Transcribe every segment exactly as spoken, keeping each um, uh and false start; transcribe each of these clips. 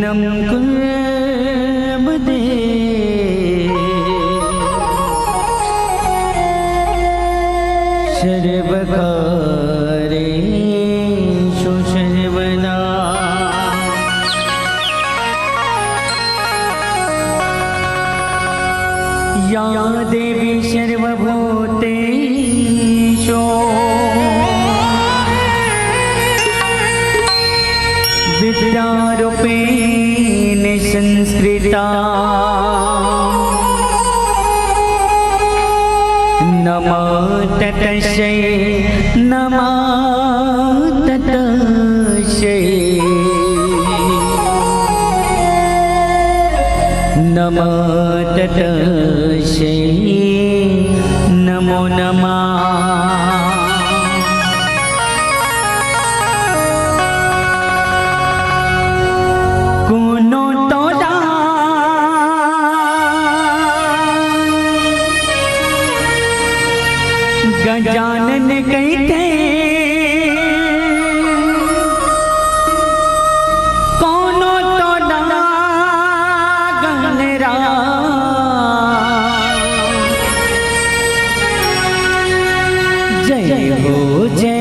नम कुर्वते सर्वकार्येषु सर्वदा। या देवी सर्वभूतेषु विद्यारूपेण संस्थिता। नमो तस्यै, नमो तस्यै, नमो तस्यै, नमो नमः। कोनो तो ला गजानन कहिथे, कोनो तो ला गणराज। जय हो जय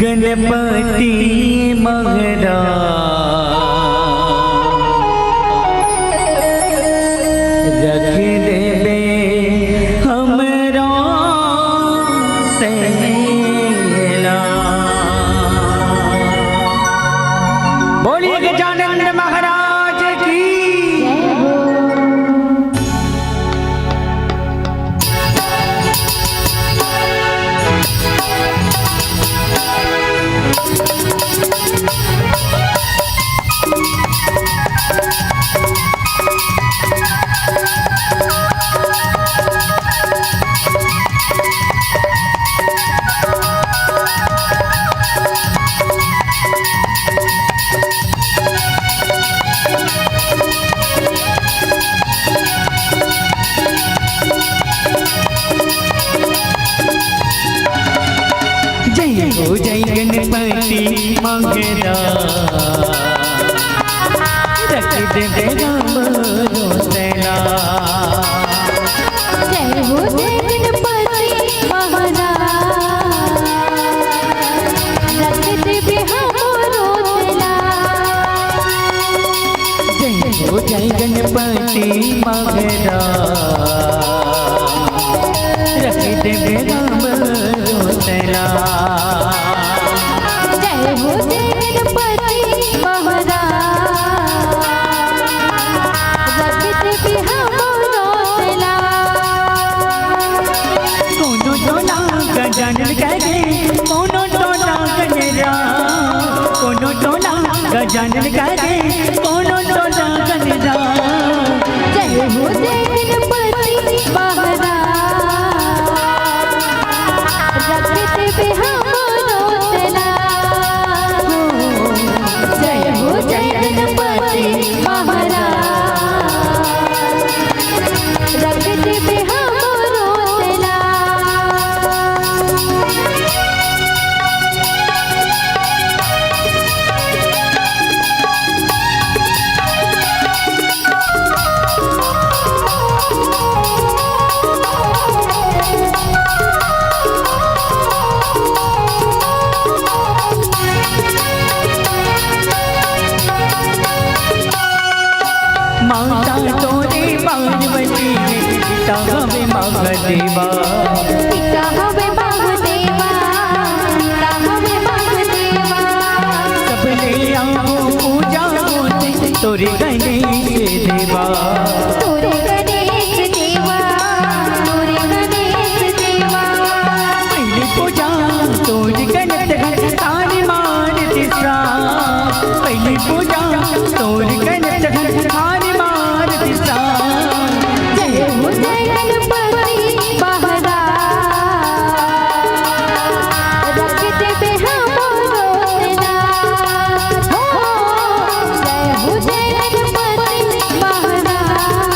गणपति महाराज, रख देबे हमरो तेला। बोलिए गजानन महाराज की। जय हो जय गणपति महाराज, रख देबे हमरो तेला। जय हो जय गणपति महाराज, रख देबे हमरो तेला। जय हो जय गणपति महाराज, रख देबे हमरो तेला। जय हो जय गणपति महाराज, रख देबे हमरो तेला। कोनो टोला गजानन कहिथे, कोनो टोला गणराज, कोनो टोला गजानन कहिथे, कोनो टोला गणराज। जय हो जय गणपति महाराज, रख देबे हमरो तेला। जय हो जय गणपति महाराज, रख देबे हमरो तेला। माता तोरे पार्वती हे, पिता हवे महादेवा। पिता हवे महादेवा, पिता हवे महादेवा। सबले आगू पूजा होथे तोरे गणेश देवा। तोरे गणेश देवा, तोरे गणेश देवा। पहिली पूजा तोरे गणेश देवा, ताली मार दिसा। पहिली पूजा तोरे गणेश देवा, ताली मार दिसा। जय हो जय गणपति महाराज, रख देबे हमरो तेला। हो, जय हो जय गणपति महाराज,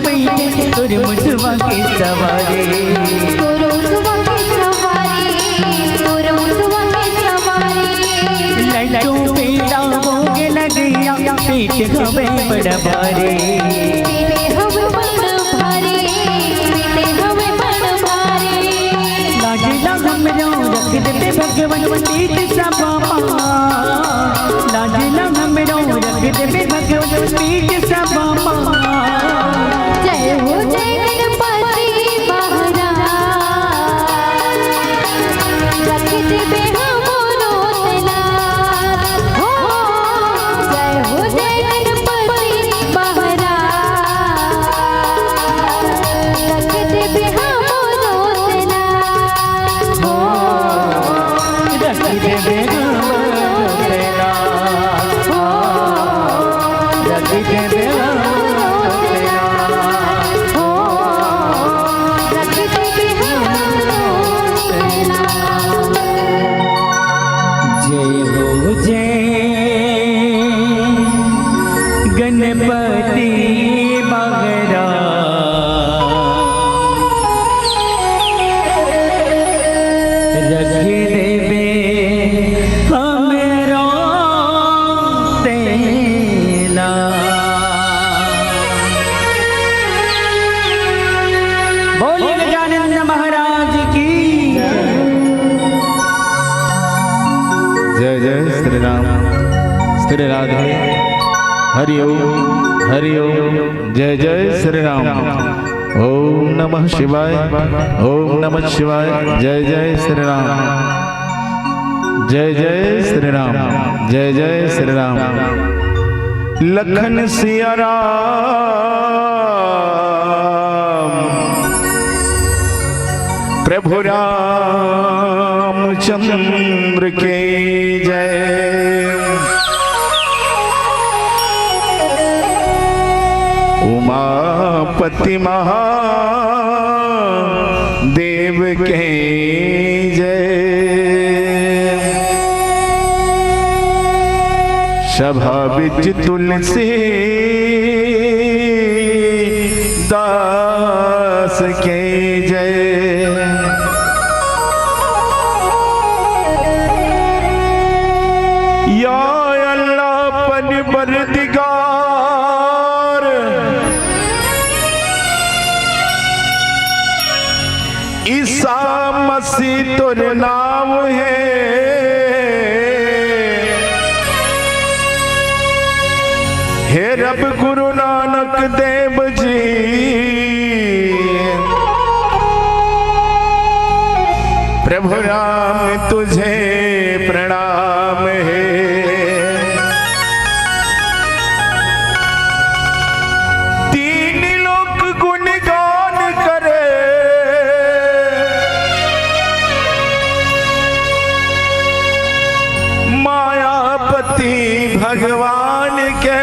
पीछे तोर मुसवा के सवारी। तोर मुसवा के सवारी, तोर मुसवा के सवारी। लड्डू पेड़ा भोग लगइया, पेट हवे बड़ भारी। पेट हवे बड़ भारी, पेट हवे बड़ भारी। लागे ला हमरो रख देबे भगवान पीठ सभा मा। लागे ला हमरो रख देबे भगवान पीठ सभा मा। जय हो जय गणपति महाराज, रख देबे हमरो तेला। हो, जय हो जय गणपति महाराज, रख देबे हमरो तेला। हो, रख देबे हमरो तेला। हो, रख देबे हमरो तेला। हो, रख देबे हमरो तेला। जय हो जय गणपति बगरा। रख देबे हमरो तेला। बोलिए गजानंद महाराज की। जय जय श्री राम, श्री राधे, हरि ओम, हरि ओम। जय जय श्री राम। ओम नमः शिवाय, ओम नमः शिवाय। जय जय श्री राम, जय जय श्री राम, जय जय श्री राम। लखन सिया राम, प्रभु रामचंद्र के जय। उमापति महादेव के जय। सभा बिच तुलसी दास के जय। या अल्लाह परवरदिगार, ईसा मसीह तोर नाम हे। हे रब गुरु नानक देव जी, प्रभु राम तुझे प्रणाम हे। तीन लोक गुणगान करे, मायापति भगवान के।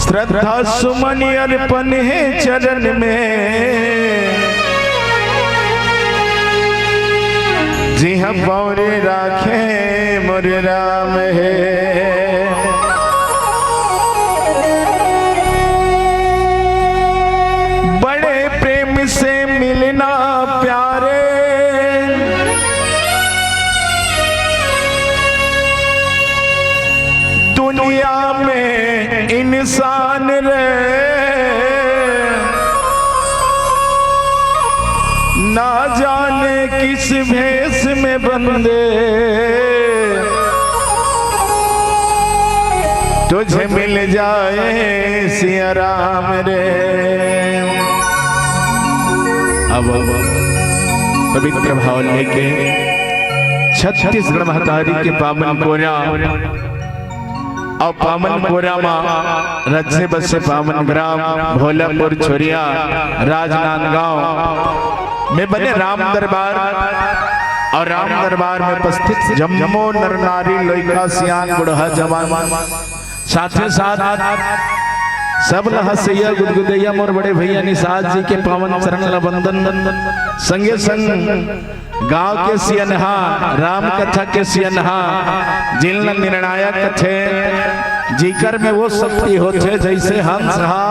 श्रद्धा सुमन अर्पण हे चरण में, जिहां पाँव रे राखे मोर राम हे। बड़े प्रेम से मिलना प्यारे, दुनिया में इंसान रे, ना जाने किस भेष में बंदे, तुझे मिल जाए सिया राम रे। अब पवित्र भाव लेके छत्तीसगढ़ महतारी के पावन कोरा अउ पावन कोरा मा रचे बसे पावन ग्राम भोलापुर छोरिया राजनांदगांव में बने राम दरबार अउ राम दरबार में उपस्थित जम्मो नर नारी, लइका सियान, बूढ़ा जवान, साथे साथ सब ल हंसइया गुदगुदइया मोर बड़े भैया निषाद जी के पावन चरण ल वंदन, संगे संग गांव के सियनहा, राम कथा के सियनहा, जिन ल निर्णायक कथे, जेकर में वो शक्ति होथे, जैसे हंस हा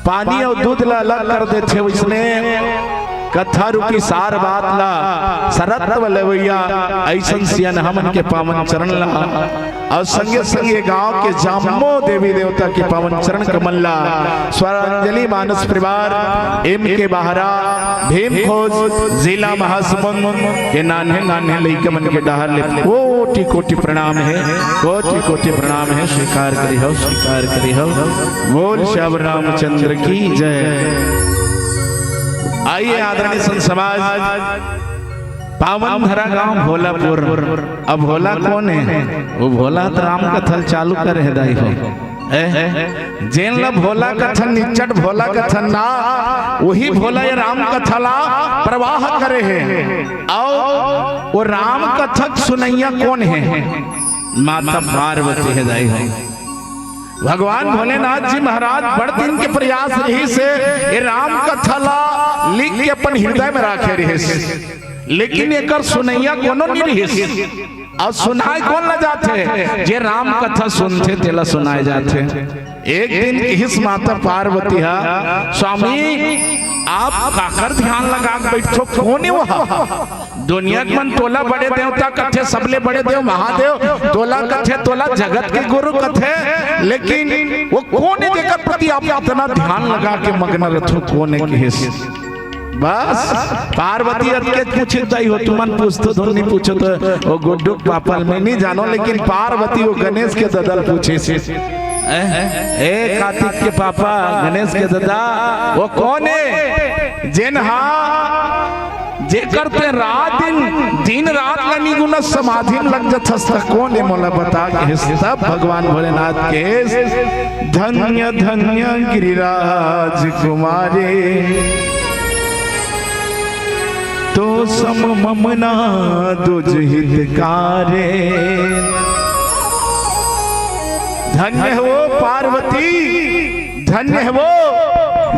पानी अउ दूध ला अलग कर देथे, वैसने कथा रूपी सार बात ला सरत्व लेवइया अइसन सियन हमन के पावन चरण ला अउ संगे संगे गांव के जम्मो देवी देवता के पावन चरण कमल ला स्वरांजलि मानस परिवार एम के बहरा भीम खोज जिला महासमुंद के नान्हे नान्हे लइका मन के डहर ले कोटि कोटि प्रणाम हे, कोटि कोटि प्रणाम हे। स्वीकार करी हो, स्वीकार करी हो। बोल श्याम रामचंद्र की जय। आइए आदरणीय संत समाज, पावन धरा गांव भोलापुर। अब भोला कोन हे? वो भोला तो राम कथा ल चालू करे हे दाई हो। ए, जेन ला भोला कथन, निच्चट भोला कथन ना, वही भोला ये राम कथा ला प्रवाह करे हे। अउ वो राम कथा के सुनइया कोन हे? माता पार्वती हे दाई हो। भगवान भोलेनाथ जी महाराज बड़ दिन के प्रयास रहिस हे, ये राम कथा ला लिख के अपन हृदय में राखे रहिस, लेकिन एकर सुनइया कोनो नइ रहिस। अउ सुनाय कोन ला जाथे? जे राम कथा सुनथे तेला सुनाय जाथे। एक दिन किहिस माता पार्वती हा, "स्वामी, आप काकर ध्यान लगा के बइठो? कोन हे वो? दुनिया के मन तोला बड़े देवता कथे, सबले बड़े देव महादेव, तोला कथे, तोला जगत के गुरु कथे, लेकिन वो कोन हे जेकर प्रति आप इतना ध्यान लगा के मगन रथो? कोन हे?" किहिस। बस पार्वती अतके पूछिस, "दाई हो, तुमन पूछथो, धुन नइ पूछो तो वो गुड्डू के पापा ल मैं नइ जानों, लेकिन पार्वती वो गणेश के ददा ल पूछिस।" ए, ए, कार्तिक के पापा, गणेश के ददा, वो कोन हे? जेन हा, जेकर तें रात दिन, दिन रात ल निगुना समाधि में लग जाथस, त कोन हे मोला बता, किहिस। तब भगवान भोलेनाथ किहिस, "धन्य धन्य गिरिराज कुमारे, तो सम मम ना दुज हितकारे।" धन्य हे वो पार्वती, धन्य हे वो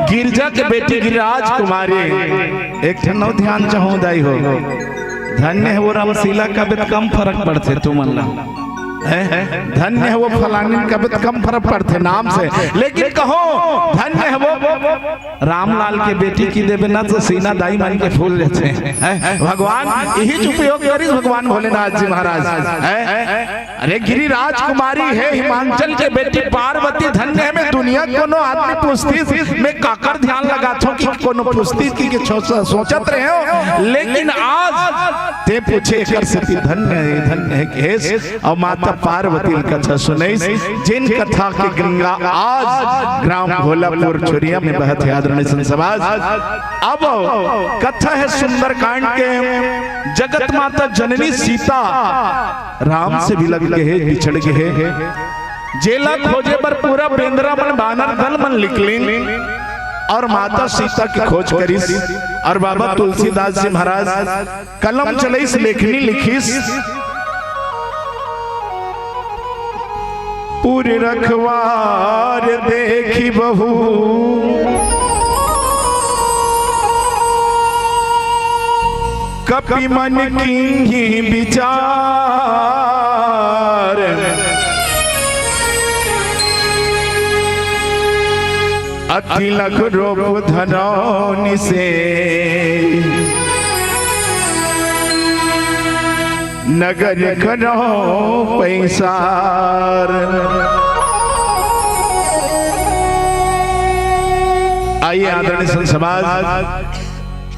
गिरजा के बेटी गिरिराज कुमारी। एक ठन अउ ध्यान चाहूं दाई हो, धन्य हे वो रामशीला कबे त कम फरक पड़थे तुमन ला, हैं? धन्य हे वो फलानी कबे त कम फरक पड़थे नाम से, लेकिन कहो धन्य हे वो रामलाल के बेटी कहि देबे ना तो सीना दाई मन के फूल जाथे, हैं? भगवान इही उपयोग करिस भगवान भोलेनाथ जी महाराज, हैं? अरे गिरिराज कुमारी हे हिमांचल के बेटी पार्वती, धन्य हे। मैं दुनिया कोनो आदमी पूछतिस, मैं काकर ध्यान लगाथों कि कोनो पूछतिस कि, कि छो-, सोचत रहे हो, लेकिन आज तें पूछे एकर सेती धन्य हे, धन्य हे किहिस। अउ माता पार्वती ल कथा सुनइस, जेन कथा के गंगा आज ग्राम भोलापुर छोरिया में बहत हे। आदरणीय संत समाज, अब कथा हे सुंदरकांड के, जगत माता जननी सीता राम से बिलग गे हे, बिछड़ गे हे। जेला खोजे बर पूरा बेंदरा मन, बानर दल मन निकलिन अउ माता सीता के खोज करिस। अउ बाबा तुलसीदास जी महाराज कलम चलइस, लेखनी लिखिस। उर रखवार देखि बहु कपि मन कीन्ही बिचार। अति लघु रूप धरौ निसेर, नगर करौ पैसार। आइए आदरणीय संत समाज,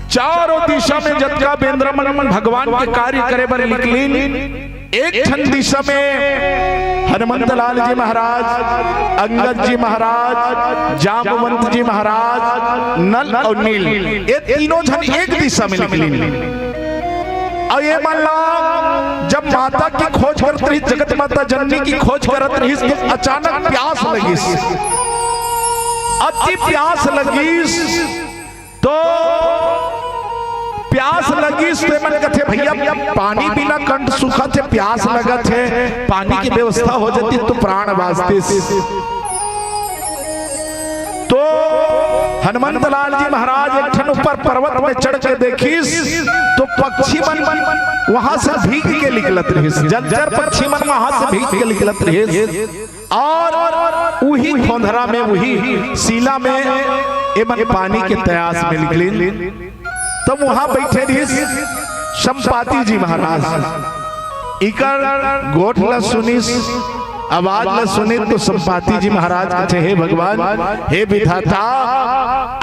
चारों दिशा में जतका बेंदरा मन भगवान के कार्य करे बर निकलिन, एक ठन दिशा में हनुमंत लाल जी महाराज, अंगद जी महाराज, जामवंत जी महाराज, नल अउ नील, ये तीनों झन एक दिशा में निकलिन। अउ ये मन ला जब माता की खोज करत रहिस, जगत माता जननी की खोज करत रहिस, तो अचानक प्यास लगिस, अति प्यास लगिस। तो प्यास लगिस, तो ये मन कथे, "भैया, पानी बिना कंठ सूखत हे, प्यास लगत हे, पानी की व्यवस्था हो जाती तो प्राण बाँचतिस।" तो हनुमंत लाल जी महाराज एक ठन ऊपर पर्वत में चढ़ के देखिस, तो पक्षी मन वहां से भीग के निकलत रहिस, जलचर पक्षी मन वहां से भीग के निकलत रहिस। और उही खोंधरा में, उही सीला में एमन पानी के तयास में निकलिन। तब वहां बैठे रहिस संपाति जी महाराज। इकर गोठ ल सुनिस, आवाज ल सुनिस, तो संपाति जी महाराज कथे, "हे भगवान, हे विधाता,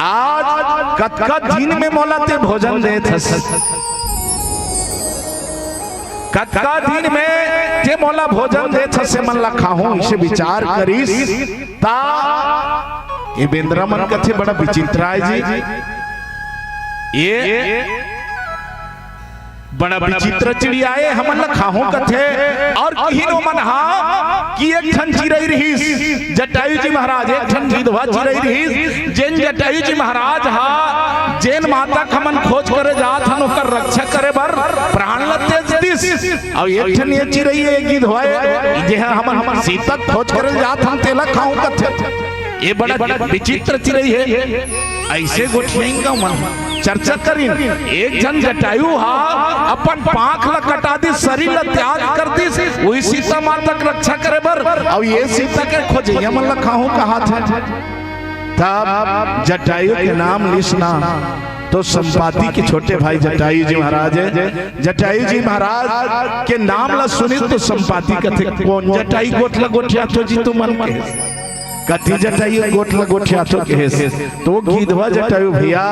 आज कतका दिन में मोला ते भोजन देत हस, कतका दिन में ते मोला भोजन देत हस, एमन ला खाहूं," इसे विचार करिस। ता ये बेंदरा मन कथे, "बड़ा विचित्र आय जी, ये बड़ा विचित्र चिड़िया ए, हमन ला खाहूं कथे।" और किहिन ओमन हा कि एक ठन चिरई रिहिस, जटायु जी महाराज, एक ठन गिधवा चिरई रिहिस, जेन जटायु जी महाराज हा, जेन माता के हमन खोज करे जात हन, ओकर रक्षा करे बर प्राण ला तेज दिस। और एक ठन ये चिरई ए, गिधवा ए, जे हा हमन, हमन सीता के खोज करे जात हन, तेला खाहूं कथे। ये बड़ा विचित्र चिरई हे। अइसे गोठियाइन गा मन चर्चा करिन। एक झन जटायु हा अपन पांख ला कटा दिस, शरीर ला त्याग कर दिस, उही सीता माता के रक्षा करे बर, अउ ये सीता के खोजइया मन ला खाहूं कहाथे। तब जटायु के नाम लिस ना, तो संपाति के छोटे भाई जटायु जी महाराज हे। जटायु जी महाराज के नाम ला सुनिस तो संपाति कथे, "कोन जटायु गोठ ला गोठियाथो जी तुमन के?" कति जटायु गोठ ल गोठियाथो कहेस, तो गिधवा जटायु भैया,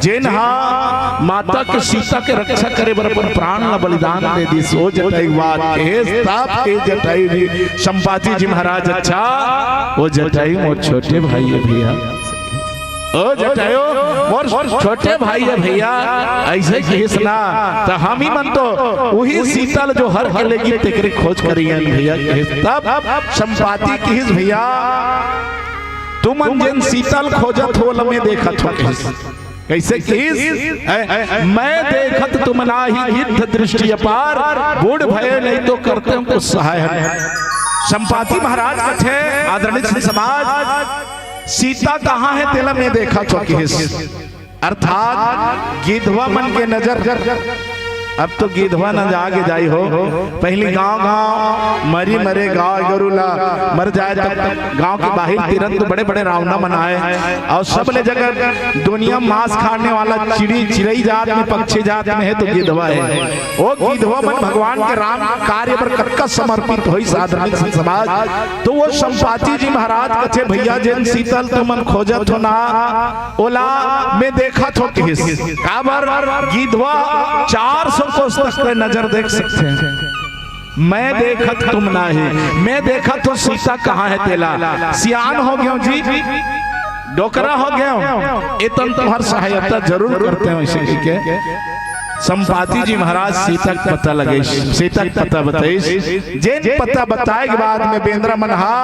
जेन हा माता के सीता के रक्षा करे बर अपन प्राण ल बलिदान दे दिस, ओ जटायु बात कहेस। तब के जटायु जी, संपाति जी महाराज, अच्छा, ओ जटायु मोर छोटे भाई हे भैया, ओ जटायु मोर छोटे भाई हे भैया, अइसे कहिस ना, त हम ही मन तो उही सीता ल जो हर के लेगिन तेकरे खोज करियन भैया, कहिस। तब संपाति कहिस, "भैया, तुमन जेन सीता ल खोजत हो, ओला मैं देखत हो," कहिस। कइसे कहिस? "ऐ, मैं देखत तुम नाही, गिद्ध दृष्टि अपार, बूढ़ भए नहीं तो करते हो कुछ सहाय।" संपाति महाराज कथे, आदरणीय संत समाज, "सीता कहाँ हे, तेला मैं देखत हो," कहिस। अर्थात गिधवा मन के नजर, अब तो गिधवा न जागे जाई हो, पहिली गांव-गांव मरी मरे गाय गरु ला मर जाए, तब गांव के बाहिर तिरंत बड़े-बड़े रावना मन आए, अउ सब ले जगह दुनिया म मांस खाने वाला चिड़ी, चिरई जात में, पक्षी जात में हे तो गिधवा हे। ओ गिधवा मन भगवान के राम कार्य बर कतका समर्पित होइस आदरणीय संत समाज। तो ओ संपाति जी महाराज कथे, "भैया, जेन सीता ल तुमन खोजत हो ना, ओला मैं देखत हो," कहिस। काबर? गिधवा चार सौ कोस तक के नजर देख सकथे। "मैं देखत तुम नाही, मैं देखत हो सीता कहाँ हे तेला।" सियान हो गेंव जी, डोकरा हो गेंव, एतन तुम्हर सहायता जरूर करते हो, अइसे कहिके संपाति जी महाराज सीता के पता लगइस, सीता के पता बताइस। जेन पता बताए के बाद में बेंदरा मन हा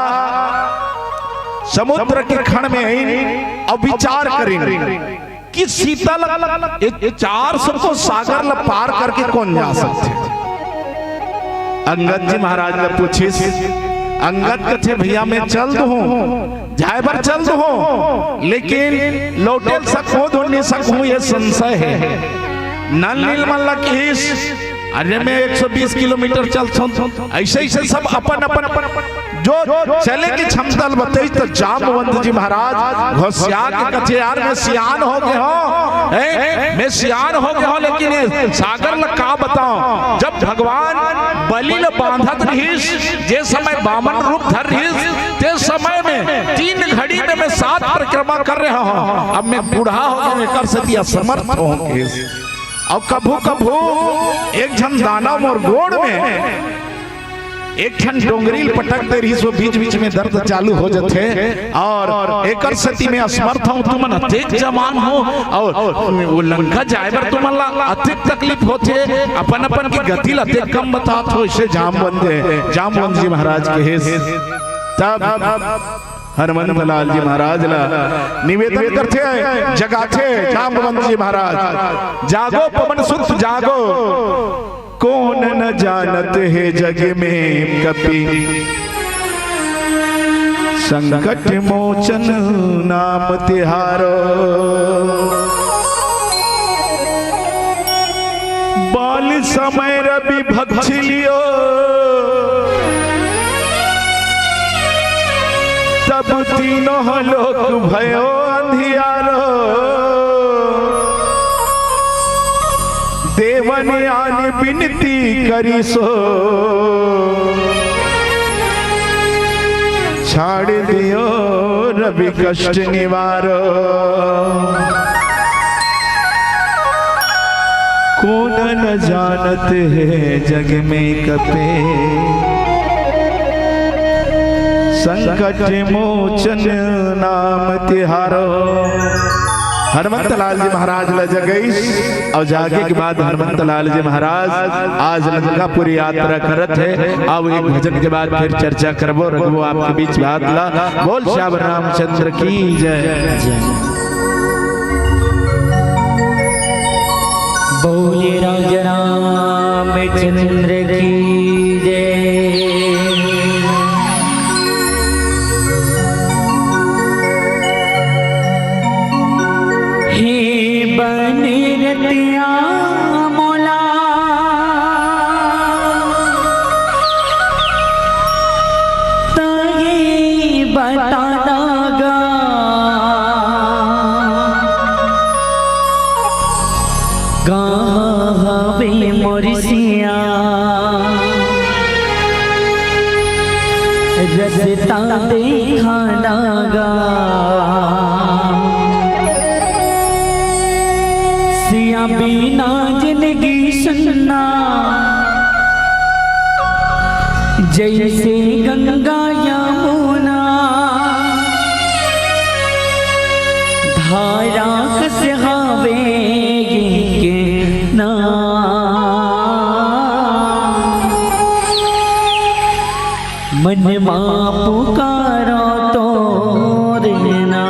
समुद्र के खंड में आइन अउ विचार करिन कि सीता ल, ए, ए चार सौ कोस सागर ल पार करके कोन जा सकथे। अंगद जी महाराज ल पूछिस। अंगद कथे, "भैया, मैं चल दूहूं, जाए बर चल दूहूं, लेकिन लौटे ल सकहूं धुन नहीं सकहूं, ये संशय हे।" नल नील मन ल कहिस, "अरे, मैं एक सौ बीस किलोमीटर चलथों।" अइसे, अइसे सब अपन, अपन, अपन जो चले के क्षमता ल बताइस, त जामवंत जी महाराज घोसिया के कथे, "यार, मैं सियान हो गे हों, हैं? मैं सियान हो गे हों, लेकिन ये सागर ल का बताओं? जब भगवान बलि ल बांधत रहिस, जे समय बामन रूप धर रहिस, ते समय में तीन घड़ी में मैं सात परिक्रमा कर रहा हूँ। अब मैं बूढ़ा हो गेंव, एकर सेती असमर्थ हों," कहिस। अउ कभू कभू एक झन दानव मोर गोड़ में एक ठन डोंगरी ल पटक दे रहिस, ओ बीच बीच में दर्द चालू हो जथे, अउ एकर सेती मैं असमर्थ हों। तुमन अतेक जवान हो, अउ ओ लंका जाए बर तुमन ला अतेक तकलीफ होथे, अपन अपन के गति ला अतेक कम बतात हो, अइसे जामवंत, जामवंत जी महाराज कहिस। तब हनुमंत लाल जी महाराज ला निवेदन करथे, जगाथे जामवंत जी महाराज, "जागो पवन सुत जागो, कोन न जानत हे जग में कपि, संकट मोचन नाम तिहारो।" बाल समय रवि भक्ष लियो, तब तीनों लोक भयो अंधियारो। देवन आन बिनती करिसो, छाड़ दियो रवि कष्ट निवारो। कोन न जानत हे जग में कपे, संकट मोचन नाम तिहारो। हनुमंत लाल जी महाराज ल जगइस, अउ जागे के बाद हनुमंत लाल जी महाराज आज लंकापुरी यात्रा करत हे। अब एक भजन के बाद फिर चर्चा करबो, रखबो आपके बीच बात ला। बोल श्याम रामचंद्र की जय। बोले राजा रामचंद्र की जय। हे बन रतिया मोला, तही बता दागा, कहाँ हवे मोर सिया, रस्ता देखा दागा। सिया बिना जिंदगी सुन्ना, जैसे गंगा यमुना, धारा कस हवे ये के ना। मन मा पुकारो तोरे ना।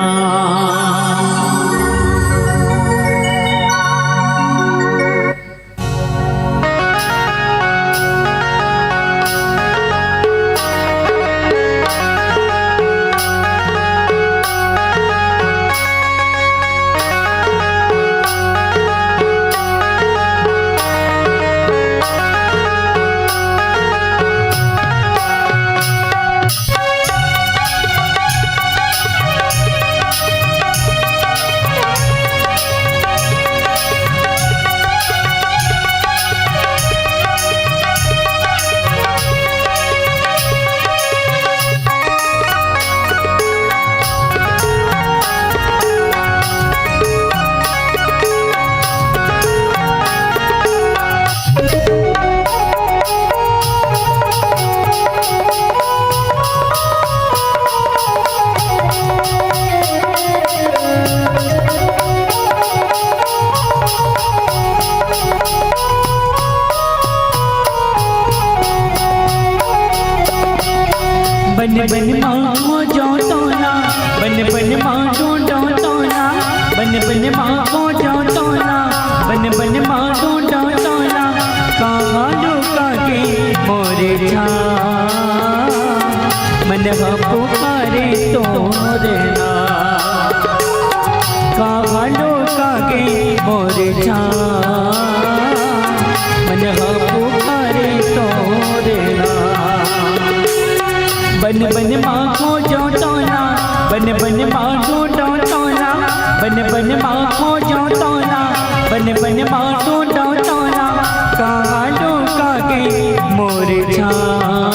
बन बन मा खोजों तोला, बन बन मा ढूंढों तोला, बन बन मा खोजों तोला, बन बन मा ढूंढों तोला। कहाँ लुका गे मोरे जान, मन ह पुकारे तोरे ना। कहाँ लुका गे मोरे जान, मन ह पुकारे तोरे ना। बन बन मा खोजों तोला, बन बन मा ढूंढों तोला, बन बन मा खोजों तोला, बन बन मा ढूंढों तोला। कहाँ लुका गे मोरे जान,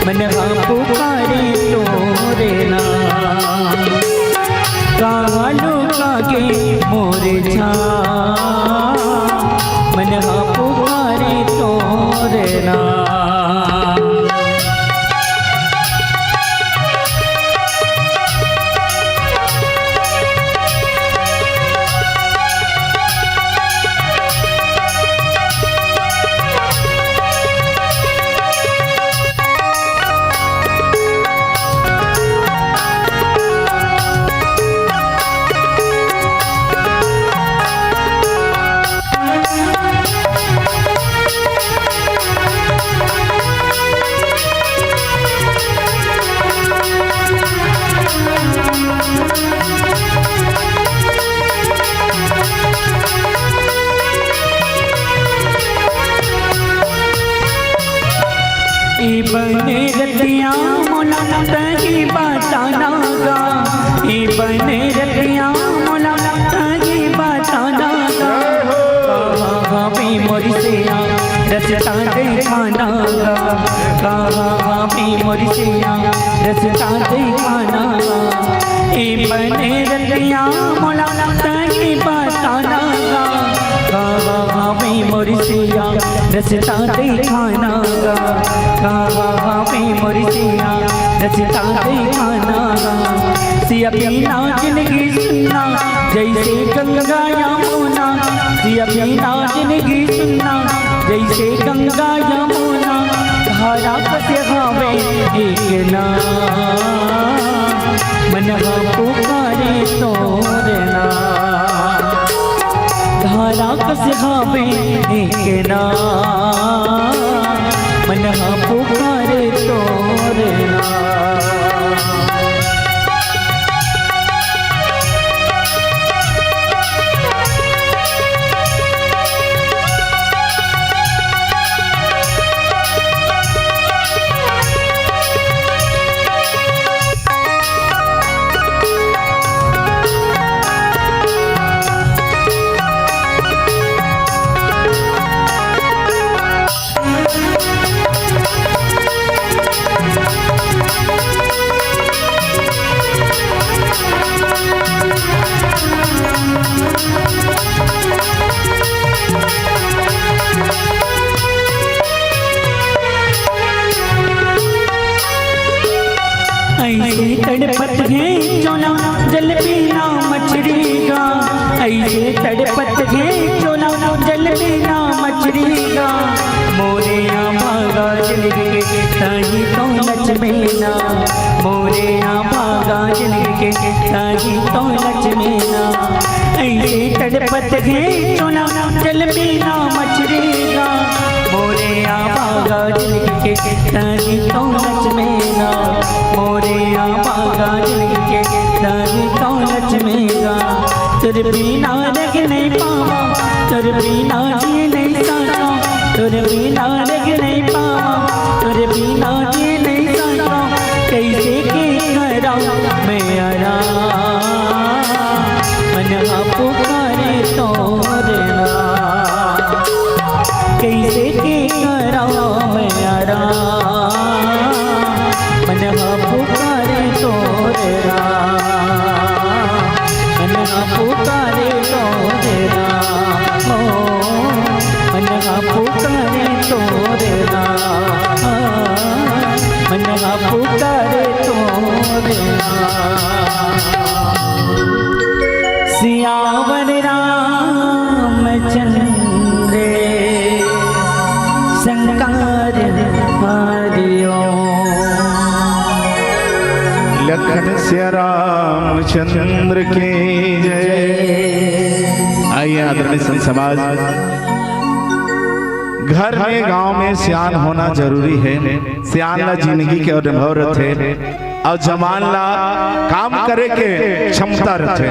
मन ह पुकारे तोरे ना। कहाँ लुका गे मोरे जान, मन ह पुकारे तोरे ना। बने रतिया मोला तही बताना गा, ए बने रतिया मोला तही बताना गा। कहाँ हवे मोर सिया रस्ता देखाना गा, कहाँ हवे मोर सिया रस्ता देखाना गा। ए बने रतिया मोला तही बताना गा, कहाँ हवे मोर सिया रस्ता देखाना गा, कहाँ हवे मोर सिया रस्ता देखाना गा। सिया बिना जिंदगी सुन्ना जैसे गंगा यमुना, सिया बिना जिंदगी सुन्ना जैसे गंगा यमुना। धारा कस हवे एक ना, मन हा पुकारे तोर ना। धारा कस हवे एक ना, मन हा पुकारे तोर ना। ऐसे तड़पत हे चोला जल बिना मछरी गा, ऐसे तड़पत हे चोला जल बिना मछरी गा। मोरे आमा गा जिंदगी के ताही तो लक्ष्मी ना, मोरे आमा गा जिंदगी के ताही तो लक्ष्मी ना। ऐसे तड़पत हे चोला जल बिना मछरी गा, मोरे आमा गा जिंदगी के ताही तो लक्ष्मी ना, मोरे आमा गा जिंदगी के ताही तो लक्ष्मी गा। तोर बिना रह नहीं पावा, तोर बिना जी नहीं सका, तोर बिना रह नहीं पावा, तोर बिना जी नहीं सका। कैसे के करा मैं आराम, मन हा पुकारे तोर ना। कैसे के करा मैं आराम, मन हा पुकारे तोर ना। मन हा पुकारे तोर ना, ओ, मन हा पुकारे तोर ना, मन हा पुकारे तोर ना। सियावर रामचंद्र शंकर हरिओ। लखन सिया रामचंद्र की जय। आइए आदरणीय संत समाज, घर में, गांव में सियान होना जरूरी है। सियान ला जिंदगी के अनुभव रथे अउ जवान ला काम करे के क्षमता रथे।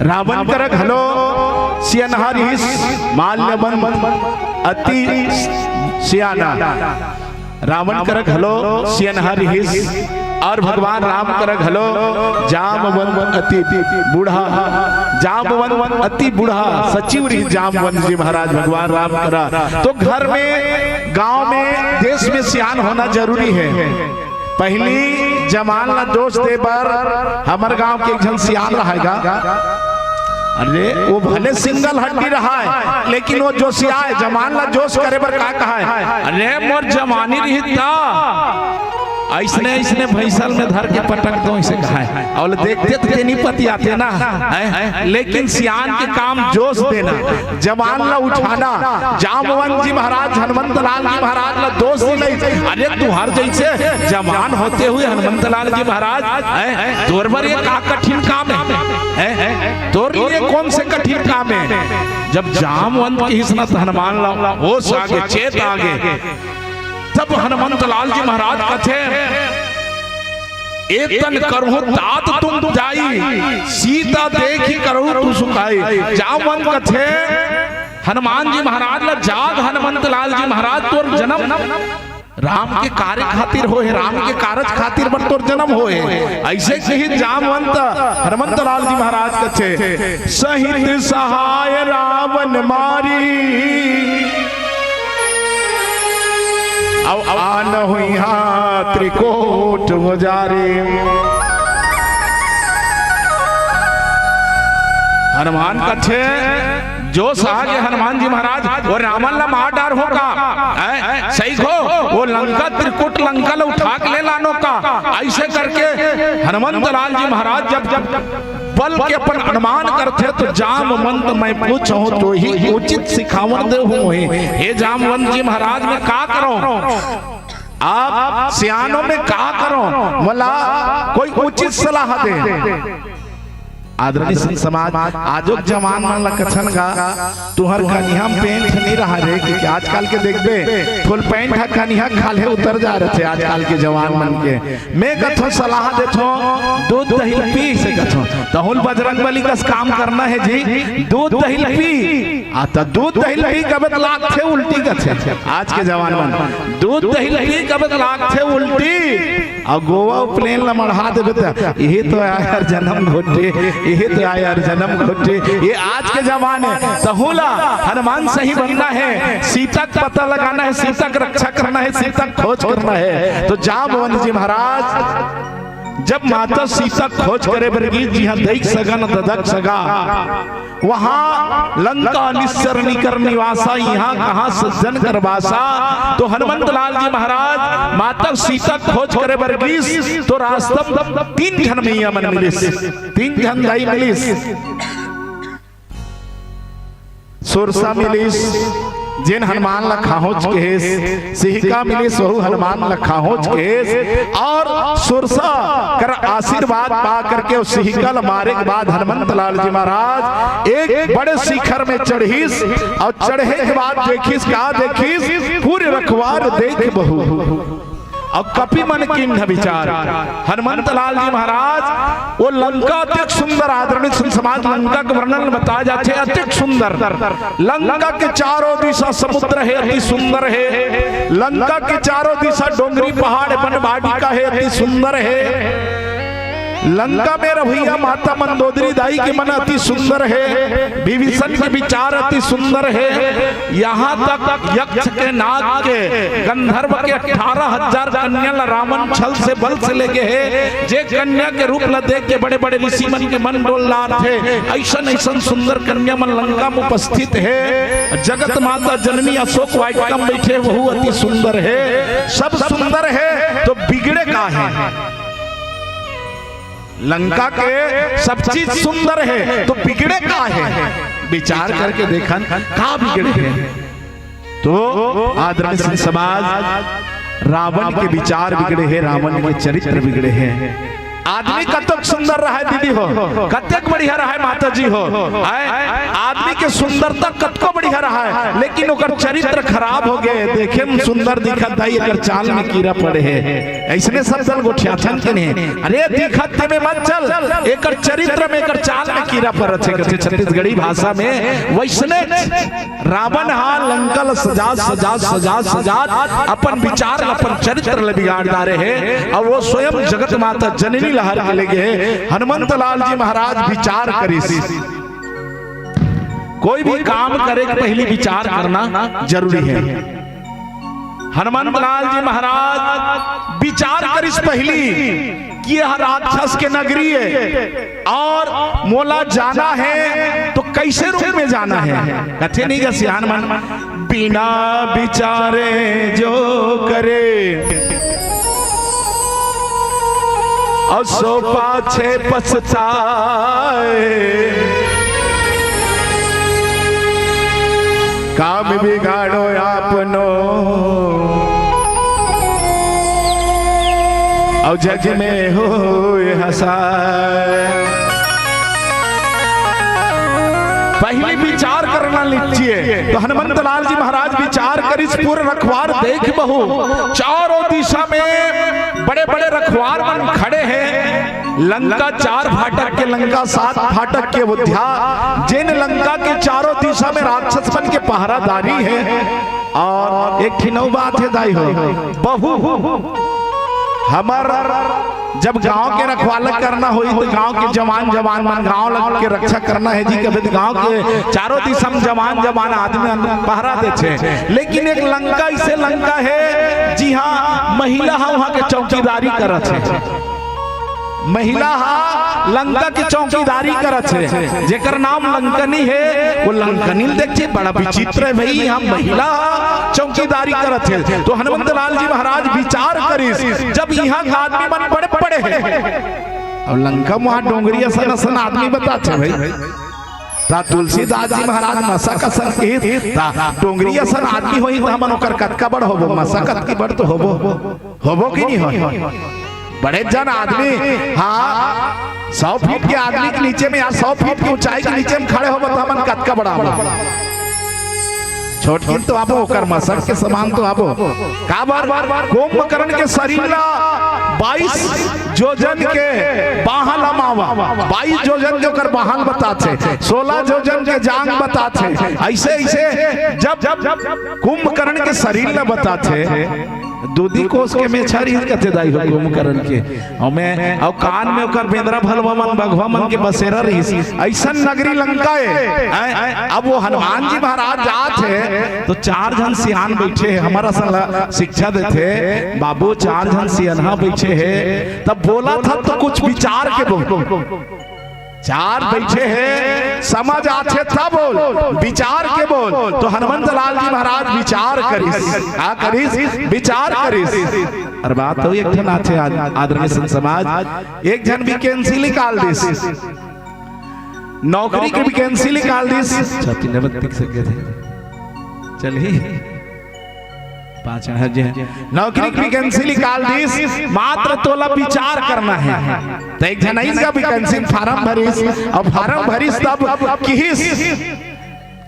रावण करा घलो सियान रिहिस, माल्यवन अति सियाना। रावण करा घलो सियान रिहिस अउ भगवान राम करा घलो जामवंत अति बूढ़ा, जामवंत अति बूढ़ा सचिव रिहिस जामवंत जी महाराज भगवान राम करा। तो घर में, गांव में, देश में सियान होना जरूरी है। पहिली जवान ला दोष दे बर हमर गांव के एक झन सियान रहाय गा। अरे, वो भले सिंगल हड्डी रहाय, लेकिन वो जोशियाय, जवान ला जोश करे बर का कहाय? अरे, मोर जवानी रही ता, अइसने, अइसने भैंसल में धर के पटक दो, अइसे कहाय। अउ देखते तो तेनी पतियाते ना, हैं? लेकिन सियान के काम जोश देना, जवान ला उठाना। जामवंत जी महाराज, हनुमंत लाल जी महाराज ला दोष दिलइस, अरे, तुंहर जइसे जवान होते हुए हनुमंत लाल जी महाराज, हैं, तोर बर ये का कठिन काम है, हैं? तोर लिए कौन से कठिन काम है? जब जामवंत कहिस ना त हनुमान ला होश आगे, चेत आगे, तब हनुमंत लाल जी महाराज कथे, "ए तन करहूं तात तुम जाई, सीता देखि करहु तू सुखाई।" जामवंत कथे, हनुमान जी महाराज ला, "जाग हनुमंत लाल जी महाराज, तोर जन्म राम के कार्य खातिर होए हे, राम के कारज खातिर बर तोर जन्म होए हे। अइसे कहिस जामवंत, हनुमंत लाल जी महाराज कथे, सहित सहाय रावण मारी, अउ आनहु इहाँ त्रिकूट उजारे। हनुमान कथे, जोश आ गे हनुमान जी महाराज, वो रावण ला मार डारहूं का? हैं? सही को, वो लंका, त्रिकूट लंका ला उठा के ले लानों का? अइसे करके हनुमंत लाल जी महाराज जब, जब बल के अपन अनुमान करथे, तो जामवंत मैं पूछहूं तो ही उचित सिखावन देहूं ही। हे जामवंत जी महाराज, मैं का करंव? आप सियानों में का करंव? मोला कोई उचित सलाह दे। आदरणीय संत समाज, आजो के जवान मन ला कथन गा, तुंहर कनिहा म पैंट नइ रहा रे, कि आजकल के देखबे, फुल पैंट ह कनिहा खाल्हे उतर जा रथे आजकल के जवान मन के। मैं कथों, सलाह देथों, दूध दही ल पी, अइसे कथों। तहूं ल बजरंग बली कस काम करना हे जी, दूध दही ल पी। आ, त दूध दही ल पी कबे त लागथे उल्टी कथे। आज के जवान मन दूध दही ल पी कबे त लागथे उल्टी। अउ गोवा अउ प्लेन ल मढ़ा देबे त, इही तो आय हर जनम घोटे, इही तो आय हर जनम घोटे। ये आज के जवान हे, तहूं ला हनुमान सही बनना हे, सीता के पता लगाना हे, सीता के रक्षा करना हे, सीता के खोज करना हे। तो जामवंत जी महाराज जब माता सीता के खोज करे बर गिस, जिहां दई के सगा न ददा के सगा, वहां लंका निस्सर निकर निवासा, इहां कहां सज्जन कर बासा। तो हनुमंत लाल जी महाराज माता सीता खोज करे बर गिस, तो रास्ता म तीन झन मइया मन मिलिस, तीन झन दाई मिलिस। सुरसा मिलिस, जेन हनुमान ला खाहोच केहेस, सिहिका मिलिस, वहू हनुमान ला खाहोच केहेस, अउ सुरसा कर आशीर्वाद पा करके अउ सिहिका ला मारे के बाद हनुमंत लाल जी महाराज एक बड़े शिखर में चढ़िस अउ चढ़े के बाद देखिस, का देखिस? पूरे रखवार देख बहू। अउ कपि मन कीन्ह बिचार। हनुमंत लाल जी महाराज, वो लंका अतेक सुंदर, आदरणीय संत समाज, लंका के वर्णन बताय जाथे, अतेक सुंदर। लंका के चारों दिशा समुद्र हे, अति सुंदर हे। लंका के चारों दिशा डोंगरी, पहाड़, वन, वाटिका हे, अति सुंदर हे। लंका में रहइया माता मंदोदरी दाई के मन अति सुंदर हे, विभीषण के विचार अति सुंदर हे। यहाँ तक यक्ष के, नाग के, गंधर्व के अठारह हजार कन्या ला रावण छल से बल से ले गे हे। जे कन्या के रूप ला देख के बड़े-बड़े ऋषि मन के मन डोल जाथे। अइसन अइसन सुंदर कन्या मन लंका में उपस्थित हे। जगत माता जननी अशोक वाटिका में बइठे, वहू अति सुंदर हे। सब सुंदर हे, तो बिगड़े का हे? लंका के सब चीज सुंदर हे, तो बिगड़े का हे? विचार करके देखन, का बिगड़े हे? तो आदरणीय संत समाज, रावण के विचार बिगड़े हे, रावण के चरित्र बिगड़े हे। आदमी कतक सुंदर रहय दीदी हो, कतक बढ़िया रहय माता जी हो, आय, आदमी के सुंदरता कतको बढ़िया रहय, लेकिन ओकर चरित्र खराब हो गे। देखे म सुंदर दिखत दाई, एकर चाल में कीरा पड़े हे। अइसने सब दल गोठियाथन के नहीं। अरे दिखत ते में मत चल, एकर चरित्र में, एकर चाल में कीरा परत हे, कथे छत्तीसगढ़ी भाषा में। वइसने रावण हा लंका ल सजात, सजात, सजात, सजात अपन विचार ल, अपन चरित्र ल बिगाड़ डारे हे। अउ वो स्वयं जगत माता जननी ल हर के ले गे हे। हनुमंत लाल जी महाराज विचार करिस। कोई भी काम करे के पहिली विचार करना जरूरी हे। हनुमंत लाल जी महाराज विचार करिस पहिली कि यह राक्षस के नगरी हे अउ मोला जाना हे तो कइसे रूप में जाना हे। कथे नहीं गा सियान मन, बिना विचारे जो करे अउ सो पाछे पछताए। काम बिगाड़ो आपनो अउ जग में होए हँसाए। पहिली विचार करना लिखिए। तो हनुमंत लाल जी महाराज विचार करिस, पूरे रखवार देख बहू, चारों दिशा में बड़े-बड़े रखवार मन खड़े हे। लंका चार फाटक के, लंका सात फाटक के अयोध्या, जेन लंका के चारों दिशा में राक्षस मन के पहरादारी हे। और एक ठिन अउ बात हे दाई हो, बहू हमर जब गांव के रखवाला करना होही तो गांव के जवान जवान मन, गांव ल के रक्षा करना हे जी, कभी तो गांव के चारों दिशा म जवान जवान आदमी मन पहरा देथे। लेकिन एक लंका, अइसे लंका हे जिहां महिला ह उहां के चौकीदारी करत हे। महिला ह लंका के चौकीदारी करत हे, जेकर नाम लंकनी हे, वो लंकनी ल देखथे, बड़ा विचित्र हे भई, इहां महिला ह चौकीदारी करत हे। तो हनुमंत लाल जी महाराज विचार करिस, जब इहां के आदमी मन बड़े बड़े हे, अउ लंका म उहां डोंगरी असन असन आदमी बताथे भई, त तुलसीदास जी महाराज मसक असन किहिस, त डोंगरी असन आदमी होही त हमन ओकर कतका बड़ होबो, मसक अतकी बड़ तो होबो। होबो कि नहीं हो? बड़े जन आदमी, हाँ, सौ फीट के आदमी के नीचे में या सौ फीट के ऊंचाई के नीचे में खड़े होबो त हमन कतका बड़ा होबो? छोटकिन तो आबो, ओकर मसक के समान तो आबो। काबर? कुंभकर्ण के शरीर ला बाईस जोजन के बाहल अमावा, बाईस जोजन के ओकर बाहल बताथे, सोलह जोजन के जांग बताथे। अइसे अइसे जब कुंभकर्ण के शरीर ला बताथे, दूदी कोस के मेछा रहिस कथे दाई हो कुंभकर्ण के। अउ में, अउ कान में ओकर बेंदरा भलवा मन, बघवा मन के बसेरा रहिस। अइसन नगरी लंका ए। हैं? अब वो हनुमान जी महाराज जात हे, तो चार झन सियान बइठे हे, हमर असन ला शिक्षा देथे, बाबू, चार झन सियनहा बइठे हे, तब बोलत हस तो कुछ विचार के बोल। चार बइठे हे, समझ आथे तब बोल, विचार के बोल। तो हनुमंत लाल जी महाराज विचार करिस, का करिस? विचार करिस। अरे बात तो एक ठन आथे आद-, आदरणीय संत समाज, एक झन vacancy निकाल दिस, नौकरी के vacancy निकाल दिस। छाती नमत दिख सके थे, चलही। पाँच हजार जे नौकरी के vacancy निकाल दिस, मात्र तोला विचार करना हे। त एक झन अइस गा vacancy form भरिस, अउ form भरिस तब किहिस,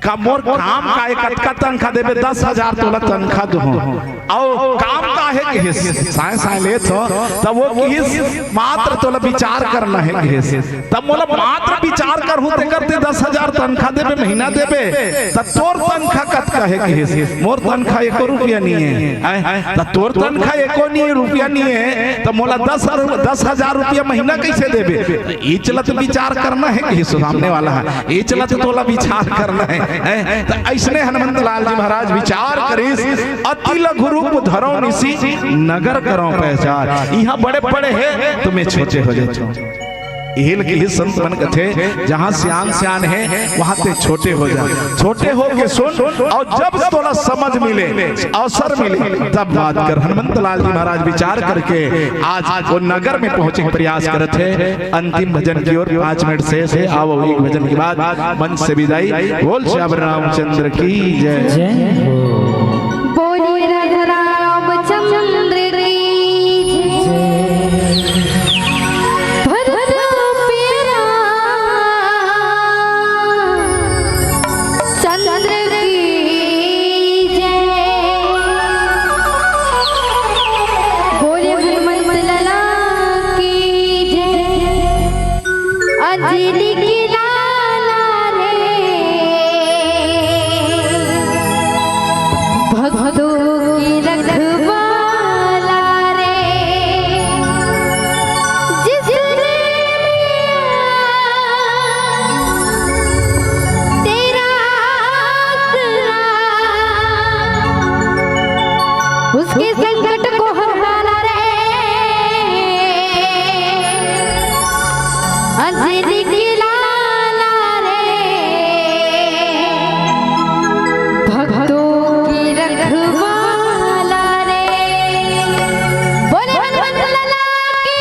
"का मोर काम का हे, कतका तनखा देबे?" "दस हजार तोला तनखा दूहूं।" "अउ काम का हे?" किहिस। साय साय लेत हो, त वो किहिस, "मात्र तोला विचार करना हे," किहिस। तब मोला मात्र विचार करहूं, तेकर ते दस हजार तनखा देबे, महीना देबे, त तोर तनखा कतका हे किहिस? मोर तनखा एको रुपया नइ हे। हैं? त तोर तनखा एको नइ हे, रुपया नइ हे, त मोला दस, दस हजार रुपया महीना कइसे देबे? त ए चलत विचार करना हे किहिस सामने वाला ह, ए चलत तोला विचार करना हे। हैं? त अइसने हनुमंत लाल जी महाराज विचार करिस, "अति लघु रूप धरौं निसि, नगर करौं पहचान।" इहां बड़े बड़े हे, त में छोटे हो जाथंव। इही ल किहिस संत मन कथे, जहां सियान सियान हे, वहां ते छोटे हो जा, छोटे हो के सुन, अउ जब तोला समझ मिले, अवसर मिले, तब बात कर। हनुमंत लाल जी महाराज विचार करके आज वो नगर में पहुंचे के प्रयास करत हे। अंतिम भजन की ओर पांच मिनट शेष हे, आवव एक भजन के बाद मंच से विदाई। बोल सियावर रामचंद्र की जय। जय हो। बोलिए राधा रामचंद्र की जय। भरत प्यारा चंद्र की जय। बोले हनुमंत लाला की जय। अंजलि की लाला रे, भक्तों की रखवाला रे, जिसने लिया तेरा आसरा, उसके संकट को हर डाला रे। अंजलि की लाला रे, भक्तों की रखवाला रे। बोले हनुमंत लाला की।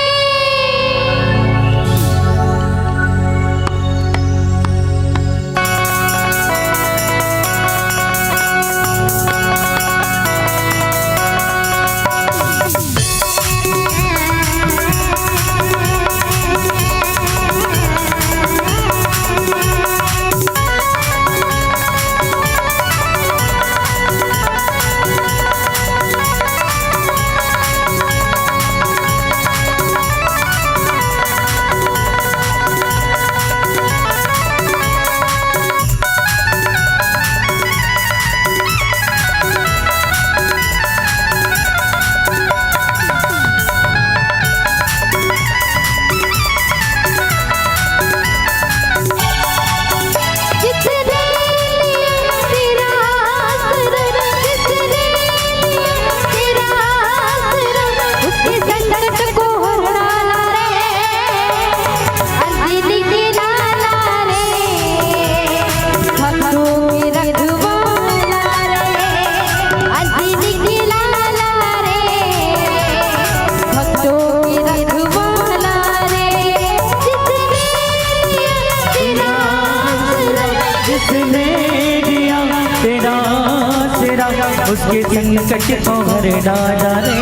उसके संकट को हर डाला रे।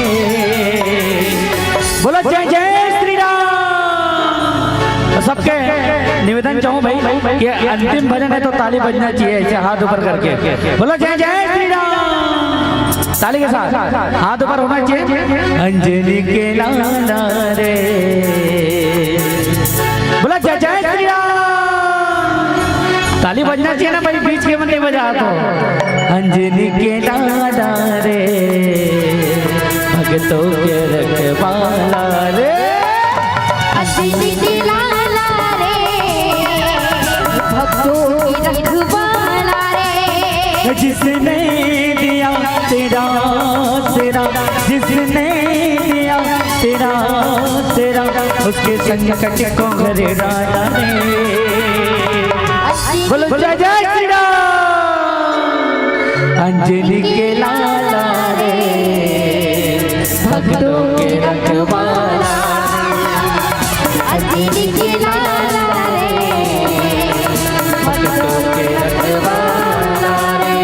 बोलो जय जय श्री राम। तो सबके निवेदन चाहूँ भाई कि अंतिम भजन है तो ताली बजना चाहिए, ऐसे हाथ ऊपर करके बोलो जय जय श्री राम। ताली के साथ हाथ ऊपर होना चाहिए। अंजनी के लाला रे, बोला जय जय श्री राम। ताली बजना चाहिए ना भाई, बीच के मन नहीं बजा तो। अंजनी के लाला रे, भक्तों के रखवाला रे। अंजनी के लाला रे, भक्तों के रखवाला रे। जिसने दिया तेरा, तेरा, जिसने दिया तेरा, तेरा, उसके संकट को हर डाला रे। बोलो जय जय श्री राम। अंजनी के लाला रे, भक्तों के रखवाला। अंजनी के लाला रे, भक्तों के रखवाला रे।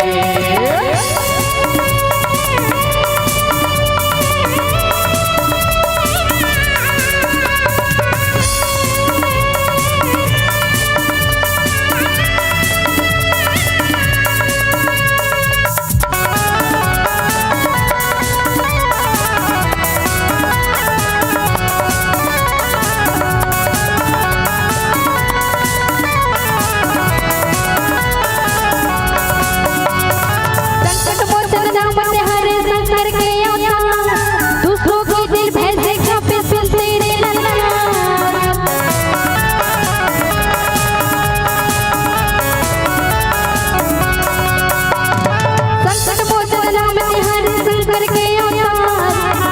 संकट मोचन नाम से हरे शंकर के अवतार, दुष्टों के दिल भय से कांपे सुन तेरे ललकार। संकट मोचन नाम से हरे शंकर के अवतार,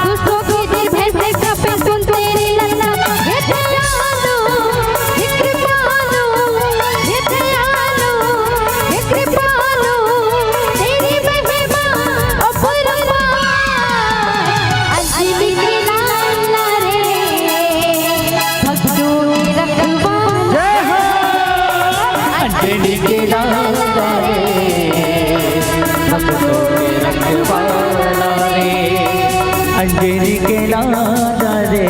दुष्टों के दिल भय से कांपे सुन तेरे ललकार। हे दयालु, हे कृपालु, हे दयालु, हे कृपालु, तेरी महिमा अपरंपार। अंजनी के लाला रे, भक्तों के रखवाला। जय हो। अंजनी के लाला रे, भक्तों के रखवाला रे। अंजनी के लाला रे,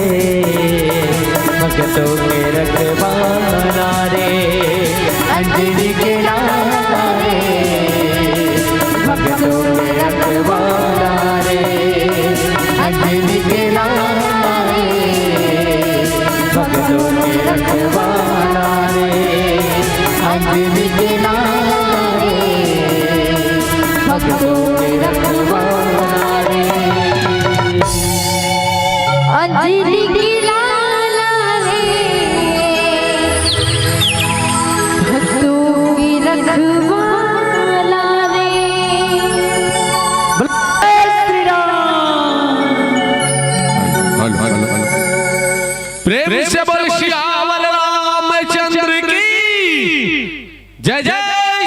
भक्तों के रखवाला रे। अंजनी के लाला रे, भक्तों के रखवाला रे। अंजनी के लाला रे, भक्तों के रखवाला रे। अंजनी के लाला रे, भक्तों के रखवाला रे। अंजनी के लाला रे, भक्तों के रखवाला रे। बोलो Shri Ram. Hello, hello, hello. प्रेम से बोल सियावर रामचंद्र की जय। जय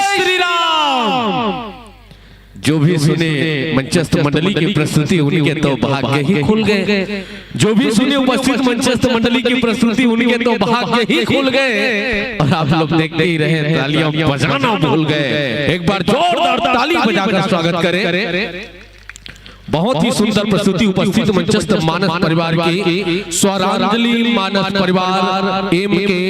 श्री राम। जो भी सुने मंचस्थ मंडली की प्रस्तुति, उनके तो भाग्य ही खुल गए। जो भी सुने उपस्थित मंचस्थ मंडली की प्रस्तुति, उनके तो भाग्य ही खुल गए। और आप लोग देखते ही रहे, तालियां बजाना भूल गए। एक बार जोरदार ताली बजाकर स्वागत करें। बहुत ही सुंदर प्रस्तुति उपस्थित मंचस्थ मानस परिवार की, स्वरांजलि मानस परिवार, एम के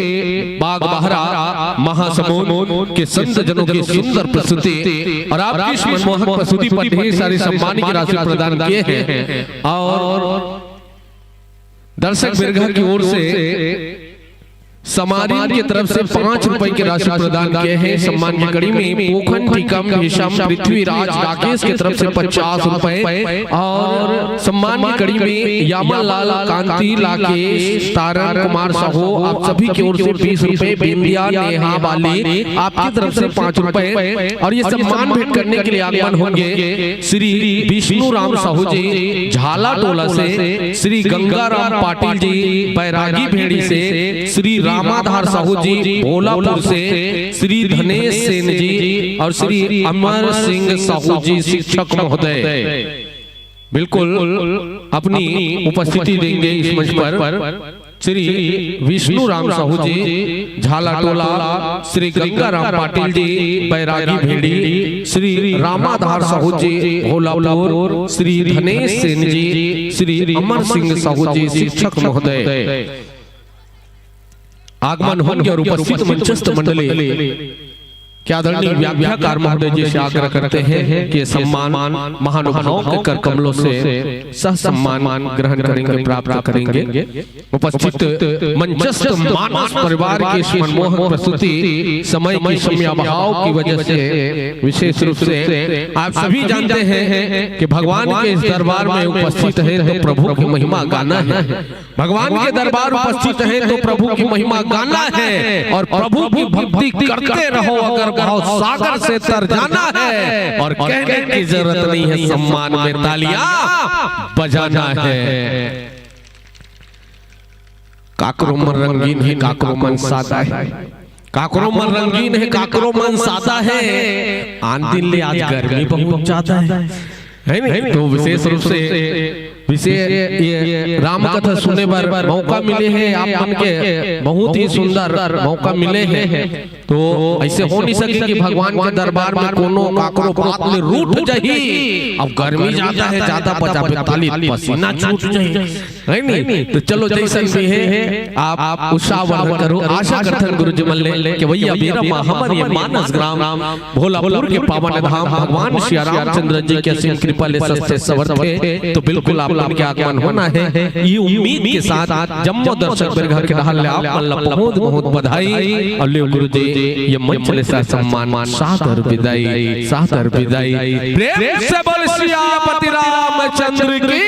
बागबाहरा, महासमुंद के संत जनों की सुंदर प्रस्तुति। और आपकी इस मनमोहक प्रस्तुति पर ढेर सारे सम्मान की राशि प्रदान किए हैं। और दर्शक बिरगा की ओर से समारिन की तरफ से पाँच रुपए की राशि प्रदान किए हैं। सम्मान की कड़ी में पोखन टीकम भीषम पृथ्वीराज राकेश की तरफ से पचास रुपए और सम्मान की कड़ी में यामालाल कांति लाकेश तारण कुमार साहू, आप सभी की ओर से बीस रुपए, बिंदिया नेहा वाली आपकी तरफ से पाँच रुपए। और ये सम्मान भेंट करने के लिए आगमन होंगे श्री विष्णु राम साहू जी झाला टोला से, श्री गंगाराम पाटिल जी बैरागी भेड़ी से, श्री रामाधार साहू जी भोलापुर से, श्री धनेश सेन जी और श्री अमर सिंह साहू जी शिक्षक महोदय बिल्कुल अपनी उपस्थिति देंगे इस मंच पर। श्री विष्णु राम साहू जी झालाटोला, श्री गंगाराम पाटिल जी बैरागी भेड़ी, श्री रामाधार साहू जी भोलापुर, श्री धनेश सेन जी, श्री अमर सिंह साहू जी शिक्षक महोदय। आगमन होन के और उपस्थित मंचस्थ मंडली के आदरणीय व्याख्याकार महोदय जी से आग्रह करते हैं कि सम्मान महानुभावों के कर कमलों से सह सम्मान ग्रहण करेंगे, प्राप्त करेंगे। उपस्थित मंचस्थ मानस परिवार की इस मनमोहक प्रस्तुति समय की समयाभाव की वजह से विशेष रूप से आप सभी जानते हैं कि भगवान के इस दरबार में उपस्थित हैं तो प्रभु की महिमा गाना है। भगवान के दरबार उपस्थित हैं तो प्रभु की महिमा गाना है और प्रभु की भक्ति करते रहो, अगर भाव सागर से तर जाना है और कहने की जरूरत नहीं है, सम्मान में तालियां बजाना है। काकरो मन रंगीन है, काकरो मन सादा है, काकरो मन रंगीन है, काकरो मन सादा है। आन दिन ले आज गर्मी बहुत ज्यादा है, है नहीं? तो विशेष रूप से विशेष ये राम कथा सुने बर मौका मिले है, आप मन के बहुत ही सुंदर मौका मिले है। तो ऐसे हो नहीं सके कि भगवान के दरबार में कोनो काकरो बात में रूठ जाही। अब गर्मी ज्यादा है, ज्यादा बजाबे ताली, पसीना छूट जाही, है नहीं? तो चलो, जैसन भी है, आप उत्साह वर्धन करो। आशा करथन गुरु जी मन ले कि भैया बेरा मा हमर ये मानस ग्राम भोलापुर के पावन धाम भगवान श्री रामचंद्र जी के असीम कृपा ले सस्ते सवर्थे, तो बिल्कुल आप मन के आगमन होना है। ये उम्मीद के साथ जम्मो दर्शक बिरघा के डहर ले आप मन ला बहुत बहुत बधाई। और ले गुरु जी, ये मंच ले सर सम्मान, सादर विदाई, सादर विदाई। प्रेम से बोल सियापति रामचंद्र की।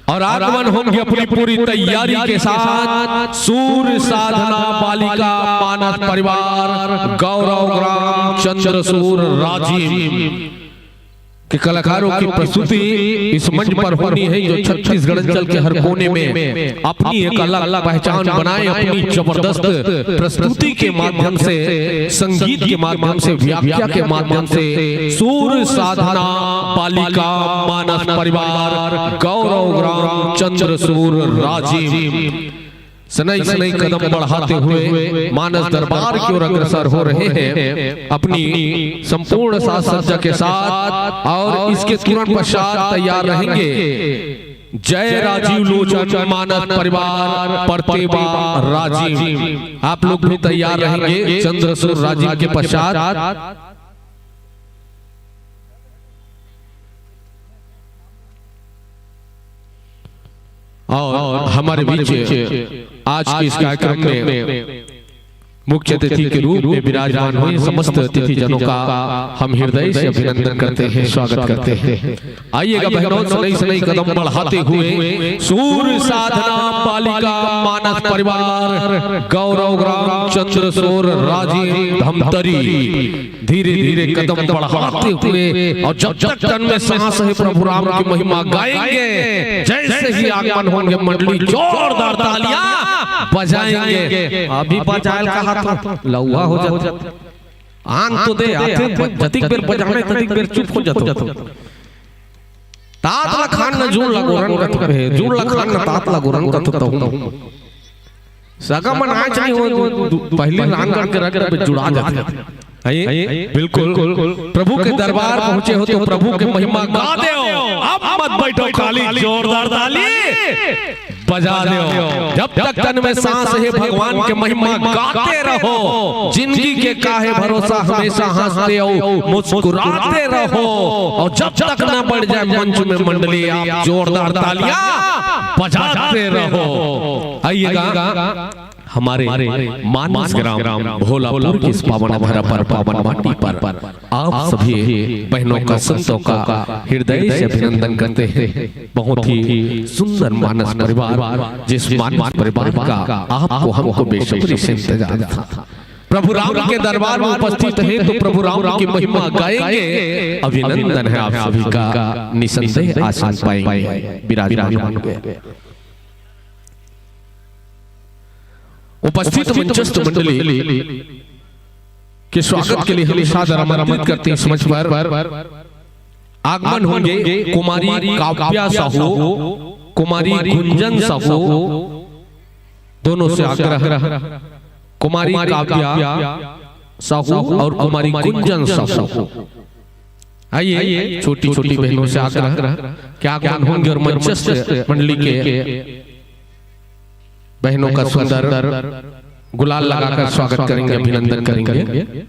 और आगमन होन के अपनी पूरी तैयारी के साथ सूर साधना बालिका मानस परिवार गौरव ग्राम चंद्रसूर राजिम के कलाकारों की प्रस्तुति इस मंच पर होनी है, जो छत्तीसगढ़ अंचल के हर कोने में अपनी एक अलग पहचान बनाए, अपनी जबरदस्त प्रस्तुति के माध्यम से, संगीत के माध्यम से, व्याख्या के माध्यम से सूर साधना बालिका मानस परिवार गौरव ग्राम चंद्रसूर राजिम सनई सनई कदम बढ़ाते हुए मानस दरबार की ओर अग्रसर हो रहे हैं अपनी संपूर्ण साज सज्जा के साथ। और इसके तुरंत पश्चात तैयार रहेंगे जय राजीव लोचन मानस परिवार परतेवा राजिम। आप लोग भी तैयार रहेंगे चंद्रसूर राजिम के पश्चात। और हमारे बीच आज के इस कार्यक्रम में मुख्य अतिथि के रूप में विराजमान हुए समस्त अतिथि जनों का हम हृदय से अभिनंदन करते हैं, स्वागत करते हैं। आइएगा बहनों, सनई सनई कदम बढ़ाते हुए सूर साधना बालिका मानस परिवार गौरव ग्राम चंद्रसूर राजिम धमतरी धीरे धीरे कदम बढ़ाते हुए, और जब तक तन में सांस है प्रभु राम की महिमा गाएंगे। जैसे ही आगमन होंगे मंडली जोरदार तालियां बजाएंगे। अभी बजायल कहा था, लौआ हो जाता। आन तो दे आथे, जतिक बेर बजाने ततिक बेर चुप हो जाता। तात ला खान न जूड़ ला गोरन कथे, जूड़ ला खान न तात ला गोरन कथे तहूं। सगा मन आज नहीं हो, दु-, पहली रांगड़ के रख दे, जुड़ा जाथे। हैं? बिल्कुल। प्रभु के दरबार पहुंचे हो तो प्रभु के महिमा गा दे हो। अब मत बैठो खाली, जोरदार ताली बजा दे हो। जब तक तन में सांस है भगवान के महिमा गाते रहो। जिंदगी के काहे भरोसा, हमेशा हंसते हो, मुस्कुराते रहो। और जब तक ना बढ़ जाए मंच में मंडली, आप जोरदार तालियां बजाते रहो। आइएगा हमारे मानस ग्राम भोलापुर की इस पावन धरा पर, पावन माटी पर आप सभी बहनों का, संतों का हृदय से अभिनंदन करते हैं। बहुत ही सुंदर मानस परिवार, जिस मानस परिवार का आपको, हमको बेसब्री से इंतजार था। प्रभु राम के दरबार में उपस्थित हैं तो प्रभु राम की महिमा गाएंगे। अभिनंदन है आप सभी का, निसंदेह आसन पाएंगे, विराजमान होंगे। उपस्थित मंचस्थ मंडली के स्वागत के लिए हम सादर आमंत्रित करते हैं इस मंच पर। आगमन होंगे कुमारी काव्या साहू, कुमारी गुंजन साहू, दोनों से आग्रह, कुमारी काव्या साहू और कुमारी गुंजन साहू। आइए, छोटी छोटी बहनों से आग्रह कि आगमन होंगे और मंचस्थ मंडली के बहनों का सुंदर गुलाल लगाकर स्वागत करेंगे, अभिनंदन करेंगे।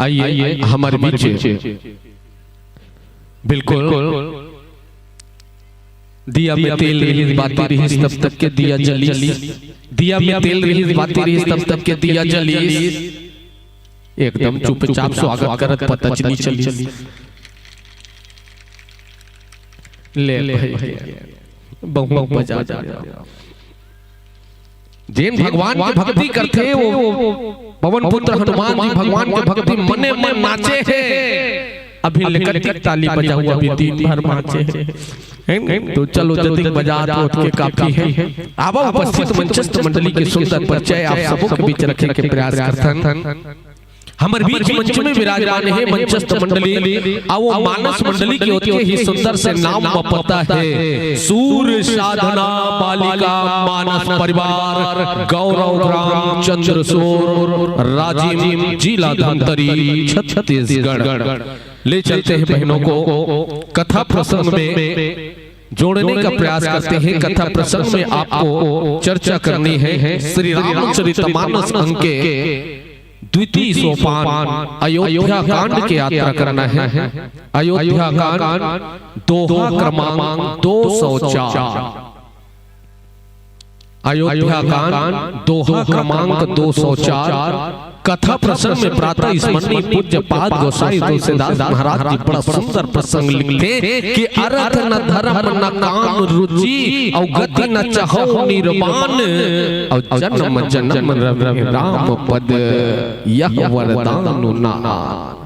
आइए, हमारे बीच बिल्कुल। दिया में तेल रिहिस, बाती रिहिस, तब तक के दिया जलिस। दिया में तेल रिहिस, बाती रिहिस, तब तक के दिया जलिस। एकदम चुपचाप स्वागत करत पता च नइ चलिस। ले भाई, बहुत मजा आ गया। जेन भगवान के भक्ति करथे, वो पवन पुत्र हनुमान जी भगवान के भक्ति मने मन नाचे हे। अभी लेकर ताली बजाऊ, अभी दिन भर नाचे हे। हैं? तो चलो, जतिक बजा तो ओतके काफी हे। आवा, उपस्थित मंचस्थ मंडली के सुंदर परिचय आप सबों के बीच रखे के प्रयास करथन। हमर बीच मंच में विराजमान हे मंचस्थ मंडली, अउ वो मानस मंडली के ओतके ही सुंदर से नाम म पता हे, सूर साधना बालिका मानस परिवार, गौरव ग्राम, चंद्रसोर, राजिम, जिला धमतरी, छत्तीसगढ़। ले चलते हैं बहनों को कथा प्रसंग में जोड़ने का प्रयास करते हैं। कथा प्रसंग में आपको चर्चा करनी है श्री रामचरितमानस अंक के द्वितीय सोपान अयोध्या कांड की यात्रा करना है। अयोध्या कांड, दोहा क्रमांक दो सौ चार। अयोध्या कांड, दोहा क्रमांक दो सौ चार। कथा प्रसंग में प्रातः स्मरणीय पूज्य पाद गोसाई तुलसीदास महाराज जी बड़ा सुंदर प्रसंग लिखथे कि अर्थ न धर्म न काम रुचि, अउ गति न चाहो निर्वाण, अउ जन्म जन्म रहे राम पद, यह वरदान नान।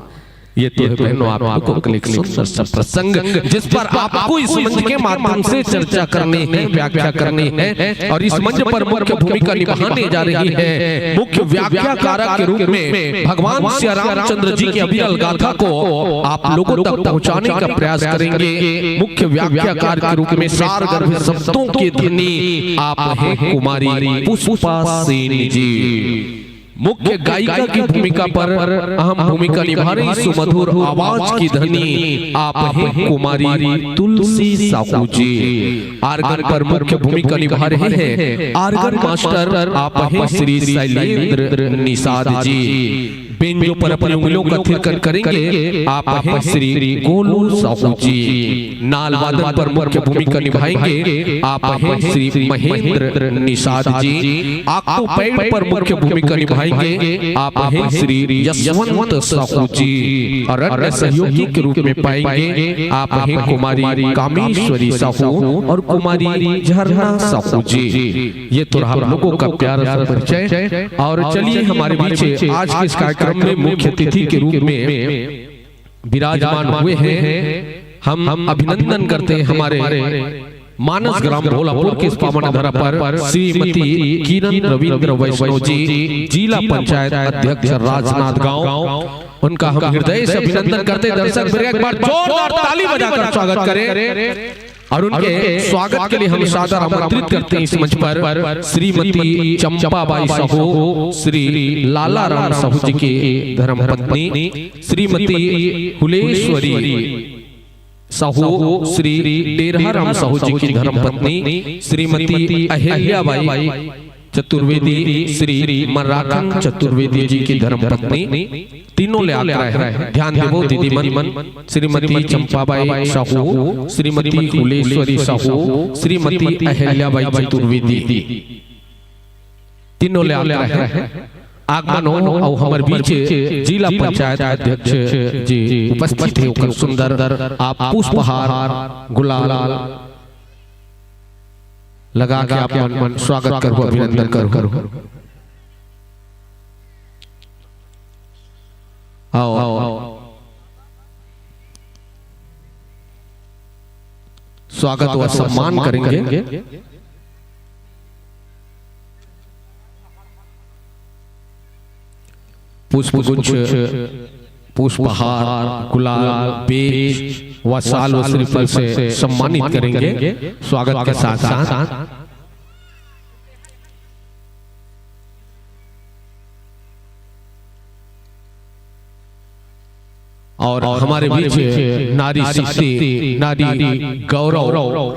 ये तो है बहनों, आप लोगों के लिए एक सुंदर सा प्रसंग, जिस पर आपको इस मंच के माध्यम से चर्चा करनी है, व्याख्या करनी है। और इस मंच पर मुख्य भूमिका निभाने जा रही है मुख्य व्याख्याकारक के रूप में भगवान श्री रामचंद्र जी की अविरल गाथा को आप लोगों तक पहुंचाने का प्रयास करेंगे। मुख्य व्याख्याकार के रूप में सारगर्भ शब्दों के धनी आप हैं कुमारी पुष्पा सेन जी। मुख्य गायिका की भूमिका पर अहम भूमिका निभा रही सुमधुर आवाज की धनी आप हैं कुमारी तुलसी साहू जी। आर्गन पर मुख्य भूमिका निभा रहे हैं आर्गन मास्टर आप हैं श्री शैलेंद्र निषाद जी। बेंजो पर अपनी उंगलियों का थिरकन करेंगे आप हैं श्री गोलू साहू जी। नाल वादन पर मुख्य भूमिका निभाएंगे आप हैं श्री महेंद्र निषाद जी। आक्टो पैड पर मुख्य भूमिका निभाएंगे आप हैं श्री यशवंत साहू जी। और अन्य सहयोगी के रूप में पाएंगे आप हैं कुमारी कामेश्वरी साहू और कुमारी झरना साहू जी। ये तो रहा हम लोगों का प्यारा सा परिचय। और चलिए, हमारे बीच आज के इस कार्यक्रम में मुख्य अतिथि के रूप में विराजमान हुए हैं। हम अभिनंदन करते हैं हमारे मानस ग्राम भोलापुर के इस पावन धरा पर श्रीमती किरण रविंद्र वैष्णव जी, जिला पंचायत अध्यक्ष राजनांदगांव। उनका हम हृदय से अभिनंदन करते हैं। दर्शक वृंद, एक बार जोरदार ताली बजाकर स्वागत करें। और उनके स्वागत के लिए हम सादर आमंत्रित करते हैं इस मंच पर श्रीमती चंपाबाई साहू, श्री लाला राम साहू जी की धर्मपत्नी, श्रीमती हुलेश्वरी साहू, श्री डेरहा राम साहू जी की धर्मपत्नी, श्रीमती अहिल्याबाई चतुर्वेदी, श्री मराठन चतुर्वेदी जी की धर्मपत्नी। तीनों ले आग्रह है, ध्यान देवो दीदी मन, श्रीमती चंपाबाई साहू, श्रीमती हुलेश्वरी साहू, श्रीमती अहिल्याबाई चतुर्वेदी। तीनों ले आग्रह है। आगमन हो अउ हमर बीच जिला पंचायत अध्यक्ष जी उपस्थित हे, ओकर सुंदर आप पुष्पहार गुलाल लगा के आप मन स्वागत करहु, अभिनंदन करहु। आओ, आओ। स्वागत व सम्मान करेंगे। पुष्पगुच्छ, पुष्पहार, गुलाल, बेच व साल व श्रीफल से सम्मानित करेंगे। स्वागत के साथ साथ और हमारे बीच नारी शक्ति, नारी गौरव,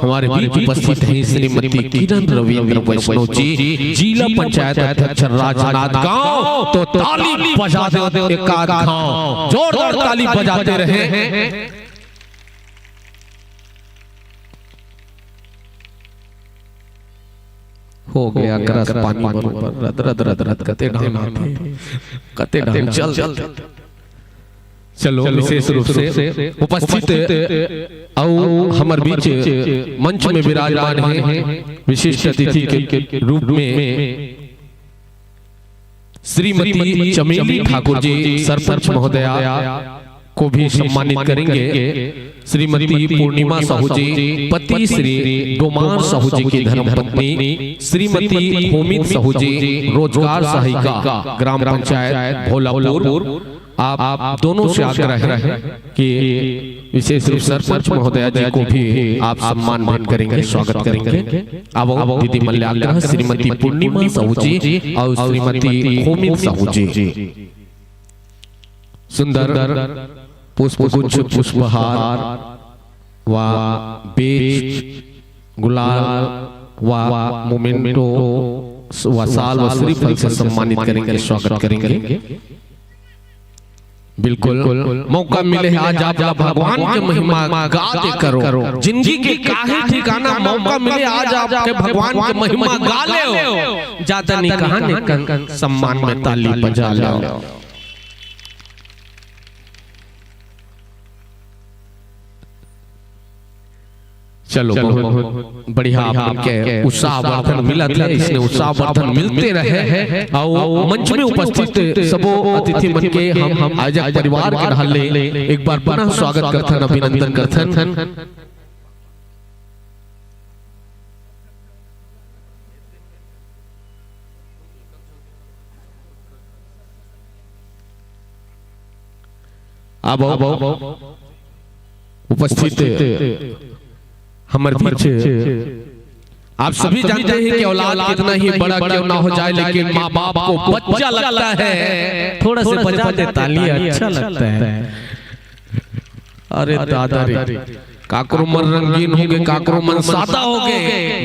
हमारे बीच उपस्थित हैं श्रीमती किरण रविंद्र वैष्णव जी, जिला पंचायत अध्यक्ष राजनांदगांव। तो ताली बजा दो, एक आध घाव, जोरदार ताली बजाते रहें। हो गया ग्रस पानी बरोबर, रद रद रद रद, कते ढान आथे, कते ढान चल देथे। चलो, विशेष रूप से उपस्थित अउ हमर बीच मंच में विराजमान हैं विशिष्ट अतिथि के रूप में श्रीमती चमेली ठाकुर जी, सरपंच महोदया को भी सम्मानित करेंगे। श्रीमती पूर्णिमा साहू जी, पति श्री डोमार साहू जी की धर्मपत्नी श्रीमती होमित साहू जी, रोजगार सहायिका, ग्राम पंचायत भोलापुर। आप दोनों से आग्रह है कि विशेष रूप सरपंच महोदया जी को भी आप सम्मान भेंट करेंगे, स्वागत करेंगे। अब दीदी मल्याग्रह श्रीमती पूर्णिमा साहू जी और श्रीमती होमित साहू जी सुंदर पुष्पगुच्छ, पुष्पहार व बेच, गुलाल व मोमेंटो व साल व श्रीफल से सम्मानित करेंगे, स्वागत करेंगे। बिल्कुल, मौका मिले हे आज आप ला भगवान के महिमा गा दे करो। जिंदगी के काहे ठिकाना, मौका मिले आज आपके भगवान के महिमा गा ले हो। ज्यादा नहीं कहा, ने कन सम्मान में ताली बजा लो। चलो, बहुत बढ़िया, आप मन के उत्साहवर्धन मिलत हे, इसने उत्साहवर्धन मिलते रहे। अउ मंच में उपस्थित सबो अतिथि मन के हम, हम आयोजक परिवार के डहार ले एक बार पुनः स्वागत करथन, अभिनंदन करथन। अब उपस्थित हमर बीच आप सभी जानते हैं कि औलाद कितना ही बड़ा क्यों ना हो जाए, लेकिन माँ बाप को बच्चा लगता है। थोड़ा सा बजा दे ताली, अच्छा लगता है। अरे दादा रे, काकरो मन रंगीन होगे, काकरो मन सादा होगे।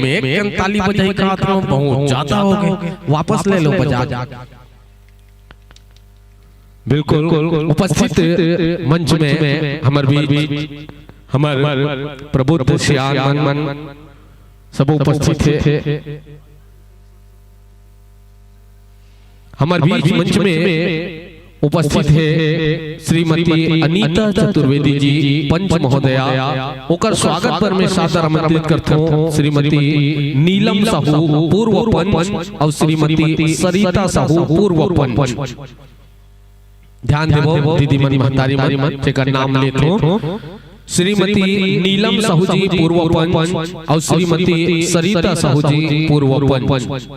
मैं एक कन ताली बजाई का, बहुत ज्यादा होगे। वापस ले लो बजा। बिल्कुल, उपस्थित मंच में हमर बीच हमर प्रबुद्ध सियान मन सब उपस्थित हे। हमर बीच मंच में उपस्थित हे श्रीमती अनीता चतुर्वेदी जी, पंच महोदया। ओकर स्वागत बर मैं सादर आमंत्रित करथों श्रीमती नीलम साहू, पूर्व पंच, और श्रीमती सरिता साहू, पूर्व पंच। ध्यान देवो दीदी मन, महतारी मन, जेकर नाम लेथों, श्रीमती नीलम साहू जी, पूर्व पंच, और श्रीमती सरिता साहू जी, पूर्व पंच।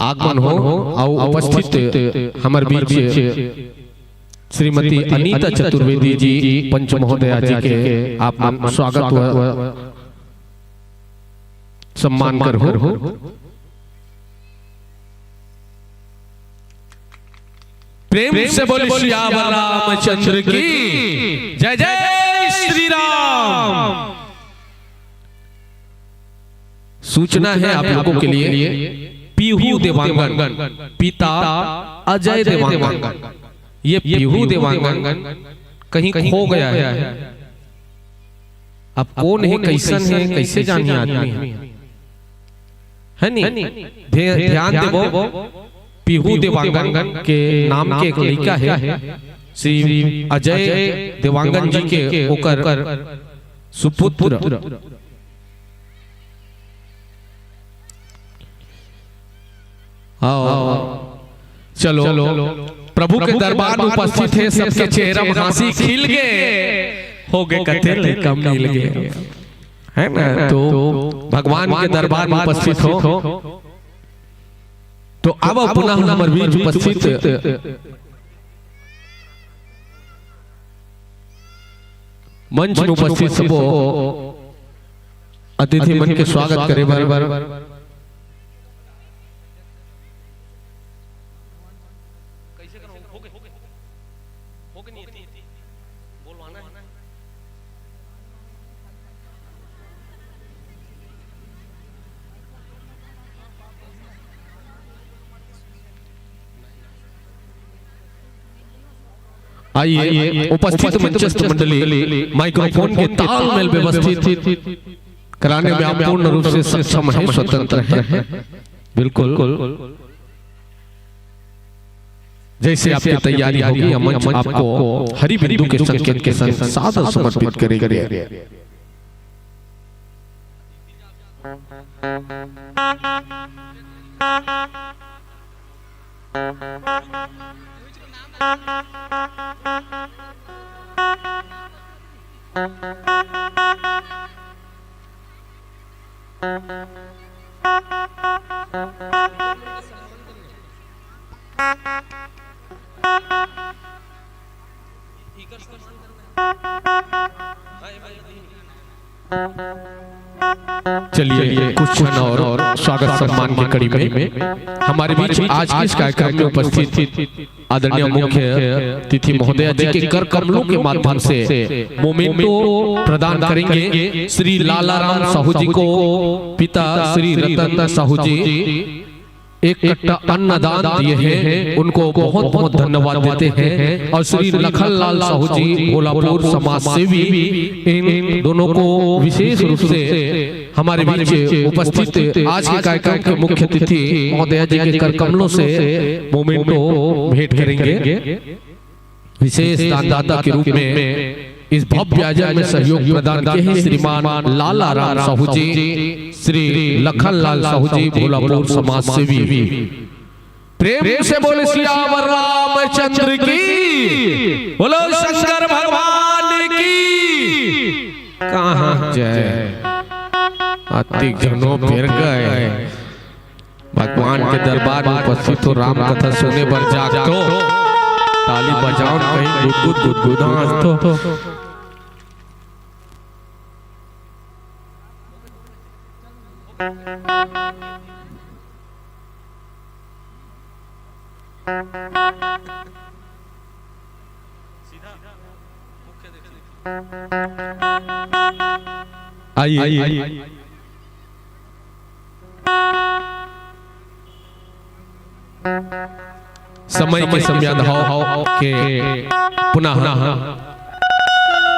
आगमन हो अउ उपस्थित हमर बीच श्रीमती अनीता चतुर्वेदी जी, पंच महोदया जी के आप मन स्वागत व सम्मान करहु। प्रेम से बोल सियावर रामचंद्र की जय, जय श्री राम। सूचना है आप लोगों के लिए, पीहू देवांगन, पिता अजय देवांगन। ये पीहू देवांगन कहीं खो गया है। अब कौन है, कैसन है, कैसे जानिए आदमी है। है नी? ध्य-, ध्यान देवो, पीहू देवांगन के नाम के एक लइका हे, श्री अजय देवांगन जी के, ओकर सुपुत्र। आओ, चलो, प्रभु के दरबार में उपस्थित हे, सबके चेहरा में हंसी खिल गे, हो गे कते लइका मिल गे, है ना? तो भगवान के दरबार में उपस्थित हो, तो अब पुनः हमर बीच उपस्थित मंच में उपस्थित सबो अतिथि मन के स्वागत करे बर। आइए, उपस्थित मंचस्थ मंडली, माइक्रोफोन के तालमेल व्यवस्थित कराने में आप पूर्ण रूप से सक्षम हैं, स्वतंत्र हैं। बिल्कुल। जैसे आपकी तैयारी होगी, हम मंच आपको हरि बिंदु के संकेत के संग सादर समर्पित करेंगे। चलिए, कुछ क्षण और स्वागत सम्मान की कड़ी में हमारे बीच आज के इस कार्यक्रम में उपस्थित आदरणीय मुख्य अतिथि महोदया जी के कर कमलों के माध्यम से मोमेंटो प्रदान करेंगे श्री लालाराम साहू जी को, पिता श्री रतन साहू जी एक कट्टा अन्नदान दिए हैं, उनको बहुत बहुत धन्यवाद देते हैं। और श्री लखनलाल साहू जी भोलापुर समाज सेवी, इन दोनों को विशेष रूप से हमारे बीच उपस्थित आज के कार्यक्रम के मुख्य अतिथि महोदया जी के कर कमलों से मोमेंटो भेंट करेंगे। विशेष दानदाता के रूप में इस भव्य आयोजन में सहयोग प्रदान किए हैं श्रीमान लाला राम साहू जी, श्री लखन लाल साहू जी, भोलापुर समाज सेवी। प्रेम से बोले सियावर रामचंद्र की, बोलो शंकर भगवान की। कहाँ जय, अतिक झनो पेर गए। भगवान के दरबार में उपस्थित हो, राम कथा सुने बर जाग तो, ताली बजाओ न कहीं गुदगुद गुदगुदाओ न तो। आइए, आइए। समय के संध्या भाव के पुनः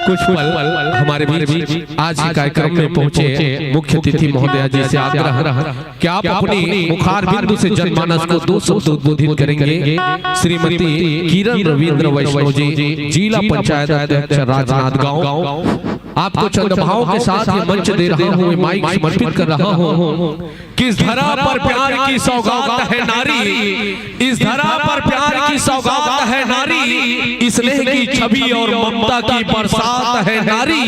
कुछ पल हमारे बीच आज के कार्यक्रम में पहुंचे मुख्य अतिथि महोदया जी से आग्रह कि आप अपनी मुखार बिंदु से जनमानस को दो शब्द उद्बोधित करेंगे। श्रीमती किरण रविंद्र वैष्णव जी, जिला पंचायत अध्यक्ष राजनांदगांव, आपको चंद भावों के साथ ये मंच दे रहा हूँ, ये माइक समर्पित कर रहा हूँ। किस धरा पर प्यार की सौगात है नारी, इस धरा पर प्यार की सौगात है नारी, स्नेह की छवि और ममता की बरसात है नारी।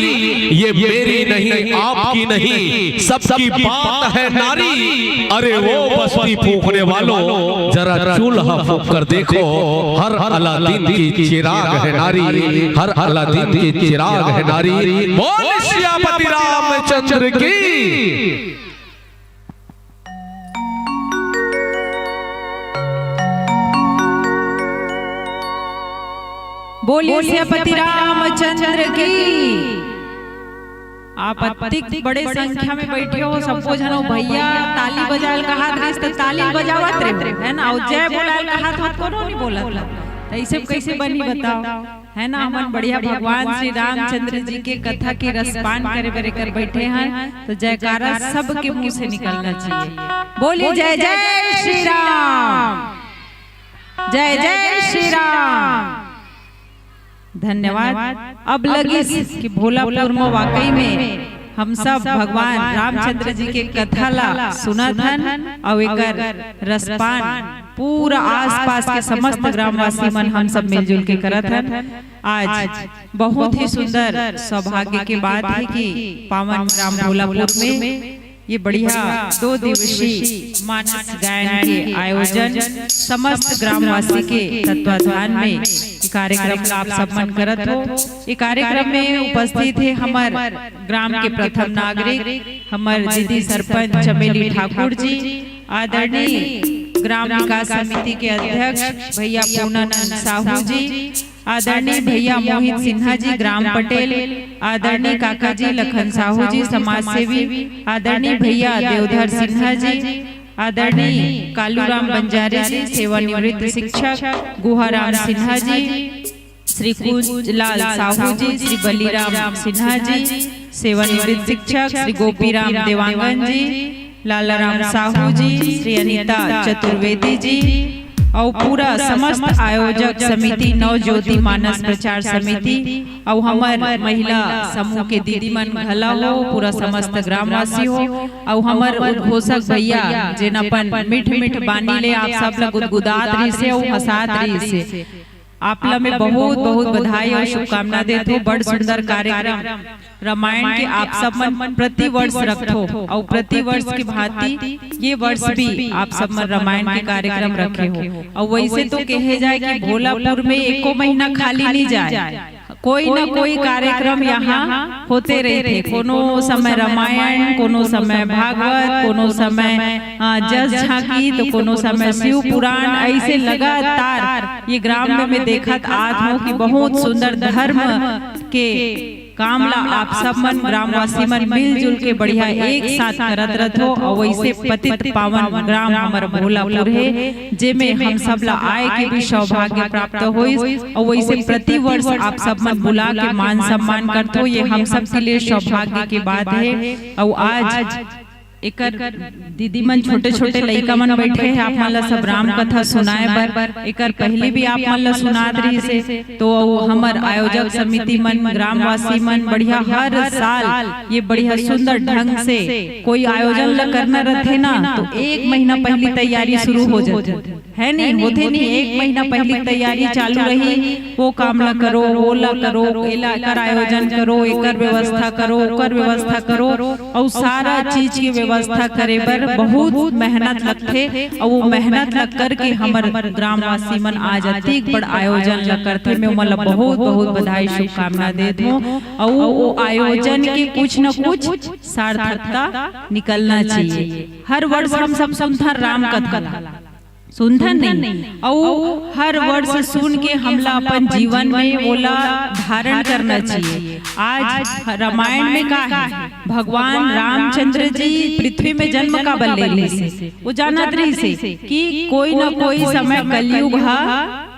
ये मेरी नहीं, आपकी नहीं, सबकी बात है नारी। अरे वो बस्ती फूंकने वालों, जरा चूल्हा फूंक कर देखो, हर अलादीन की चिराग है नारी, हर अलादीन की चिराग है नारी। बोल सियापति रामचंद्र की। बोलिए सियापति रामचंद्र की। आप अतिक बड़े संख्या में बैठे हो, सबो झन हो भैया, ताली बजाल कहात रहिस त ताली बजावत रहे, है ना? अउ जय बोलाल कहात हो, कोनो नहीं बोलत रहे। त ऐसे कैसे बनी बताओ? है ना, हमन बढ़िया भगवान श्री रामचंद्र जी के कथा के रसपान करे बर एकर बैठे हैं, तो जयकारा सबके मुंह से निकलना चाहिए। बोली जय जय श्री राम, जय जय श्री राम। धन्यवाद। अब लगिस कि भोलापुर में वाकई में हम सब भगवान रामचंद्र जी के कथा ला सुनत हन अउ एकर रसपान पूरा आसपास के समस्त ग्रामवासी मन हम सब मिलजुल के करत हन। आज बहुत ही सुंदर सौभाग्य के बात है कि पावन ग्राम भोलापुर में ये बढ़िया दो दिवसीय मानस गायन के आयोजन समस्त ग्रामवासी के तत्वाधान में ये कार्यक्रम ला आप सब मन करत हो। ये कार्यक्रम में उपस्थित है हमर ग्राम के प्रथम नागरिक, हमर दीदी सरपंच चमेली ठाकुर जी, आदरणीय ग्राम विकास समिति के अध्यक्ष भैया पूर्णानंद साहू जी, आदरणीय भैया मोहित सिन्हा जी ग्राम पटेल, आदरणीय काका जी लखन साहू जी समाज सेवी, आदरणीय भैया देवधर सिन्हा जी, आदरणीय कालूराम बंजारे जी सेवानिवृत्त शिक्षक, गुहाराम सिन्हा जी, श्री कुंजलाल साहू जी, श्री बलिराम सिन्हा जी सेवानिवृत्त शिक्षक, श्री गोपीराम देवांगन जी, लालाराम साहू जी, श्री अनिता चतुर्वेदी जी अउ पूरा समस्त आयोजक समिति नवज्योति मानस प्रचार समिति अउ हमर महिला समूह के दीदी मन घला हो, पूरा समस्त ग्रामवासी हो अउ हमर उद्घोषक भैया जेन अपन मीठ मीठ बानी ले आप सब ला गुदगुदात रहिसे अउ हंसात रहिसे। आप ला मैं बहुत बहुत बधाई अउ शुभकामना देत हूँ। बड़ सुंदर कार्यक्रम रामायण के आप सब मन प्रतिवर्ष रखथो अउ प्रतिवर्ष के भांति ये वर्ष भी आप सब मन रामायण के कार्यक्रम रखे हो। अउ वैसे तो कहे जाए कि भोलापुर में एको महीना खाली नहीं जाए, कोई ना कोई कार्यक्रम यहाँ होते रहिथे। कोनो समय रामायण, कोनो समय भागवत, कोनो समय अ, जस झांकी, तो कोनो समय शिव पुराण, ऐसे लगातार ये ग्राम में मैं देखत आत हूँ कि बहुत सुंदर धर्म के काम ला आप सब मन ग्रामवासी मन मिलजुल के बढ़िया एक साथ करत रथो। अउ वैसे पतित पावन ग्राम हमर भोलापुर है, जेमे हम सब ला आए के भी सौभाग्य प्राप्त होइस। अउ वैसे प्रतिवर्ष आप सब मन बुला के मान सम्मान करथो, ये हम सब के लिए सौभाग्य के बात है। अउ आज एकर दीदी मन छोटे-छोटे लइका मन बैठे हे, आप मन ला सब राम कथा सुनाए बर। एकर पहिली भी आप मन ला सुनात रहिस हे, तो हमर आयोजक समिति मन, ग्रामवासी मन बढ़िया हर साल ये बढ़िया सुंदर ढंग से कोई आयोजन ला करना रथे ना, तो एक महीना पहिली तैयारी शुरू हो जाथे। है नहीं, होथे नहीं, एक महीना पहिली तैयारी चालू रही, वो काम ला करो, वो ला करो, एला, एकर आयोजन करो, एकर व्यवस्था करो, ओकर व्यवस्था करो, अउ सारा चीज के व्यवस्था करे बर बहुत मेहनत लगथे। अउ वो मेहनत ला करके हमर ग्रामवासी मन आज अतिक बड़ आयोजन ला करथे। मैं ओमन ला बहुत बहुत बधाई, शुभकामना देत हूँ। अउ वो आयोजन के कुछ न कुछ सार्थकता निकलना चाहिए। हर वर्ष हम सब सुनथन राम कथा, सुनथन नहीं, अउ हर वर्ष सुन के हमला अपन जीवन में ओला धारण करना चाहिए। आज रामायण में का है, भगवान रामचंद्र जी पृथ्वी में जन्म काबर ले रहिस हे, वो जानत रहिस हे कि कोई न कोई समय कलयुग ह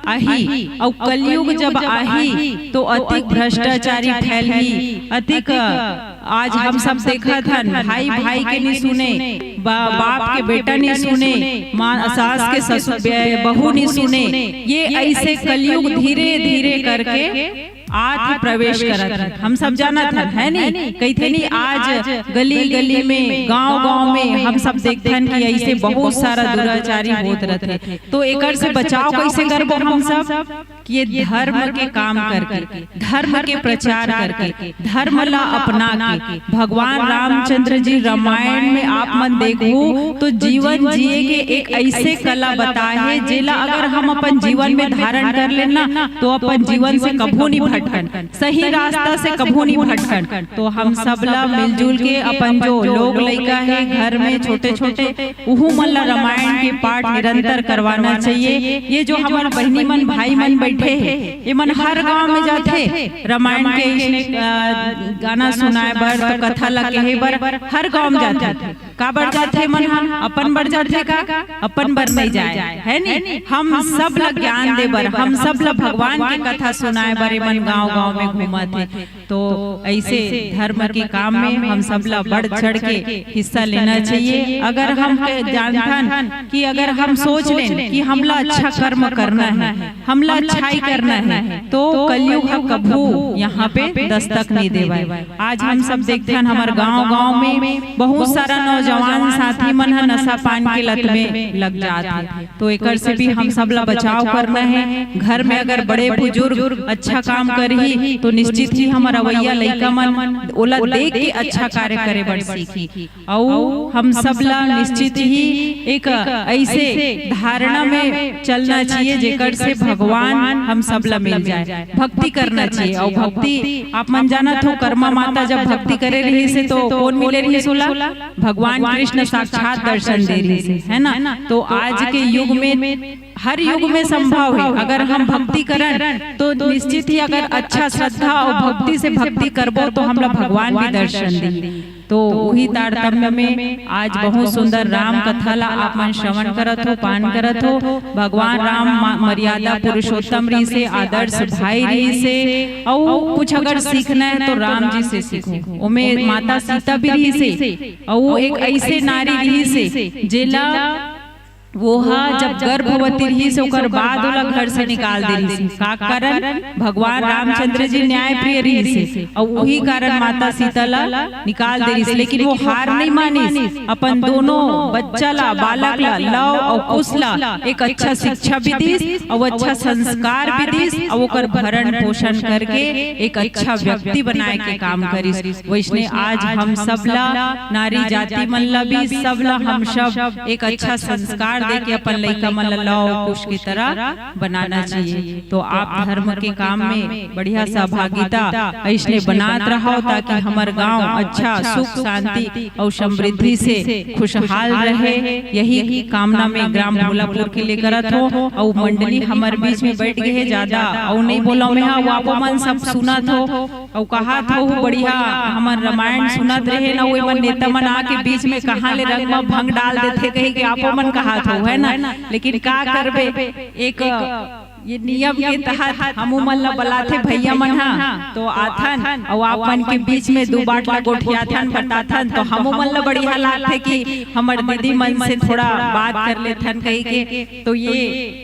आही, अउ कलयुग जब आही तो अतिक भ्रष्टाचारी फैलही, अतिक आज हम सब देखत हन, भाई भाई के नी सुने, बा-, बाप के बेटा नी सुने, माँ, सास के ससुर, बे-, बहू नी सुने। ये ऐसे कलयुग धीरे धीरे करके आत ही प्रवेश करत हे। हम सब जानत हन, है नी? कहिथे नी, आज गली गली में, गांव गांव में हम सब देखथन कि ऐसे बहुत सारा दुराचारी होत रथे। तो एकर से बचाव कैसे करबो हम सब? कि ये धर्म के काम करके, धर्म के प्रचार करके, धर्म ला अपना के भगवान रामचंद्र जी रामायण में आप मन देखहू तो जीवन जिए के एक ऐसे कला बताए हे, जेला अगर हम अपन जीवन में धारण कर लेना तो अपन जीवन से कभू नहीं भटकन, सही रास्ता से कभू नहीं भटकन। तो हम सब ला मिलजुल के अपन जो लोग लइका हे घर में छोटे छोटे, उहू मन ला रामायण के पाठ निरंतर करवाना चाहिए। ये जो हमर बहिनी मन, भाई मन बैठे हे, ये मन हर गांव में जाथे रामायण के इसने, अ, गाना सुनाए बर, तो कथा ला कहे बर हर गांव में जाथे। काबर जाथे मन ह? अपन बर जाथे का? अपन बर नहीं जाए, है नी? हम सब ला ज्ञान दे बर, हम सब ला भगवान के कथा सुनाए बर एमन गांव-गांव में घूमत हे। तो ऐसे धर्म के काम में हम सब ला बढ़ चढ़ के हिस्सा लेना चाहिए। अगर हम कह, जानथन कि अगर हम सोच लेन कि हमला अच्छा कर्म करना है, हमला अच्छाई करना है, तो कलयुग ह कभू यहाँ पे दस्तक नहीं देवय। आज हम सब देखथन, हमर गांव-गांव में बहुत सारा नौजवान साथी मन ह नशा पान के लत में लग जात हे। तो एकर से भी हम सब ला बचाव करना है। घर में अगर बड़े बुजुर्ग अच्छा काम करही, तो निश्चित ही हमर अवैया लइका मन ओला देख के अच्छा कार्य करे बर सीखही। अउ हम सब ला निश्चित ही एक ऐसे धारणा में चलना चाहिए, जेकर से भगवान हम सब ला मिल जाए। भक्ति करना चाहिए। अउ भक्ति, आप मन जानत हो, कर्मा माता जब भक्ति करे रहिस हे, तो कौन मिले रहिस ओला? भगवान कृष्ण साक्षात दर्शन दे रहिस हे, है ना? तो आज के युग में, हर युग में संभव है, अगर हम भक्ति करन, तो निश्चित ही अगर अच्छा श्रद्धा और भक्ति से भक्ति करबो, तो हमला भगवान भी दर्शन दी। तो उही तारतम्य में आज बहुत सुंदर राम कथा ला आप मन श्रवण करत हो, पान करत हो। भगवान राम मा-, मर्यादा पुरुषोत्तम रहिस हे, आदर्श भाई रहिस हे, अउ कुछ अगर सीखना है तो राम जी से सीखो। ओमे माता सीता भी रहिस हे, अउ एक ऐसे नारी रहिस हे जेला वो ह जब गर्भवती रहिस, ओकर बाद ओला घर से निकाल दे रहिस। का कारण? भगवान रामचंद्र जी न्यायप्रिय रहिस, अउ उही कारण माता सीता ला निकाल दे रहिस। लेकिन वो हार नहीं मानिस, अपन दोनों बच्चा ला, बालक ला, लव अउ कुश ला एक अच्छा शिक्षा भी दिस, अउ अच्छा संस्कार भी दिस, अउ ओकर भरण पोषण करके एक अच्छा व्यक्ति बनाए के काम करिस। वैसने आज हम सब ला, नारी जाति मन ला भी, सब ला हम सब एक अच्छा संस्कार दे के अपन लइका मन ला लव कुश की तरह बनाना चाहिए। तो आप धर्म के काम में बढ़िया सहभागिता ऐसने बनात रहो, ताकि हमर गांव अच्छा सुख शांति अउ समृद्धि से खुशहाल रहे। यही कामना में ग्राम भोलापुर के लिए करत हो। अउ मंडली हमर बीच में बैठ गए हे ज्यादा, अउ नहीं बोला मैं, हाँ, वो आपो मन सब सुनत हो। अउ कहात हो बढ़िया, हमर रामायण सुनत रहे ना, वो मन नेता मन आके बीच में कहाँ ले रंग में भंग डाल देथे कही के आपो मन कहात हो, है ना? लेकिन का करबे, एक ये नियम के तहत हमू मन ला बलाथे भैया मन हा, तो आथन अउ आप मन के बीच में दू बाट ला गोठियाथन, बताथन, तो हमू मन ला बढ़िया लागथे कि हमर दीदी मन से थोड़ा बात कर लेथन कही के। तो ये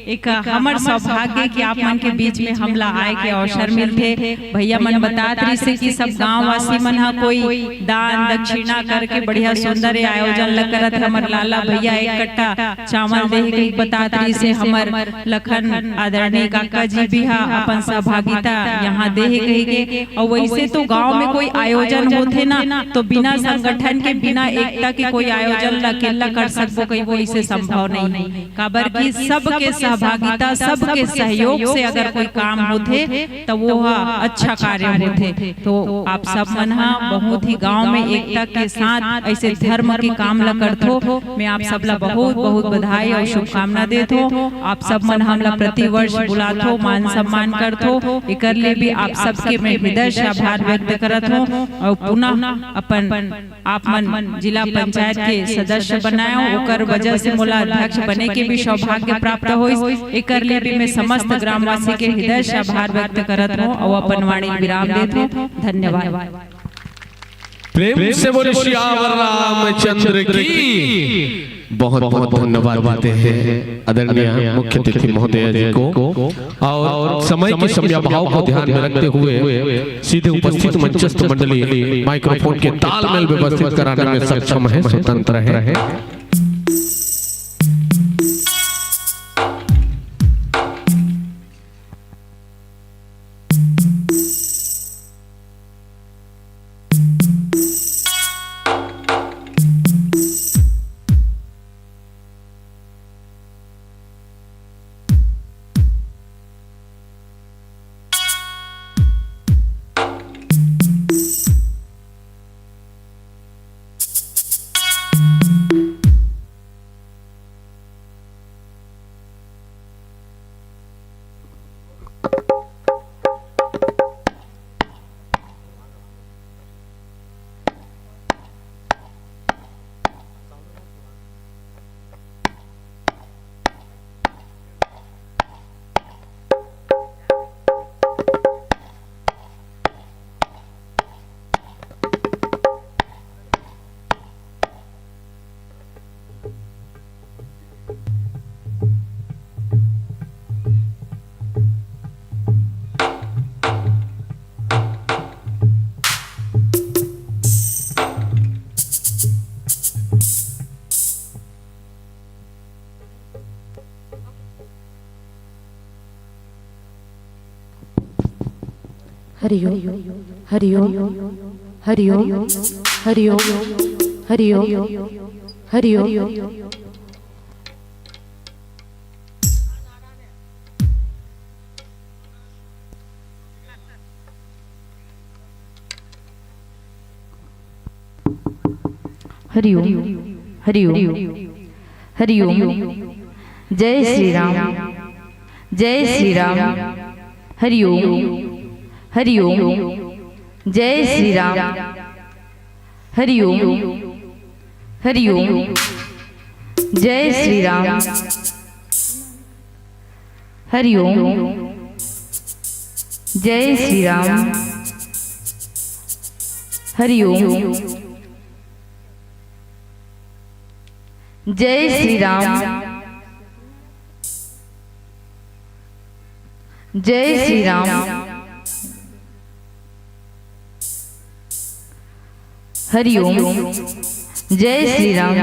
एक हमर सौभाग्य कि आप मन के बीच में हमला आए के अवसर मिलथे। भैया मन बतात रहिसे कि सब गांव वासी मन हा कोई दान दक्षिणा करके बढ़िया सुंदर ये आयोजन ल करत हे। हमर लाला भैया एक कट्टा चावल दे के बतात रहिसे, हमर लखन आदरणीय काका जी भी हा अपन सहभागिता यहाँ दे हे कही के। अउ वैसे तो गांव में कोई आयोजन होथे ना, तो बिना संगठन के, बिना एकता के कोई आयोजन ल अकेला कर सकबो कही, वो इसे संभव नहीं। काबर कि सबके सहभागिता, सबके सहयोग से अगर कोई काम होथे, त वो ह अच्छा कार्य होथे। तो आप सब मन ह बहुत ही गांव में एकता के साथ ऐसे धर्म के काम ला करथो। मैं आप सब ला बहुत बहुत बधाई अउ शुभकामना देत हो। आप सब मन हमला प्रतिवर्ष बुलाथो, मान सम्मान करथो, एकर ले भी आप सबके मैं हृदय से आभार व्यक्त करत हो। अउ पुनः अपन आप मन जिला पंचायत के सदस्य बनायो, ओकर वजह से मोला अध्यक्ष बने के भी सौभाग्य प्राप्त होइस। एकर ले भी मैं समस्त ग्रामवासी के हृदय से आभार व्यक्त करत हूँ अउ अपन वाणी विराम देत हूँ। धन्यवाद। प्रेम से बोले सियावर रामचंद्र की। बहुत बहुत धन्यवाद देते हैं आदरणीय मुख्य अतिथि महोदय जी को। और समय की समयाभाव को ध्यान में रखते हुए सीधे उपस्थित मंचस्थ मंडली माइक्रोफोन के तालमेल व्यवस्थित कराने में सक्षम है, स्वतंत्र है। हरि ओम, हरि ओम, हरि ओम, हरि ओम, हरि ओम, हरि ओम। हरि ओम, हरि ओम, हरि ओम। जय श्री राम, जय श्री राम। हरि ओम, हरि ओम। जय श्री राम। हरि ओम, हरि ओम। जय श्री राम। हरि ओम। जय श्री राम। हरि ओम। जय श्री राम। जय श्री राम। हरि ओम। जय श्री राम।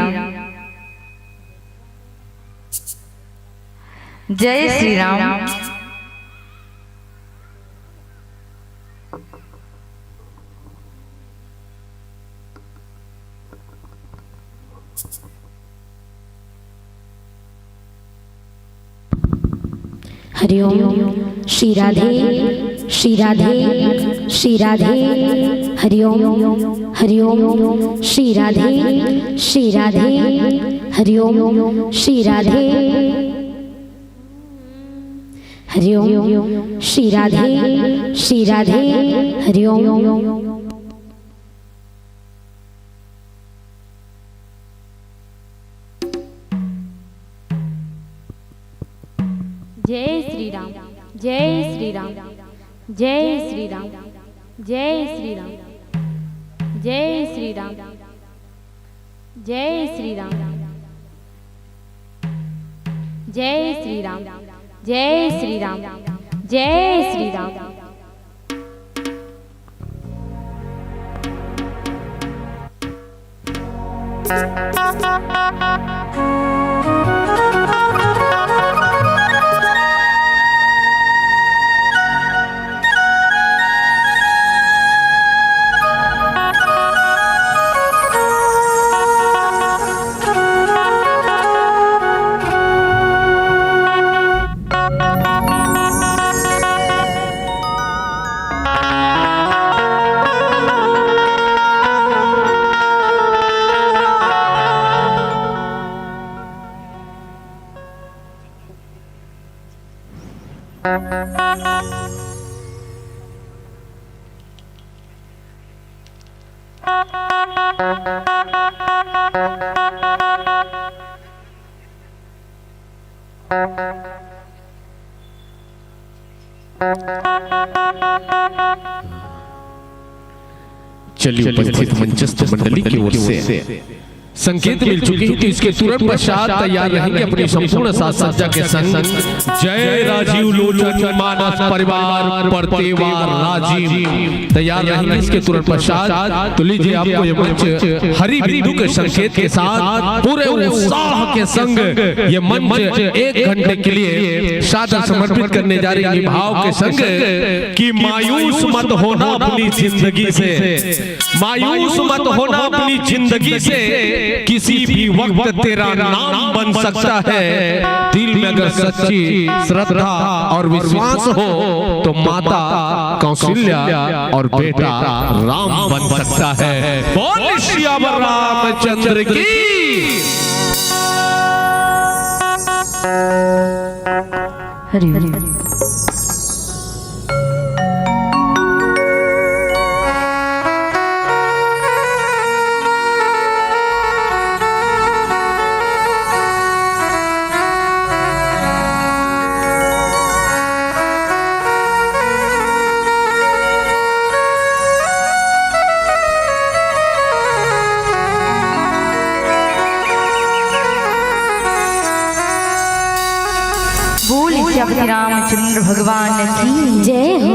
जय श्री राम। हरि ओम। श्री राधे, श्री राधे, श्री राधे। हरि ओम, हरि ओम। श्री राधे, श्री राधे। हरि ओम, श्री राधे। हरि ओम, श्री राधे, श्री राधे। हरि ओम। जय श्री राम, जय श्री राम, जय श्री राम, जय श्री राम, जय श्री राम, जय श्री राम, जय श्री राम, जय श्री राम, जय श्री राम। चलिए, उपस्थित मंचस्थ मंडली की ओर से संकेत मिल चुके हैं कि इसके तुरंत पश्चात तैयार रहेंगे अपनी संपूर्ण साज सज्जा के संग जय राजीव लोचन मानस परिवार परतेवा राजीव तैयार रहेंगे इसके तुरंत पश्चात। तो लीजिए, आपको ये मंच हरि बिंदु के संकेत के साथ पूरे उत्साह के संग ये मंच एक घंटे के लिए सादर समर्पित करने जा रही है भाव के संग कि मायूस मत होना अपनी जिंदगी से, मायूस मत होना अपनी जिंदगी से, किसी भी वक्त तेरा नाम बन सकता है। दिल में अगर सच्ची श्रद्धा और विश्वास हो तो माता कौशल्या और बेटा राम बन सकता है। बोल सियावर रामचंद्र की। हरि हरि। बोल सियापति रामचंद्र भगवान की जय हो।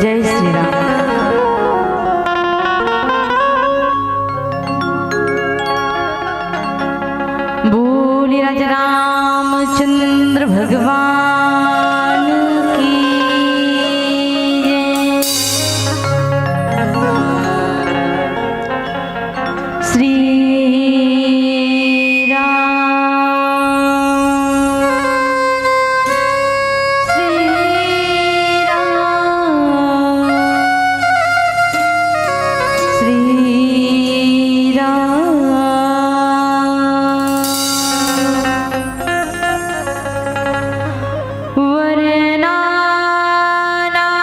जय श्री राम। बोले राजा रामचंद्र भगवान की जय। श्री राम, श्री राम, श्री राम।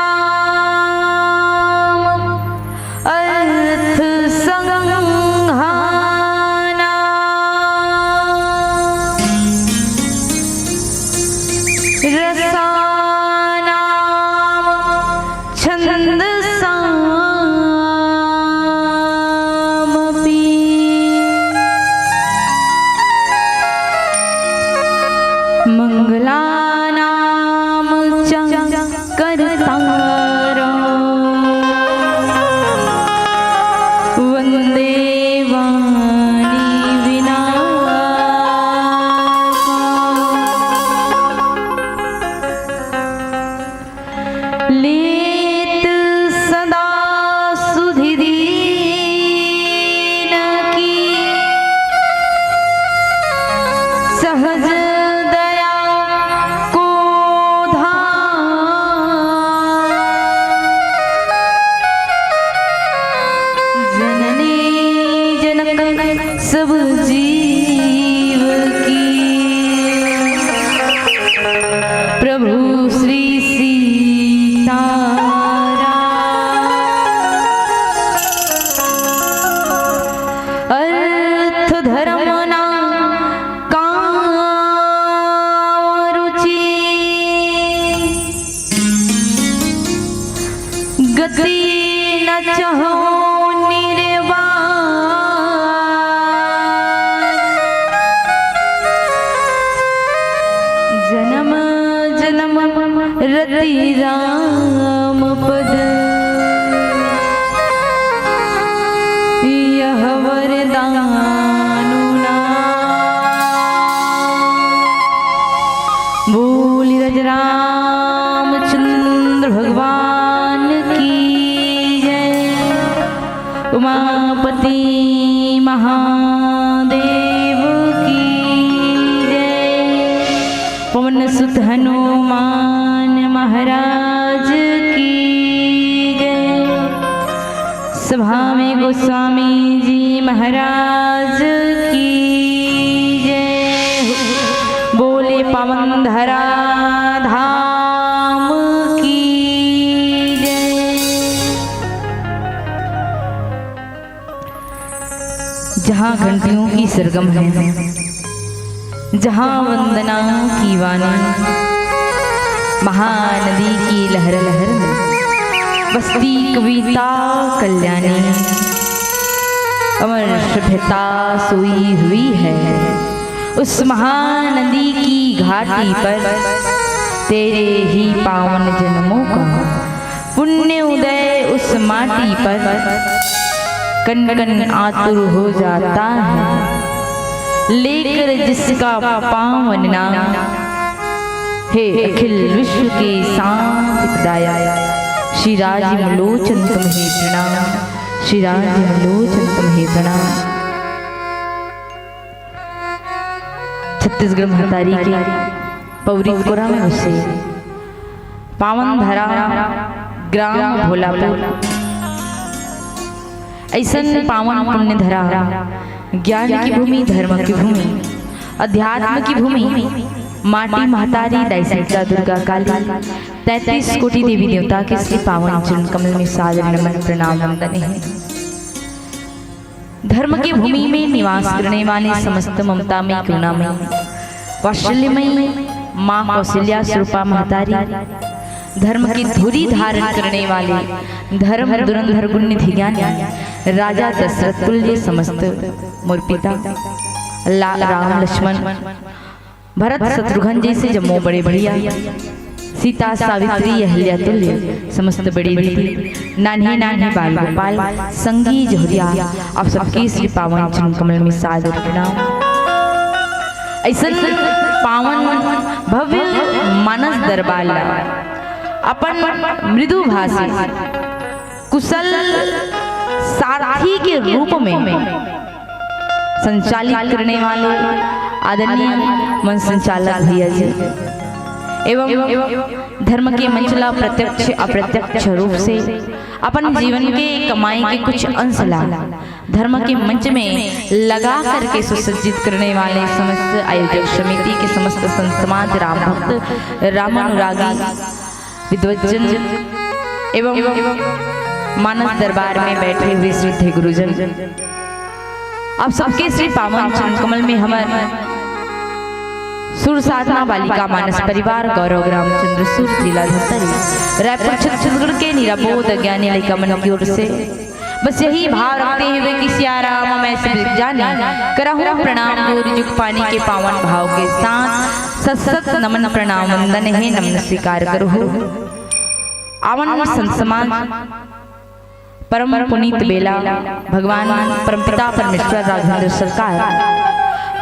वर्णानाम अर्थ संहाना। रसानाम छंदसामपि। मंगलानाम च कर्तारं वंदे वाणी विनाशं। लेत सदा सुधि दीन की सहज दया को धाम। जननी जनक सब जीव की प्रभु श्री सीताराम। अर्थ धर्म ना काम रुचि, गति न चाहो निर्वाण। जन्म जन्म रति राम पद, यह वरदान ना। बोल राज रामचंद्र भगवान की जय। उमापति महादेव की जय। पवन सुत हनुमान महाराज की जय। सभा में गोस्वामी जी महाराज की जय। बोले पावन धरा धाम की जय। जहाँ घंटियों की सरगम है, जहाँ वंदनाओं की वाणी, महानदी की लहर लहर में बसती कविता कल्याणी, अमर सभ्यता सोई हुई है। उस महानदी की घाटी पर तेरे ही पावन जन्मों का पुण्य उदय उस माटी पर कन कन आतुर हो जाता है, लेकर जिसका पावन नाम। हे अखिल विश्व के शांति प्रदायक श्री राजीव लोचन तुम्हें प्रणाम, श्री राजीव लोचन तुम्हें प्रणाम। छत्तीसगढ़ महतारी के पौरी कोरा में बसे पावन धरा ग्राम भोलापुर, ऐसन पावन पुण्य धरा, ज्ञान की भूमि, धर्म की भूमि, अध्यात्म की भूमि, माटी महतारी, दाई सीता, दुर्गा काली, तैंतीस कोटि देवी देवता के श्री पावन चरण कमल में सादर नमन प्रणाम वंदन है। धर्म की भूमि में निवास करने वाले समस्त ममता में, करुणा में, वात्सल्य में माँ कौशल्या स्वरूपा महतारी, धर्म की धुरी धारण करने वाले धर्म धुरंधर गुण निधि ज्ञानी राजा दशरथ तुल्य समस्त मोर पिता ला-, राम लक्ष्मण भरत शत्रुघ्न जैसे जम्मो बड़े भैया, सीता सावित्री अहिल्या तुल्य, समस्त बड़े बेटी, नान्हे नान्हे बाल गोपाल, संगी जहुरिया, आप सबके श्री पावन चरण कमल में सादर प्रणाम। ऐसन पावन भव्य मानस दरबार ला अपन मृदु भाषी कुशल सारथी के रूप में संचालित करने वाले आदरणीय मंच संचालक भैया जी एवं धर्म के मंच ला प्रत्यक्ष अप्रत्यक्ष रूप से अपन जीवन के कमाई के कुछ अंश ला धर्म के मंच में लगा करके सुसज्जित करने वाले समस्त आयोजक समिति के समस्त संत समाज, राम भक्त, राम अनुरागी, विद्वजन एवं मानस दरबार में बैठे हुए श्रद्धेय गुरुजन, आप सबके श्री पावन चरण कमल में हमर सुर साधना बालिका मानस परिवार गौरव ग्राम चंद्रसूर जिला धमतरी रायपुर छत्तीसगढ़ के निराबोध अज्ञानी लइका मन की ओर से बस यही भाव रखते हुए कि सिया राम मैं सब जग जानी, करहूँ प्रणाम गुरु जुग पानी के पावन भाव के साथ सत सत नमन प्रणाम वंदन है नमन स्वीकार करो। आवन संत समाज परम पुनीत बेला भगवान परमपिता परमेश्वर राघवेंद्र सरकार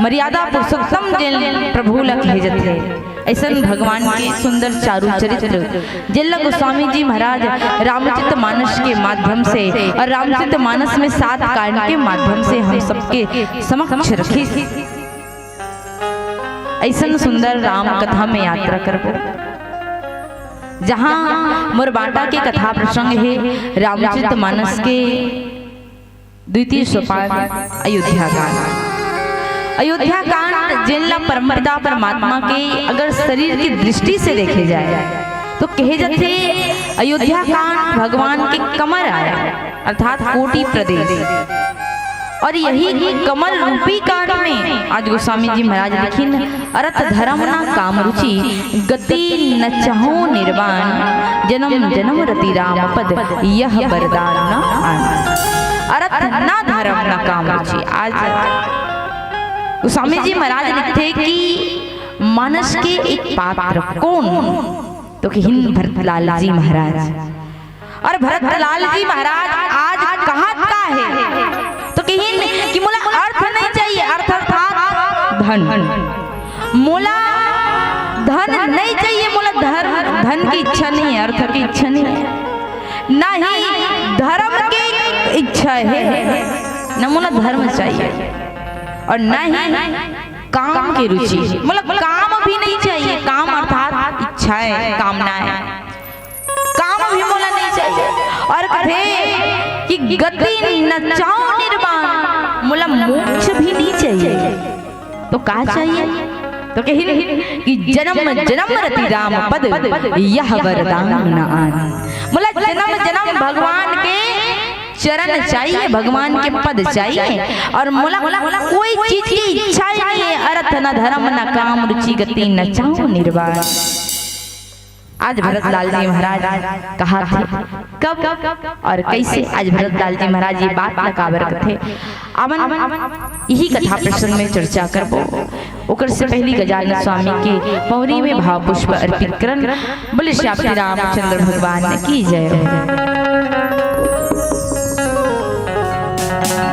मर्यादा पुरुषोत्तम जेन प्रभु ला कहे जथे। ऐसन भगवान के सुंदर चारु चरित्र जेला गोस्वामी जी महाराज रामचरित मानस के माध्यम से और रामचरित मानस में सात कांड के माध्यम से हम सबके समक्ष रखिस। ऐसन सुंदर राम कथा में यात्रा करबो, जहाँ मोर बांटा के कथा प्रसंग है रामचरित मानस के द्वितीय सोपान अयोध्या कांड। अयोध्या कांड जेन ला परमपिता परमात्मा के अगर शरीर की दृष्टि से देखे जाए तो कहे जाथे अयोध्या कांड भगवान के कमर आय अर्थात कोटि प्रदेश। और यही कमल रूपी कांड में आज गोस्वामी जी महाराज लिखिन, अरथ धर्म न काम रुचि गति न चाहो निर्वाण, जन्म जन्म रति राम पद यह वरदान न आन। अरथ न धर्म न काम रुचि। आज गोस्वामी जी महाराज लिखथे कि मानस के एक पात्र कौन, तो कहिन भरतलाल जी महाराज। और भरतलाल जी महाराज आज कहत का है तो कहिन कि मोला अर्थ नहीं चाहिए, अर्थ अर्थात धन। मोला धन नहीं चाहिए, मोला धर्म, धन की इच्छा नहीं है, अर्थ की इच्छा नहीं है, ना ही धर्म की इच्छा है, न मोला धर्म चाहिए और न ही काम की रुचि, मतलब काम भी नहीं चाहिए। काम अर्थात इच्छाएं, कामनाएं, काम भी मोला नहीं चाहिए। और कथे कि गति न चाहो निर्वाण, मोला मोक्ष भी नहीं चाहिए। तो का चाहिए? तो कहिन कि जन्म जन्म रति राम पद यह वरदान न आन। मोला जन्म जन्म भगवान के चरण चाहिए, भगवान के पद चाहिए और मोला कोई चीज की इच्छा ही नहीं है। अर्थ न धर्म न काम रुचि गति न चाहो निर्वाण। आज भरतलाल जी महाराज कहा थे, कब और कैसे आज भरतलाल जी महाराज ये बात ला काबर कथे, आवन यही कथा प्रसंग में चर्चा करबो। ओकर से पहली गजानन स्वामी के पौरी में भाव पुष्प अर्पित करन। बोले श्री रामचंद्र भगवान की जय।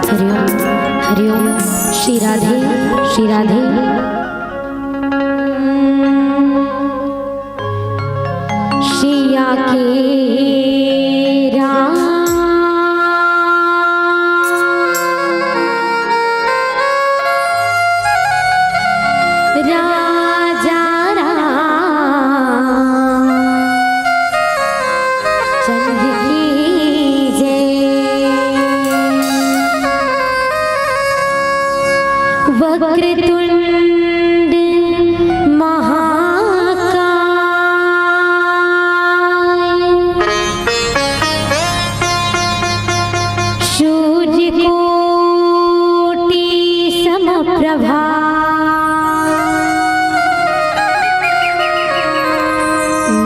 हरिओम, हरिओम। श्री राधे, श्री राधे। श्री आके राम राजा राम चंद्र की जय। वक्रतुंड महाकाय सूर्यकोटि समप्रभा।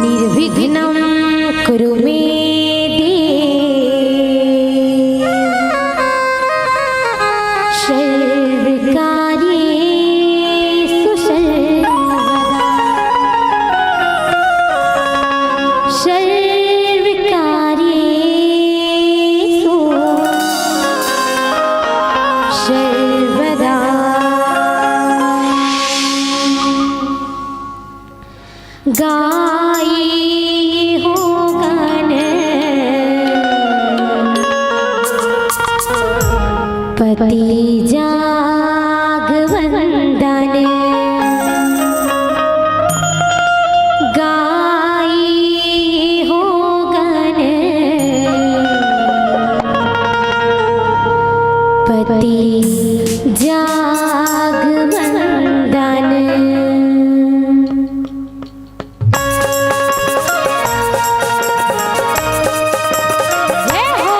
निर्विघ्नं कुरु मे देव सर्वकार्ये पति जाग वंदन गाई हो गन, पति जाग वंदन। जय हो।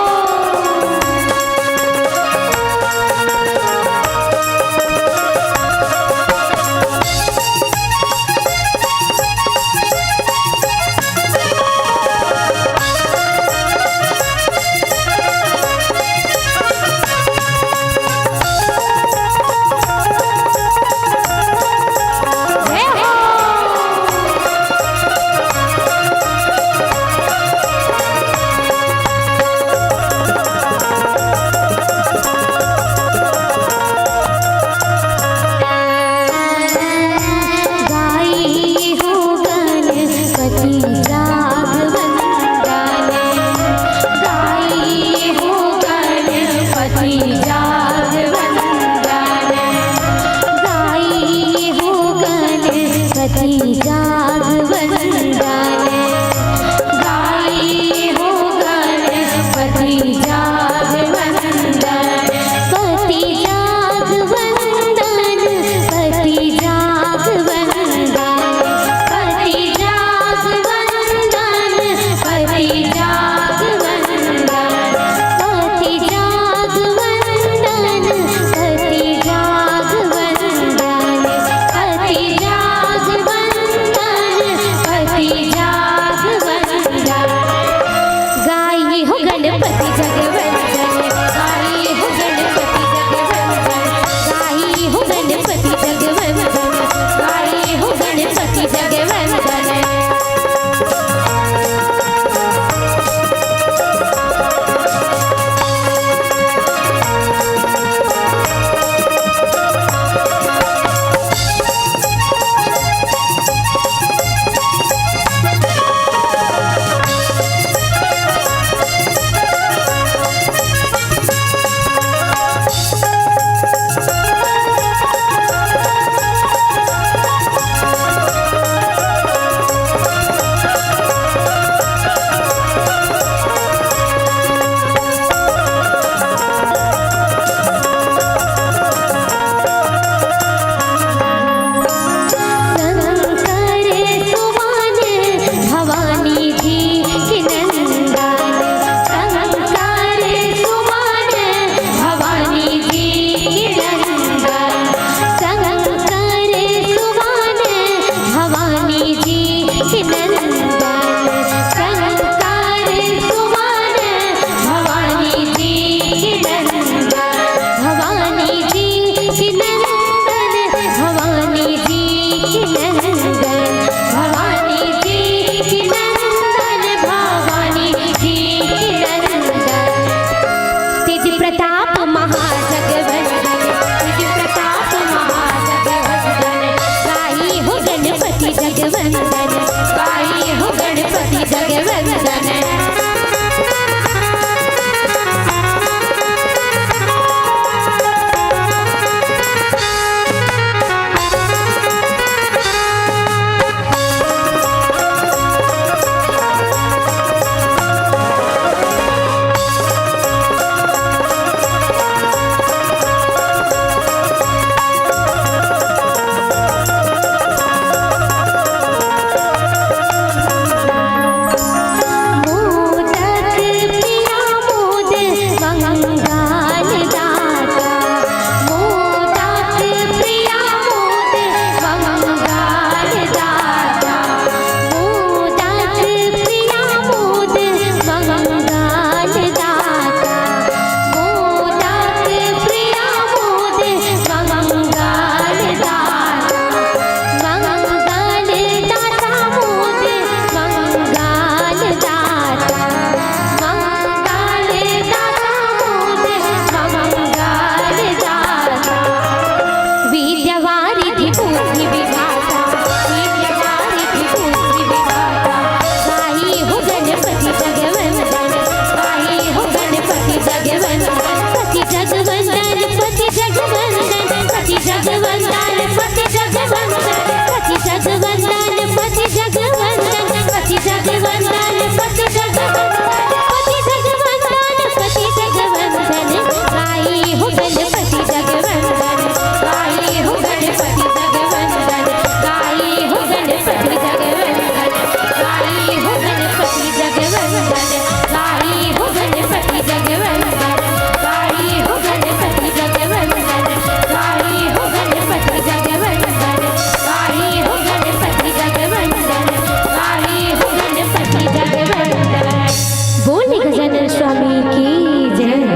चंद्र स्वामी की जय हो।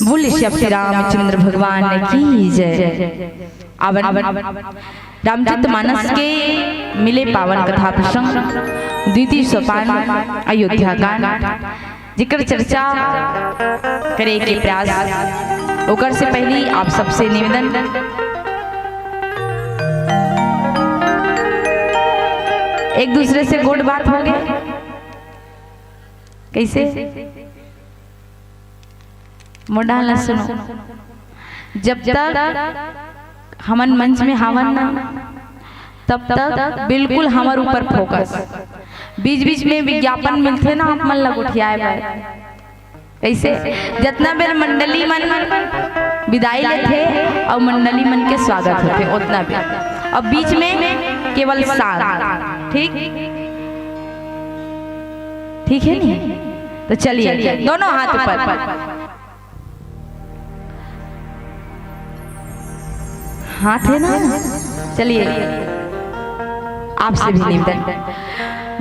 बोल श्री रामचंद्र भगवान की जय। आवन रामचरित मानस के मिले पावन कथा प्रसंग, द्वितीय सोपान, अयोध्या कांड, जेकर चर्चा करे के प्रयास, ओकर से पहली आप सबसे निवेदन, एक दूसरे से गोठ बात हो गए, कैसे? मोर डाहर ला सुनो, जब तक हमन मंच में हावन ना, तब तक बिल्कुल हमर ऊपर फोकस। बीच बीच में विज्ञापन मिलथे ना, आप मन ला गोठियाए बर। कैसे? जतना बेर मंडली मन विदाई लेथे अउ मंडली मन के स्वागत होथे, ओतना बेर। अब बीच में केवल शांत। ठीक, ठीक है नी? तो चलिए, दोनों हाथ ऊपर। हाथ है ना? चलिए, आपसे भी निवेदन,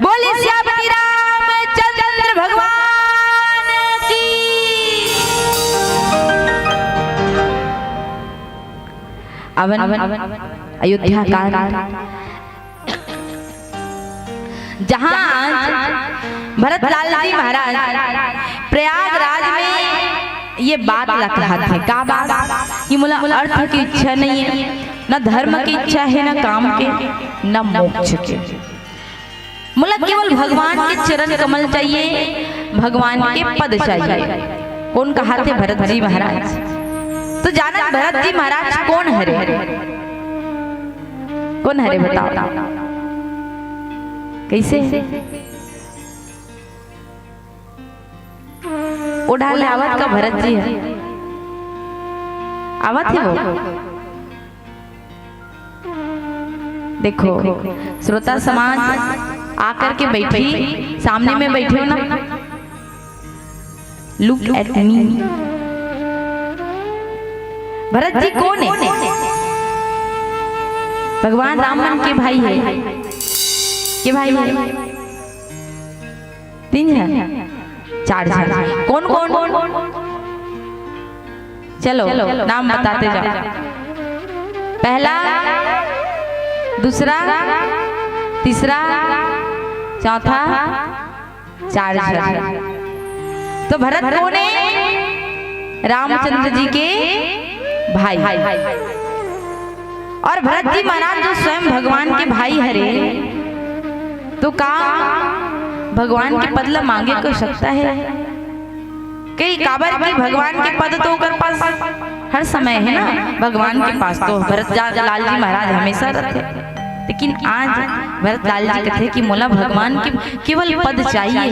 बोले सियापति रामचंद्र भगवान की। आवन, अयोध्या कांड, जहां आज भरत लाल जी महाराज प्रयागराज में ये बात ला कहत हे, का बात? कि मोला अर्थ की इच्छा नहीं है, न धर्म की इच्छा है, न काम के, न मोक्ष के। मोला केवल भगवान के चरण कमल चाहिए, भगवान के पद चाहिए। कोन कहत हे? भरत जी महाराज। तो जानत भरत जी महाराज कोन हरे? कोन हरे बताओ? कैसे? ओ डाहर ले आवत का भरत जी हे? आवत हे वो? देखो, श्रोता समाज आकर के बैठी, सामने में बैठे हो ना, look at me। Bharat ji कोन हे? भगवान राम मन के भाई हे। के भाई हे? तीन झन, चार झन। कोन कोन? चलो, नाम बताते जाओ। पहला, दूसरा, तीसरा, चौथा, चार झन। तो भरत कोन हे? रामचंद्र जी के भाई। और भरत जी महाराज जो स्वयं भगवान के भाई हरे, तो का भगवान के पद ला मांगे के आवश्यकता हे? कई, काबर कि भगवान के पद तो ओकर पास हर समय हे ना, भगवान के पास तो भरत जा-, लाल जी महाराज हमेशा रथे। लेकिन आज भरत लाल जी कथे कि मोला भगवान के केवल पद चाहिए।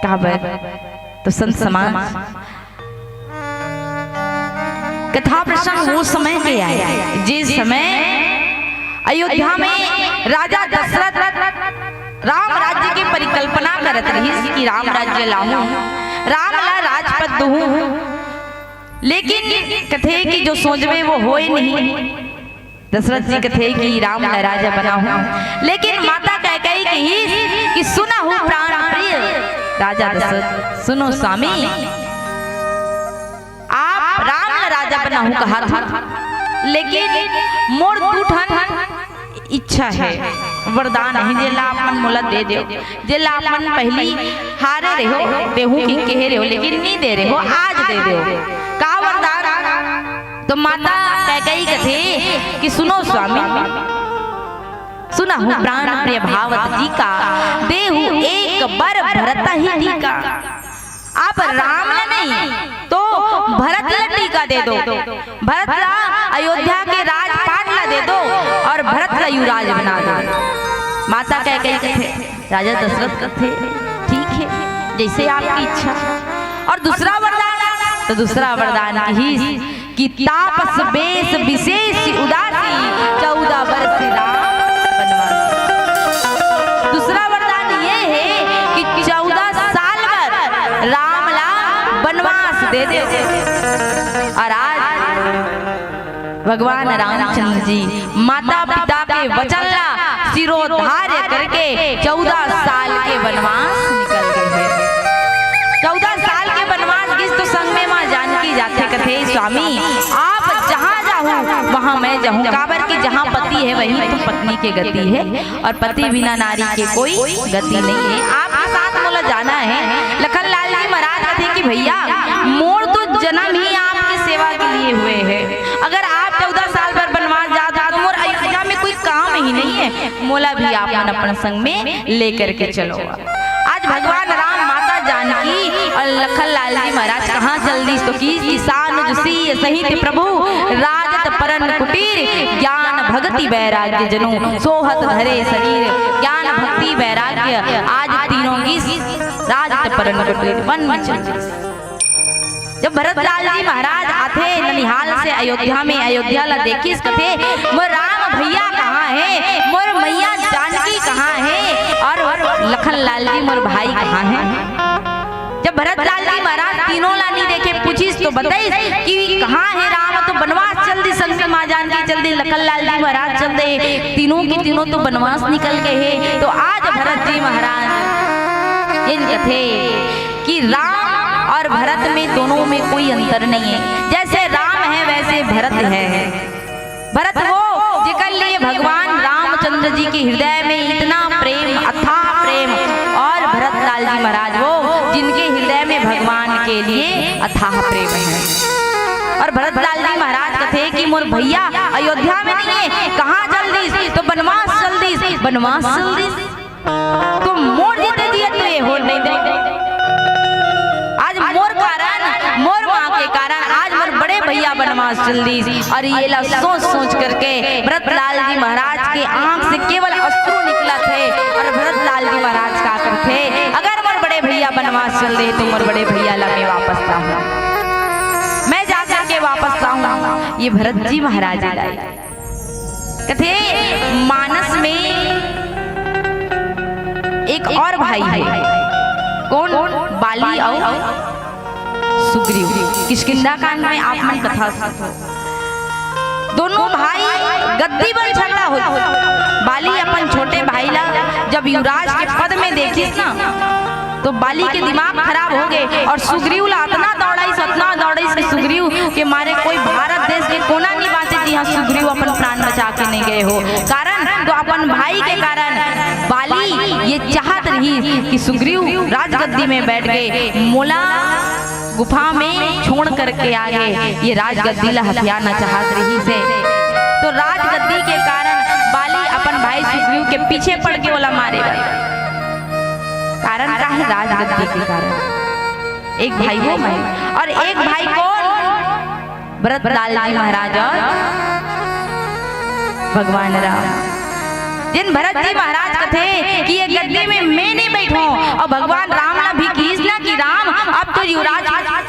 काबर? तो संत समाज, कथा प्रसंग वो समय के आय, जे समय अयोध्या में राजा दशरथ राम राज्य के परिकल्पना करत रहिस कि राम राज्य लाहूं, राम ला राजपद दूहूं। लेकिन कथे कि जो सोचबे वो होय नहीं। दशरथ जी कथे कि राम ला राजा बनाहूं, लेकिन माता कैकेयी कहिस कि सुनहु प्राण प्रिय राजा दशरथ, सुनो स्वामी, आप राम ला राजा बनाहूं कहत हो, लेकिन मोर दू ठन इच्छा हे, वरदान हे, जेला आप मन मोला दे देव, जेला आप मन पहिली हारे रहो, देहूं कि कहे रहो, लेकिन नी दे रहो, आज दे देव। का वरदान? तो माता कैकेयी कथे कि सुनो स्वामी, सुनहु प्राण प्रिय भावत जी का, देहु एक बर भरत ही टीका। आप राम ला नहीं तो भरत ला टीका दे दो, भरत ला अयोध्या के राजपाट ला दे दो और भरत ला युवराज बना दो। माता कैकेयी कथे, राजा दशरथ कथे, ठीक है, जैसे आपकी इच्छा। और दूसरा वरदान, तो दूसरा वरदान कहिस कि तापस बेस विशेष उदासी, चौदह वर्ष राम बनवासी। दूसरा वरदान ये है कि चौदह साल बर राम ला बनवास दे दे। और आज भगवान रामचंद्र जी माता पिता के वचन ला शिरोधार्य करके चौदह साल के बनवास निकल गे हे। चौदह साल के बनवास गिस तो संग में माँ जानकी जाथे, कथे, स्वामी, आप जहाँ जाहू वहाँ मैं जाहूँ, काबर कि जहाँ पति है वहीं तो पत्नी के गति है, और पति बिना नारी के कोई गति नहीं है। आपके साथ मोला जाना है। लखन लाल जी महाराज कथे कि भैया, मोर तो जन्म ही आपके सेवा के लिए हुए है। अगर आप चौदह साल बर बनवास जात हो तो मोर अयोध्या में कोई काम ही नहीं है, मोला भी आप मन अपन संग में लेकर के चलो। आज भगवान राम, माता जानकी और लखन लाल जी महाराज कहाँ चल दिस तो कि किसान जो सी सहित प्रभु राजत परन कुटीर, ज्ञान भक्ति वैराग्य जनु सोहत धरे शरीर। ज्ञान भक्ति वैराग्य आज तीनों की राजत परन कुटीर वन में चल दिस। जब भरतलाल जी महाराज आथे ननिहाल से अयोध्या में, अयोध्या ला देखिस, कथे, मोर राम भैया कहाँ है, मोर मैया जानकी कहाँ है, और लखन लाल जी मोर भाई कहाँ है? जब भरतलाल जी महाराज तीनों ला नहीं देखे, पूछिस तो बताइस कि कहाँ है राम, तो बनवास चल दिस, संग में माँ जानकी चल दिस, लखन लाल जी महाराज चल दिस, तीनों के तीनों तो बनवास निकल गए हैं। तो आज भरत जी महाराज ये कथे कि राम और भरत में, दोनों में कोई अंतर नहीं है। जैसे राम है वैसे भरत है। भरत वो जेकर लिए भगवान रामचंद्र जी के हृदय में इतना प्रेम, अथाह प्रेम, और भरतलाल जी महाराज वो जिनके हृदय में भगवान के लिए अथाह प्रेम है। और भरतलाल जी महाराज कथे कि मोर भैया अयोध्या में नहीं है, कहाँ चल दिस? तो बनवास चल दिस, बनवास चल दिस। तो मोर जीते जियत तो ये होर नहीं दे। आज मोर कारण, मोर माँ के कारण आज मोर बड़े भैया बनवास चल दिस। और ये ला सोच सोच करके भरतलाल जी महाराज के आंख से केवल अश्रु निकलथे। और भरतलाल जी महाराज का करथे, अगर मोर बड़े भैया बनवास चल दे तो मोर बड़े भैया ला मैं वापस लाहूं, मैं जा करके वापस लाहूं। ये भरत जी महाराज लाए। कथे मानस में एक और भाई है। कौन? बाली और सुग्रीव। किष्किंधा कांड में आप मन कथा सुनथो। दोनों भाई गद्दी बर झगड़ा होइस। बाली अपन छोटे भाई ला जब युवराज के पद में देखिस ना, तो बाली के दिमाग खराब हो गए और सुग्रीव ला अतना दौड़ाइस, अतना दौड़ाइस कि सुग्रीव के मारे कोई भारत देश के कोना नहीं बांचे जिहां सुग्रीव अपन प्राण बचा के नहीं गए हो। कारण तो अपन भाई के कारण बाली ये चाहत रही कि सुग्रीव राजगद्दी में बैठ के मोला गुफा में छोड़ करके आगे ये राजगद्दी ला हथियाना चाहत रहिस हे। तो राजगद्दी के कारण बाली अपन भाई सुग्रीव के पीछे पड़ के ओला मारे बर। कारण का है? राजगद्दी के कारण। एक भाई वो मैं और एक भाई कौन? भरतलाल जी महाराज और भगवान राम। जिन भरत जी महाराज कथे कि ये गद्दी में मैं नहीं बैठो और भगवान राम ला भी किहिस ना कि राम अब तो युवराज,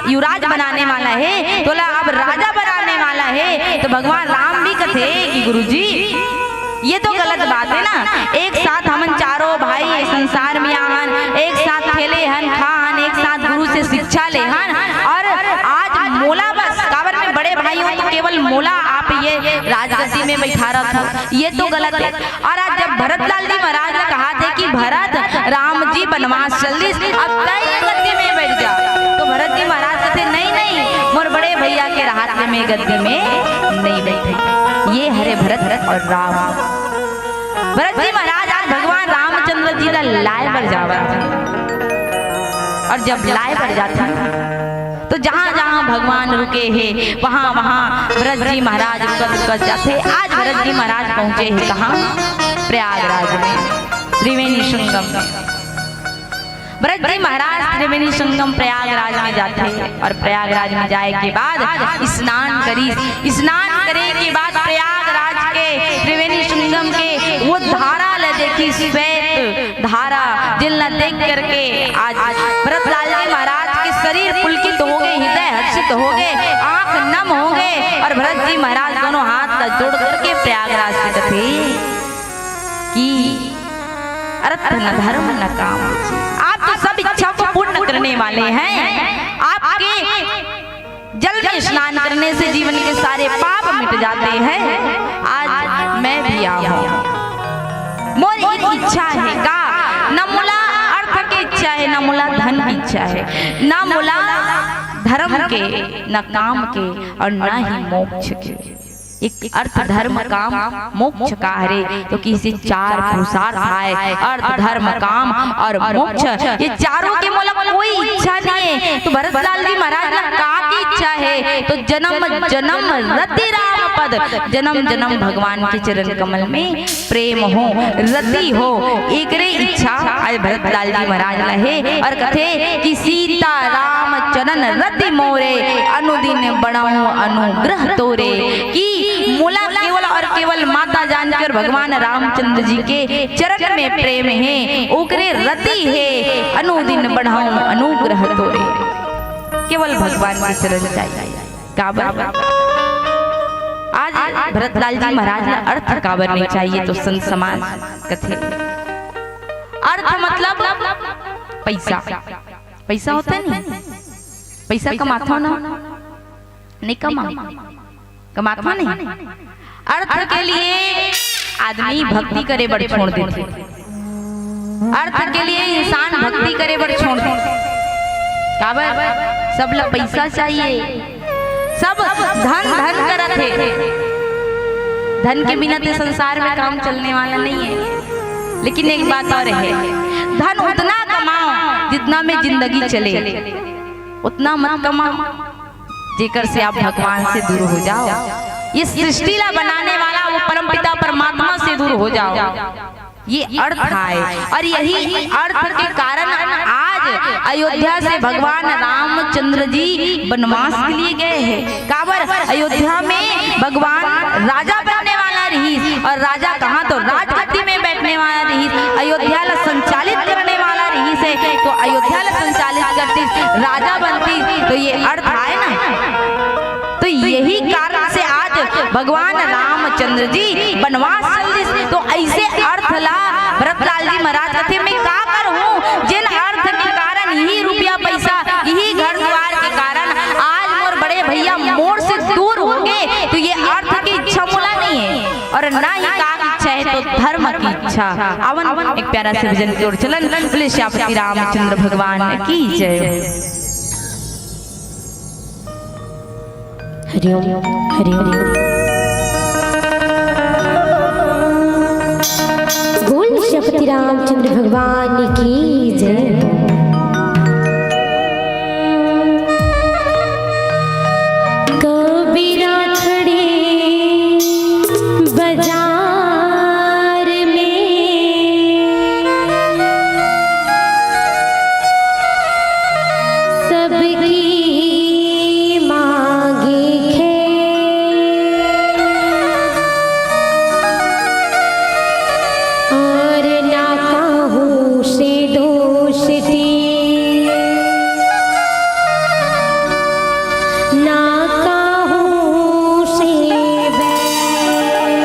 युवराज बनाने वाला है, तोला अब राजा बनाने वाला है, तो भगवान राम भी कथे कि गुरुजी ये तो गलत बात है ना। एक साथ हमन चारों भाई संसार में आहन, एक साथ खेले हन, खान, एक साथ गुरु से शिक्षा ले हन, और आज मोला बस काबर में बड़े भाई हो तो केवल मोला आप ये राजगद्दी में बैठा रखो, ये तो गलत है। और आज जब भरतलाल जी महाराज ने कहा थे कि भरत राम जी बनवास चल दिस, अब तय गद्दी में बैठ जा, तो भरत जी महाराज कहते नहीं नहीं, मोर बड़े भैया के रहत ले मैं गद्दी में नहीं बैठे। ये हरे भरत और राम। भरत जी महाराज आज भगवान रामचंद्र जी ला लाए बर जावत हे। और जब लाए बर जाथे तो जहां जहां भगवान रुके हे वहां वहां भरत जी महाराज रुकत रुकत जाथे। आज भरत जी महाराज पहुंचे हे कहां? प्रयागराज में, त्रिवेणी संगम में। भरत जी महाराज त्रिवेणी संगम प्रयागराज में जाथे और प्रयागराज में जाए के बाद स्नान करिस। स्नान करे के बाद प्रयागराज के त्रिवेणी संगम के वो धारा ला देखिस, श्वेत धारा, जिन ला देख करके आज भरतलाल जी महाराज के शरीर पुलकित हो गए, हृदय हर्षित हो गए, आंख नम हो गए और भरत जी महाराज दोनों हाथ ला जोड़ करके प्रयागराज से कथे कि अर्थ न धर्म न काम। आप तो सब इच्छा को पूर्ण करने वाले हैं। आपके जल में स्नान करने से जीवन के सारे पाप मिट जाते हैं। आज मैं भी आऊं। मोर एक इच्छा हे का? न मोला अर्थ के इच्छा हे, न मोला धन के इच्छा हे, न मोला धर्म के, न काम के, अउ न ही मोक्ष के। एक अर्थ, धर्म, काम, मोक्ष का हरे, तो किसी चार पुरुषार्थ आय, अर्थ, धर्म, काम अउ मोक्ष, ये चारों के मोला कोई इच्छा नहीं हे। तो भरतलाल जी महाराज ला का के इच्छा हे? तो जन्म जन्म रति राम पद, जन्म जन्म भगवान के चरण कमल में प्रेम हो, रति हो, एकरे इच्छा आज भरतलाल जी महाराज ला हे। अउ कथे कि सीता राम चरण रति मोरे, अनुदिन बढ़ाऊं अनुग्रह तोरे। कि मोला केवल अउ केवल माता जानकी अउ भगवान रामचंद्र जी के चरण में प्रेम हे, ओकरे रति हे, अनुदिन बढ़ाऊं अनुग्रह तोरे। केवल भगवान के चरण चाहिए। काबर? आज भरतलाल जी महाराज ला अर्थ काबर नहीं चाहिए, तो संत समाज कथे, अर्थ मतलब पैसा। पैसा होथे नहीं, पैसा कमाथो ना, नहीं कमा, कमाथो नहीं। अर्थ के लिए आदमी भक्ति करे बर छोड़ देथे। अर्थ के लिए इंसान भक्ति करे बर छोड़ देथे। काबर? सब ला पैसा चाहिए, सब धन धन करत हे। धन के बिना ते संसार में काम चलने वाला नहीं है। लेकिन एक बात और है, धन उतना कमाओ जितना में जिंदगी चले, उतना मत कमाओ जेकर से आप भगवान से दूर हो जाओ, ये सृष्टि ला बनाने वाला वो परमपिता परमात्मा से दूर हो जाओ। ये अर्थ आय, अउ यही अर्थ के कारण आज अयोध्या से भगवान रामचंद्र जी बनवास के लिए गए हे। काबर? अयोध्या में भगवान राजा बनने वाला रहिस, अउ राजा कहाँ तो राजगद्दी में बैठने वाला रहिस, अयोध्या ला संचालित करने वाला रहिस हे, तो अयोध्या ला संचालित करतिस, राजा बनतिस, तो ये अर्थ आय ना। तो यही कारण से आज भगवान रामचंद्र जी बनवास चल दिस। तो ऐसे अर्थ ला भरतलाल जी महाराज कथे, मैं का करहूँ, जेन अर्थ के कारण, यही रुपया पैसा, यही घर द्वार के कारण आज मोर बड़े भैया मोर से दूर हो गए, तो ये अर्थ की इच्छा मोला नहीं है, अउ ना ही काम इच्छा है, तो धर्म की इच्छा। आवन एक प्यारा से भजन की ओर चलन। बोले श्यामपति रामचंद्र भगवान की जय। हरिओम, हरिओम। बोल श्यामपति रामचंद्र भगवान की जय। कबीरा खड़े बाजार में, सबकी मांगे खैर, और ना काहू से दोस्ती, ना काहू से बैर।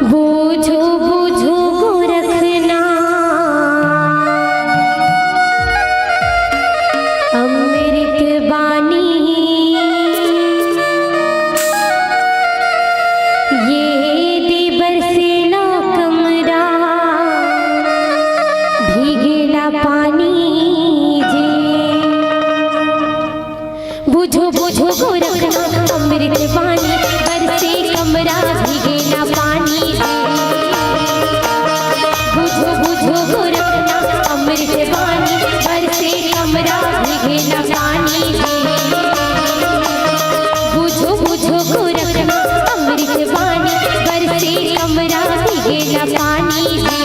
बूझो, बूझो गोरखनाथ, अमृत बानी। ये दे बरसेला कमरा, भीगेला पानी जे। बूझो, बूझो गोरखनाथ, अमृत बानी, बरसे कमरा, भीगेला पानी जे। बूझो, बूझो गोरखनाथ, अमृत बानी, बरसे कमरा, भीगेला पानी जे। बूझो, बूझो गोरखनाथ, अमृत बानी, बरसे कमरा, भीगेला पानी जे।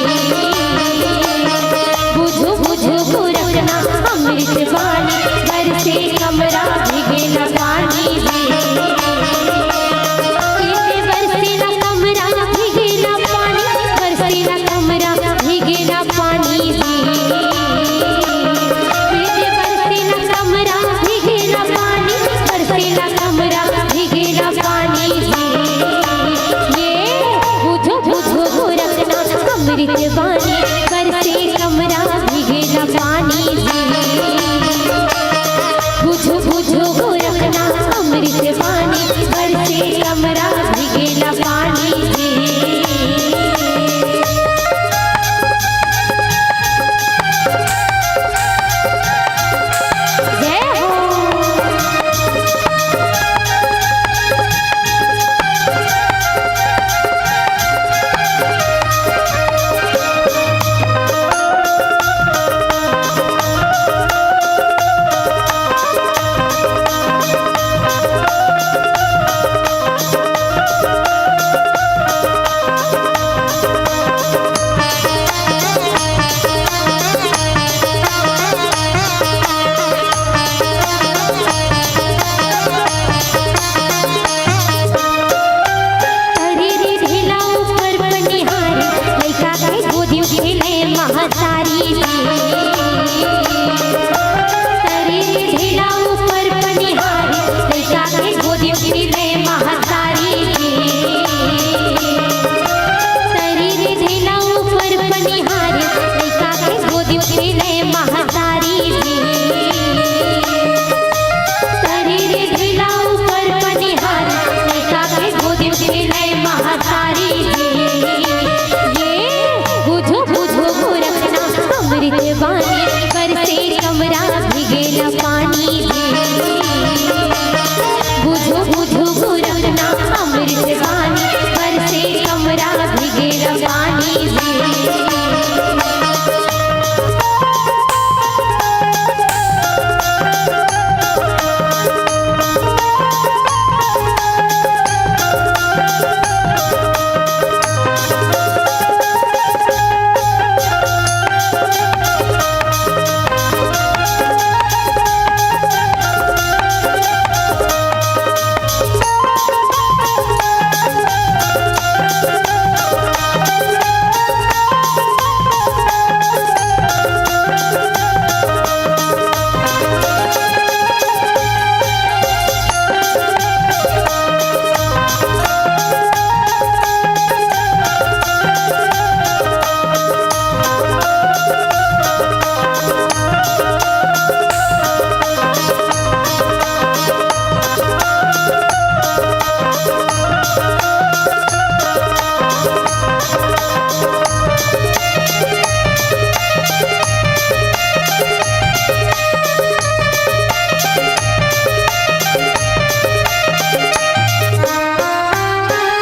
बूझो, बूझो गोरखनाथ, अमृत बानी, बरसे कमरा, भीगेला पानी जे। इने बरसेला कमरा, भीगेला पानी, बरसेला कमरा, भीगेला पानी जे। इने बरसेला कमरा, भीगेला पानी, बरसेला कमरा, भीगेला पानी जे। ये बूझो, बूझो गोरखनाथ, अमृत बानी, बरसे कमरा, भीगेला पानी जे। बूझो, बूझो गोरखनाथ, अमृत बानी, बरसे कमरा, भीगेला पानी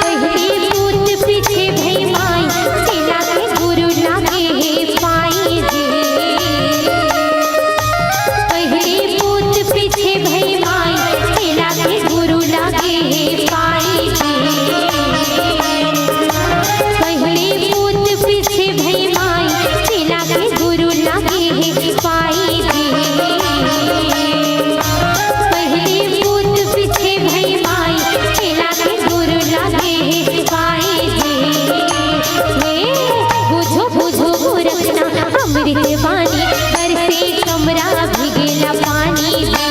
पहिले पूत पीछे भई माई, चेला के गुरु लागे हे पाई जी। पहिले पूत पीछे भई माई, चेला के गुरु लागे हे पाई जी। पहिले पूत पीछे भई माई, चेला के गुरु लागे हे पाई जी। पहिले पूत पीछे भई माई, चेला के गुरु लागे हे पाई जी। हे बुझो बुझो गोरखना, अमृत पानी बरसे कमरा भीगेला पानी जी।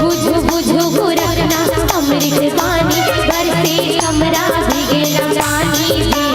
बुझो बुझो गोरखना, अमृत पानी बरसे कमरा भीगेला पानी जी।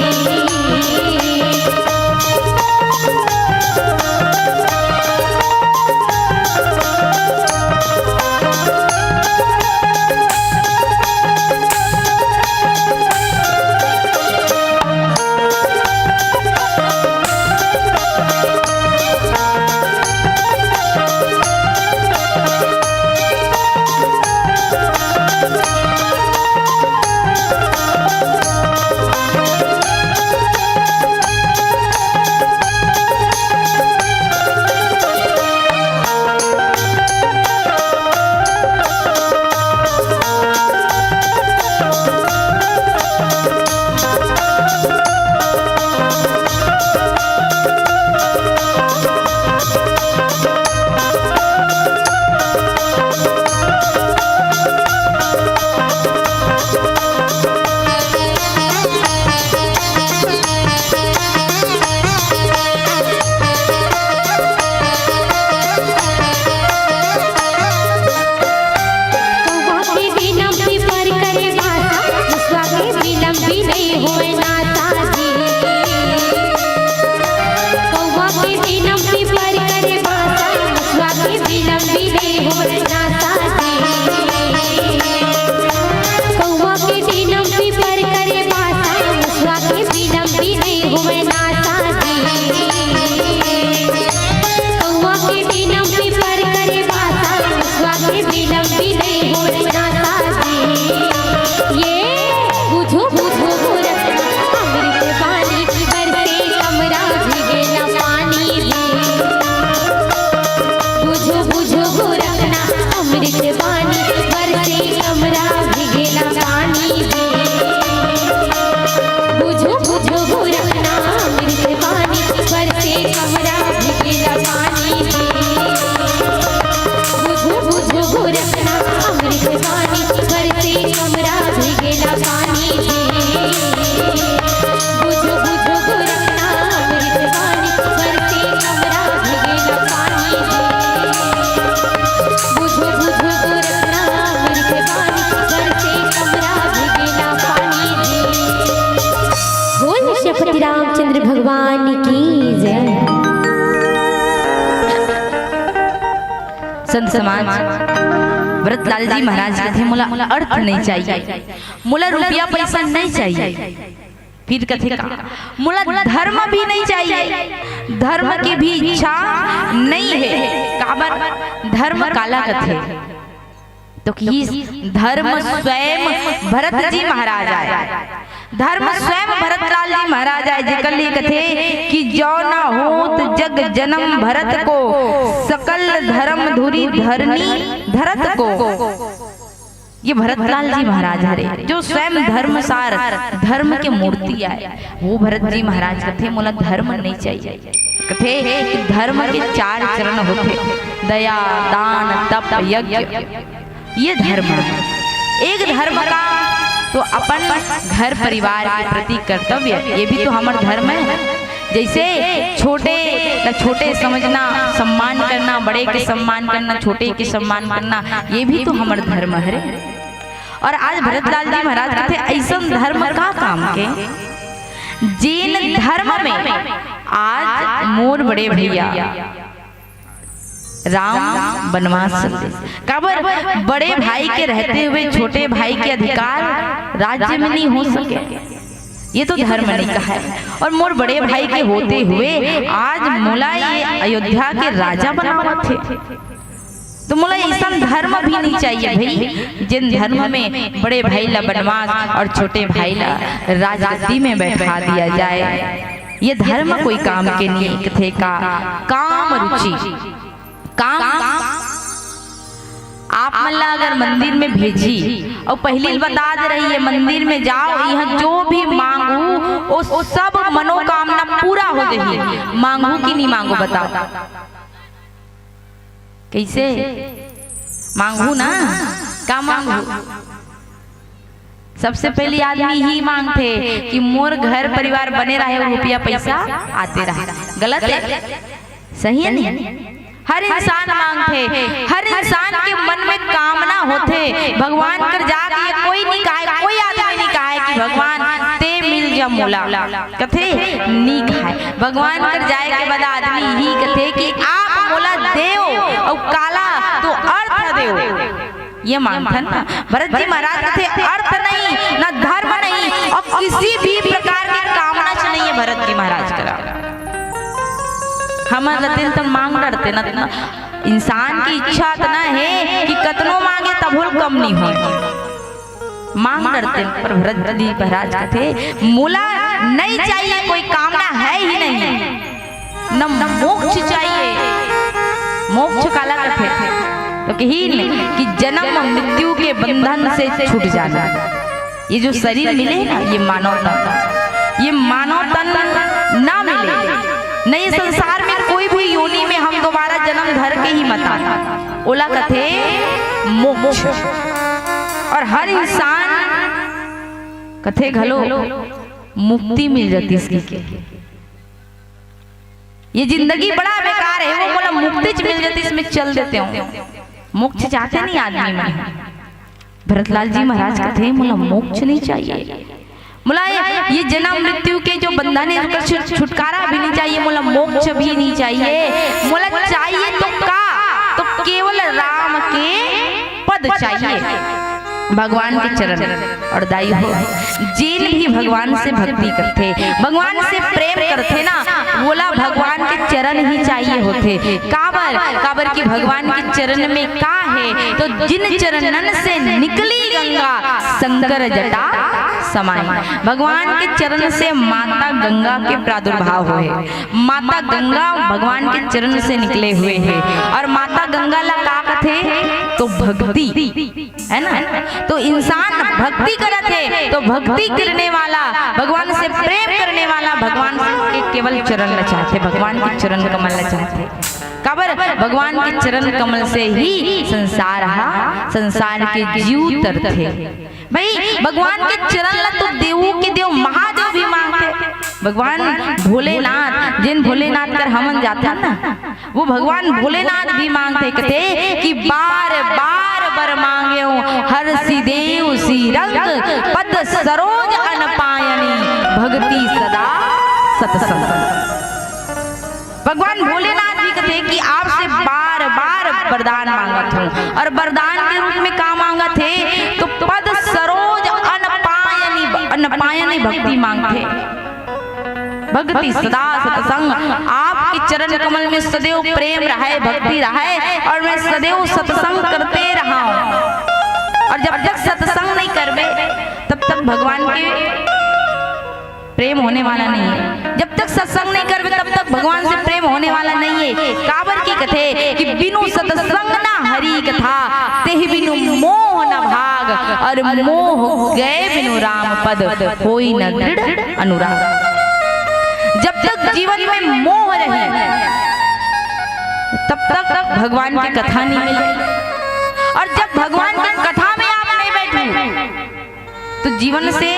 कौवा के बिनम पीपर करे बासा, मुसवा के बिनम भी नहीं होए नासा जी। कौवा के बिनम पीपर करे बासा, मुसवा के बिनम भी नहीं होए नासा जी। कौवा के बिनम पीपर करे बासा, मुसवा के बिनम भी नहीं होए नासा जी। कौवा के बिनम पीपर करे बासा, मुसवा के बिनम भी नहीं होए नासा जी। ये बुझो बुझो गोरखना, अमृत पानी बरसे कमरा भीगेला पानी जी। बुझो बुझो गोरखना, अमृत पानी बरसे कमरा भीगेला पानी जी। बुझो बुझो गोरखना, अमृत पानी बरसे कमरा भीगेला पानी जी। बुझो बुझो गोरखना, अमृत पानी बरसे कमरा भीगेला पानी जी। बुझो बुझो गोरखना, अमृत पानी बरसे कमरा भीगेला पानी जी। बुझो बुझो गोरखना, अमृत पानी बरसे कमरा भीगेला पानी जी। बोल सियापति रामचंद्र भगवान की जय। संत समाज, व्रतलाल जी महाराज कथे, "मोला अर्थ नहीं चाहिए, मोला रुपया पैसा नहीं चाहिए।" फिर कथे का, "मोला धर्म भी नहीं चाहिए, धर्म की भी इच्छा नहीं है।" काबर? धर्म काला कथे? तो कि धर्म स्वयं भरत जी महाराज आय, धर्म स्वयं भरतलाल जी महाराज महाराज आय, जेकर लिए कथे कि "जो न होत जग जन्म भरत को, सकल धर्म धुरी धरनी धरत को।" ये भरतलाल जी महाराज हरे, जो स्वयं धर्मसार, धर्म के मूर्ति आय। वो भरत जी महाराज कथे, "मोला धर्म नहीं चाहिए।" कथे कि धर्म के चार चरण होथे, दया, दान, तप, यज्ञ। ये धर्म है। एक धर्म का तो अपन घर परिवार के प्रति कर्तव्य, ये भी तो हमर धर्म है। जैसे छोटे ला छोटे समझना, सम्मान करना, बड़े के सम्मान करना, छोटे के सम्मान करना, ये भी तो हमर धर्म हरे। और आज भरतलाल जी महाराज कथे, "ऐसन धर्म का काम के, जेन धर्म में आज मोर बड़े भैया राम बनवास चल दे।" काबर बड़े भाई के रहते हुए छोटे भाई के अधिकार राज्य में नहीं हो सके, ये तो धर्म नहीं कहा है। और मोर बड़े भाई के होते हुए आज मोला ये अयोध्या के राजा बनावत हे, तो मोला ऐसन धर्म भी नहीं चाहिए भाई, जिन धर्म में बड़े भाई ला बनवास और छोटे भाई ला राजगद्दी में बैठा दिया जाए। ये धर्म कोई काम के नहीं। कथे का काम रुचि, काम, आप मन ला अगर मंदिर में भेजी और पहली बता दे रही है, मंदिर में जाओ, यहाँ जो भी मांगू वो सब मनोकामना पूरा हो जाही। मांगू कि नहीं मांगू, बताओ, कैसे मांगू ना, का मांगू? सबसे पहली आदमी ही मांगथे कि मोर घर परिवार बने रहे, रुपया पैसा आते रहे। गलत है, सही है नहीं? हर इंसान मांगथे, हर इंसान के मन में कामना होथे। भगवान कर जाके ये कोई नहीं कहे, कोई आदमी नहीं कहे कि "भगवान ते मिल जा मोला", कथे नहीं कहे। भगवान कर जाए के बाद आदमी ही कथे कि "आप मोला देव और काला तो अर्थ देव।" ये मांगथन ना। भरत जी महाराज कथे, "अर्थ नहीं, ना धर्म नहीं, और किसी भी प्रकार के कामना च नहीं है भरत जी महाराज करा।" हमन रतिन त मांग डरते ना, ना, इंसान की इच्छा इतना है कि कतनो मांगे तभो ल कम नहीं हो। मांग डरते, पर भरत जी महाराज कथे, "मोला नहीं चाहिए, कोई कामना है ही नहीं।" न मोक्ष चाहिए। मोक्ष काला कथे? तो कहिन कि जन्म मृत्यु के बंधन से छूट जाना। ये जो शरीर मिले ना, ये मानव तन, ये मानव तन ना मिले, नहीं, संसार में कोई भी योनि में हम दोबारा जन्म धर के ही मत आना। ओला कथे मोक्ष। और हर इंसान कथे घलो मुक्ति मिल जाती इसकी। ये जिंदगी बड़ा बेकार है, वो मोला मुक्ति च मिल जाती, इसमें चल देते हो। मोक्ष चाहते नहीं आदमी मन। भरतलाल जी महाराज कथे, "मोला मोक्ष नहीं चाहिए, मोला ये, ये जन्म मृत्यु के जो बंधन है, उसका छु-, छुटकारा भी नहीं चाहिए, मोला मोक्ष भी नहीं चाहिए, मोला चाहिए तो का, तो केवल राम के पद चाहिए।" भगवान के चरण। और दाई हो, जेन भी भगवान से भक्ति करथे, भगवान से प्रेम करथे ना, वोला भगवान के चरण ही चाहिए होथे। काबर? काबर कि भगवान के चरण में का है, तो जिन चरणन से निकली गंगा, शंकर जटा समाई। भगवान के चरण से माता गंगा के प्रादुर्भाव होए। माता गंगा भगवान के चरण से निकले हुए हैं। और माता गंगा ला का कथे? तो भक्ति, है ना? तो इंसान भक्ति करत है, तो भक्ति करने वाला, भगवान से प्रेम करने वाला भगवान के केवल चरण ला चाहथे, भगवान के चरण कमल ला चाहथे। काबर? भगवान के चरण कमल से ही संसार हा, संसार के जीव तरथे। भाई, भगवान के चरण ला तो देवों के देव महादेव भी मांगथे। भगवान भोलेनाथ, जेन भोलेनाथ कर हमन जाथन ना, वो भगवान भोलेनाथ भी मांगथे, कथे कि "बार बार बर मांगेव, हरषि देव श्रीरंग, पद सरोज अनपायनी, भगति सदा सतसंग।" भगवान भोलेनाथ भी कथे कि आपसे बार बार वरदान मांगत हूँ, और वरदान के रूप में का मांगत हे? तो पद सरोज अनपायनी, अनपायनी भक्ति मांगथे। भक्ति सदा सतसंग, आपके चरण कमल में सदैव प्रेम रहे, भक्ति रहे, और मैं सदैव सत्संग करते रहा हूँ। और जब तक सत्संग नहीं करबे, तब तक भगवान के प्रेम होने वाला नहीं है। जब तक सत्संग नहीं करबे, तब तक भगवान से प्रेम होने वाला नहीं है। काबर की कथे कि बिनु सत्संग ना हरि कथा, तेहि बिनु मोह न भाग, और मोह गए बिनु राम पद, होई न दृढ़ अनुराग। जब तक जीवन में मोह रही, तब तक भगवान की कथा नहीं मिले। और जब भगवान की कथा में आप नहीं बैठे, तो जीवन से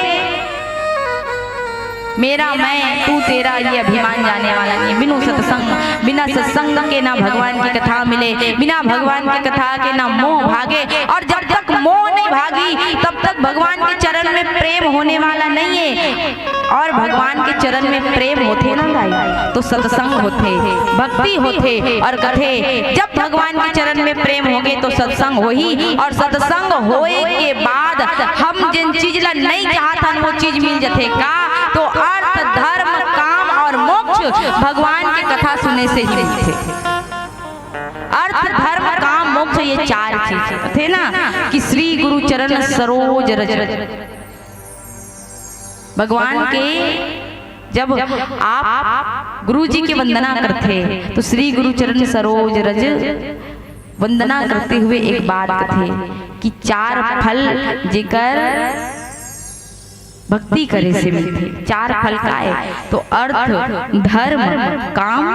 मेरा, मैं, तू, तेरा ये अभिमान जाने वाला नहीं। बिनु सत्संग, बिना सत्संग के ना भगवान की कथा मिले, बिना भगवान की कथा के ना मोह भागे। और जब तक मोह नहीं भागी, तब तक भगवान के चरण में प्रेम होने वाला नहीं है। और भगवान के चरण में प्रेम होथे ना दाई, तो सत्संग होथे, भक्ति होथे। और कथे, जब भगवान के चरण में प्रेम होगे, तो सत्संग होही, और सत्संग होए के बाद हम जिन चीज ला नहीं चाहत हन, वो चीज मिल जथे का? तो अर्थ, धर्म, काम और मोक्ष भगवान के कथा सुने से ही मिलथे। अर्थ, धर्म, काम, मोक्ष, ये चार चीज थे ना, कि श्री गुरु चरण सरोज रज। भगवान के जब आप गुरु जी के वंदना करथे, तो श्री गुरु चरण सरोज रज वंदना करते हुए एक बात कथे कि चार फल जेकर भक्ति करे से मिलथे। चार फल काय? तो अर्थ, धर्म, काम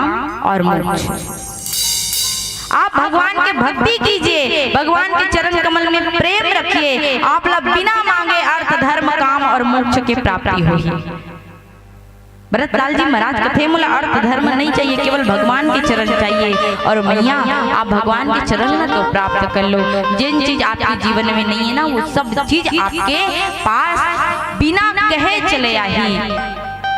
और मोक्ष। आप भगवान के भक्ति कीजिए, भगवान के चरण कमल में प्रेम रखिए, आप ला बिना मांगे अर्थ, धर्म, काम और मोक्ष के प्राप्ति होही। भरतलाल जी महाराज कथे, मोला अर्थ धर्म नहीं चाहिए, केवल भगवान के चरण चाहिए। और मैया, आप भगवान के चरण ला तो प्राप्त कर लो। जिन चीज आपके जीवन में नहीं है ना, वो सब चीज आपके पास बिना कहे चले आही।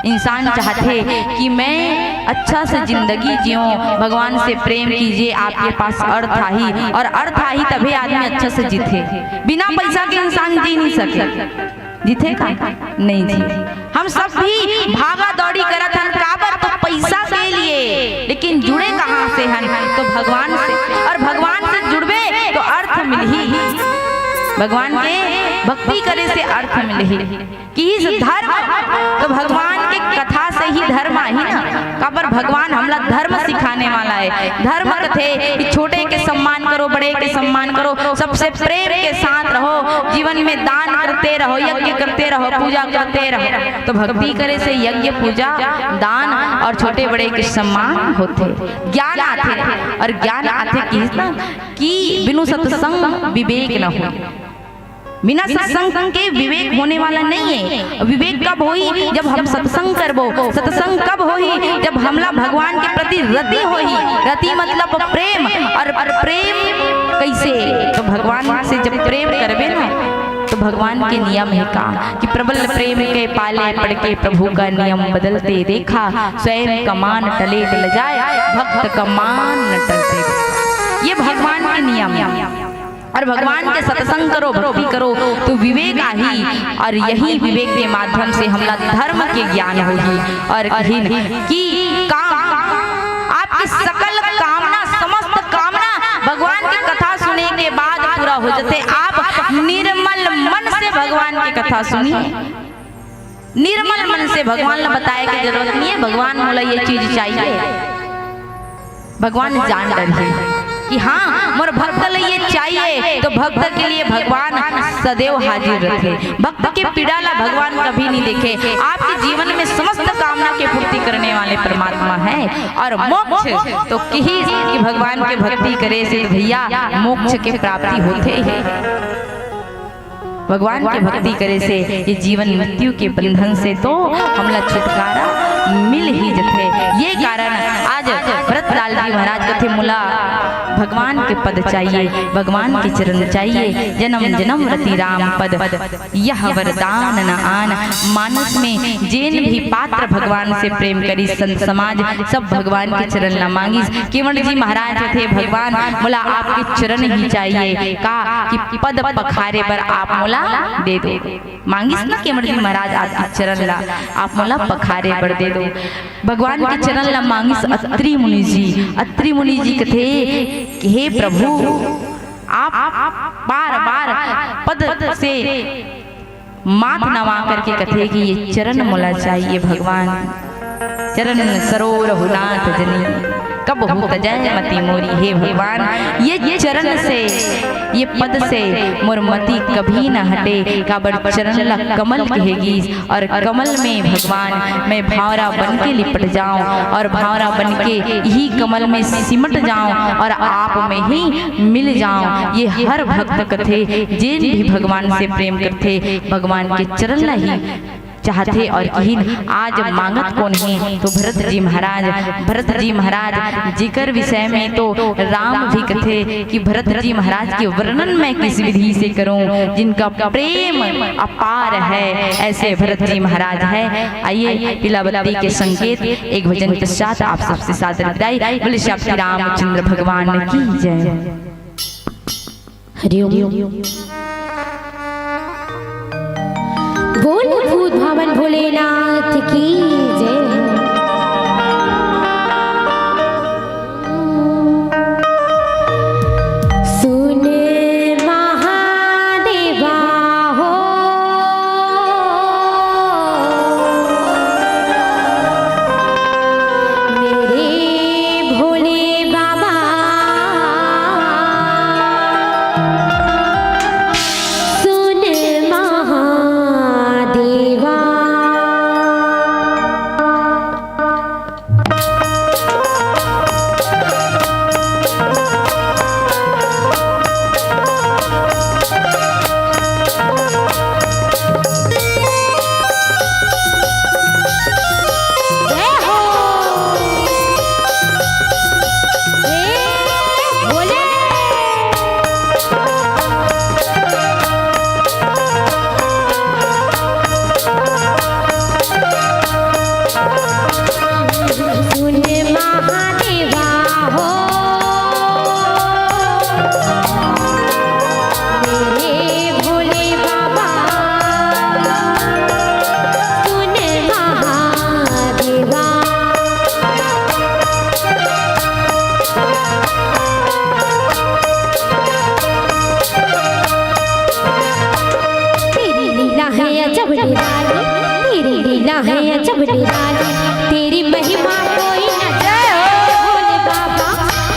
इंसान चाहथे कि मैं अच्छा से जिंदगी जियो, भगवान से प्रेम कीजिए, आपके पास अर्थ आही, और अर्थ आही तभे आदमी अच्छा से जीथे। बिना पैसा के इंसान जी नहीं सके। जीथे का? नहीं जी। हम सब भी भागा दौड़ी करत हन, काबर? तो पैसा के लिए। लेकिन जुड़े कहाँ से हन? तो भगवान से। और भगवान से जुड़बे तो अर्थ मिलही। भगवान के भक्ति करे से अर्थ मिलही। कि इस धर्म, तो भगवान के कथा से ही धर्म आही ना। काबर? भगवान हमला धर्म सिखाने वाला है। धर्म कथे कि छोटे के सम्मान करो, बड़े के सम्मान करो, सबसे प्रेम के साथ रहो, जीवन में दान करते रहो, यज्ञ करते रहो, पूजा करते रहो। तो भक्ति करे से यज्ञ, पूजा, दान और छोटे बड़े के सम्मान होथे, ज्ञान आथे। और ज्ञान आथे कि ना, कि बिनु सत्संग विवेक न हो। बिना सत्संग के विवेक होने वाला नहीं है। विवेक कब होही? जब हम सत्संग करबो। सत्संग कब होही? जब हमला भगवान के प्रति रति होही। रति मतलब प्रेम। और प्रेम कैसे? तो भगवान से जब प्रेम करबे ना, तो भगवान के नियम है का कि प्रबल प्रेम के पाले पड़ के प्रभु का नियम बदलते देखा, स्वयं का मान टले टल जाए, भक्त का मान न टलते देखा। ये भगवान के नियम है। और भगवान के सत्संग करो, भक्ति करो, तो विवेक आही। और यही विवेक के माध्यम से हमला धर्म के ज्ञान होही। और कहिन कि काम, आपकी सकल कामना, समस्त कामना भगवान की कथा सुने के बाद पूरा हो जाते। आप निर्मल मन से भगवान की कथा सुनिए। निर्मल मन से भगवान ला बताए के जरूरत नहीं है, भगवान मोला ये चीज चाहिए। भगवान जान डरही कि हाँ, मोर भक्त ला ये चाहिए, तो भक्त के लिए भगवान सदैव हाजिर रथे। भक्त के पीड़ा ला भगवान कभी नहीं देखे। आपके जीवन में समस्त कामना के पूर्ति करने वाले परमात्मा है। और मोक्ष तो किही कि भगवान के भक्ति करे से तो भैया मोक्ष के प्राप्ति होथे ही। भगवान के भक्ति करे से ये जीवन मृत्यु के बंधन से तो हमला छुटकारा मिल ही जथे। ये कारण आज भरतलाल जी महाराज कथे, मोला भगवान के पद चाहिए, भगवान के चरण चाहिए, जन्म जन्म रति राम पद, यह वरदान न आन। मानस में जेन भी पात्र भगवान से प्रेम करिस, संत समाज सब भगवान के चरण ला मांगिस। केवट जी महाराज थे, भगवान मोला आपके चरण ही चाहिए, का कि पद पखारे बर आप मोला दे दो। मांगिस ना केवट जी महाराज आपके चरण ला, आप मोला पखारे बर दे दो। भगवान के चरण ला मांगिस अत्रि मुनि जी। अत्रि मुनि जी कथे कि हे प्रभु, आप बार बार पद से माथ नवा करके कथे कि ये चरण मोला चाहिए भगवान, चरण सरोज रघुनाथ जनी, कबहु तजै मति मोरी। हे भगवान, ये चरण से, ये पद से मोर मति कभी न हटे, काबर चरण ला कमल कहे गीस, और कमल में भगवान मैं भंवरा बन के लिपट जाऊं और भंवरा बन के इही कमल में सिमट जाऊं और आप में ही मिल जाऊं। ये हर भक्त कथे, जेन भी भगवान से प्रेम करथे, भगवान के चरण ला ही चाहथे और किहिन आज मांगत कोन हे, तो भरत जी महाराज, भरत जी महाराज जेकर विषय में तो राम भी कथे कि भरत जी महाराज के वर्णन मैं किस विधि से करूं, जिनका प्रेम अपार है, ऐसे भरत जी महाराज है। आइए, पीला बत्ती के संकेत, एक भजन पश्चात आप सबसे सादर विदाई। बोले श्री रामचंद्र भगवान की जय। हरिओम। बोल भूत भावन भोलेनाथ की जय। सुन महादेवा हो, मेरे भोले बाबा, सुन महादेवा। जय हो। हे भोले। सुन महादेवा हो, मेरे भोले बाबा, सुन महादेवा। तेरी लीला है अजब निराली, तेरी लीला है अजब निराली, तेरी महिमा कोई न जाने। भोले बाबा,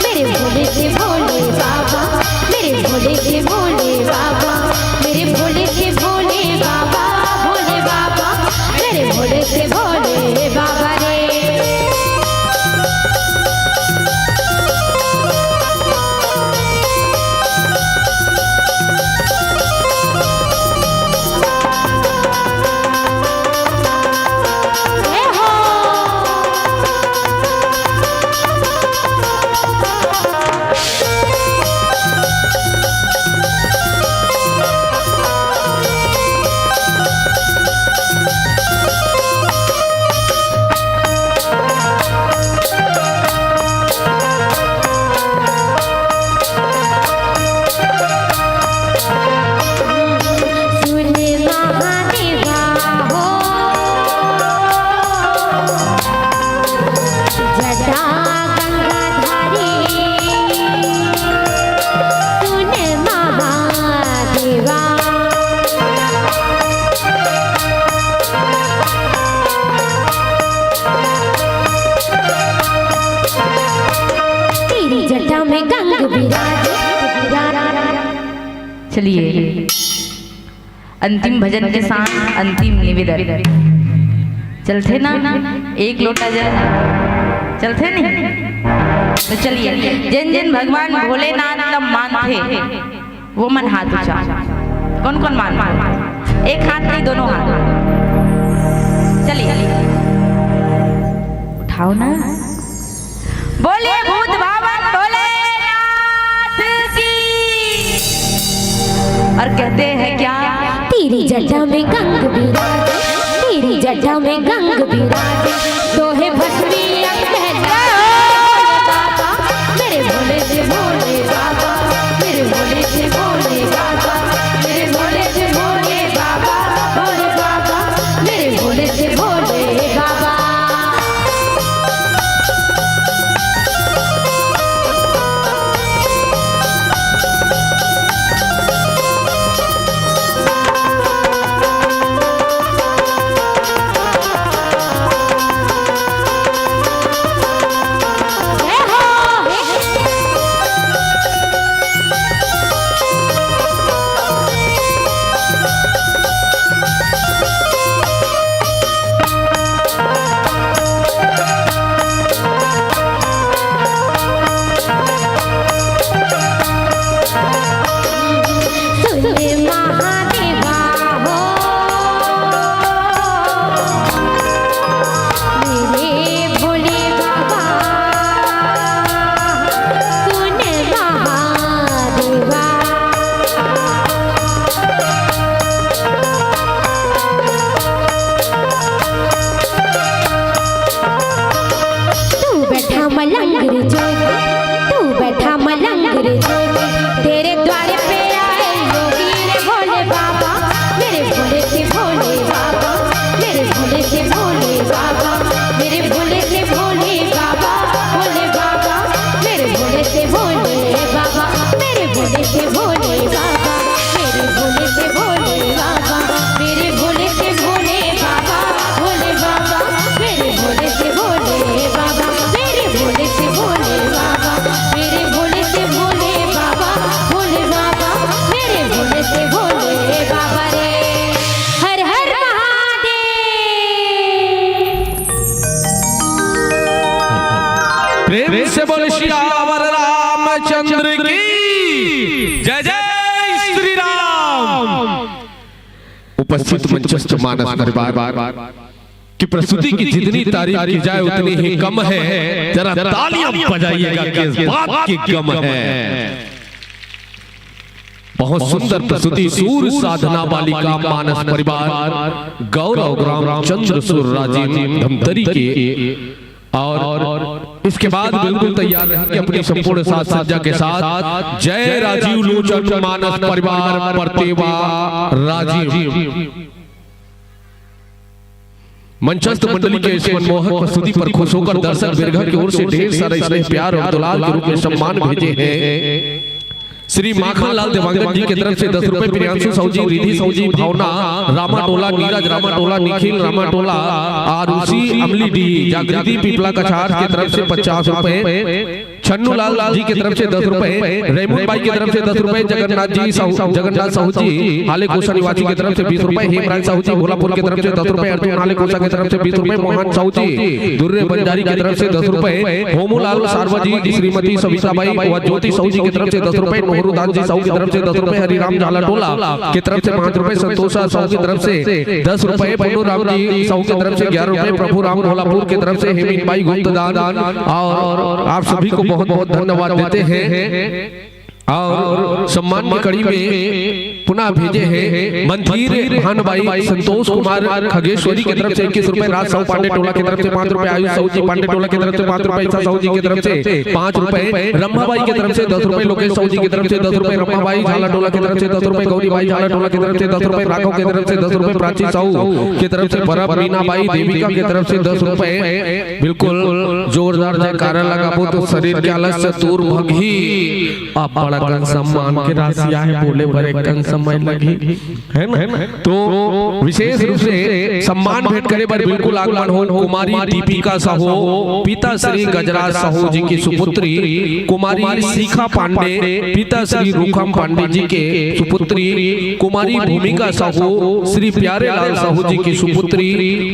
मेरे भोले से भोले बाबा, मेरे भोले से भोले बाबा, मेरे भोले से भोले बाबा, भोले बाबा, मेरे भोले से भोले बाबा रे। सुन महादेवा हो, जटा गंगाधारी, सुन महादेवा। तेरी जटा में गंग विराज। चलिए, अंतिम भजन के साथ अंतिम निवेदन। चलथे ना एक लोटा जल, चलथे नहीं? तो चलिए, जेन जेन भगवान भोलेनाथ ला मानथे, वो मन हाथ ऊंचा। कौन कौन मान? एक हाथ नहीं, दोनों हाथ। चलिए, उठाओ ना। बोलिए भूत भावन भोलेनाथ की। और कहते हैं क्या? तेरी जटा में गंग विराज, तेरी जटा में गंग विराज, दोहे भस्मी अंग पहचान। भोले बाबा, मेरे भोले से भोले बाबा, मेरे भोले से भोले बाबा, मेरे भोले से भोले बाबा, भोले बाबा, मेरे भोले से भोले बाबा। मलंग रे जोगी, तू बैठा मलंग रे जोगी, तेरे द्वार पे आए योगी रे भोले बाबा, मेरे भोले से भोले बाबा, मेरे भोले से भोले बाबा, मेरे भोले से भोले बाबा, भोले बाबा, मेरे भोले से भोले बाबा, मेरे भोले से भोले बाबा, मेरे भोले से भोले बाबा, मेरे भोले से भोले बाबा, भोले बाबा, मेरे भोले से भोले बाबा, मेरे भोले से भोले बाबा, मेरे भोले से भोले बाबा, भोले बाबा, मेरे भोले से भोले बाबा रे। हर हर महादेव। प्रेम से बोल सियावर रामचंद्र की जय, जय श्री राम। उपस्थित मंचस्थ मानस परिवार की प्रस्तुति की जितनी तारीफ की जाए उतनी ही कम है। जरा तालियां बजाइएगा कि इस बात की गम है। बहुत सुंदर प्रस्तुति, सूर साधना बालिका मानस परिवार, गौरव ग्राम चंद्र सूर राजीव धमतरी के। और इसके बाद बिल्कुल तैयार रहेंगे अपनी संपूर्ण साज सज्जा के साथ जय राजीव लोचन मानस परिवार परतेवा राजीव। मंचस्थ मंडली के इस मनमोहक प्रस्तुति पर खुश होकर दर्शक बिरगहा की ओर से ढेर सारा स्नेह, प्यार और दुलार के रूप में सम्मान भेजे हैं। श्री माखन लाल देवांगन जी की तरफ से दस रुपए, प्रियांशु साहू जी, रिद्धि साहू जी, भावना रामाटोला, नीरज रामाटोला, निखिल रामाटोला, आरुषि अमली डी, जागृति पिपला कछार की तरफ से पचास रुपए, छन्नू लाल जी की तरफ से दस रुपए, रेमून बाई की तरफ से दस रुपए, जगन्नाथ जी साहू, जगन्नाथ साहू जी हाले कोसा निवासी की तरफ से बीस रुपए, हेमराज साहू जी भोलापुर की तरफ से दस रुपए, अर्जुन हाले कोसा की तरफ से बीस रुपए, मोहन साहू जी दुर्रे बंजारी की तरफ से दस रुपए, होमूलाल सारवा जी, श्रीमती सविता बाई व ज्योति साहू जी की तरफ से दस रुपए, नोहरू दास जी साहू की तरफ से दस रुपए, हरिराम झालाटोला की तरफ से पाँच रुपए, संतोषा साहू की तरफ से दस रुपए, पुन्नू राम जी साहू की तरफ से ग्यारह रुपए, प्रभु राम भोलापुर की तरफ से हेमिन बाई गुप्तदान, और आप सभी को बहुत बहुत धन्यवाद देते हैं। और सम्मान की कड़ी में पुनः भेजे हैं मंथीर भानबाई, संतोष कुमार खगेश्वरी की तरफ से इक्कीस रुपए, राज साहू पांडे टोला की तरफ से पाँच रुपए, आयुष साहू जी पांडे टोला की तरफ से पाँच रुपए, ईसा साहू जी की तरफ से पाँच रुपए, रंभाबाई की तरफ से दस रुपए, लोकेश साहू जी की तरफ से दस रुपए, रंभाबाई झालाटोला की तरफ से दस रुपए, गौरीबाई झालाटोला की तरफ से दस रुपए, राघव की तरफ से दस रुपए, प्राची साहू की तरफ से बरफ, मीनाबाई देविका की तरफ से दस रुपए। बिल्कुल जोरदार जयकारा लगाबो तो शरीर के आलस से दूर भगही। अब बड़ा कन सम्मान के राशि आहे, बोले बर एक कन समय लगही, है ना? तो विशेष रूप से सम्मान भेंट करे बर बिल्कुल आगमन हो कुमारी दीपिका साहू, पिता श्री गजराज साहू जी की सुपुत्री, कुमारी शिखा पांडे, पिता श्री रूखम पांडे जी के सुपुत्री, कुमारी भूमिका साहू, श्री प्यारे लाल साहू जी की सुपुत्री,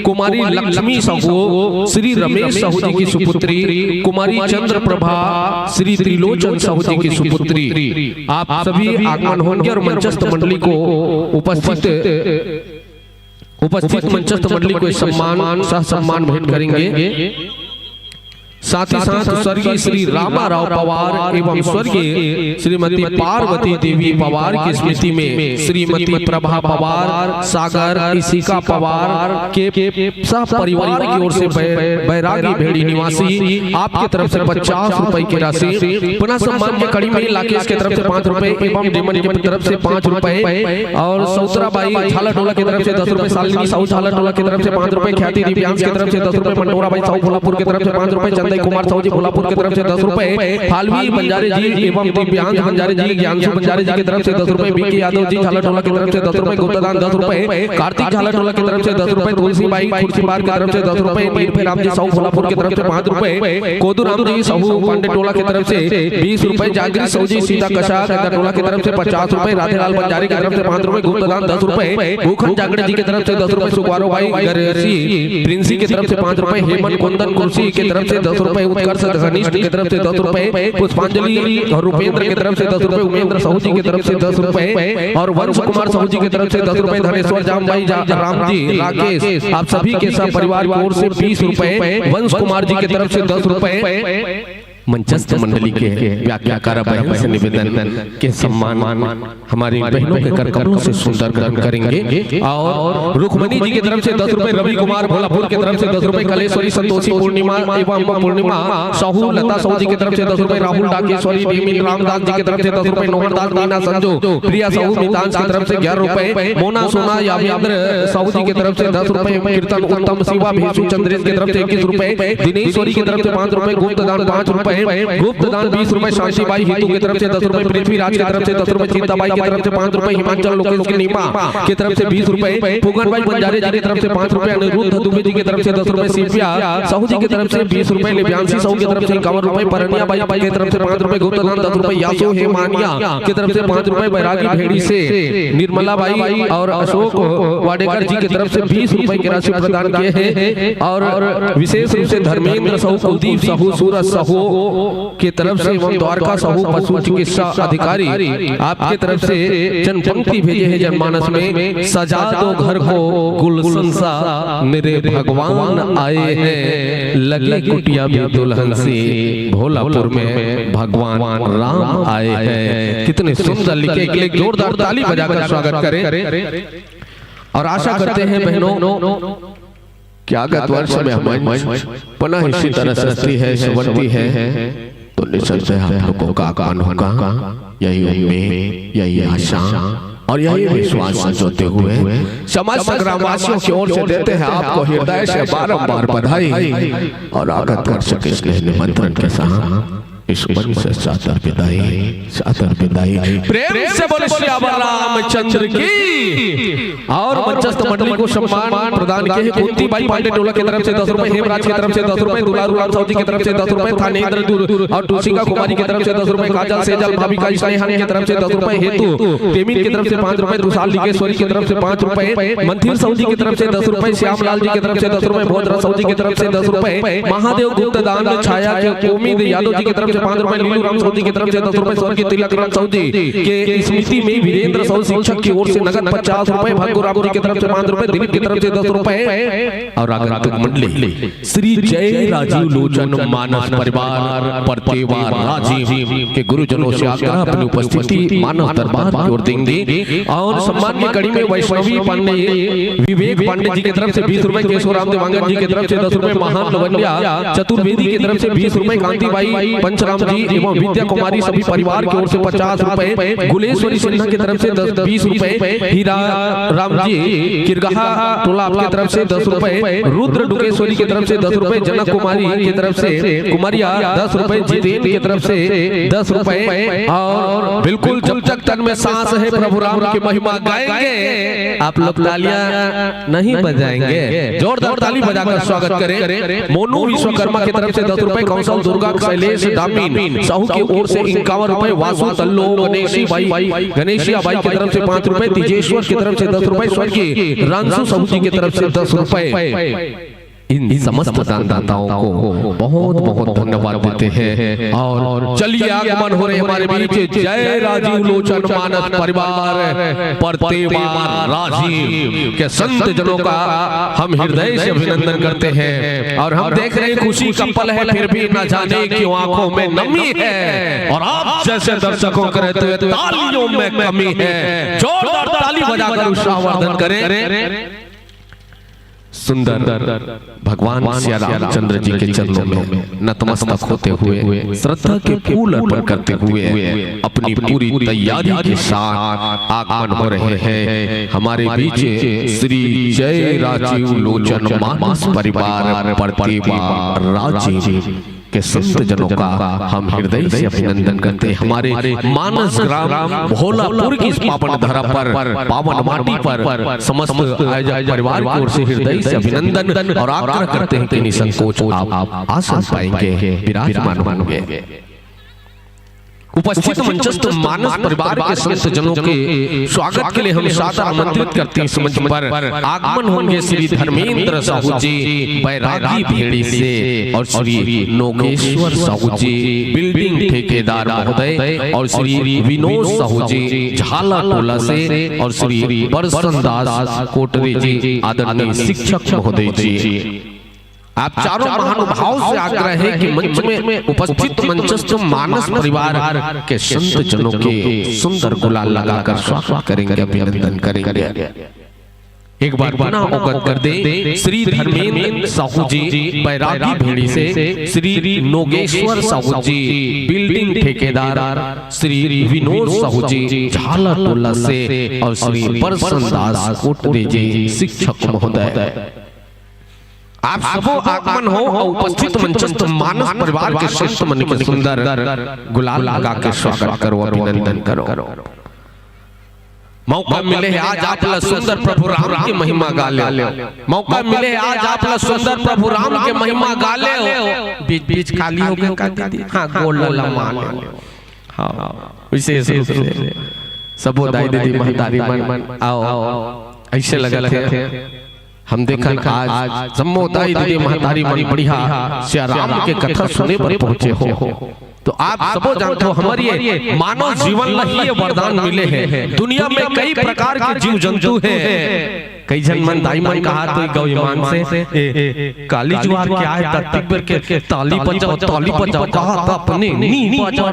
कुमारी लक्ष्मी साहू, श्री रमेश साहू जी की सुपुत्री, कुमारी चंद्र प्रभा, श्री त्रिलोचन साहू जी की सुपुत्री। आप सभी आगमन होंगे और मंचस्थ मंडली को उपस्थित, उपस्थित मंचस्थ मंडली को सम्मान, सह सम्मान भेंट करेंगे। साथ ही साथ स्वर्गीय श्री रामा राव पवार एवं स्वर्गीय श्रीमती पार्वती देवी पवार की स्मृति में श्रीमती प्रभा पवार, सागर, इशिका पवार के सह परिवार की ओर से बै-, बैरागी भेड़ी निवासी आपके तरफ से पचास रुपए की राशि, पुनः सम्मान के कड़ी में लाकेश की तरफ से पाँच रुपए एवं डेमन की तरफ से पाँच रुपए और सौतरा बाई झालाटोला की तरफ से दस रुपए, शालिनी साहू झालाटोला की तरफ से पाँच रुपए, ख्याति दिव्यांश की तरफ से दस रुपए, मंडोरा बाई साहू भोलापुर की तरफ से पाँच रुपए, चंदई कुमार साहू जी भोलापुर की तरफ से दस रुपए, फालवी बंजारे जी एवं दिव्यांश बंजारे जी, ज्ञानशु बंजारे जी की तरफ से दस रुपए, बीके यादव जी झालाटोला की तरफ से दस रुपए, गुप्तदान दस रुपए, कार्तिक झालाटोला की तरफ से दस रुपए, तुलसी बाई खुर्सीपार की तरफ से दस रुपए, नीरफे राम जी साहू भोलापुर की तरफ से पाँच रुपए, कोदू राम जी साहू पांडे टोला की तरफ से बीस रुपए, जागृत साहू जी सीता कसा गंगा टोला की तरफ से पचास रुपए, राधेलाल बंजारे की तरफ से पाँच रुपए, गुप्तदान दस रुपए, भूखन जागड़े जी की तरफ से दस रुपए, सुखवारो भाई गरसी प्रिंसी की तरफ से पाँच रुपए, हेमंत कुंदन कुर्सी की तरफ से दस रुपए, उत्कर्ष घनिष्ठ की तरफ से दस रुपए, पुष्पांजलि और रुपेंद्र की तरफ से दस रुपए, उमेंद्र साहू जी की तरफ से दस रुपए और वंश कुमार साहू जी की तरफ से दस रुपए, धनेश्वर जाम भाई जा-, राम जी, राकेश, आप सभी के सब परिवार की ओर से बीस रुपए, वंश कुमार जी की तरफ से दस रुपए, मंचस्थ मंडली के व्याख्याकार बहन से निवेदन के सम्मान हमारी बहनों के कर कमलों से सुंदर ग्रहण करेंगे। और रुक्मणी जी की तरफ से दस रुपए, रवि कुमार भोलापुर की तरफ से दस रुपए, कलेश्वरी संतोषी पूर्णिमा एवं पूर्णिमा साहू लता साहू जी की तरफ से दस रुपए, राहुल डाकेश्वरी भीमिन रामदास जी की तरफ से दस रुपए, नोहर दास मीना संजू प्रिया साहू मितांश की तरफ से ग्यारह रुपए, मोना सोना यावेंद्र साहू जी की तरफ से दस रुपए, कीर्तन उत्तम शिवा भेसु चंद्रेश की तरफ से इक्कीस रुपए, दिनेश्वरी की तरफ से पाँच रुपए, गुप्त दान पाँच रुपए, गुप्त दान बीस रुपए, शांति बाई हेतु की तरफ से दस रुपए, पृथ्वीराज की तरफ से दस रुपए, चिंता बाई की तरफ से पाँच रुपए, हिमाचल लोकेश की नीमा की तरफ से बीस रुपए, फुगन बाई बंजारे जी की तरफ से पाँच रुपए, अनिरुद्ध दुबे जी की तरफ से दस रुपए, सीपिया साहू जी की तरफ से बीस रुपए, लिव्यांशी साहू की तरफ से इक्यावन रुपए, परनिया बाई की तरफ से पाँच रुपए, गुप्त दान दस रुपए, यासो हेमानिया की तरफ से पाँच रुपए, बैरागी भेड़ी से निर्मला बाई और अशोक वाडेकर जी की तरफ से बीस रुपए की राशि प्रदान किए हैं। और विशेष रूप से धर्मेंद्र साहू, कुलदीप साहू, सूरज साहू की तरफ से एवं द्वारका साहू, पशु चिकित्सा अधिकारी, आपके तरफ से जनपंक्ति भेजे हैं जनमानस में, सजा दो घर को गुलशन सा, मेरे भगवान आए हैं, लगे कुटिया भी दुल्हन सी, भोलापुर में भगवान राम आए हैं। कितने सुंदर लिखे, एक, एक जोरदार ताली बजाकर स्वागत करें। और आशा करते हैं बहनों कि आगत वर्ष में हम मंच पुनः इसी तरह सजती है, संवरती है, तो निसंदेह आप लोगों का आगमन होगा। यही उम्मीद, यही आशा और यही विश्वास संजोते हुए समस्त ग्रामवासियों की ओर से देते हैं आपको हृदय से बारंबार बधाई और आगत वर्ष के स्नेह निमंत्रण के साथ इस मंच से सादर विदाई, सादर विदाई। प्रेम से बोले सियावर रामचंद्र की। और मंचस्थ मंडली को सम्मान प्रदान किए हैं कुंती बाई पांडे टोला की तरफ से दस रुपए, हेमराज की तरफ से दस रुपए, दुलारू राम साहू जी की तरफ से दस रुपए, थानेंद्र दूर और टूसिका कुमारी की तरफ से दस रुपए, काजल सेजल भाविका स्नेहन की तरफ से दस रुपए, हेतु तेमिन की तरफ से पाँच रुपए, दुसाल लिंगेश्वरी की तरफ से पाँच रुपए, मंथिर साहू जी की तरफ से दस रुपए, श्यामलाल जी की तरफ से दस रुपए, भोजराज साहू जी की तरफ से दस रुपए, महादेव गुप्त दान छाया के उम्मीद यादव जी की तरफ से पाँच रुपए, लीलू राम साहू जी की तरफ से दस रुपए, स्वर्गीय तिलक राम साहू जी के स्मृति में वीरेंद्र साहू शिक्षक की ओर से नगद पचास रुपए, भंगू राम जी की तरफ से पाँच रुपए, दिलीप की तरफ से दस रुपए और आगंतुक मंडली श्री जय राजीव लोचन मानस परिवार परतेवा राजीव के गुरुजनों से आग्रह अपनी उपस्थिति मानस दरबार की ओर देंगे। और सम्मान की कड़ी में वैष्णवी पांडे, विवेक पांडे जी की तरफ से बीस रुपए, केशव राम देवांगन जी की तरफ से दस रुपए, महान लवल्या चतुर्वेदी की तरफ से बीस रुपए, कांतिबाई पंचराम जी एवं विद्या कुमारी सभी परिवार की ओर से पचास रुपए, गुलेश्वरी सिन्हा की तरफ से दस, बीस रुपए, हीरा राम जी किरगहा टोला आपकी तरफ से दस रुपए, रुद्र डुकेश्वरी की तरफ से दस रुपए, जनक कुमारी की तरफ से कुमारिया दस रुपए, जितेंद्र की तरफ से दस रुपए। और बिल्कुल जब तक तन में सांस है प्रभु राम की महिमा गाएंगे। आप लोग तालियां नहीं बजाएंगे, जोरदार ताली बजाकर स्वागत करें। मोनू विश्वकर्मा की तरफ से दस रुपए, कौशल दुर्गा शैलेश डामिन साहू की ओर से इक्यावन रुपए, वासु तल्लो गणेशी बाई, गणेशिया बाई की तरफ से पाँच रुपए, तेजेश्वर की तरफ से दस रुपए, स्वर्गीय रांसू साहू जी की तरफ से दस रुपए। इन समस्त दानदाताओं को बहुत बहुत धन्यवाद देते हैं। और चलिए, आगमन हो रहे हमारे बीच जय राजीव लोचन मानस परिवार परतेवा राजीव के संत जनों का हम हृदय से अभिनंदन करते हैं। और हम देख रहे हैं, खुशी का पल है, फिर भी न जाने क्यों आंखों में नमी है और आप जैसे दर्शकों के रहते हुए तालियों में कमी है। जोरदार ताली बजाकर उत्साहवर्धन करें। सुंदर भगवान सिया रामचंद्र जी के चरणों में नतमस्तक होते हुए, श्रद्धा के फूल अर्पण करते हुए, अपनी पूरी तैयारी के साथ आगमन हो रहे हैं हमारे बीच श्री जय राजीव लोचन मानस परिवार परतेवा राजीव के संत जनों का हम हृदय से अभिनंदन करते हैं। हमारे मानस ग्राम भोलापुर की इस पावन धरा पर, पावन माटी पर समस्त आयोजक परिवार की ओर से हृदय से अभिनंदन और आग्रह करते हैं कि निसंकोच आप आसन पाएंगे, विराजमान होंगे। उपस्थित मंचस्थ मानस परिवार के संत जनों के स्वागत के लिए हम सादर आमंत्रित करते हैं। इस मंच पर आगमन होंगे श्री धर्मेंद्र साहू जी बैरागी भेड़ी से और श्री नोगेश्वर साहू जी बिल्डिंग ठेकेदार महोदय और श्री विनोद साहू जी झाला टोला से और श्री बरसन दास कोटरे जी आदरणीय शिक्षक महोदय जी। आप चारों महानुभाव से आग्रह है कि मंच में उपस्थित मंचस्थ मानस परिवार के संत जनों के सुंदर गुलाल लगाकर स्वागत करेंगे, अभिनंदन करेंगे। एक बार पुनः अवगत कर दे, श्री धर्मेंद्र साहू जी बैरागी भेड़ी से, श्री नोगेश्वर साहू जी बिल्डिंग ठेकेदार, श्री विनोद साहू जी झाला टोला से और श्री बरसन दास कोटरे जी शिक्षक महोदय। आप सबो आगमन हो और उपस्थित मंचस्थ मानस परिवार के संत मन के सुंदर गुलाल लगा के स्वागत करो, अभिनंदन करो। मौका मिले है आज आप ला सुंदर प्रभु राम की महिमा गा ले। मौका मिले है आज आप ला सुंदर प्रभु राम की महिमा गा ले। बीच बीच खाली हो गए का दीदी? हाँ, गोड़ ला मान ले। हाँ, विशेष रूप से सबो दाई दीदी महतारी मन आओ, ऐसे लगा थे। हम देखन आज जम्मो दाई दीदी महतारी मन बढ़िया सिया राम के कथा सुने बर पहुंचे हो। तो आप सबो जानथो, हमर ये मानव जीवन ला ही ये वरदान मिले है। दुनिया में कई प्रकार के जीव जंतु है। कई झन मन दाई मन कहा तो गौ ईमान से, ए, ए, काली जुआर क्या है? तत्तिक बेर के ताली बजाओ, ताली बजाओ, कहा था अपने नी बजाओ,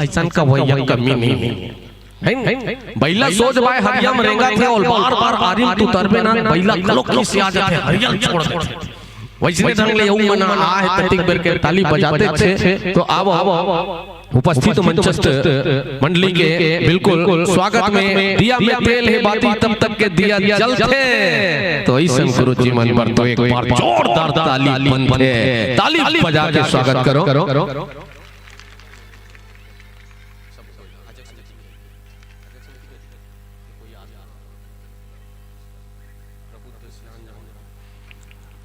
ऐसन का वही कमी नहीं है। बइला सोच बाय हरिया में रेंगा थे और बार बार आरिम तू तरबे ना, बइला घलो खिसिया जाथे, हरिया छोड़ देथे। वैसने ढंग ले यऊ मन आ है, ततिक बेर के ताली बजाते थे। तो अब उपस्थित मंचस्थ मंडली के बिल्कुल स्वागत में दिया में तेल है बाती तब तक के दिया जलथे। तो ऐसन गुरु जी मन बर तो एक बार जोरदार ताली बनथे, ताली बजा के स्वागत करो।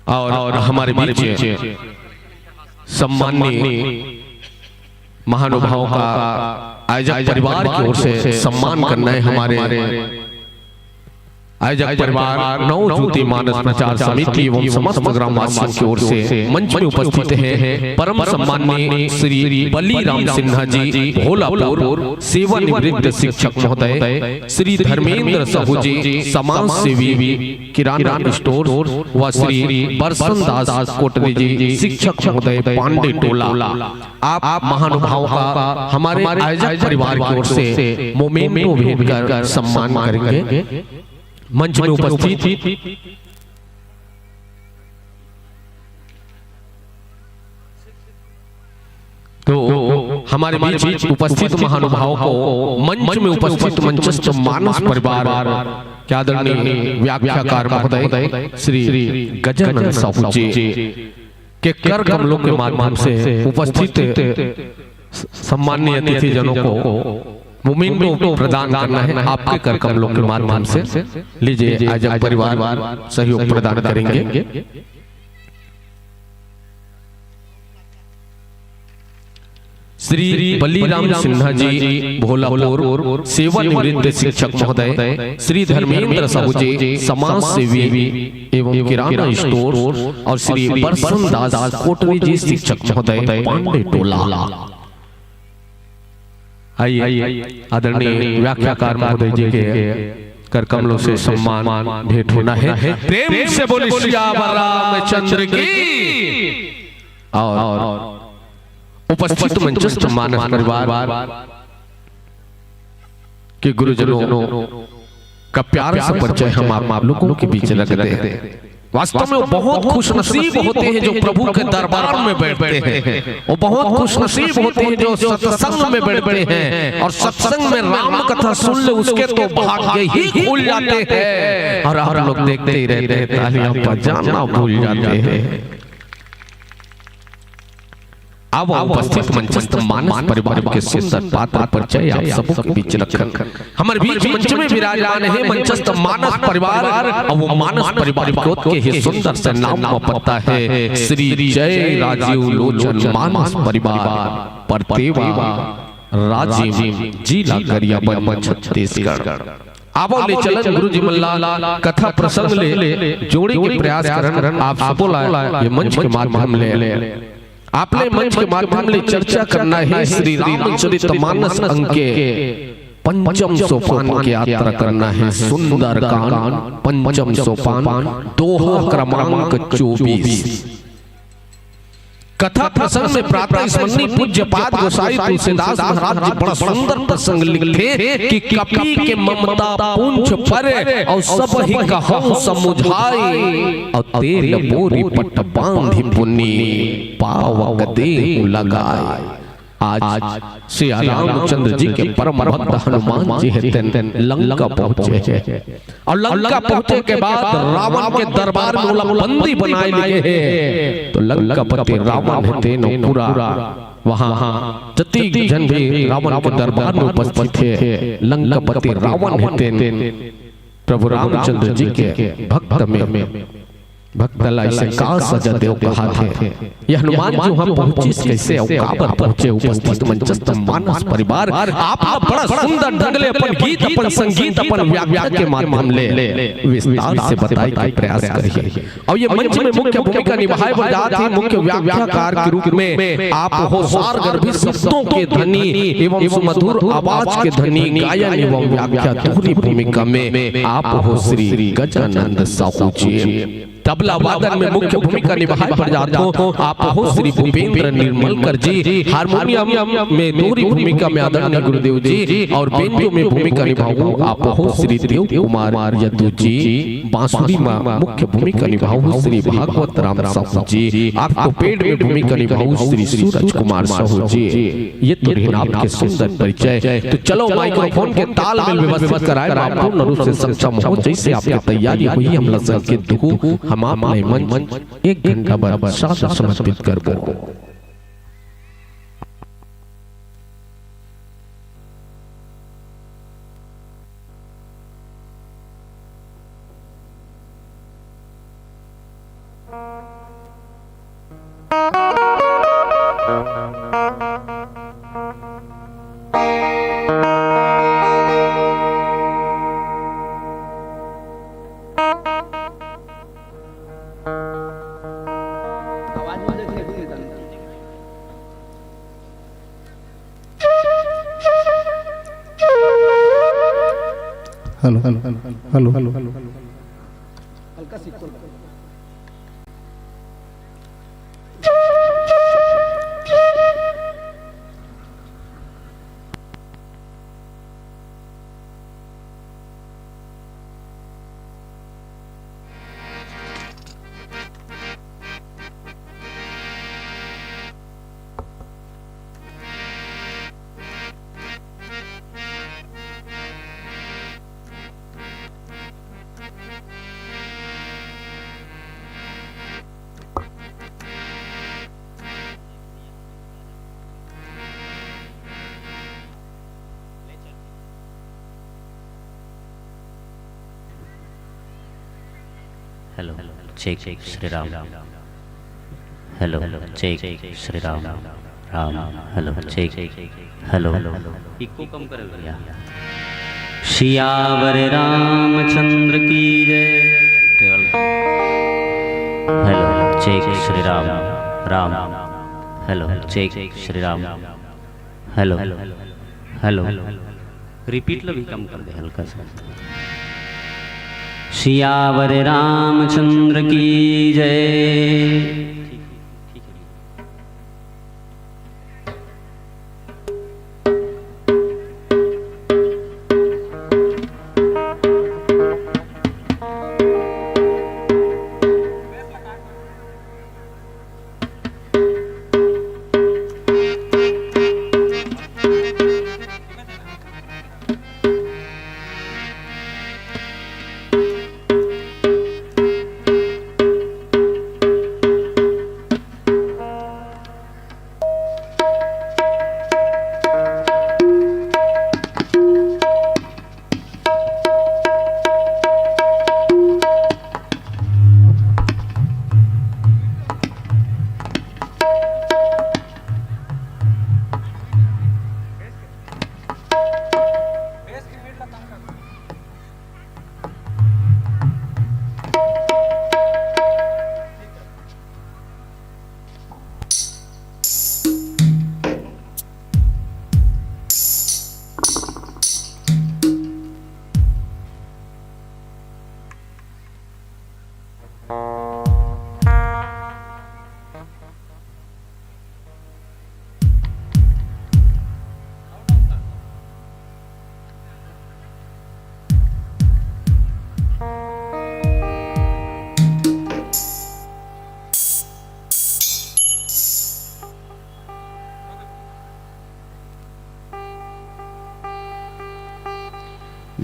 और, और हमारे बीच सम्माननीय महानुभाव का आयोजक परिवार की ओर से सम्मान करना है हमारे आयोजक परिवार नव ज्योति मानस प्रचार समिति एवं समस्त ग्रामवासियों की ओर से मंच में उपस्थित हैं परम सम्माननीय श्री बलिराम सिन्हा जी भोलापुर, सेवानिवृत्त शिक्षक महोदय, श्री धर्मेंद्र साहू जी समाज सेवी किराना स्टोर व श्री बरसन दास कोटरी जी शिक्षक महोदय पांडे टोला। आप महानुभाव का हमारे आयोजक परिवार की ओर से मोमेंटो भेंट कर सम्मान करेंगे। मंच में उपस्थित तो हमारे बीच उपस्थित महानुभाव को मंच में उपस्थित मंचस्थ मानस परिवार के आदरणीय व्याख्याकार महोदय श्री गजानन साहू जी के कर कमलों के माध्यम से उपस्थित सम्माननीय अतिथि जनों को मोमेंटो प्रदान करना है। आपके कर कमलों के माध्यम से लीजिए, आयोजक परिवार सहयोग प्रदान करेंगे। श्री बलिराम सिन्हा जी भोलापुर, सेवानिवृत्त शिक्षक महोदय, श्री धर्मेंद्र साहू जी समाज सेवी एवं किराना स्टोर और श्री बरसन दास कोटरी जी शिक्षक महोदय पांडे टोला। आइए, आदरणीय व्याख्याकार महोदय जी के कर कमलों से सम्मान भेंट होना है। प्रेम से बोलिए सियावर रामचंद्र की। और उपस्थित मंचस्थ मानस परिवार के गुरुजनों का प्यार से परिचय हम आप लोगों के बीच रखते हैं। वास्तव में वो बहुत खुशनसीब होते हैं जो प्रभु के दरबार में बैठते हैं। वो बहुत खुशनसीब होते हैं जो सत्संग में बैठते हैं और सत्संग में राम कथा सुन ले, उसके तो भाग्य ही खुल जाते हैं। और आप लोग देखते ही रहते हैं, तालियां बजाना भूल जाते हैं। अब उपस्थित मंचस्थ मानस परिवार के सुंदर पात्र परिचय आप सबों के बीच रखन। हमर बीच मंच में विराजमान है मंचस्थ मानस परिवार, और वो मानस परिवार के ही सुंदर से नाम म पता है श्री जय राजीव लोचन मानस परिवार, परतेवा, राजिम, जिला गरियाबंद, छत्तीसगढ़। आवो ले चलन गुरु जी मन ला कथा प्रसंग ले जोड़े के प्रयास करन। आप सबो ला ये मंच के माध्यम ले, आप ले मंच के माध्यम ले चर्चा करना है श्री रामचरित मानस अंक के पंचम सोपान की यात्रा करना है। सुंदरकांड पंचम सोपान, दोहा क्रमांक चौबीस। कथा प्रसंग में प्रातः स्मरणीय पूज्य पाद गोसाई तुलसीदास महाराज जी बड़ा सुंदर प्रसंग लिखथे कि कपि के ममता पूंछ पर, अउ सब ही कहउँ समुझाय, अउ तेल बोरी पट बांधि पुनि पावक देहु लगाय। आज सिया रामचंद्र जी के परम भक्त हनुमान जी हे तेन लंका पहुंचे हे। अउ लंका पहुंचे के बाद रावण के दरबार में ओला बंदी बनाय लिखे हे। तो लंकापति रावण हे तेन पूरा वहां जति झन भी रावण के दरबार में उपस्थित हे, लंकापति रावण हे तेन प्रभु रामचंद्र जी के भक्त में भक्त ला अइसे का सजा देव कहाथे। ये हनुमान जी वहां पहुंचिस कइसे अउ काबर पहुंचे? उपस्थित मंचस्थ मानस परिवार, आप ला बड़ा सुंदर ढंग ले अपन गीत, अपन संगीत, अपन व्याख्या के माध्यम ले विस्तार से बताए के प्रयास करही। अउ ये मंच में मुख्य भूमिका निभाए बर जात हे मुख्य व्याख्याकार के रूप में आप हो सार गर्भी शब्दों के धनी एवं सुमधुर आवाज के धनी, गायन एवं व्याख्या दोहरी भूमिका में आप हो श्री गजानंद साहू जी। तबला वादन में मुख्य भूमिका निभाए बर जात हो आप हो श्री भूपेंद्र निर्मलकर जी, हारमोनियम में दोहरी भूमिका में आदरणीय गुरुदेव जी, अउ बेंजो में भूमिका निभाहू आप हो श्री देव कुमार यदु जी, बांसुरी में मुख्य भूमिका निभाहू श्री भागवत राम साहू जी, ऑक्टोपेड में भूमिका निभाहू श्री सूरज कुमार साहू जी। ये तो रहिन आपके सुंदर परिचय। तो चलो माइक्रोफोन के तालमेल व्यवस्थित कराए बर पूर्ण रूप से सक्षम हो, जइसे आपके तैयारी होही हमला संकेत दुहू, हम आप मन एक घंटा बर सादर समर्पित करबो। Hello, hello, hello, hello, hello. Hello, check, Shri Ram. Hello, check, Shri Ram. Ram, hello, check, hello. Echo कम करे भैया। सियावर रामचंद्र की जय। Hello, check, Shri Ram. Ram, hello, check, Shri Ram. Hello, hello. Repeat ला भी कम कर दे हल्का सा। सियावर रामचंद्र की जय।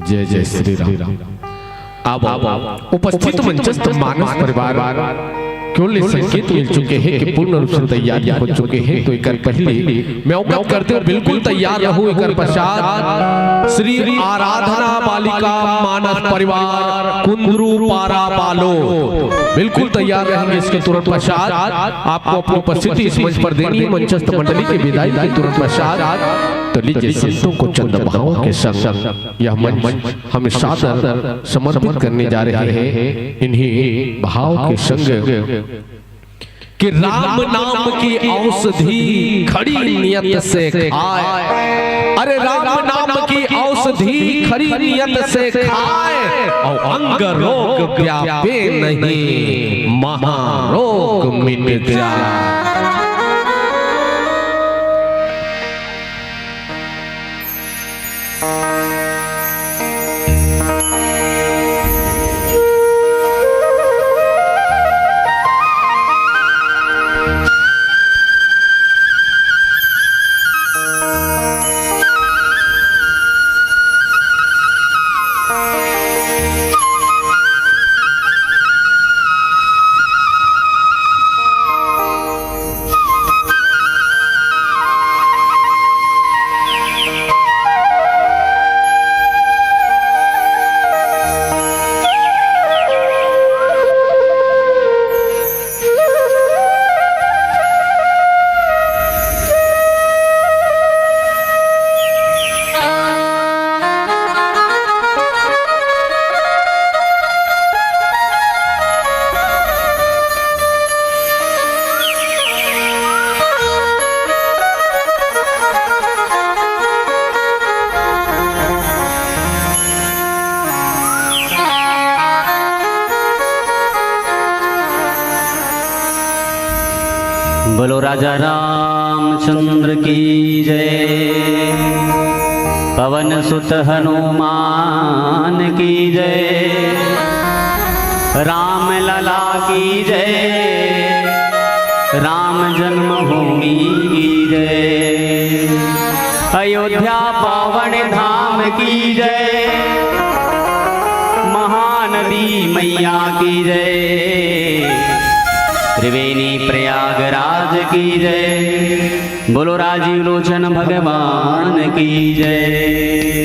जय जय श्री राम। अब उपस्थित मंचस्थ मानस परिवार के ओर ले संकेत मिल चुके हे कि पूर्ण रूप से तैयारी हो चुके हे। तो एकर पहले मैं अवगत करते हूँ, बिल्कुल तैयार रहू। एकर पश्चात श्री आराधना बालिका मानस परिवार कुंदरू पारा बालोद, बिल्कुल तैयार रहेंगे। इसके तुरंत पश्चात आपको अपनी उपस्थिति इस मंच पर देनी है। मंचस्थ मंडली के विदाई के तुरंत पश्चात तो लीजिए, संतों को चंद भावों के संग यह मंच हम सादर समर्पित करने जा रहे हैं इन्हीं भाव के संग कि राम नाम की औषधि खड़ी नियत से खाए। अरे, राम नाम की औषधि खड़ी नियत से खाए, और अंग रोग व्यापे नहीं, महारोग मिट जाए। बोलो राजा रामचंद्र की जय, पवन सुत हनुमान की जय, राम लला की जय, राम जन्मभूमि की जय, अयोध्या पावन धाम की जय, महानदी मैया की जय, त्रिवेणी प्रयागराज की जय। बोलो राजीव लोचन भगवान की जय।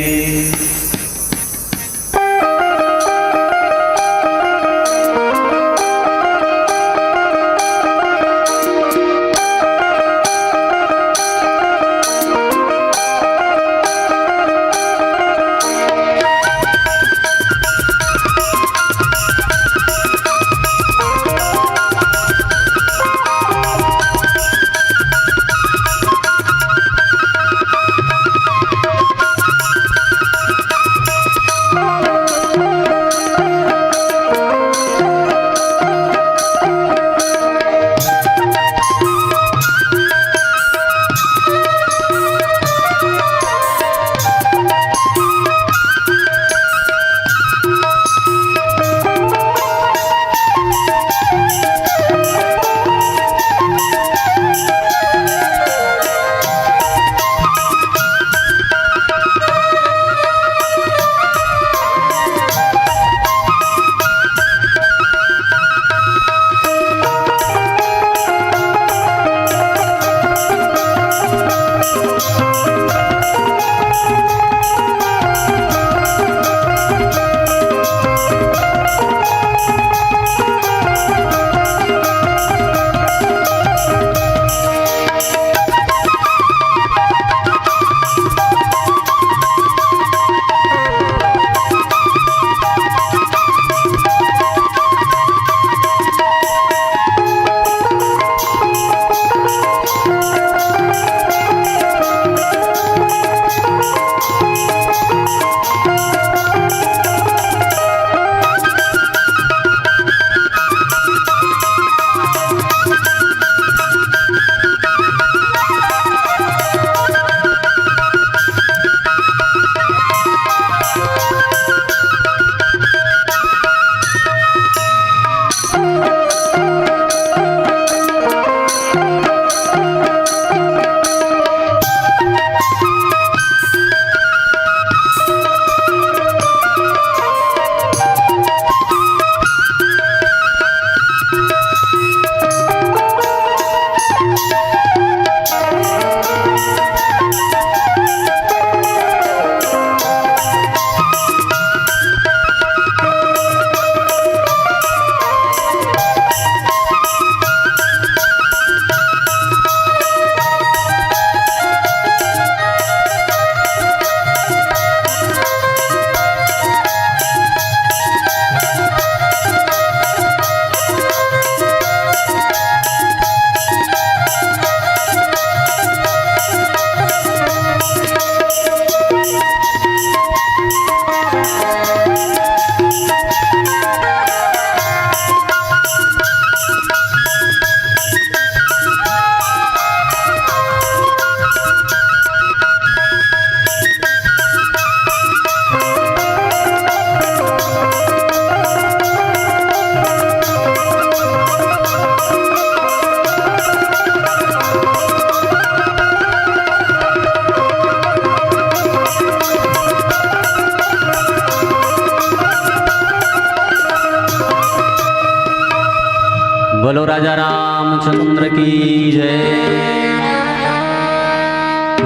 बोलो राजा रामचंद्र की जय।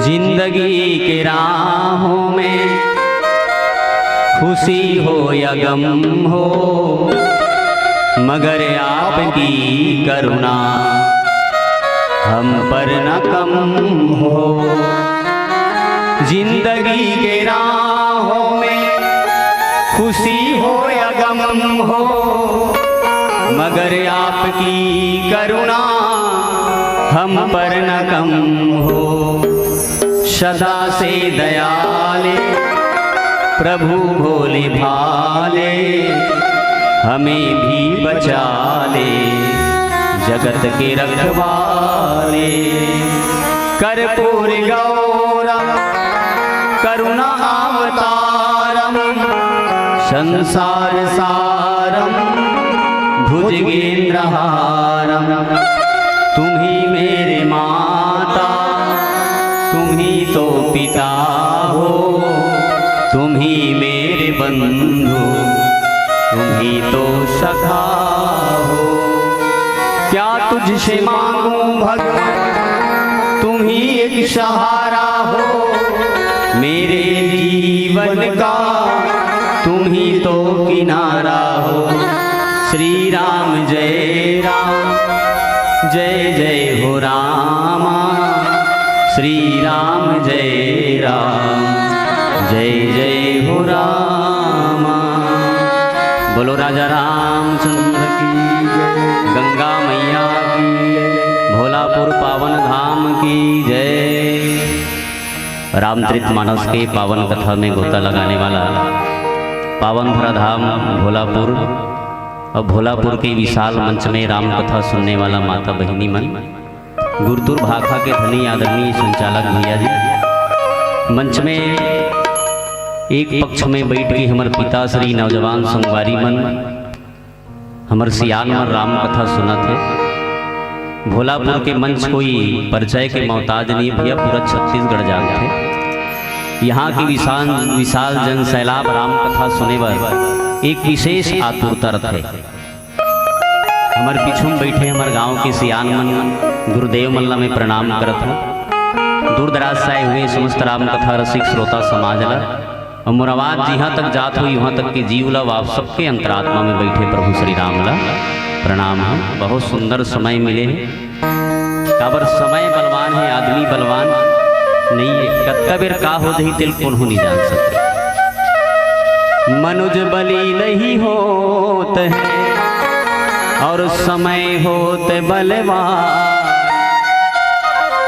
जिंदगी के राहों में खुशी हो या गम हो, मगर आपकी करुणा हम पर न कम हो। जिंदगी के राहों में खुशी हो या गम हो, मगर आपकी करुणा हम पर न कम हो। सदा से दयाले प्रभु भोले भाले, हमें भी बचा ले जगत के रखवाले। कर्पूर गौरम करुणा अवतारम, संसार सारम भुजगेंद्र हारम। तुम ही मेरे माता, तुम ही तो पिता हो, तुम ही मेरे बंधु, तुम ही तो सखा हो। क्या तुझसे मांगूं भगवान, तुम ही एक सहारा हो मेरे जीवन का, तुम ही तो किनारा हो। श्री राम जय राम, जय जय हो रामा। श्री राम जय राम, जय जय हो रामा। बोलो राजा रामचंद्र की जय, गंगा मैया की जय, भोलापुर पावन धाम की जय। रामचरित मानस के पावन कथा में गोता लगाने वाला पावन धरा धाम भोलापुर और भोलापुर के विशाल मंच में राम कथा सुनने वाला माता बहिनी मन, गुरतुर भाखा के धनी आदरणीय संचालक भैया जी, मंच में एक पक्ष में बैठ के हमर पिता श्री नौजवान संगवारी मन, हमर सियान मन राम कथा सुनत हे। भोलापुर के मंच कोई परिचय के मोहताज नहीं भैया, पूरा छत्तीसगढ़ जानत हे। यहाँ की विशाल विशाल जन सैलाब राम कथा सुने बर एक विशेष आतुरता रथे। हमर पीछू में बैठे हमर गांव के सियान मन, गुरुदेव मन ला मैं प्रणाम करत हूँ। दूर दराज से आए हुए समस्त राम कथा रसिक श्रोता समाज ला, और मोर आवाज जिहाँ तक जात हो, उहाँ तक के जीव ला, आप सबके अंतरात्मा में बैठे प्रभु श्री राम ला प्रणाम हो। बहुत सुंदर समय मिले हे, काबर समय बलवान हे, आदमी बलवान नहीं है। कतका बेर का हो जही, तेल कोनो नहीं जान सकते। मनुज बली नहीं होत है और समय होत बलवान।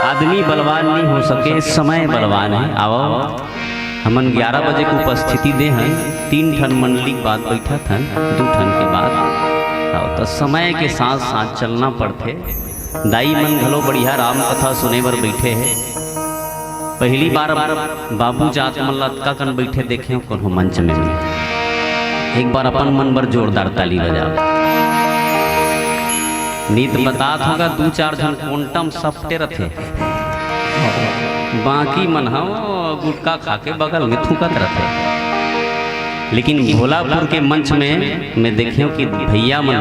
आदमी बलवान नहीं हो सके, समय बलवान है। आओ, हमन ग्यारह बजे के उपस्थिति दे हन, तीन ठन मंडली के बाद बैठत हन, दू ठन के बाद। आओ, तो समय के साथ साथ चलना पड़थे। दाई मन घलो बढ़िया राम कथा सुने बर बैठे हे। पहली बार बाबू जात मन ला अतका कन बैठे देखे हो कोनो मंच में भी। एक बार अपन मन बर जोरदार ताली बजाओ। नीत बतात होगा, दू चार झन कोंटा म सपटे रथे, बाकी मन ह गुटखा खा के बगल में थूकत रथे। लेकिन भोलापुर के मंच में मैं देखे हूँ कि भैया मन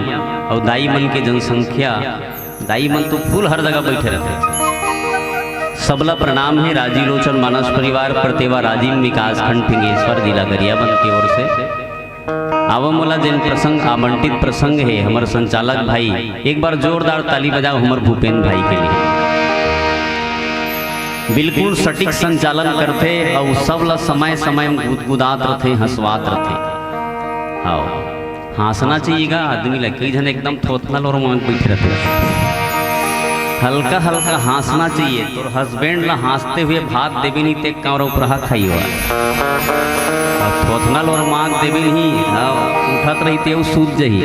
और दाई मन के जनसंख्या, दाई मन तो फुल हर जगह बैठे रथे। सबला प्रणाम हे राजीव लोचन मानस परिवार, परतेवा राजिम, विकासखंड फिंगेश्वर, जिला गरियाबंद के ओर से। आवा मोला जेन प्रसंग, आवंटित प्रसंग हे, हमर संचालक भाई, एक बार जोरदार ताली बजाओ हमर भूपेन भाई के लिए। बिल्कुल सटीक संचालन करथे अउ सबला समय समय में गुदगुदात रथे, हंसवात रथे। आओ, हाँसना चाहिए गा आदमी ला। कई झन एकदम थोथना लोरमांक बैठे रथे। हल्का हल्का हाँसना चाहिए। तोर हस्बैंड ला हाँसते हुए भात देबे नहीं, ते कांवरा उपराहा खाई हुआ। अब थोथना लोरमांक देबे नहीं, हाँ, उठत रही ते सूत जही।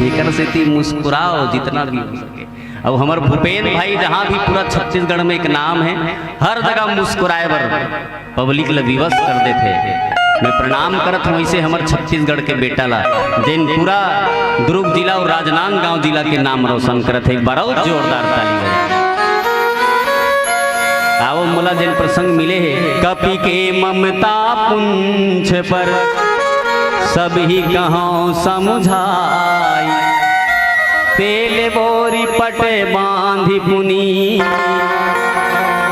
एकर सेती मुस्कुराओ जितना भी हो सके। अब हमर भूपेन भाई जहाँ भी, पूरा छत्तीसगढ़ में एक नाम है, हर जगह मुस्कुराए बर पब्लिक ल विवश कर देथे। मैं प्रणाम करत हूँ ऐसे हमर छत्तीसगढ़ के बेटा ला, जेन पूरा दुर्ग जिला और राजनांदगांव जिला के नाम रोशन करत हे। एक बार और जोरदार ताली बजाओ। आओ मोला जेन प्रसंग मिले हे, कपि के ममता पुंछ पर सब ही कहौं समुझाई। तेल बोरी पट बांधी पुनी,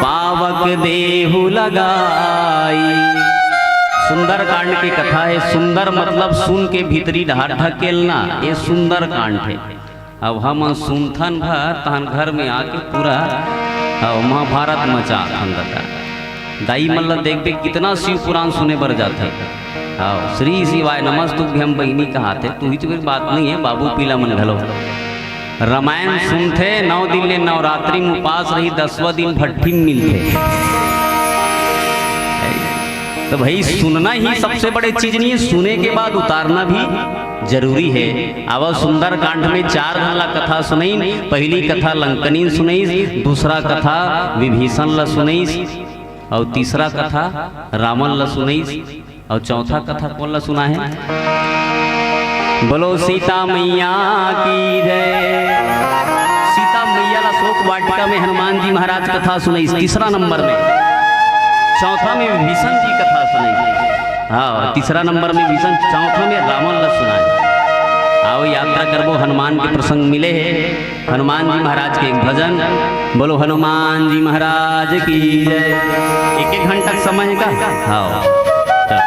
पावक देहु लगाई। सुंदरकांड के कथा हे। सुंदर मतलब सुन के भीतरी डहार ढकेलना, ये सुंदरकांड हे। अब हमन सुनथन भर, तहन घर में आके पूरा, अउ महाभारत मचाथन ददा। दाई मन ल देखबे, कितना शिव पुराण सुने बर जाथे। हाँ, श्री शिवाय नमस्तुभ्यम बहिनी कहाथे, तू ही तो एक बात नहीं है, बाबू पीला मन घलो। रामायण सुनथे, नौ दिन ले नवरात्रि में उपास रही, दसवां दिन भट्ठी में मिलथे। तो भाई, सुनना ही सबसे बड़े चीज नहीं है, सुने के बाद उतारना भी जरूरी है। आवा, सुंदरकांड में चार घन ला कथा सुनइन। पहली कथा लंकनी सुनइस, दूसरा कथा विभीषण ला सुनइस, अउ तीसरा कथा रावण ला सुनइस, अउ चौथा कथा कोन ला सुनाहे? बोलो सीता मैया की जय। सीता मैया ला शोक वाटिका में हनुमान जी महाराज कथा सुनइस, तीसरा नंबर में। चौथा में विभीषण जी कथा सुनइस। हाँ, तीसरा नंबर में विभीषण, चौथा में रावण ला सुनाए। आओ, यात्रा करबो, हनुमान के प्रसंग मिले हे। हनुमान जी महाराज के एक भजन। बोलो हनुमान जी महाराज की जय। एक एक घंटा समय का। हाँ, चल।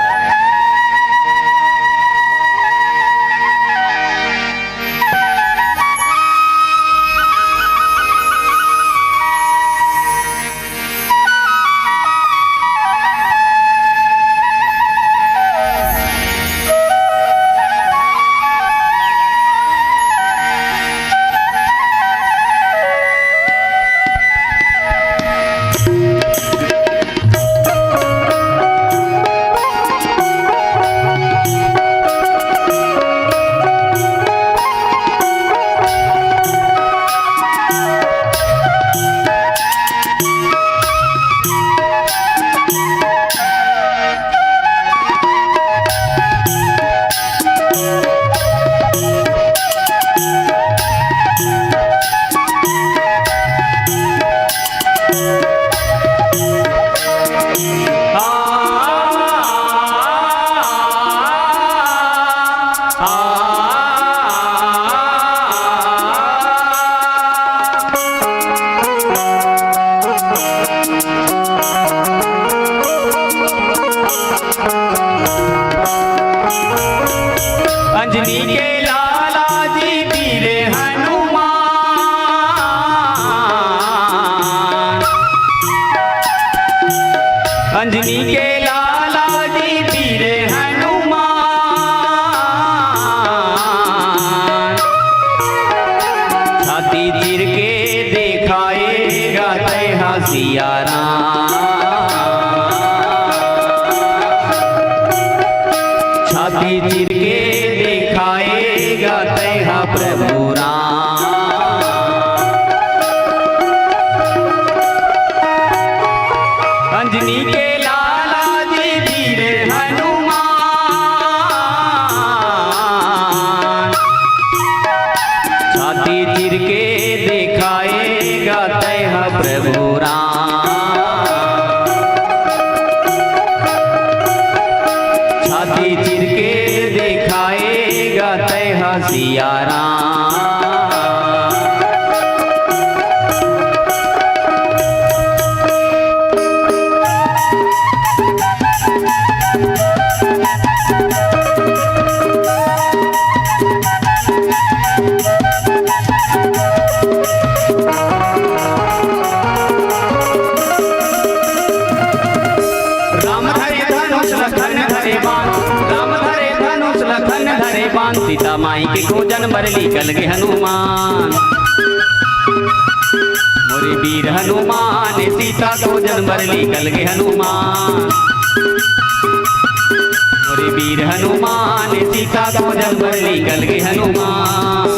अंजनी के लाला जी वीर हनुमान। अंजनी के लाला जी वीर हनुमान। छाती चीर के देखाएगा तैहा सिया राम। छाती चीर के देखाएगा तैहा प्रभु राम। अंजनी के लाला जी वीर हनुमान। छाती चीर के देखाएगा तैहा प्रभु राम। छाती चीर के देखाएगा तैहा सिया राम। राम धरे धनुष लखन धरे बाण, राम धरे धनुष लखन धरे बाण, सीता माई के खोजन बर निकल गे हनुमान। मोरे वीर हनुमान सीता खोजन बर निकल गे हनुमान। मोरे वीर हनुमान सीता खोजन बर निकल गे हनुमान।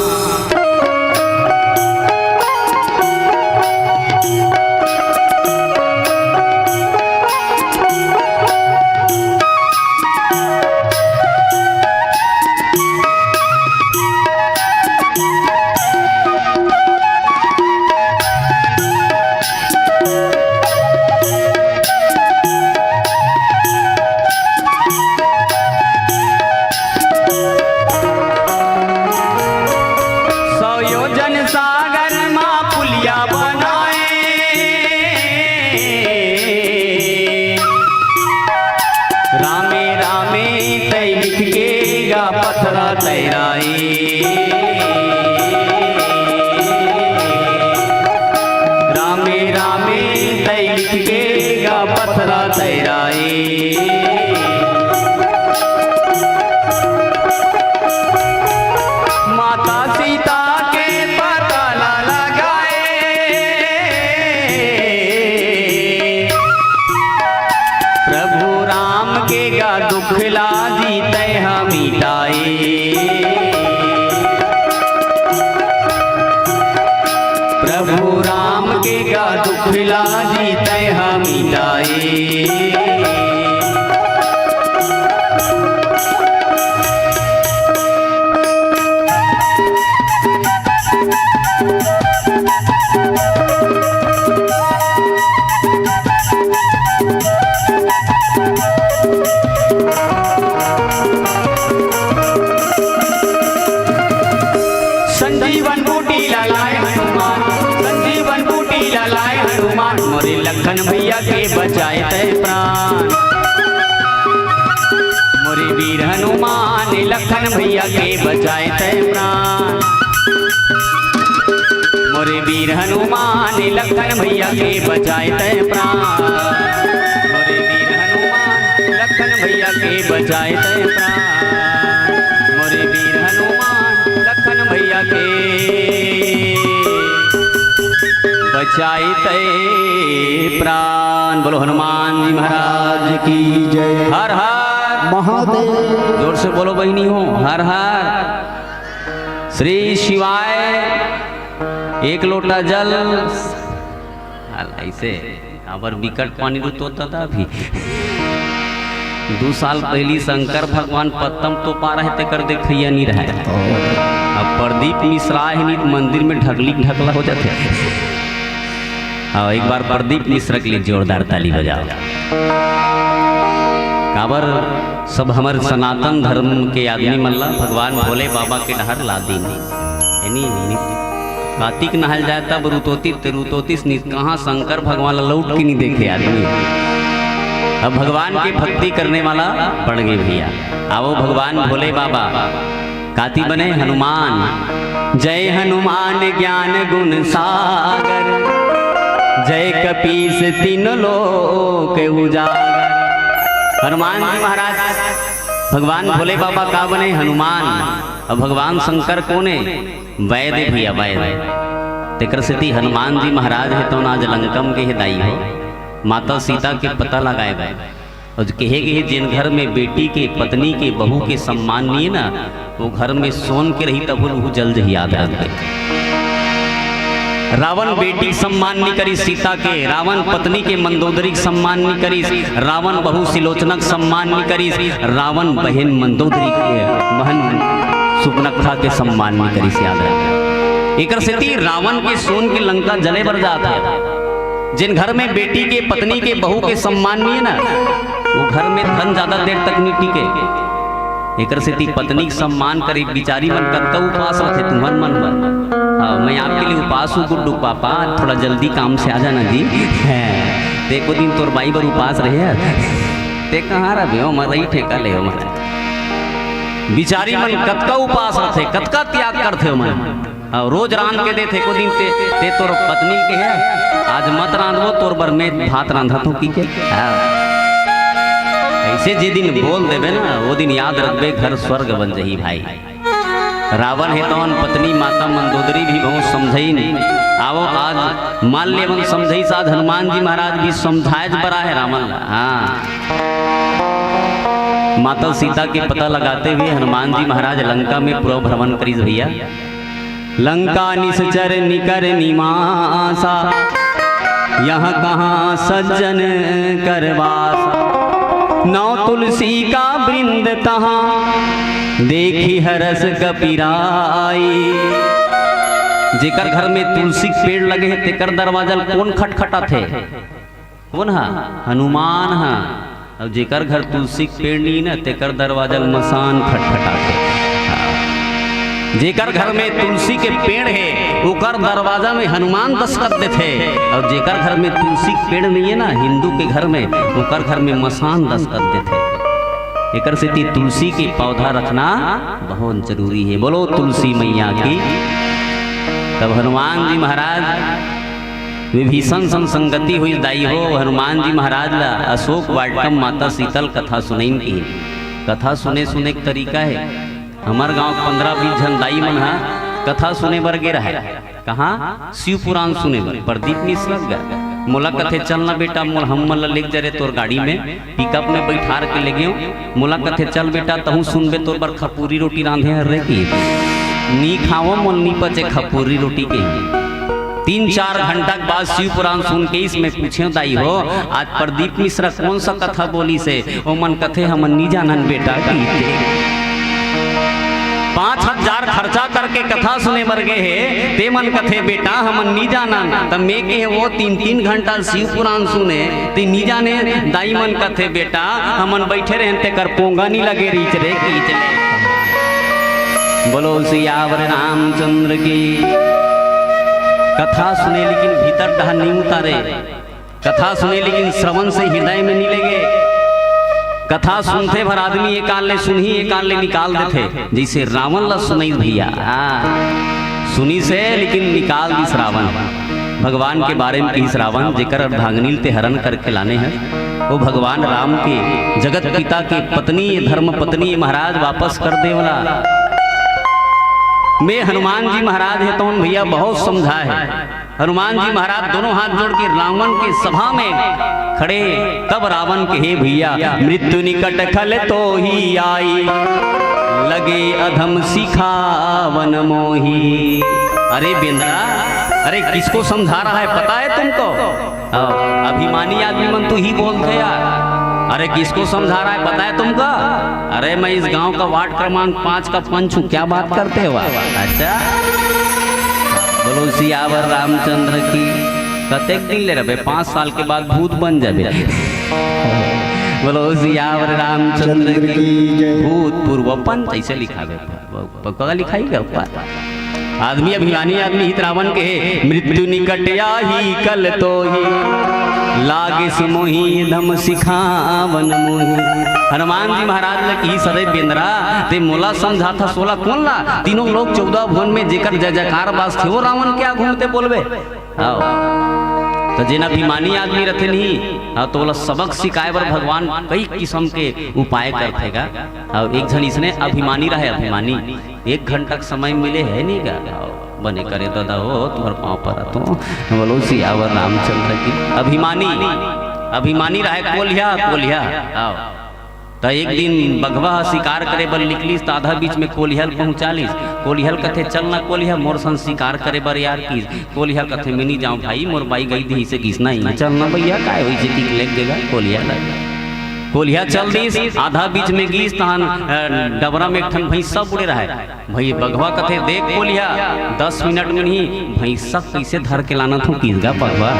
लिख के गा पथरा तैराए। माता सीता के पता ला लगाए। प्रभु राम के गा दुख ला जी तैं ह मिटाए। प्रभु राम के गा दुख ला जी तैं ह मिटाए। संजीवन बूटी ला लाए हनुमान, संजीवन बूटी ला लाए हनुमान, मोरे लखन भैया के बचाए तैं प्राण। मोरे वीर हनुमान, लखन भैया के बचाए तैं प्राण। मोरे वीर हनुमान, लखन भैया के बचाए तैं प्राण। मोरे वीर हनुमान, लखन भैया के बचाए तैं प्राण। मोरे वीर हनुमान, लखन भैया के बचाए तैं प्राण। बोलो हनुमान जी महाराज की जय। हर हर महादेव। जोर से बोलो बहिनी हो, हर हर श्री शिवाय। एक लोटा जल। हाल ऐसे काबर बिकट पानी रुतोत दादा अभी। दू साल पहिली शंकर भगवान पत्तम तोपा रहे, तेकर देखइया नी रहे। अब प्रदीप मिश्रा हे नी त मंदिर में ढकली ढकला हो जाथे। हाँ, एक बार प्रदीप मिश्रा के लिए जोरदार ताली बजाओ। काबर सब हमर सनातन धर्म के आदमी मन ला भगवान भोले बाबा के डहर ला दीन। यानी नि-, कातिक नहाय ल जाय तब रुतोतिस ते रुतोतिस नी, कहाँ शंकर भगवान ला लौट के नी देखे आदमी। अब भगवान के भक्ति करने वाला बढ़ गे भैया। आवो भगवान भोले बाबा, काती बने हनुमान। जय हनुमान ज्ञान गुण सागर, जय कपीस तीन लोक उजागर। हनुमान जी महाराज, भगवान भोले बाबा का बने? हनुमान। अब भगवान शंकर कोन हे? वैद हे भैया, वैद। तेकर सेती हनुमान जी महाराज हे तौन आज लंका म गे हे दाई हो, माता सीता के पता लगाए बर। अउ कहे गे हे, जेन घर में बेटी के, पत्नी के, बहू के सम्मान नइ हे ना, वो घर में सोन के रही तभो ल उहू जल जही, याद रखबे। रावण बेटी के सम्मान नइ करिस सीता के, रावण पत्नी के मंदोदरी के सम्मान नइ करिस, रावण बहू सिलोचना के सम्मान नइ करिस, रावण बहिन मंदोदरी के, बहन सुपनखा के सम्मान नइ करिस, याद रखबे। एकर सेती रावण के सोन के लंका जले बर जात हे। जेन घर में बेटी के, पत्नी के, बहू के सम्मान नइ हे ना, वो घर में धन ज्यादा देर तक नइ टिके। एकर सेती पत्नी के सम्मान करे, बिचारी मन कतका उपास रथे, तुमन मन बर। हाँ, मैं आपके लिए उपास हूँ गुड्डू पापा, थोड़ा जल्दी काम से आ जाना जी। हैं, ते एको दिन तोर बाई बर उपास रहे यार। ते कहाँ रहे हो, मरई ठेका ले हो, मरई। बिचारी मन कतका उपास रथे, कतका त्याग करथे मन। अउ रोज रांध के देथे, एको दिन ते, ते तोर पत्नी के हे, आज मत रांधबो, तोर बर मैं भात रांधत हूँ कहिके। हाँ। ऐसे जे दिन बोल देबे ना, वो दिन याद रखबे, घर स्वर्ग बन जही भाई। रावण हे तौन पत्नी माता मंदोदरी भी बहुत समझइन। आवो आज मान लेवन समझइस, आज हनुमान जी महाराज भी समझाए बर आए हे रावण ला। हाँ। माता सीता के पता लगाते हुए हनुमान जी महाराज लंका में पूरा भ्रमण करिस भैया। लंका निसचर निकर निमासा, यहाँ कहाँ सज्जन कर बासा। नौ तुलसी का वृंद तहाँ, देखी हरस कपिराई। जेकर घर में तुलसी के पेड़ लगे हे, तेकर दरवाजा ल कोन खटखटाथे? कोन हा? हनुमान हा। अउ जेकर घर तुलसी के पेड़ नइ हे ना, तेकर दरवाजा ल मसान खटखटाथे। हाँ। जेकर घर में तुलसी के पेड़ हे, ओकर दरवाजा में हनुमान दस्तखत देथे। अउ जेकर घर में तुलसी के पेड़ नइ हे ना, हिंदू के घर में, ओकर घर में मसान दस्तखत देथे। एकर सेती तुलसी के पौधा रखना बहुत जरूरी हे। बोलो तुलसी मैया की। तब हनुमान जी महाराज विभीषण संग संगति होइस दाई हो, हनुमान जी महाराज ला अशोक वाटिका म माता सीता ल कथा सुनइन कहिन। कथा सुने सुने के तरीका हे, हमर गांव के पंद्रह बीस झन दाई मन ह कथा सुने बर गे रहय। कहाँ? शिव पुराण सुने बर। प्रदीप मिश्र गा। मोला कथे, "चल ना बेटा, मोला, हम मन ला लेग जा रे तोर गाड़ी में।" पिकअप में बैठार के ले गेंव। मोला कथे, "चल बेटा, तहूँ सुनबे, तोर बर खपूरी रोटी रांधे हन रे," कहिस। नी खावंव, मोला नी पचे खपूरी रोटी, कहिस। तीन चार घंटा के बाद शिव पुराण सुन के इसमें पूछेंव, "दाई हो, आज प्रदीप मिश्रा कोन सा कथा बोलिस हे?" ओमन कथे, "हमन नी जानन बेटा," कहिथे। पाँच हजार खर्चा करके कथा सुने बर गे हे, ते मन कथे, "बेटा, हमन नी जानन।" त मैं कहे, "वो तीन तीन घंटा शिव पुराण सुने, ते नी जाने?" दाई मन कथे, "बेटा, हमन बैठे रहेन, तेकर पोंगा नी लगे रिहिस रे," कहिथे। बोलो सियावर रामचंद्र की। कथा सुने लेकिन भीतर डहर नी उतारे, कथा सुने लेकिन श्रवण से हृदय में नी लेगे। कथा सुनथे भर आदमी एक कान ले सुनही, एक कान ले निकाल देथे, जइसे रावण ला सुनइस भैया। हाँ, सुनिस हे लेकिन निकाल दिस रावण। भगवान के बारे में कहिस रावण, "जेकर अर्धांगिनी ल ते हरण करके लाने हस, वो भगवान राम के, जगत पिता के पत्नी, ये धर्म पत्नी, ये महाराज वापस कर दे वाला।" मैं हनुमान जी महाराज हे तौन भैया बहुत समझाए हे। हनुमान जी महाराज दोनों हाथ जोड़ के रावण के सभा में खड़े, तब रावण कहे, "भैया, मृत्यु निकट खल तोहि आई, लगे अधम सिखावन मोहि।" अरे बेंदरा, अरे किसको समझा रहा है, पता है तुमको? हाँ, अभिमानी आदमी मन तो ही बोलथे यार। अरे किसको समझा रहा है, पता है तुमको? अरे मैं इस गांव का वार्ड क्रमांक पाँच का पंच हूँ, क्या बात करते हो आप? अच्छा, बोलो सियावर रामचंद्र की। कतेक दिन ले रहबे, पाँच साल के बाद भूत बन जाबे। बोलो सियावर रामचंद्र की। भूतपूर्व पंच ऐसे लिखाबे। पक्का लिखाई का ऊपर। आदमी अभिमानी आदमी हित रावण कहे, "मृत्यु निकट आही कल तोहि, लागे सो मोहि अधम सिखावन मोहि।" हनुमान जी महाराज ल कहिस, "अरे बेंदरा, ते मोला समझाथस, ओला कोन ला? तीनों लोक चौदह भुवन में जेकर जय जयकार बाजथे, वो रावण के आगू म ते बोलबे?" हाँ। त जेन अभिमानी आदमी रथे नहीं, हाँ, त ओला सबक सिखाए बर भगवान कई किसम के उपाय करथे गा। हाँ, एक झन इसने अभिमानी रहे, अभिमानी। एक घंटा के समय मिले हे नहीं गा। हाँ, बने करे दादा हो, तुंहर पाँव परत हों। बोलो सियावर रामचंद्र की। अभिमानी, अभिमानी रहे कोलिहा, कोलिहा। हाँ। त एक दिन बघवा ह शिकार करे बर निकलिस, त आधा बीच में कोलिहा ल पहुंचा लिस। कोलिहा ल कथे, "चल ना कोलिहा, मोर संग शिकार करे बर यार," किस। कोलिहा कथे, "मैं नी जांव भाई, मोर बाई गई दिही से किस ना, चल ना भैया, काय होइसे," कि लेग देगा कोलिहा ल। कोलिहा चल दिस, आधा बीच में गिस, तहान, अ, डबरा में एक ठन भैंसा बूड़े रहय। भई बघवा कथे, "देख कोलिहा, दस मिनट में नहीं भैंसा कइसे धर के लानत हों," किस गा बघवा।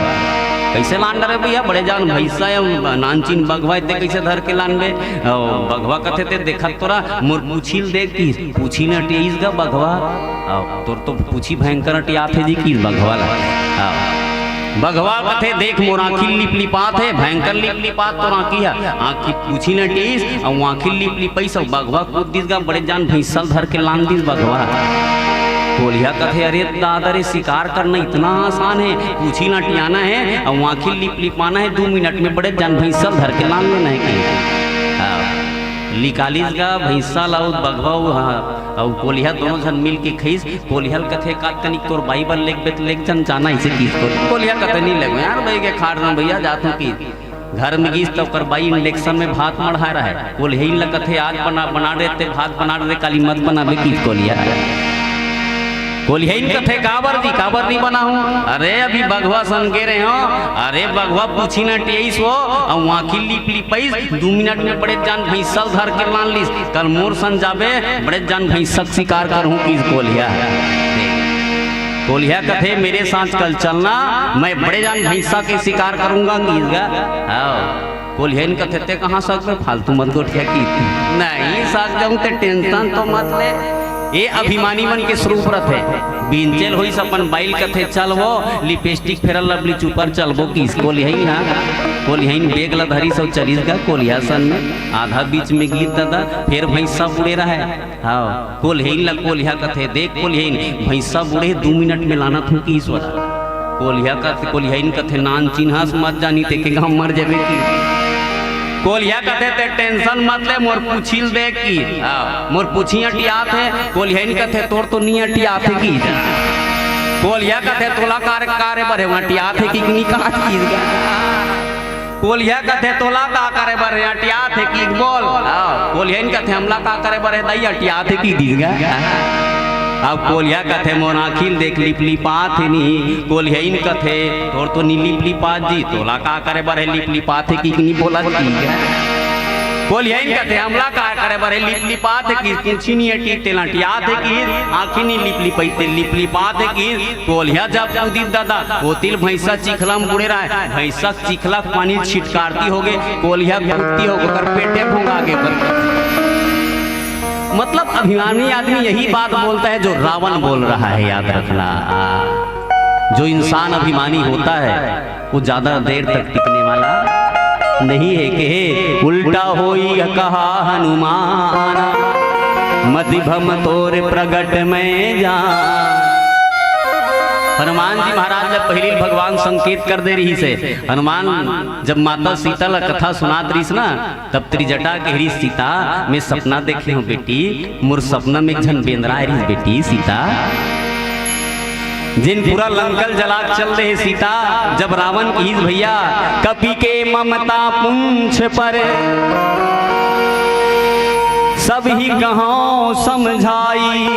"कइसे लान डरे भैया, बड़े जान भैंसा या नानचिन बघवा, एते कइसे धर के लानबे?" अउ बघवा कथे, "ते देखत तो रह, मोर पूछी ल देख," किस। पूछी ल अटियाइस गा बघवा। अउ तोर तो पूछी भयंकर अटियात हे जी, किस बघवा ला। अउ बघवा कथे, "देख मोर आँखी लिपलिपात हे, भयंकर लिपलिपात तोर आँखी हे।" आँखी पूछी ल अटियाइस, अउ आँखी लिपलिपाइस, अउ बघवा कूद दिस गा, बड़े जान भैंसा ल धर के लान दिस बघवा। कोलिहा कथे, "अरे दादा रे, शिकार करना इतना आसान हे, पूछी ल अटियाना हे, अउ आँखी लिपलिपाना हे, दू मिनट में बड़े जान भैंसा ल धर के लान लेना हे," कहिस। हाँ। निकालिस गा भैंसा ल अउ बघवा, हाँ, अउ कोलिहा दोनों झन मिल के खइस। कोलिहा ल कथे, "का तनिक तोर बाई बर लेगबे त लेग चल, जाना अइसे किस।" कोल-, कोलिहा कथे, "नी लेगों यार, बाई के खाड़ रहा भैया, जात हों," किस। घर में गिस त ओकर बाई इंडक्शन में भात मढ़ाए रहय। कोलिहा ल कथे, "आज बना, बना दे ते भात बना दे, काली मत बनाबे," किस कोलिहा। कोलिहा ल कथे, "काबर जी, काबर नी बनाहूं?" "अरे अभी बघवा संग गे रहे हों, अरे बघवा पूछी ल अटियाइस वो, अउ आँखी लिपलिपाइस, दू मिनट में बड़े जान भैंसा ल धर के लान लिस, कल मोर संग जाबे, बड़े जान भैंसा के शिकार करहूं," किस कोलिहा। कोलिहा कथे, "मेरे साथ कल चलना, मैं बड़े जान भैंसा के शिकार करूंगा," किस गा। हाँ। कोलिहा ल कथे, "ते कहाँ सकबे, फालतू मत गोठिया," किस। "नहीं सकहूं, ते tension तो मत ले।" ये अभिमानी मन के स्वरूप रथे। बिंचेल होइस अपन बाई ल कथे, "चल वो, lipstick Fair Lovely चुपर चलबो," किस। कोलिहा ल, हाँ, कोलिहा ल bag ल धरिस अउ चलिस गा कोलिहा संग में। आधा बीच में गिस दादा, फेर भैंसा बूड़े रहय। हाँ, कोलिहा ल कोलिहा कथे, "देख कोलिहा, भैंसा बूड़े, दू मिनट में लानत हों," किस गा। कोलिहा कथे, कोलिहाइन कथे, "नान चिन्हस मत जानी ते के गाँव मर जाबे की।" कोलिहा कथे, "ते टेंशन मत ले, मोर पूछी ल देख की।" हाँ, मोर पूछी अटियात हे। कोलिहाइन कथे, "तोर तो नी अटियात हे की।" कोलिहा कथे, "तोला कारे, कारे बरे अटियात हे की नी काट की।" कोलिहा कथे, "तोला का करे बर हे, अटियात हे की बोल?" हाँ, कोलिहाइन कथे, "हमला का करे बर हे दई, अटियात हे की दीस गा।" अब कोलिहा कथे, "मोर आँखी ल देख, लिपलिपात हे नी।" कोलिहाइन कथे, "तोर तो नी लिपलिपात जी, तोला का करे बर हे, लिपलिपात हे की नी बोलत की?" कोलिहाइन कथे, "हमला का करे बर हे, लिपलिपात हे की, पूछी नी अटी, तेला अटियात हे की, आँखी नी लिपलिपाई, ते लिपलिपात हे की।" कोलिहा जब कूदिस दादा, ओती ल भैंसा चिखला म बूड़े रहय, भैंसा चिखला के पानी ल छिटकारती होगे, कोलिहा कूदती होगे, ओकर पेटे भोंगा गे। मतलब, अभिमानी आदमी यही बात बोलता है जो रावण बोल रहा है, याद रखना। जो इंसान अभिमानी होता है, वो ज्यादा देर तक टिकने वाला नहीं है। कहे, "उल्टा होई कहा हनुमान, मति भम तोर प्रगट में जान।" हनुमान जी महाराज ल पहिली भगवान संकेत कर दे रहिस हे। हनुमान जब माता सीता ल कथा सुनात रहिस ना, तब त्रिजटा कहे रहिस, "सीता, मैं सपना देखे हँव बेटी, मोर सपना में एक झन बेंदरा आय रहिस बेटी सीता।" जेन पूरा लंका ल जला के चल दे हे सीता, जब रावण कहिस, "भैया, कपि के ममता पुंछ पर, सब ही कहँव समझाई।"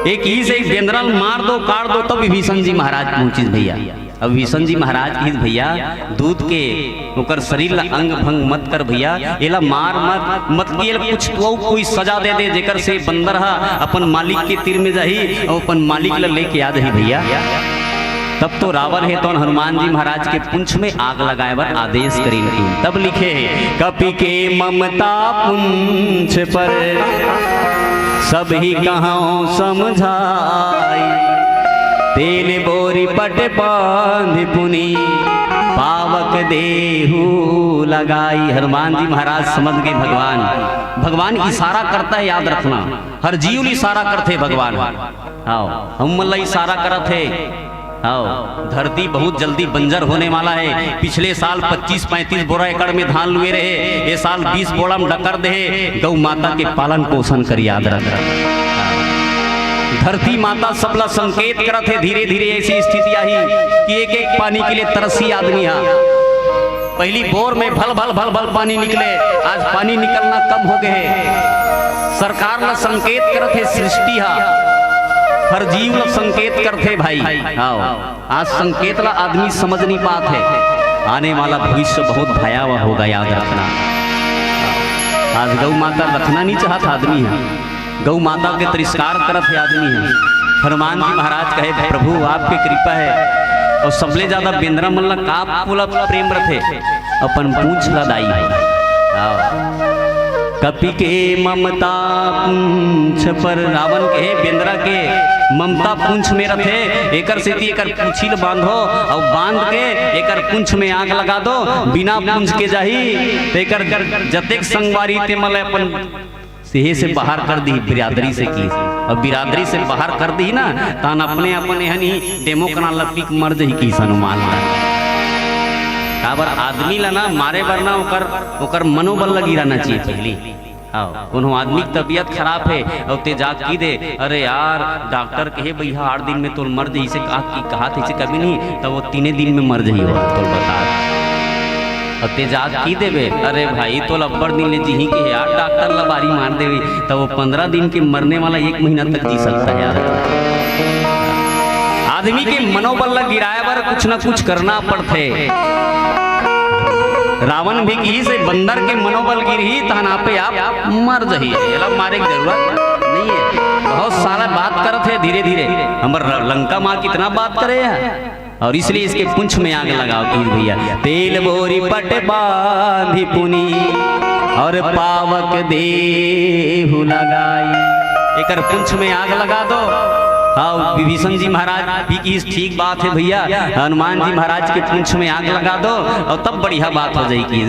एक ही से एक बेंदरा ल मार दो, काट दो, तब विभीषण जी महाराज पहुंचिस भैया। अब विभीषण जी महाराज कहिस, "भैया, दूध के ओकर शरीर ला अंग भंग मत कर भैया, एला मार मत, मत कि एला कुछ तो कोई सजा दे दे, जेकर से बंदर हा अपन मालिक के तीर में जाही अउ अपन मालिक ला लेके आ जाही भैया।" तब तो रावण हे तौन हनुमान जी महाराज के पुंछ में आग लगाए बर आदेश करिन की। तब लिखे हे, "कपि के ममता पुंछ पर, सब ही कहँव समझाई। तेल बोरी पट बांध पुनि, पावक देहु लगाई।" हनुमान जी महाराज समझ गए भगवान, भगवान इशारा करता है, याद रखना, हर जीव ल इशारा करथे भगवान। हाँ, हम मन ला इशारा करत हे। हाँ, धरती बहुत जल्दी बंजर होने वाला है। पिछले साल पच्चीस पैंतीस बोरा एकड़ में धान लुए रहे, ये साल बीस बोरा में डकर दे हे। गौ माता के पालन पोषण कर, याद रख। धरती माता सबला संकेत करत हे, धीरे धीरे ऐसी स्थिति आही कि एक एक पानी के लिए तरसी आदमी हा। पहली बोर में भल भल भल भल पानी निकले, आज पानी निकलना कम हो गए हे। सरकार ला संकेत करत हे, सृष्टि हा, हर जीव ला संकेत करथे भाई। आओ, आज संकेत ला आदमी समझ नहीं पात हे। आने वाला भविष्य बहुत भयावह होगा, याद रखना। आज गौ माता रखना नहीं चाहत आदमी हे, गौ माता के तिरस्कार करत हे आदमी हे। हनुमान जी महाराज कहे, "प्रभु, आपके कृपा हे।" अउ सबले ज्यादा बेंदरा मन ला का फूला प्रेम रथे, अपन पूंछ ला दाई हे। हाँ। कपि के ममता पूंछ पर, रावण के बेंदरा के ममता पूंछ में रथे, एकर सेती एकर पूंछी ल बांधो अउ बांध के एकर पूंछ में आग लगा दो, बिना पूंछ के जाही, त एकर जतेक संगवारी ते मन ल अपन सेहे से बाहर कर दी बिरादरी से की। अब बिरादरी से बाहर कर दी ना, तहन अपने, अपने हनी डेमो कना लपी के मर जही की हनुमान ला। काबर आदमी ला ना मारे बर ना ओकर, ओकर मनोबल ला गिराना चाहिए पहली। हाँ, कोनो आदमी के तबीयत खराब हे अउ ते जाके की दे, "अरे यार, डॉक्टर कहे भैया आठ दिन में तोल मर जही," से कहा कि कहा थे, इसे कभी नहीं, तब वो तीने दिन में मर जही हो, तोल बता। अउ ते जाके की देबे, "अरे भाई, तोल अब्बड़ दिन ले जीही के यार, डॉक्टर ला बारी मार देवे," तब वो पंद्रह दिन के मरने वाला एक महीना तक जी सकता है यार। आदमी के मनोबल ला गिराए बर कुछ ना कुछ करना पड़थे। रावण भी कहिस हे बंदर के मनोबल गिरही, तहन आपे आप मर जही। एला मारे के जरूरत नहीं है। बहुत सारा बात करत हे धीरे धीरे। हमर लंका माँ कितना बात करे हे। और इसलिए इसके पूंछ में आग लगाओ, कहिस भैया, "तेल बोरी पट बांधी पुनि, और पावक देहु लगाई।" एकर पूंछ में आग लगा दो। हाँ, विभीषण जी महाराज भी कहिस, "ठीक बात है भैया, हनुमान जी महाराज के पूंछ में आग लगा दो और तब बढ़िया बात हो जाएगी।"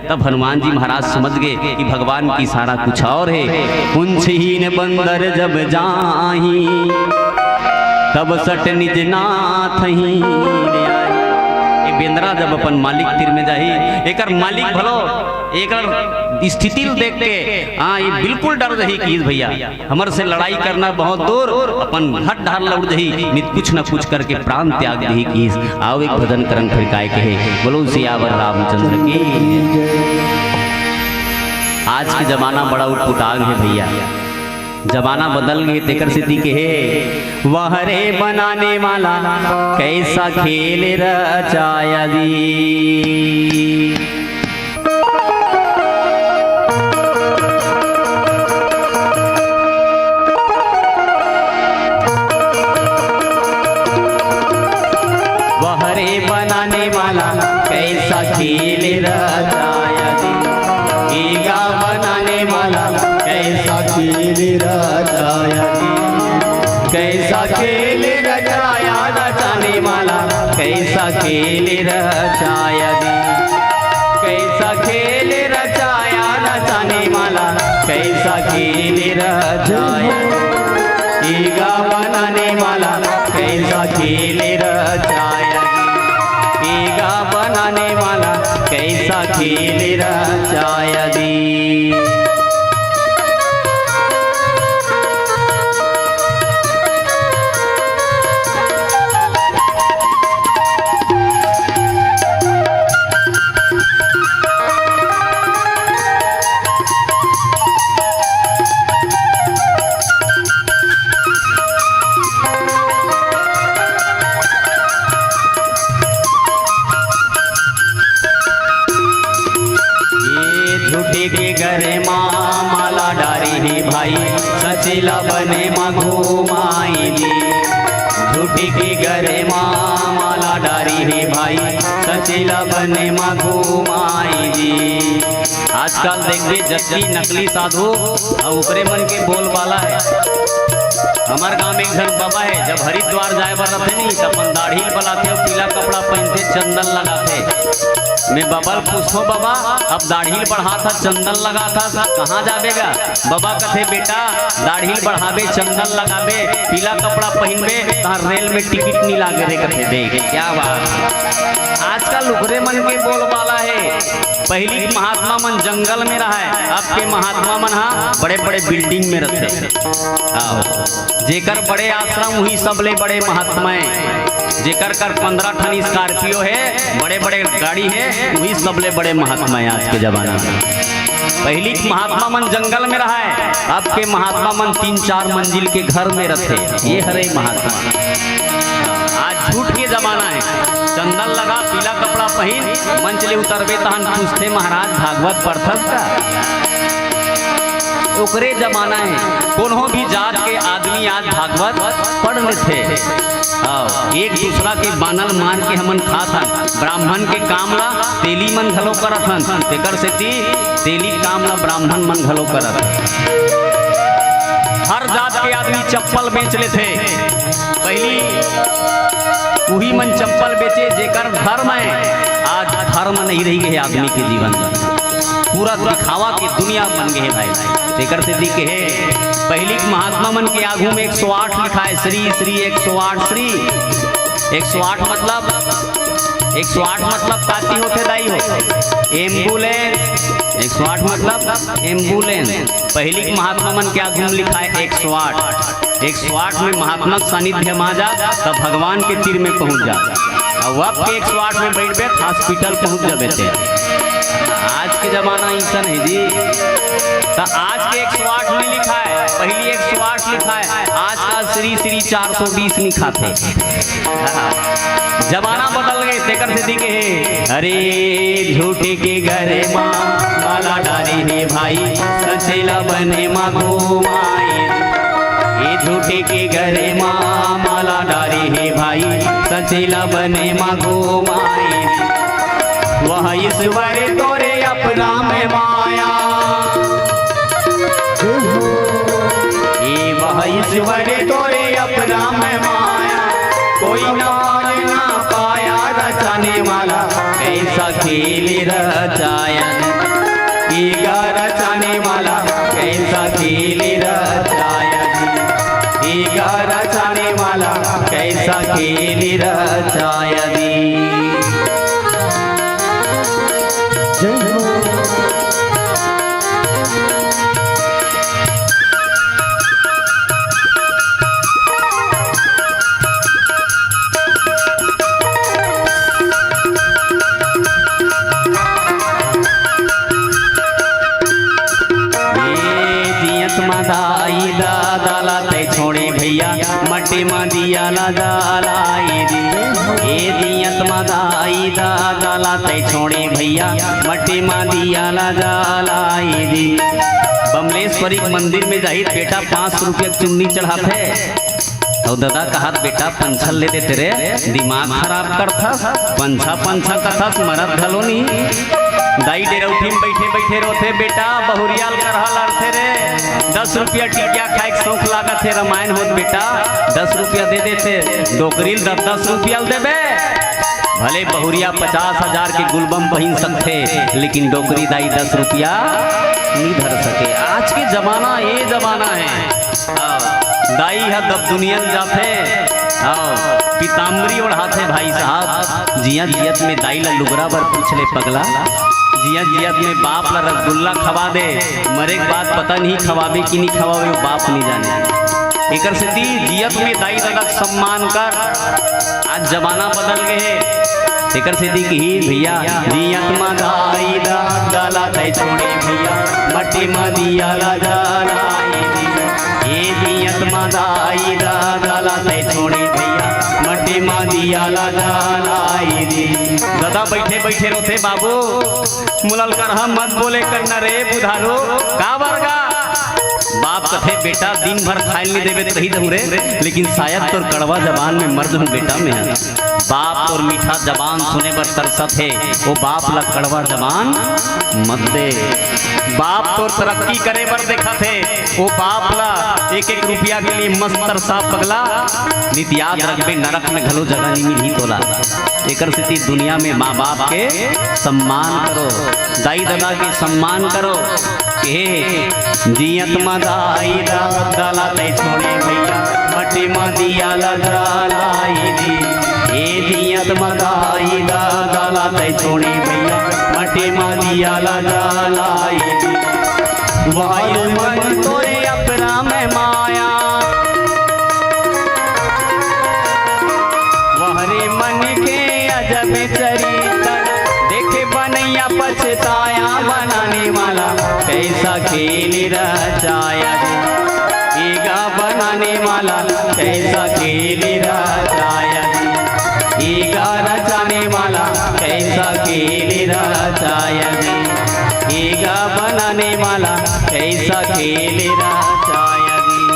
तब हनुमान जी महाराज समझ गए कि भगवान की इशारा कुछ और है। "पूंछहीन बंदर जब जाही, तब सट निज नाथ ही रे आए। ये बेंदरा जब अपन मालिक तीर में जाही, एकर मालिक भलो एकर स्थिति ल देख के, हाँ, ये बिल्कुल डर जाही कि भैया, हमर से लड़ाई करना बहुत दूर, अपन हट डहर लौट जाही, नित कुछ न कुछ करके प्राण त्याग देही कि। आओ एक भजन करन फिर काय कहे, बोलो सियावर रामचंद्र की। आज के जमाना बड़ा उटपुटांग है भैया, जमाना बदल गए, तेकर सेती के हे, "वह रे बनाने वाला, कैसा खेल रचाया जी।" वह रे बनाने वाला, कैसा खेल रचाया जी। ईगा बनाने वाला, कैसा खेल रचाया जी। कैसा खेल रचाया रचाने वाला, कैसा खेल रचाया जी। कैसा खेल रचाया रचाने वाला, कैसा खेल रचाया। ईगा बनाने वाला, कैसा खेल रचाया जी। ईगा बनाने वाला, कैसा खेल रचाया जी। ये झूठे के गरे मा माला डारे हे भाई, सचेला बने मा घुमाई जी। झूठे के गरे मा माला डारे हे भाई, सचेला बने मा घुमाई जी। आजकल देखबे जतकी नकली साधु अउ ओकरे मन के बोलबाला हे। हमर गांव में एक झन बबा हे, जब हरिद्वार जाए बर रथे नी, त अपन दाढ़ी ल बलाथे अउ पीला कपड़ा पहिनथे, चंदन लगाथे। मैं बबा ल पूछथों, "बबा, अब दाढ़ी ल बढ़ाथा, चंदन लगाथा, कहाँ जाबे गा?" बबा कथे, "बेटा, दाढ़ी ल बढ़ाबे, चंदन लगाबे, पीला कपड़ा पहिनबे, तहां रेल में टिकट नी लागे रे," कथे। देख, क्या बात। आजकल ओकरे मन के बोलबाला हे। पहिली के महात्मा मन जंगल में रहय, अब के महात्मा मन ह बड़े-बड़े building में रथे। आओ, जेकर बड़े आश्रम, उही सबले बड़े महात्मा हे। जेकर कर पंद्रह ठन Scorpio हे, बड़े-बड़े गाड़ी हे, उही सबले बड़े महात्मा हे आज के जमाना में। पहिली के महात्मा मन जंगल में रहय, अब के महात्मा मन तीन चार मंजिल के घर में रथे। ये हरे महात्मा। आज झूठ के जमाना हे। चंदन लगा, पीला कपड़ा पहिन, मंच ले उतरबे तहन पूछथे, "महाराज, भागवत पढ़थस का?" ओकरे जमाना हे। कोनो भी जात के आदमी आज भागवत पढ़ लेथे। हाँ, एक दूसरा के बानल मार के हमन खात हन। ब्राह्मण के काम ला तेली मन घलो करत हन, तेकर सेती तेली काम ला ब्राह्मण मन घलो करत हन। हर जात के आदमी चप्पल बेच लेथे। पहिली उही मन चप्पल बेचे जेकर धर्म हे, आज धर्म नहीं रही गे आदमी के जीवन में। पूरा दिखावा के दुनिया बन गे हे भाई। तेकर सेती के हे, पहिली के महात्मा मन के आगू में एक सौ आठ लिखाय, श्री श्री एक सौ आठ श्री। एक सौ आठ मतलब, एक सौ आठ मतलब काती होथे दाई हो? एम्बुलेंस। एक सौ आठ मतलब एम्बुलेंस। पहिली के महात्मा मन के आगू में लिखाय एक सौ आठ। एक सौ आठ में महात्मा के सानिध्य में आ जा, तब भगवान के तीर में पहुंच जा। अउ अब के एक सौ आठ में बइठबे त hospital पहुंच जाबे ते। आज के जमाना अइसन हे जी। त आज के एक सौ आठ नइ लिखाय, पहिली एक सौ आठ लिखाय, आज का श्री श्री चार सौ बीस लिखाथे। जमाना बदल गे, तेकर सेती के हे, अरे झूठे के गरे मा माला डारे हे भाई, सचेला बने मा घुमाए। ये झूठे के गरे मा माला डारे हे भाई, सचेला बने मा घुमाए। वह ईश्वर तोरे अपना में माया। ए वह ईश्वर तोरे अपना में माया, कोई ना मार ना पाया। रचाने वाला कैसा खेल रचाया, ईगा रचाने वाला कैसा खेल रचाया जी, ईगा रचाने वाला कैसा खेल रचाया जी। जय हो। ए जियत मा दाई ददा ला तै छोड़े भैया, मट्टी मा दिया ला जलाए दे। ए जियत मा दाई ददा ला तै छोड़े भैया, मट्टी मा दिया ला जलाए दे। बमलेश्वरी के मंदिर में जाही त बेटा पाँच सौ रुपया के चुन्नी चढ़ाथे। अउ ददा कहत, "बेटा, पंछा ल दे देते रे, दिमाग खराब करथस, पंछा, पंछा कथस, मरत घलो नी।" दाई डेरौठी में बइठे बइठे रोथे, "बेटा, बहुरिया ल करहा लड़थे रे, दस रुपया टिकिया खाए के सौंख लागत हे, रमायन होत बेटा, दस रुपया दे देते, डोकरी ल दस दस रुपया ल देबे।" भले बहुरिया पचास हजार के गुलबम पहिन सकथे, लेकिन डोकरी दाई दस रुपया नी धर सके। आज के जमाना ये जमाना हे। हाँ, दाई ह दब दुनिया ल जाथे। हाँ, पीताम्बरी ओढ़ाथे भाई साहब। जियत जियत में दाई ला लुगरा बर पूछ ले पगला। जियत जियत में बाप ला रसगुल्ला खवा दे, मरे के बाद पता नहीं खवाबे कि नहीं खवाबे, वो बाप नहीं जाने। एकर सेती जियत में दाई ददा के सम्मान कर। आज जमाना बदल गए हे, तेकर सेती किही भैया, जियत मा दाई ददा ला तै छोड़े भैया, मट्टी मा दिया ला जलाए दे। ए जियत मा दाई ददा ला तै छोड़े भैया, मट्टी मा दिया ला जलाए दे। ददा बइठे बइठे रोथे, "बाबू, मोला ल करहा मत बोले करना रे बुधारू।" "का बर गा?" बाप कथे, "बेटा, दिन भर खाए ल नी देबे त रही दहूं रे, लेकिन शायद तोर कड़वा जबान में मर जहूं बेटा मैं।" बाप तोर मीठा जबान सुने बर तरसत हे, वो बाप ला कड़वा जबान मत दे। बाप तोर तरक्की करे बर देखत हे, वो बाप ला एक एक रुपया के लिए मत तरसा पगला, नित याद रखबे नरक में घलो जगह नहीं मिलही तोला। एकर सेती दुनिया में माँ बाप के सम्मान करो, दाई ददा के सम्मान करो। ए जियत मा दाई ददा ला तै छोड़े भैया, मट्टी मा दिया ला जलाए दे। ए जियत मा दाई ददा ला तै छोड़े भैया, मट्टी मा दिया ला जलाए दे। वायु मन तोरे अपरा में माया, वहरे मन के अजब चरित्र, देखे बनैया पछताया, बनाने वाला कैसा खेल रचाया जी। ईगा बनाने वाला कैसा खेल रचाया जी। ईगा रचाने वाला कैसा खेल रचाया जी। ईगा बनाने वाला कैसा खेल रचाया जी।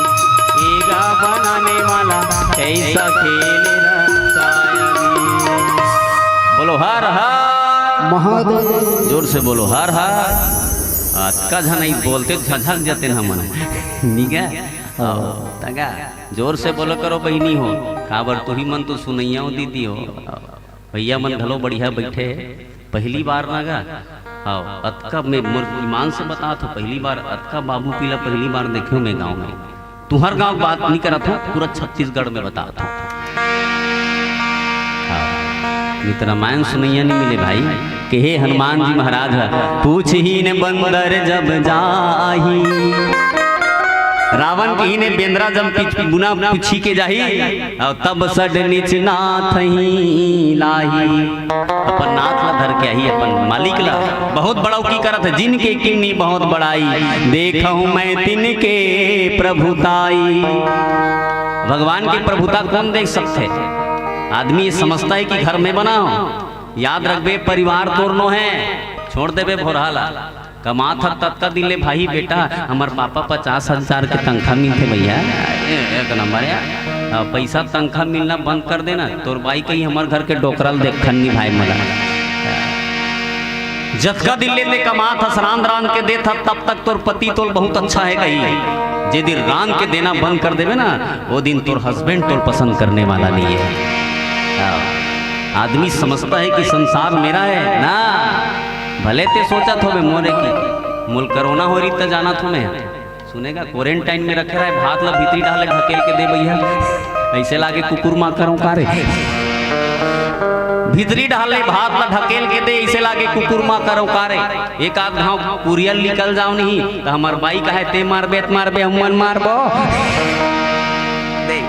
ईगा बनाने वाला कैसा खेल रचाया जी। बोलो हर हर महादेव। जोर से बोलो हर हर। अतका झन ई बोलते झझक जतेन हमन। निगा? आओ, तगा। जोर से बोलो करो बहिनी हो। काबर तुही मन तो सुनैया हो दीदी हो। भैया मन घलो बढ़िया बइठे हे। पहली बार ना गा? आओ, अतका मैं मोर ईमान से बतात हों, पहली बार अतका बाबू पीला पहली बार देखे हों मैं गाँव में। तुंहर गाँव के बात नहीं करत हों, पूरा छत्तीसगढ़ में बतात हों। हाँ, नहीं तो रामायण सुनैया नहीं मिले भाई। कहे हनुमान जी महाराज ह, "पूछहिन बंदर जब जाही।" रावण किहिन बेंदरा जब पिछ-, बुना पूछी के जाही, अउ तब सड निच नाथ ही लाही। अपन नाथ ला धर के आही, अपन मालिक ला। बहुत बड़ौकी करत हे, "जिनके किन्नी बहुत बड़ाई, देखहूँ मैं तिनके प्रभुताई।" भगवान के प्रभुता कौन देख सकथे? आदमी ये समझता है कि घर में बना हो, याद रखबे, परिवार तोर नो हे, छोड़ देबे भोरहा ला। कमात हस ततका दिन ले भाई बेटा, हमर पापा पचास हजार के तनखा मिलथे भैया। ए, एक नंबर यार। आ, पैसा तनखा मिलना बंद कर देना, तोर बाई कही हमर घर के डोकरा ल देखन नी भाई मला। जतका दिन ले ते कमात हस, रांध रांध के देत हस, तब तक तोर पति तोल बहुत अच्छा हे कही। जे दिन रांध के देना बंद कर देबे ना, वो दिन तोर husband तोल पसंद करने वाला नहीं है। हाँ। आदमी समझता है कि संसार मेरा है ना, भले ते सोचत होबे मोरे की, मोल कोरोना हो रही त जानत हों मैं। सुनेगा, quarantine में रखे रहे, भात ला भीतरी डाले ढकेल के दे भैया। अइसे लागे कुकुर मा करंव का रे। भीतरी डहर ले भात ला ढकेल के दे, अइसे लागे कुकुर मा करंव का रे। एक आध घांव कुरियर निकल जाव नहीं, त हमर बाई कहे, "ते मारबे त मारबे, हम मन मारबो।" देख,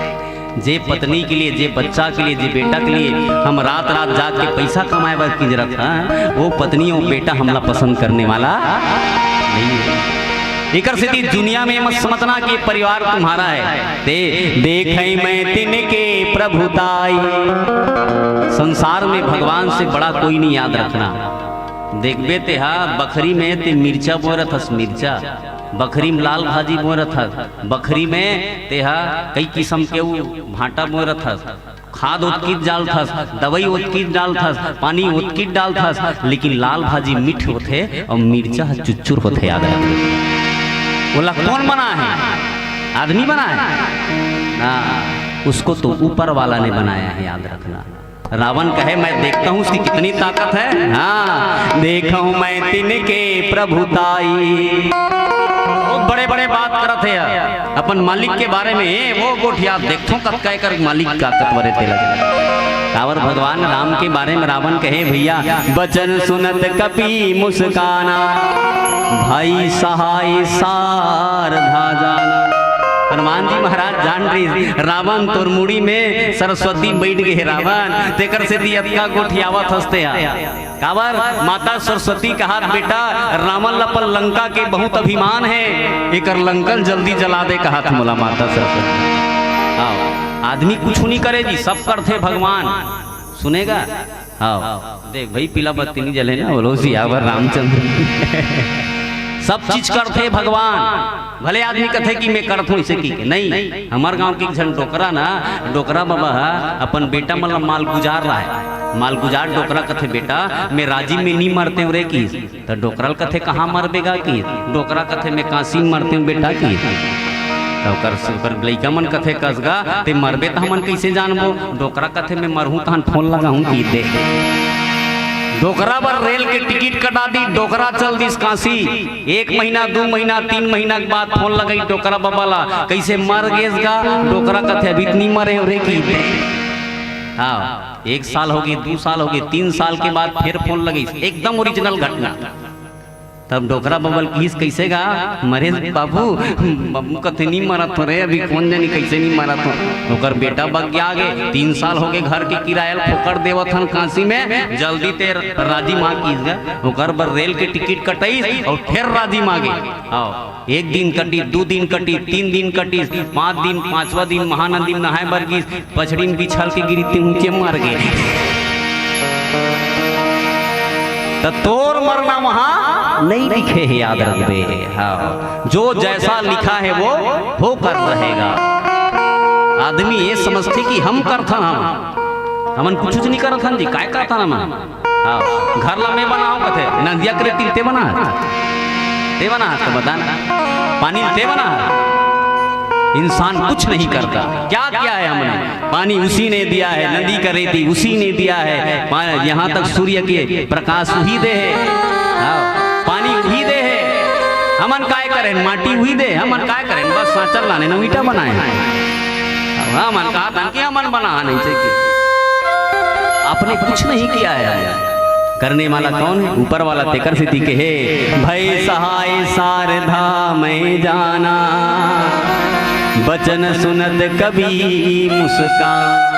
जे पत्नी के लिए, जे बच्चा के लिए, जे बेटा के लिए हम रात रात जाग के पैसा कमाए बर किंजरत हा, वो पत्नी और बेटा हमला पसंद करने वाला नहीं है। एकर सेती दुनिया में मत समझना कि परिवार तुम्हारा है। ते देखै मैंतिन के प्रभुताई। संसार में भगवान से बड़ा कोई नहीं याद रखना। देखबे ते हा बखरी में ते मिर्चा बोए रथस, मिर्चा। बखरी में लाल भाजी बोए रथस, बखरी में ते हा कई किसम के उ भांटा बोए रथस। खाद ओतकीच डालथस, दवई ओतकीच डालथस, पानी ओतकीच डालथस, लेकिन लाल भाजी मीठ होथे अउ मिर्चा ह चुचुर होथे, याद रखना। ओला कोन बनाय हे? आदमी बनाय हे? ना, उसको तो ऊपर वाला ने बनाया है, याद रखना। रावण कहे, "मैं देखता हूँ उसकी कितनी ताकत है।" हाँ, देखहूँ मैंतिन के प्रभुताई। बहुत बड़े बड़े बात करत हे यार। अपन मालिक के बारे में, "ए, वो गोठिया, देखथों कतका एकर मालिक ताकतवर हे तेला।" काबर भगवान राम के बारे में रावण कहे, "भैया, बचन सुनत कपि मुस्काना, भई सहाय सारधा जाना।" हनुमान जी महाराज जान रही, रावण तोर मुड़ी में सरस्वती बैठ गए हे रावण, तेकर सेती अतका गोठियावत हस ते हा। काबर माता सरस्वती कहात, "बेटा, रावण ल अपन लंका के बहुत अभिमान हे, एकर लंका ल जल्दी जला दे," कहात मोला माता सरस्वती। हाँ, आदमी कुछ नहीं करे जी, सब करथे भगवान। सुनेगा? हाँ, देख भाई, पीला बत्ती नहीं जले ना, बोलो सियावर रामचंद्र। सब चीज करथे भगवान। भले आदमी कथे कि मैं करत हूँ इसे की के। नहीं, हमर गांव के एक झन डोकरा ना, डोकरा बाबा हा अपन बेटा मन ला मालगुजार रहा है। मालगुजार डोकरा कथे, "बेटा, मैं राजिम में नहीं मरते हूँ रे," की। त डोकरा ल कथे, "कहाँ मरबे गा?" की। डोकरा कथे, "मैं काशी में मरते हूँ बेटा," की। त ओकर, ओकर लइका मन कथे, "कस गा, ते मरबे त हमन कइसे जानबो?" डोकरा कथे, "मैं मरहूँ तहन फोन लगाहूँ," की दे। डोकरा बर रेल के टिकट कटा दी, डोकरा चल दिस काशी। एक महीना, दू महीना, तीन महीना के बाद फोन लगाई डोकरा बाबा ला, "कइसे मर गेस गा?" डोकरा कथे, "अभी त नहीं मरे हो रे," की दे। हाँ, एक साल हो गई, दू साल हो गई, तीन साल के बाद फिर फोन लगाई, एकदम ओरिजिनल घटना। तब डोकरा बाबा ल किहिस, "कइसे गा, मरे बाबू?" बाबू कथे, "नहीं मरत हो रे, अभी कोन जनी कइसे नहीं मरत हो।" ओकर बेटा बग गया आगे, "तीन साल हो गए घर के किराया ल फोकट देवत हन काशी में, जल्दी ते राजिम आ," किहिस गा। ओकर बर रेल के टिकट कटाइस अउ फिर राजिम आ गे। आओ, एक दिन कटी, दू दिन कटी, तीन दिन कटी, पांच दिन, पांचवा दिन महानदी में नहाए बर गिस, पछड़ी में बिछल के गिरी ते ऊंचे मर गे। त तोर मरना वहां नहीं लिखे हे, याद रखबे। हाँ, जो जैसा लिखा है वो होकर रहेगा। आदमी ये समझथे कि हम करथन, हम, हमन कुछ नहीं करथन जी, काय करथन हमन? हाँ, घर ला मैं बनाऊं कथे, नदिया के रेती ते बना, ते बना, तो बता ना, पानी ते बना। इंसान कुछ नहीं करता। क्या किया है हमने? पानी उसी ने दिया है, नदी का रेती उसी ने दिया है, पा-, यहाँ तक सूर्य के प्रकाश उही दे है, हाँ, पानी उही दे है। हमन काय करें? माटी उही दे, हमन काय करें? बस सांचल लाने न ईटा बनाए हैं। हमन कहा था कि हमन बना नहीं चाहिए, आपने कुछ नहीं किया है। करने वाला कौन है? ऊपर वाला। तेकर सेती कहे, "भई सहाय सारधा मैं जाना, बचन सुनत कपि मुस्काना।"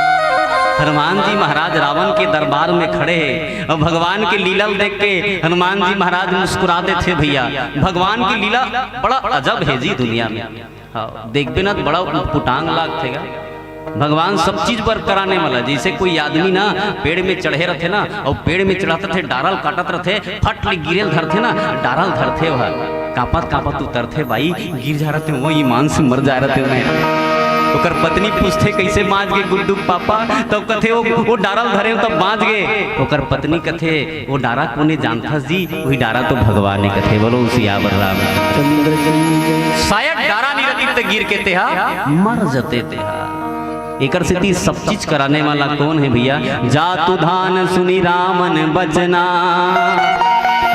हनुमान जी महाराज रावण के दरबार में खड़े हैं और भगवान के लीला देख के हनुमान जी महाराज मुस्कुरा देथे भैया। भगवान की लीला बड़ा अजब है जी दुनिया में। हाँ, देखबे ना त बड़ा उटपुटांग लागथे गा। भगवान सब चीज बर कराने वाला। जैसे कोई आदमी ना पेड़ में चढ़े रहथे ना, और पेड़ में चढ़त रहथे, डारा ल काटत रहथे, फट ले गिरे ल धरथे ना, डारा ल धरथे, वह कांपत कांपत उतरथे, भाई गिर जा रहथे, वो ईमान से मर जा रहथे। मैं ओकर पत्नी पूछथे, "कैसे बांच गे गुड्डू के पापा?" तब कथे, "वो, वो डारा ल धरे हो तब बांच गे।" ओकर पत्नी कथे, "वो डारा कोने जानथस जी, वही डारा तो भगवान ने कथे।" बोलो सियावर राम। शायद डारा नहीं रहती तो गिर के तेहा मर जते तेहा। एकर सेती सब चीज कराने वाला कौन है भैया? जातु धान सुनी रामन बचना,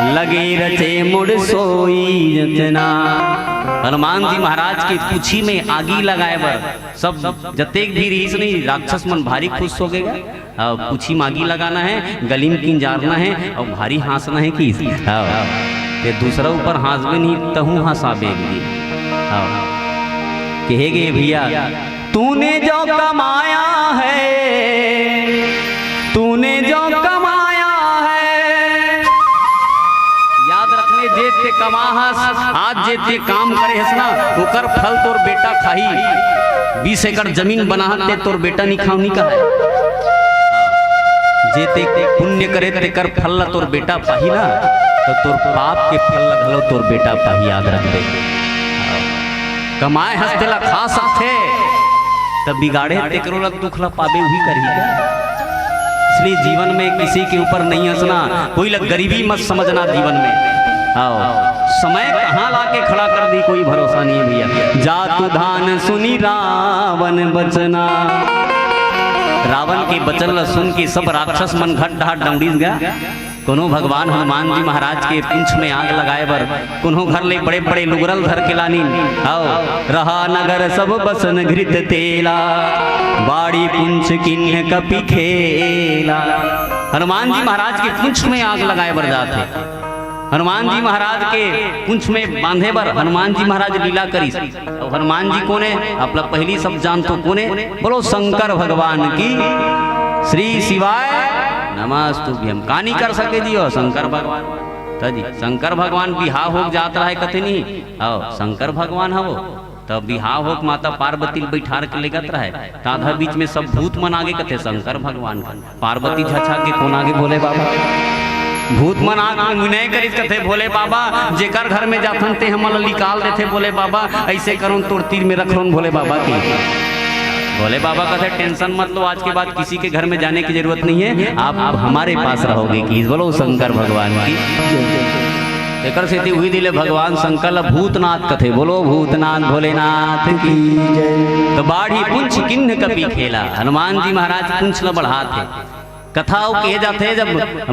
लगे रचे मुड़ सोई जतना। हनुमान जी महाराज के पूछी में आगी लगाए बर सब जतेक भी रहिस नहीं, राक्षस मन भारी खुश हो गए। अब पूछी में आगी लगाना है, गली में किंजारना है और भारी हाँसना है कि हाँ, ते दूसरा ऊपर हाँसबे नहीं, तहूँ हाँसाबे एक दिन। हाँ, कहे गे भैया, तूने जो कमाया है, तूने जो कमाया है, याद रखने, जे ते कमा हस, आज जे ते काम करे हस ना, ओकर फल तोर बेटा खाही। बीस एकड़ जमीन बना हस ते, तोर बेटा नहीं खाव नहीं कहा है। जे ते पुण्य करे तेकर फल ला तोर बेटा पाही ना, तो तोर पाप के फल ला घलो तोर बेटा पाही, याद रख दे। कमाए हस तेला खा सकथे, तब बिगाड़े तेकरो ला दुख ला पाबे उही करही। इसलिए जीवन में किसी के ऊपर नहीं हंसना, कोई ला गरीबी मत समझना जीवन में। आओ, समय कहाँ लाके खड़ा कर दी, कोई भरोसा नहीं है भैया। जातु धान सुनी रावण बचना, रावण के बचन ला सुन के सब राक्षस मन घट ढाट दौड़ीस गा। कोनो भगवान हनुमान जी महाराज के पूंछ में आग लगाए बर, कोनो घर ले बड़े-बड़े लुगरल धर के लानिन। आओ, रहा नगर सब बसन घृत तेला, बाड़ी पूंछ किन्ह कपि खेला। हनुमान जी महाराज के पूंछ में आग लगाए बर जात हे। हनुमान जी महाराज के पूंछ में बांधे बर हनुमान जी महाराज लीला करिस। अउ हनुमान जी कोने? आप ला पहिली सब जानथो कोने? बोलो शंकर भगवान की श्री शिवाय नमस्तुभ्यम। का नहीं कर सके जी हो शंकर भगवान? त जी शंकर भगवान बिहाव हो जात रहे कथे नहीं, आओ शंकर भगवान हवो, तब बिहाव होके माता पार्वती ल बैठार के लेगत रहे, त आधा बीच में सब भूत मन आगे कथे शंकर भगवान का। पार्वती झछा के कोन आगे भोले बाबा। भूत मन आग में विनय करिस कथे भोले बाबा, जेकर घर में जाथन ते हमन ल निकाल देथे भोले बाबा, ऐसे करोन तोर तीर में रखरोन भोले बाबा की। भोले बाबा कथे टेंशन मत लो, आज के बाद किसी के घर में जाने की जरूरत नहीं है, आप हमारे पास रहोगे की। बोलो शंकर भगवान की। एकर सेती उही दिले भगवान शंकर ल भूतनाथ कथे। बोलो भूतनाथ भोलेनाथ की जय। तो बाढ़ी पूंछ किन्ह कपि खेला, हनुमान जी महाराज पूंछ ल बढ़ात हे। कथा अउ कहे जाथे जब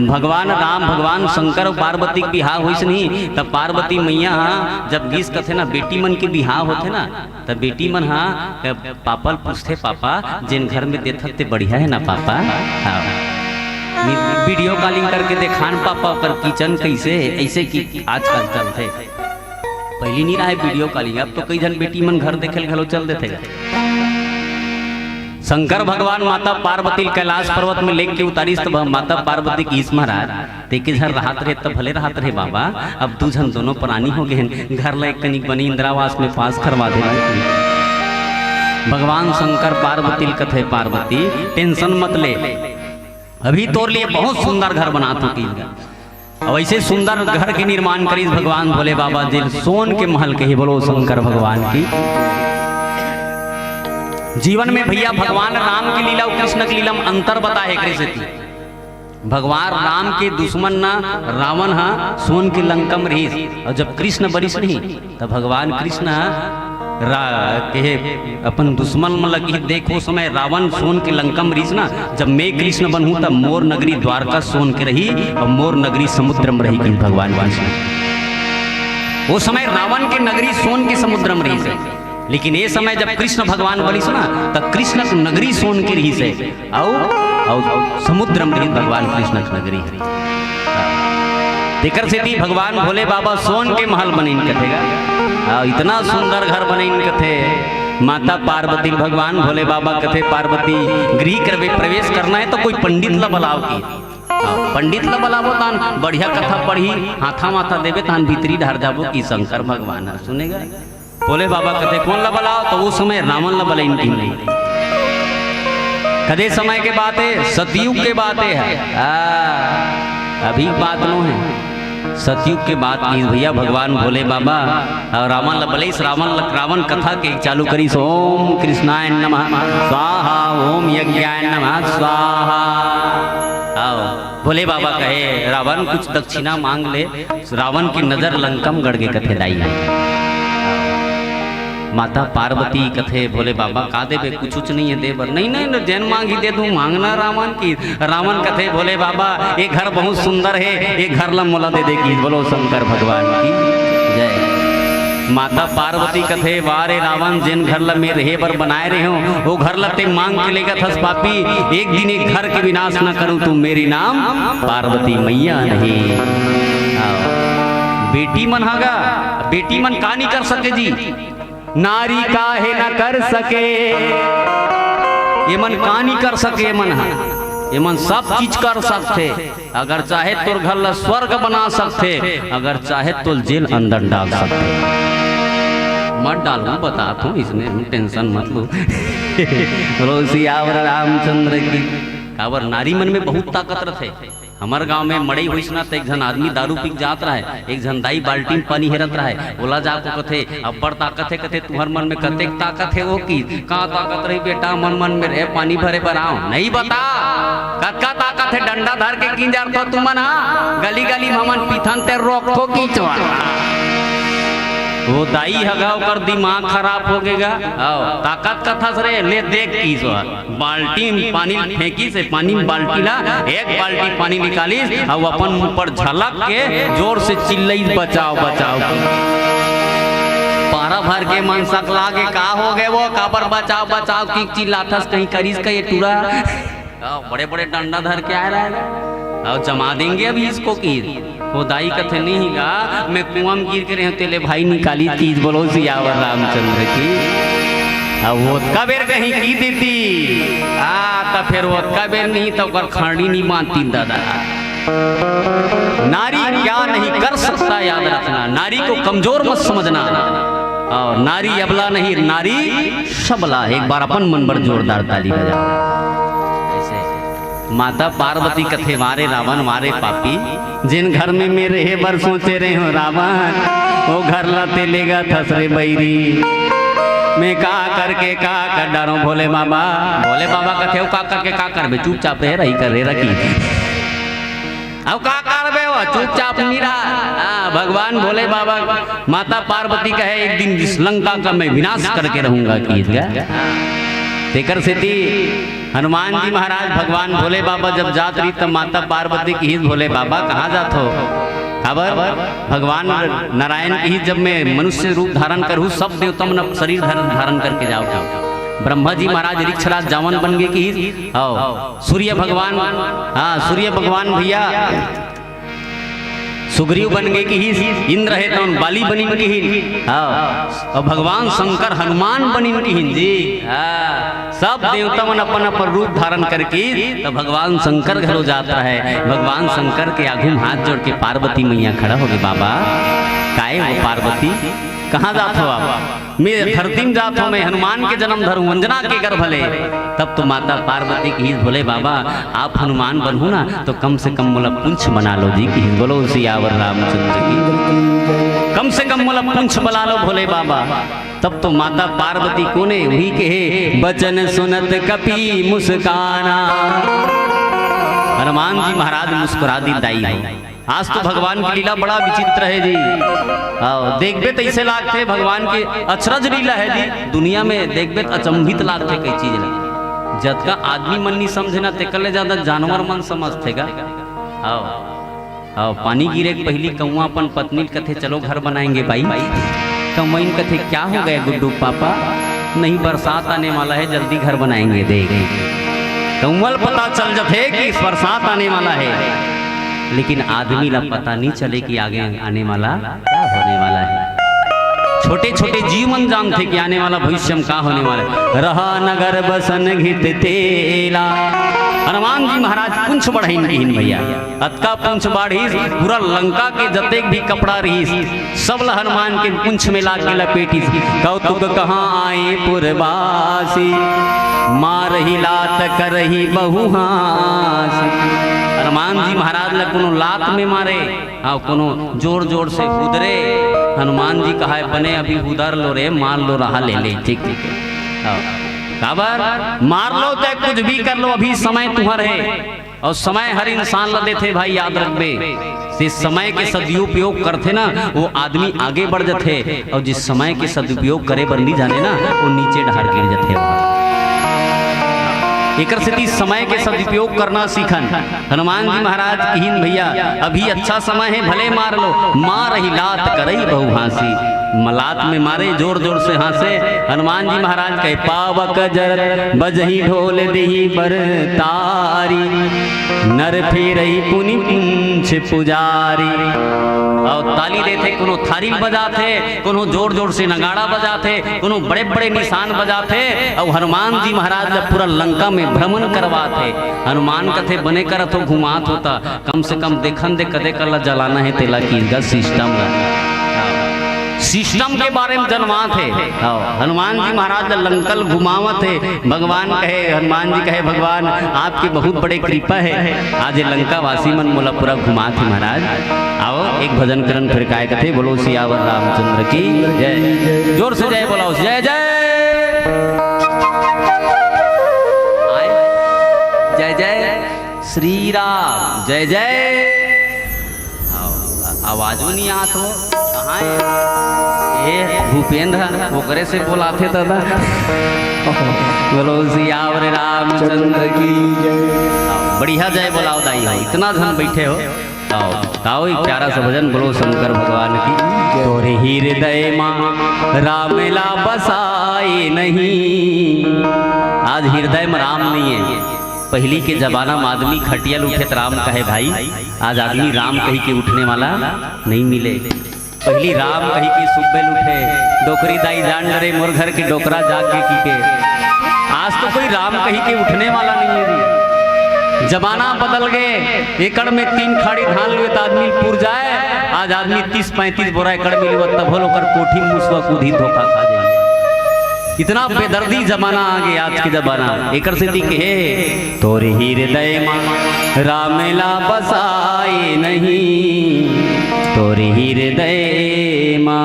भगवान राम, भगवान शंकर अउ पार्वती के बिहाव होइस नहीं, तब पार्वती मैया ह जब गिस कथे ना बेटी मन के बिहाव होथे ना, तब बेटी मन ह पापा ल पूछथे, "पापा, जेन घर में देथत ते बढ़िया है ना पापा?" हाँ। वीडियो कॉलिंग करके देखान पापा, ओकर किचन कैसे, ऐसे कि आजकल चलथे। पहली नहीं रहा है वीडियो कॉलिंग, अब तो कई झन बेटी मन घर देखे ल घलो चल देथे। शंकर भगवान माता पार्वती ल कैलाश पर्वत में लेके उतारिस, तब माता पार्वती कहिस महाराज, तेके झन रहत रहे, तब भले रहत रहे बाबा, अब दू झन दोनों प्राणी हो गए हैं, घर ला एक कनिक बनी इंदिरावास में पास करवा देना। भगवान शंकर पार्वती ल कथे, पार्वती टेंशन मत ले, अभी तोर लिए बहुत सुंदर घर बनात हों कि। अब ऐसे सुंदर घर के निर्माण करिस भगवान भोले बाबा, जेल सोन के महल कहे। बोलो शंकर भगवान की। जीवन में भैया भगवान राम की लीला अउ कृष्ण की लीला में अंतर बताए हे कृष्ण जी। भगवान राम के दुश्मन ना रावण हा सोन के लंका में रहिस, अउ जब कृष्ण बनिस नहीं, त भगवान कृष्ण ह रा-, कहे अपन दुश्मन मन ल कहे, देखो समय रावण सोन के लंका में रहिस ना, जब मैं कृष्ण बनहूं त मोर नगरी द्वारका सोन के रही अउ मोर नगरी समुद्र में रही, कहिस भगवान कृष्ण। वो समय रावण के नगरी सोन के समुद्र में रहिस हे, लेकिन ये समय जब कृष्ण भगवान बनिस ना, त कृष्ण के नगरी सोन के रहिस हे। अउ, अउ समुद्र में रहिस भगवान कृष्ण के नगरी हे। तेकर सेती भगवान भोले बाबा सोन के महल बनइन कथे गा। अउ इतना सुंदर घर बनइन कथे। माता पार्वती भगवान भोले बाबा कथे, "पार्वती, गृह करबे, प्रवेश करना है तो कोई पंडित ला बलाव" की। अउ पंडित ला बलाबो तान बढ़िया कथा पढ़ी, हाथा माथा देबे तान भीतरी डहर जाबो कि शंकर भगवान ह सुनेगा। भोले बाबा कथे, "कोन ला बलाव?" त ओ समय रावण ला बलाइन कहिन। कदे समय के बात हे, सतयुग के बात हे। आ, अभी बात नो हे, सतयुग के बात हे भैया। भगवान भोले बाबा अउ रावण ला बलाइस, रावण ला, रावण कथा के चालू करिस, "ओम कृष्णाय नमः स्वाहा, ओम यज्ञाय नमः स्वाहा।" अउ भोले बाबा कहे, "रावण, कुछ दक्षिणा मांग ले।" रावण की नजर लंका म गड़ गे कथे दाई। माता पार्वती कथे, "भोले बाबा, का देबे? कुछुच नइ हे दे बर।" "नहीं, नहीं, नहीं, जेन मांगही दे दूं, मांगना रावण की।" रावण कथे, "भोले बाबा, ये घर बहुत सुंदर हे, ये घर ला मोला दे दे" की। बोलो शंकर भगवान की जय। माता पार्वती कथे, "वाह रे रावण, जेन घर ला मैं रहे बर बनाए रहे हूँ, वो घर ला ते मांग के लेगत हस पापी, एक दिन एक घर के विनाश न करूँ तो मेरी नाम पार्वती मैया नहीं।" हाँ। बेटी मन हा गा, बेटी मन का नहीं कर सके जी? नारी काहे न कर सके? ये मन का नहीं कर सके? ये मन हा, ये मन सब चीज कर सकथे। अगर चाहे तोर घर ला स्वर्ग बना सकथे, अगर चाहे तो जेल अंदर डाल सकथे। मत डालू, बतात हूँ, इसमें tension मत लो। बोलो सियावर रामचंद्र की। काबर नारी मन में बहुत ताकत रथे। हमर गांव में मड़ई होइस ना, त एक झन आदमी दारू पी के जात रहय, एक झन दाई बाल्टी में पानी हेरत रहय, ओला जाको कथे, "अब्बड़ ताकत हे," कथे, "तुहर मन में कतेक ताकत हे?" वो की, "का ताकत रही बेटा, मन मन में रे पानी भरे बर आंव।" "नहीं बता, कतका ताकत हे?" "डंडा धर के किंजरथो तुमन हा, गली गली में हमन पीथन ते रोकथो किंचवा।" वो दाई हगा ओकर दिमाग खराब हो गे गा। आओ, ताकत कथस रे, ले देख किंचवा। बाल्टी में पानी फेंकिस, पानी में बाल्टी ला, एक बाल्टी पानी निकालिस, अउ अपन मुंह पर झलक के जोर से चिल्लाइस, "बचाओ, बचाओ।" पारा भर के मन सकला गे, "का हो गे वो, काबर बचाओ, बचाओ की चिल्लाथस, कहीं करिस का ये टूरा?" आओ, बड़े-बड़े डंडा धर के आए रहे। आओ, "जमा देंगे अभी इसको" की। वो दाई कथे, "नहीं गा, मैं कुआं में गिर के रहे हूँ, तेले भाई निकाली" की। बोलो सियावर रामचंद्र की। अब वो ओतका बेर कहीं की देती, आ, त फिर वो ओतका बेर नहीं, त ओकर खंडी नहीं बांधती दादा। नारी क्या नहीं कर सकता, याद रखना। नारी को कमजोर मत समझना। और नारी अबला नहीं, नारी सबला। एक बार अपन मन बर जोरदार ताली बजाओ। ऐसे। माता पार्वती कथे, "वाह रे रावण, वाह रे पापी, जेन घर में मैं रहे बर सोचे रहे हूँ रावण, वो घर ला ते लेगत हस रे बैरी। मैं का करके का कर डारूं भोले बाबा?" भोले बाबा कथे, "वो का करके का करबे, चुपचाप रहे रही कर रे रखी।" अब का करबे वो, चुपचाप नहीं रहा। हाँ, भगवान भोले बाबा, माता पार्वती कहे, "एक दिन इस लंका का मैं विनाश करके रहूंगा" की। तेकर सेती हनुमान जी महाराज भगवान भोले बाबा जब जात रही, तब माता पार्वती किहिस, "भोले बाबा, कहाँ जात हो?" काबर? भगवान नारायण किहिस, "जब मैं मनुष्य रूप धारण करूँ, सब देवता मन शरीर धारण, धारण करके जाओ।" ब्रह्मा जी महाराज रिक्षराज जावन बन गे किहिस, आओ। सूर्य भगवान, हाँ, सूर्य भगवान भैया सुग्रीव बन गे किहिस, इंद्र हे तौन बाली बनिन किहिन। हाँ, अउ भगवान शंकर हनुमान बनिन किहिन जी। हाँ, सब देवता मन अपन अपन रूप धारण करके, त भगवान शंकर घलो जात रहय। भगवान शंकर के आगू म हाथ जोड़ के पार्वती मैया खड़ा होगे, "बाबा, काय हो पार्वती, कहाँ जात हो आप?" "मैं धरती में जात हूँ, मैं हनुमान के जन्म धरूँ, अंजना के गर्भ ले।" तब तो माता पार्वती किहिस, "भोले बाबा, आप हनुमान बनहू ना, तो कम से कम मोला पूंछ बना लो जी," किहिस। बोलो सियावर रामचंद्र की। "कम से कम मोला पूंछ बना लो भोले बाबा।" तब तो माता पार्वती कोने उही कहे, "बचन सुनत कपि मुस्काना।" हनुमान जी महाराज मुस्कुरा दी, दाई हो। आज तो भगवान की लीला बड़ा विचित्र हे जी। आओ, देखबे त अइसे लागथे भगवान के अचरज लीला हे जी। दुनिया में देखबे त अचंभित लागथे कई चीज ला। जतका आदमी मन नहीं समझे ना, तेकर ले ज्यादा जानवर मन समझथे गा। आओ, आओ, पानी गिरे के पहिली कौआ अपन पत्नी ल कथे, "चलो घर बनाएंगे भाई।" कौआ कथे, "क्या हो गया गुड्डू पापा?" "नहीं, बरसात आने वाला है, जल्दी घर बनाएंगे।" देख, कौआ ल पता चल जथे कि बरसात आने वाला है, लेकिन आदमी ला पता नहीं चले कि आगे आने वाला क्या होने वाला है। छोटे छोटे जीव मन जानथे कि आने वाला भविष्य में का होने वाला है। "रहा नगर बसन घित तेला।" हनुमान जी महाराज पूंछ बढ़ाइन किहिन भैया, अतका पूंछ बाढ़िस, पूरा लंका के जतेक भी कपड़ा रहिस, सब ल हनुमान के पूंछ में लाके लपेटिस। "कौतुक कहाँ आए पुरवासी, मारही लात करही बहुहासी।" हनुमान जी महाराज ल कोनो लात में मारे, हाँ, कोनो जोर जोर से हुदरे, हनुमान जी कहाय, "बने अभी हुदर लो रे, मार लो रहा ले ले।" ठीक, ठीक है। हाँ। काबर? मार लो चाहे कुछ भी कर लो, अभी समय तुम्हर हे। अउ समय हर इंसान ल देथे भाई, याद रखबे। ते समय के सदुपयोग करथे ना, वो आदमी आगे बढ़ जथे, अउ जिस समय के सदुपयोग करे बर नइ जाने ना, वो नीचे डहार गिर जथे। एकर सेती समय के सदुपयोग करना सीखन। हनुमान जी महाराज किहिन, "भैया, अभी अच्छा समय हे, भले मार लो, मारही लात करही बहुभाँसी।" मलात में मारे, जोर जोर से हाँसे। हनुमान जी महाराज कहे, "पावक जरत बजही ढोल देही बर तारी, नर फेरही पुनि पूँछ पुजारी।" अउ ताली देथे, कोनो थारी बजाथे, कोनो जोर जोर से नगाड़ा बजाथे, कोनो बड़े बड़े निशान बजाथे, अउ हनुमान जी महाराज ला पूरा लंका में भ्रमण करवाथे। हनुमान कथे, "बने करत हो, घुमात हो त कम से कम देखन दे, कते कन ला जलाना हे, तेला कीच गा सिस्टम ला।" सिस्टम के बारे में जनवात हे। हाँ, हनुमान जी महाराज ला लंका ल घुमावत हे। भगवान कहे, हनुमान जी कहे, "भगवान, आपके बहुत बड़े कृपा हे, आज ये लंकावासी मन मोला पूरा घुमात हे महाराज।" आओ, एक भजन करन, फिर काय कथे, बोलो सियावर रामचंद्र की जय। जोर से जय बोलाओ, जय जय। आए। जय जय श्री राम, जय जय। आव-, आवाजो नहीं आत हो, कहाँ हे? ए भूपेंद्र, ओकरे से बोलाथे दादा। बोलो सियावर रामचंद्र की जय। आव, बढ़िया जय बोलाओ दाई हो, इतना झन बैठे हो। आव, गाओ एक प्यारा सा भजन, बोलो शंकर भगवान की। तोरे हृदय मा राम ला बसाए नहीं। आज हृदय में राम नहीं है। पहली के जमाना में आदमी खटिया ले उठे त राम कहे भाई, आज आदमी राम कही के उठने वाला नहीं मिले। पहली राम कही के सुबह ले उठे, डोकरी दाई जान डरे मोर घर के डोकरा जाग के की के। आज तो कोई राम कही के उठने वाला नहीं है जी। जमाना बदल गए, एकड़ में तीन खाड़ी धान लुए त आदमी पुर जाए, आज आदमी तीस पैंतीस बोरा एकड़ में लुए तभो ले ओकर कोठी मुसवा कूदी धोखा खा जाए। इतना बेदर्दी जमाना आ गया आज के जमाना। एकर सेती कहे, तोर हृदय मा राम ला बसाए नहीं, तोर हृदय मा।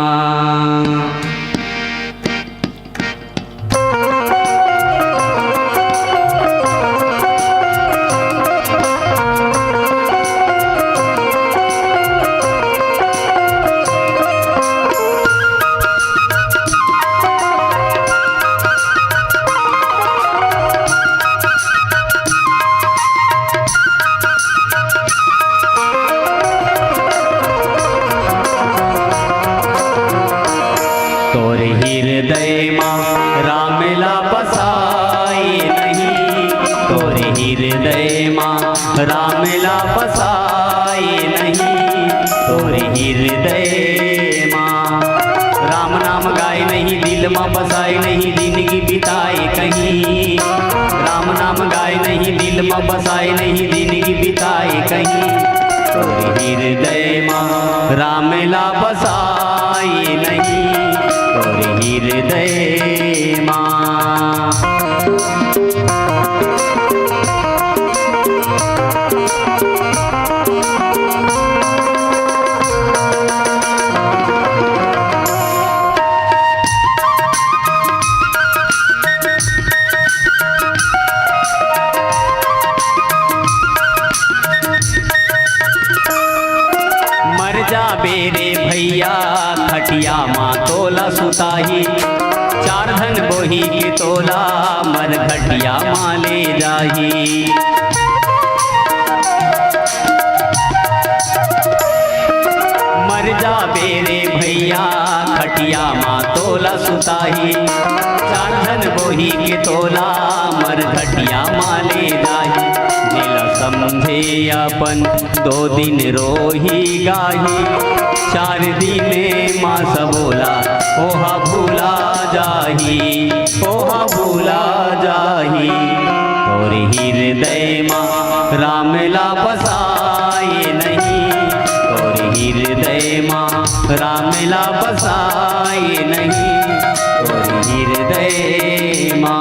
तोर हृदय मा राम ला बसाए नहीं, तोर हृदय मा राम ला बसाए नहीं, तोर हृदय मा राम नाम गाए नहीं, दिल मा बसाए नहीं, जिंदगी बिताए कहीं। राम नाम गाए नहीं, दिल मा बसाए नहीं, जिंदगी बिताए कहीं। तोर हृदय मा राम ला बसाए नहीं, तोर हृदय मा। मर जाबे रे भैया, खटिया मा तोला सुताही, चार धन बोही के तोला मर घटिया मा ले जाही। मर जाबे रे भैया, खटिया मा तोला सुताही, चार धन बोही के तोला मर घटिया मा ले जाही। जेला समझे अपन दो दिन रोही गाही, चार दिन मा सबोला ओहा भूला जाही, ओहा भूला जाही। तोर हृदय मा राम ला बसाए नहीं, तोर हृदय मा राम ला बसाए नहीं, तोर हृदय मा।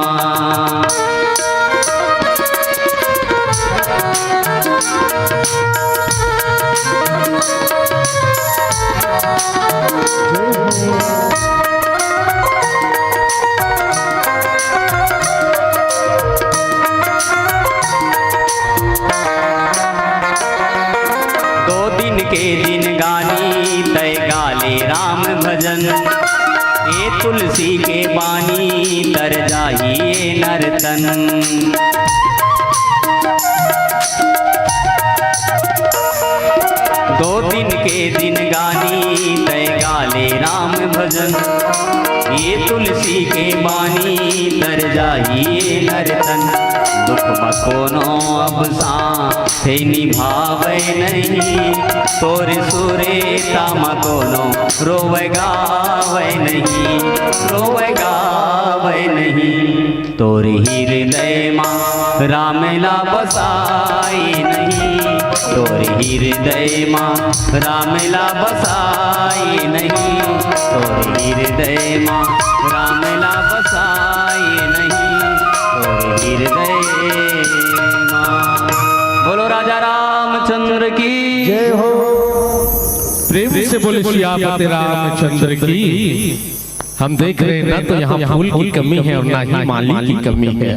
दो दिन के जिनगानी तै गाले राम भजन, ए तुलसी के बानी तर जाही ए नरतन। दो दिन के जिनगानी तै गाले राम भजन, ए तुलसी के बानी तर जाही ए नरतन। दुख म कोनो अब साथे निभावै नहीं, तोर सुरेता म कोनो रोवै गावै नहीं, रोवै गावै नहीं। तोर हृदय मा राम ला बसाए नहीं, तोर हृदय मा राम ला बसाए नहीं, तोर हृदय मा राम ला बसाए नहीं, तोर हृदय मा। बोलो राजा रामचंद्र की। जय हो। प्रेम से बोले सियापति रामचंद्र की। हम देख रहे हैं ना तो यहाँ फूल की कमी है और ना ही माली की कमी है।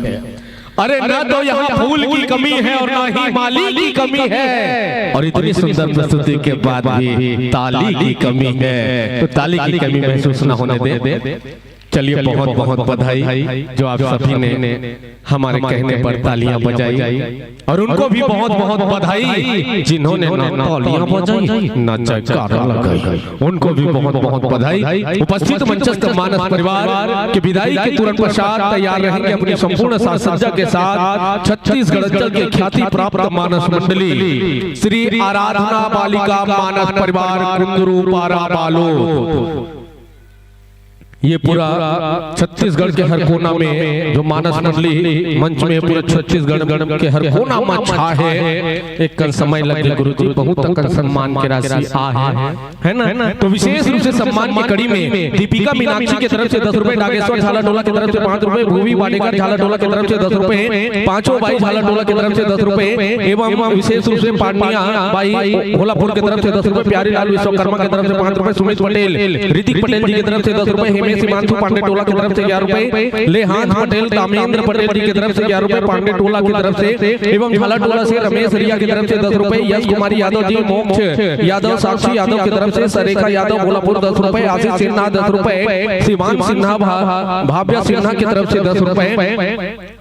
अरे ना तो यहाँ फूल की कमी है और ना ही माली की कमी है, और इतनी सुंदर प्रस्तुति के बाद भी ताली की कमी है। तो ताली की कमी महसूस ना होने दे। चलिए, बहुत बहुत बधाई जो आप सभी ने हमारे कहने पर तालियां बजाई, और उनको भी बहुत बहुत बधाई जिन्होंने ना तालियां बजाई, ना जयकारा लगाई। उनको भी बहुत बहुत बधाई। उपस्थित मंचस्थ मानस परिवार के विदाई के तुरंत पश्चात तैयार रहेंगे अपनी संपूर्ण साज सज्जा के साथ छत्तीसगढ़ अंचल के ख्याति प्राप्त मानस मंडली श्री आराधना बालिका मानस परिवार कुंदरू पारा बालोद। ये पूरा छत्तीसगढ़ के हर कोना में जो मानस मंडली मंच में पूरे छत्तीसगढ़ के हर कोना में छा है। एक कन समय लग गए गुरु जी, बहुत अकन सम्मान के राशि आ है, है ना? तो विशेष रूप से सम्मान की कड़ी में दीपिका मीनाक्षी की तरफ से दस रुपए, नागेश्वर झाला टोला की तरफ से पाँच रुपए, भूवी वाडेकर झाला टोला की तरफ से दस रुपए, पांचों बाई झाला टोला की तरफ से दस रुपए एवं विशेष रूप से पांडिया बाई भोलापुर की तरफ से दस रुपए, प्यारी लाल विश्वकर्मा की तरफ से पाँच रुपए, सुमित पटेल, ऋतिक पटेल जी की तरफ से दस रुपए, हिमेश हिमांशु पांडे टोला की तरफ से ग्यारह रुपए, लेहांश पटेल, तामेंद्र पटेल जी की तरफ से ग्यारह रुपए, पांडे टोला की तरफ से एवं झाला टोला से रमेश रिया की तरफ से दस रुपए, यश कुमारी यादव जी, मोक्ष यादव, साक्षी यादव की तरफ से, सरेखा यादव भोलापुर दस रुपए, आशीष सिन्हा दस रुपए, शिवान सिन्हा, भा-, भाव्या सिन्हा की तरफ से दस रुपए,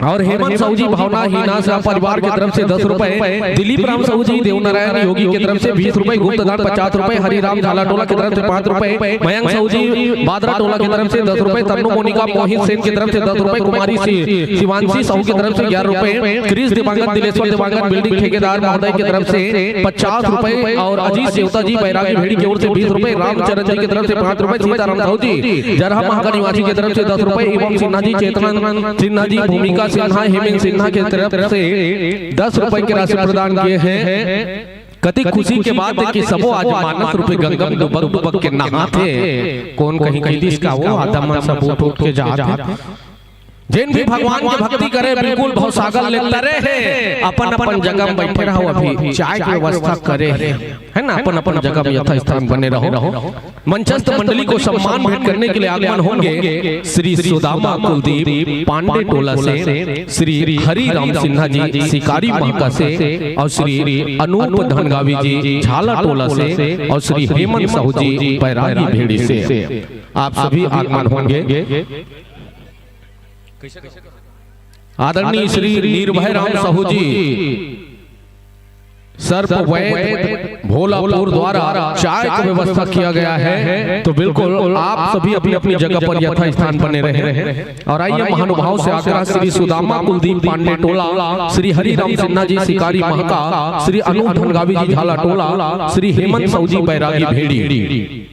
और हेमंत साहू जी भावना हीना शाह परिवार की तरफ से दस रुपए, दिलीप राम साहू जी देवनारायण योगी की तरफ से बीस रुपए, गुप्त दान पचास रुपए, हरिराम झाला टोला की तरफ से पाँच रुपए, मयंक साहू जी बादरा टोला की तरफ से दस रुपए, तन्नू मोनिका मोहित सेन की तरफ से दस रुपए, कुमारी शि-, शिवांशी साहू की तरफ से ग्यारह रुपए, क्रिस दिवांगन, दिलेश्वर दिवांगन बिल्डिंग ठेकेदार महोदय की तरफ से पचास रुपए और अजीत देवता जी बैरागी भेड़ी की ओर से बीस रुपए, रामचरण जी की तरफ से पाँच रुपए, सीताराम साहू जी जरहा महाका निवासी की तरफ से दस रुपए, एवं सिन्हा जी, चेतन सिन्हा जी, भूमिका सिन्हा, हेमंत सिन्हा की तरफ से दस रुपए की राशि प्रदान किए हैं। कति खुशी के बात है कि सबो आज मानस रूपी गंगा में डुबक डुबक के नहाथे। कौन कहीं कहिस का वो आदम मन सब उठ उठ के जात हे। जेन भी भगवान के भक्ति करे, बिल्कुल भवसागर ले तरे हे, अपन अपन जगह में बैठे रहो, अभी चाय के व्यवस्था करे हे, है ना? अपन अपन जगह में यथास्थान बने रहो। मंचस्थ मंडली को सम्मान भेंट करने के लिए आगमन होंगे श्री सुदामा कुलदीप पांडे टोला से, श्री हरि राम सिन्हा जी शिकारी महाका से, और श्री अनूप धनगावी जी झाला टोला से, और श्री हेमंत साहू जी बैरागी भेड़ी से। आप सभी आगमन होंगे। आदरणीय श्री निर्भय राम साहू जी सर्प वैद भोलापुर द्वारा चाय की व्यवस्था किया गया है, तो बिल्कुल आप सभी अपनी अपनी जगह पर यथास्थान बने रहें। और आइए महानुभाव से आग्रह, श्री सुदामा कुलदीप पांडे टोला, श्री हरि राम सिन्हा जी शिकारी महाका, श्री अनूप धनगावी जी झाला टोला, श्री हेमंत साहू जी बैरागी भेड़ी।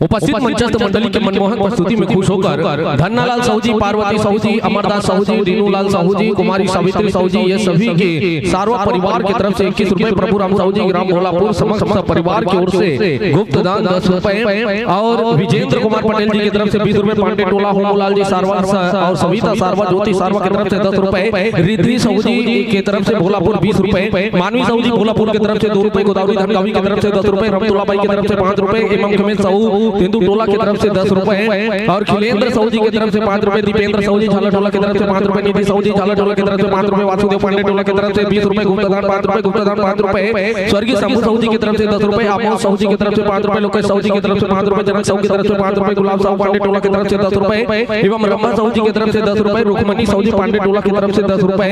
उपस्थित मंचस्थ मंडली की मनमोहक प्रस्तुति में खुश होकर धन्नालाल साहू जी, पार्वती साहू जी, अमरदास साहू जी, दीनूलाल साहू जी, कुमारी सावित्री साहू जी, ये सभी के सारवा परिवार की तरफ से इक्कीस रुपए, प्रभुराम साहू जी, ग्राम भोलापुर, समस्त परिवार की ओर से गुप्त दान दस रुपए और विजेंद्र कुमार पटेल जी की तरफ से बीस रुपए, पांडे टोला, होमूलाल जी सारवा स-, और सविता सारवा, ज्योति सारवा की तरफ से दस रुपए, रिद्धि साहू जी की तरफ से भोलापुर बीस रुपए, मानवी साहू जी भोलापुर की तरफ से दो रुपए, गोदावरी धनगावी की तरफ से दस रुपए, रमतुल्ला बाई की तरफ से पाँच रुपए एवं खमेश साहू तेंदू टोला के तरफ से दस रुपए और खिलेंद्र साहू जी के तरफ से पाँच रुपए, दीपेंद्र साहू जी झाला टोला के तरफ से पाँच रुपए, निधि साहू जी झाला टोला के तरफ से पाँच रुपए, वासुदेव पांडे टोला के तरफ से बीस रुपए, गुप्तदान पाँच रुपए, गुप्तदान पाँच रुपए, स्वर्गीय शंभू साहू जी की तरफ से दस रुपए, आमोद साहू जी की तरफ से पाँच रुपए, लोकेश साहू जी की तरफ से पाँच रुपए, जनक साहू की तरफ से पाँच रुपए, गुलाब साहू पांडे टोला की तरफ से दस रुपए एवं रंभा साहू जी की तरफ से दस रुपए, रुक्मणी साहू जी पांडे टोला की तरफ से दस रुपए,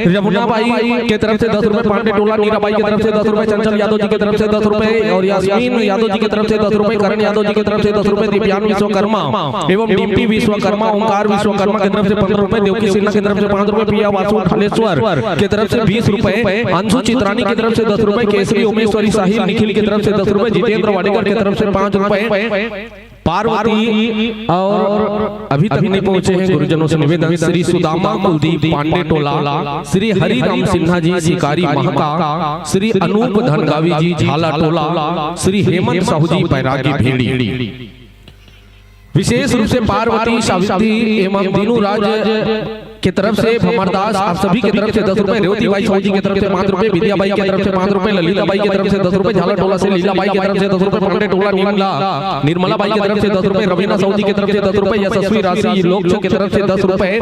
रमुना बाई की तरफ से दस रुपए, पांडे टोला नीरा बाई की तरफ से दस रुपए, चंचल यादव जी की तरफ से दस रुपए और यास्मीन यादव जी की तरफ से दस रुपए, करण यादव जी की तरफ से दस रुपए, दिव्यान विश्वकर्मा एवं डीपी विश्वकर्मा, ओंकार विश्वकर्मा की तरफ से पन्द्रह रुपए, देवकी सिन्हा की तरफ से पाँच रुपए, प्रिया वासु ढालेश्वर की तरफ से बीस रुपए, अंशु चित्रानी की तरफ से दस रुपए, केसरी उमेश्वरी साहिल निखिल की तरफ से दस रुपए, जितेंद्र वाडेकर की तरफ से पाँच रुपए, पार्वती और अभी तक नहीं पहुंचे हैं गुरुजनों से निवेदन, श्री सुदामा कुलदीप पांडे टोला, श्री हरिराम सिन्हा जी शिकारी महका, श्री अनूप धनगावी जी झाला टोला, श्री हेमंत साहू जी बैरागी भेड़ी। विशेष रूप से पार्वती, सावित्री एवं दीनू राज के तरफ से, भमरदास, आप सभी की तरफ से दस रुपए, रेवती बाई साहू जी की तरफ से पाँच रुपए, विद्या बाई की तरफ से पाँच रुपए, ललिता बाई की तरफ से दस रुपए, झाला टोला से लीला बाई की तरफ से दस रुपए, पांडे टोला निर्मला, निर्मला बाई की तरफ से दस रुपए, रवीना साहू जी की तरफ से दस रुपए, यशस्वी राशि लोक की तरफ से दस रुपए,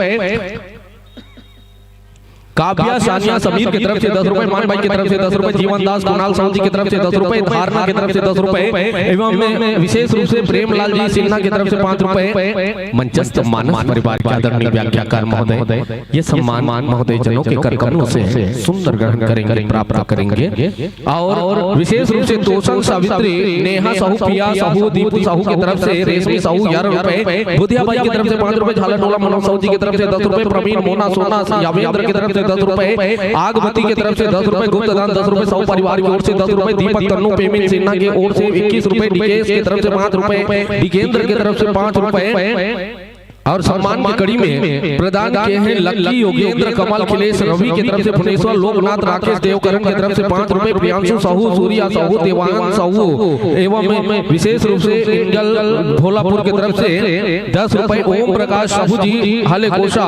काव्या सानिया समीर की तरफ से दस रुपए, मान बाई की तरफ से दस रुपए, जीवन दास कुणाल साहू जी की तरफ से दस रुपए, धारणा की तरफ से दस रुपए एवं विशेष रूप से प्रेमलाल जी सिन्हा की तरफ से पाँच रुपए, मंचस्थ मानस परिवार के आदरणीय व्याख्याकार महोदय, ये सम्मान महोदय जनों के कर कमलों से सुंदर ग्रहण करेंगे, प्राप्त करेंगे। और विशेष रूप से तोसन सावित्री, नेहा साहू, पिया साहू, दीपू साहू की तरफ से, रेशमी साहू ग्यारह रुपए, बुधिया बाई की तरफ से पाँच रुपए, झाला टोला मनोज साहू जी की तरफ से दस रुपए, प्रवीण मोना सोना यावेंद्र की तरफ से दस रुपए, आगमती की तरफ से दस रुपए, गुप्तदान दस रुपए, साहू परिवार की ओर से दस रुपए, दीपक तन्नू पेमेंट सिन्हा की ओर से इक्कीस रुपए, डीकेएस की तरफ से पाँच रुपए, डिकेंद्र की तरफ से पाँच रुपए और सम्मान की कड़ी में प्रदान किए हैं लक्की, योगेंद्र, कमल, खिलेश, रवि की तरफ से, भुवनेश्वर, लोकनाथ, राकेश, देवकरण की तरफ से पाँच रुपए, प्रियांशु साहू, सूर्या साहू, देवान साहू एवं विशेष रूप से इंजल भोलापुर की तरफ से दस रुपए, ओम प्रकाश साहू जी हाले कोषा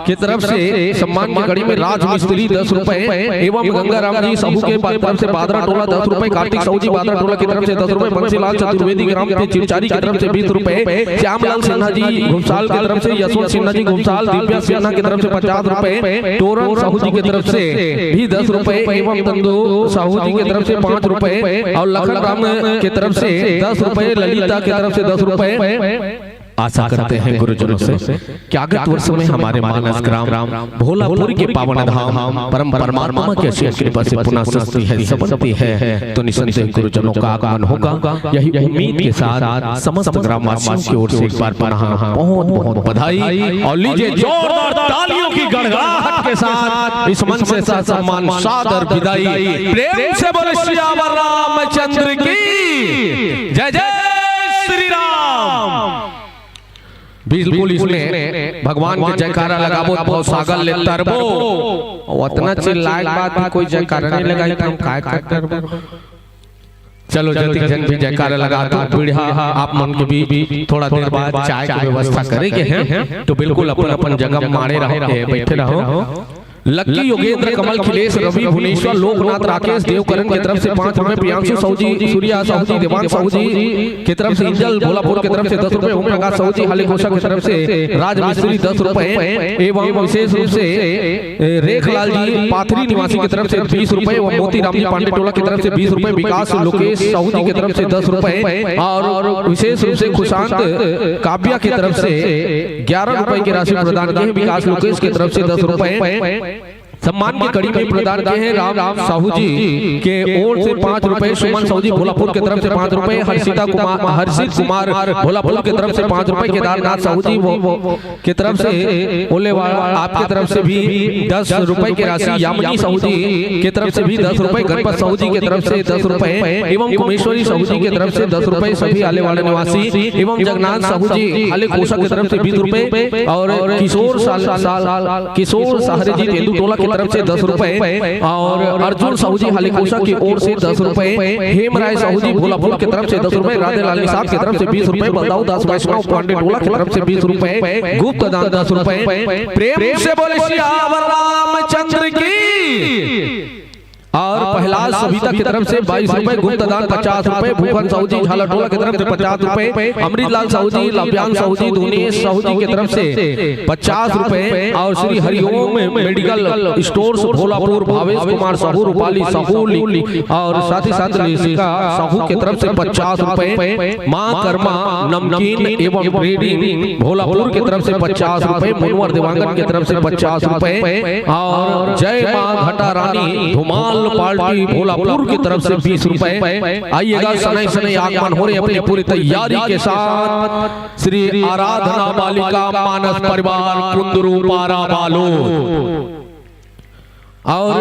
की तरफ से सम्मान की कड़ी में राज मिस्त्री दस रुपए एवं गंगाराम जी साहू के तरफ से बादरा टोला दस रुपए, कार्तिक साहू जी बादरा टोला की तरफ से दस रुपए, बंसीलाल चतुर्वेदी ग्राम के चिरचारी की तरफ से बीस रुपए, श्यामलाल सिन्हा जी घुमसाल की तरफ से, यशवंत सिन्हा जी घुमसाल, दिव्या सिन्हा की तरफ से पचास रुपए, टोरन साहू जी की तरफ से भी दस रुपए एवं तंदू साहू जी की तरफ से पाँच रुपए और लखन राम की तरफ से दस रुपए, ललिता की तरफ से दस रुपए। आशा करते हैं गुरुजनों से कि आगत वर्ष में हमारे मानस ग्राम भोलापुर के पावन धाम परम परमात्मा की असीम कृपा से पुनः सृष्टि है, संपत्ति है, तो निसंदेह गुरुजनों का आगमन होगा। यही उम्मीद के साथ समस्त ग्रामवासियों की ओर से एक बार पुनः बहुत बहुत बधाई और लीजिए जोरदार तालियों की गड़गड़ाहट के साथ इस मंच से ससम्मान सादर विदाई। प्रेम से बोले सियावर रामचंद्र की जय, जय श्री राम। बिल्कुल इसमें भगवान के जयकारा लगाबो, भवसागर ले तरबो। अउ अतना चिल्लाए के बाद भी कोई जयकारा नहीं लगाई, तो हम काय कर करबो? चलो, जतिक झन भी जयकारा लगा दो। पीढ़ा, आप मन के भी थोड़ा देर बाद चाय के व्यवस्था करे के हैं, तो बिल्कुल अपन अपन जगह माड़े रहो, ए, बैठे रहो। लक्की, योगेंद्र, कमल, खिलेश, रवि, भुवनेश्वर, लोकनाथ, राकेश, देवकरण की तरफ से पाँच रुपए, प्रियांशु साहू जी, सूर्या साहू जी, देवान साहू जी की तरफ से, इंजल भोलापुर की तरफ से दस रुपए, ओम प्रकाश साहू जी हाले कोषा की तरफ से, राज मिस्त्री दस रुपए एवं विशेष रूप से, ए, रेखलाल जी पाथरी निवासी की तरफ से बीस रुपए एवं मोतीराम जी पांडे टोला की तरफ से बीस रुपए, विकास लोकेश साहू जी की तरफ से दस रुपए और विशेष रूप से खुशांत काव्या की तरफ से ग्यारह रुपए की राशि प्रदान की है, विकास लोकेश की तरफ से दस रुपए। सम्मान की कड़ी में प्रदान किए हैं राम साहू जी के ओर से पाँच रुपए, सुमन साहू जी भोलापुर की तरफ से पाँच रुपए, हर्षिता कुमार, हर्षित कुमार भोलापुर की तरफ से पाँच रुपए, केदारनाथ साहू जी वो, वो की तरफ से ओलेवाड़ा, आपकी तरफ से भी दस रुपए की राशि, यामिनी साहू जी की तरफ से भी दस रुपए, गणपत साहू जी की तरफ से दस रुपए एवं कुमेश्वरी साहू जी की तरफ से दस रुपए, सभी आलेवाड़ा निवासी एवं जगन्नाथ साहू जी हाले कोषा की तरफ से बीस रुपए और किशोर साल, साल, किशोर सहारे जी तेंदू टोला की तरफ से दस रुपए और अर्जुन साहू जी हाले कोषा की ओर से दस रुपए, हेमराय साहू जी भोलापुर की तरफ से दस रुपए, राधेलाल निषाद की तरफ से बीस रुपए, बलदाऊ दास वैष्णव पांडे टोला की तरफ से बीस रुपए, गुप्त दान दस रुपए। प्रेम से बोले सियावर रामचंद्र की। और प्रहलाद सविता की तरफ से बाईस रुपए, गुप्तदान पचास रुपए, भूखन साहू जी झालाटोला की तरफ से पचास रुपए, अमृतलाल साहू जी, लभ्यान साहू जी, धुनेश साहू जी की तरफ से पचास रुपए और श्री हरिओम मेडिकल स्टोर्स भोलापुर, भावेश कुमार साहू, रूपाली साहू, और साथ ही साथ लिसिका साहू की तरफ से पचास रुपए, माँ कर्मा नमकीन एवं ब्रेडिंग भोलापुर की तरफ से पचास रुपए, मुनवर देवांगन की तरफ से पचास रुपए और जय माँ घटा रानी धुमाल पार्टी भोलापुर की तरफ से बीस रुपए। आइएगा, सनई सनई आगमन हो रहे अपनी पूरी तैयारी के साथ श्री आराधना बालिका मानस परिवार कुंदरू पारा बालो। और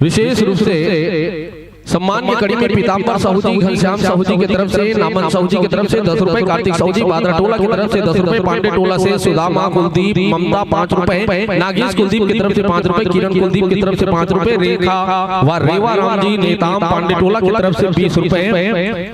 विशेष रूप से सम्मान के कड़ी में पीताम्बर साहू जी, घनश्याम साहू जी की तरफ से, नामन साहू जी की तरफ से दस रुपए, कार्तिक साहू जी बादरा टोला की तरफ से दस रुपए, पांडे टोला से सुदामा कुलदीप, ममता पाँच रुपए, नागेश कुलदीप की तरफ से पाँच रुपए, किरण कुलदीप की तरफ से पाँच रुपए, रेखा व रेवा राम जी नेताम पांडे टोला की तरफ से बीस रुपए।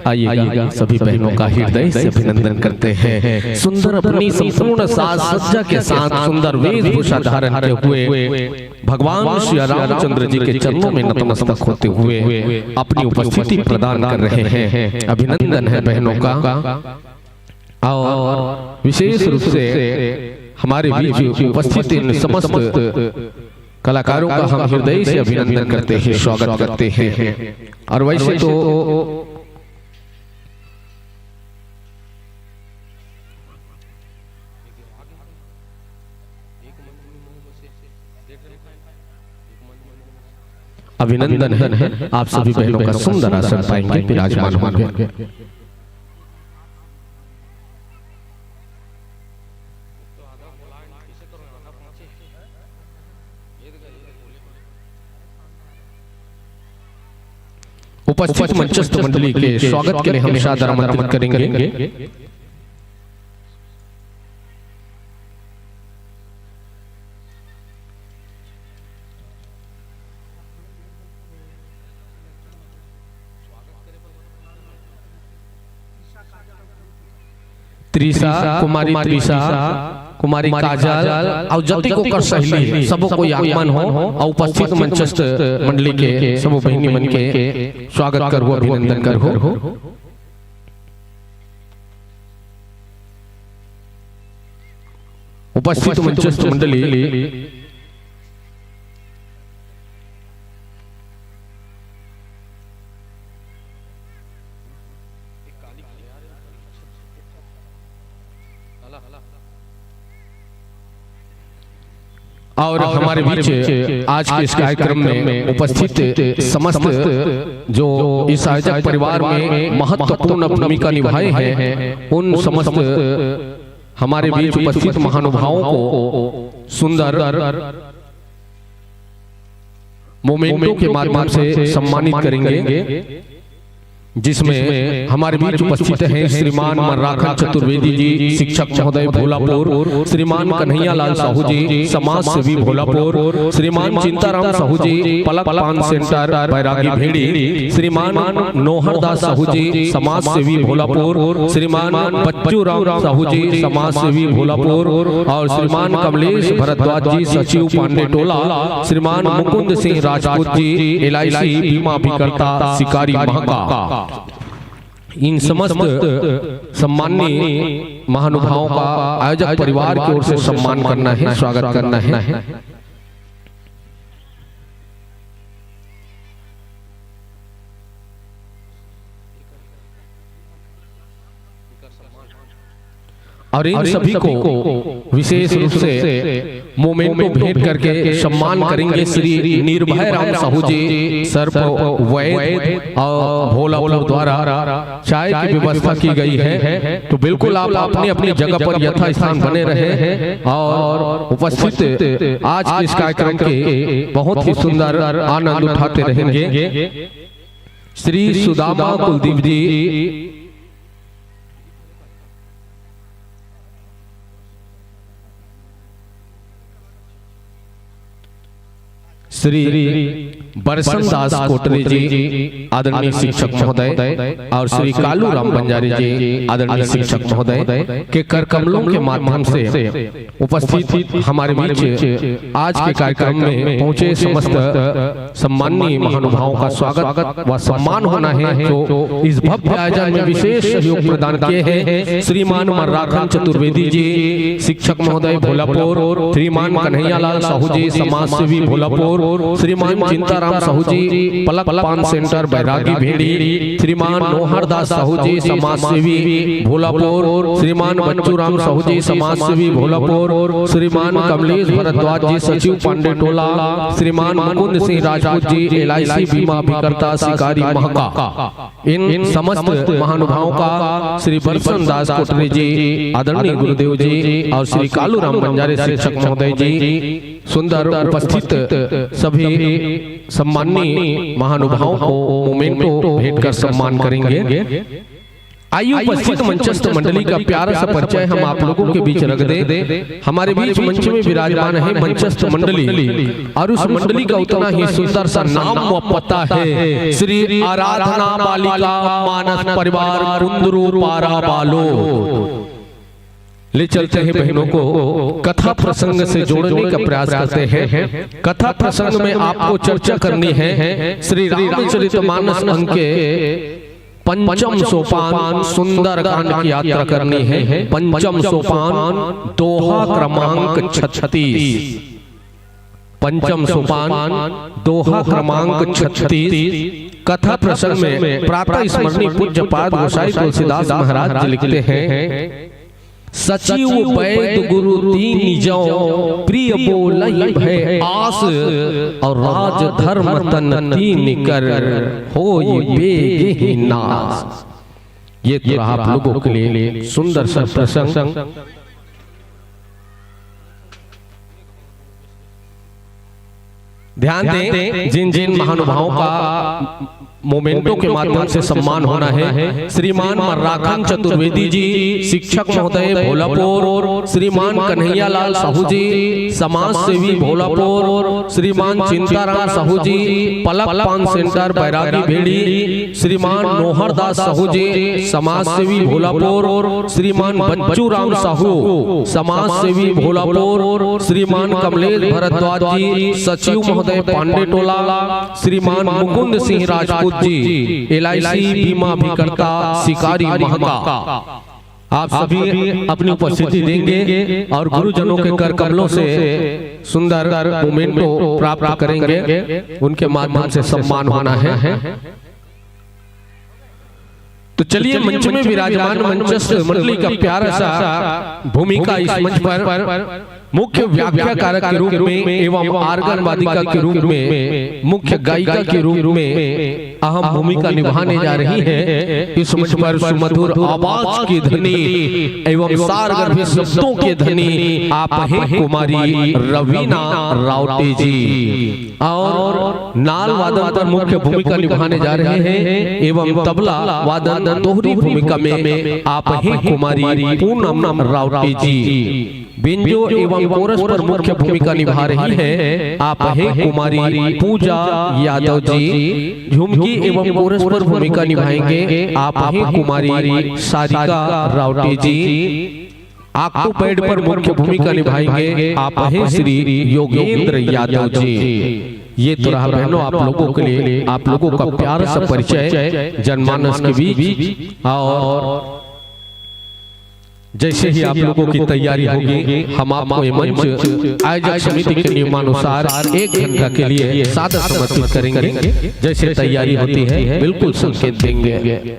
आइएगा, सभी बहनों का हृदय से अभिनंदन करते हैं। सुंदर अपनी संपूर्ण साज सज्जा के साथ, सुंदर वेशभूषा धारण किए हुए भगवान श्री रामचंद्र जी के चरणों में नतमस्तक होते हुए अपनी उपस्थिति प्रदान कर रहे हैं। अभिनंदन है बहनों का। और विशेष रूप से हमारे बीच उपस्थित इन समस्त कलाकारों का हम हृदय से अभिनंदन करते हैं, स्वागत करते हैं। और वैसे तो अभिनंदन है, आप सभी बहनों का सुंदर आसन पाएंगे, विराजमान होंगे। उपस्थित मंचस्थ मंडली के स्वागत के लिए हम सादर आमंत्रित करेंगे। त्रिशा, कुमारी त्रिशा, कुमारी काजल, अउ जतेक ओकर सहेली, सबो कोई आगमन हो अउ उपस्थित मंचस्थ मंडली के सबो बहिनी मन के स्वागत करहु, अभिनंदन करहु। उपस्थित मंचस्थ मंडली, और हमारे बीच आज के इस कार्यक्रम में उपस्थित समस्त, जो इस आयोजक परिवार में महत्वपूर्ण भूमिका निभाए हैं, उन समस्त हमारे बीच उपस्थित महानुभावों को सुंदर मोमेंटो के माध्यम से सम्मानित करेंगे, जिसमें हमारे बीच उपस्थित हैं श्रीमान मर्राखन चतुर्वेदी जी, शिक्षक महोदय भोलापुर, श्रीमान कन्हैया लाल साहू जी, समाज सेवी भोलापुर, श्रीमान चिंताराम साहू जी, पलक पान सेंटर बैरागी भेड़ी, श्रीमान नोहरदास साहू जी, समाज सेवी भोलापुर, श्रीमान बच्चू राम साहू जी, समाज सेवी भोलापुर, और श्रीमान कमलेश भरद्वाज जी, सचिव पांडे टोला, श्रीमान मुकुंद सिंह राजपूत जी, एलआईसी बीमा अभिकर्ता, शिकारी महाका। इन समस्त सम्माननीय महानुभावों का आयोजक परिवार की ओर से सम्मान करना है, स्वागत करना है। और इन सभी को विशेष रूप से मोमेंटो भेंट करके सम्मान करेंगे श्री निर्भय राम साहू जी, सर्प वैद और भोलापुर द्वारा चाय की व्यवस्था की गई है। तो बिल्कुल आप अपनी अपनी जगह पर यथास्थान बने रहें और उपस्थित आज के इस कार्यक्रम के बहुत ही सुंदर आनंद उठाते रहेंगे। श्री सुदामा कुलदीप जी, श्री बरसन दास कोटरे जी, आदरणीय शिक्षक महोदय, और श्री कालू राम बंजारे जी, आदरणीय शिक्षक महोदय, के कर कमलों के माध्यम से उपस्थित हमारे बीच आज के कार्यक्रम में पहुंचे समस्त सम्माननीय महानुभावों का स्वागत व सम्मान होना है, जो इस भव्य आयोजन में विशेष सहयोग प्रदान किए हैं श्रीमान मर्राखन चतुर्वेदी जी, शिक्षक महोदय भोलापुर, श्रीमान कन्हैयालाल साहू जी, समाज सेवी भोलापुर, श्रीमान चिंताराम साहू जी, पलक पान सेंटर बैरागी भेड़ी, श्रीमान नोहरदास साहू जी, समाज सेवी भोलापुर, श्रीमान बच्चूराम साहू जी, समाज सेवी भोलापुर, श्रीमान कमलेश भरद्वाज जी, सचिव पांडे टोला, श्रीमान मुकुंद सिंह राजपूत जी, एलआईसी बीमा अभिकर्ता, शिकारी महका। इन समस्त महानुभावों का श्री बरसन दास कोटरे जी, आदरणीय गुरुदेव जी, और श्री कालूराम बंजारे शिक्षक महोदय जी, सुंदर उपस्थित सभी सम्माननीय महानुभावों को मोमेंटो भेंट कर सम्मान करेंगे। आइए, उपस्थित मंचस्थ मंडली का प्यारा सा परिचय हम आप लोगों के बीच रख दें। हमारे बीच मंच में विराजमान है मंचस्थ मंडली, और उस मंडली का उतना ही सुंदर सा नाम व पता है, श्री आराधना बालिका मानस परिवार कुंदरू पारा बालो। ले चलते हैं बहनों को, कथा प्रसंग से जोड़ने का प्रयास करते हैं। कथा प्रसंग में आपको चर्चा करनी है श्री रामचरितमानस अंक के पंचम सोपान सुंदरकांड की यात्रा करनी है। पंचम सोपान, दोहा क्रमांक छत्तीस। पंचम सोपान, दोहा क्रमांक छत्तीस। कथा प्रसंग में प्रातः स्मरणीय पूज्यपाद गोसाई तुलसीदास महाराज जी लिखते हैं, सचिव बैद गुरु तीन जौ, प्रिय बोलहि भय आस, और राजधर्म तन तीन कर, होई बेगहि नास। ये तो रहा आप लोगों के लिए सुंदर सा प्रसंग। ध्यान दें, जिन जिन महानुभावों का मोमेंटो के माध्यम से सम्मान होना है, श्रीमान मर्राखन चतुर्वेदी जी, शिक्षक महोदय भोलापुर, श्रीमान कन्हैयालाल साहू जी, समाज सेवी भोलापुर, श्रीमान चिंताराम साहू जी, पलक पान सेंटर बैरागी भेड़ी, श्रीमान नोहरदास साहू जी, समाज सेवी भोलापुर, श्रीमान बच्चू राम साहू, समाज सेवी भोलापुर, श्रीमान कमलेश भरद्वाज जी, सचिव महोदय पांडे टोला, श्रीमान मुकुंद सिंह राजपूत जी, एलआईसी बीमा अभिकर्ता, शिकारी महका। आप सभी अपनी उपस्थिति देंगे और गुरुजनों के कर कमलों से सुंदर मोमेंटो प्राप्त करेंगे। उनके माध्यम से सम्मान होना है। तो चलिए, मंच में विराजमान मंचस्थ मंडली का प्यारा सा भूमिका इस मंच पर मुख्य व्याख्याकारक के रूप में एवं आर्गन वादिका के रूप में, मुख्य गायिका के रूप में अहम भूमिका निभाने जा रही हैं। इस मंच पर सुमधुर आवाज की धनी एवं सारगर्भित शब्दों के धनी आप हैं कुमारी रवीना रावटे जी। और नाल वादन पर मुख्य भूमिका निभाने जा रहे हैं एवं तबला वादन दोहरी भूमिका में आप हैं कुमारी पूनम रावटे जी। बेंजो एवं कोरस पर मुख्य भूमिका निभा रही हैं आप हैं कुमारी पूजा यादव जी। झुमकी एवं कोरस पर भूमिका निभाएंगे आप हैं कुमारी सारिका रावटे जी। ऑक्टोपैड पर मुख्य भूमिका निभाएंगे आप हैं श्री योगेंद्र यादव जी। ये तो रहा बहनों आप लोगों के लिए, आप लोगों का प्यारा सा परिचय जनमानस के बीच। और जैसे ही आप लोगों की तैयारी होगी, हम आपको ये मंच आयोजक समिति के नियमानुसार एक घंटा के लिए सादर समर्पित करेंगे। जैसे तैयारी होती है, बिल्कुल संकेत देंगे।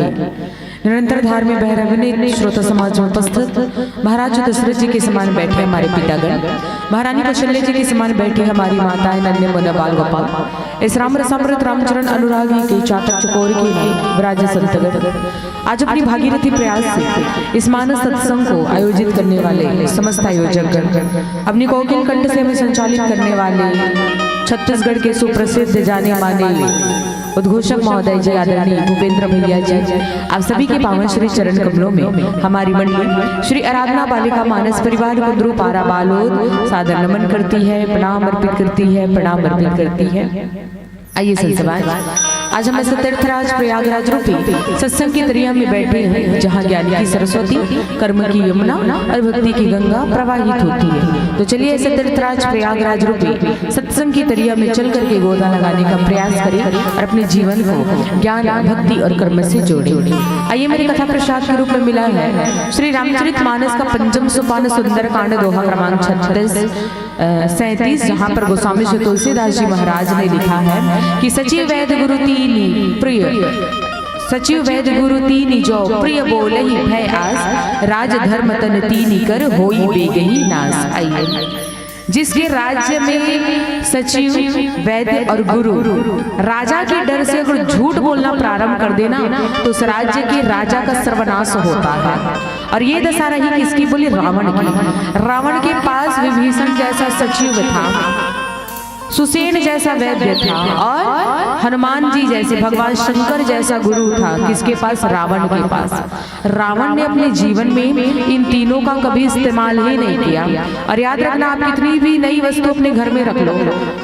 निरंतर धार में बह रहे विनीत श्रोता समाज में उपस्थित महाराज दशरथ जी के समान बैठे हमारे पितागण, महारानी कौशल्या जी के समान बैठी हमारी माताएं, नन्हे मुन्ना बाल गोपाल, इस राम रसामृत रामचरण अनुरागी के चातक चकोर की नाई विराजे संतगण। आज अपनी भागीरथी प्रयास से इस मानस सत्संग को आयोजित करने वाले समस्त आयोजक गण, अपनी कोकिल कंठ से हमें संचालित करने वाले छत्तीसगढ़ के सुप्रसिद्ध जाने माने उद्घोषक महोदय जी, आदरणीय भूपेंद्र भैया जी, आप सभी के पावन श्री चरण कमलों में हमारी मंडली श्री आराधना बालिका मानस परिवार कुंदरू पारा बालोद सादर नमन करती है, प्रणाम अर्पित करती है, प्रणाम अर्पित करती है। आइए संत समाज, आज हम ऐसे तीर्थराज प्रयागराज रूपी सत्संग की दरिया में बैठे हैं, जहाँ ज्ञान की सरस्वती, कर्म की यमुना और भक्ति की गंगा प्रवाहित होती है। तो चलिए, ऐसे तीर्थराज प्रयागराज रूपी सत्संग की दरिया में चल करके गोता लगाने का प्रयास करें और अपने जीवन को ज्ञान, भक्ति और कर्म से जोड़ें। आइए, मेरे कथा प्रसाद के रूप में मिला है श्री रामचरित मानस का पंचम सोपान सुंदरकांड, दोहा क्रमांक छत्तीस, सैंतीस, जहाँ पर गोस्वामी श्री तुलसीदास जी महाराज ने लिखा है कि सचिव वैद्य गुरु तीनी प्रिय, सचिव वैद्य गुरु तीनी जो प्रिय बोलहि भय आस, राज धर्म तन तीनी कर होई बेगही नास। आइए, जिसके राज्य में सचिव, वैद्य और गुरु राजा के डर से अगर झूठ बोलना प्रारंभ कर देना, तो उस राज्य के राजा का सर्वनाश होता है। और ये दशा रही किसकी? बोली, रावण की। रावण के पास विभीषण जैसा सचिव था, सुसेन जैसा वैद्य था और हनुमान जी जैसे, भगवान शंकर जैसा गुरु था। किसके पास? रावण के पास। रावण ने अपने जीवन में इन तीनों का कभी इस्तेमाल ही नहीं किया। और याद रखना, आप कितनी भी नई वस्तु अपने घर में रख लो,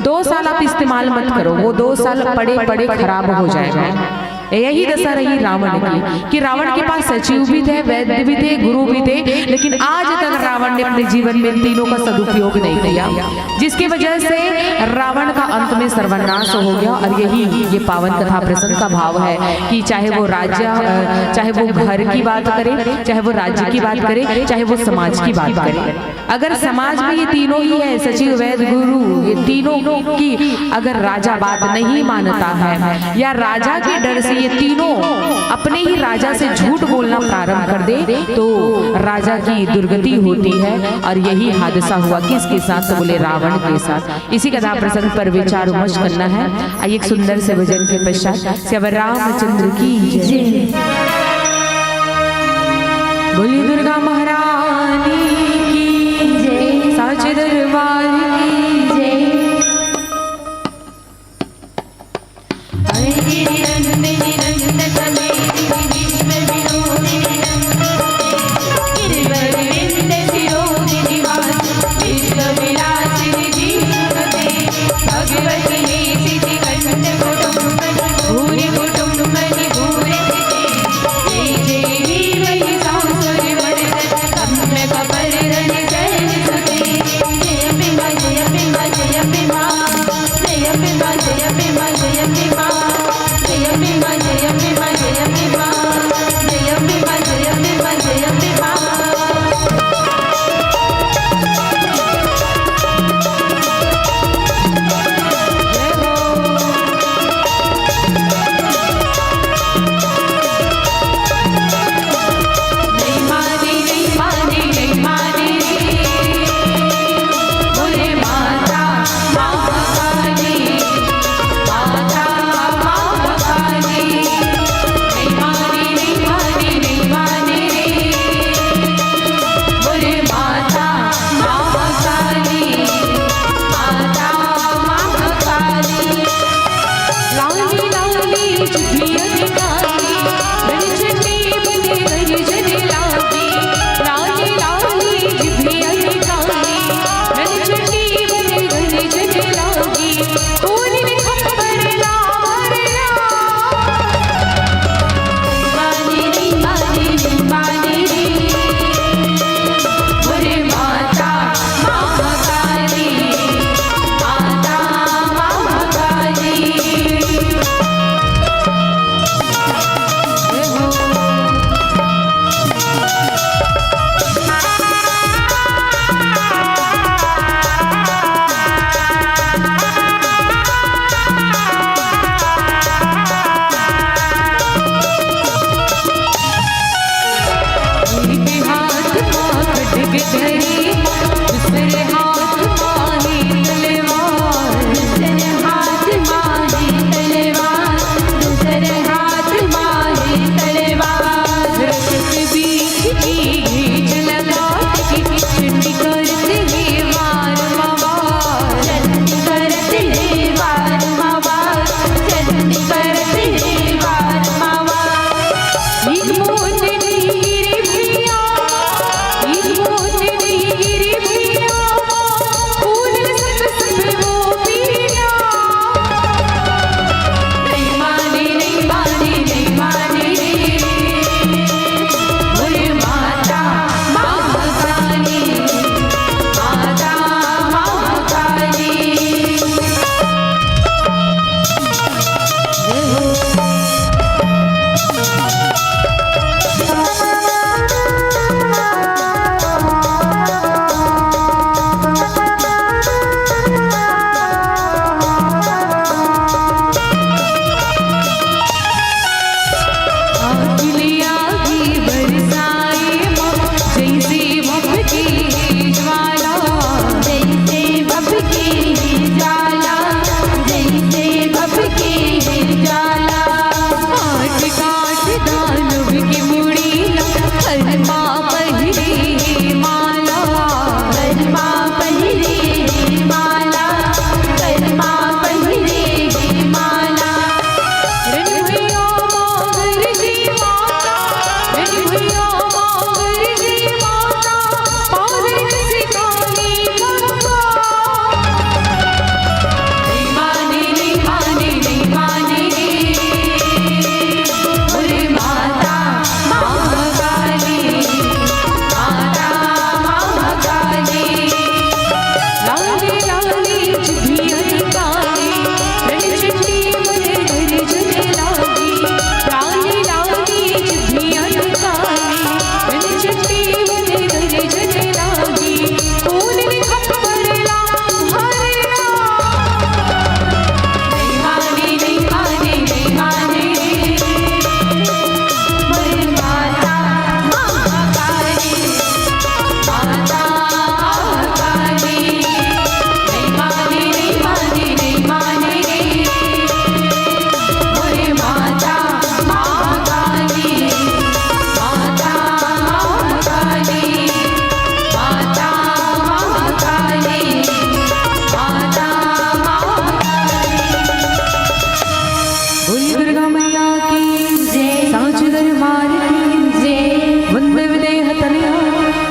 दो साल आप इस्तेमाल मत करो, वो दो साल पड़े पड़े खराब हो जाएगा। यही दशा रही रावण की कि रावण के पास सचिव भी थे, वैद्य भी थे, गुरु भी थे, लेकिन आज तक रावण ने अपने जीवन में इन तीनों का सदुपयोग नहीं किया, जिसकी वजह से रावण का अंत में सर्वनाश हो गया। और यही ये पावन कथा प्रसंग का भाव है कि चाहे वो राज्य, अ, चाहे वो घर की बात करें, चाहे वो राज्य की बात करें, चाहे वो समाज की बात करें, अगर समाज में ये तीनों ही है, सचिव, वैद्य, गुरु, ये तीनों की अगर राजा बात नहीं मानता है या राजा के डर से ये तीनों अपने ही राजा से झूठ बोलना प्रारंभ कर दे, तो राजा की दुर्गति होती है। और यही हादसा हुआ किसके साथ? तो बोले, रावण के साथ। इसी कथा प्रसंग पर विचार विमर्श करना है। आइए, एक सुंदर से भजन के पश्चात श्री रामचंद्र की जय। बोली दुर्गा महारानी की जय, साचे दरबार की जय।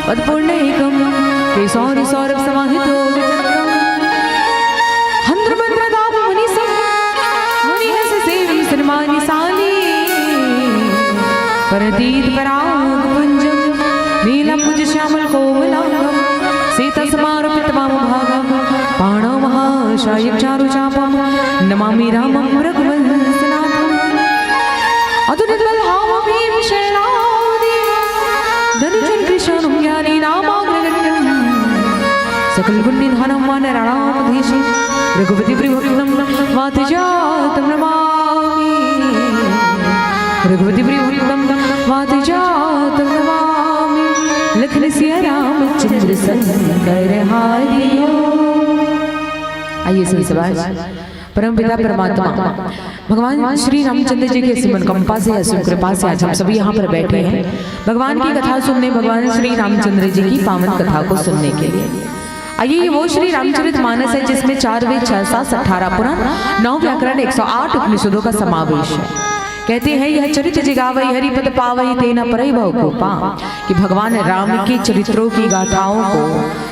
पदपूर्णैकं केशौरि सौरभ समाहितो विचक्रं हन्त्रमन्त्रदापमनिसं मुनिहंस सेविं सन्मानि साली परतीत पराग पुंजं नीलम्बुज श्यामल कोमलांगं सीता समारोपित वाम भागं पाणौ महाशायं चारु चापं नमामि रामं रघुवंशनाथं। अतुलित बल हाव भीम शैलाव देवा धनुजन कृशानुम ज्ञानी नामाग्रगण्यं सकल गुण निधानं वानराणामधीशं रघुपति प्रियभक्तं वात जातं नमामि। रघुपति प्रियभक्तं वात जातं नमामि। लखन सिया रामचंद्र शंकर हारियो। आइए संत समाज, परमपिता परमात्मा भगवान श्री रामचंद्र जी की असीम अनुकंपा से, असीम कृपा से आज हम सभी यहाँ पर बैठे हैं भगवान की कथा सुनने, भगवान श्री रामचंद्र जी की पावन कथा को सुनने के लिए। आइए, ये वो श्री रामचरित मानस है जिसमें चार वेद, छह शास्त्र, अठारह पुराण, नौ व्याकरण, एक सौ आठ उपनिषदों का समावेश है। कहते हैं, यह चरित जे गावै हरि पद पावै तेना परै भव को पावै, कि भगवान राम के चरित्रों की गाथाओं को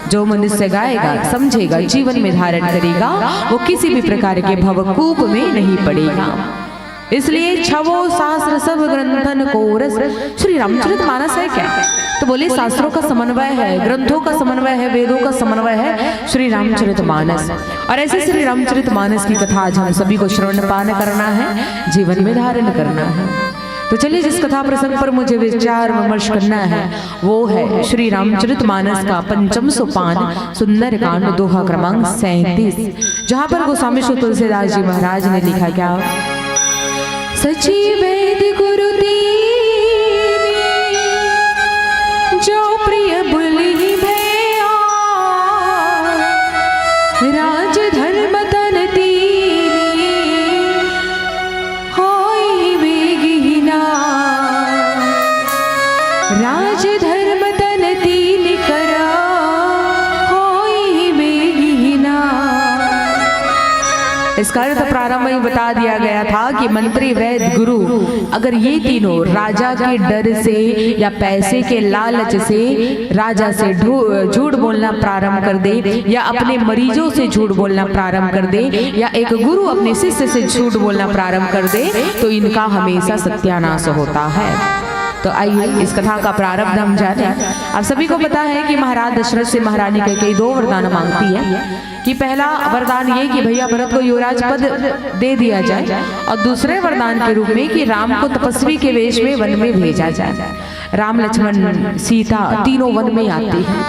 जो मनुष्य गाएगा, समझेगा, जीवन में धारण करेगा, वो किसी भी प्रकार के भवकूप में नहीं पड़ेगा। इसलिए छवो शास्त्र सब ग्रंथन को रस श्री रामचरित मानस है क्या? तो बोले, शास्त्रों का समन्वय है, ग्रंथों का समन्वय है, वेदों का समन्वय है श्री रामचरित मानस। और ऐसे श्री रामचरित मानस की कथा आज हम सभी को श्रवण पान करना है, जीवन में धारण करना है। तो चलिए, जिस कथा प्रसंग पर मुझे विचार विमर्श करना है, वो है श्री रामचरित मानस का पंचम सोपान, सुंदरकांड, दोहा क्रमांक सैंतीस, जहाँ पर गोस्वामी श्री तुलसीदास जी महाराज ने लिखा क्या? सची वैद्य गुरु दीन जो प्रिय बुलि भया, राज धर्म तन दीन होई बेगिना। राज धर्म तन दीन करा होई बेगिना। इसका अर्थ प्रारंभ में ही बता दिया गया था कि मंत्री, वैद्य, गुरु, अगर ये तीनों राजा के डर से या पैसे के लालच से राजा से ढू-, झूठ बोलना प्रारंभ कर दे, या अपने मरीजों से झूठ बोलना प्रारंभ कर दे, या एक गुरु अपने शिष्य से झूठ बोलना प्रारंभ कर दे, तो इनका हमेशा सत्यानाश होता है। तो आइए, इस कथा का प्रारंभ हम जाने। आप सभी को पता है कि महाराज दशरथ से महारानी कैकेयी दो वरदान मांगती है कि पहला वरदान ये कि भैया, भरत को युवराज पद दे दिया जाए, और दूसरे वरदान के रूप में कि राम को तपस्वी के वेश में वन में भेजा जाए। राम, लक्ष्मण, सीता तीनों वन में आते हैं।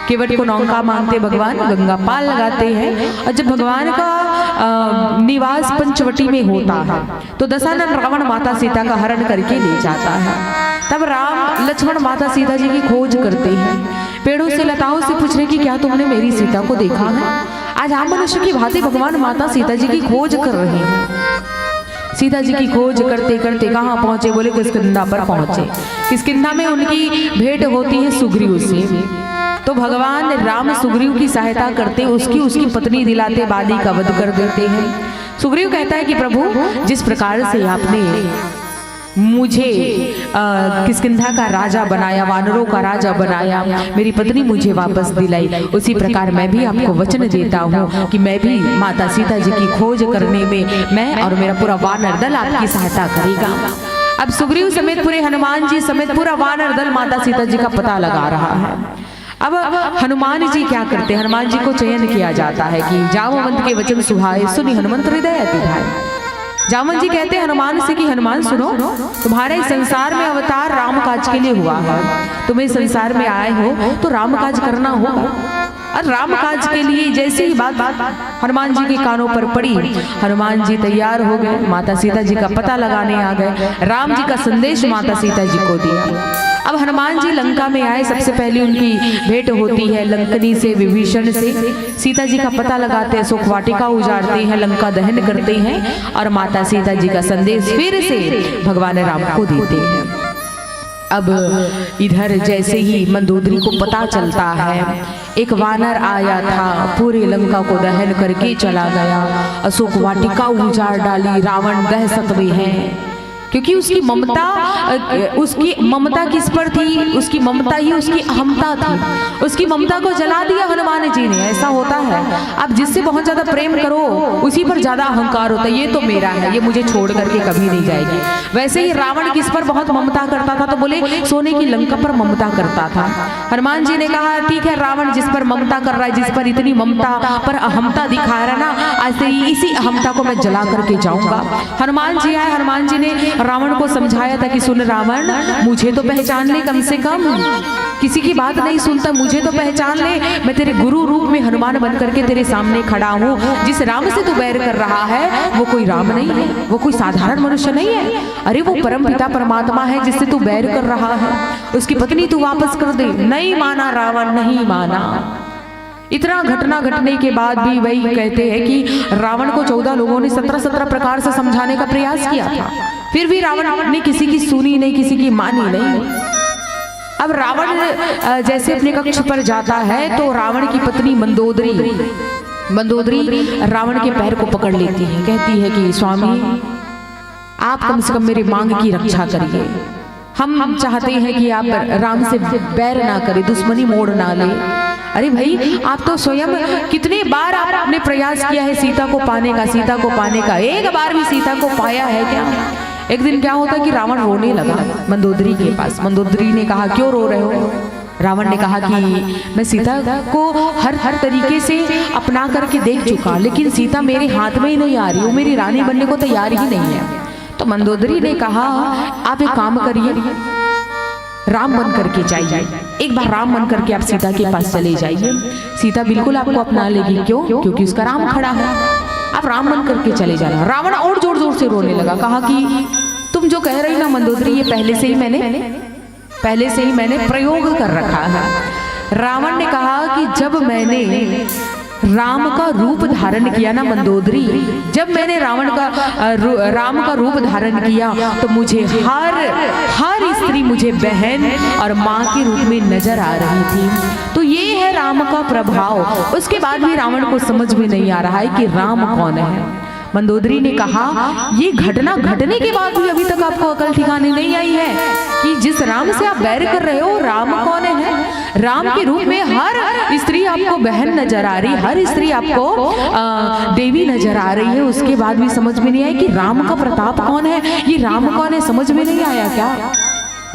केवट को नौका मांगते भगवान, गंगा पार लगाते हैं। और जब भगवान का, अ, निवास पंचवटी में होता है, तो दशानन रावण माता सीता का हरण करके ले जाता है। तब राम, लक्ष्मण माता सीता जी की खोज करते हैं, पेड़ों से, लताओं से पूछ रहे कि क्या तुमने मेरी सीता को देखा है? आज आम मनुष्य की भांति भगवान माता सीता जी की खोज कर रहे हैं। सीता जी की खोज करते करते कहाँ पहुंचे? बोले, किष्किंधा पर पहुंचे। किष्किंधा में उनकी भेंट होती है सुग्रीव से। तो भगवान राम सुग्रीव की सहायता करते, उसकी, उसकी पत्नी दिलाते, बाली का वध कर देते हैं। सुग्रीव कहता है कि प्रभु, जिस प्रकार से आपने मुझे, अ, किष्किंधा का राजा बनाया, वानरों का राजा बनाया, मेरी पत्नी मुझे वापस दिलाई, उसी प्रकार मैं भी आपको वचन देता हूँ कि मैं भी माता सीता जी की खोज करने में, मैं और मेरा पूरा वानर दल आपकी सहायता करेगा। अब सुग्रीव समेत, पूरे हनुमान जी समेत पूरा वानर दल माता सीता जी का पता लगा रहा है। अब हनुमान जी क्या करते हैं? हनुमान जी को चयन किया जाता है कि जामवंत के वचन सुहाए, सुनि हनुमंत हृदय अति भाए। जामवंत जी कहते हैं हनुमान से कि हनुमान सुनो, तुम्हारे इस संसार में अवतार राम काज के लिए हुआ है, तुम इस संसार में आए हो तो राम काज करना होगा। और राम काज के लिए जैसे ही बात हनुमान जी के कानों पर पड़ी, हनुमान जी तैयार हो गए, माता सीता जी का पता लगाने आ गए, राम जी का संदेश माता सीता जी को दिया। अब हनुमान जी लंका में आए, सबसे पहले उनकी भेंट होती है लंकनी से, विभीषण से। सीता जी का पता लगाते हैं, अशोक वाटिका उजाड़ते हैं, लंका दहन करते हैं और माता सीता जी का संदेश फिर से भगवान राम को देते हैं। अब इधर जैसे ही मंदोदरी को पता चलता है, एक वानर आया था, पूरी लंका को दहन करके चला गया, अशोक वाटिका उजाड़ डाली, रावण दहशत में है। क्योंकि उसकी ममता, अ, उसकी ममता किस पर थी? उसकी ममता ही उसकी अहमता थी। उसकी ममता को जला दिया हनुमान जी ने। ऐसा होता है, आप जिससे बहुत ज्यादा प्रेम करो, उसी पर ज्यादा अहंकार होता है, ये तो मेरा है, ये मुझे छोड़ करके कभी नहीं जाएगी। वैसे ही रावण किस पर बहुत ममता करता था? तो बोले, सोने की लंका पर ममता करता था। हनुमान जी ने कहा, ठीक है, रावण जिस पर ममता कर रहा है, जिस पर इतनी ममता पर अहमता दिखा रहा है ना, आज से इसी अहमता को मैं जला करके जाऊंगा। हनुमान जी आए, हनुमान जी ने रावण को समझाया था कि सुन रावण, मुझे तो पहचान ले कम से कम, किसी की बात नहीं सुनता, मुझे तो पहचान ले। मैं तेरे गुरु रूप में हनुमान बन करके तेरे सामने खड़ा हूँ। जिस राम से तू बैर कर रहा है, वो कोई राम नहीं है, वो कोई साधारण मनुष्य नहीं है। अरे, वो परम पिता परमात्मा है जिससे तू बैर कर रहा है। उसकी पत्नी तू वापस कर दे। नहीं माना रावण, नहीं माना। इतना घटना घटने के बाद भी वही कहते हैं कि रावण को चौदह लोगों ने सत्रह सत्रह प्रकार से समझाने का प्रयास किया था, फिर भी रावण ने किसी की सुनी नहीं, किसी की मानी नहीं। अब रावण, अ, जैसे अपने कक्ष पर जाता है तो रावण की पत्नी मंदोदरी, मंदोदरी रावण के पैर को पकड़ लेती है, कहती है कि स्वामी, आप कम से कम मेरी मांग की रक्षा करिए। हम चाहते हैं कि आप राम से बैर ना करें, दुश्मनी मोड़ ना ले। अरे भाई, आप तो स्वयं कितने बार आपने प्रयास किया है सीता को पाने का, सीता को पाने का, एक बार भी सीता को पाया है क्या? एक दिन क्या होता कि रावण रोने लगा मंदोदरी के पास। मंदोदरी ने कहा, क्यों रो रहे हो? रावण ने कहा कि मैं सीता को हर हर तरीके से अपना करके देख चुका, लेकिन सीता मेरे हाथ में ही नहीं आ रही, वो मेरी रानी बनने को तैयार ही नहीं है। तो मंदोदरी ने कहा, आप एक काम करिए, राम बन करके जाइए, एक बार राम बन करके आप सीता के पास चले जाइए, सीता बिल्कुल आपको अपना लेगी। क्यों? क्योंकि उसका राम खड़ा है। आप राम बन करके चले जाना। रावण और जोर जोर से रोने लगा, कहा कि तुम जो कह रही ना मंदोदरी, ये पहले से ही मैंने पहले से ही मैंने प्रयोग कर रखा है। रावण ने कहा कि जब मैंने राम का रूप धारण किया ना मंदोदरी, जब मैंने रावण का, अ, रू-, राम का रूप धारण किया तो मुझे हर हर स्त्री मुझे बहन और माँ के रूप में नजर आ रही थी। तो ये है राम का प्रभाव। उसके बाद भी रावण को समझ में नहीं आ रहा है कि राम कौन है। मंदोदरी ने कहा, ये घटना घटने के बाद भी अभी तक आपको अकल ठिकाने नहीं आई है कि जिस राम से आप बैर कर रहे हो, राम कौन है? राम के रूप में हर स्त्री आपको बहन नजर आ रही, हर स्त्री आपको, अ, देवी नजर आ रही है, उसके बाद भी समझ में नहीं आया कि राम का प्रताप कौन है, ये राम कौन है, समझ में नहीं आया क्या?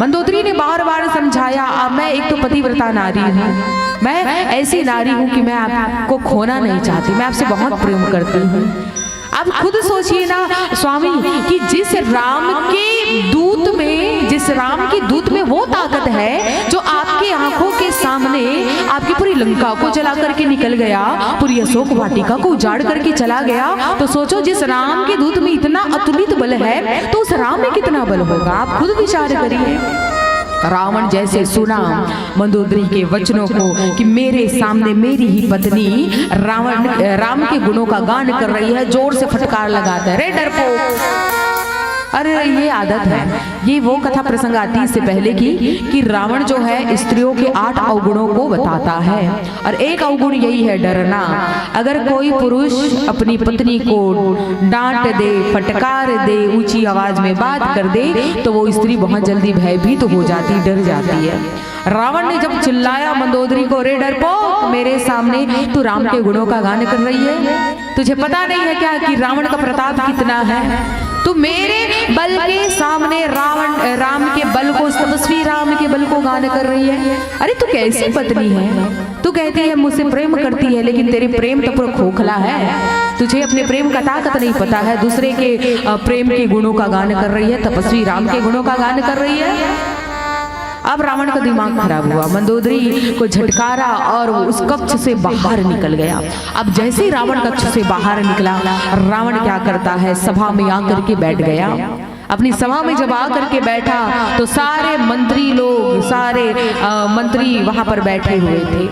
मंदोदरी ने बार बार समझाया, अब मैं एक तो पतिव्रता नारी हूँ, मैं ऐसी नारी हूँ कि मैं आपको खोना नहीं चाहती, मैं आपसे बहुत प्रेम करती हूँ। अब खुद सोचिए ना स्वामी, कि जिस राम के दूत में, जिस राम के दूत में वो ताकत है जो आपकी आंखों के सामने आपकी पूरी लंका को जला करके निकल गया, पूरी अशोक वाटिका को उजाड़ करके चला गया, तो सोचो, जिस राम के दूत में इतना अतुलित बल है तो उस राम में कितना बल होगा। आप खुद विचार करिए। रावण जैसे सुना मंदोदरी के वचनों को कि मेरे सामने मेरी ही पत्नी रावण, राम के गुणों का गान कर रही है, जोर से फटकार लगाता है, रे डरपोक। अरे, ये आदत है, ये वो कथा प्रसंग आती है इससे पहले की, कि रावण जो है स्त्रियों के आठ अवगुणों को बताता है और एक अवगुण यही है डरना। अगर कोई पुरुष अपनी पत्नी को डांट दे, फटकार दे, ऊंची आवाज में बात कर दे, तो वो स्त्री बहुत जल्दी भयभीत हो जाती, डर जाती है। रावण ने जब चिल्लाया मंदोदरी को, रे डरपोक, मेरे सामने तू राम के गुणों का गान कर रही है, तुझे पता नहीं है क्या कि रावण का प्रताप कितना है? तू मेरे बल के सामने रावण, राम के बल को, तपस्वी राम के बल को गान कर रही है। अरे, तू कैसी पत्नी है? तू कहती है मुझसे प्रेम करती है, लेकिन तेरे प्रेम तो पूरा खोखला है। तुझे अपने प्रेम का ताकत नहीं पता है, दूसरे के, अ, प्रेम के गुणों का गान कर रही है, तपस्वी राम के गुणों का गान कर रही है। अब रावण का दिमाग खराब हुआ, मंदोदरी को झटकारा और वो उस कक्ष से बाहर निकल गया। अब जैसे ही रावण कक्ष से बाहर निकला, रावण क्या करता है, सभा में आकर के बैठ गया। अपनी सभा में जब आकर के बैठा तो सारे मंत्री लोग, सारे, अ, मंत्री वहां पर बैठे हुए थे।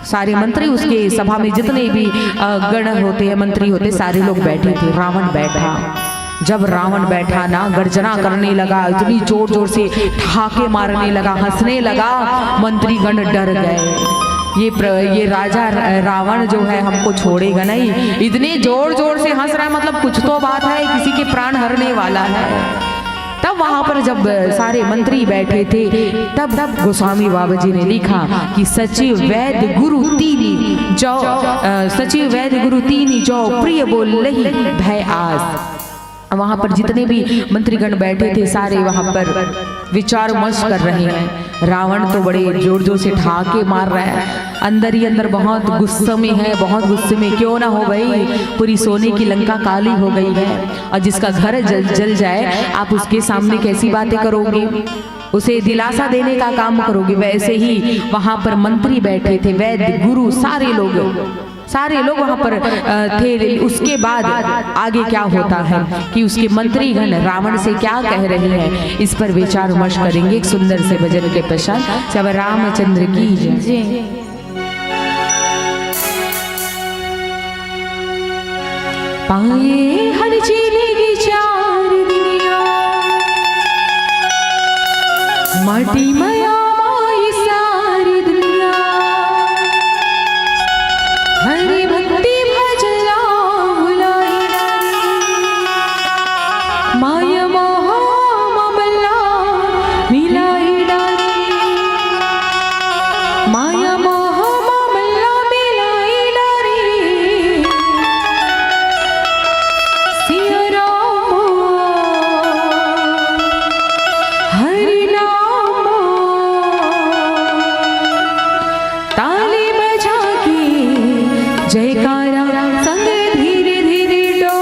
सारे मंत्री, उसके सभा में जितने भी, अ, गण होते हैं, मंत्री होते, सारे लोग बैठे थे। रावण बैठा। जब रावण बैठा ना, गर्जना करने लगा, इतनी जोर जोर से ठहाके मारने लगा, हंसने लगा, मंत्रीगण डर गए। ये प्र, ये राजा र-, रावण जो है, हमको छोड़ेगा नहीं। इतने जोर जोर से हंस रहा है, मतलब कुछ तो बात है, किसी के प्राण हरने वाला है। तब वहां पर जब सारे मंत्री बैठे थे, तब तब गोस्वामी बाबा जी ने लिखा कि सचिव वैद्य गुरु तीनी जो, अ, सचिव वैद्य गुरु तीनी जो प्रिय बोलहि भय आस। वहां पर जितने भी मंत्रीगण बैठे थे, सारे वहां पर विचार विमर्श कर रहे हैं। रावण तो बड़े जोर जोर से ठहाके मार रहा है, अंदर ही अंदर बहुत गुस्से में है, बहुत गुस्से में। क्यों ना हो भाई, पूरी सोने की लंका काली हो गई है, और जिसका घर जल जल जाए, आप उसके सामने कैसी बातें करोगे? उसे दिलासा देने का काम करोगे। वैसे ही वहां पर मंत्री बैठे थे, वैद्य, गुरु, सारे लोग, सारे लोग वहां पर, अ, थे। उसके बाद आगे क्या होता है कि उसके मंत्रीगण रावण से क्या कह रहे हैं, इस पर विचार विमर्श करेंगे एक सुंदर से भजन के पश्चात। श्री रामचंद्र की जय। जी। पाए हर जिनगी चार दुनिया, माटी मया माई सारी दुनिया। हरि भक्ति भजला भुलाई डारी, माया मोह ममला मिलाई डारी। माया मोह ममला मिलाई डारी। सिया राम हरि नाम। ताली बजा के जयकारा संग धीरे धीरे डोल।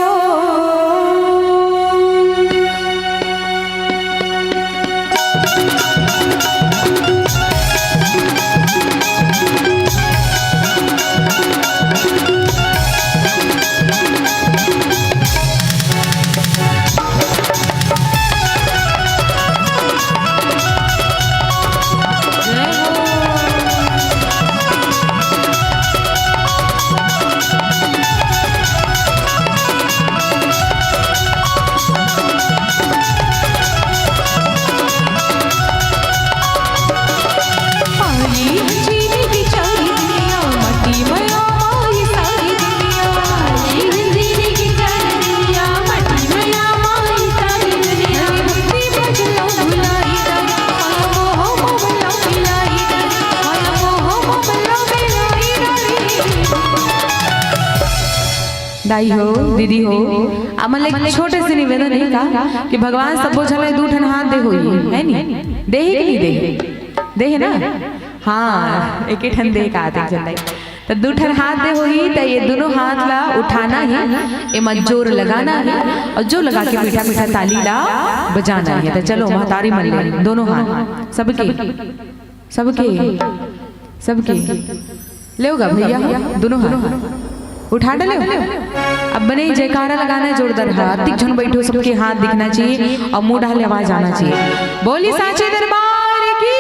दाई हो, दीदी हो, आप मन ले एक छोटे से निवेदन हे का कि भगवान सबो झन ला दू ठन हाथ दे होही, है नी? दे हे कि नहीं दे हे? दे हे ना? हाँ, एक ही ठन दे का आते जन दाई। त दू ठन हाथ दे होही, त ये दोनों हाथ ला उठाना हे, एमा जोर लगाना हे, और जोर लगा के मीठा मीठा ताली ला बजाना हे। त चलो, महतारी मन ले दोनों हाथ, सबके, सबके, सबके। लेव गा भैया, दोनों हाथ उठा डाले। अब बने जयकारा लगाना हे जोरदार। हाँ, अतिक झन बैठो, सबके हाथ दिखना चाहिए और मुंह डाले आवाज आना चाहिए। बोली सांची दरबार की।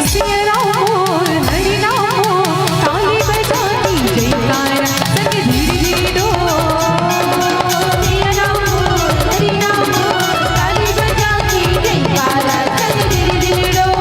सिया राम मोर, हरि नाम मोर, ताली बजा के जयकारा संग धीरे धीरे डोल। सिया राम मोर, हरि नाम मोर, ताली बजा के जयकारा संग धीरे धीरे डोल।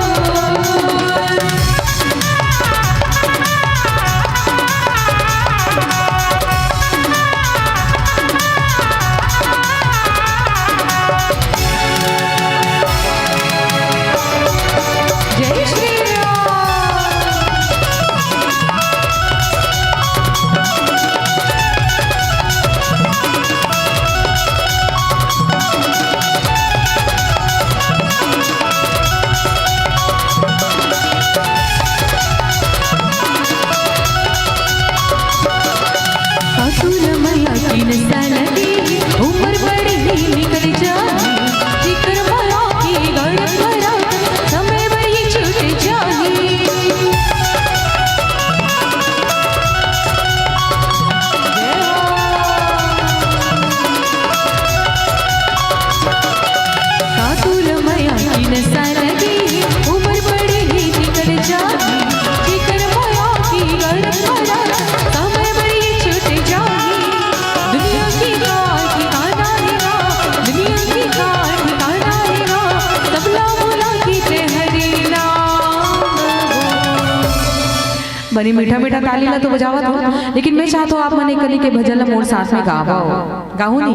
मीठा मीठा ताली ला तो बजावत हो, लेकिन मैं चाहत हूँ आप मन एक कनी के भजन ला मोर साथ में गावव। गाहू नी?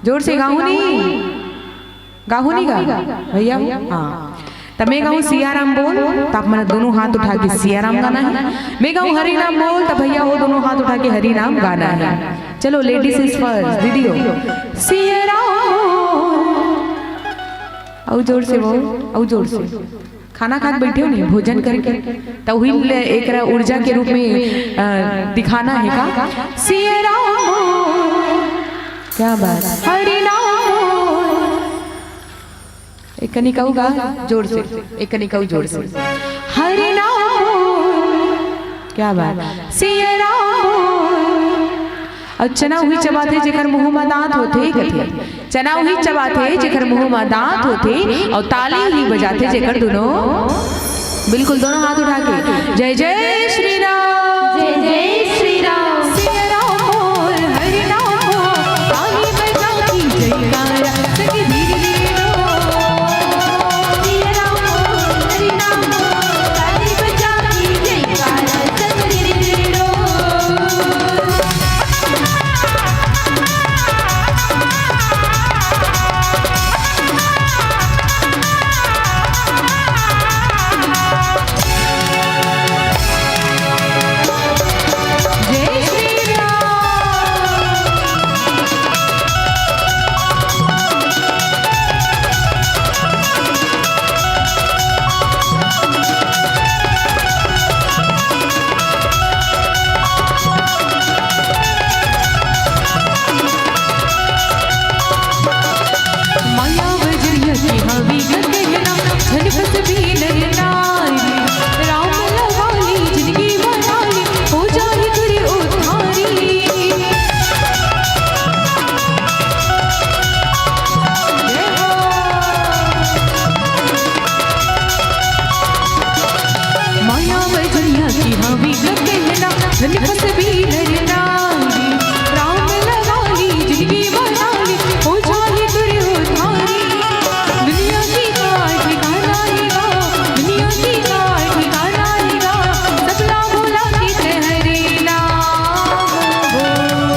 जोर से गाहू नी? गाहू नी गा? भैया, हाँ। त मैं गाहूँ सिया राम बोल, त आप मन दोनों हाथ उठा के सिया राम गाना है। मैं गाहूँ हरि नाम बोल, त भैया वो दोनों हाथ उठा के हरि नाम गाना है। चलो, ladies is first, दीदी हो। सिया राम बोल। अउ जोर से बोल, अउ जोर से। खाना खा के बैठे हो नहीं, भोजन करके, त उही ले एकरा ऊर्जा के रूप में, अ, दिखाना है का? सिया राम बोल। क्या बात। हरि नाम बोल। एक कनी कहू गा जोर से, एक कनी कहू जोर से। हरि नाम बोल। क्या बात। सिया राम बोल। अउ चना उही चबाथे जेकर मुंह म दांत होथे, कथे। चना उही चबाथे जेकर मुंह म दांत होथे, अउ ताली ही बजाथे जेकर दोनों, बिल्कुल दोनों हाथ उठा के, जय जय श्री राम। जय जय श्री राम। सिया राम बोल, हरि नाम बोल, ताली बजा के जयकारा, संग धीरे धीरे डोल। सिया राम बोल, हरि नाम बोल, ताली बजा के जयकारा, संग धीरे धीरे डोल। माया बजरिया के हावी ग कहना, झन फस भी नर नारी। राम लवाली जिंदगी बनाली, हो जाही तुरी उद्धारी। जय हो। माया बजरिया की हावी ग कहना, धन फस भी नर नारी। राम लवाली जिंदगी बनाली, हो जाही तुरी उद्धारी। दुनिया की का ठिकाना हेगा, दुनिया की का ठिकाना हेगा, सबला भुला के तैं हरि नाम बोल।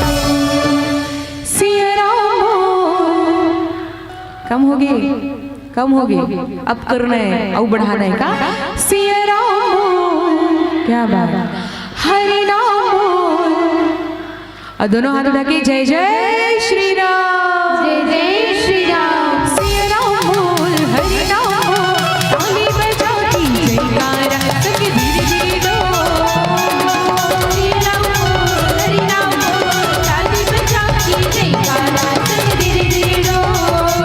सिया राम बोल। कम होगे, कम होगे। अब करना है, अउ बढ़ाना है का? सिया राम बोल। क्या बात। हरि नाम बोल। अउ दोनों हाथ उठा के जय जय श्री राम। जय जय श्री राम। सिया राम बोल, हरि नाम बोल, ताली बजा के जयकारा, संग धीरे धीरे डोल। सिया राम बोल, हरि नाम बोल, ताली बजा के जयकारा, संग धीरे धीरे डोल।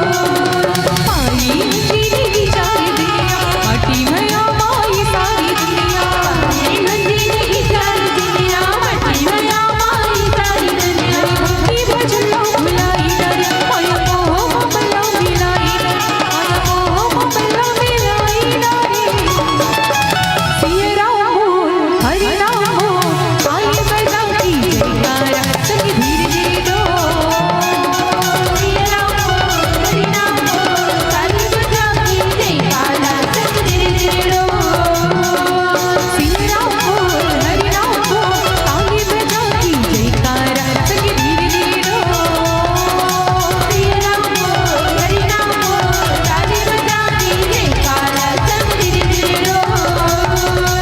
माई नंदिनी की चाल दिया, माटी मया माई सारी दुनिया। माई नंदिनी की चाल दिया, माटी मया माई सारी दुनिया। भक्ति भजन ला भुलाई ना रे, माया मोह मामला मिलाई ना रे, माया मोह मामला मिलाई ना रे। सिया राम बोल, हरि नाम बोल, ताली बजा के जयकारा, संग धीरे धीरे डोल। सिया राम बोल, हरि नाम बोल, ताली बजा के जयकारा, संग धीरे धीरे डोल। सिया राम बोल, हरि नाम बोल, ताली बजा के जयकारा, संग धीरे धीरे डोल। सिया राम बोल, हरि नाम बोल, ताली बजा के जयकारा, संग धीरे धीरे डोल।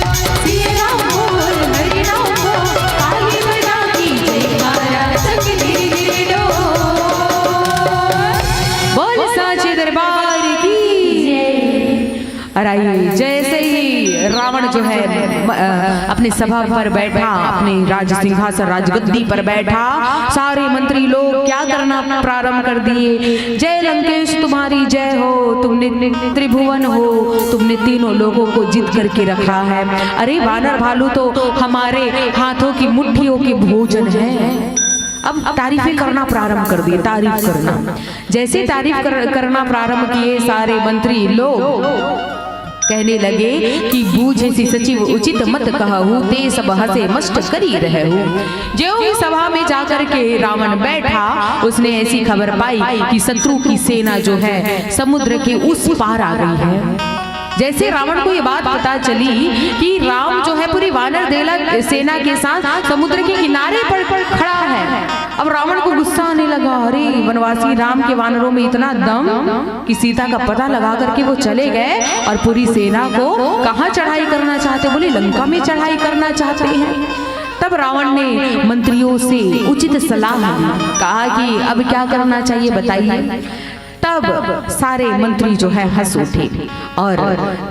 सिया राम बोल, हरि नाम बोल, ताली बजा के जयकारा, संग धीरे धीरे डोल। बोल साचे दरबार की। और आइए, जैसे ही रावण जो है, म-, अ, अपने सभा पर बैठा, अपने राज सिंहासन, राजगद्दी पर बैठा, सारे मंत्री लोग क्या करना प्रारंभ कर दिए? जय लंकेश, तुम्हारी जय हो, तुमने त्रिभुवन हो, तुमने तीनों लोगों को जीत करके रखा है। अरे, वानर भालू तो हमारे हाथों की मुट्ठियों के भोजन है। अब तारीफें करना प्रारंभ कर दिए, तारीफ करना। जैसे तारीफ कर, करना प्रारंभ किए सारे मंत्री लोग, कहने लगे कि बूझे सि सचिव उचित मत कहहु, ते सब हंसे मस्त करी रहहु। जो ही सभा में जाकर के रावण बैठा, उसने ऐसी खबर पाई कि शत्रु की सेना जो है, समुद्र के उस पार आ गई है। जैसे रावण को ये बात पता चली कि राम जो है पूरी वानर देला सेना के साथ समुद्र के किनारे पर खड़ा है, अब रावण को गुस्सा आने लगा। अरे, वनवासी राम के वानरों में इतना दम कि सीता का पता लगा करके वो चले गए और पूरी सेना को कहाँ चढ़ाई करना चाहते, बोले लंका में चढ़ाई करना चाहते हैं। तब रावण ने मंत्रियों से उचित सलाह ली, कहा कि अब क्या करना चाहिए बताइए। तब सारे मंत्री जो है हंस उठे और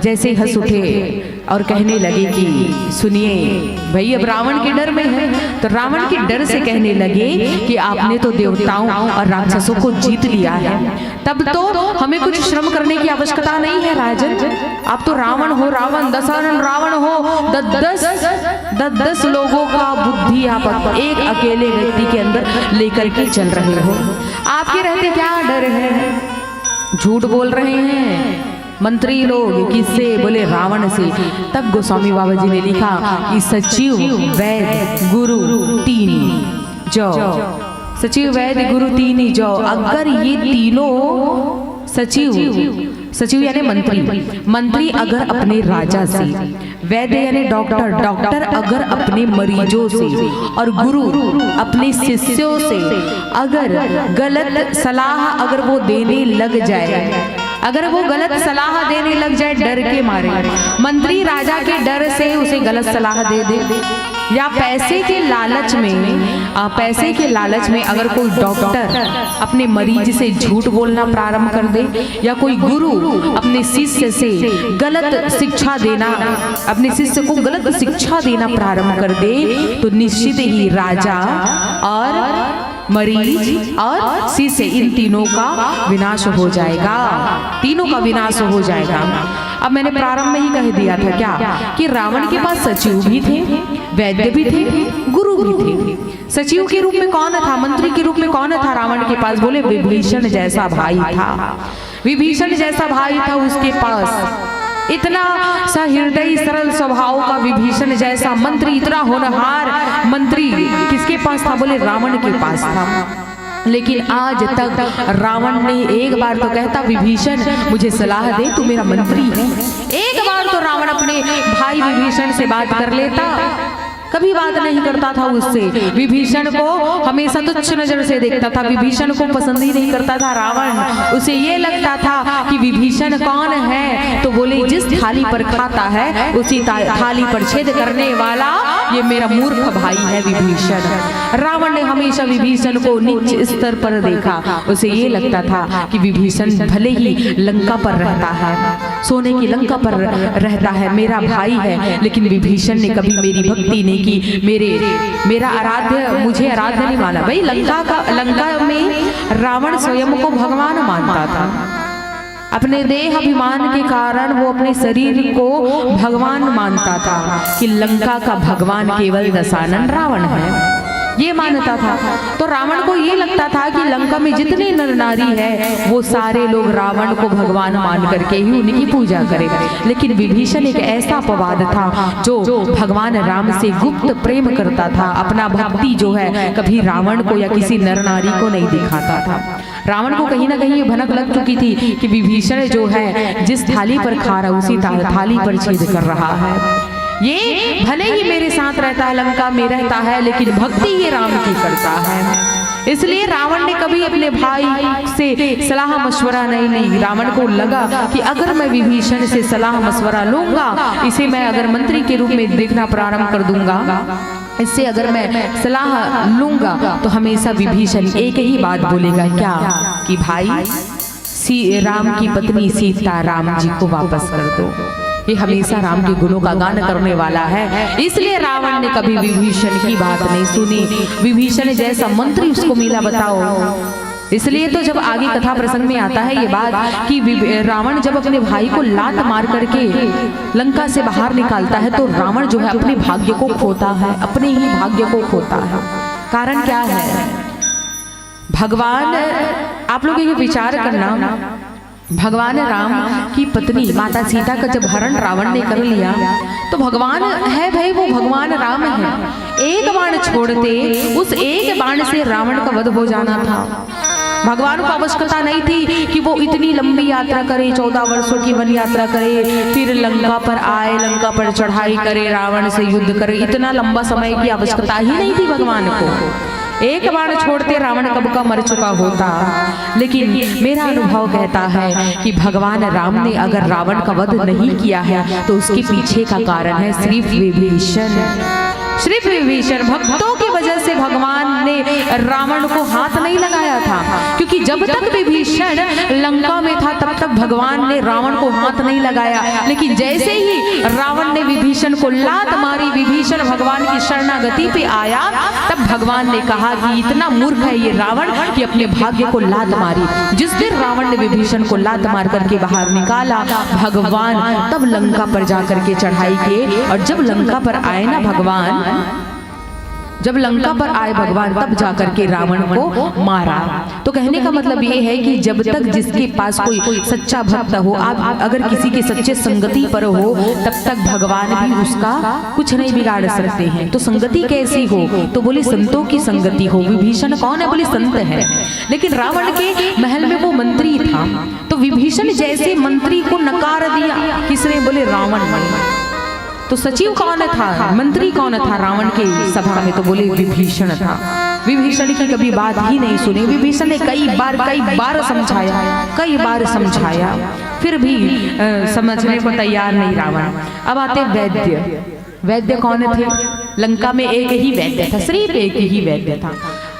जैसे हंस उठे और कहने लगे कि सुनिए भाई, अब रावण के डर में है, तो रावण के डर से कहने लगे कि आपने तो देवताओं और राक्षसों को जीत लिया है, तब तो हमें कुछ श्रम करने की आवश्यकता नहीं है राजन। आप तो रावण हो, रावण, दशानन रावण हो, दस दस दस दस लोगों का बुद्धि आप एक अकेले व्यक्ति के अंदर लेकर के चल रहे हो। आपके रहते क्या डर है? झूठ बोल रहे हैं मंत्री लोग। किससे? बोले रावण से। तब गोस्वामी बाबा जी ने लिखा कि सचिव, वैद्य, गुरु, तीन जो। सचिव, वैद्य, गुरु, तीन ही जो। अगर ये तीनों सचिव, सचिव यानी मंत्री, मंत्री अगर अपने राजा से, वैद्य यानी डॉक्टर, डॉक्टर अगर अपने मरीजों से और गुरु अपने शिष्यों से अगर गलत सलाह अगर वो देने लग जाए, अगर वो गलत सलाह देने लग जाए डर के मारे, मंत्री राजा के डर से उसे गलत सलाह दे दे, या पैसे के लालच में, आ, पैसे के लालच में अगर कोई डॉक्टर अपने मरीज से झूठ बोलना प्रारंभ कर दे, या कोई गुरु अपने शिष्य से गलत शिक्षा देना, अपने शिष्य को गलत शिक्षा देना प्रारंभ कर दे, तो निश्चित ही राजा और मरीज और शिष्य, इन तीनों का विनाश हो जाएगा, तीनों का विनाश हो जाएगा। अब मैंने प्रारंभ में ही कह दिया था क्या कि रावण के पास सचिव भी थे, वैद्य भी थे, गुरु भी थे। सचिव के रूप में कौन था, मंत्री के रूप में कौन था रावण के पास? बोले विभीषण जैसा भाई था। विभीषण जैसा भाई था उसके पास, इतना सहृदय सरल स्वभाव का विभीषण जैसा मंत्री, इतना होनहार मंत्री किसके पास था? बोले रावण के पास था। लेकिन आज तक रावण ने एक बार तो कहता, विभीषण मुझे सलाह दे, तू मेरा मंत्री है। एक बार तो रावण अपने भाई विभीषण से बात कर लेता, कभी बात नहीं करता था उससे। विभीषण को हमेशा तुच्छ नजर से देखता था, विभीषण को पसंद ही नहीं करता था रावण। उसे ये लगता था कि विभीषण कौन है, तो बोले जिस थाली पर खाता है उसी था-, थाली पर छेद करने वाला ये मेरा मूर्ख भाई है विभीषण। रावण ने हमेशा विभीषण को नीच स्तर पर देखा। उसे ये लगता था कि विभीषण भले ही लंका पर रहता है, सोने की लंका पर रहता है, मेरा भाई है, लेकिन विभीषण ने कभी मेरी भक्ति नहीं की, मेरे, मेरा आराध्य, मुझे आराध्य नहीं माना। भाई, लंका का, लंका में रावण स्वयं को भगवान मानता था। अपने देह अभिमान के कारण वो अपने शरीर को भगवान मानता था कि लंका का भगवान केवल दशानन रावण है, ये मानता था। तो रावण को ये लगता था कि लंका में जितने नर नारी है, वो सारे लोग रावण को भगवान मान करके ही उनकी पूजा करें। लेकिन विभीषण एक ऐसा अपवाद था जो भगवान राम से गुप्त प्रेम करता था, अपना भक्ति जो है कभी रावण को या किसी नर नारी को नहीं दिखाता था। रावण को कहीं ना कहीं ये भनक लग चुकी थी कि विभीषण जो है जिस थाली पर खा रहा, उसी था-, थाली पर छेद कर रहा है। ये भले ही मेरे साथ रहता है, लंका में रहता है, लेकिन भक्ति ये राम की करता है। इसलिए रावण ने कभी अपने भाई से सलाह मशवरा नहीं ली। रावण को लगा कि अगर मैं विभीषण से सलाह मशवरा लूंगा, इसे मैं अगर मंत्री के रूप में देखना प्रारंभ कर दूंगा, इससे अगर मैं सलाह लूंगा, तो हमेशा विभीषण एक ही बात बोलेगा, क्या कि भाई, सी-, राम की पत्नी सीता राम जी को वापस कर दो। ये हमेशा राम के गुणों का गान करने वाला है, इसलिए रावण ने कभी विभीषण की बात नहीं सुनी। विभीषण जैसा मंत्री उसको मिला, बताओ। इसलिए तो जब आगे कथा प्रसंग में आता है ये बात कि वि-, रावण जब अपने भाई को लात मार करके लंका से बाहर निकालता है, तो रावण जो है अपने भाग्य को खोता है, अपने ही भाग्य को खोता है। कारण क्या है? भगवान, आप लोग ये विचार करना, भगवान राम की पत्नी माता सीता का जब हरण रावण ने कर लिया, तो भगवान है भाई, वो भगवान राम है। एक बाण छोड़ते, उस एक बाण से रावण का वध हो जाना था। भगवान को आवश्यकता नहीं थी कि वो इतनी लंबी यात्रा करे, चौदह वर्षों की वन यात्रा करे, फिर लंका पर आए, लंका पर चढ़ाई करे, रावण से युद्ध करे। इतना लंबा समय की आवश्यकता ही नहीं थी भगवान को। एक बाण छोड़ते रावण कब का मर चुका होता। लेकिन मेरा अनुभव कहता है कि भगवान राम ने अगर रावण का वध नहीं किया है तो उसके पीछे का कारण है सिर्फ विभीषण। सिर्फ विभीषण। भक्तों की वजह से भगवान ने रावण को हाथ नहीं लगाया था, क्योंकि जब तक विभीषण लंका में था तब तक भगवान ने रावण को हाथ नहीं लगाया। लेकिन जैसे ही रावण ने विभीषण को लात मारी, विभीषण भगवान की शरणागति पे आया, तब भगवान ने कहा कि इतना मूर्ख है ये रावण कि अपने भाग्य को लात मारी। जिस दिन रावण ने विभीषण को लात मार करके बाहर निकाला, भगवान तब लंका पर जा करके चढ़ाई किए। और जब लंका पर आए ना भगवान, जब लंका पर आए भगवान, तब जा करके रावण को मारा। तो कहने का मतलब ये है कि जब तक जिसके पास कोई सच्चा भक्त हो, आप अगर किसी की सच्चे संगति पर हो, तब तक भगवान भी उसका कुछ नहीं बिगाड़ सकते हैं। तो संगति कैसी हो? तो बोले, संतों की संगति हो। विभीषण कौन है? बोले, संत है। लेकिन रावण के महल में वो मंत्री था, तो विभीषण जैसे मंत्री को नकार दिया। किसने? बोले, रावण ने। तो सचिव कौन था, मंत्री कौन था रावण के सभा में? तो बोले, विभीषण था। विभीषण की कभी बात ही नहीं सुनी। विभीषण ने कई बार, कई बार समझाया, कई बार समझाया, फिर भी अ, समझने को तैयार नहीं रावण। अब आते वैद्य। वैद्य कौन थे? लंका में एक ही वैद्य था, सिर्फ एक ही वैद्य था।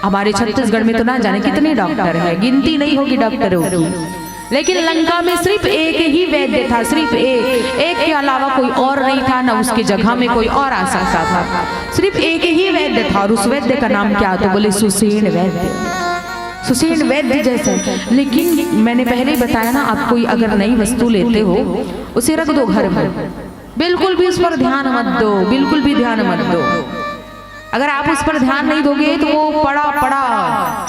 हमारे छत्तीसगढ़ में तो ना जाने कितने डॉक्टर हैं, गिनती नहीं होगी डॉक्टरों की। लेकिन लंका में सिर्फ एक ही वैद्य था, सिर्फ एक। एक के अलावा कोई और नहीं था, ना उसकी जगह में कोई और आ सकता था। सिर्फ एक ही वैद्य था। और उस वैद्य का नाम क्या? तो बोले, सुषेण वैद्य। सुषेण वैद्य जैसा। लेकिन मैंने पहले ही बताया ना, आप कोई अगर नई वस्तु लेते हो, उसे रख दो घर में, बिल्कुल भी उस पर ध्यान मत दो, बिल्कुल भी ध्यान मत दो। अगर आप उस पर ध्यान नहीं दोगे तो वो पड़ा पड़ा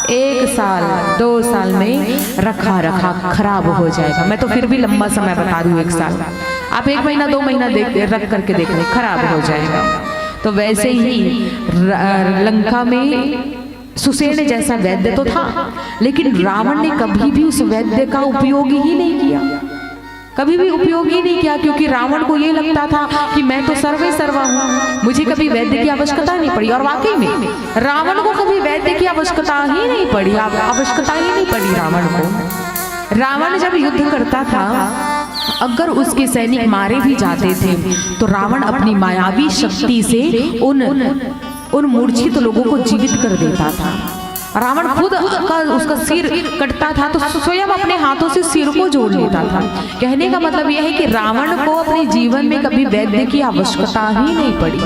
एक साल, दो साल में रखा रखा खराब हो जाएगा। मैं तो फिर भी लंबा समय बता रही हूँ, एक साल। आप एक महीना, दो महीना देख, रख करके देख लें, खराब हो जाएगा। तो वैसे ही र-, लंका में सुषेण जैसा वैद्य तो था, लेकिन रावण ने कभी भी उस वैद्य का उपयोग ही नहीं किया, कभी भी उपयोग ही नहीं किया, क्योंकि रावण को ये लगता था कि मैं तो सर्वे सर्वा हूँ, मुझे कभी वैद्य की आवश्यकता नहीं पड़ी। और वाकई में रावण को कभी वैद्य की आवश्यकता ही नहीं पड़ी, आव-, आवश्यकता ही नहीं पड़ी रावण को। रावण जब युद्ध करता था, अगर उसके सैनिक मारे भी जाते थे, तो रावण अपनी मायावी शक्ति से उन, उन मूर्छित लोगों को जीवित कर देता था। रावण खुद का, उसका सिर कटता था तो स्वयं अपने हाथों से सिर को जोड़ लेता था। कहने का मतलब यह है कि रावण को अपने जीवन में कभी वैद्य की आवश्यकता ही नहीं पड़ी।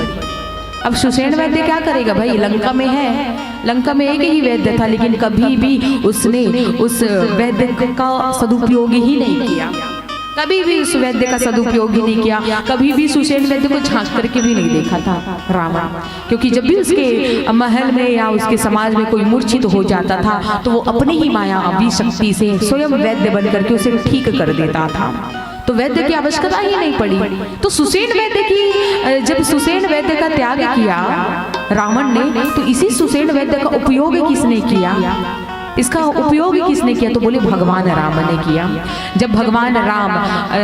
अब सुषेण वैद्य क्या करेगा भाई, लंका में है, लंका में एक ही वैद्य था, लेकिन कभी भी उसने उस वैद्य का सदुपयोग ही नहीं किया, कभी भी उस वैद्य का सदुपयोग ही नहीं किया, कभी भी सुषेण वैद्य को झांक करके भी नहीं देखा था रावण। क्योंकि जब भी उसके महल में या उसके समाज में कोई मूर्छित हो जाता था, तो वो अपने ही मायावी शक्ति से स्वयं वैद्य बन करके उसे ठीक कर देता था। तो वैद्य की आवश्यकता ही नहीं पड़ी। तो सुषेण वैद्य की, अ, जब सुषेण वैद्य का त्याग किया रावण ने, तो इसी सुषेण वैद्य का उपयोग किसने किया? इसका उपयोग किसने किया? तो बोले, भगवान राम ने किया। जब भगवान राम, अ,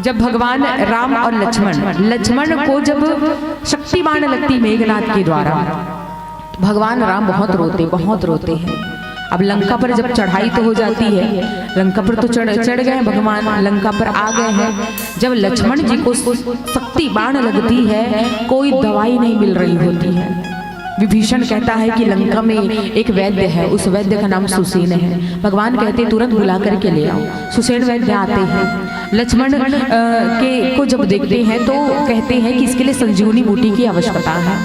जब भगवान राम और लक्ष्मण, लक्ष्मण को जब शक्ति बाण लगती मेघनाथ के द्वारा, तो भगवान राम बहुत रोते, बहुत रोते हैं। अब लंका पर जब चढ़ाई तो हो जाती है, लंका पर तो चढ़, चढ़ गए हैं भगवान, लंका पर आ गए हैं। जब लक्ष्मण जी को शक्ति बाण लगती है, कोई दवाई नहीं मिल रही होती है। विभीषण कहता है कि लंका में एक वैद्य है, उस वैद्य का नाम सुषेण है। भगवान कहते, तुरंत बुला करके ले आओ। सुषेण वैद्य आते हैं, लक्ष्मण, अ, के को जब देखते हैं तो कहते हैं कि इसके लिए संजीवनी बूटी की आवश्यकता है,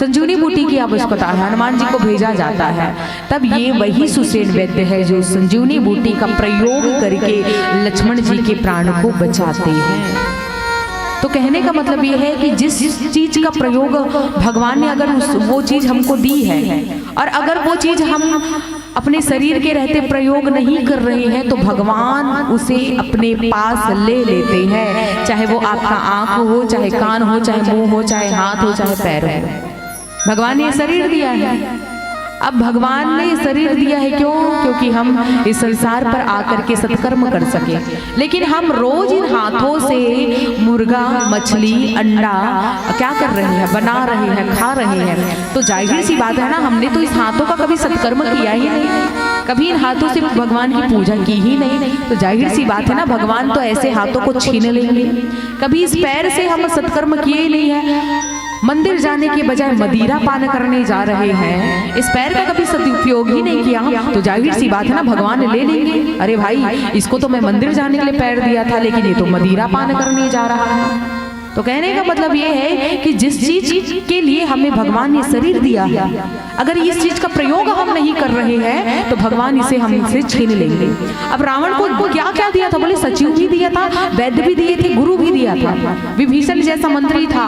संजीवनी बूटी की आवश्यकता है। हनुमान जी को भेजा जाता है। तब ये वही सुषेण वैद्य है जो संजीवनी बूटी का प्रयोग करके लक्ष्मण जी के प्राण को बचाते हैं। तो कहने का मतलब ये है कि जिस चीज का प्रयोग भगवान ने, अगर उस, वो चीज हमको दी है और अगर वो चीज हम अपने शरीर के रहते प्रयोग नहीं कर रहे हैं, तो भगवान उसे अपने पास ले लेते हैं। चाहे वो आपका आंख हो, चाहे कान हो, चाहे मुंह हो, चाहे हाथ हो, चाहे पैर हो, भगवान ने शरीर दिया है। अब भगवान ने शरीर दिया है क्यों? क्योंकि हम इस संसार पर आकर के सत्कर्म कर सके। लेकिन हम रोज इन हाथों से मुर्गा, मछली, अंडा क्या कर रहे हैं, बना रहे हैं, खा रहे हैं। तो जाहिर सी बात है ना, हमने तो इस हाथों का कभी सत्कर्म किया ही नहीं, कभी इन हाथों से भगवान की पूजा की ही नहीं। तो जाहिर सी बात है ना, भगवान तो ऐसे हाथों को छीन लेंगे। कभी इस पैर से हम सत्कर्म किए ही नहीं है। मंदिर जाने के बजाय मदिरा पान करने जा रहे हैं, इस पैर का कभी सदुपयोग ही नहीं किया, तो जाहिर सी बात है ना, भगवान ले लेंगे। अरे भाई, इसको तो मैं मंदिर जाने के लिए पैर दिया था, लेकिन ये तो मदिरा पान करने जा रहा है। तो कहने का मतलब ये है कि जिस चीज के लिए हमें भगवान ने शरीर दिया है, अगर इस चीज का प्रयोग हम नहीं कर रहे हैं, तो भगवान इसे हमसे छीन लेंगे। अब रावण को क्या क्या दिया था? बोले, सचिव भी दिया था, वैद्य भी दिए थे, गुरु भी दिया था, विभीषण जैसा मंत्री था,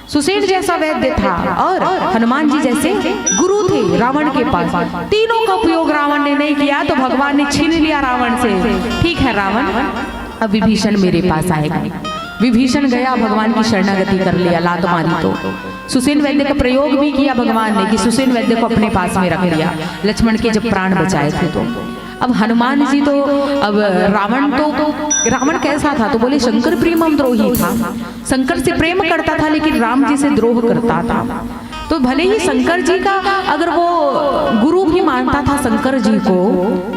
सुसेन जैसा वैद्य था और हनुमान जी जैसे गुरु थे रावण के पास। तीनों का उपयोग रावण ने नहीं किया, तो भगवान ने छीन लिया रावण से। ठीक है रावण, अब विभीषण मेरे पास आएगा। विभीषण गया भगवान की शरणागति कर लिया, लात मारी तो। सुसेन वैद्य का प्रयोग भी किया भगवान ने कि सुसेन वैद्य को अपने पास में रख लिया, लक्ष्मण के जब प्राण बचाए थे तो। अब हनुमान जी तो, अब रावण तो, रावण कैसा था? तो बोले, शंकर प्रेम द्रोही था, शंकर से प्रेम करता था लेकिन राम जी से द्रोह करता था। तो भले ही शंकर जी का, अगर वो गुरु भी मानता था शंकर जी को,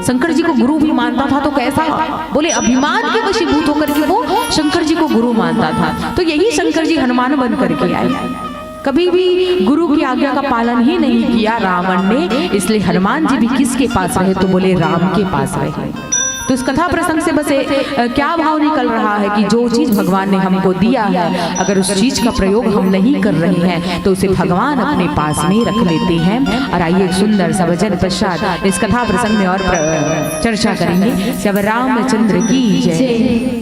शंकर जी को गुरु भी मानता था, तो कैसा? बोले, अभिमान के वशीभूत होकर के वो शंकर जी को गुरु मानता था। तो यही शंकर जी हनुमान बन करके आए। कभी भी गुरु की आज्ञा का पालन ही नहीं किया रावण ने, इसलिए हनुमान जी भी किसके पास रहे? तो बोले, राम के पास रहे। तो इस कथा प्रसंग से बस ए, अ, क्या भाव निकल रहा है कि जो चीज भगवान ने हमको दिया है, अगर उस चीज का प्रयोग हम नहीं कर रहे हैं, तो उसे भगवान अपने पास में रख लेते हैं। और आइए, एक सुंदर सा भजन पश्चात इस कथा प्रसंग में और प्र-, चर्चा करेंगे। जब रामचंद्र की जय।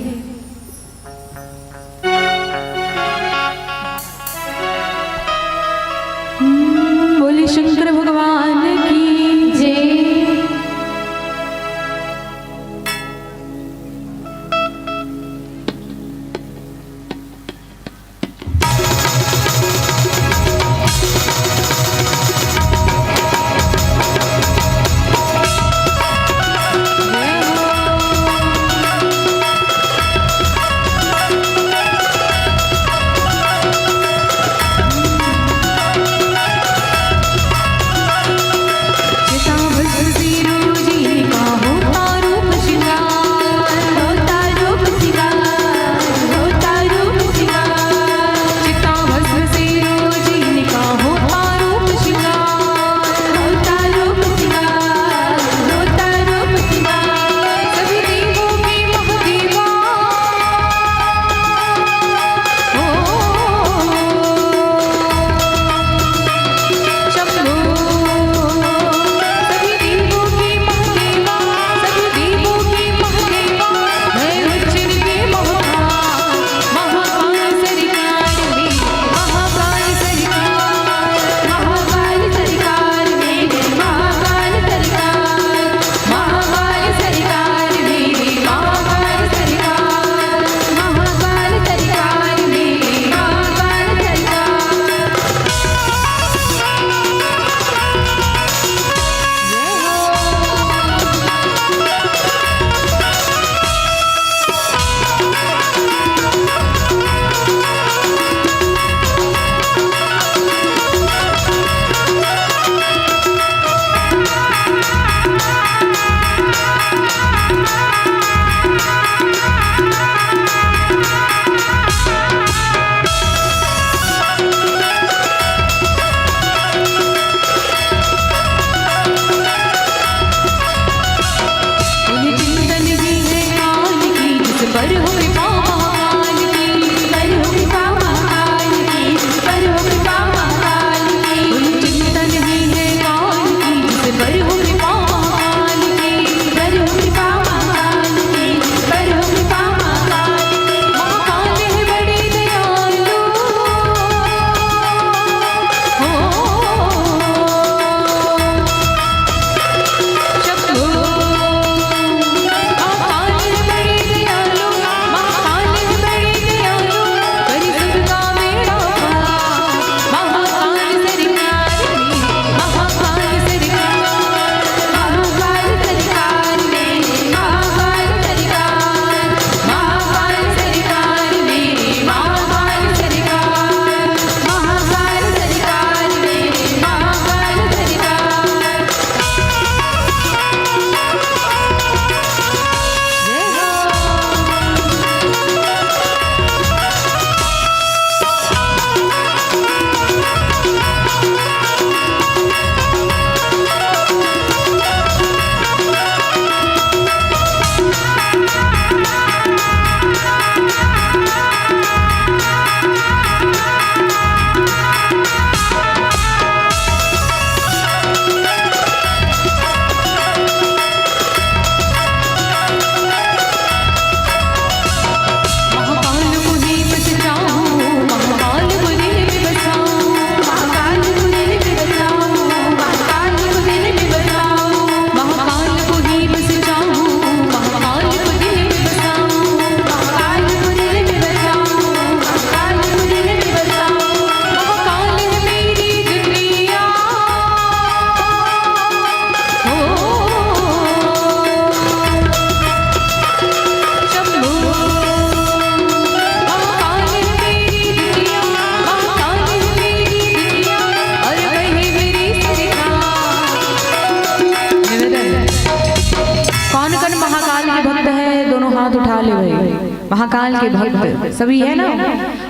बोले शंकर भगवान की जय। महाकाल के भक्त सभी है ना?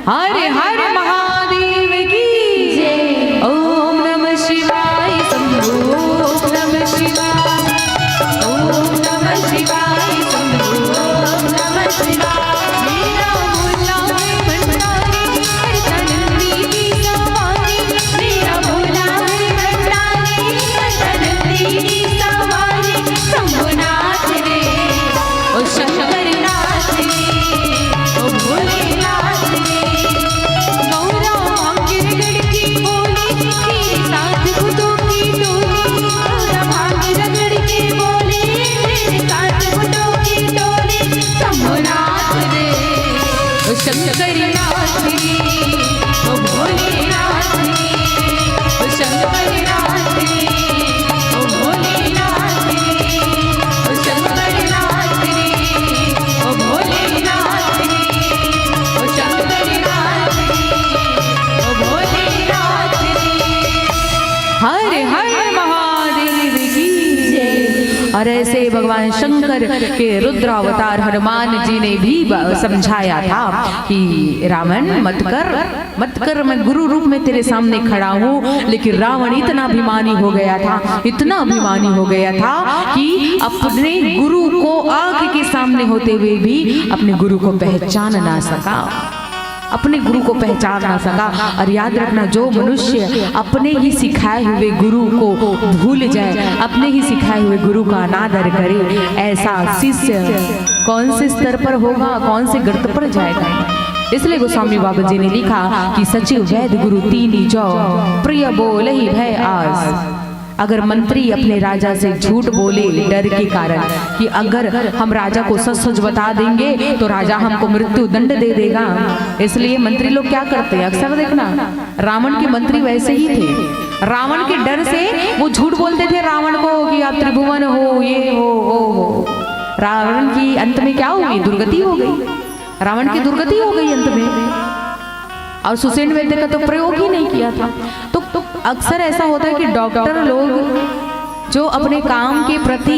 हर हर महादेव की जय। ओम नमः शिवाय शंभो, ओम नमः शिवाय, ओम नमः शिवाय शंभो, ओम नमः शिवाय। मेरा भोला है भंडारी, करता नंदी की सवारी। मेरा भोला है भंडारी, करता नंदी की सवारी। शंभुनाथ रे, ओ शंकरनाथ रे, ओ भोलेनाथ रे। गौरा भांग रगड़ के बोली, तेरे साथ भूतों की टोली। गौरा भांग रगड़ के बोली, तेरे साथ भूतों की टोली। शंभुनाथ रे, ओ शंकरनाथ रे, ओ भोलेनाथ रे, ओ शंकरनाथ रे, ओ भोलेनाथ रे, ओ शंकरनाथ रे, ओ भोलेनाथ रे, ओ शंकरनाथ रे, ओ भोलेनाथ रे। हर हर महादेव की जय। और ऐसे भगवान शंकर के रुद्रावतार हनुमान जी ने भी ब-, समझाया था कि रावण, मत कर, मत कर, मैं गुरु रूप में तेरे सामने खड़ा हूँ। लेकिन रावण इतना अभिमानी हो गया था, इतना अभिमानी हो गया था कि अपने गुरु को आंख के सामने होते हुए भी अपने गुरु को पहचान ना सका, अपने गुरु को पहचान ना सका। और याद रखना, जो मनुष्य अपने ही सिखाए हुए गुरु को भूल जाए, अपने ही सिखाए हुए गुरु का अनादर करे, ऐसा शिष्य कौन से स्तर पर होगा, कौन से गर्त पर जाएगा? इसलिए गोस्वामी बाबा जी ने लिखा कि सचिव वैद्य गुरु तीनी जो, प्रिय बोलहि भय आस। अगर मंत्री अपने राजा से झूठ बोले डर के कारण कि अगर हम राजा को सच सच बता देंगे तो राजा हमको मृत्यु दंड दे देगा, इसलिए मंत्री लोग क्या करते हैं, अक्सर देखना, रावण के मंत्री वैसे ही थे। रावण के डर से वो झूठ बोलते थे रावण को कि आप त्रिभुवन हो, ये हो, वो हो। रावण की अंत में क्या हुई? दुर्गति हो गई। रावण की दुर्गति हो गई अंत में। और सुषेण वैद्य का तो प्रयोग ही नहीं किया था। तो, तो अक्सर ऐसा होता है कि डॉक्टर लोग जो अपने काम के प्रति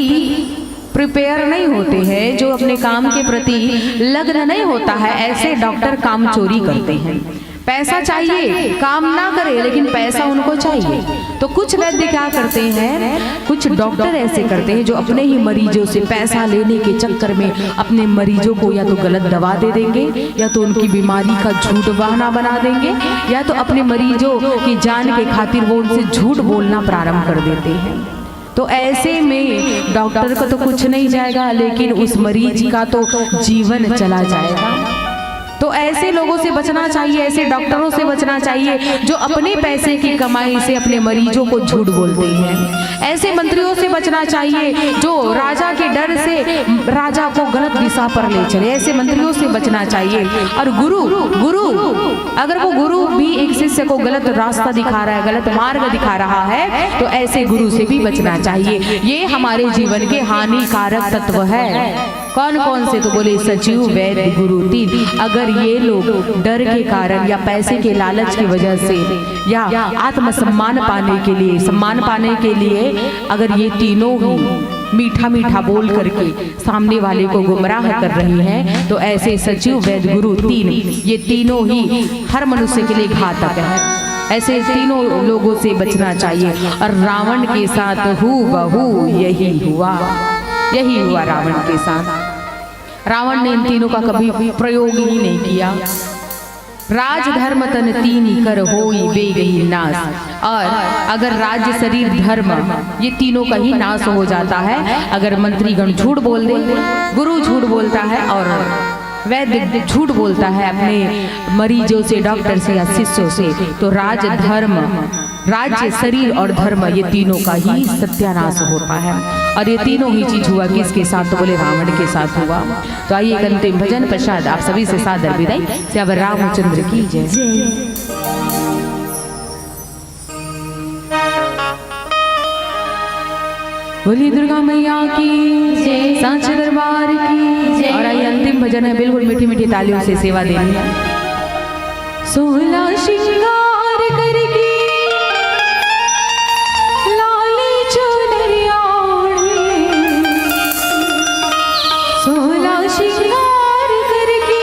प्रिपेयर नहीं होते हैं, जो अपने काम के प्रति लग्न नहीं होता है, ऐसे डॉक्टर काम चोरी करते हैं। पैसा चाहिए, काम ना करे, लेकिन पैसा उनको चाहिए। तो कुछ वैद्य क्या करते हैं, कुछ डॉक्टर ऐसे करते हैं जो अपने ही मरीजों से पैसा लेने के चक्कर में अपने मरीजों को या तो गलत दवा दे देंगे, या तो उनकी बीमारी का झूठ बहाना बना देंगे, या तो अपने मरीजों की जान के खातिर वो उनसे झूठ बोलना प्रारंभ कर देते हैं। तो ऐसे में डॉक्टर का तो कुछ नहीं जाएगा, लेकिन उस मरीज का तो जीवन चला जाएगा। तो ऐसे लोगों से बचना चाहिए, ऐसे डॉक्टरों से बचना चाहिए जो अपने पैसे की कमाई से अपने मरीजों को झूठ बोलते हैं। ऐसे मंत्रियों से बचना चाहिए जो राजा के डर से राजा को गलत दिशा पर ले चले, ऐसे मंत्रियों से बचना चाहिए। और गुरु, गुरु, अगर वो गुरु भी एक शिष्य को गलत रास्ता दिखा रहा है, गलत मार्ग दिखा रहा है, तो ऐसे गुरु से भी बचना चाहिए। ये हमारे जीवन के हानिकारक तत्व है। कौन कौन से? तो बोले, सचिव, वैद्य, गुरु, तीन। अगर ये लोग डर के कारण या पैसे के लालच की वजह से या आत्मसम्मान पाने के लिए, सम्मान पाने के लिए अगर ये तीनों ही मीठा मीठा बोल करके सामने वाले को गुमराह कर रहे हैं, तो ऐसे सचिव, वैद्य, गुरु, तीन, ये तीनों ही हर मनुष्य के लिए घातक है। ऐसे तीनों लोगों से बचना चाहिए। और रावण के साथ हूबहू यही हुआ, यही हुआ रावण के साथ। रावण ने इन तीनों का कभी प्रयोग ही नहीं किया। राज धर्म तन तीन कर होई बेगही नाश। और अगर राज्य, शरीर, धर्म, ये तीनों का ही नाश हो जाता है, अगर मंत्रीगण झूठ बोल दे, गुरु झूठ बोलता है और वैद्य झूठ बोलता है अपने मरीजों से, डॉक्टर से या शिष्यों से, तो राज, धर्म, राज्य, शरीर और धर्म, ये तीनों का ही सत्यानाश होता है। और ये तीनों ही चीज हुआ किसके साथ? तो बोले, रावण के साथ हुआ। तो आइए, एक अंतिम भजन, पश्चात आप सभी से सादर विदाई। सियावर रामचंद्र की जय। बोलिए दुर्गा मैया की जय, सांचे दरबार की जय। और आइए, अंतिम भजन है, बिल्कुल मीठी मीठी तालियों से सेवा देनी है। सोलह श्रृंगार करके लाली चुनरिया ओढ़े, सोलह श्रृंगार करके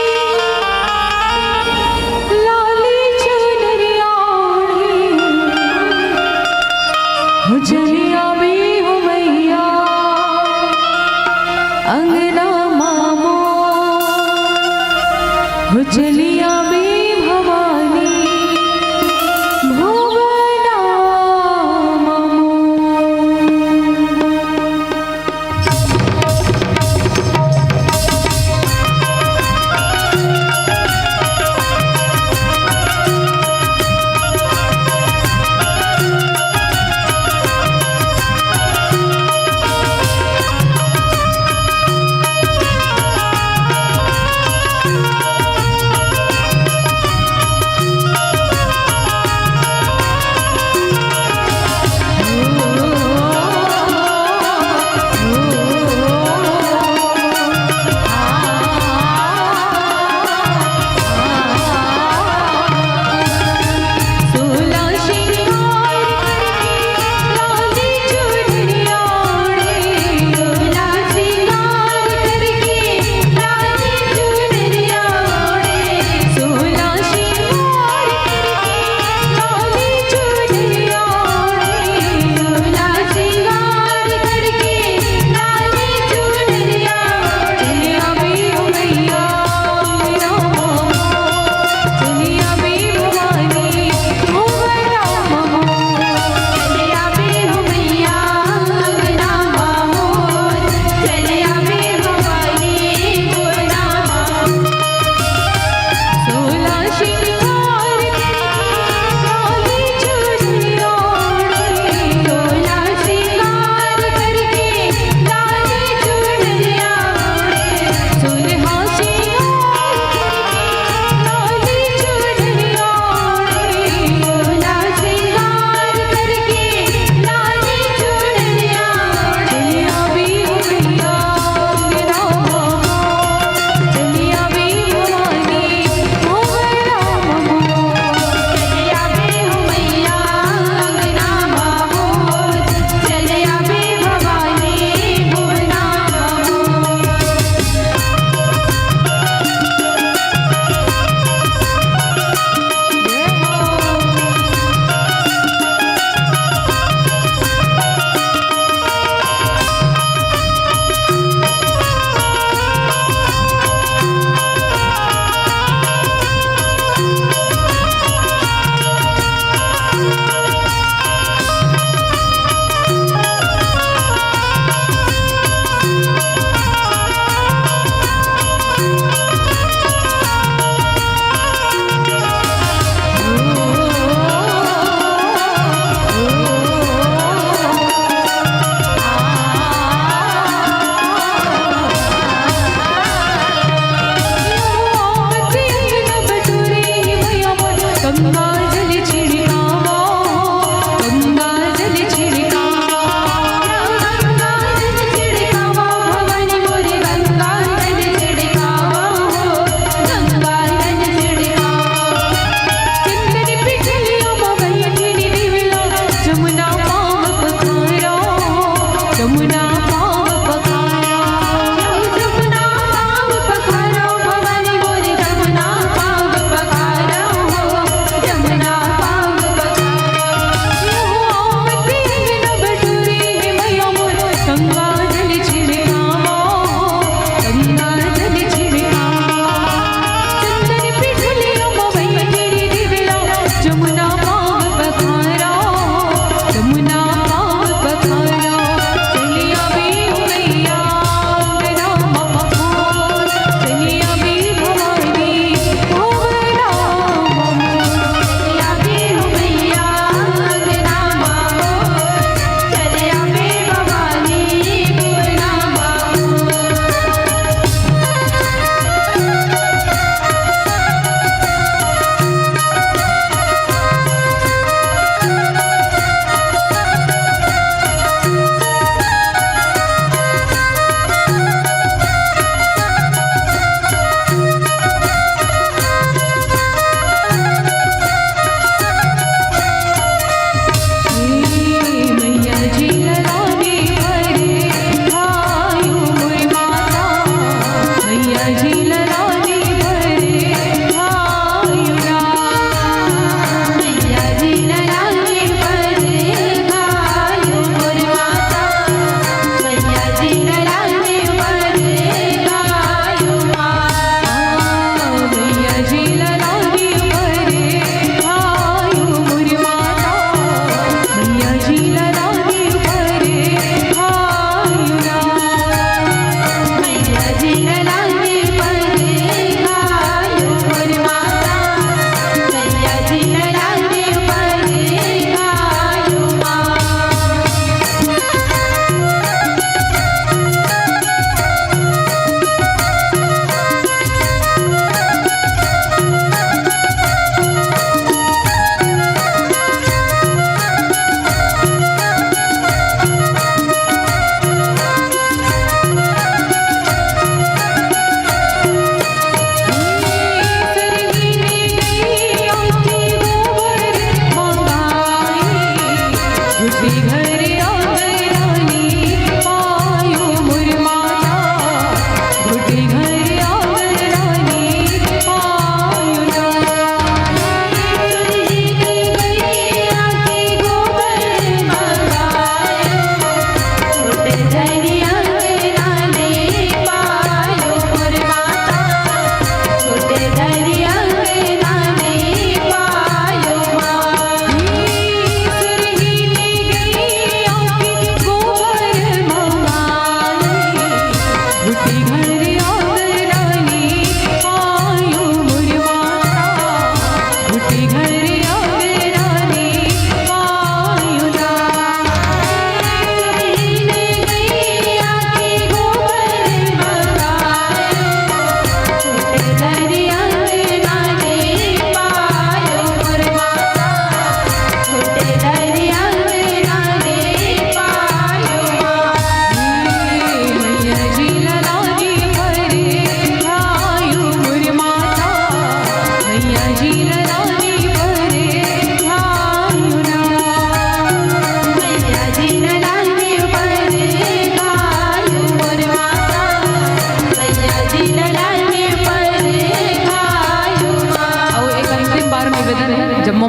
चलिया बे भवानी भुवना ममो।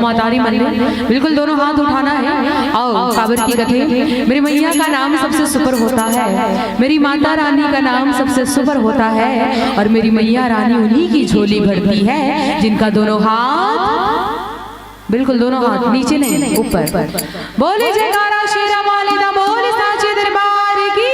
महतारी मन ले बिल्कुल दोनों हाथ उठाना है। आओ, काबर की कथे, मेरी मैया का नाम सबसे सुपर होता है, मेरी माता रानी का नाम सबसे सुपर होता है, और मेरी मैया रानी उन्हीं की झोली भरती है जिनका दोनों हाथ, बिल्कुल दोनों हाथ नीचे नहीं, ऊपर। बोले जयकारा शेरा वाले दा, बोले साचे दरबार की।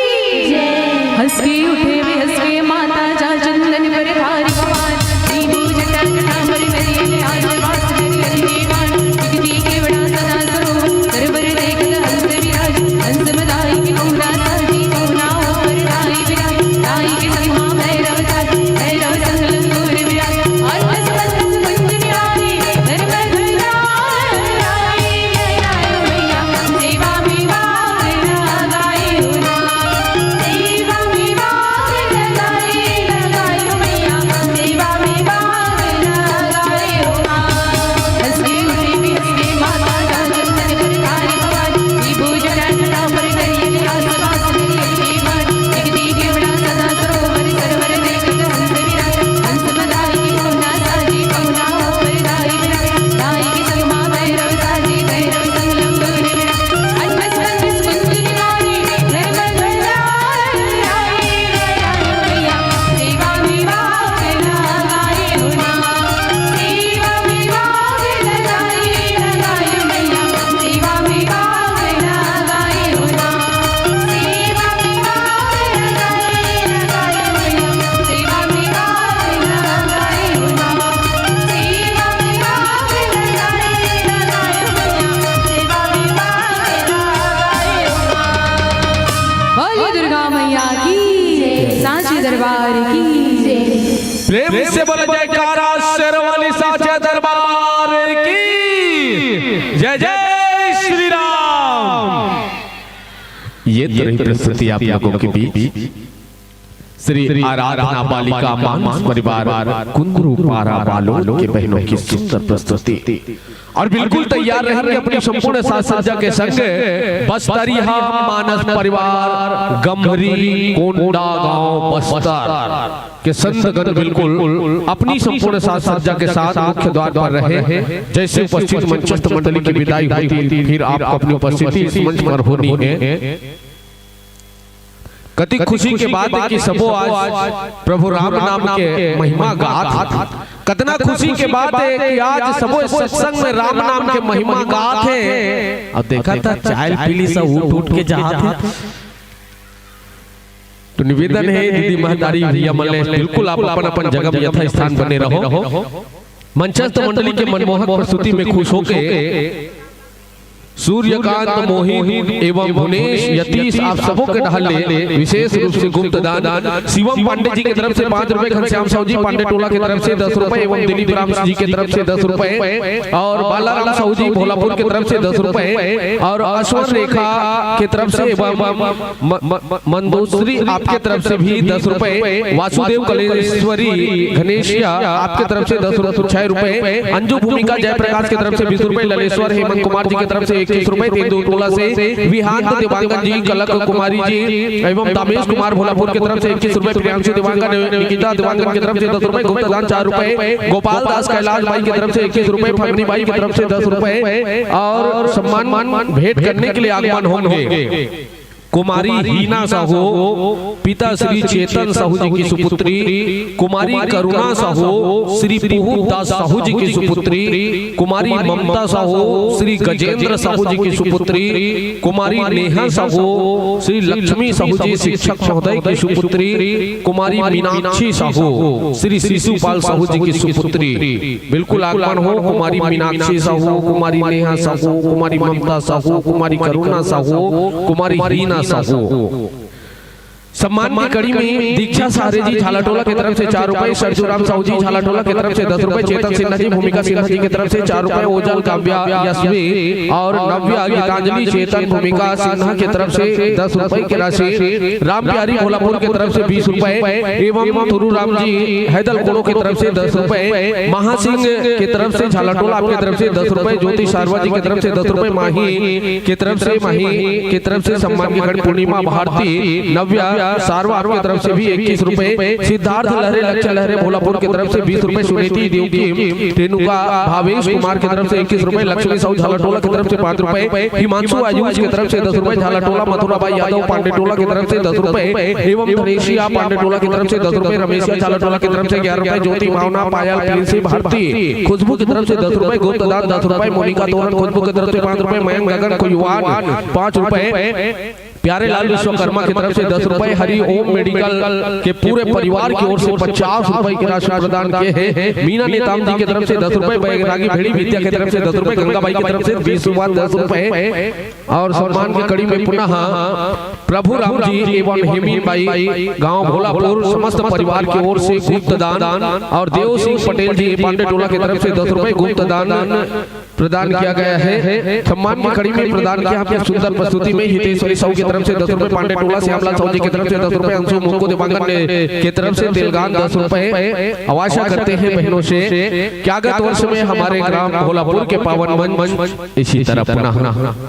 हंस के उठे वे हंस के माता जा चंदन पर थारी भवान। नींबू जटा जटा मर मरी आज बास मेरी अग्निवाण। दिखती केवड़ा सदा सरो सरवर देखत हंस विराज। हंस मदाई के पहुना साजी पहुना ऊपर दाई विराज। दाई के संग मां भैरव साजी भैरव संग लंगूर विराज। और बस बस बस कुंज निराली घर में घर बोलिए दुर्गा मैया की, सांची दरबार की। प्रेम से बोले जयकारा शेरवाली साचे दरबार की। जय जय श्री राम। ये तो रही प्रस्तुति आप लोगों के बीच श्री आराधना बालिका मानस परिवार कुंदरू पारा बालोद के बहनों की सुंदर प्रस्तुति। और बिल्कुल तैयार रहेंगे अपनी संपूर्ण साज सज्जा के संग बस्तरिया मानस परिवार गम्हरी कोंडागांव बस्तर के संतगण बिल्कुल अपनी संपूर्ण साज सज्जा के साथ मुख्य द्वार पर रहे। जैसे उपस्थित मंचस्थ मंडली की विदाई होती, फिर आप अपनी उपस्थिति इस मंच पर होनी है। कति खुशी के बात है कि सबो आज प्रभु राम नाम के महिमा गात हे। कतना खुशी के बात है कि आज सबो सत्संग में राम नाम के महिमा गात हे। अब देखा था, चाय पीली सा उठ उठ के जात हे। तो निवेदन है दीदी महतारी भैया मन ले, बिल्कुल आप अपन अपन जगह में यथा स्थान बने रहो। मंचस्थ मंडली के मनमोहक प्रस्तुति में खुश होके सूर्यकांत, मोहित एवं भुवनेश, यतीश, आप सबों के डहार ले विशेष रूप से गुप्त दान शिवम पांडे जी की तरफ से पाँच रुपए, घनश्याम साहू जी पांडे टोला की तरफ से दस रुपए एवं दिलीप राम जी की तरफ से दस रुपए और बालाराम साहू जी भोलापुर की तरफ से दस रुपए और अश्वर रेखा की तरफ से एवं म-, म-, म-, मंदोश्री आपके तरफ से भी दस रुपए, वासुदेव कलेश्वरी घनेशिया आपके तरफ से दस रुपए, छह रुपए, अंजू भूमिका जयप्रकाश की तरफ से बीस रुपए, ललेश्वर हेमंत कुमार जी की तरफ से इक्कीस रुपए, तेंदुलटोला से विहांत देवांगन जी, कलक कुमारी जी एवं दामेश कुमार भोलापुर की तरफ से इक्कीस रुपए, प्रियांशु देवांगन, निकिता देवांगन की तरफ से दस रुपए, गुप्तदान चार रुपए, गोपाल दास कैलाश बाई की तरफ से इक्कीस रुपए, फगनी बाई की तरफ से दस रुपए और सम्मान भेंट करने के लिए आगमन होंगे। कुमारी हीना साहू, पिता श्री चेतन साहू जी की सुपुत्री, कुमारी करुणा साहू, श्री पुहुप दास साहू जी की सुपुत्री, कुमारी ममता साहू, श्री गजेंद्र साहू जी की सुपुत्री, कुमारी नेहा साहू, श्री लक्ष्मी साहू जी शिक्षक महोदय की सुपुत्री, कुमारी मीनाक्षी साहू, श्री शिशुपाल साहू जी की सुपुत्री। बिल्कुल आगमन हो कुमारी मीनाक्षी साहू, कुमारी नेहा साहू, कुमारी ममता साहू, कुमारी करुणा साहू, कुमारी हीना साहू। सम्मान की कड़ी में दीक्षा सारे जी झालाटोला की तरफ से चार रुपए, सरजू राम साहू जी झालाटोला की तरफ से दस रुपए, चेतन सिन्हा जी, भूमिका सिन्हा जी की तरफ से चार रुपए, ओजल काव्या यशवी और नव्या गीतांजलि चेतन भूमिका सिन्हा की तरफ से दस रुपए की राशि, राम प्यारी भोलापुर की तरफ से बीस रुपए एवं तुरू राम जी हैदल कोड़ो की तरफ से दस रुपए, महासिंह की तरफ से झालाटोला आपकी तरफ से दस रुपए, ज्योति शारवा जी की तरफ से दस रुपए, माही की तरफ से, माही की तरफ से सम्मान की कड़ी पूर्णिमा भारती, नव्या सारवा आपके तरफ से भी इक्कीस रुपए, सिद्धार्थ लहरे, लक्ष्य लहरे भोलापुर की तरफ से बीस रुपए, सुनीति देवकी, रेणुका भावेश कुमार की तरफ से इक्कीस रुपए, लक्ष्मी साहू झालाटोला की तरफ से पाँच रुपए, हिमांशु आयुष की तरफ से दस रुपए, झालाटोला मथुरा भाई यादव पांडे टोला की तरफ से दस रुपए एवं धनेशिया पांडे टोला की तरफ से दस रुपए, रमेशिया झालाटोला की तरफ से ग्यारह रुपए, ज्योति भावना पायल प्रिंसी भारती खुशबू की तरफ से दस रुपए, गुप्त दान दस रुपए, मोनिका तोरन खुशबू की तरफ से पाँच रुपए, मयंक गगन कुजवान पाँच रुपए, प्यारे लाल विश्वकर्मा की तरफ से दस रुपए, हरि ओम मेडिकल के पूरे परिवार की ओर से पचास रुपए की राशि प्रदान किए हैं। मीना नेताम जी की तरफ से दस रुपए, बैरागी भेड़ी विद्या की तरफ से दस रुपए, गंगाबाई की तरफ से बीस रुपए, दस रुपए और सम्मान की कड़ी में पुनः प्रभु राम जी एवं हेमी बाई गांव भोलापुर समस्त परिवार की ओर से गुप्त दान और देव सिंह पटेल जी पांडे टोला की तरफ से दस रुपए गुप्त दान प्रदान किया गया है। सम्मान की कड़ी में प्रदान किया आपकी सुंदर प्रस्तुति में हितेश्वरी साहू की तरफ से दस रुपए, पांडे टोला श्यामलाल साहू जी की तरफ से दस रुपए, अंशु मुक्को देवांगन ने की तरफ से तेलगान दस रुपए। अब आशा करते हैं बहनों से कि आगत वर्ष में हमारे ग्राम भोलापुर के पावन मंच इसी तरह पुनः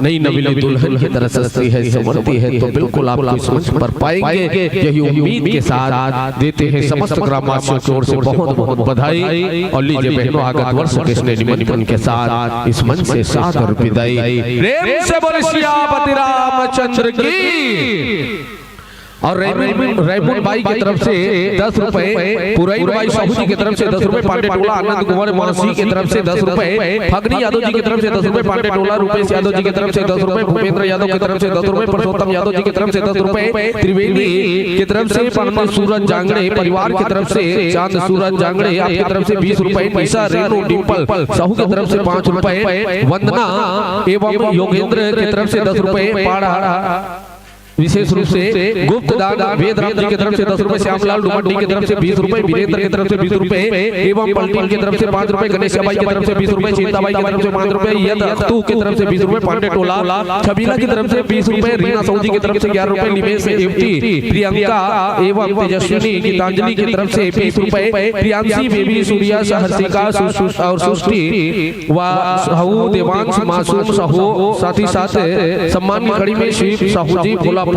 नई नवीली दुल्हन की तरह सजती है, संवरती है, तो बिल्कुल आप इस मंच पर पाएंगे। यही उम्मीद के साथ देते हैं समस्त ग्रामवासियों की ओर से बहुत बहुत बधाई। और लीजिए बहनों, आगत वर्ष के स्नेह निमंत्रण के साथ इस मंच से सादर विदाई। प्रेम से बोले सियापति रामचंद्र की। और रैमुन रैमुन बाई की तरफ से दस रुपए, पुरैन बाई साहू जी की तरफ से दस रुपए, पांडे टोला आनंद कुमार मासी की तरफ से दस रुपए, फगनी यादव जी की तरफ से दस रुपए, पांडे टोला रुपेश यादव जी की तरफ से दस रुपए, भूपेंद्र यादव की तरफ से दस रुपए, पुरुषोत्तम यादव जी की तरफ से दस रुपए, त्रिवेणी की तरफ से पांडे सूरज जांगड़े परिवार की तरफ से, चांद सूरज जांगड़े आपकी तरफ से बीस रुपए, निशा रेणु डिम्पल साहू की तरफ से पाँच रुपए, वंदना एवं योगेंद्र की तरफ से दस रुपए, पाड़ा विशेष रूप से गुप्त दान वेद राम जी की तरफ से दस रुपए, श्यामलाल डुमंडी की तरफ से बीस रुपए, वीरेंद्र की तरफ से बीस रुपए एवं पलटीन की तरफ से पाँच रुपए, गणेश बाई की तरफ से बीस रुपए, चिंता बाई की तरफ से पाँच रुपए, यद अख्तू की तरफ से बीस रुपए, पांडे टोला छबीला की तरफ से बीस रुपए, रीना साहू जी की तरफ से ग्यारह रुपए, निमेश एवटी प्रियंका एवं तेजस्विनी गीतांजलि की तरफ से बीस रुपए, प्रियांशी बेबी सूर्या सहर्षिका सु- सु- और सृष्टि व साहू देवांश मासूम साहू, साथ ही साथ सम्मान की कड़ी में शिव साहू जी भोलापुर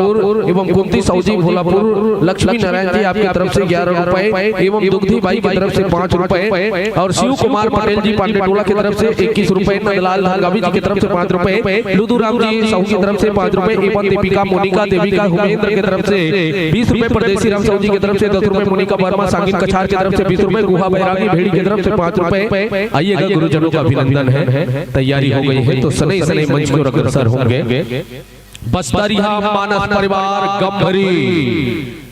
एवं कुंती साहू जी भोलापुर, लक्ष्मी नारायण जी आपकी तरफ से ग्यारह रुपए एवं दुग्धी बाई की तरफ से पाँच रुपए और शिव कुमार पटेल जी पांडे टोला की तरफ से इक्कीस रुपए, नंदलाल धागावी जी की तरफ से पाँच रुपए, लुदुराम जी साहू की तरफ से पाँच रुपए एवं दीपिका मोनिका देविका हुमेंद्र की तरफ से बीस रुपए, परदेसी राम साहू जी की तरफ से दस रुपए, मोनिका वर्मा सांगिल कछार की तरफ से बीस रुपए, गुहा बैरागी भेड़ी की तरफ से पाँच रुपए। आइएगा, गुरुजनों का अभिनंदन है, तैयारी हो गई है तो सनई सनई मंच की ओर अग्रसर होंगे। बस्तरिया मानस परिवार गंभरी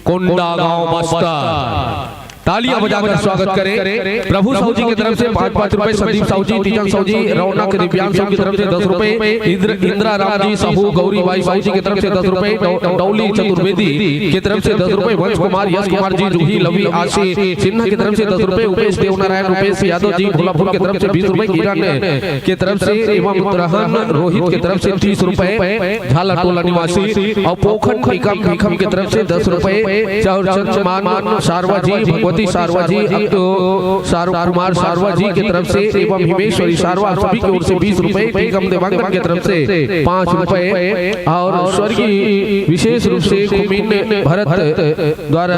कोंडागांव बस्तर, तालियां बजाकर स्वागत करें। प्रभु साहू जी की तरफ से पाँच पाँच रुपए, संदीप साहू जी, तीजन साहू जी, रौनक दिव्यांश साहू की तरफ से दस रुपए, इंद्र इंदिरा राम जी साहू गौरी बाई साहू जी की तरफ से दस रुपए, डौ- डौली चतुर्वेदी की तरफ से दस रुपए, वंश कुमार, यश कुमार जी जूही, लवी आशी सिन्हा की तरफ से दस रुपए, उपेश देवनारायण, उपेश यादव जी भोलापुर की तरफ से बीस रुपए, किरण की तरफ से एवं उत्तराहन रोहित की तरफ से तीस रुपए, झालाटोला निवासी और पोखन टीकम भीखम की तरफ से दस रुपए, चौरचंद मान सारवा जी, भगवती सारवा जी, अक्टो सारू कुमार सारवा जी की तरफ से एवं हिमेश्वरी सारवा सभी की ओर से बीस रुपए, टीकम देवांगन की तरफ से पाँच रुपए और स्वर्गीय विशेष रूप से खुमीन भरत द्वारा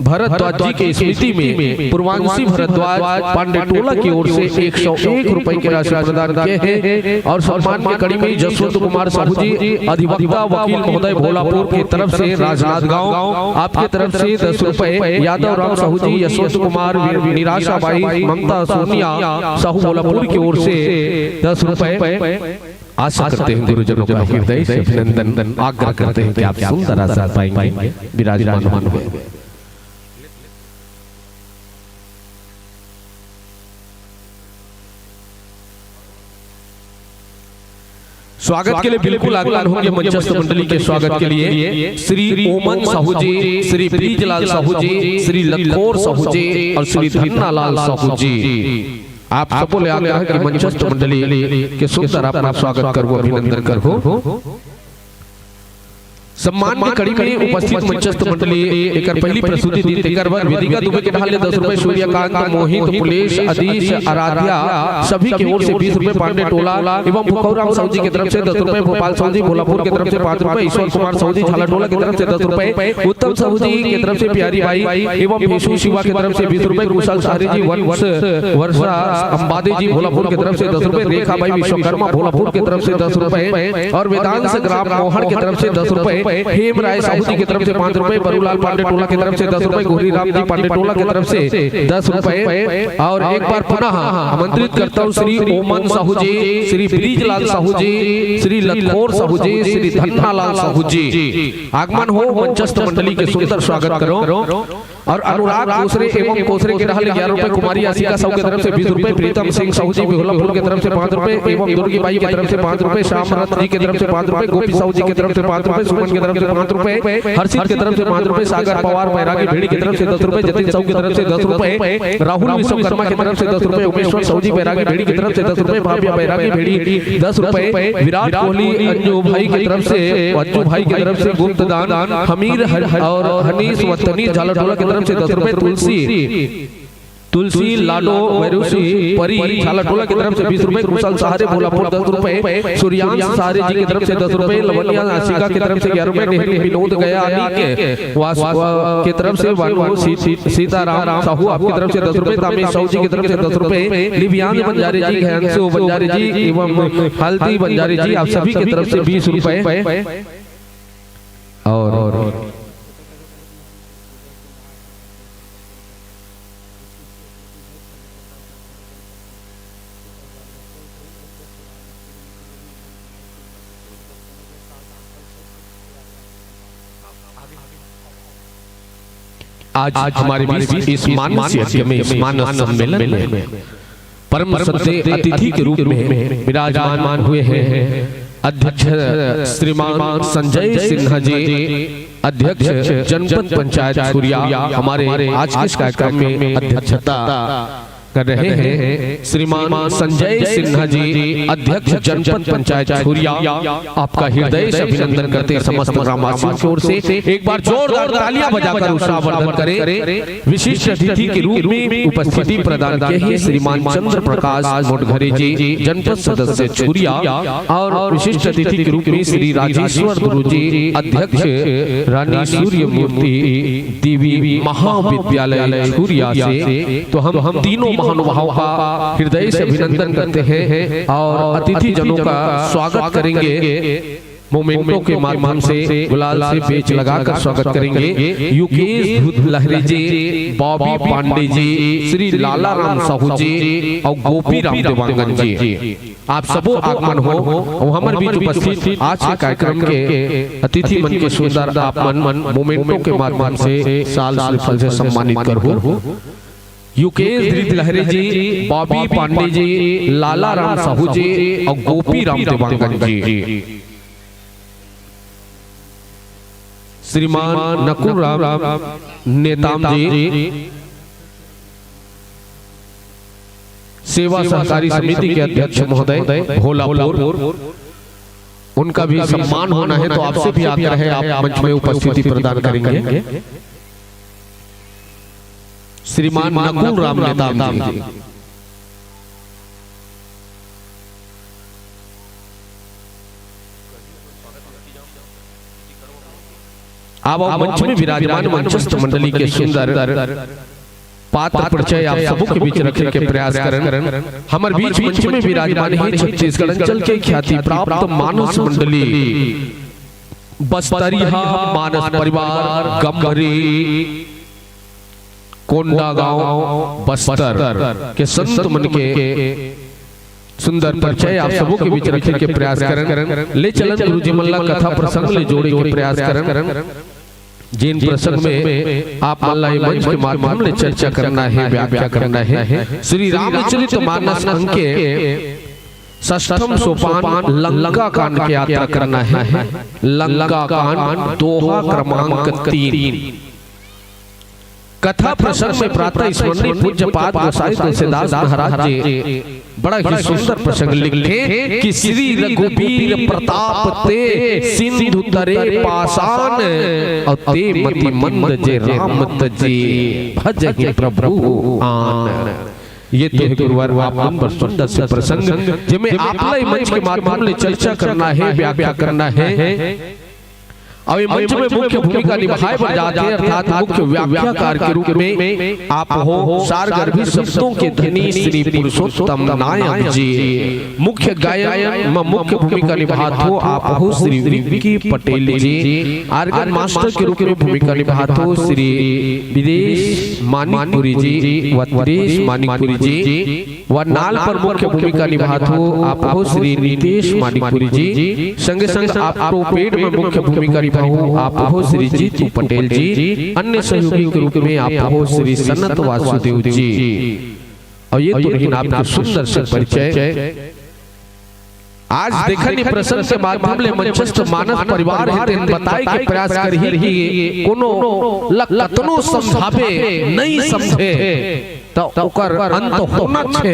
भरद्वाज जी की स्मृति में पूर्वांशी भरद्वाज पांडे टोला की ओर से एक सौ एक रुपए की राशि प्रदान किए हैं और सम्मान की कड़ी में जसवंत कुमार साहू जी अधिवक्ता वकील महोदय भोलापुर की तरफ से राजनांदगांव आपकी तरफ से दस रुपए, यादव राम साहू जी, यशवंत कुमार, निराशा बाई, ममता सोनिया साहू भोलापुर की ओर से दस रुपए। आशा करते हैं गुरुजनों का हृदय से अभिनंदन, आग्रह करते हैं कि आप सुंदर आसन पाएंगे, विराजमान होंगे। स्वागत के लिए बिल्कुल आगमन होंगे मंचस्थ मंडली के स्वागत के लिए श्री ओमन साहू जी, श्री ब्रिजलाल साहू जी, श्री लखोर साहू जी और श्री धन्नालाल साहू जी। आप सबों ले आग्रह कि मंचस्थ मंडली के सुंदर अपना स्वागत करहू, अभिनंदन करहू। सम्मान के कड़ी में उपस्थित मंचस्थ मंडली एकर पहली प्रस्तुति दी, तेकर बर वेदिका दुबे के ढाल ले दस रुपए, सूर्यकांत, मोहित, पुलेश, अदीश, आराध्या, सभी के ओर से बीस रुपए, पांडे टोला एवं भुखौराम साहू जी के तरफ से दस रुपए, गोपाल साहू जी भोलापुर के तरफ से पांच रुपए, ईश्वर कुमार साहू जी झाला टोला के तरफ से दस रुपए, उत्तम साहू जी के तरफ से प्यारी बाई एवं भेषू शिवा के तरफ से बीस रुपए, कुशल सहारे जी वंश वर्षा अंबादे जी भोलापुर के तरफ से दस रुपए, रेखा बाई विश्वकर्मा भोलापुर के तरफ से दस रुपए और वेदांश ग्राम मोहन के तरफ से दस रुपए, हेम राय साहू जी के तरफ से पांच रुपए, बरूलाल पांडे टोला के तरफ से दस रुपए, गोहरी राम जी पांडे टोला के तरफ से दस रुपए और एक बार पुनः आमंत्रित करता हूँ श्री ओमन साहू जी, श्री ब्रिजलाल साहू जी, श्री लखोर साहू जी, श्री धन्नालाल साहू जी। आगमन हो, मंचस्थ मंडली के सुंदर स्वागत करो। और अनुराग कोसरे एवं कोसरे के रहल ग्यारह रुपए, कुमारी आशिका साहू के तरफ से बीस रुपए, प्रीतम सिंह साहू जी बिहुलापुर के तरफ से पांच रुपए एवं दुर्गी बाई के तरफ से पांच रुपए, श्याम रथ जी के तरफ से पांच रुपए, गोपी साहू जी के तरफ से पांच रुपए, सुमन के तरफ से पांच रुपए, हर्षित के तरफ से पांच रुपए, सागर पवार बैरागी भेड़ी की तरफ से दस रुपए, जतिन साहू की तरफ से दस रुपए, राहुल विश्वकर्मा की तरफ से दस रुपए, उमेश्वर साहू जी बैरागी भेड़ी की तरफ से दस रुपए, भाव्या बैरागी भेड़ी दस रुपए, विराट कोहली अंजू भाई की तरफ से, अंजू भाई की तरफ से गुप्त दान, हमीर हर, और हनीस वतनी झालाटोला की तरफ से दस रुपए, तुलसी तुलसी लाडो वैरूसी परी झालाटोला की तरफ से बीस रुपए, कुशल सहारे भोलापुर दस रुपए, सूर्यांश सहारे जी की तरफ से दस रुपए, लवनिया आशिका की तरफ से ग्यारह रुपए, नेहरू विनोद गया आदि के वास-, वा-, की तरफ से वन-, सी-, सी-, सीताराम साहू आपकी तरफ से दस रुपए, तामेश साहू जी की तरफ से दस रुपए, लिवियांश बंजारे जी, घयांशु बंजारे जी एवं हल्दी बंजारे जी, आप सभी की तरफ से बीस रुपए। और आज हमारे बीच इस मानस यज्ञ में, इस मानस सम्मेलन में परम श्रद्धेय अतिथि के रूप में विराजमान हुए हैं अध्यक्ष श्रीमान संजय सिन्हा जी, अध्यक्ष जनपद पंचायत छुरिया, हमारे आज के इस कार्यक्रम में अध्यक्षता कर रहे हैं श्रीमान संजय सिन्हा जी, अध्यक्ष जनपद पंचायत छुरिया। आपका हृदय से अभिनंदन करते हैं, समस्त ग्रामवासियों की ओर से एक बार जोरदार तालियां बजाकर उत्साहवर्धन करें। विशिष्ट अतिथि के रूप में उपस्थिति प्रदान किए हैं श्रीमान चंद्र प्रकाश मोटघरे जी, जनपद सदस्य छुरिया, और विशिष्ट अतिथि के रूप में श्री राजेश्वर ध्रुव जी, अध्यक्ष रानी सूर्य मूर्ति देवी महाविद्यालय छुरिया से। तो हम, हम तीनों महानुभावों का हृदय से अभिनंदन करते हैं और अतिथि जनों का स्वागत करेंगे। मोमेंटो के माध्यम से गुलाल से पेच लगाकर स्वागत करेंगे युकेश धूत लहरी जी, बॉबी पांडे जी, श्री लाला राम साहू जी और गोपी राम देवांगन जी। आप सबो आगमन हो और हमर बीच उपस्थित आज के कार्यक्रम के अतिथि मन के सुंदर आगमन मोमेंटो के माध्यम से शाल श्रीफल से सम्मानित करहु। युकेश धूत लहरी जी, बॉबी पांडे जी, लाला राम साहू जी और गोपी राम देवांगन जी। श्रीमान नकुल राम नेताम जी, सेवा सहकारी समिति के अध्यक्ष महोदय भोलापुर, उनका भी सम्मान होना है, तो आपसे भी आग्रह है, आप मंच में उपस्थिति प्रदान करेंगे। श्रीमान नकुल राम नेताम जी। आप मंच में विराजमान मंचस्थ मंडली के सुंदर पात्र परिचय आप सबों के बीच रखे के प्रयास करन। हमर बीच मंच में विराजमान है छत्तीसगढ़ अंचल के ख्याति प्राप्त मानस मंडली बस्तरिया मानस परिवार गंभरी कोंडागांव बस्तर के संत मन के सुंदर परिचय आप सबों के बीच रखे के प्रयास करन। ले चलन गुरु जी मन ला कथा प्रसंग ले जोड़े के प्रयास करन। जिन प्रसंग में आप मन ला ये मंच के माध्यम ले चर्चा करना है, व्याख्या करना है, श्री रामचरित मानस अंक के षष्ठम सोपान लंका कांड के यात्रा करना है। लंका कांड दोहा क्रमांक तीन। कथा प्रसंग में प्रातः स्मरणीय पूज्यपाद गोसाई तुलसीदास महाराज जी बड़ा ही सुंदर प्रसंग लिखथे कि श्री रघुबीर प्रताप ते सिंधु तरे पासान, अउ ते मति मंद जे राम तजे भजहि प्रभु आन। ये तो हे गुरुवर आप मन बर सुंदर से प्रसंग, जेमे आप ला मंच के माध्यम ले चर्चा करना हे, व्याख्या करना हे। अउ ये मंच में मुख्य भूमिका निभाए बर जात हे, अर्थात मुख्य व्याख्याकार के रूप में आप हो सारगर्भी शब्दों के धनी श्री पुरुषोत्तम नायक जी। मुख्य गायन में मुख्य भूमिका निभात हो आप हो श्री विक्की पटेल जी। आर्गन मास्टर के रूप में भूमिका निभात हो श्री विदेश मानिकपुरी जी, वत्रेश मानिकपुरी जी। व नाल पर मुख्य भूमिका निभात हो आप हो श्री नितेश मानिकपुरी जी। संगे संग आप ट्रूपेड में मुख्य भूमिका निभाहू आप हो श्री जीतू पटेल जी। अन्य सहयोगी के रूप में आप हो श्री सनत वासुदेव जी। अउ ये तो रहिन आपके सुंदर से परिचय। आज देखन ये प्रसंग के माध्यम ले मंचस्थ मानस परिवार हे तेन बताए के प्रयास करही कि कोनो ल कतनो समझाबे नइ समझे, त ओकर अंत होना छे।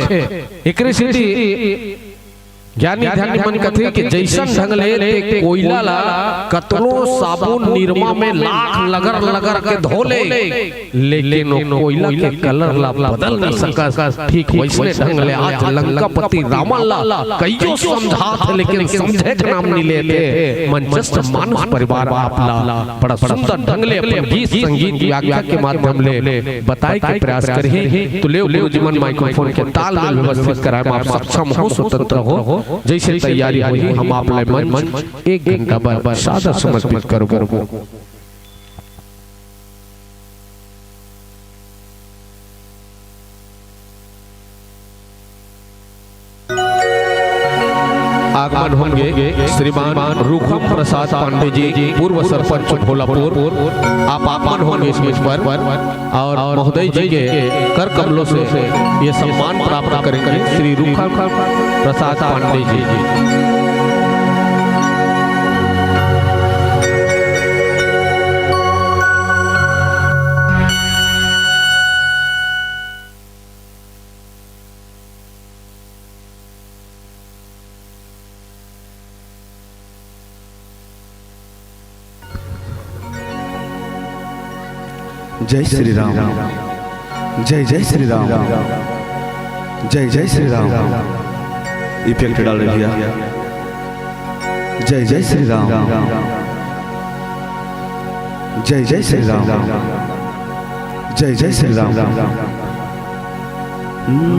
एकरे सेती ज्ञानी धनी मन कथे कि जइसन ढंग ले ते कोइला ला कतनो साबुन निरमा में लाख लगर लगर के धो ले, लेकिन ओ कोइला के कलर ला बदल नइ सकस। ठीक वइसने ढंग ले आज लंकापति रावण ला कइयो समझात हे, लेकिन समझे के नाम नइ लेत हे। मंचस्थ मानस परिवार आप ला बड़ा सुंदर ढंग ले अपन गीत संगीत व्याख्या के माध्यम ले बताए के प्रयास करही। तो लेव गुरुजी मन माइक्रोफोन के तालमेल व्यवस्थित कराए में आप सक्षम हो, स्वतंत्र हो। जइसे तैयारी होही, हम आप ला मंच एक घंटा बर सादर समर्पित करबो। आगमन होंगे श्रीमान रूखम प्रसाद पांडे जी, पूर्व सरपंच भोलापुर। आप आगमन होंगे इस मंच पर और महोदय जी के कर कमलों से ये सम्मान प्राप्त करेंगे श्री रूखम प्रसाद पांडे जी। जय श्री राम, जय जय श्री राम, जय जय श्री राम। इफेक्ट डाल रही है। जय जय श्री राम, जय जय श्री राम, जय जय श्री राम। हम्म।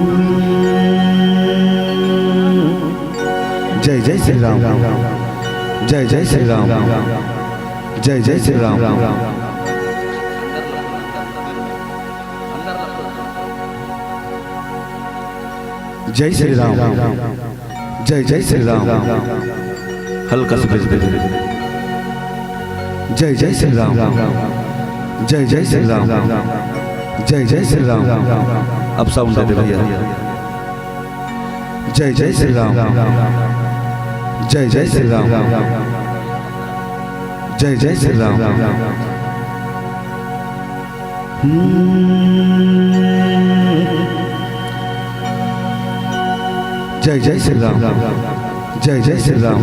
जय जय श्री राम, जय जय श्री राम, जय जय श्री राम। जय श्री राम, जय जय श्री राम। हल्का सा भेज दे। जय जय श्री राम, जय जय श्री राम, जय जय श्री राम। अब साउंड दे दे भैया। जय जय श्री राम, जय जय श्री राम, जय जय श्री राम। हम्म। जय जय श्री राम, जय जय श्री राम।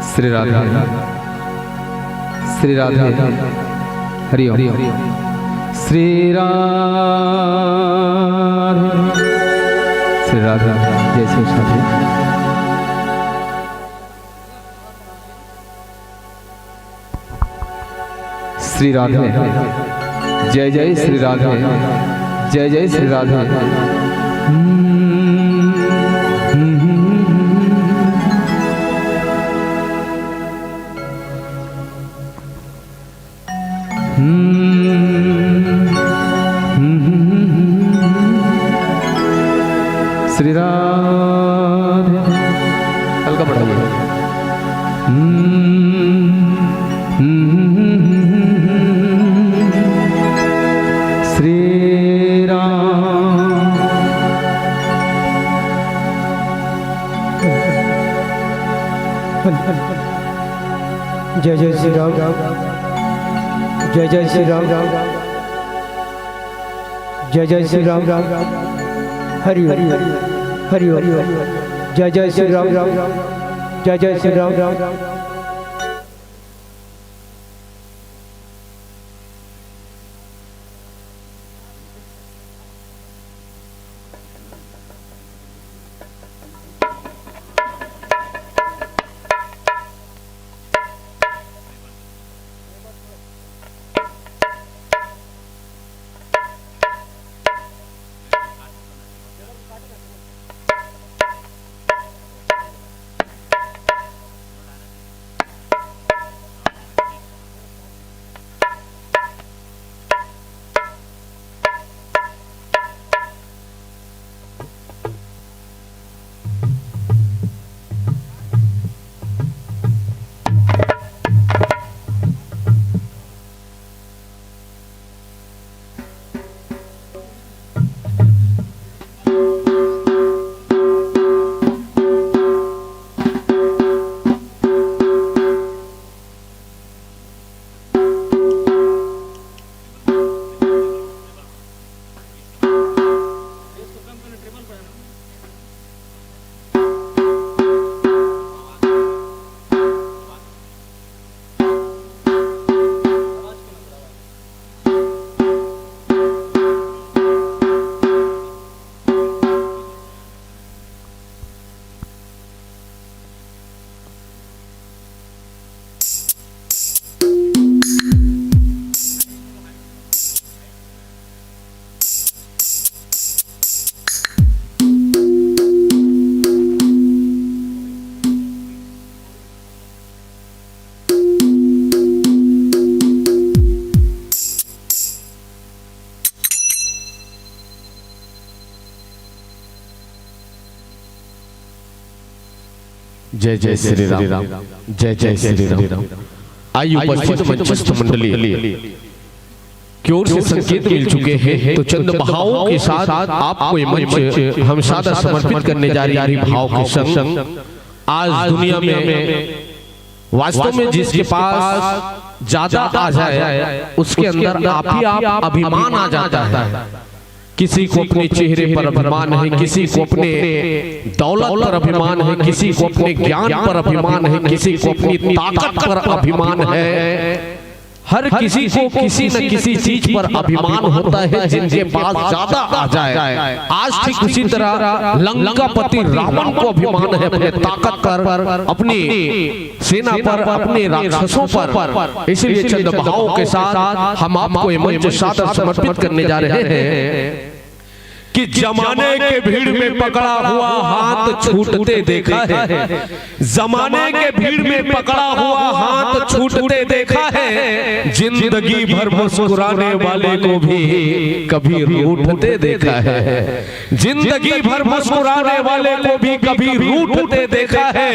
श्री राधे, श्री राधे, हरि ओम। श्री राधे, श्री राधे, जय श्री राधे। श्री राधे, जय जय श्री राधे, जय जय श्री राधे। श्री राधे, हल्का बढ़ाइए। श्री राम, जय जय श्री राम। जय जय श्री राम। जय जय श्री राम। हरि ओम। हरि ओम। जय जय श्री राम। जय जय श्री राम। जय जय श्री राम। जय जय श्री राम। आइए उपस्थित मंचस्थ मंडली की ओर से संकेत मिल चुके हैं, तो चंद भावों के साथ आपको ये मंच हम सादर समर्पित करने जा रहे हैं। भाव के संग आज दुनिया में वास्तव में जिसके पास ज्यादा आ जाए, उसके अंदर आप ही आप अभिमान आ जाता है। किसी को अपने चेहरे पर अभिमान है, किसी को अपने दौलत पर अभिमान है, किसी को अपने ज्ञान पर अभिमान है, किसी को अपनी ताकत पर अभिमान है। हर किसी को किसी न किसी चीज पर अभिमान होता है, जिनके पास ज्यादा आ जाए। आज ठीक उसी तरह लंकापति रावण को अभिमान है अपने ताकत पर, अपनी सेना पर, अपने राक्षसों पर। इसलिए चंद भावों के साथ हम आपको ये मंच सादर समर्पित करने जा रहे हैं कि जमाने के भीड़ में पकड़ा हुआ हाथ छूटते देखा है, जमाने के भीड़ में पकड़ा हुआ हाथ छूटते देखा है, जिंदगी भर मुस्कुराने वाले को भी कभी रूठते देखा है। जिंदगी भर मुस्कुराने वाले को भी कभी रूठते देखा है।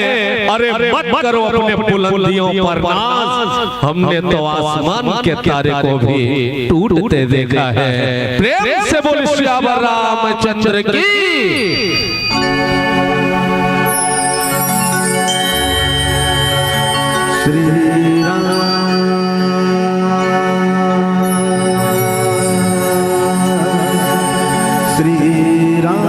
अरे मत करो अपने बुलंदियों पर नाज, हमने तो आसमान के तारे को भी टूटते देखा है। प्रेम से बोल सियावर रामचंद्र की। श्री राम, श्री राम,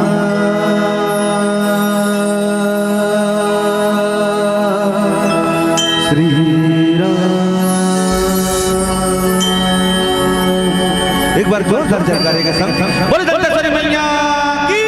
श्री राम। एक बार जोरदार जयकारे के संग बोले दंतेश्वरी मैया की।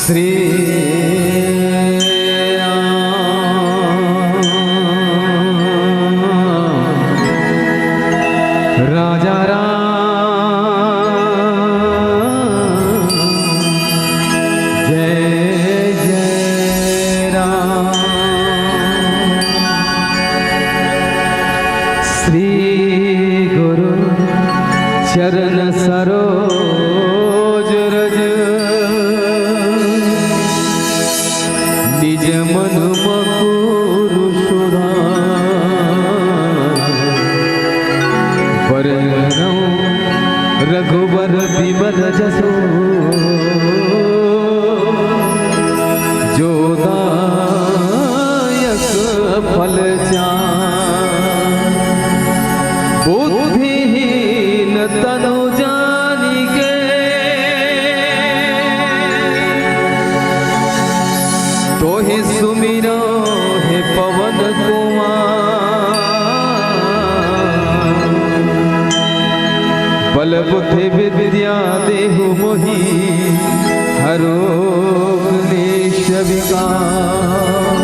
श्री राम, राजा राम, जय जय राम। श्री गुरु चरण सरोज रज, निज मन मकुरु सुधार। बरनउँ रघुबर बिमल जसु, जो दायक फल चार। बुद्धिहीन तनु जानिके, तोहि सुमिरउँ हे पवन कुमार। बल बुद्धि विद्या देहु मोहि, हरउ क्लेश विकार।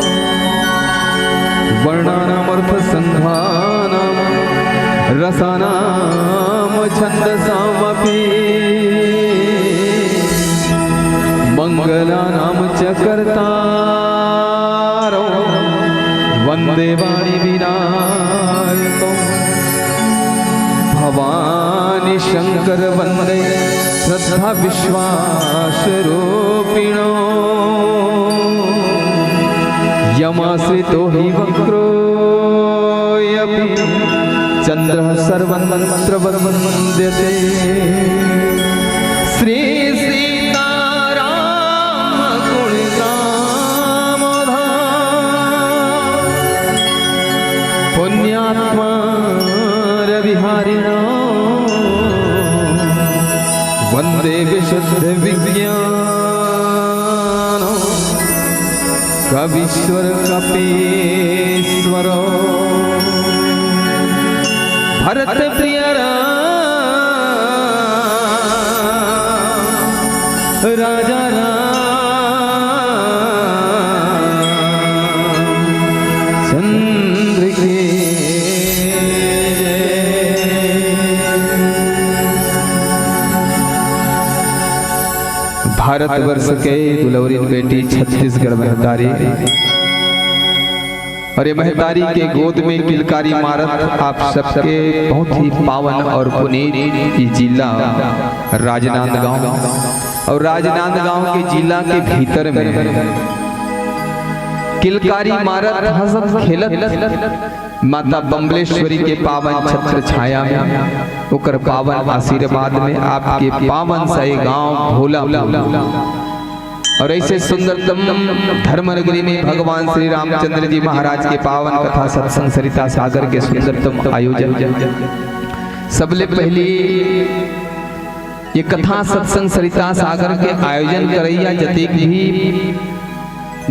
वर्णानामर्थसंघानां रसानां छन्दसामपि। मङ्गलानां च कर्तारौ वन्दे वाणीविनायकौ। भवानी शङ्कर वन्दे श्रद्धा विश्वासरूपिणौ। यमाश्रितो हि वक्रोऽपि चन्द्रः सर्वत्र वन्द्यते। श्री सीताराम गुणगामधाम पुण्यात्मा रविहारिणो। वन्दे विशुद्ध विज्ञान कवीश्वर कपीश्वर। भरत प्रिय राम, राजा राम चंद्र के जय। भारतवर्ष के दुलौरिन बेटी छत्तीसगढ़ महतारी, और ये महतारी के गोद में किलकारी मारत आप सबके बहुत ही पावन और पुनीत ई जिला राजनांदगांव, और राजनांदगांव के जिला के भीतर में किलकारी मारत, हंसत खेलत माता बम्बलेश्वरी के पावन छत्र छाया में, ओकर पावन आशीर्वाद में आपके पावन सा ये गांव भोला भोला। और ऐसे सुंदरतम धर्म नगरी में भगवान श्री रामचंद्र जी महाराज के पावन कथा सत्संग सरिता सागर के सुंदरतम आयोजन। सबले पहली ये कथा सत्संग सरिता सागर के आयोजन करैया जतेक भी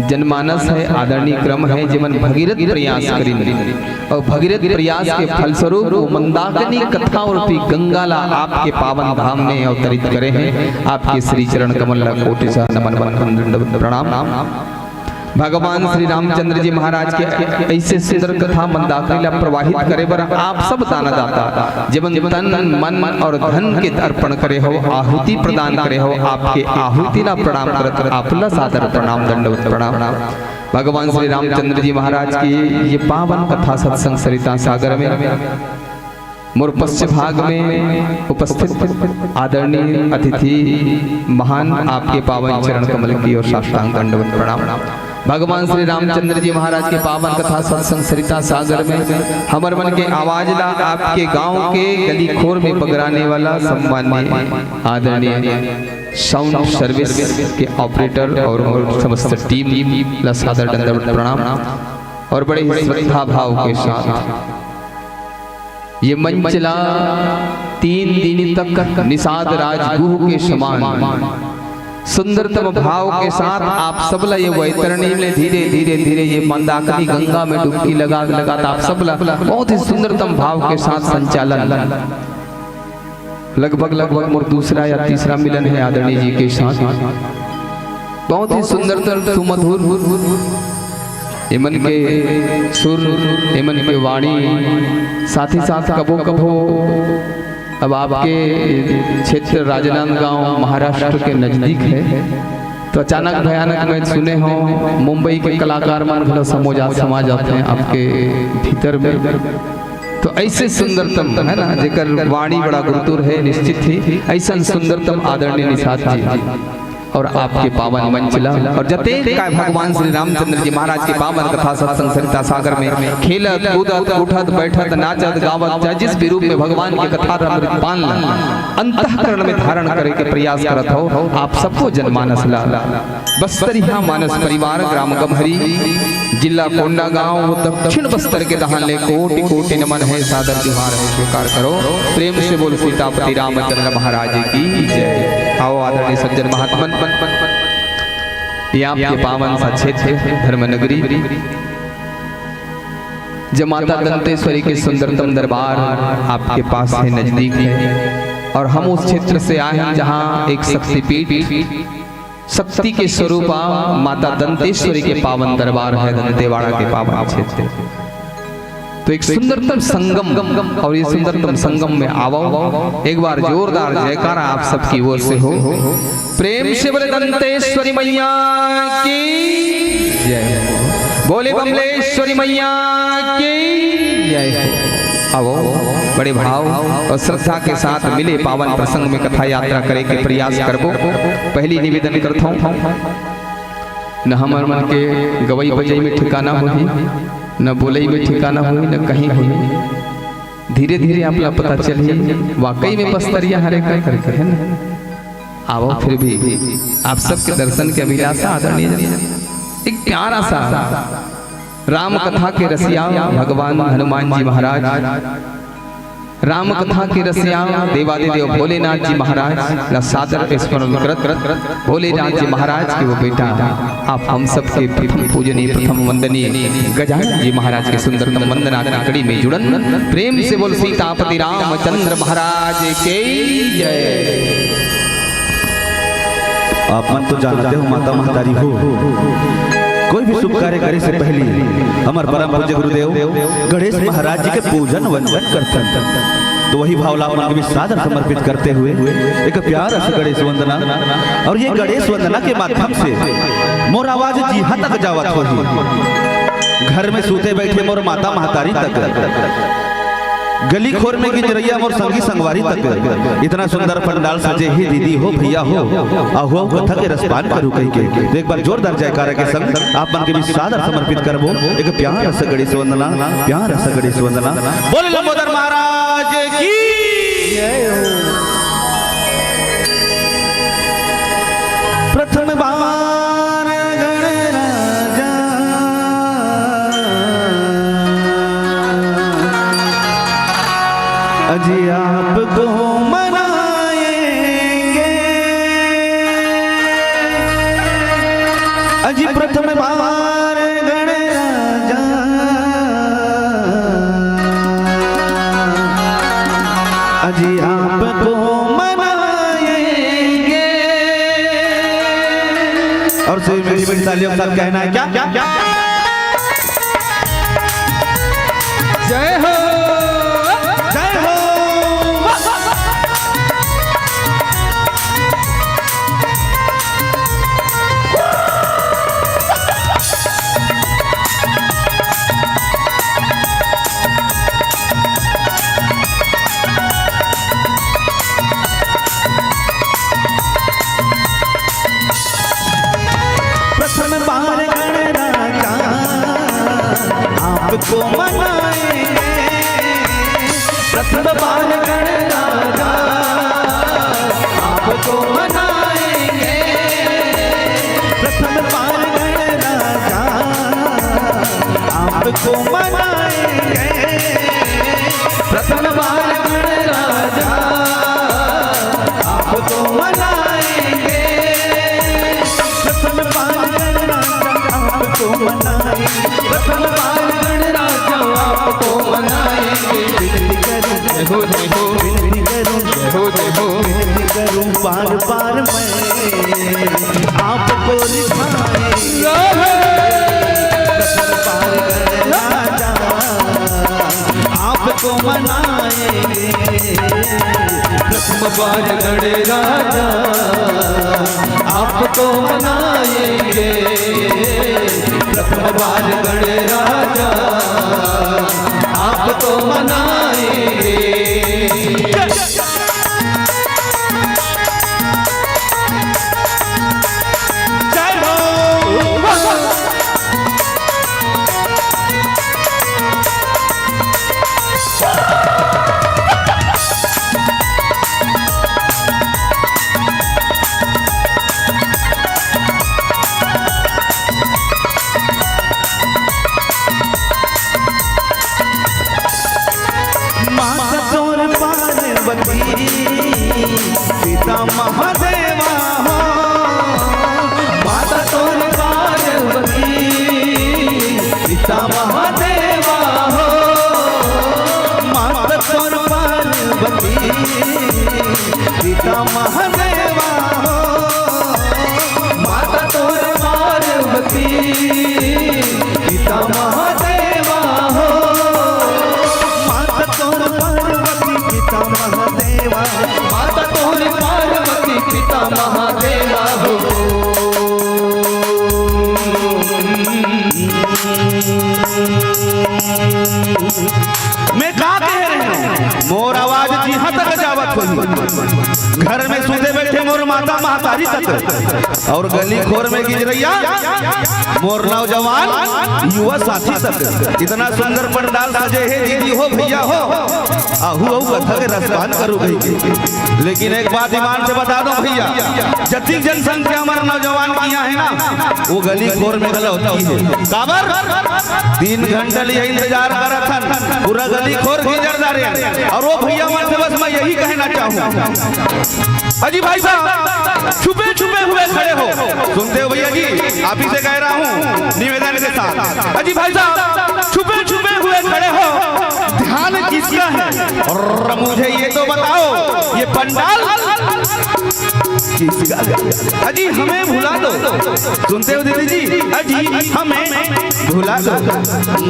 जनमानस है, आदरणीय क्रम है, जेमन भगीरथ प्रयास करिन और भगीरथ प्रयास के फलस्वरूप वो मंदाकिनी कथा रूपी गंगा ला आपके पावन धाम में अवतरित करे हैं। आपके श्री चरण कमल ला कोटि सा नमन वंदन दंडवत प्रणाम। भगवान श्री रामचंद्र जी महाराज के ऐसे सुंदर कथा मंदाकिनी ला प्रवाहित करे बर आप सब दानदाता, जेमन तन मन और धन के अर्पण करे हो, आहुति प्रदान करे हो, आपके आहुति ला प्रणाम करत आप ला सादर प्रणाम, दंडवत प्रणाम। भगवान श्री रामचंद्र जी महाराज की ये पावन कथा सत्संग सरिता सागर में मोर पश्चिम भाग में उपस्थित आदरणीय अतिथि महान, आपके पावन चरण कमल की ओर साष्टांग दंडवत प्रणाम। भगवान श्री रामचंद्र जी महाराज के पावन कथा सत्संग सरिता सागर में हमर मन के आवाज ला आपके गांव के गली खोर में पगराने वाला सम्माननीय आदरणीय साउंड सर्विस के ऑपरेटर और, और समस्त टीम ला सादर दंडवत प्रणाम। और बड़े ही श्रद्धा भाव के साथ ये मंच ला तीन दिन तक निषाद राजगुह के समान सुंदरतम भाव के साथ आप सबला ये वैतरणी में धीरे धीरे धीरे ये मंदाकिनी गंगा में डुबकी लगा लगा आप सबला बहुत ही सुंदरतम भाव के साथ संचालन। लगभग लगभग मोर दूसरा या तीसरा मिलन है आदरणीय जी के साथ। बहुत ही सुंदरतम सुमधुर एमन के सुर, एमन के वाणी, साथ ही साथ कभो कभो अब आपके क्षेत्र राजनांदगांव महाराष्ट्र के नजदीक है, तो अचानक भयानक मैं सुने हों मुंबई के कलाकार मन घलो समो जा, समा जाते हैं आपके भीतर में। तो ऐसे सुंदरतम है ना, जेकर वाणी बड़ा गुरतुर है, निश्चित ही ऐसा सुंदरतम आदरणीय निषाद जी और आपके पावन मंच ला और जतेक काय भगवान श्री रामचंद्र जी महाराज के पावन कथा सत्संग सरिता सागर में खेलत कूदत उठत बैठत नाचत गावत चाहे जिस भी रूप में भगवान के कथा अमृत पान ला अंतःकरण में धारण करे के प्रयास करत हो, आप सबको जनमानस ला बस्तरिया मानस परिवार, ग्राम गम्हरी, जिला कोंडागांव, दक्षिण बस्तर के दहान ले कोटि कोटि नमन है, सादर जोहार है, स्वीकार करो। प्रेम से बोल सीतापति रामचंद्र महाराज की जय। आओ आदरणीय सज्जन महात्मन, ये आपके पावन सा क्षेत्र धर्म नगरी, जब माता दंतेश्वरी के सुंदरतम दरबार आपके पास है, नजदीक है, और हम उस क्षेत्र से आए हैं जहाँ एक शक्तिपीठ, शक्ति के स्वरूपा माता दंतेश्वरी के पावन दरबार है, दंतेवाड़ा के पावन क्षेत्र। तो एक सुंदरतम संगम, और ये सुंदरतम संगम में आवो, एक बार जोरदार जयकारा आप सबकी ओर से हो। प्रेम से बोले दंतेश्वरी मैया की जय, बोले बमलेश्वरी मैया की जय। आवो, बड़े भाव और श्रद्धा के साथ मिले पावन प्रसंग में कथा यात्रा करे के प्रयास करबो। पहली निवेदन करता हूँ, न हमर मन के गवई बजई में ठिकाना होही, न बोलई में ठिकाना होही, न कहीं होही। धीरे धीरे आप ला पता चलही वाकई में बस्तरिया हरे का करके, है ना? आवो, फिर भी आप सबके दर्शन के अभिलाषा आदरणीय, एक प्यारा सा राम कथा के रसिया भगवान हनुमान जी महाराज, राम कथा के रसिया देवादिदेव भोलेनाथ जी महाराज ला सादर स्मरण करत भोलेनाथ जी महाराज के वो बेटा, आप हम सबके प्रथम पूजनीय, प्रथम वंदनीय गजानन जी महाराज के सुंदरतम वंदना की कड़ी में जुड़न। प्रेम से बोल सीतापति रामचंद्र महाराज के जय। आप मन तो जानते हो माता महतारी हो, कोई भी शुभ कार्य करे से पहले हमर परम पूज्य गुरुदेव गणेश महाराज जी के पूजन वंदन करथन। तो वही भाव ला आप मन के भी सादर समर्पित करते हुए एक प्यारा सा गणेश वंदना, और ये गणेश वंदना के माध्यम से मोर आवाज जिहां तक जावत होही, घर में सूते बैठे मोर माता महतारी तक, गली खोर में गिंजरैया मोर संगी संगवारी तक, इतना सुंदर पंडाल सजे हे दीदी हो भैया हो, आहो कथा के रसपान करू कहि के। तो एक बार जोरदार जयकारा के संग आप मन के भी सादर समर्पित करबो एक प्यारा सा गणेश वंदना, प्यारा सा गणेश वंदना। बोले लंबोदर महाराज की जय हो। प्रथम बार गणराजा अजी आपको मनाएंगे। अजी प्रथम बार गणराजा अजी आपको मनाएंगे। और से मेरी बड़ी तालियों के साथ कहना है क्या? जय हो, जय हो। प्रथम बार गणराजा आपको मनाएंगे, प्रथम बार गणराजा आपको मनाएंगे, प्रथम बार गणराजा आपको मनाएंगे, प्रथम बार गणराजा आपको मनाएंगे, प्रथम बार गणराजा आपको मनाएंगे, प्रथम बार गणराजा आपको मनाएंगे। विनती करूं, जय हो, जय हो, विनती करूं, जय हो, जय हो, विनती करूं बार बार मैं आपको आपको मनाएंगे, प्रथम बार गणराजा, आपको मनाएंगे, प्रथम बार गणराजा, आपको मनाएंगे। जय हो। माता तोर पार्वती, पिता महादेवा हो। माता तोर पार्वती, पिता महादेवा हो। माता तोर पार्वती, पिता महादेवा हो। माता तोर पार्वती, पिता महादेवा हो। माता तोर पार्वती, पिता महादेवा। माता तोर पार्वती, पिता महादेवा हो। मैं का कह रहे हूँ, मोर आवाज जिहाँ तक जावत होही, घर में सुते बैठे मोर माता महतारी तक, और गली खोर में गिजरइया मोर नौजवान युवा साथी तक। इतना सुंदर पंडाल सजे हे दीदी हो, भैया हो, आहू अउ कथा के रसपान करू कहिके। लेकिन एक बात ईमान से बता दो भैया, जतिक जनसंख्या हमर नौजवान के यहाँ हे ना, वो गली खोर में घलो होती है। काबर? तीन घंटा ले इंतजार करत हन, पूरा गली खोर गिजर डारे। और वो भैया मन से बस मैं यही कहना चाहूँ, अजी भाई साहब, छुपे छुपे हुए खड़े हो। सुनते हो भैया जी, आप ही से कह रहा हूँ निवेदन के साथ। अजी भाई साहब, छुपे छुपे हुए खड़े हो, ध्यान किसका है? और मुझे ये तो बताओ, ये पंडाल किसका है? अजी हमें भुला दो। सुनते हो दीदी जी, अजी हमें भुला दो।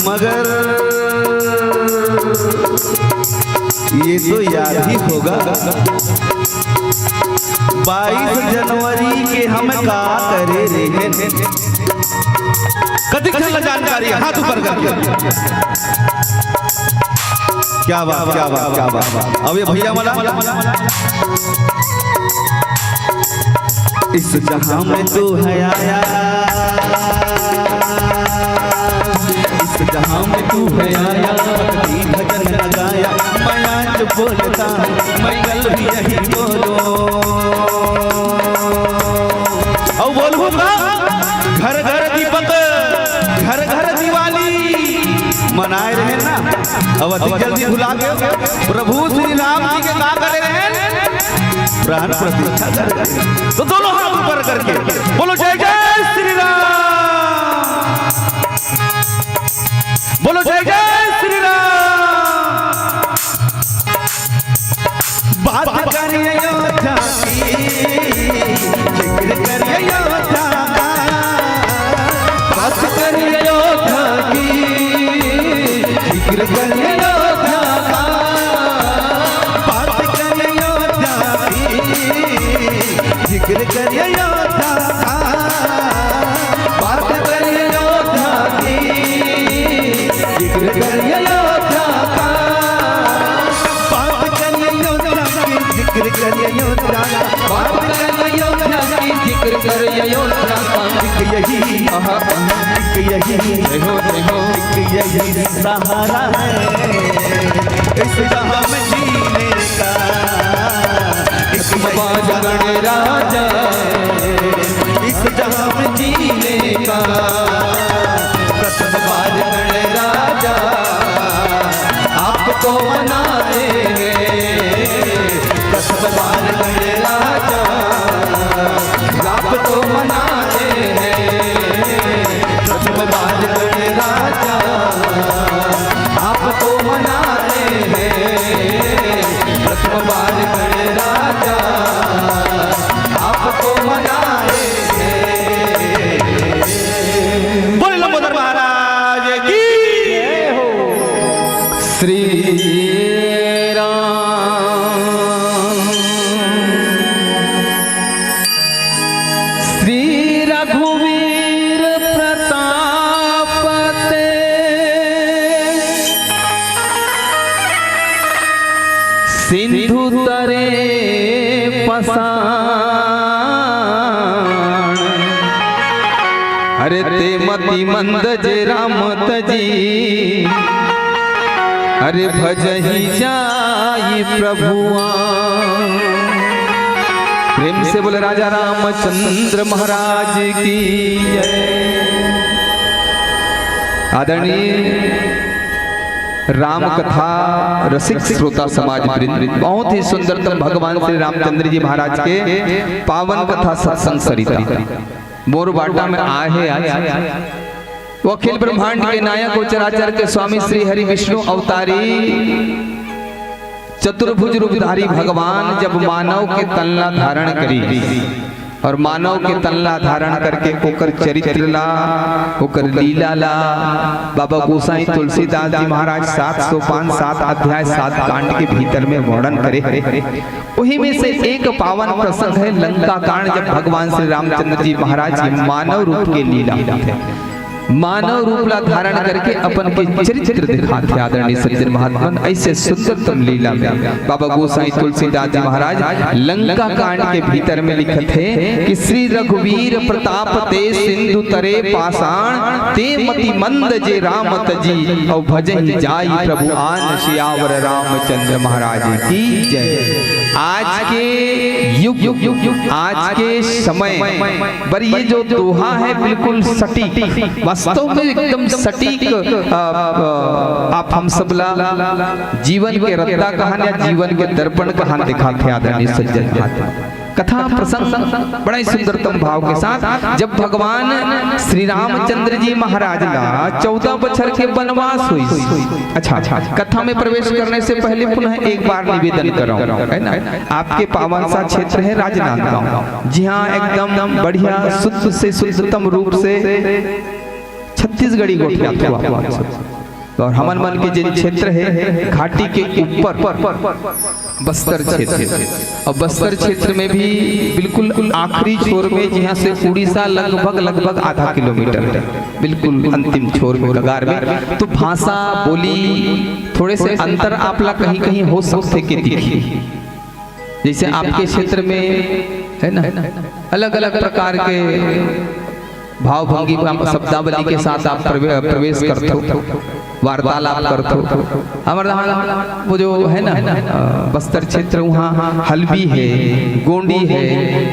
मगर ये तो याद ही होगा, बाईस जनवरी के हम का करे रेहेन। कतिक झन ला जानकारी हे? हाथ ऊपर करके। क्या बात, क्या बात, क्या बात। अब ये भैया वाला, इस जहां में तू है आया, इस जहां में तू है आया, भक्ति भजन न गाया, मैं आज बोलता हूँ, मैं कल भी यही बोलूं। अउ बोलहूँ का, घर घर दीपक, घर घर दिवाली मनाए रहे ना। अब अति जल्दी भुला के प्रभु श्री राम जी के का करे रहे? प्राण प्रतिष्ठा करे। तो दोनों हाथ ऊपर करके बोलो, जय जय श्री राम। बोलो, जय जय श्री राम। बात करिए अयोध्या की, जिक्र करिए अयोध्या का। बात करिए अयोध्या की, जिक्र करिए अयोध्या का। बात करिए अयोध्या की, जिक्र करिए अयोध्या का। बात करिए अयोध्या की, जिक्र करिए अयोध्या का। बात करिए अयोध्या की, जिक्र करिए अयोध्या का। बात करिए अयोध्या की, जिक्र करिए अयोध्या का। एक यही, आहा, एक यही, जय हो, जय हो। एक यही सहारा है इस जहां में जीने का। इस जहां में जीने का। इस जहां में जीने का। इस जहां में जीने का। प्रथम बार गणराजा आपको मनाए हैं। प्रथम बार गणराजा आपको मनाए हैं। प्रथम बार गणराजा आपको मनाए हैं। प्रथम बार गणराजा आपको मनाए हैं। उतरे पसान। अरे ते मति मंद जे राम तजी, अरे भजहि जाई प्रभुआ। प्रेम से बोले राजा रामचंद्र महाराज की जय। आदरणीय राम कथा रसिक श्रोता समाज वृंद, बहुत ही सुंदरतम भगवान श्री रामचंद्र जी महाराज के पावन कथा सत्संग सरिता मोर बाटा में आए हे आज। वो अखिल ब्रह्मांड के नायक, वो चराचर के स्वामी श्री हरि विष्णु अवतारी चतुर्भुज रूपधारी भगवान जब मानव के तन ला धारण करी और मानव के तन ला धारण करके ओकर चरित्र ला, ओकर लीला ला बाबा गोसाई तुलसीदास जी महाराज सात सोपान, सात अध्याय, सात कांड के भीतर में वर्णन करे हे। वही में से एक पावन प्रसंग है लंका कांड, जब भगवान श्री रामचंद्र जी महाराज जी मानव रूप के लीला होथे। मानव रूप ला धारण करके अपन के चरित्र दिखाथे आदरणीय सज्जन महात्मन। ऐसे सुंदरतम लीला में बाबा गोसाई तुलसीदास जी महाराज लंका कांड के भीतर में लिखत हे कि श्री रघुवीर प्रताप ते सिंधु तरे पाषाण, ते मति मंद जे राम तजी, और भजहि जाई प्रभु आन सियावर रामचंद्र महाराज की जय। आज के युग, आज के समय पर ये जो दोहा है बिल्कुल सटीक, वास्तव में एकदम सटीक, अ, अ, आप हम सबला जीवन के रत्ता कहान या जीवन के दर्पण कहान दिखाथे आदरणीय सज्जन महात्मा। कथा प्रसंग बड़ा ही सुंदरतम भाव के साथ, जब भगवान श्री रामचंद्र जी महाराज ला चौदह बछर के बनवास होइस। अच्छा, अच्छा, कथा में प्रवेश करने से पहले पुनः एक बार निवेदन करौं, है ना, आपके पावन सा क्षेत्र है राजनांदगांव, जिहाँ एकदम बढ़िया शुद्ध से शुद्धतम रूप से छत्तीसगढ़ी गोठियात हुआ। और हमन मन के जिन क्षेत्र है घाटी के ऊपर बस्तर क्षेत्र, और बस्तर क्षेत्र में भी बिल्कुल आखिरी छोर में, जिहाँ से उड़ीसा लगभग, लगभग आधा किलोमीटर है, बिल्कुल अंतिम छोर में, कगार में, तो भाषा बोली थोड़े से अंतर आप ला कहीं कहीं हो सकथे के दिखी। जैसे आपके क्षेत्र में है ना, अलग अलग प्रकार के भावभंगी, शब्दावली के साथ आप प्रवे-, प्रवेश करथो, वार्तालाप करथो। हमर यहाँ वो जो है ना, अ, बस्तर क्षेत्र, वहाँ हल्बी है, गोंडी है,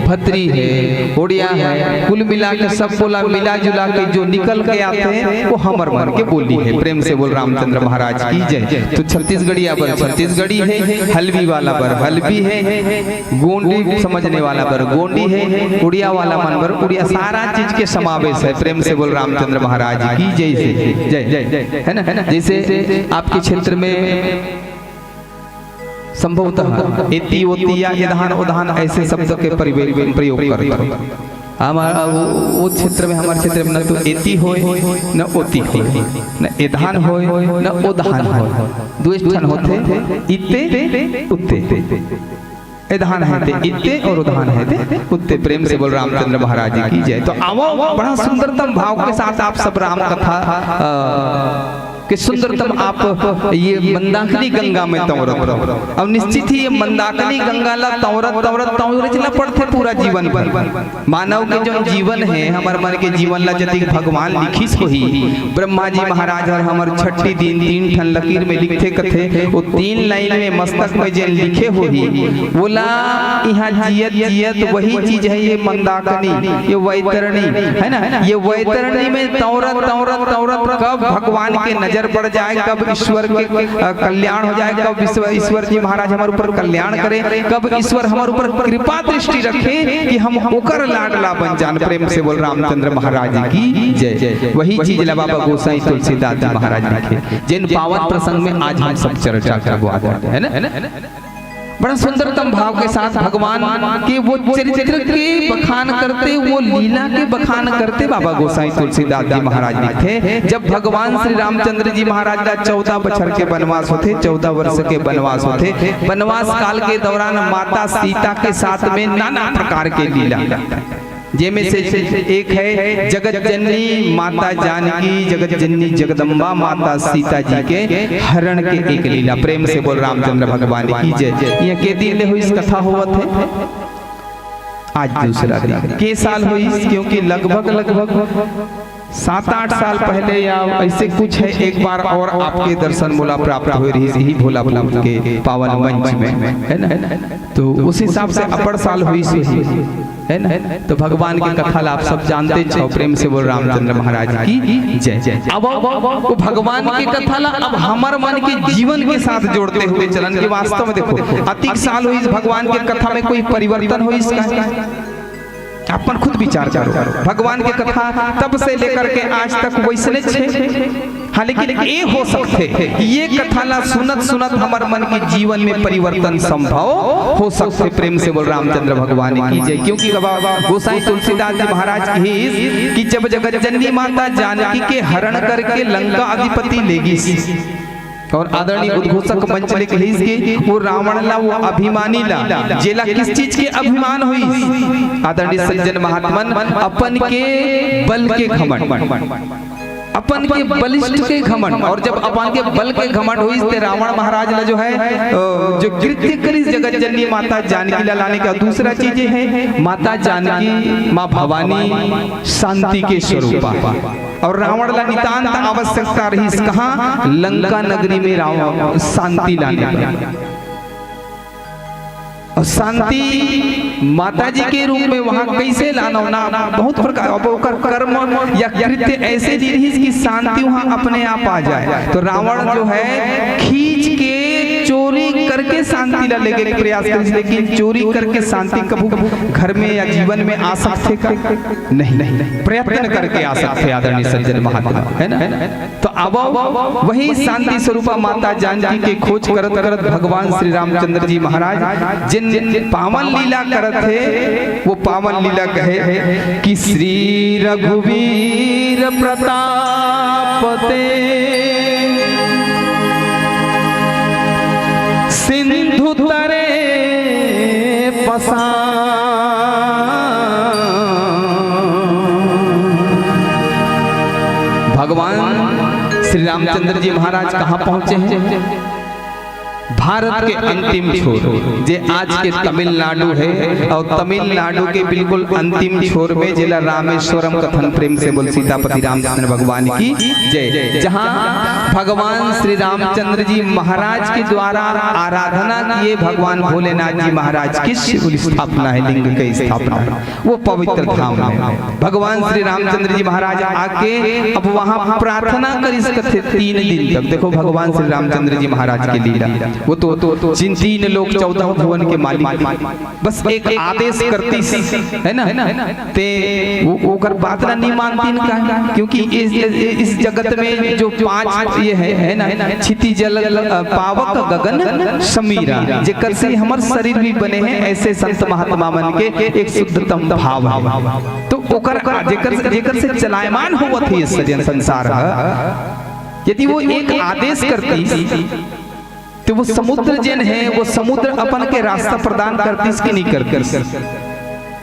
भतरी है, ओड़िया है, कुल मिला के सब बोला, मिला जुला के जो निकल के आथे, वो हमर मन के बोली है। प्रेम से बोल रामचंद्र महाराज की जय। तो छत्तीसगढ़िया बर छत्तीसगढ़ी है, हल्बी वाला बर हल्बी है, गोंडी समझने वाला बर गोंडी है, उड़िया वाला मन बर उड़िया, सारा चीज के समावेश है। प्रेम से बोल रामचंद्र महाराज की जय, जय, जय, है ना, है ना। जैसे आपके क्षेत्र में संभवतः एती ओती या एधान ओधान ऐसे शब्द के परिवे-, प्रयोग करते हैं। हमारा वो, वो क्षेत्र में, हमारे क्षेत्र में न तो एती होय, न ओती होय, न एधान होय, न ओधान होय। दो ठन होथे, इत्ते, उत्ते। एधान है ते इत्ते और ओधान है ते उत्ते। प्रेम से बोल रामचंद्र महाराज जी की जय। तो आवो, बड़ा सुंदरतम भाव के साथ आप सब राम कथा, अ, के सुंदरतम आप ये मंदाकिनी गंगा में तंवरत रहो। अब निश्चित ही ये मंदाकिनी गंगा ला तंवरत, तंवरत, तंवरत ला पड़थे पूरा जीवन भर। मानव के जो जीवन है, हमर मन के जीवन ला जतिक भगवान लिखिस होही, ब्रह्मा जी महाराज हर हमर छठी दिन तीन ठन लकीर में लिखथे कथे, वो तीन लाइन में मस्तक में जेन लिखे होही, वोला इहाँ जियत जियत वही चीज है ये मंदाकिनी, ये वैतरणी, है ना? ये वैतरणी में तंवरत, तंवरत, तंवरत कब भगवान के नजर पड़ जाए, कब ईश्वर के, अ, कल्याण हो जाए, कब ईश्वर, ईश्वर जी महाराज हमारे ऊपर कल्याण करे, कब ईश्वर हमारे ऊपर कृपा दृष्टि रखे कि हम ओकर लाडला बन जान। प्रेम से बोल रामचंद्र महाराज की जय। वही चीज ला बाबा गोसाई तुलसीदास जी महाराज लिखे, जिन पावन प्रसंग में आज हम सब चर्चा करबो आदरणीय, है ना? बड़ा सुंदरतम भाव के साथ भगवान के वो चरित्र के बखान करते, वो लीला के बखान करते बाबा गोसाई तुलसीदास जी महाराज लिखे, जब भगवान श्री रामचंद्र जी महाराज ला चौदह बछर के बनवास होथे, चौदह वर्ष के बनवास होथे। बनवास काल के दौरान माता सीता के साथ में नाना प्रकार के लीला जेमे से एक है जगत जननी माता जानकी, जगत जननी जगदम्बा माता सीता जी के हरण के एक लीला। प्रेम से बोल रामचंद्र भगवान की जय। ये के दिन ले होइस कथा होवत है? आज दूसरा दिन। के साल होइस? क्योंकि लगभग, लगभग सात आठ साल पहले या ऐसे कुछ है, एक बार और आपके दर्शन मोला प्राप्त होए रहिस यही भोलापुर के पावन मंच में, है ना? तो उस हिसाब से अब्बड़ साल होइस, है ना? तो भगवान के कथा ला आप सब जानते छव। प्रेम से बोल रामचंद्र महाराज की जय। अब वो भगवान के कथा ला अब हमर मन के जीवन के साथ जोड़ते हुए चलन के वास्तव में देखो, अतिक साल होइस, भगवान के कथा में कोई परिवर्तन होइस का? अपन खुद विचार करो। भगवान के कथा तब से लेकर के आज तक वैसने छे। हाँ, लेकिन ये हो सकथे, ये कथा ला सुनत सुनत हमर मन के जीवन में परिवर्तन संभव हो सकथे। प्रेम से बोल रामचंद्र भगवान की जय। क्योंकि बाबा गोसाई तुलसीदास जी महाराज कहिस कि जब जगत जननी माता जानकी के हरण करके लंका अधिपति लेगिस, और आदरणीय उद्घोषक मंच ले कहिस कि वो रावण ला, वो अभिमानी ला, जेला किस चीज के अभिमान होइस? आदरणीय सज्जन महात्मन, अपन के बल के घमंड, अपन के बलिष्ठ के घमंड। और जब अपन के बल के घमंड होइस, ते रावण महाराज ला जो है, अ, जो कृत्य करिस जगत जननी माता जानकी ला लाने का। दूसरा चीज ये है, माता जानकी, माँ भवानी शांति के स्वरूपा, और रावण ला नितांत आवश्यकता रहिस कहाँ? लंका नगरी में रावण शांति लाने का। और शांति माता जी के रूप में वहां कैसे लाना ना, बहुत प्रकार, अब ओकर कर्म या कृत्य ऐसे नहीं रहिस कि शांति वहां अपने आप आ जाए। तो रावण जो है, खींच के चोरी करके शांति ला लेके प्रयास करिस, लेकिन चोरी करके शांति कभू घर में या जीवन में आ सकथे का? नहीं, नहीं, प्रयत्न करके आ सकथे, आदरणीय सज्जन महात्मा, है ना? तो अब वही शांति स्वरूपा माता जानकी के खोज करत करत भगवान श्री रामचंद्र जी महाराज जिन पावन लीला करत हे, वो पावन लीला कहे कि श्री रघुवीर प्रताप ते सिंधु तरे पसा। भगवान श्री रामचंद्र जी महाराज कहाँ पहुंचे हैं? भारत के अंतिम छोर, जे आज के तमिलनाडु है, और तमिलनाडु के बिल्कुल अंतिम छोर में जिला रामेश्वरम कथन। प्रेम से बोल सीतापति रामचंद्र भगवान की जय। जहाँ भगवान श्री रामचंद्र जी महाराज के द्वारा आराधना किए भगवान भोलेनाथ जी महाराज की शिव स्थापना है, लिंग की स्थापना है, वो पवित्र धाम है। भगवान श्री रामचंद्र जी महाराज आके अब वहां प्रार्थना करिस कथे तीन दिन तक। देखो भगवान श्री रामचंद्र जी महाराज की लीला, वो तो, तो, तो जिन तीन लोक चौदह भुवन के मालिक, बस एक आदेश करतिस, है ना? ते वो ओकर बात ला नहीं मानतिन का, क्योंकि इस, इस जगत में जो पांच ये है, है ना, क्षिति जल, अ, पावक गगन समीरा, जेकर से हमर शरीर भी बने हैं, ऐसे संत महात्मा मन के एक शुद्धतम भाव है। तो ओकर, जेकर से, जेकर से चलायमान होवत है ये सजन संसार ह। यदि वो एक आदेश करतिस, तो वो समुद्र जेन है, वो समुद्र अपन के रास्ता प्रदान करतिस कि नहीं करतिस?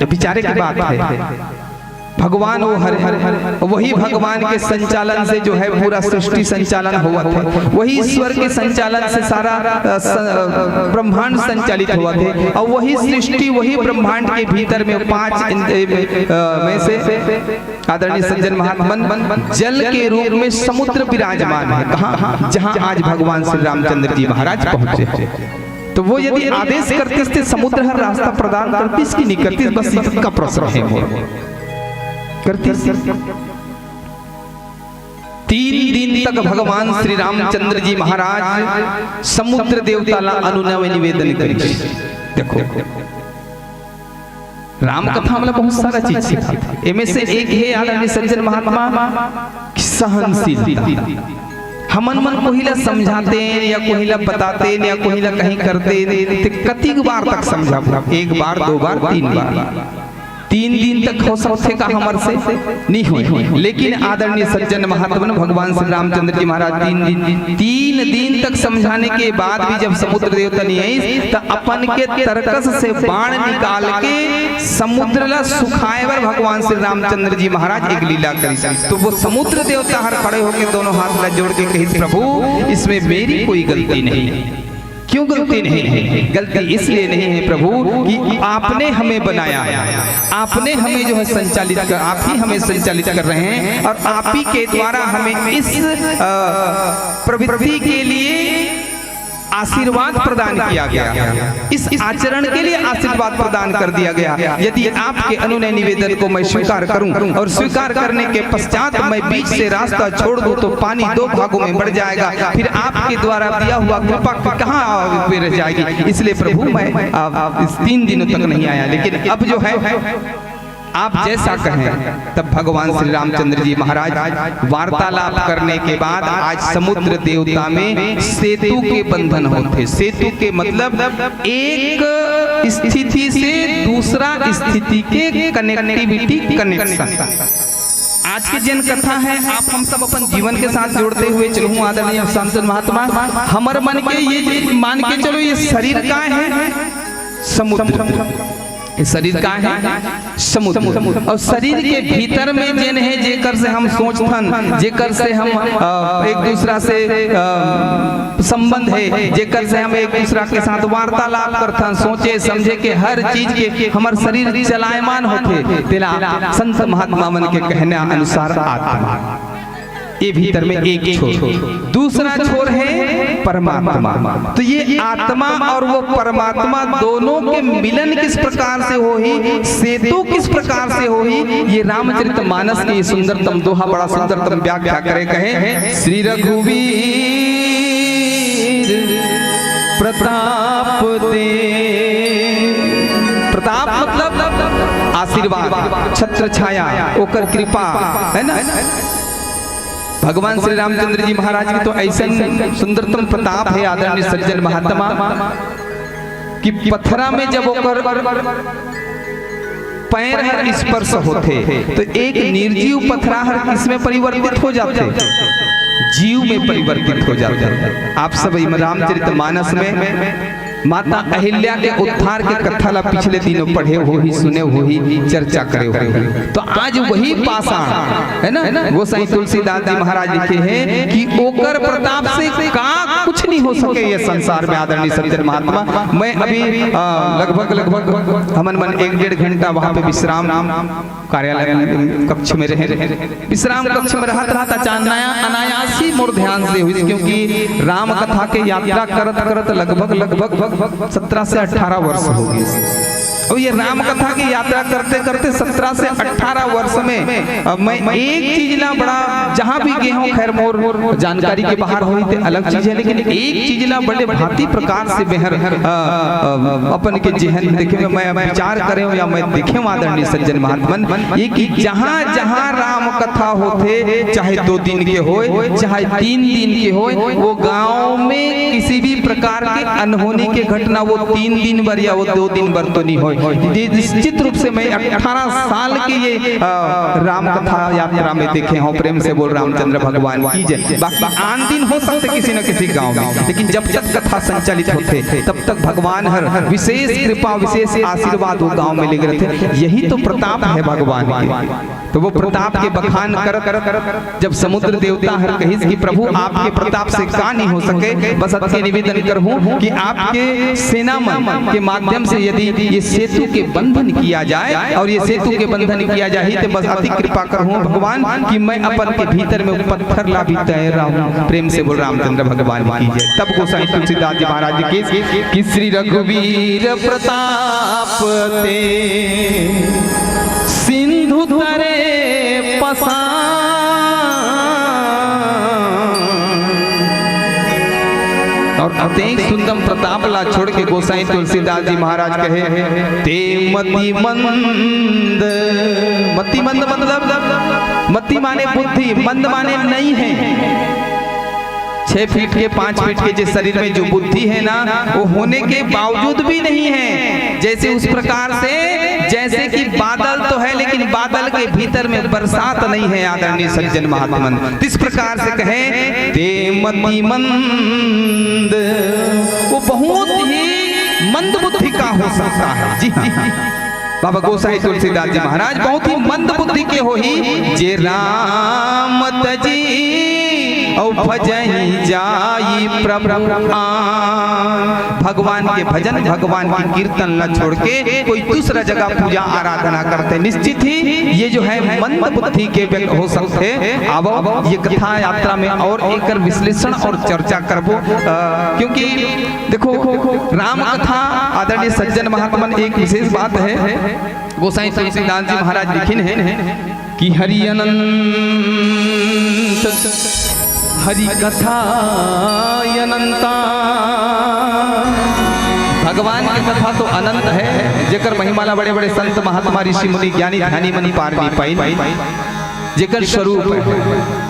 तो विचारे की बात है। भगवान वो हर, वही भगवान के संचालन से जो है पूरा सृष्टि संचालन होवत है, वही ईश्वर के संचालन से सारा, अ, स-, अ, ब्रह्मांड संचालित होवत है, और वही सृष्टि, वही ब्रह्मांड के भीतर में पांच इन-, ए, अ, में से आदरणीय सज्जन महात्मन, जल के रूप में समुद्र विराजमान है। कहाँ? जहाँ आज भगवान श्री रामचंद्र जी महाराज पहुंचे। तो वो यदि आदेश करतिस ते समुद्र हर रास्ता प्रदान करतिस कि नहीं करतिस, बस इतका प्रश्न है मोर। करतिस। तीन दिन तक भगवान श्री रामचंद्र जी महाराज समुद्र देवता ला अनुनय निवेदन करिस। देखो, राम कथा हमला बहुत सारा चीज सिखाथे। एमे से एक हे आदरणीय सज्जन महात्मा कि सहनशीलता। हमन मन कोही ला समझातेन या कोही ला बतातेन या कोही ला कहीं करतेन, ते कतिक बार तक समझाबो? एक बार, दो बार, तीन बार। तीन दिन तक हो सकथे का हमर से? नहीं होय। लेकिन आदरणीय सज्जन महात्मन, भगवान श्री रामचंद्र जी महाराज तीन दिन, तीन दिन तक समझाने के बाद भी जब समुद्र देवता नहीं आइस, त अपन के तरकस से बाण निकाल के समुद्र ला सुखाए बर भगवान श्री रामचंद्र जी महाराज एक लीला करिस। तो वो समुद्र देवता हर खड़े होके दोनों हाथ ला जोड़ के कहिस, "प्रभु, इसमें मेरी कोई गलती नहीं।" क्यों गलती नहीं है? गलती इसलिए नहीं है प्रभु कि आपने हमें बनाया है, आपने हमें जो है संचालित कर, आप ही हमें संचालित कर रहे हैं और आप ही के द्वारा हमें इस, अ, प्रवृत्ति के लिए आशीर्वाद प्रदान किया गया, इस आचरण के लिए आशीर्वाद प्रदान कर दिया गया। यदि आपके अनुनय निवेदन को मैं स्वीकार करूं और स्वीकार करने के पश्चात मैं बीच से रास्ता छोड़ दूं तो पानी दो भागों में बढ़ जाएगा, फिर आपके द्वारा दिया हुआ कृपा कहाँ पे रह जाएगी? इसलिए प्रभु, मैं अब इस तीन दिनों तक नहीं आया, लेकिन अब जो है आप जैसा कहें। तब भगवान श्री रामचंद्र जी महाराज वार्तालाप करने के बाद आज समुद्र देवता में सेतु के बंधन होते। सेतु के मतलब एक स्थिति से दूसरा स्थिति के कनेक्टिविटी, कनेक्शन। आज के जेन कथा है, आप हम सब अपन जीवन के साथ जोड़ते हुए चलहूं। आदरणीय संत महात्मा, हमर मन के ये मान के चलो, ये शरीर का है? समुद्र। ये शरीर का है? समुद्र। और शरीर के भीतर में जेन है, जेकर से हम सोचथन, जेकर से हम, अ, एक दूसरा से, अ, संबंध है, जेकर से हम एक दूसरा के साथ वार्तालाप करथन, सोचे समझे के हर चीज के हमर शरीर चलायमान होथे, तेला संत महात्मा मन के कहना अनुसार आत्मा। ये भीतर में एक छोर, दूसरा छोर है परमात्मा। तो ये आत्मा और वो परमात्मा दोनों के मिलन किस प्रकार से होही, सेतु किस प्रकार से होही, ये रामचरित मानस के सुंदरतम दोहा, बड़ा सुंदरतम व्याख्या करे कहे, श्री रघुवीर प्रताप दे। प्रताप मतलब आशीर्वाद, छत्र छाया, ओकर कृपा, है ना? भगवान श्री रामचंद्र जी महाराज के तो ऐसन सुंदरतम प्रताप है, आदरणीय सज्जन महात्मा, कि पथरा में जब ओकर पैर हर स्पर्श होथे, तो एक निर्जीव पथरा हर किस में परिवर्तित हो जाथे? जीव में परिवर्तित हो जाथे। आप सब इम रामचरित मानस में माता अहिल्या के उद्धार के कथा ला पिछले दिनों पढ़े होही, सुने होही, चर्चा करे होही। तो आज वही पाषाण, है ना, गोसाई तुलसीदास जी महाराज लिखे हैं कि ओकर प्रताप से का कुछ नहीं हो सके ये संसार में। आदरणीय सज्जन महात्मा, मैं अभी, अ, लगभग, लगभग हमन मन एक डेढ़ घंटा वहां पे विश्राम, कार्यालय कक्ष में रहे, विश्राम कक्ष में रहत, रहत अचानक अनायास ही मोर ध्यान से हुई, क्योंकि राम कथा के यात्रा करत, करत लगभग, लगभग सत्रह से अठारह वर्ष हो गए। और ये राम कथा की यात्रा करते करते सत्रह से अठारह वर्ष में, अ, मैं एक चीज ला बड़ा, जहां भी गए हूं, खैर मोर जानकारी के बाहर होही ते अलग चीज है, लेकिन एक चीज ला बड़े भांति प्रकार से बेहर, अ, अ, अपन के जेहन देखे में मैं विचार करे हूं या मैं देखे हूं, आदरणीय सज्जन महात्मन, ये कि जहां जहां राम कथा होथे, चाहे दो दिन के होय, चाहे तीन दिन के होय, वो गांव में किसी भी प्रकार के अनहोनी के घटना वो तीन दिन बर या वो दो दिन बर तो नहीं होय। ये निश्चित रूप से मैं अठारह साल के ये, अ, राम कथा यात्रा में देखे हूं। प्रेम से बोल रामचंद्र भगवान की जय। बाकी आन दिन हो सकते किसी न किसी गांव में, लेकिन जब तक कथा संचालित होथे, तब तक भगवान हर विशेष कृपा, विशेष आशीर्वाद वो गांव में लेके रहथे। यही तो प्रताप है भगवान के। तो वो प्रताप के बखान करत, करत, करत, जब समुद्र देवता हर कहिस कि प्रभु, आपके प्रताप से का नहीं हो सके, बस अति निवेदन करहूं कि आपके सेना मन के माध्यम से यदि ये सेतु के बंधन किया जाए और ये सेतु के बंधन किया जाए, तो बस अति कृपा करहूं भगवान कि मैं अपन के भीतर में पत्थर ला भी तैर रहा हूं। प्रेम से बोल रामचंद्र भगवान की जय। तब गोसाई तुलसीदास जी महाराज की कि श्री रघुवीर प्रताप ते सिंधु तरे पसान। और अतेक सुंदम प्रताप ला छोड़ के गोसाई तुलसीदास जी महाराज कहे, ते मति मंद। मति मंद मतलब, मति माने बुद्धि, मंद माने नहीं है। छह फीट के, पाँच फीट के जे शरीर में जो बुद्धि है ना, वो होने के बावजूद भी नहीं है। जैसे उस प्रकार से, जैसे कि बादल तो है, लेकिन बादल के भीतर में बरसात नहीं है, आदरणीय सज्जन महात्मन। इस प्रकार से कहे, ते मति मंद, वो बहुत ही मंद बुद्धि का हो सकता है। जी हाँ, बाबा गोसाई तुलसीदास जी महाराज बहुत ही मंद बुद्धि के होही, जे राम तजी और भजही जाई प्रभु आन। भगवान के भजन, भगवान की कीर्तन ला छोड़ के कोई दूसरा जगह पूजा आराधना करते, निश्चित ही ये जो है मंद बुद्धि के व्यक्ति हो सकते हैं। अब ये कथा यात्रा में और एकर विश्लेषण और चर्चा करबो, अ, क्योंकि देखो, राम कथा, आदरणीय सज्जन महात्मन, एक विशेष बात है, गोसाई तुलसीदास जी महाराज लिखिन है कि हरि अनंत, हरि कथा अनंता। भगवान की कथा तो अनंत है, जेकर महिमा ला बड़े बड़े संत महात्मा, ऋषि मुनि, ज्ञानी ध्यानी मन पार नहीं पाई। जेकर स्वरूप है,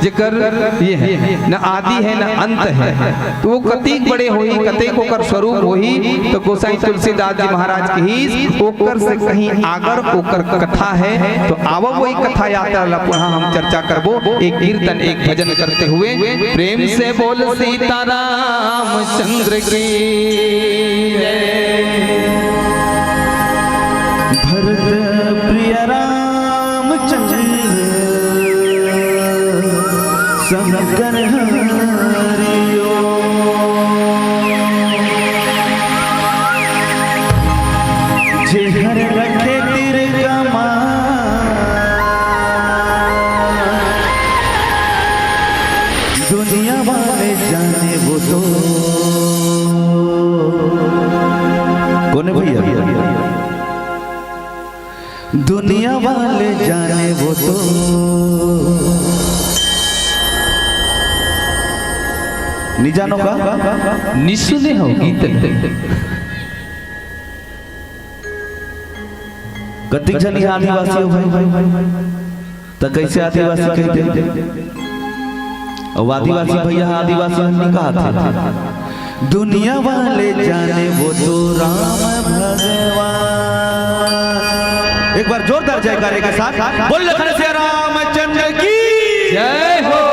जेकर ये है, न आदि है, न अंत है, तो वो कतेक बड़े होही, कतेक ओकर स्वरूप होही। तो गोसाई तुलसीदास जी महाराज कहिस, ओकर से कहीं आगर ओकर कथा है। तो आवो, वही कथा यात्रा ला पुनः हम चर्चा करबो, एक कीर्तन, एक भजन करते हुए। प्रेम से बोल सीताराम चंद्र की जय। भरत प्रिय रामचंद्र शंकर हरि ओम। जे हर रखे तिर कमान, दुनिया वाले जाने वो तो। कौन है भैया? दुनिया वाले जाने वो तो। नहीं जानो का? नहीं सुने हो गीत। कतिक जन यहाँ आदिवासी हो भाई? तो कैसे आदिवासी कहते? अब आदिवासी भैया आदिवासी नहीं कहा थे। दुनिया वाले जाने वो तो राम भगवान। एक बार जोरदार जयकारे के साथ बोल लखन सिया रामचंद्र की जय हो।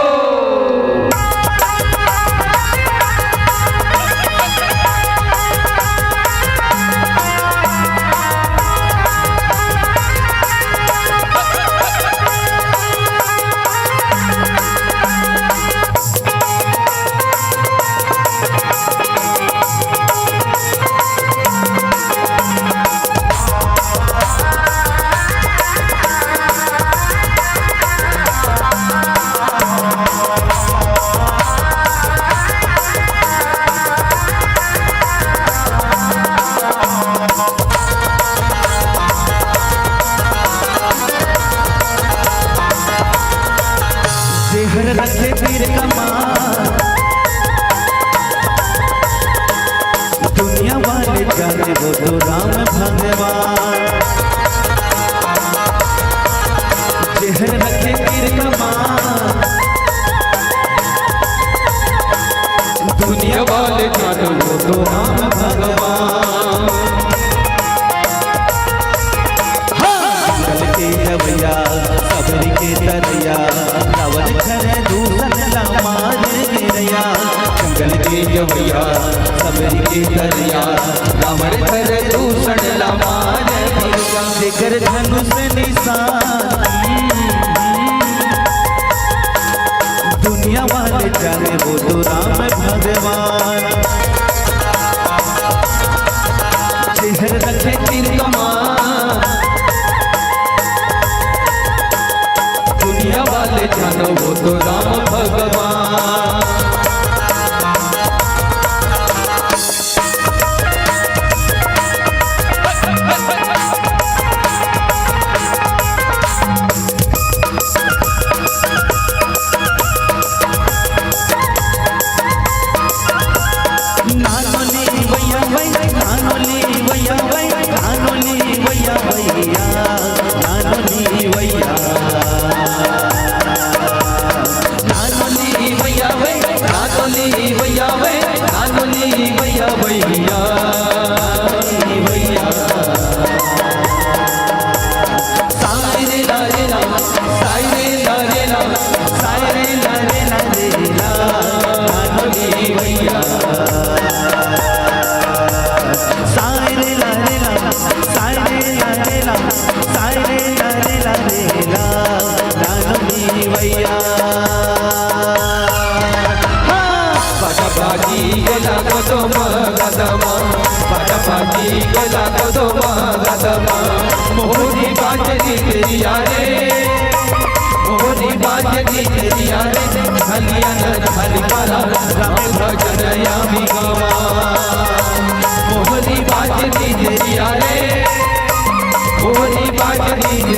जेहर रखे तीर कमान, दुनिया वाले जाने वो तो राम भगवान। जेहर रखे तीर कमान, दुनिया वाले जाने वो तो राम भगवान। हाँ। जंगल के जवैया, सबरी के तरैया, रावण खर दूषण ला मार गिरैया। जंगल के जवैया, सबरी के तरैया, रावण खर दूषण ला मार गिरैया। जेकर धनुष निशान दुनिया वाले जाने वो तो राम भगवान। जेहर रखे तीर कमान, दुनिया वाले जानो वो तो राम भगवान।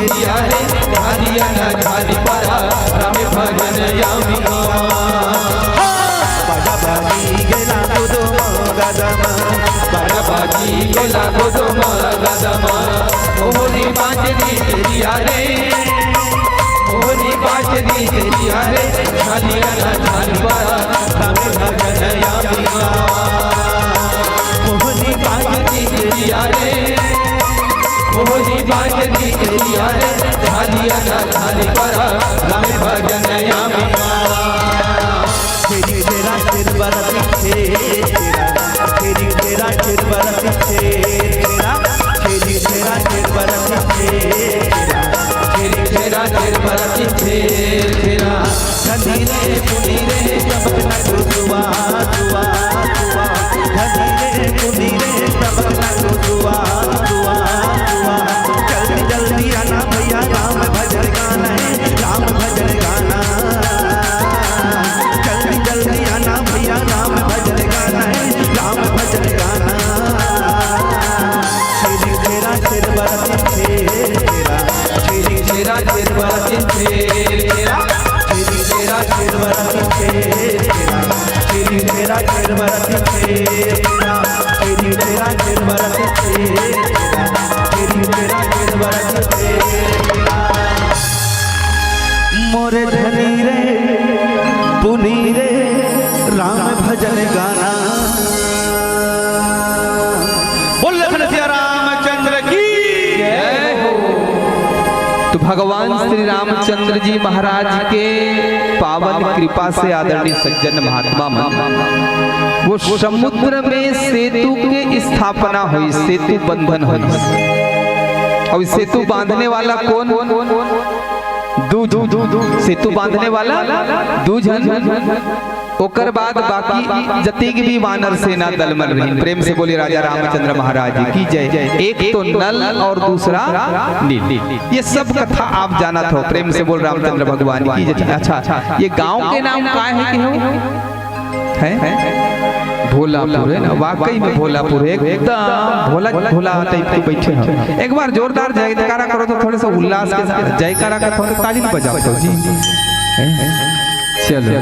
रे, ढालिया ना ढाली परा, राम भजन यामी गावा। बड़ा बाजी गेला गुदुम गदम, बड़ा बाजी गेला गुदुम गदम। मोहनी बाजनी तेरिया रे, मोहनी बाजनी तेरिया रे, ढालिया ना ढाली परा, राम भजन यामी गावा। मोहनी बाजनी तेरिया रे, मोहनी बाजनी तेरिया रे, ढालिया ना ढाली परा, राम भजन यामी गावा। फेरी फेरा फेर बरती फेरा, फेरी फेरा फेर बरती फेरा, फेरी फेरा फेर बरती फेरा, फेरी फेरा फेर बरती फेरा। धनी रे पुनी रे सबक ना तू दुआ, दुआ, दुआ। धनी रे पुनी रे सबक ना तू दुआ, दुआ, दुआ। जल्दी जल्दी आना भैया, राम भजन गाना है, राम भजन गाना। जल्दी जल्दी आना भैया, राम भजन गाना है, राम भजन गाना। फेरी फेरा फेर बरती फेरा, फेरी फेरा फेर बरती फेरा, फेरी फेरा फेर बरती फेरा, फेरी फेरा फेर बरती फेरा, फेरी फेरा फेर बरती फेरा, फेरी फेरा फेर बरती फेरा। मोरे धनी रे, पुनी रे, राम भजन गाना। बोल लखन सिया रामचंद्र की जय हो। तो भगवान श्री रामचंद्र जी महाराज के पावन कृपा से आदरणीय सज्जन महात्मा मन वो समुद्र में सेतु के स्थापना हुई, सेतु बंधन हुई। और सेतु बांधने वाला कौन? दू झन। सेतु बांधने वाला दू झन। ओकर बाद बाकी जतिक भी वानर सेना दल मन रहिन। प्रेम से बोलिए राजा रामचंद्र महाराज जी की जय। एक तो नल और दूसरा नील। ये सब कथा आप जानत हो। प्रेम से बोल रामचंद्र भगवान की जय। अच्छा, ये गांव के नाम का है कि हो? हैं? भोलापुर है ना, वाकई में भोलापुर है, एकदम भोला भोला टाइप के बैठे हैं। एक बार जोरदार जयकारा करो तो थोड़े से उल्लास के साथ जयकारा का थोड़े ताली बजाओ तो जी। हैं? चलो,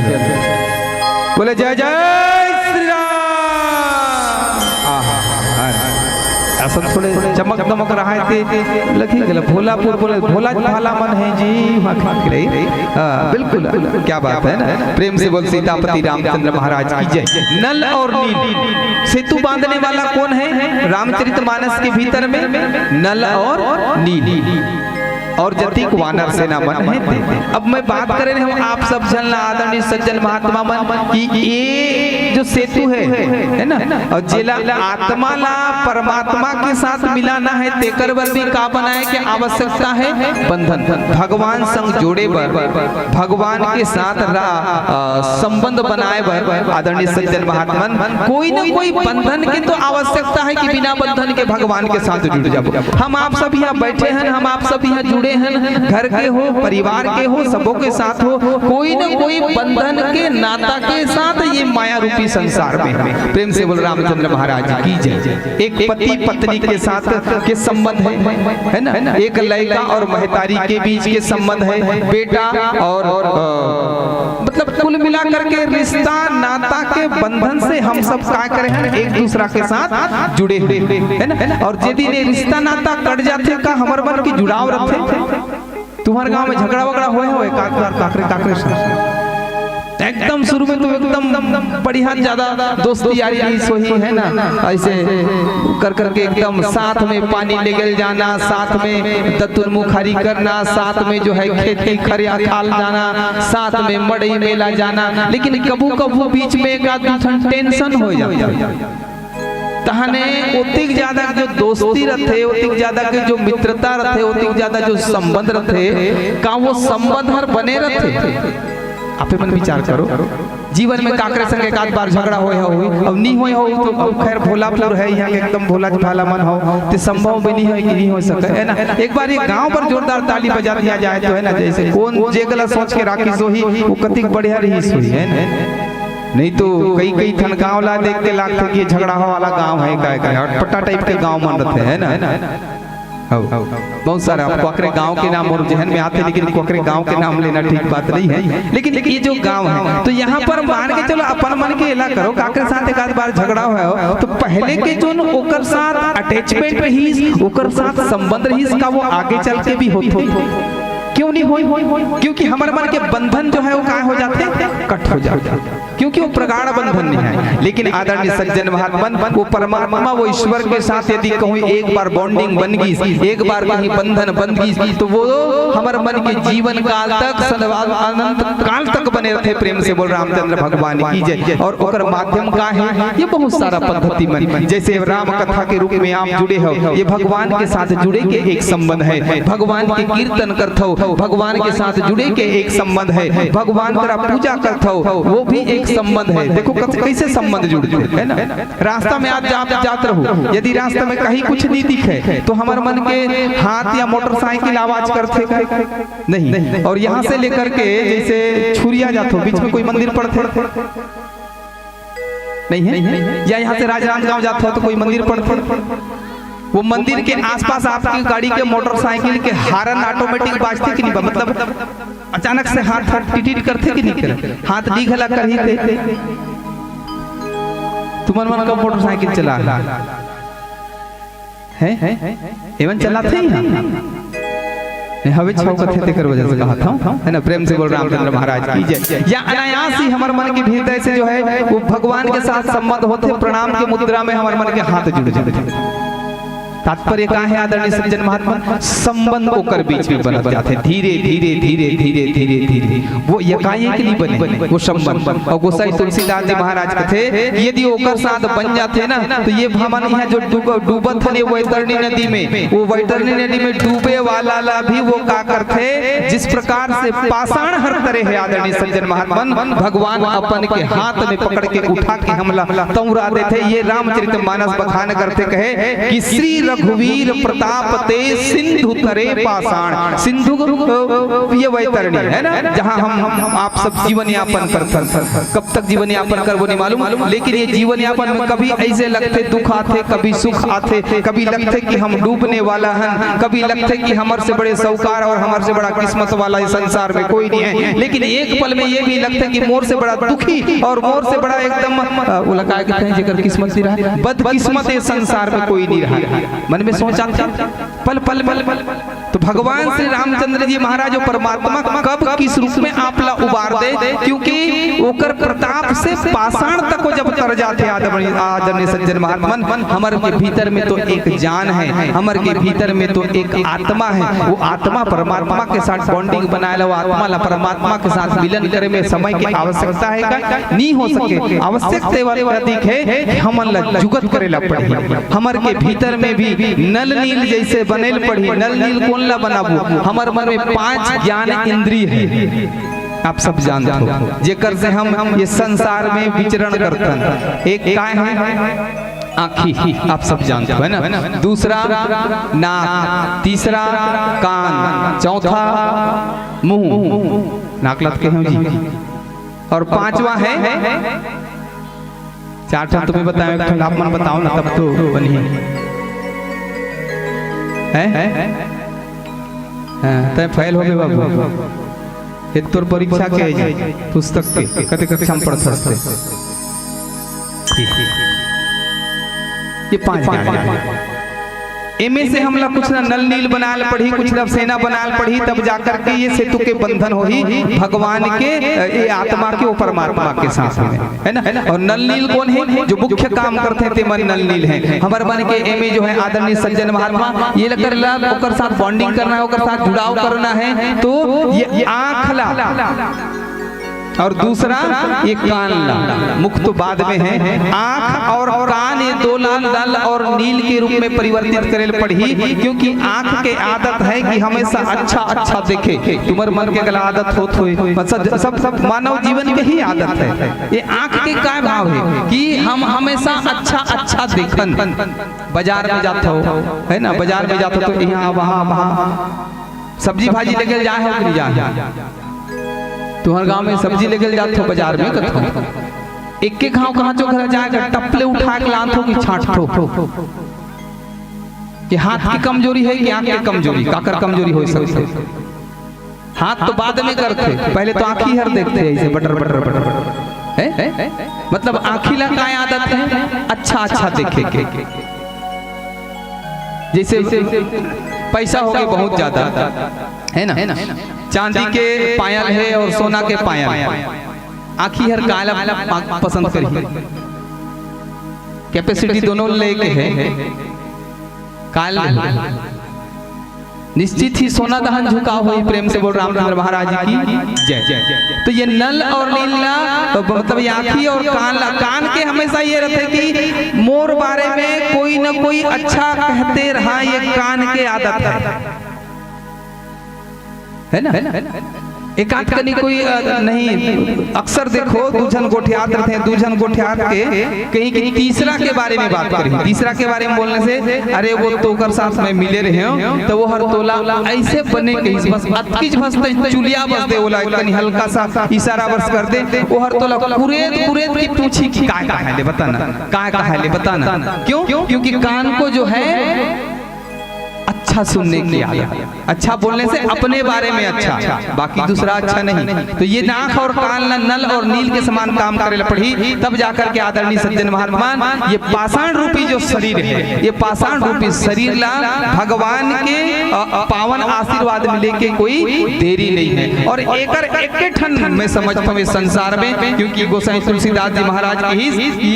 बोले जय जय श्री राम। आहा, आहा। ऐसा थोड़े चमक दमक रहा है ते लगी गला भोलापुर बोले भोला भाला मन है जी, वहाँ के रही। हाँ, बिल्कुल, क्या बात है ना। प्रेम से बोल सीतापति रामचंद्र महाराज की जय। नल और नील, सेतु बांधने वाला कौन है? रामचरित मानस के भीतर में नल और नील। और जतिक वानर सेना मन है ते। अब मैं बात करे रहे हूँ आप सब झन ला, आदरणीय सज्जन महात्मा मन, कि ये जो सेतु है, है ना, और जेला आत्मा ला परमात्मा के साथ मिलाना है, तेकर बर भी का बनाए के आवश्यकता है? बंधन। भगवान संग जोड़े बर, भगवान के साथ रा-, अ, संबंध बनाए बर आदरणीय सज्जन महात्मन कोई न कोई बंधन के तो आवश्यकता है कि बिना बंधन के भगवान के साथ जुड़ जाबो। हम आप सब यहाँ बैठे हैं, हम आप सब यहाँ जुड़े हैं, घर के हो, परिवार के हो, सबों के साथ हो, कोई न कोई बंधन के नाता के साथ ये माया रूपी संसार में है। प्रेम से बोल रामचंद्र महाराज की जय। एक पति पत्नी के साथ के संबंध है, है ना? एक लड़का और महतारी के बीच के संबंध है, बेटा और, अ, मतलब कुल मिला करके रिश्ता नाता के बंधन से हम सब का करे हैं, एक दूसरा के साथ जुड़े हुए, है ना? और यदि ये रिश्ता नाता कट जाथे का हमर मन के जुड़ाव रथे? तुम्हारे गांव में झगड़ा वगड़ा होए हो एक आध बार काकरे काकरे से? एकदम शुरू में तो एकदम बढ़िया ज्यादा दोस्ती यारी रही सोही, है ना? ऐसे कर करके एकदम साथ में पानी लेगल जाना, साथ में दतुन मुखारी करना, साथ में जो है खेती खरिया खाल जाना, साथ में मड़ई मेला जाना। लेकिन कभू कभू बीच में एक आध दू ठन टेंशन हो जाता है। तहने ओतिक ज्यादा जो दोस्ती रथे, ओतिक ज्यादा के जो मित्रता रथे, ओतिक ज्यादा जो संबंध रथे, का वो संबंध हर बने रथे? आपे मन विचार करो, जीवन में काकरे संग एक आध बार झगड़ा होए हो, अब नी होए हो तो अब खैर भोलापुर है, यहाँ के एकदम भोला भाला मन हो, ते संभव भी नहीं है कि नहीं हो सके, है ना? एक बार ये गांव पर जोरदार ताली बजा दिया जाए तो, है ना, जैसे कौन जे गला सोच के राखी सोही, वो कतिक बढ़िया रही सोही, है ना? नहीं तो कई कई ठन गांव ला देख के लागथे कि ये झगड़ा हो वाला गांव है, काय काय अटपटा टाइप के गांव मन रथे, है ना? हव। बहुत सारा कोकरे गांव के नाम मोर जहन में आथे, लेकिन कोकरे गांव के नाम लेना ठीक बात नहीं है। लेकिन ये जो गांव है, तो यहाँ पर मान के चलो, अपन मन के एला करो, काकरे साथ एक आध बार झगड़ा होय हो, तो पहले के जो न ओकर साथ अटैचमेंट रहिस, ओकर साथ संबंध रहिस, का वो आगे चल के भी होथे? क्यों नहीं होय? क्योंकि हमर मन के बंधन जो है, वो काय हो जाथे? कट हो जाथे। क्योंकि वो प्रगाढ़ बंधन नहीं है। लेकिन आदरणीय सज्जन महात्मन, वो परमात्मा, वो ईश्वर के साथ यदि कहूँ एक बार बॉन्डिंग बन गई, एक बार कहीं बंधन बन गई, तो वो हमर मन के जीवन काल तक, सदा अनंत काल तक बने रहते। प्रेम से बोल रामचंद्र भगवान की जय। और ओकर माध्यम का है? ये बहुत सारा पद्धति मन, जैसे राम कथा के रूप में आप जुड़े हो, ये भगवान के साथ जुड़े के एक संबंध है। भगवान के कीर्तन करथो, भगवान के साथ जुड़े के एक संबंध है। भगवान करा पूजा करथो, वो भी एक संबंध है। देखो कत-, कैसे संबंध जुड़ते हैं, है ना? रास्ता में आप जा, जात रहो, यदि रास्ता में कहीं कुछ नहीं दिखे, तो हमारे मन के हाथ या मोटरसाइकिल आवाज करथे का? नहीं। और यहाँ से लेकर के जैसे छुरिया जाथो, बीच में कोई मंदिर पड़थे, नहीं है? या यहाँ से राजनांदगांव जात हो तो कोई मंदिर पड़थे, वो मंदिर के आसपास आपकी गाड़ी के, मोटरसाइकिल के हारन ऑटोमेटिक बाजथे कि नहीं बा-, मतलब अचानक से हाथ, हाथ टिटिट करथे कि नहीं करे? हाथ डी घला करही ते। तुमन मन कब मोटरसाइकिल चला है? एवन चलाथे ही हम। नहीं, हवे छव कथे तेकर वजह से कहा था, है ना? प्रेम से बोल रामचंद्र महाराज की जय। या अनायास ही हमर मन के भीतर से जो है, वो भगवान के साथ संबंध होथे, प्रणाम के मुद्रा में हमर मन के हाथ जुड़ जाथे। तात्पर्य का है, आदरणीय सज्जन महात्मा? संबंध ओकर बीच में बनत जाथे, धीरे, धीरे, धीरे, धीरे, धीरे, धीरे। वो एकाएक नहीं बने, वो संबंध। और गोसाई तुलसीदास जी महाराज कथे कि यदि ओकर साथ बन जाथे ना, तो ये हमन यहाँ जो डूब-, डूबत हन ये वैतरणी नदी में, वो वैतरणी नदी में डूबे वाला ला भी वो का करथे, जिस प्रकार से पाषाण हर तरे है, आदरणीय सज्जन महात्मन, भगवान अपन के हाथ में पकड़ के उठा के हमला तौरा देथे। ये रामचरित मानस बखान करथे, कहे कि श्री रघुवीर प्रताप ते सिंधु तरे पाषाण। सिंधु, अ, ये वैतरणी है ना, जहाँ हम, हम, हम आप सब जीवन यापन करथन। कब तक जीवन यापन करबो नहीं मालूम, लेकिन ये जीवन यापन में कभी ऐसे लगथे दुख आथे, कभी सुख आथे, कभी लगथे कि हम डूबने वाला हन, कभी लगथे कि हमर से बड़े साहूकार और हमर से बड़ा किस्मत वाला इस संसार में कोई नहीं है। लेकिन एक पल में ये भी लगथे कि मोर से बड़ा दुखी और मोर से बड़ा एकदम, अ, वो लगा के कहें जेकर किस्मत नहीं रहा, बदकिस्मत इस संसार में कोई नहीं रहा। मन में सोच आथे, पल पल पल पल। तो भगवान श्री रामचंद्र जी महाराज और परमात्मा कब किस रूप में आप ला उबार दे, क्योंकि ओकर प्रताप से पाषाण तक को जब तर जाथे, आदरणीय, आदरणीय सज्जन महात्मन, हमर के भीतर में तो एक जान है, हमर के भीतर में तो एक आत्मा है। वो आत्मा परमात्मा के साथ बॉन्डिंग बनाए ला, वो आत्मा ला परमात्मा के साथ मिलन करे में समय की आवश्यकता है का? नहीं हो सके। आवश्यक सेवा प्रतीक है कि हमन ला जुगत करे ला पड़ही। हमर के भीतर में भी नल नील जैसे बनेल पड़ही। नल नील कोन ला बनाबू? हमर मन में पांच ज्ञान इंद्रिय है, आप सब जानत हो, जेकर से हम ये संसार में विचरण करथन। एक काय है? आँखी, आप सब जानत हो, है ना? दूसरा नाक, तीसरा कान, चौथा मुंह, नाक लत के हो जी, और पांचवा है, चार ठन तुम्हें बताओ, एक ठन आप मन बताओ ना, तब तो बनी है। हैं? हाँ, तय फेल हो गए बाबू। ये तोर परीक्षा के है जी, पुस्तक के, कते कक्षा में पढ़त हस? ये पांच ज्ञान। एमे से हमला कुछ ना नल नील बनाल पड़ही, कुछ ना सेना बनाल पड़ही, तब जाकर के ये सेतु के बंधन होही भगवान के, ये आत्मा के, वो परमात्मा के साथ में, है ना? और नल नील कौन है? जो मुख्य काम करथे ते मन नल नील है। हमर मन के एमे जो है आदरणीय सज्जन महात्मा, ये लकर ला ओकर साथ बॉन्डिंग करना है, ओकर साथ जुड़ाव करना है, तो ये आँख ला और दूसरा ये कान ला, मुख तो बाद में है। आँख और कान ये दो ला नल और नील के रूप में परिवर्तित करे ल पड़ही, क्योंकि आँख के आदत है कि हमेशा अच्छा अच्छा देखे। तुम्हर मन के गला आदत होत होए, मतलब सब, सब मानव जीवन के ही आदत है। ये आँख के काय भाव है कि हम हमेशा अच्छा अच्छा देखन। बाजार में जात हो, है ना, बाजार में जात हो तो यहाँ वहाँ वहाँ सब्जी भाजी लेके जाए हो कि नहीं जाए? तुम्हर गांव में सब्जी लेके जात हो बाजार में, कथो एक के घाव कहाँ चो घर जाए के टपले उठा के लात हो कि छांट हो? ये हाथ के कमजोरी हे कि आँख के कमजोरी? काकर कमजोरी हो सकथे? हाथ तो बाद में करथे, पहले तो आँखी हर देखथे ऐसे बटर बटर बटर बटर। हैं? मतलब आँखी ला काय आदत हे? अच्छा अच्छा देखे के। जैसे पैसा हो गए बहुत ज्यादा, है ना? चांदी के पायल हे और सोना के पायल, आँखी हर काय ला पसंद करही? कैपेसिटी दोनों लेके हे। काल निश्चित ही सोना दहन झुकाव होही। प्रेम से बोल रामचंद्र महाराज की जय। तो ये नल और नील ला, तो मतलब ये आँखी और कान ला, कान के हमेशा ये रहथे कि मोर बारे में कोई न कोई अच्छा कहते रहा, ये कान के आदत हे, है ना? एकाध कनी कोई, अ, नहीं, अक्सर देखो, दू झन गोठियात रहथे, दू झन गोठियात के कहीं कि तीसरा के बारे में बात करही, तीसरा के बारे में बोलने से, "अरे, वो तो ओकर साथ मैं मिले रहेंव, तो वो हर तोला ऐसे बने कहिस, बस अतकीच बस ते चुलिया बस दे, ओला कनी हल्का सा इशारा बस कर दे, वो हर तोला कुरेद कुरेद के पूछही कि काय कहाय ले बता ना, काय कहाय ले बता ना।" क्यों? क्योंकि कान को जो है अच्छा सुनने की आदत, अच्छा बोलने से अपने बारे में अच्छा, बाकी दूसरा अच्छा नहीं। तो ये नाक और कान ला नल और नील के समान काम करे ला पड़ही, तब जाकर के आदरणीय सज्जन महात्मा, ये पाषाण रूपी जो शरीर हे, ये पाषाण रूपी शरीर ला भगवान के, अ, पावन आशीर्वाद मिले के कोई देरी नहीं हे। और एकर एक ठन मैं समझथंव इस संसार में, क्योंकि गोसाई तुलसीदास जी महाराज कहिस कि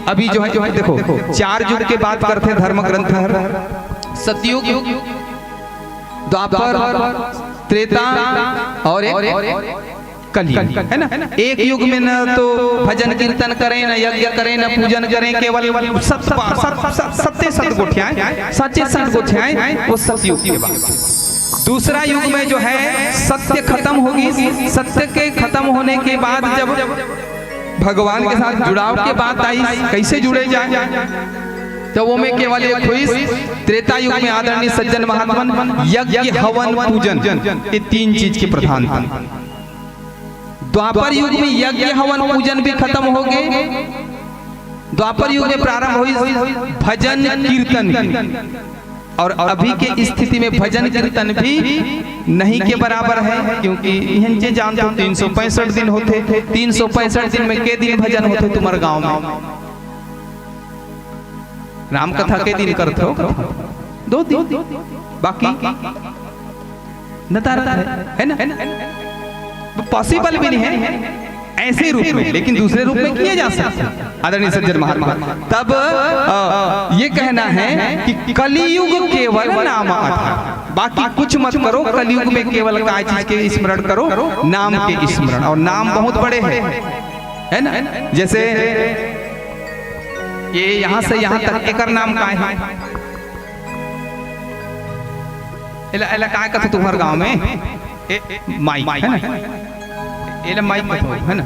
अभी जो है, जो है, देखो, चार युग के बात करथे धर्म ग्रंथ हर, सतयुग, द्वापर, त्रेता और एक कलयुग, है ना? एक युग में न तो भजन कीर्तन करें, न यज्ञ करें, न पूजन करें, केवल सत, सत, सत, सत्य सत गोठियाएं, सच्चे सत गोठियाएं, वो सतयुग के बाद। दूसरा युग में जो है सत्य खत्म होगी, सत्य के खत्म होने के बाद जब भगवान के साथ जुड़ाव के बात आई, कैसे जुड़े जाए, तो वो में केवल एक होइस, त्रेता युग में आदरणीय सज्जन महात्मन यज्ञ हवन पूजन, ये तीन चीज के प्रधान थे। द्वापर युग में यज्ञ हवन पूजन भी खत्म हो गए। द्वापर युग में प्रारंभ होइस भजन कीर्तन की। और अभी के स्थिति में भजन कीर्तन भी नहीं के बराबर है, क्योंकि इहन जे जान तो तीन सौ पैंसठ दिन होथे, तीन सौ पैंसठ दिन में के दिन भजन होथे तुम्हर गांव में? राम कथा के दिन करथो, दो दिन, बाकी नदारत है, है ना? पॉसिबल भी नहीं है ऐसे रूप में, लेकिन दूसरे रूप में किए जा सकते हैं। आदरणीय सज्जन महात्मा, तब, अ, ये कहना है कि कलयुग केवल नाम आधार, बाकी कुछ मत करो। कलयुग में केवल काय चीज के स्मरण करो? नाम के स्मरण। और नाम बहुत बड़े हैं, है ना? जैसे ये यहाँ से यहाँ तक, एकर नाम काय है? एला, एला काय कथे तुम्हर गांव में? ए, माइक, है ना? एला माइक कथे, है ना?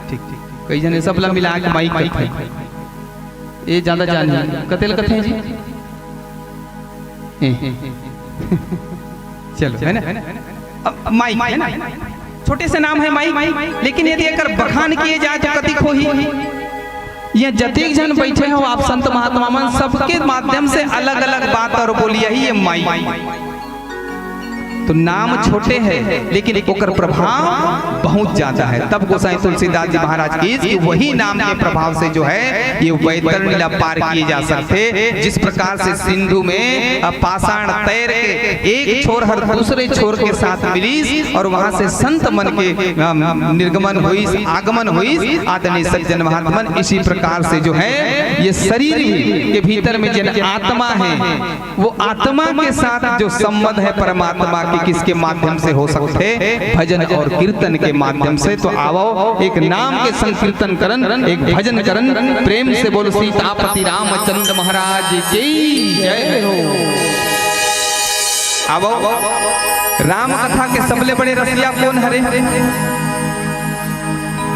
ठीक, ठीक। कई जने सबला मिला के माइक कथे। ये ज्यादा जान नहीं। कतेल कथे जी? ए। चलो, है ना? अब माइक, है ना? छोटे से नाम है माइक, लेकिन यदि एकर बखान किए जाए तो कतिक होही? ये जतेक झन बैठे हो आप संत महात्मा मन, सबके माध्यम से अलग-अलग बात और बोली, यही ये माइक। तो नाम छोटे है, लेकिन ओकर प्रभाव बहुत ज्यादा है। तब गोसाई तुलसीदास जी महाराज कहिस कि वही नाम के प्रभाव से जो है, ये वैतरणी ला पार किए जा सकथे। जिस प्रकार से सिंधु में, अ, पाषाण तैर के एक छोर हर दूसरे छोर के साथ मिलिस और वहां से संत मन के, अ, निर्गमन होइस, आगमन होइस, आदरणीय सज्जन महात्मन, इसी प्रकार से जो है, ये शरीर के भीतर में जिन आत्मा है, वो आत्मा के साथ जो संबंध है परमात्मा के, किसके माध्यम से हो सकथे? भजन और कीर्तन के माध्यम से। तो आवो, एक नाम के संकीर्तन करन, एक भजन करन। प्रेम से बोल सीतापति रामचंद्र महाराज की जय हो। आवो, राम कथा के सबले बड़े रसिया कोन हरे?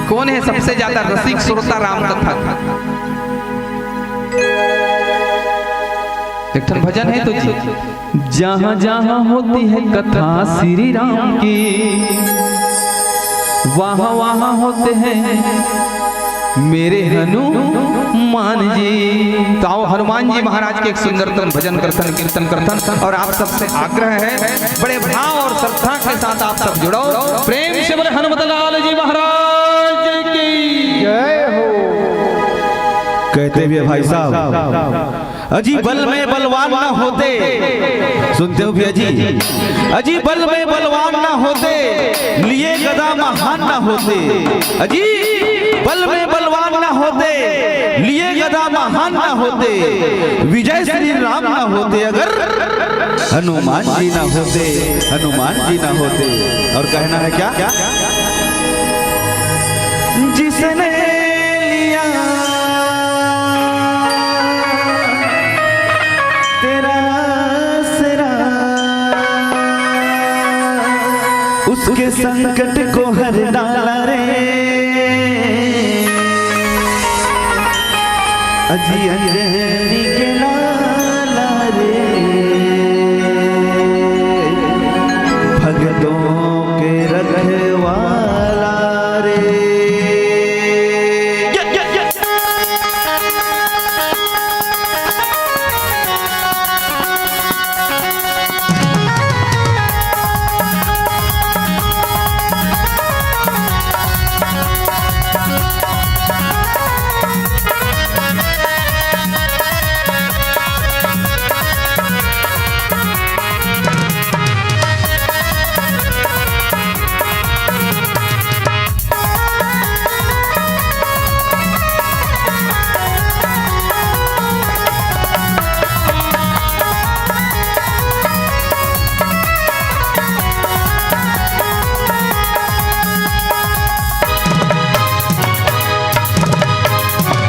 कोन है सबसे ज्यादा रसिक श्रोता राम कथा का? एक ठन भजन है तो जी। जहाँ जहाँ होती है कथा श्री राम की, वहाँ वहाँ होते हैं मेरे हनुमान। हनुमान जी। तो आओ, हनुमान जी महाराज के एक सुंदरतम भजन करथन, कीर्तन करथन, और आप सबसे आग्रह है, बड़े भाव और श्रद्धा के साथ आप सब जुड़ो। प्रेम से बोले हनुमत लाल जी महाराज की जय हो। कहते भी है भाई साहब, अजी बल में बलवान ना होते, सुनते हो भैया जी, अजी बल में बलवान ना होते, लिए गदा महान ना होते, अजी बल में बलवान ना होते, लिए गदा महान ना होते, विजय श्री राम ना होते, अगर हनुमान जी ना होते, हनुमान जी ना होते। और कहना है क्या? जिसने लिया तेरा आसरा, उसके संकट को हर डाला रे। अजी अंजनी के लाला रे, भगतों के रखवाला रे।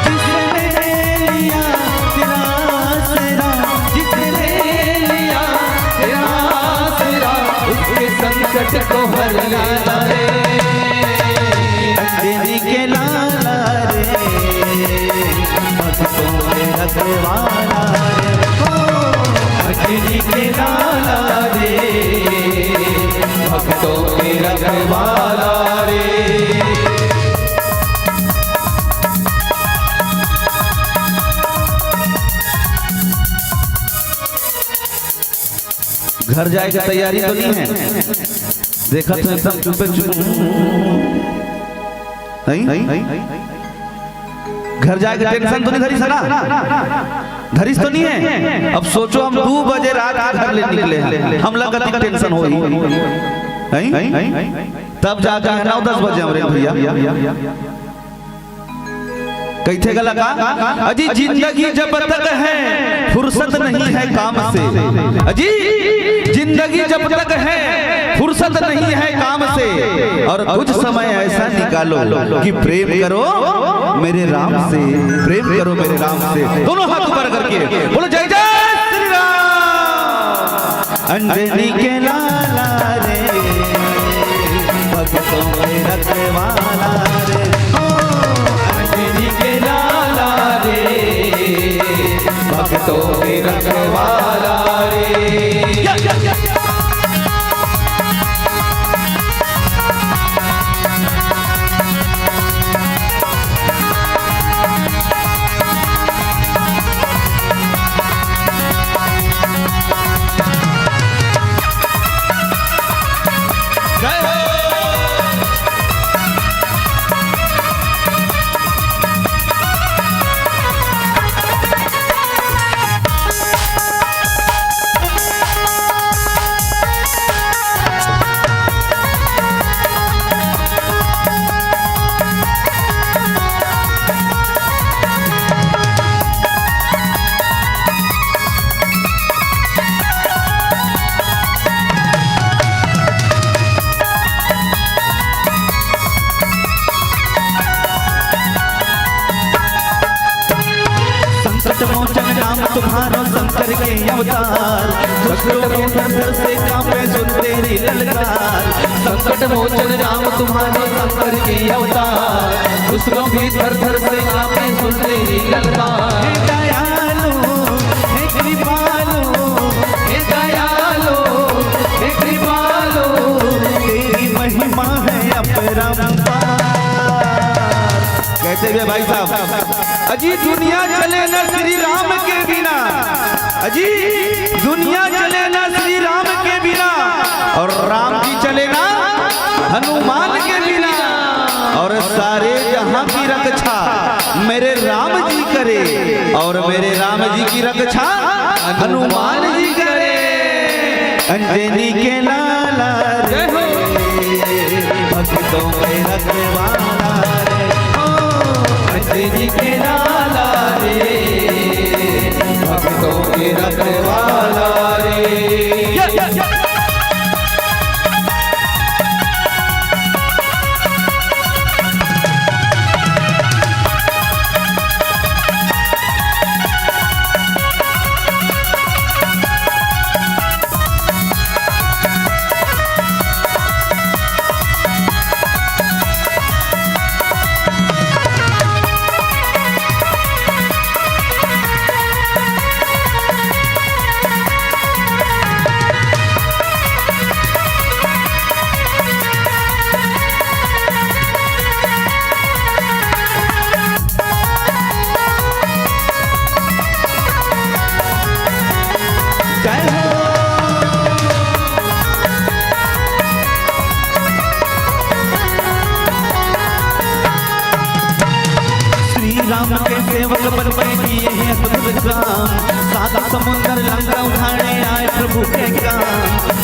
जिसने लिया तेरा आसरा, जिसने लिया तेरा आसरा, उसके संकट को हर लेना रे। अंजनी के लाला रे, भक्तों के रखवाला रे, हो। अंजनी के लाला रे, भक्तों के रखवाला रे। घर जाए के तैयारी तो नहीं है, देखत हो एकदम चुपे चुप। नहीं? घर जाए के टेंशन तो नहीं धरिस ना? धरिस तो नहीं है? अब सोचो, हम दू बजे रात के घर ले निकले हैं, हमला कतिक टेंशन होही? हैं? तब जाके है नौ दस बजे हमरे भैया। कहिथे गला का? अजी जिंदगी जब तक है फुर्सत नहीं है काम से। अजी जिंदगी जब तक है फुर्सत नहीं है काम से, और कुछ समय ऐसा निकालो कि प्रेम करो मेरे राम से, प्रेम करो मेरे राम से। दोनों हाथ ऊपर करके बोलो, जय जय श्री राम। अंजनी के लाला रे, भक्तों के रखवाला रे, ओ। अंजनी के लाला रे, भक्तों के रखवाला रे। या, या, या, या। संकट मोचन नाम तुम्हारो शंकर के अवतार, दुष्टों के डर से कांपे सुन तेरी ललकार। संकट मोचन नाम तुम्हारो शंकर के अवतार, दुष्टों के डर से कांपे सुन तेरी ललकार। हे दयालु, हे कृपालु, हे दयालु, हे कृपालु, तेरी महिमा है अपरंपार। से भी भाई साहब, अजी दुनिया चले न श्री राम के बिना, अजी दुनिया चले न श्री राम के बिना, और राम जी चले ना हनुमान के बिना, और सारे जहां की रक्षा मेरे राम जी करे, और मेरे राम जी की रक्षा हनुमान जी करे। अंजनी के लाला रे, भक्तों के रखवाला रे, ओ अंजनी के लाला रे, भक्तों के रखवाला रे। श्री राम के सेवक बन के किए हैं अद्भुत काम, सात समुंदर लंका उठाने आए प्रभु के काम।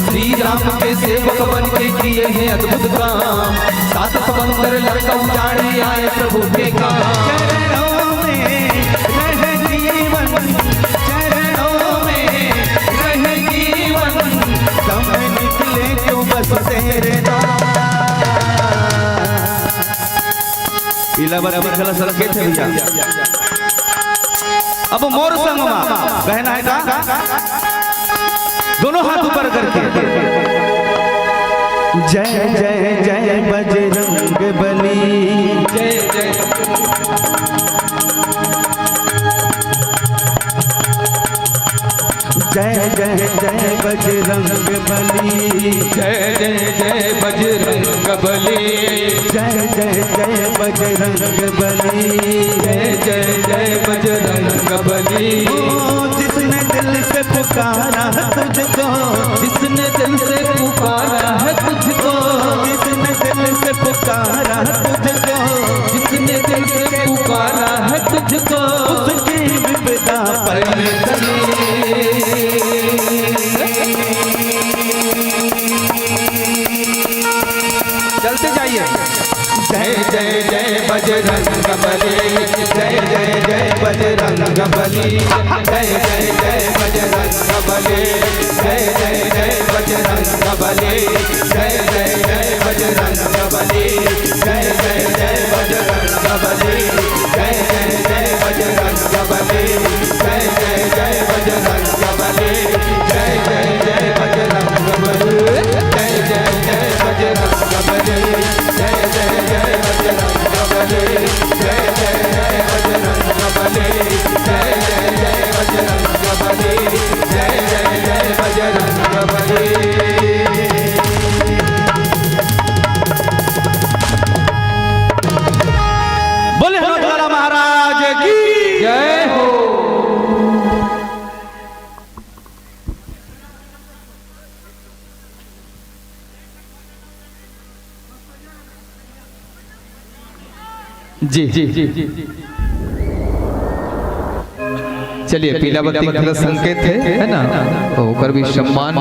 श्री राम के सेवक बन के किए हैं अद्भुत काम, सात समुंदर लंका उठाने आए प्रभु के काम। चरणों में रह जीवन, चरणों में रह जीवन, समय निकले तो बस तेरे नाम। इला बर दिखला संकेत है भैया। अब मोर संग मा कहना है का? दोनों हाथ ऊपर करके, जय जय जय बजरंग बली। जय जय। जय जय जय बजरंग बली। जय जय जय बजरंग बली। जय जय जय बजरंग बली। जय जय जय बजरंग बली। ओ जिसने दिल से पुकारा है तुझको, जिसने दिल से पुकारा है तुझको, जिसने दिल से पुकारा है तुझको, जिसने दिल से पुकारा है तुझको, उसकी विपदा पल में टली। चलते जाइए। जय जय जय बजरंग बली, जय जय जय बजरंग बली, जय जय जय बजरंग बली, जय जय जय बजरंग बली, जय जय जय बजरंग बली, जय जय जय बजरंग बली, जय जय जय बजरंग बली, जय जय जय बजरंग बली, जय जय जय बजरंग बली, जय जय जय बजरंग बली, जय जय जय बजरंग बली, जय जय जय बजरंग बली, जय जय जय बजरंग बली, जय जय जय बजरंग बली। बोले हनुमत लाला महाराज की जय हो। जी, जी, जी। चलिए, पीला बत्ती का संकेत है, है ना? तो ओकर भी सम्मान।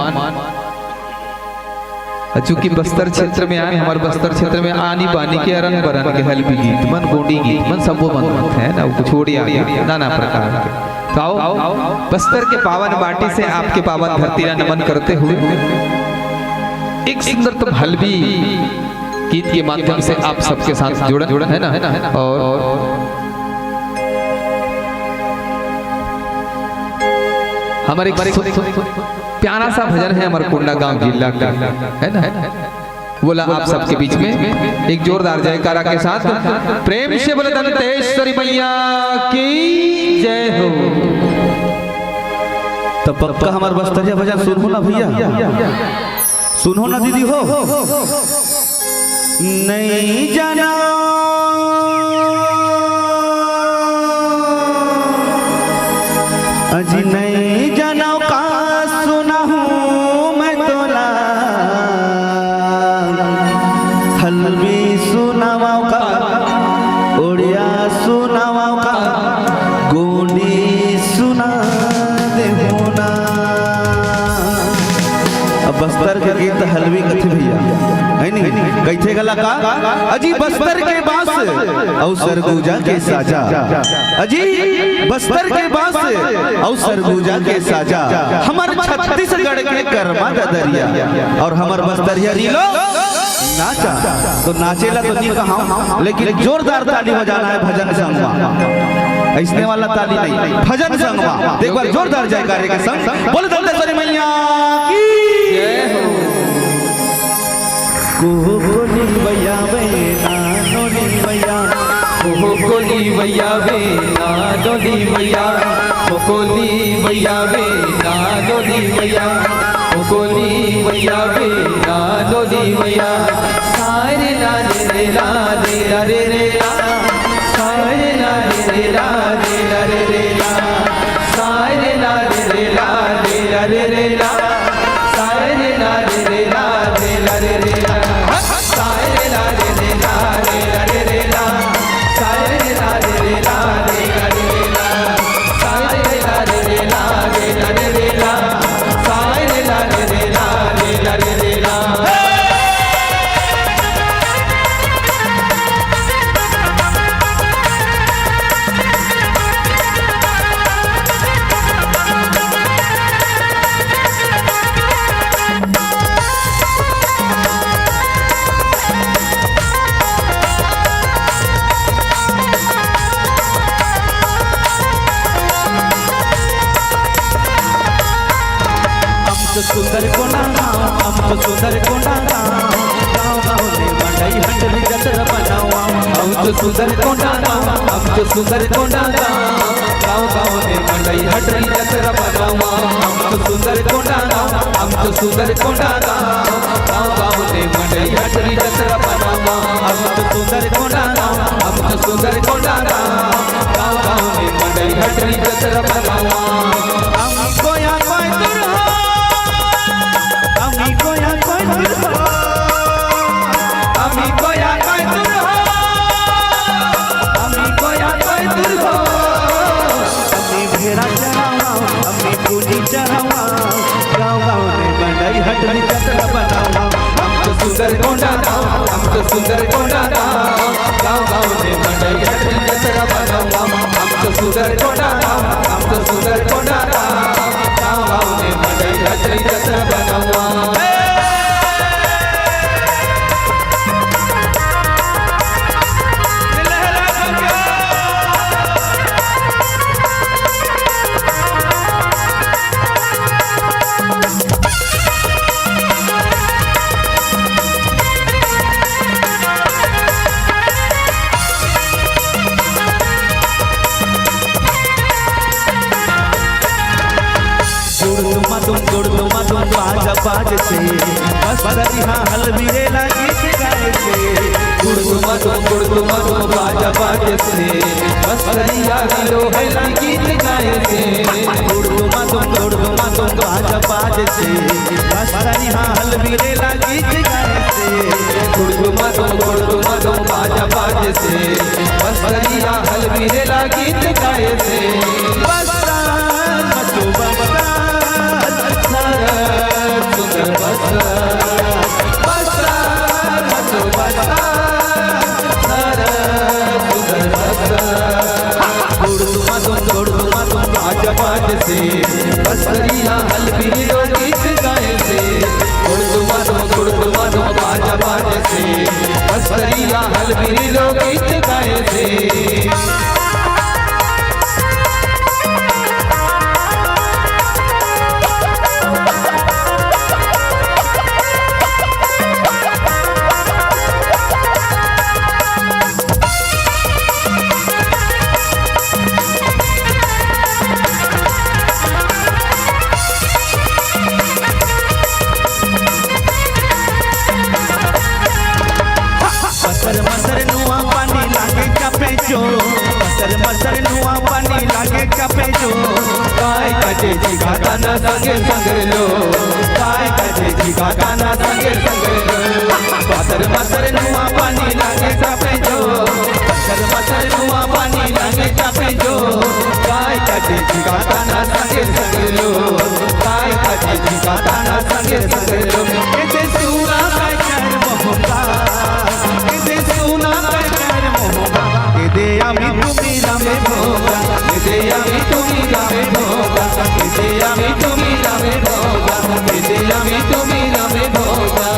चूंकि बस्तर क्षेत्र में आए, हमारे बस्तर क्षेत्र में आनी बानी के, अरन बरन के, हल्बी गीत मन, गोंडी गीत मन, सबो मन मन है ना, कुछ छोड़िया गीत, नाना प्रकार के। तो आओ, बस्तर के पावन माटी से आपके पावन धरती ला नमन करते हुए एक सुंदरतम हल्बी गीत के माध्यम से आप सबके साथ जुड़न, है ना? और हमारे एक सु-, प्यारा सा भजन है हमारे कोंडागांव जिला का, है ना? बोला आप सबके बीच में एक जोरदार जयकारा के साथ प्रेम से बोले दंतेश्वरी मैया की जय हो। तो पक्का हमार बस्तरिया भजन सुनहू ना भैया, सुनहू ना दीदी हो। नहीं जाना सुनावव का, उड़िया सुनावव का, गोंडी सुना देहू ना। अब बस्तर के गीत हलवी कथे भैया, है नी? कहिथे घला का, अजी बस्तर के बांस अउ सरगुजा के साजा, अजी बस्तर के बांस अउ सरगुजा के साजा, हमर छत्तीसगढ़ के करमा ददरिया अउ हमर बस्तरिया रीलो नाचा। तो नाचेला तो नहीं कहा, लेकिन जोरदार ताली बजाना है भजन संग मा। ऐसने वाला ताली नहीं, भजन संग मा। एक बार जोरदार जयकारे के संग बोल दंतेश्वरी मैया की। कोहकोली भैया वे नानोली भैया, कोहकोली भैया वे नानोली भैया, कोहकोली भैया वे नानोली भैया, कोहकोली भैया वे नानोली भैया। सारे ला रे रे ला रे ला रे रे ला, सारे ला रे रे ला रे ला रे रे ला, सारे ला रे रे ला रे ला रे रे ला, सारे ला रे रे ला रे ला रे रे ला। हम तो सुंदर कोंडा गाँव, हम तो सुंदर कोंडा गाँव, गाँव गाँव ले मंडई हटरी जतरा बनावा। हम तो सुंदर कोंडा गाँव, हम तो सुंदर कोंडा गाँव, गाँव गाँव ले मंडई हटरी जतरा बनावा। हम तो सुंदर कोंडा गाँव, हम तो सुंदर कोंडा गाँव, गाँव गाँव ले मंडई हटरी जतरा बनावा। हम तो सुंदर कोंडा गाँव, हम तो सुंदर कोंडा गाँव, गाँव गाँव ले मंडई हटरी जतरा बनावा। हम कोया कोयतुर हो, हम कोया कोयतुर हो, हम कोया कोयतुर हो, हम कोया कोयतुर हो। हम भेड़ा चरावा, हम पूंजी चरावा, गाँव गाँव में मंडई हटरी जतरा बनावा। हम तो सुंदर कोंडा गाँव, हम तो सुंदर कोंडा गाँव, गाँव गाँव में मंडई हटरी जतरा बनावा। हम तो सुंदर कोंडा गाँव, हम तो सुंदर कोंडा गाँव, गाँव गाँव में मंडई हटरी जतरा बनावा। गुड़गुमा तुम, गुड़गुमा तुम बाजा बाज से, बस्तरिया हलबीरेला गीत गाए से। गुड़गुमा तुम, गुड़गुमा तुम बाजा बाज से, बस्तरिया हिलो हैला गीत गाए से। गुड़गुमा तुम, गुड़गुमा तुम बाजा बाज से, बस्तरिया हलबीरेला गीत गाए से। गुड़गुमा तुम, गुड़गुमा तुम बाजा बाज से, बस्तरिया हलबीरेला गीत गाए से। बस्तर मचो बस्तर, सरस सुंदर बस्तर। बस्तर मचो बस्तर, सरस सुंदर बस्तर। गुड़गुमा तुम, गुड़गुमा तुम बाजा बाज से, बस्तरिया हलबीरेला गीत गाए से। गुड़गुमा तुम, गुड़गुमा तुम बाजा बाज से, बस्तरिया हलबीरेला गीत गाए से। मसर मसर नुआ पानी लागे चापे जो, मसर मसर नुआ पानी लागे चापे जो। काय कजे जिगा ताना संगे संगे लो, काय कजे जिगा ताना संगे संगे लो। मसर मसर नुआ पानी लागे चापे जो, पत्थर पत्थर कुआं पानी लागे चापे जो, काय कटे झिका ताना संगे संगे लो, काय कटे झिका ताना संगे संगे लो। एते सुना काय कर मोहबा, एते सुना काय कर मोहबा, एते आमी तुम्ही रामे भोगा, एते आमी तुम्ही रामे भोगा, एते आमी तुम्ही रामे भोगा, एते आमी तुम्ही रामे भोगा।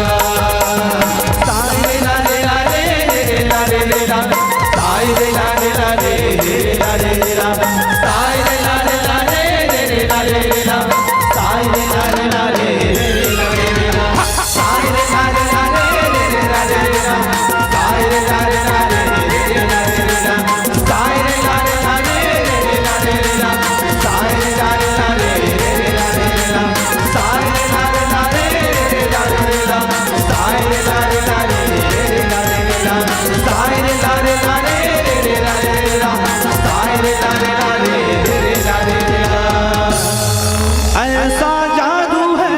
ऐसा जादू है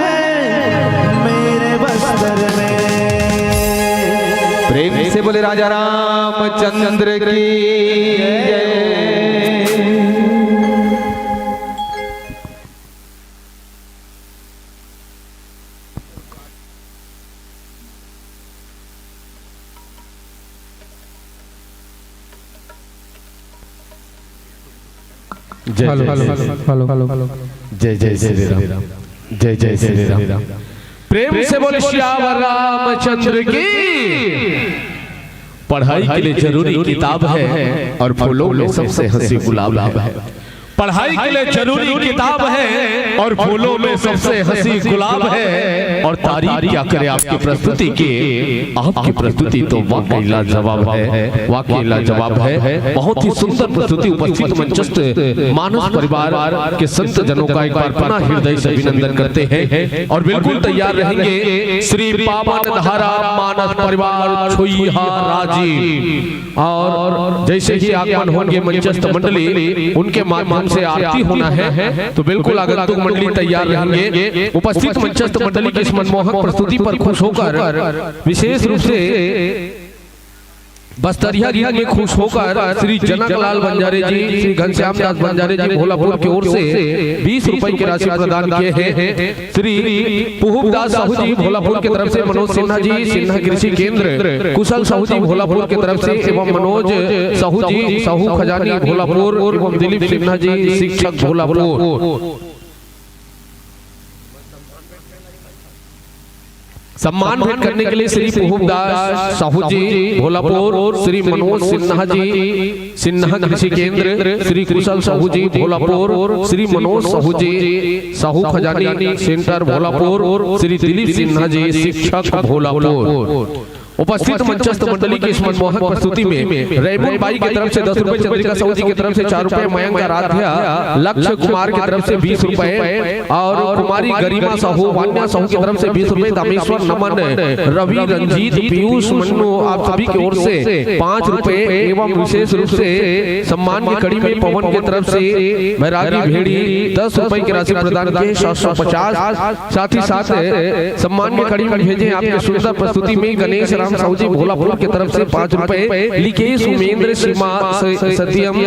मेरे बस्तर में। प्रेम से बोले राजा रामचंद्र की जय। जय हेलो, जय hello, Shri Ram. Hello, hello. जय जय श्री राम। जय जय श्री राम। प्रेम से बोले सियावर रामचंद्र की। पढ़ाई के लिए जरूरी किताब है और फूलों में सबसे हंसी गुलाब है। पढ़ाई के लिए जरूरी किताब है और फूलों में सबसे हंसी गुलाब है। और तारीफ क्या करे आपकी प्रस्तुति की, आपकी प्रस्तुति तो वाकई लाजवाब है, वाकई लाजवाब है। बहुत ही सुंदर प्रस्तुति। उपस्थित मंचस्थ मानस परिवार के संत जनों का एक बार पुनः हृदय से अभिनंदन करते हैं और बिल्कुल तैयार रहेंगे श्री पावन धारा मानस परिवार छुईहारा जी। और जैसे ही आगमन होंगे मंचस्थ मंडली, उनके माध्यम से आरती होना है, तो बिल्कुल आगंतुक मंडली तैयार रहेंगे। उपस्थित मंचस्थ मंडली की इस मनमोहक प्रस्तुति पर खुश होकर विशेष रूप से बस्तरिया गीत में खुश होकर श्री जनक लाल बंजारे जी, श्री घनश्याम दास बंजारे जी भोलापुर की ओर से बीस रुपए की राशि प्रदान किए हैं। श्री पुहुप दास साहू जी भोलापुर की तरफ से, मनोज सिन्हा जी सिन्हा कृषि केंद्र, कुशल साहू जी भोलापुर की तरफ से एवं मनोज साहू जी साहू खजानी भोलापुर एवं दिलीप सिन्हा जी शिक्षक भोलापुर। सम्मान भेंट करने के लिए श्री पुहुप दास साहू जी भोलापुर, श्री मनोज सिन्हा जी सिन्हा कृषि केंद्र, श्री कुशल साहू जी भोलापुर, श्री मनोज साहू जी साहू खजानी सेंटर भोलापुर, श्री दिलीप सिन्हा जी शिक्षक भोलापुर। उपस्थित मंचस्थ मंडली की इस मनमोहक प्रस्तुति में रेमन बाई की तरफ से दस रुपए, चंद्रिका साहू जी की तरफ से चार रुपए, मयंक आराध्या लक्ष्य कुमार की तरफ से बीस रुपए और कुमारी गरिमा साहू, वान्या साहू की तरफ से बीस रुपए, दामेश्वर नमन, रवि रंजीत, पीयूष मन्नू, आप सभी की ओर से पाँच रुपए एवं विशेष रूप से सम्मान की कड़ी में पवन की तरफ से बैरागी भेड़ी दस रुपए की राशि प्रदान की, सात सौ पचास। साथ ही साथ सम्मान की कड़ी में भेजे आपके सुंदर प्रस्तुति में गणेश राम साहू जी भोलापुर की तरफ से पाँच रुपए, लिकेश उमेंद्र सीमा स-, सत्यम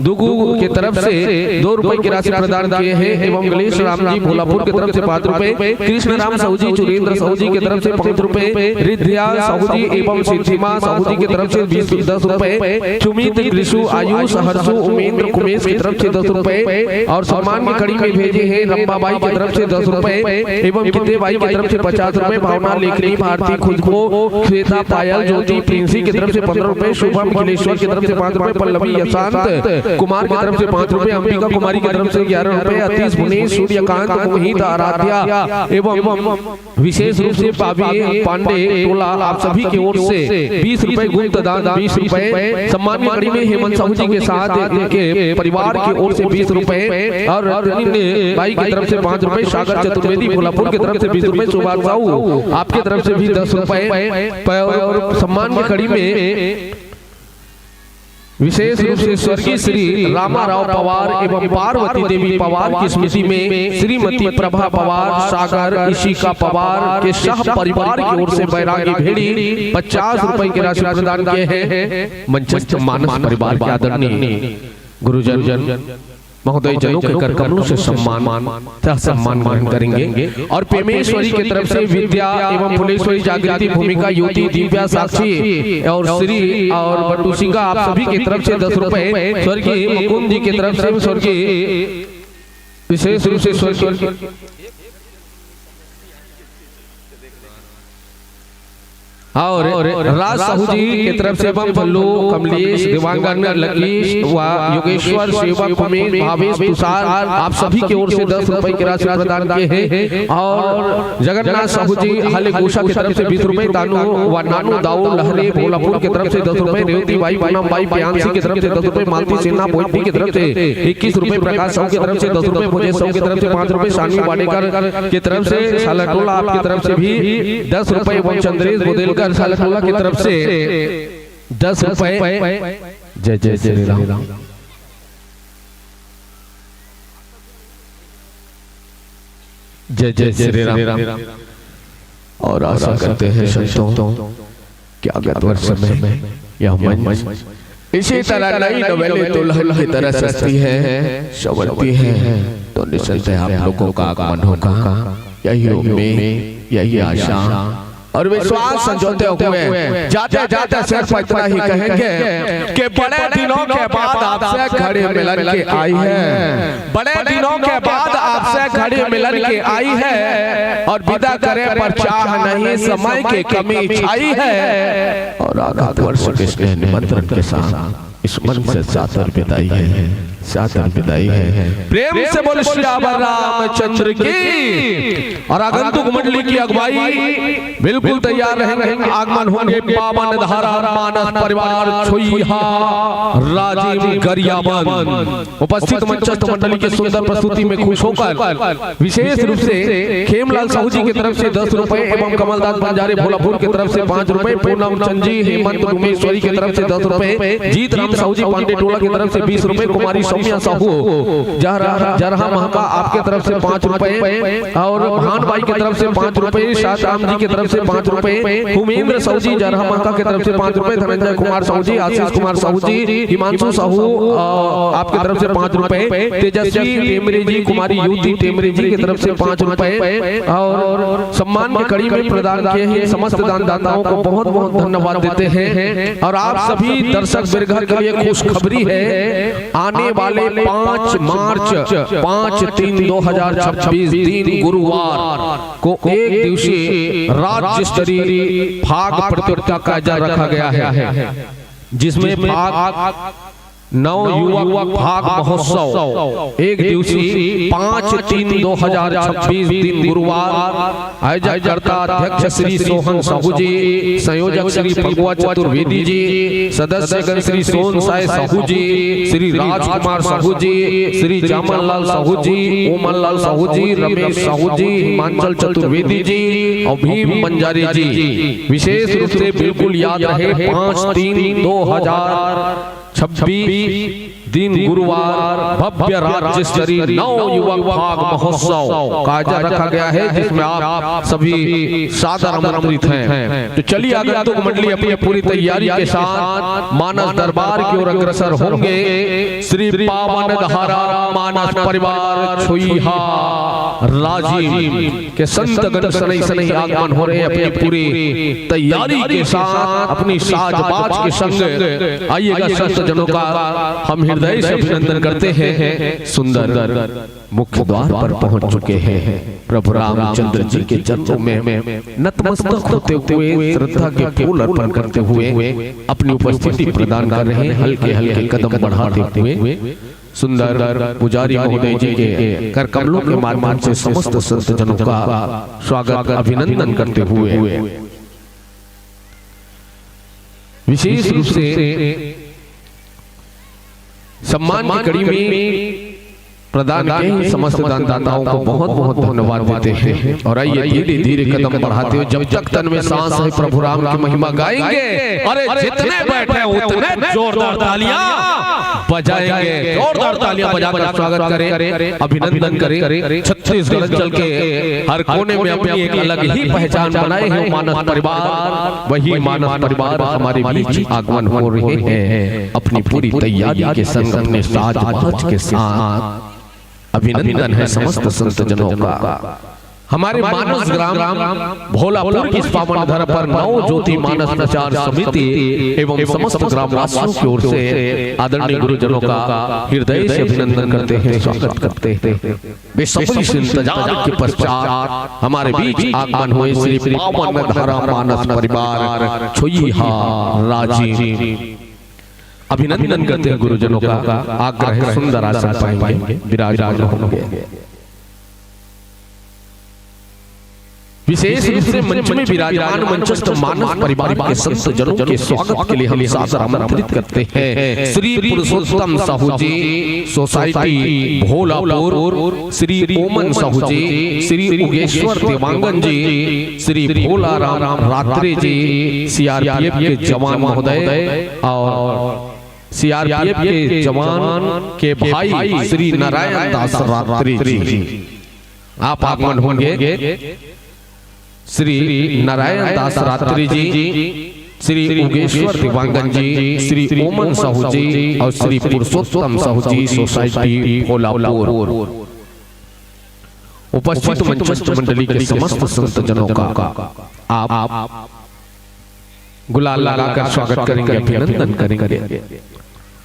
दुगु की तरफ से दो रुपए की राशि प्रदान किए हैं एवं गणेश राम जी भोलापुर की तरफ से पाँच रुपए, कृष्ण राम साहू जी, चुरेंद्र साहू जी की तरफ से पाँच रुपए, रिद्धिया साहू जी एवं सिद्धिमा साहू जी की तरफ से बीस, दस रुपए, सुमित, कृषु, आयुष, हर्षु, उमेंद्र, कुमेश की तरफ से दस रुपए और सम्मान की कड़ी में भेजे हैं रंबाबाई की तरफ से दस रुपए एवं कित्ते बाई की तरफ से पचास रुपए, भावना, लेखनी, भारती, खुशबू, श्वेता, पायल, ज्योति, प्रिंसी की तरफ से पन्द्रह रुपए, शुभम, अखिलेश्वर की तरफ से पाँच रुपए, पल्लवी, यशांत कुमार की तरफ से पाँच रुपए, अंबिका कुमारी की तरफ से ग्यारह रुपए, अतीश, भुनेश, सूर्यकांत, मोहित, आराध्या एवं विशेष रूप से पावी पांडे टोला आप सभी की ओर से बीस रुपए गुप्त दान, बीस रुपए सम्मान की कड़ी में हेमंत साहू जी के साथ इनके परिवार की ओर से बीस रुपए और रत्न बाई की तरफ से पाँच रुपए, सागर चतुर्वेदी भोलापुर की तरफ से बीस रुपए, सुभाष साहू आपकी तरफ से भी दस रुपए और सम्मान की कड़ी में विशेष रूप से स्वर्गीय श्री रामाराव पवार एवं पार्वती देवी पवार की स्मृति में श्रीमती प्रभा पवार, सागर, इशिका पवार के शाह परिवार की ओर से बैरागी भेड़ी पचास रुपए की राशि प्रदान किए हैं। मंचस्थ मानस परिवार के आदरणीय गुरुजन महोदय जनों के कर कमलों से सम्मान तथा सम्मान ग्रहण करेंगे। और पेमेश्वरी की तरफ से विद्या एवं फुलेश्वरी जागृति भूमिका युवती दिव्या साक्षी और श्री और बटुसिका, आप सभी की तरफ से दस रुपए, स्वर्गीय मुकुंद जी की तरफ से, स्वर्गीय विशेष रूप से स्वर्गीय और राज साहू जी की तरफ से एवं भल्लू, कमलेश, देवांगन, लकीश व योगेश्वर, सेवक, उमेश, भावेश, तुषार, आप सभी की ओर से दस रुपए की राशि प्रदान किए हैं। और जगन्नाथ साहू जी हले गोशा की तरफ से बीस रुपए, तानू व नानू दाऊ लहरे भोलापुर की तरफ से दस रुपए, रेवती बाई, पूनम बाई, प्रियांशी की तरफ से दस रुपए, मालती सिन्हा बोईपी की तरफ से इक्कीस रुपए, प्रकाश साहू की तरफ से दस रुपए, मुझे साहू की तरफ से पाँच रुपए, सानवी बाडेकर की तरफ से, सालटोला आपकी तरफ से भी दस रुपए एवं चंद्रेश बुदेलकर सालटोला की तरफ से दस रुपए। जय जय श्री राम। जय जय श्री राम। और आशा करते हैं संतों कि आगत वर्ष में यह मंच इसी तरह नई नवेली दुल्हन की तरह सजती है, संवरती है, तो निसंदेह आप लोगों का आगमन होगा। यही उम्मीद, यही आशा। और विश्वास संजोते हुए जाते जाते सिर्फ इतना ही कहेंगे कि बड़े दिनों के बाद आपसे घड़ी मिलन की आई है, बड़े दिनों के बाद आपसे घड़ी मिलन की आई है, और विदा करे पर चाह नहीं, समय की कमी छाई है। और आगत वर्ष के स्नेह निमंत्रण के साथ इस मंच से सादर विदाई है, सादर विदाई है। प्रेम से बोल सियावर रामचंद्र की। और आगंतुक मंडली की अगुवाई बिल्कुल तैयार रहेंगे। आगमन होंगे पावन धारा मानस परिवार छुईहा राजिम गरियाबंद। उपस्थित मंचस्थ मंडली की सुंदर प्रस्तुति में खुश होकर विशेष रूप से खेमलाल साहू जी की तरफ से दस रुपए एवं कमलदास बंजारे भोलापुर की तरफ से पाँच रुपए, पूनम चंद जी हेमंत डूमेश्वरी की तरफ से दस रुपए, जीत राम साहू जी पांडे टोला की तरफ से बीस रुपए, कुमारी सौम्या साहू जरहा जरहा महका आपके तरफ से पाँच रुपए और भान बाई की तरफ से पाँच रुपए, शाहराम जी की तरफ से पाँच रुपए, उमेंद्र साहू जी जरहा महका की तरफ से पाँच रुपए, धनंजय कुमार साहू जी, आशीष कुमार साहू जी, हिमांशु साहू, अ, आपकी तरफ से पाँच रुपए, तेजस्वी टेमरे जी, कुमारी युवती टेमरे जी की तरफ से पाँच रुपए और सम्मान की कड़ी में प्रदान किए हैं। समस्त दानदाताओं को बहुत बहुत धन्यवाद देते हैं और आप सभी दर्शक बिरघर के लिए खुशखबरी है। आने वाले पाँच मार्च, पाँच तीन दो हजार छब्बीस, दिन गुरुवार को एक दिवसीय राज्य स्तरीय फाग प्रतियोगिता का आयोजन रखा गया है, जिसमें फाग नव युवक फाग महोत्सव एक दिवसीय पाँच तीन दो हजार छब्बीस, दिन गुरुवार। आयोजककर्ता अध्यक्ष श्री सोहन साहू जी, संयोजक श्री फगुआ चतुर्वेदी जी, सदस्यगण श्री सोन साय साहू जी, श्री राजकुमार साहू जी, श्री जामनलाल साहू जी, ओमनलाल साहू जी, रमेश साहू जी, हिमांचल चतुर्वेदी जी और भीम मंजारी जी। विशेष रूप से बिल्कुल याद रहे, पाँच तीन दो हजार छब्बीस, दिन गुरुवार, भव्य राज्य स्तरीय नव युवक फाग महोत्सव का आयोजन रखा गया है, जिसमें आप सभी सादर आमंत्रित हैं। तो चलिए, आगंतुक मंडली अपनी पूरी तैयारी के साथ मानस दरबार की ओर अग्रसर होंगे। श्री पावन धारा मानस परिवार छुईहा राजिम के संतगण सनई सनई आगमन हो रहे हैं अपनी पूरी तैयारी के साथ, अपनी साज बाज के संग। आइएगा संत जनों का हम हृदय से अभिनंदन करते हैं। सुंदर मुख्य द्वार पर पहुंच चुके हैं। प्रभु रामचंद्र जी के चरणों में नतमस्तक होते हुए, श्रद्धा के फूल अर्पण करते हुए अपनी उपस्थिति प्रदान कर रहे हैं। हल्के हल्के कदम बढ़ाते हुए सुंदर पुजारी महोदय जी के कर कमलों के माध्यम से समस्त संत जनों का स्वागत अभिनंदन करते हुए विशेष रूप से सम्मान की कड़ी में प्रदान के ही समस्त दानदाताओं को बहुत बहुत धन्यवाद देते हैं। और आइए, धीरे धीरे कदम बढ़ाते हुए, जब तक तन में सांस है, प्रभु राम की महिमा गाएंगे। अरे, जितने बैठे हैं, उतने जोरदार तालियां बजाएंगे। जोरदार तालियां बजाकर स्वागत करें, अभिनंदन करें। छत्तीसगढ़ अंचल के हर कोने में अपनी एक अलग ही पहचान बनाए हैं मानस परिवार। वही मानस परिवार हमारे बीच आगमन हो रहे हैं, अपनी पूरी तैयारी के संग, अपने साज बाज के साथ। अभिनंदन है समस्त संत जनों का। हमारे मानस ग्राम भोलापुर की इस पावन धरा पर नव ज्योति मानस प्रचार समिति एवं समस्त ग्रामवासियों की ओर से आदरणीय गुरुजनों का हृदय से अभिनंदन करते हैं, स्वागत करते हैं। बेसब्री से इंतजार के पश्चात हमारे बीच आगमन हुए श्री पावन धारा मानस परिवार छुईहा राजिम। अभिनंदन करते हैं गुरुजनों का। आग्रह है, सुंदर आसन पाएंगे, विराजमान होंगे। विशेष रूप से मंच में विराजमान मंचस्थ मानस परिवार के संत जनों के स्वागत के लिए हम सादर आमंत्रित करते हैं श्री पुरुषोत्तम साहू जी, सोसाइटी भोलापुर, श्री ओमन साहू जी, श्री उगेश्वर देवांगन जी, श्री भोला राम रात्रे जी, सीआरपीएफ के जवान महोदय और सीआरपीएफ के जवान के भाई श्री नारायण दास रात्रे जी, आप आगमन होंगे। श्री नारायण दास रात्रे जी, श्री उगेश्वर देवांगन जी, श्री ओमन साहू जी और श्री पुरुषोत्तम साहू जी, सोसाइटी भोलापुर। उपस्थित मंचस्थ मंडली के समस्त संत जनों का आप गुलाल लगाकर स्वागत करेंगे, अभिनंदन करेंगे।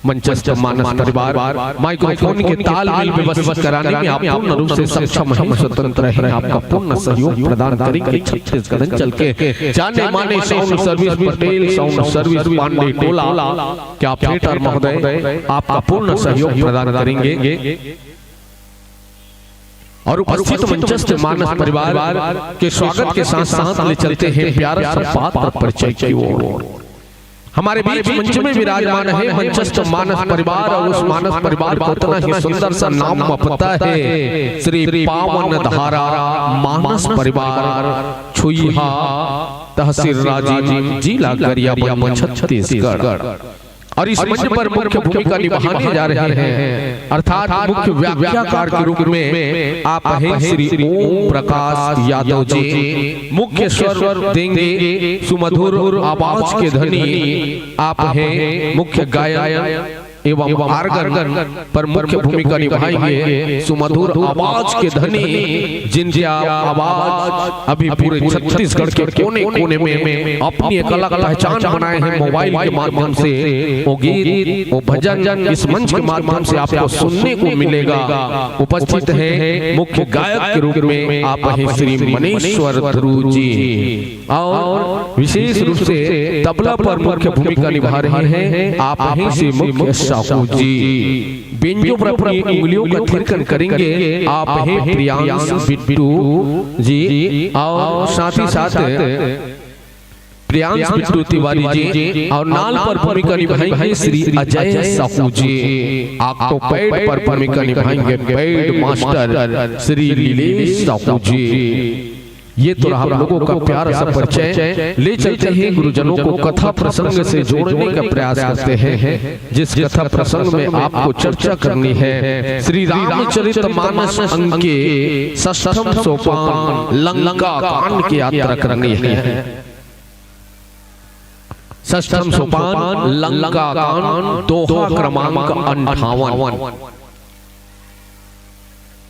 मंचस्थ मानस परिवार माइक्रोफोन के तालमेल व्यवस्थित कराने में आप पूर्ण रूप से सक्षम हैं, स्वतंत्र हैं। आपका पूर्ण सहयोग प्रदान करेंगे छत्तीसगढ़ अंचल के जाने माने sound service Patel, sound service Pandey टोला, क्या थिएटर महोदय आपका पूर्ण सहयोग प्रदान करेंगे। और उपस्थित मंचस्थ मानस परिवार के स्वागत के साथ साथ ले चलते हैं प्यारा सा पात्र परिचय की ओर। हमारे बीच मंच में विराजमान है मंचस्थ मानस परिवार, और उस मानस परिवार को उतना ही सुंदर सा नाम पता है, श्री पावन धारा मानस परिवार छुईहा, तहसील राजिम, जिला गरियाबंद, छत्तीसगढ़। और इस मंच पर मुख्य भूमिका निभाने जा रहे हैं, अर्थात मुख्य व्याख्याकार के रूप में आप हैं श्री ओम प्रकाश यादव जी। मुख्य स्वर देंगे सुमधुर आवाज के धनी आप हैं मुख्य गायन एवं आर्गन पर मुख्य भूमिका निभाएंगे सुमधुर आवाज के धनी, जिनकी आवाज अभी पूरे छत्तीसगढ़ के कोने कोने में अपनी एक अलग पहचान बनाए हैं। मोबाइल के माध्यम से वो गीत, वो भजन इस मंच के माध्यम से आपको सुनने को मिलेगा। उपस्थित हैं मुख्य गायक के रूप में आप हैं श्री मनेश्वर ध्रुव जी, और विशेष रूप से तबला पर मुख्य भूमिका निभा रहे हैं आप हैं श्री मुख्य साहू जी। बेंजो पर अपनी उंगलियों का थिरकन करेंगे आप हैं प्रियांश बिट्टू जी, और साथ ही साथ प्रियांश बिट्टू तिवारी जी, और नाल पर भूमिका निभाएंगे श्री अजय साहू जी। ऑक्टोपैड पर भूमिका निभाएंगे पैड मास्टर श्री लीलेश साहू जी। ये तो रहा हम लोगों का प्यारा सा परिचय। ले चलते हैं गुरुजनों को कथा प्रसंग से जोड़ने का प्रयास करते हैं, जिस कथा प्रसंग में आपको चर्चा करनी है श्री रामचरित मानस अंक के षष्ठम सोपान लंका कांड की यात्रा करनी है। षष्ठम सोपान लंका कांड, दोहा क्रमांक अंठावन।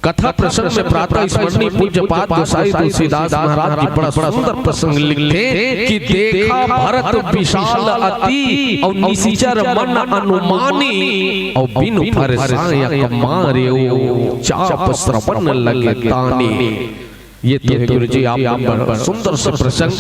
कथा प्रसंग में प्रातः स्मरणीय पूज्यपाद गोसाई तुलसीदास महाराज जी बड़ा सुंदर प्रसंग लिखते हैं कि देखा भरत विशाल अति और निशिचर मन अनुमानी और बिनु फर सायक मारे चाप श्रवण लगे तानी। ये तो है गुरु जी, आप बड़ा सुंदर सा प्रसंग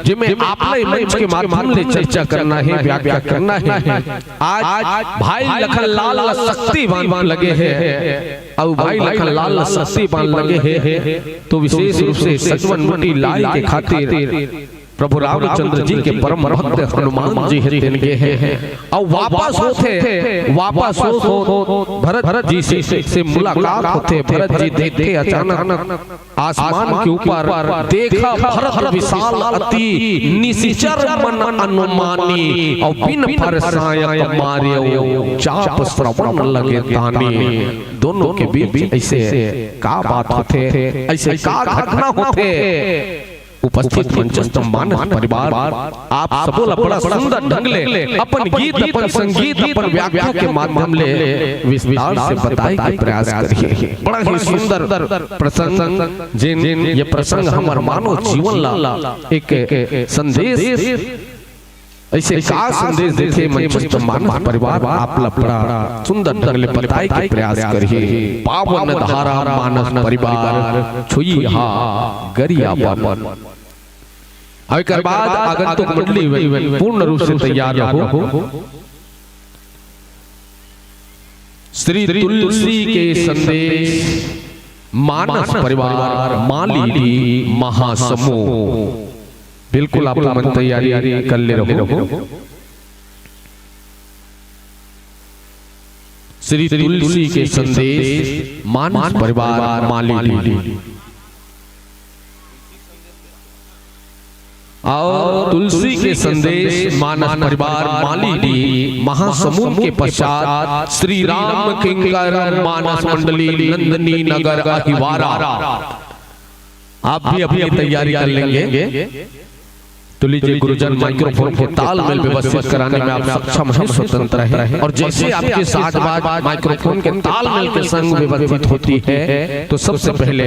जिसमें आप ले मंच के माध्यम ले चर्चा करना है, व्याख्या करना है। आज भाई लखन लाल शक्तिवान लगे हैं, अब भाई लखन लाल शक्तिवान लगे हैं, तो विशेष रूप से सचवन मुटी लाल के खातिर प्रभु रामचंद्र जी के परम भक्त हनुमान जी हे, तेन गे हे। अउ वापस होथे, वापस होत होत भरत जी से, से मुलाकात होथे। भरत जी देखथे अचानक आसमान के ऊपर, देखा भरत विशाल अति, निसिचर मन अनुमानी, अउ बिन फरसायत मारेउ, चाप श्रवण लगे तानी। दोनों के बीच ऐसे का बात होथे, ऐसे का घटना होथे? उपस्थित मंचस्थ मानस परिवार, आप सबो ला बड़ा सुंदर ढंग ले अपन गीत, अपन संगीत, अपन व्याख्या के माध्यम ले विस्तार से बताए के प्रयास करिए। बड़ा ही सुंदर प्रसंग, जेन ये प्रसंग हमर मानव जीवन ला एक संदेश, ऐसे का संदेश देथे मंचस्थ मानस परिवार, आप ला बड़ा सुंदर ढंग ले बताए के प्रयास करिए। पावन धारा मानस परिवार, छुइहा गरियापन। अउ एकर बाद आगंतुक मंडली पूर्ण रूप से तैयार रहो। श्री तुलसी के संदेश, मानस परिवार, माली डी महासमूह। बिल्कुल आप मन तैयारी कर ले रहो। श्री तुलसी के संदेश, मानस परिवार, माली डी। अउ तुलसी के संदेश, मानस परिवार, माली डी महासमूह के पश्चात श्री राम किंकर मानस मंडली, नंदनी नगर अहिवारा। आप भी अपनी तैयारी कर लेंगे। तो लीजिए गुरुजन, माइक्रोफोन के तालमेल व्यवस्थित कराने में आप सक्षम हैं, स्वतंत्र हैं। और जैसे आपके साथ बात माइक्रोफोन के तालमेल के संग व्यवस्थित होती है, तो सबसे पहले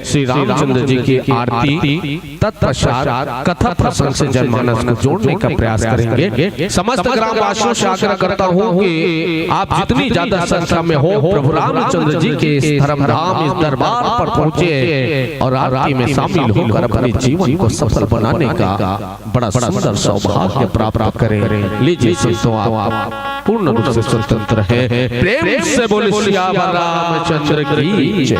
श्री रामचंद्र जी की आरती, तत्पश्चात कथा प्रसंग से जनमानस को जोड़ने का प्रयास करेंगे। समस्त ग्रामवासियों से आग्रह करता हूँ कि आप जितनी ज्यादा संख्या में हो, प्रभु रामचंद्र जी के इस धर्म धाम, इस दरबार पर पहुंचे और आरती में शामिल होकर अपने जीवन को सफल बनाने का बड़ा सुंदर सौभाग्य प्राप्त करें। लीजिए संतों, आप पूर्ण रूप से स्वतंत्र हैं। प्रेम से बोले सियावर रामचंद्र की जय।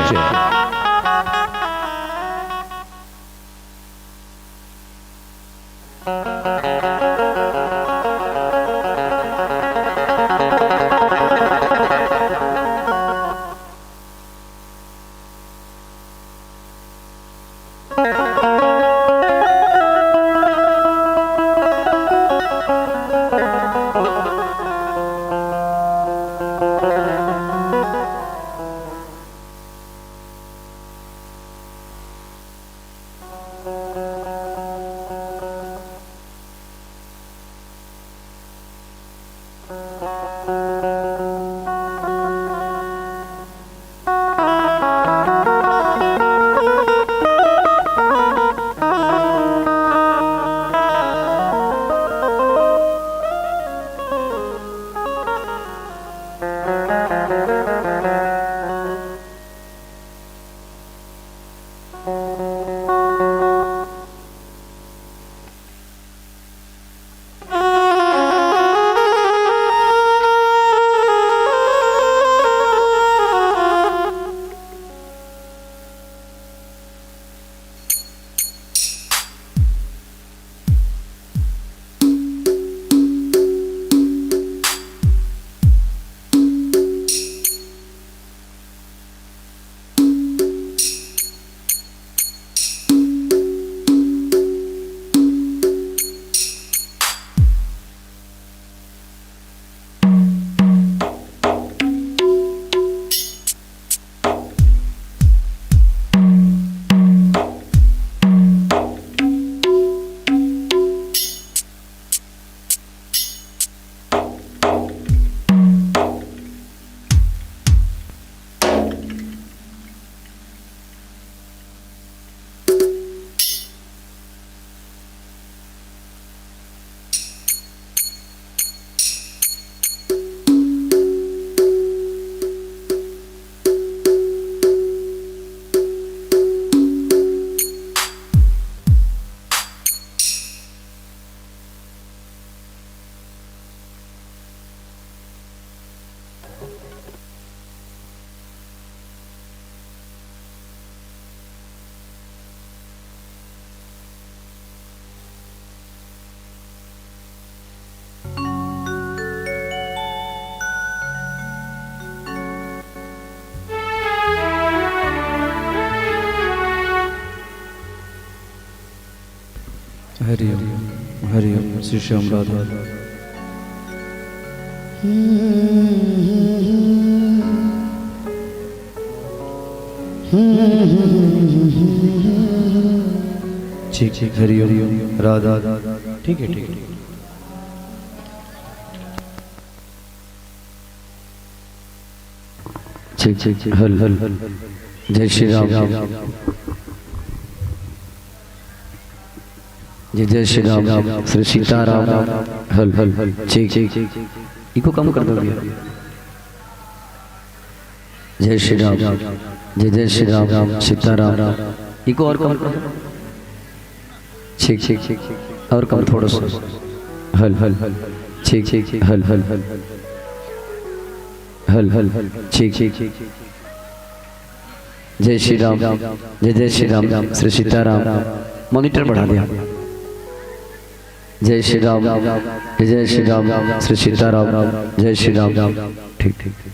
हरि ओम, हरि ओम, श्री श्याम राधा। ठीक, ठीक, हरि ओम, राधा। ठीक है, ठीक है। ठीक, ठीक, हल, हल। जय श्री राम। जय जय श्री राम, श्री सीताराम। हल, हल, ठीक, ठीक। इको कम कर दो भैया। जय श्री राम, जय जय श्री राम, सीताराम। इको और कम कर दो। ठीक, ठीक, ठीक। और कम थोड़ा सा। हल, हल, ठीक, ठीक, हल, हल, हल। हल, हल, ठीक, ठीक। जय श्री राम, जय जय श्री राम, श्री सीताराम। मॉनिटर बढ़ा दिया। जय श्री राम, जय जय श्री राम, श्री सीताराम, जय श्री राम। ठीक, ठीक, ठीक।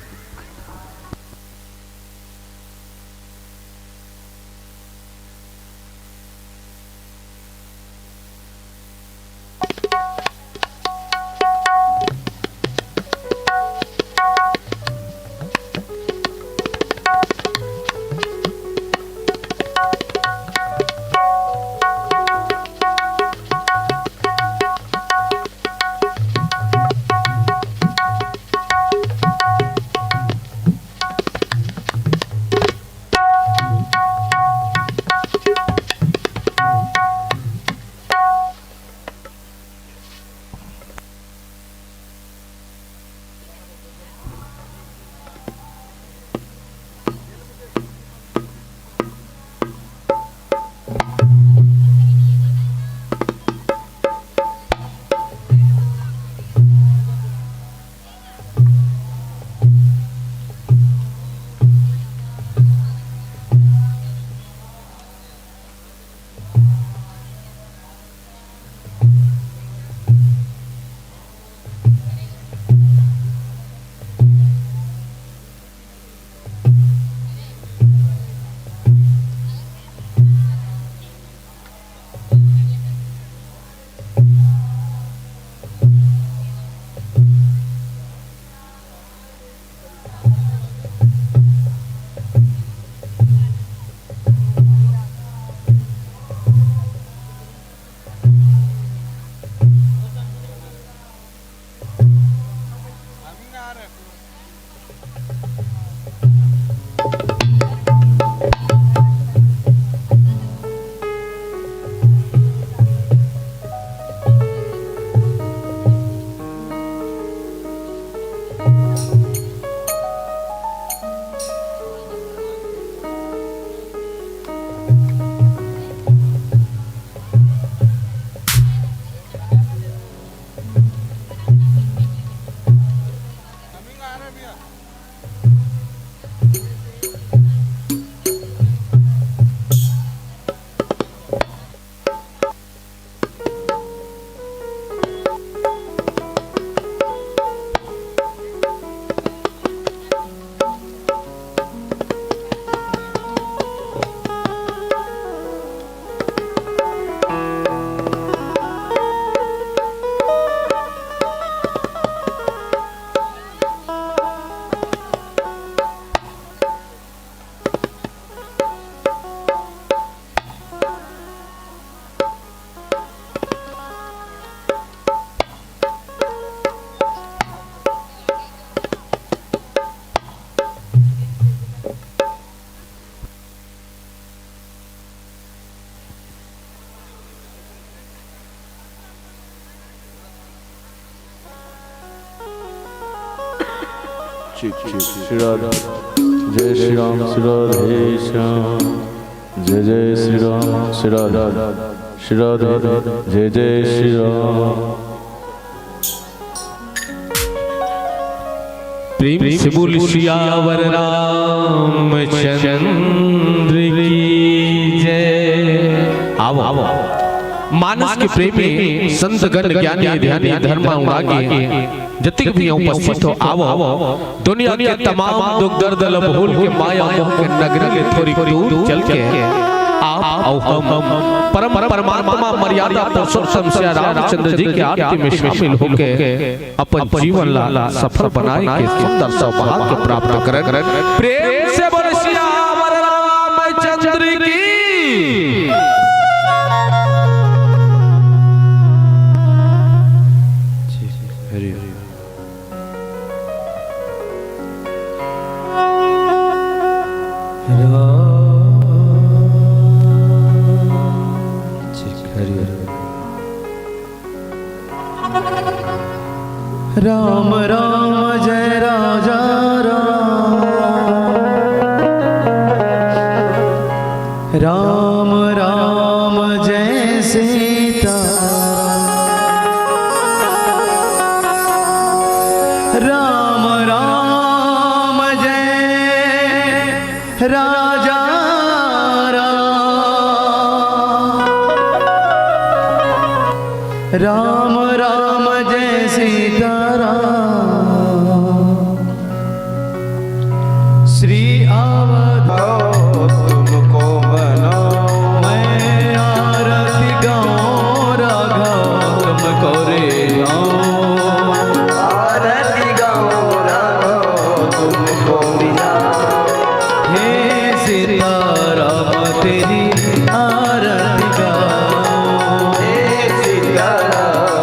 ठीक, ठीक, श्री राधे। जय श्री राम, श्री राधे श्याम। जय जय श्री राम, श्री राधे। श्री राधे, जय जय श्री राम। प्रेम से बोल सियावर रामचंद्र की जय। आवो, आवो। मानस के प्रेमी संत गण ज्ञानी ध्यानी धर्मा उड़ागे जतिक भी उपस्थित हो, आवो। दुनिया के तमाम दुख दर्द ल भूल के माया मोह के नगरी ले थोरी दूर चल के आप अउ हम परम परमात्मा मर्यादा पुरुषोत्तम श्री रामचंद्र जी के आरती में शामिल होके अपन जीवन ला सफल बनाए के सुंदर सौभाग्य प्राप्त करन। प्रेम से बोल सियावर रामचंद्र की। हरि। राम राम जय राजा राम। राम राम जय सीता। राम राम जय राजा राम। राम राम जय सीता राम। श्री अवध तुमको बनाऊं। मैं आरती गाऊं राघव तुमको रिझाऊं। आरती गाऊं राघव तुमको रिझाऊं। हे सीताराम तेरी आरती गाऊं। हे सीताराम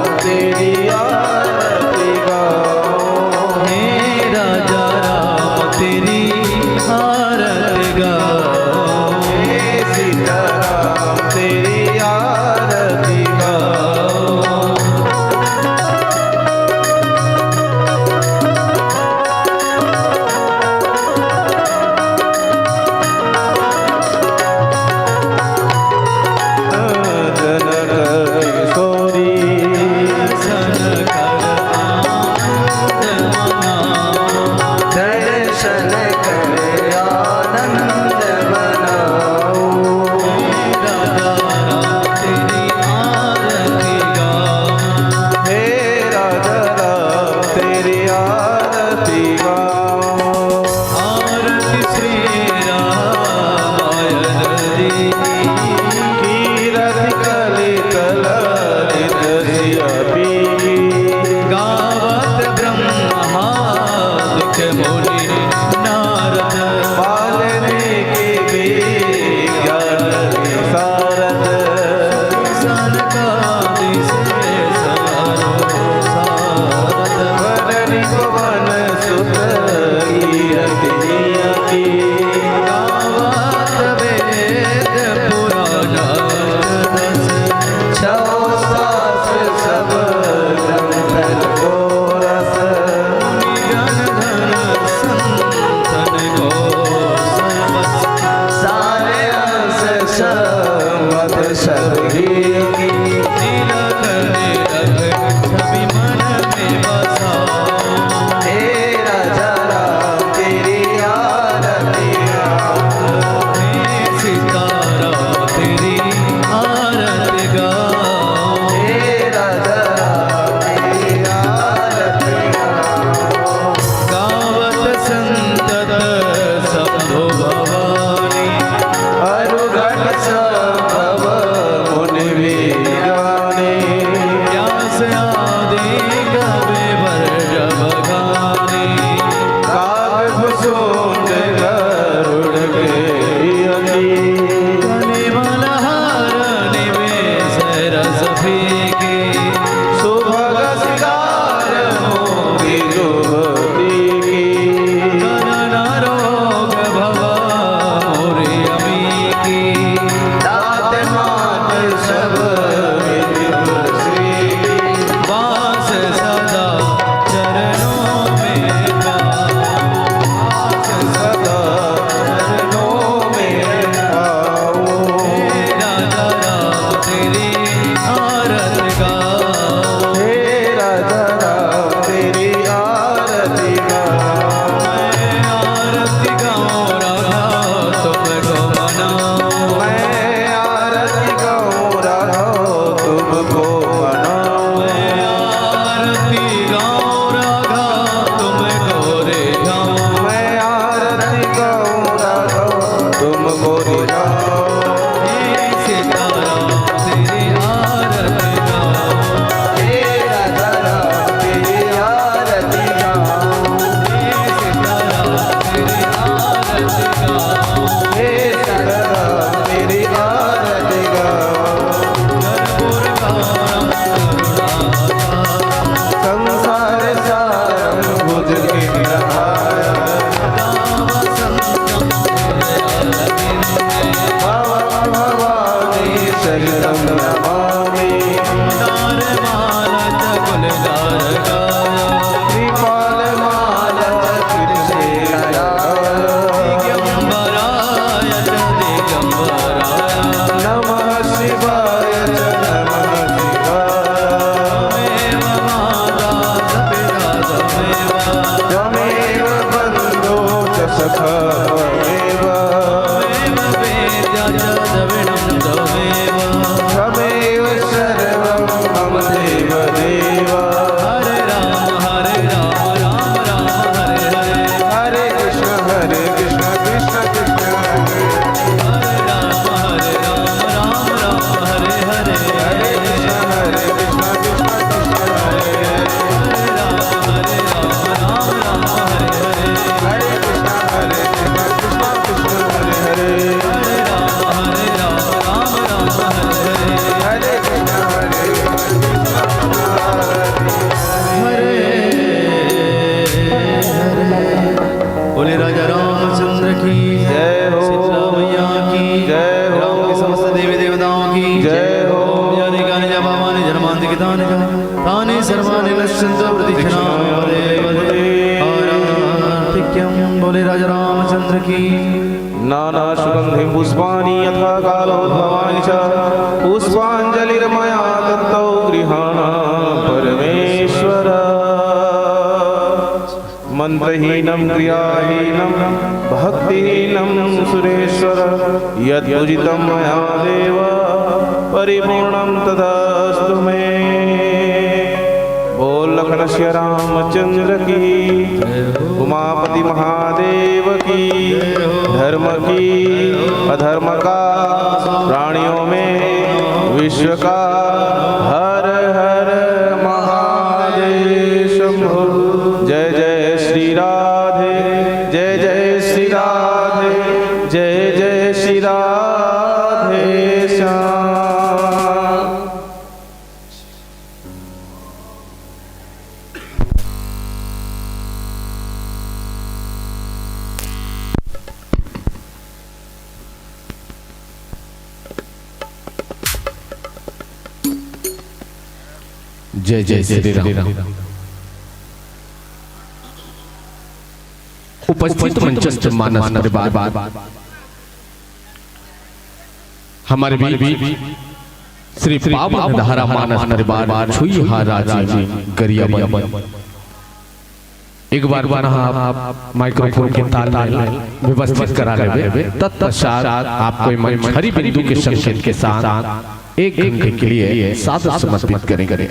त्वमेव। त्वमेव वेद्या च द्रविणं त्वमेव। त्वमेव सर्वं मम देव देव। हरे राम हरे राम राम राम हरे हरे। हरे कृष्ण हरे कृष्ण कृष्ण कृष्ण हरे हरे। हरे राम हरे राम राम राम हरे हरे। हरे कृष्ण हरे कृष्ण कृष्ण कृष्ण हरे हरे। हरे राम हरे राम राम राम हरे हरे। हरे कृष्ण हरे कृष्ण कृष्ण कृष्ण हरे हरे। हरे राम हरे राम राम राम हरे हरे। हरे कृष्ण हरे कृष्ण कृष्ण कृष्ण हरे हरे। हरे हरे। बोले राजा रामचंद्र की जय हो। शीतला मैया की जय हो। राम के समस्त देवी देवताओं की जय हो। यानि कानि च पापानि जन्मांतरे कृतानि च तानि सर्वाणि नश्यंतु प्रतिक्षणाम पदे पदे। आराधिक्यम। बोले राजा रामचंद्र की। नाना सुगंधि पुष्पाणि यथा कालोद्भवानि च पुष्पांजलिर्मया दत्तौ गृहाण परमेश्वर। मंत्रहीनं क्रियाहीनं भक्तिहीनं सुरेश्वर। यत्पूजितं मया देव परिपूर्णं तदस्तु मे। बोल लखन सिया रामचंद्र की। उमापति महादेव की। धर्म की अधर्म का प्राणियों में विश्व का। हर हर महादेव शंभो। जय जय श्री राधे। जय जय श्री राधे। जय जय श्री राधे श्याम। जय जय श्री राम। उपस्थित मंचस्थ मानस परिवार, हमारे बीच श्री पावन धारा मानस परिवार छुईहारा जी गरियाबंद। एक बार पुनः आप माइक्रोफोन के ताल में व्यवस्थित करा लेवे। तत्पश्चात आपको मंच हरि बिंदु के संकेत के साथ एक घंटे के लिए सादर समर्पित करेंगे।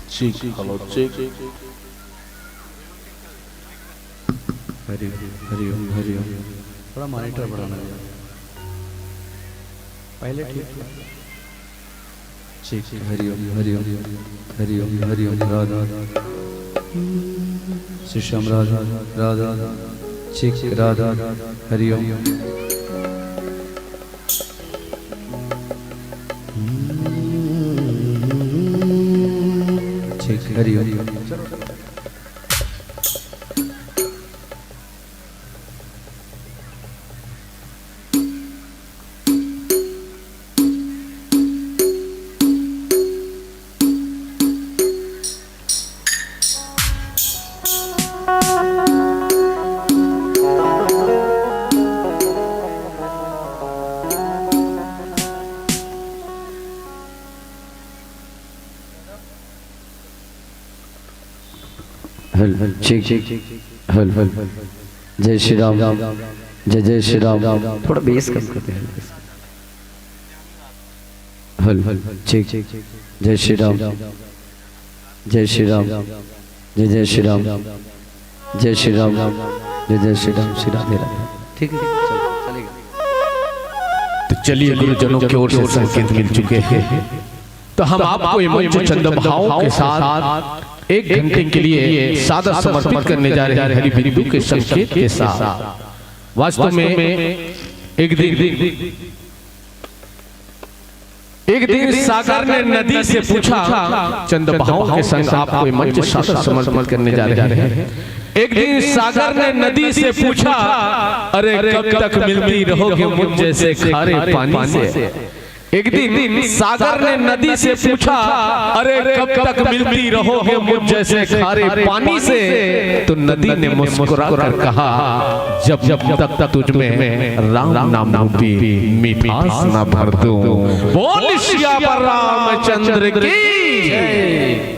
Check, hello, check. Hari Om, Hari Om, Hari Om. थोड़ा मॉनिटर बढ़ाना भैया। पहले ठीक था। ठीक, हरिओम, हरिओम, हरिओम, हरिओम, राधा। श्री श्याम राधा, राधा, ठीक, राधा, हरिओम। ठीक, Hariom. Hello, hello, check, check, hello, hello. जय श्री राम, जय जय श्री राम। थोड़ा बेस कम करते हैं। Hello, hello, check, check. जय श्री राम, जय श्री राम, जय जय श्री राम, जय श्री राम, जय जय श्री राम, श्री राधे राधे। ठीक है, चलो, चलेगा। तो चलिए, गुरुजनों की ओर से संकेत मिल चुके हैं, तो हम आपको ये मंच चंद भाव के साथ एक घंटे के लिए सादर समर्पित करने जा रहे हैं, हरि बिंदु के संकेत के साथ। वास्तव में एक दिन, एक दिन सागर ने नदी से पूछा, चंद भाव के संग आपको ये मंच सादर समर्पित करने जा रहे हैं। एक दिन सागर ने नदी से पूछा, "अरे, कब तक मिलती रहोगे मुझ जैसे खारे पानी से?" एक दिन सागर ने नदी से पूछा, "अरे, कब तक मिलती रहोगे मुझ जैसे खारे पानी से?" तो नदी ने मुस्कुरा कर कहा, "जब जब तक तुझ में राम नाम रूपी मिठास ना भर दूं।" बोल सियावर रामचंद्र की जय।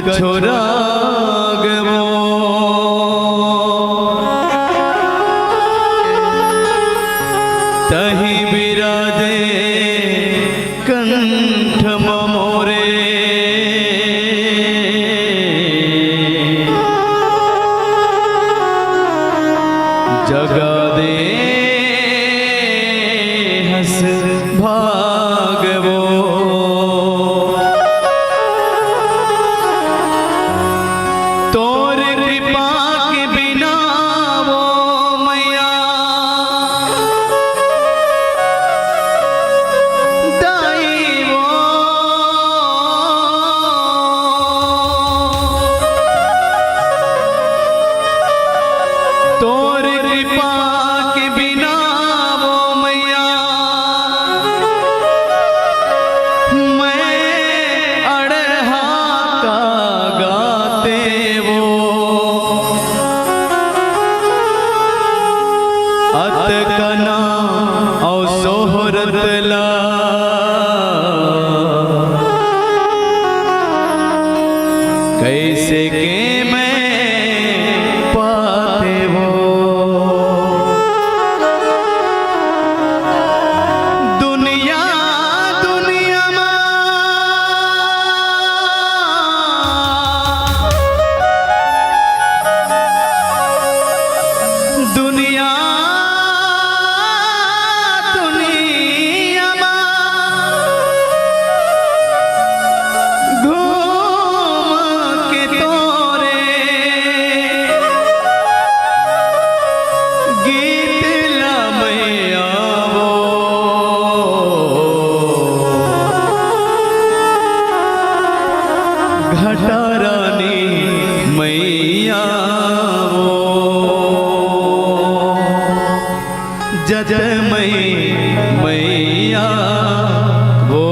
कछु राग वो तहीं बिराजे कंठ म मोरे। जगा दे हस भाग वो। तोर कृपा के बिना वो मैया दाई वो। तोर कृपा के बिना वो मैया, मैं अड़हा का गाते वो। अतकना अउ सोहरत ला कइसे के मैं पाते वो। दुनिया, दुनिया मा, दुनिया, दुनिया मा घूम के तोरे गीत ला मैया वो, घटा रानी मैया वो। जय जय मई मैया वो।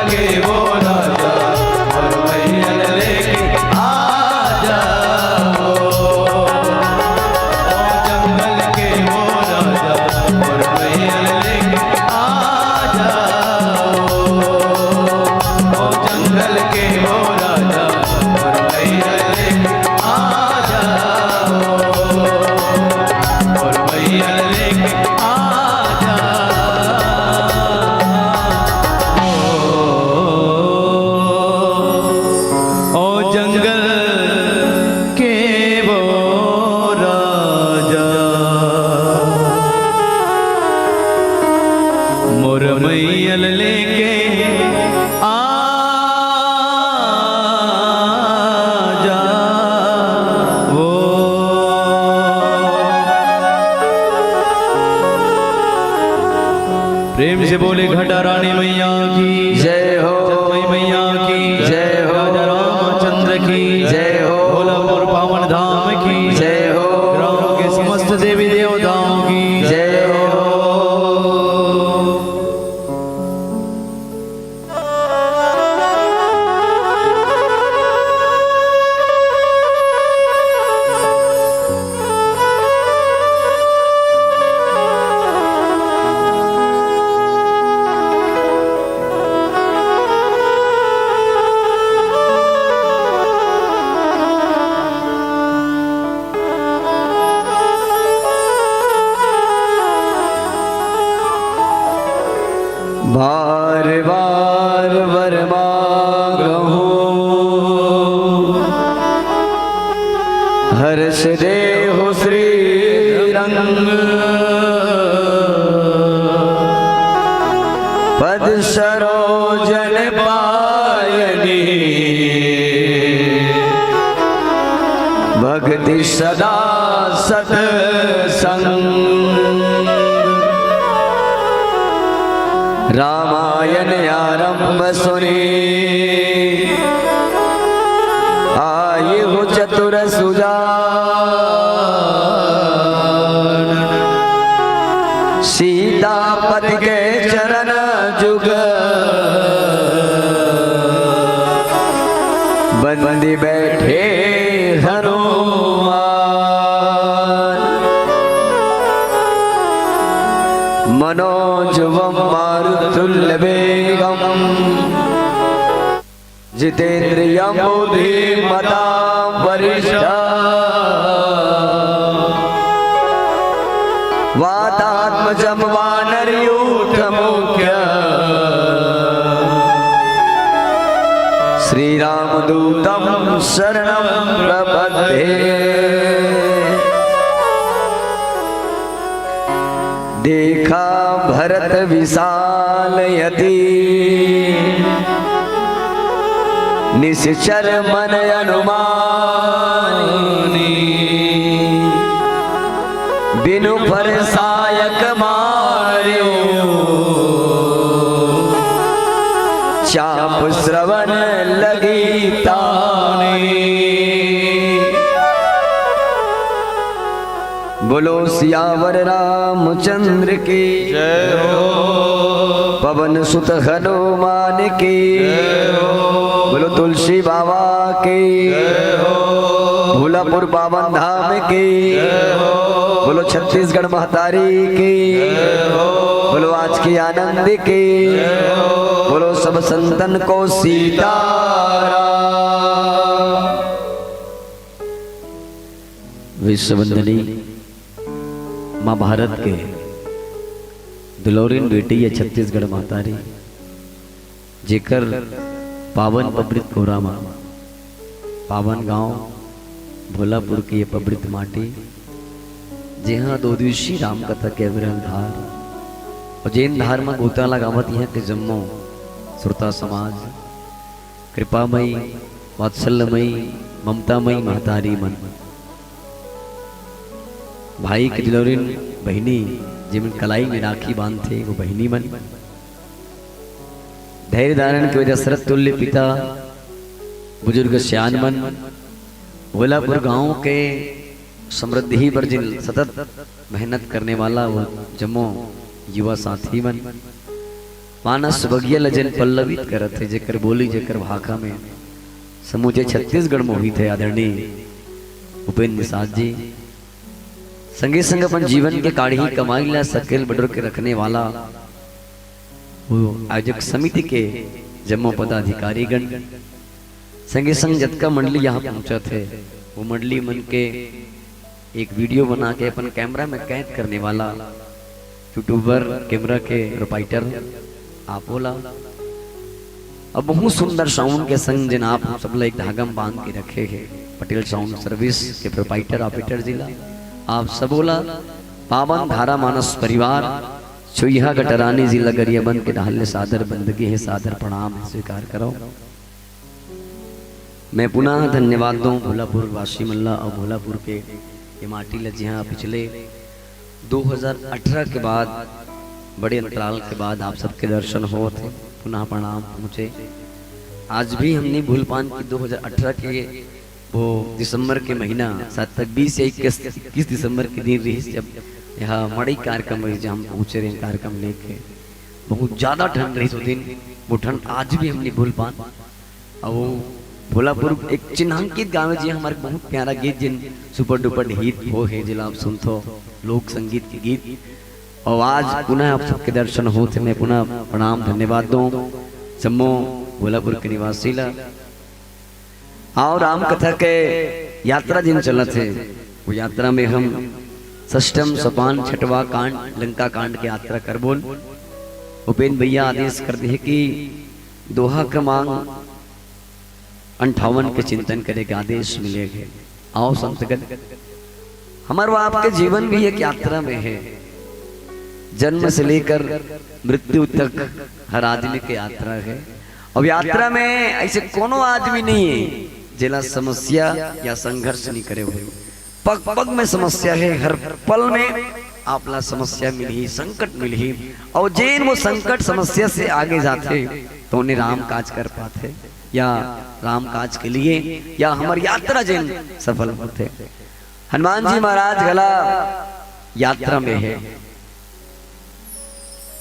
के वो राजा, मोर मैया ल लेके आ जाओ। ओ जंगल के वो राजा, मोर मैया ल लेके आ जाओ। ओ जंगल के वो राजा, मोर मैया ल लेके आ जाओ। मोर मैया ल लेके आ जाओ। ओ जंगल के वो राजा, मोर मैया ल लेके आ जाओ। प्रेम से बोले घटा रानी मैया की, जय हो। जगदम्बा मैया की, जय हो। राजा रामचंद्र की, जय हो। भोलापुर पावन धाम की, जय हो। ग्राम के समस्त देवी देवताओं की, जय हो। बार बार वर मागहूँ, हर्ष देहु श्री रंग पद सरोजन पायनी। भक्ति सदा सत संग। रामायण आरंभ सुनी आई हो चतुर सुजान। सीतापति के चरण जुग बंदी बैठे हनुमान। मनोजवम मारुतुल्य वेगम जितेंद्रियं बुद्धिमतां वरिष्ठं। वातात्मजं वानरयूथमुख्यं श्रीरामदूतं शरणं प्रपद्ये। देखा भरत विशाल अति निश्चल मन अनुमानी। बिनु फर सायक मार्यो चाप श्रवण लगी तानी। बोलो सियावर रामचंद्र की। जय हो। पवन सुत हनुमान की। जय हो। बोलो तुलसी बाबा की। जय हो। भोलापुर पावन धाम की। जय हो। बोलो छत्तीसगढ़ महतारी की। जय हो। बोलो आज की आनंद की। जय हो। बोलो सब संतन को सीताराम। विश्ववंदनी माँ भारत के दुलौरिन बेटी ये छत्तीसगढ़ महतारी, जेकर पावन पबरित कोरा मा, पावन गांव भोलापुर के ये पबरित माटी, जेहां दो दिवसीय राम कथा के अविरल धार, और जेन धार मा गोता लगावत इहां के जम्मो श्रोता समाज, कृपामयी, वात्सल्यमयी, ममतामयी महतारी मन, भाई के दुलौरिन बहिनी, जेमन कलाई में राखी बांधथे, वो बहिनी मन, धैर्य धारण के वजह दशरथ तुल्य पिता, बुजुर्ग सियान मन, भोलापुर गांव के समृद्धि बर जिन सतत मेहनत करने वाला वो जम्मो युवा साथी मन, मानस बगिया ल जेन पल्लवित करत हे, जेकर बोली, जेकर भाखा में समूचे छत्तीसगढ़ मोहित हे, आदरणीय उपेंद्र निषाद जी। संगे संग अपन जीवन के काढ़ी कमाई ला सकेल बटोर के रखने वाला वो आयोजक समिति के जम्मो पदाधिकारीगण, संगे संग जतका मंडली यहाँ पहुँचत हे, वो मंडली मन के एक वीडियो बना के अपन कैमरा में कैद करने वाला यूट्यूबर, कैमरा के प्रोपाइटर आप ओला, अब बहुत सुंदर साउंड के संग जेन आप हम सब ला एक धागा में बांध के रखे हे, पटेल साउंड सर्विस के प्रोपाइटर ऑपरेटर जी ला, आप सबो ला पावन धारा मानस परिवार छुईहा गटरानी जिला गरियाबंद के डहार ले सादर बंदगी हे, सादर प्रणाम हे, स्वीकार करो। मैं पुनः धन्यवाद दूं भोलापुर वासी मन ला और भोलापुर के ये माटी ला, जिहां पिछले दो हज़ार अठारह के बाद, बड़े अंतराल के बाद आप सबके दर्शन होत हे, पुनः प्रणाम पहुँचे। आज भी हम नहीं भूल पान कि दो हज़ार अठारह के वो दिसंबर के महीना, शायद तक बीस या इक्कीस, इक्कीस दिसंबर के दिन रहिस, जब यहाँ मड़ई कार्यक्रम रहिस, जहाँ हम पहुँचे रहे कार्यक्रम लेके। बहुत ज्यादा ठंड रहिस वो दिन, वो ठंड आज भी हम नहीं भूल पान। अउ भोलापुर एक चिन्हांकित गांव हे जी, हमारे बहुत प्यारा गीत जिन सुपर डुपर हिट हो हे, जेला आप सुनथो, लोक संगीत के गीत। और आज पुनः आप सबके दर्शन होत हे, मैं पुनः प्रणाम धन्यवाद दूं जम्मो भोलापुर के निवासी ला। और राम कथा के यात्रा जिन चलत हे, वो यात्रा में हम षष्टम सोपान छठवा कांड लंका कांड के यात्रा करबोन। उपेंद्र भैया आदेश कर दिए कि दोहा क्रमांक अंठावन के चिंतन करे के आदेश मिले हे। आओ संतगण, हमर व आपके जीवन भी एक यात्रा में हे, जन्म से लेकर मृत्यु तक हर आदमी के यात्रा हे। अब यात्रा में ऐसे कोनो आदमी नहीं हे जेला समस्या या संघर्ष नहीं करे हुए। पग पग में समस्या हे, हर पल में आपला समस्या मिलही, संकट मिलही। और जेन वो संकट समस्या से आगे जाथे तो उन्हें राम काज कर पाथे या राम काज के लिए या हमर यात्रा जेन सफल होथे। हनुमान जी महाराज घला यात्रा में हे।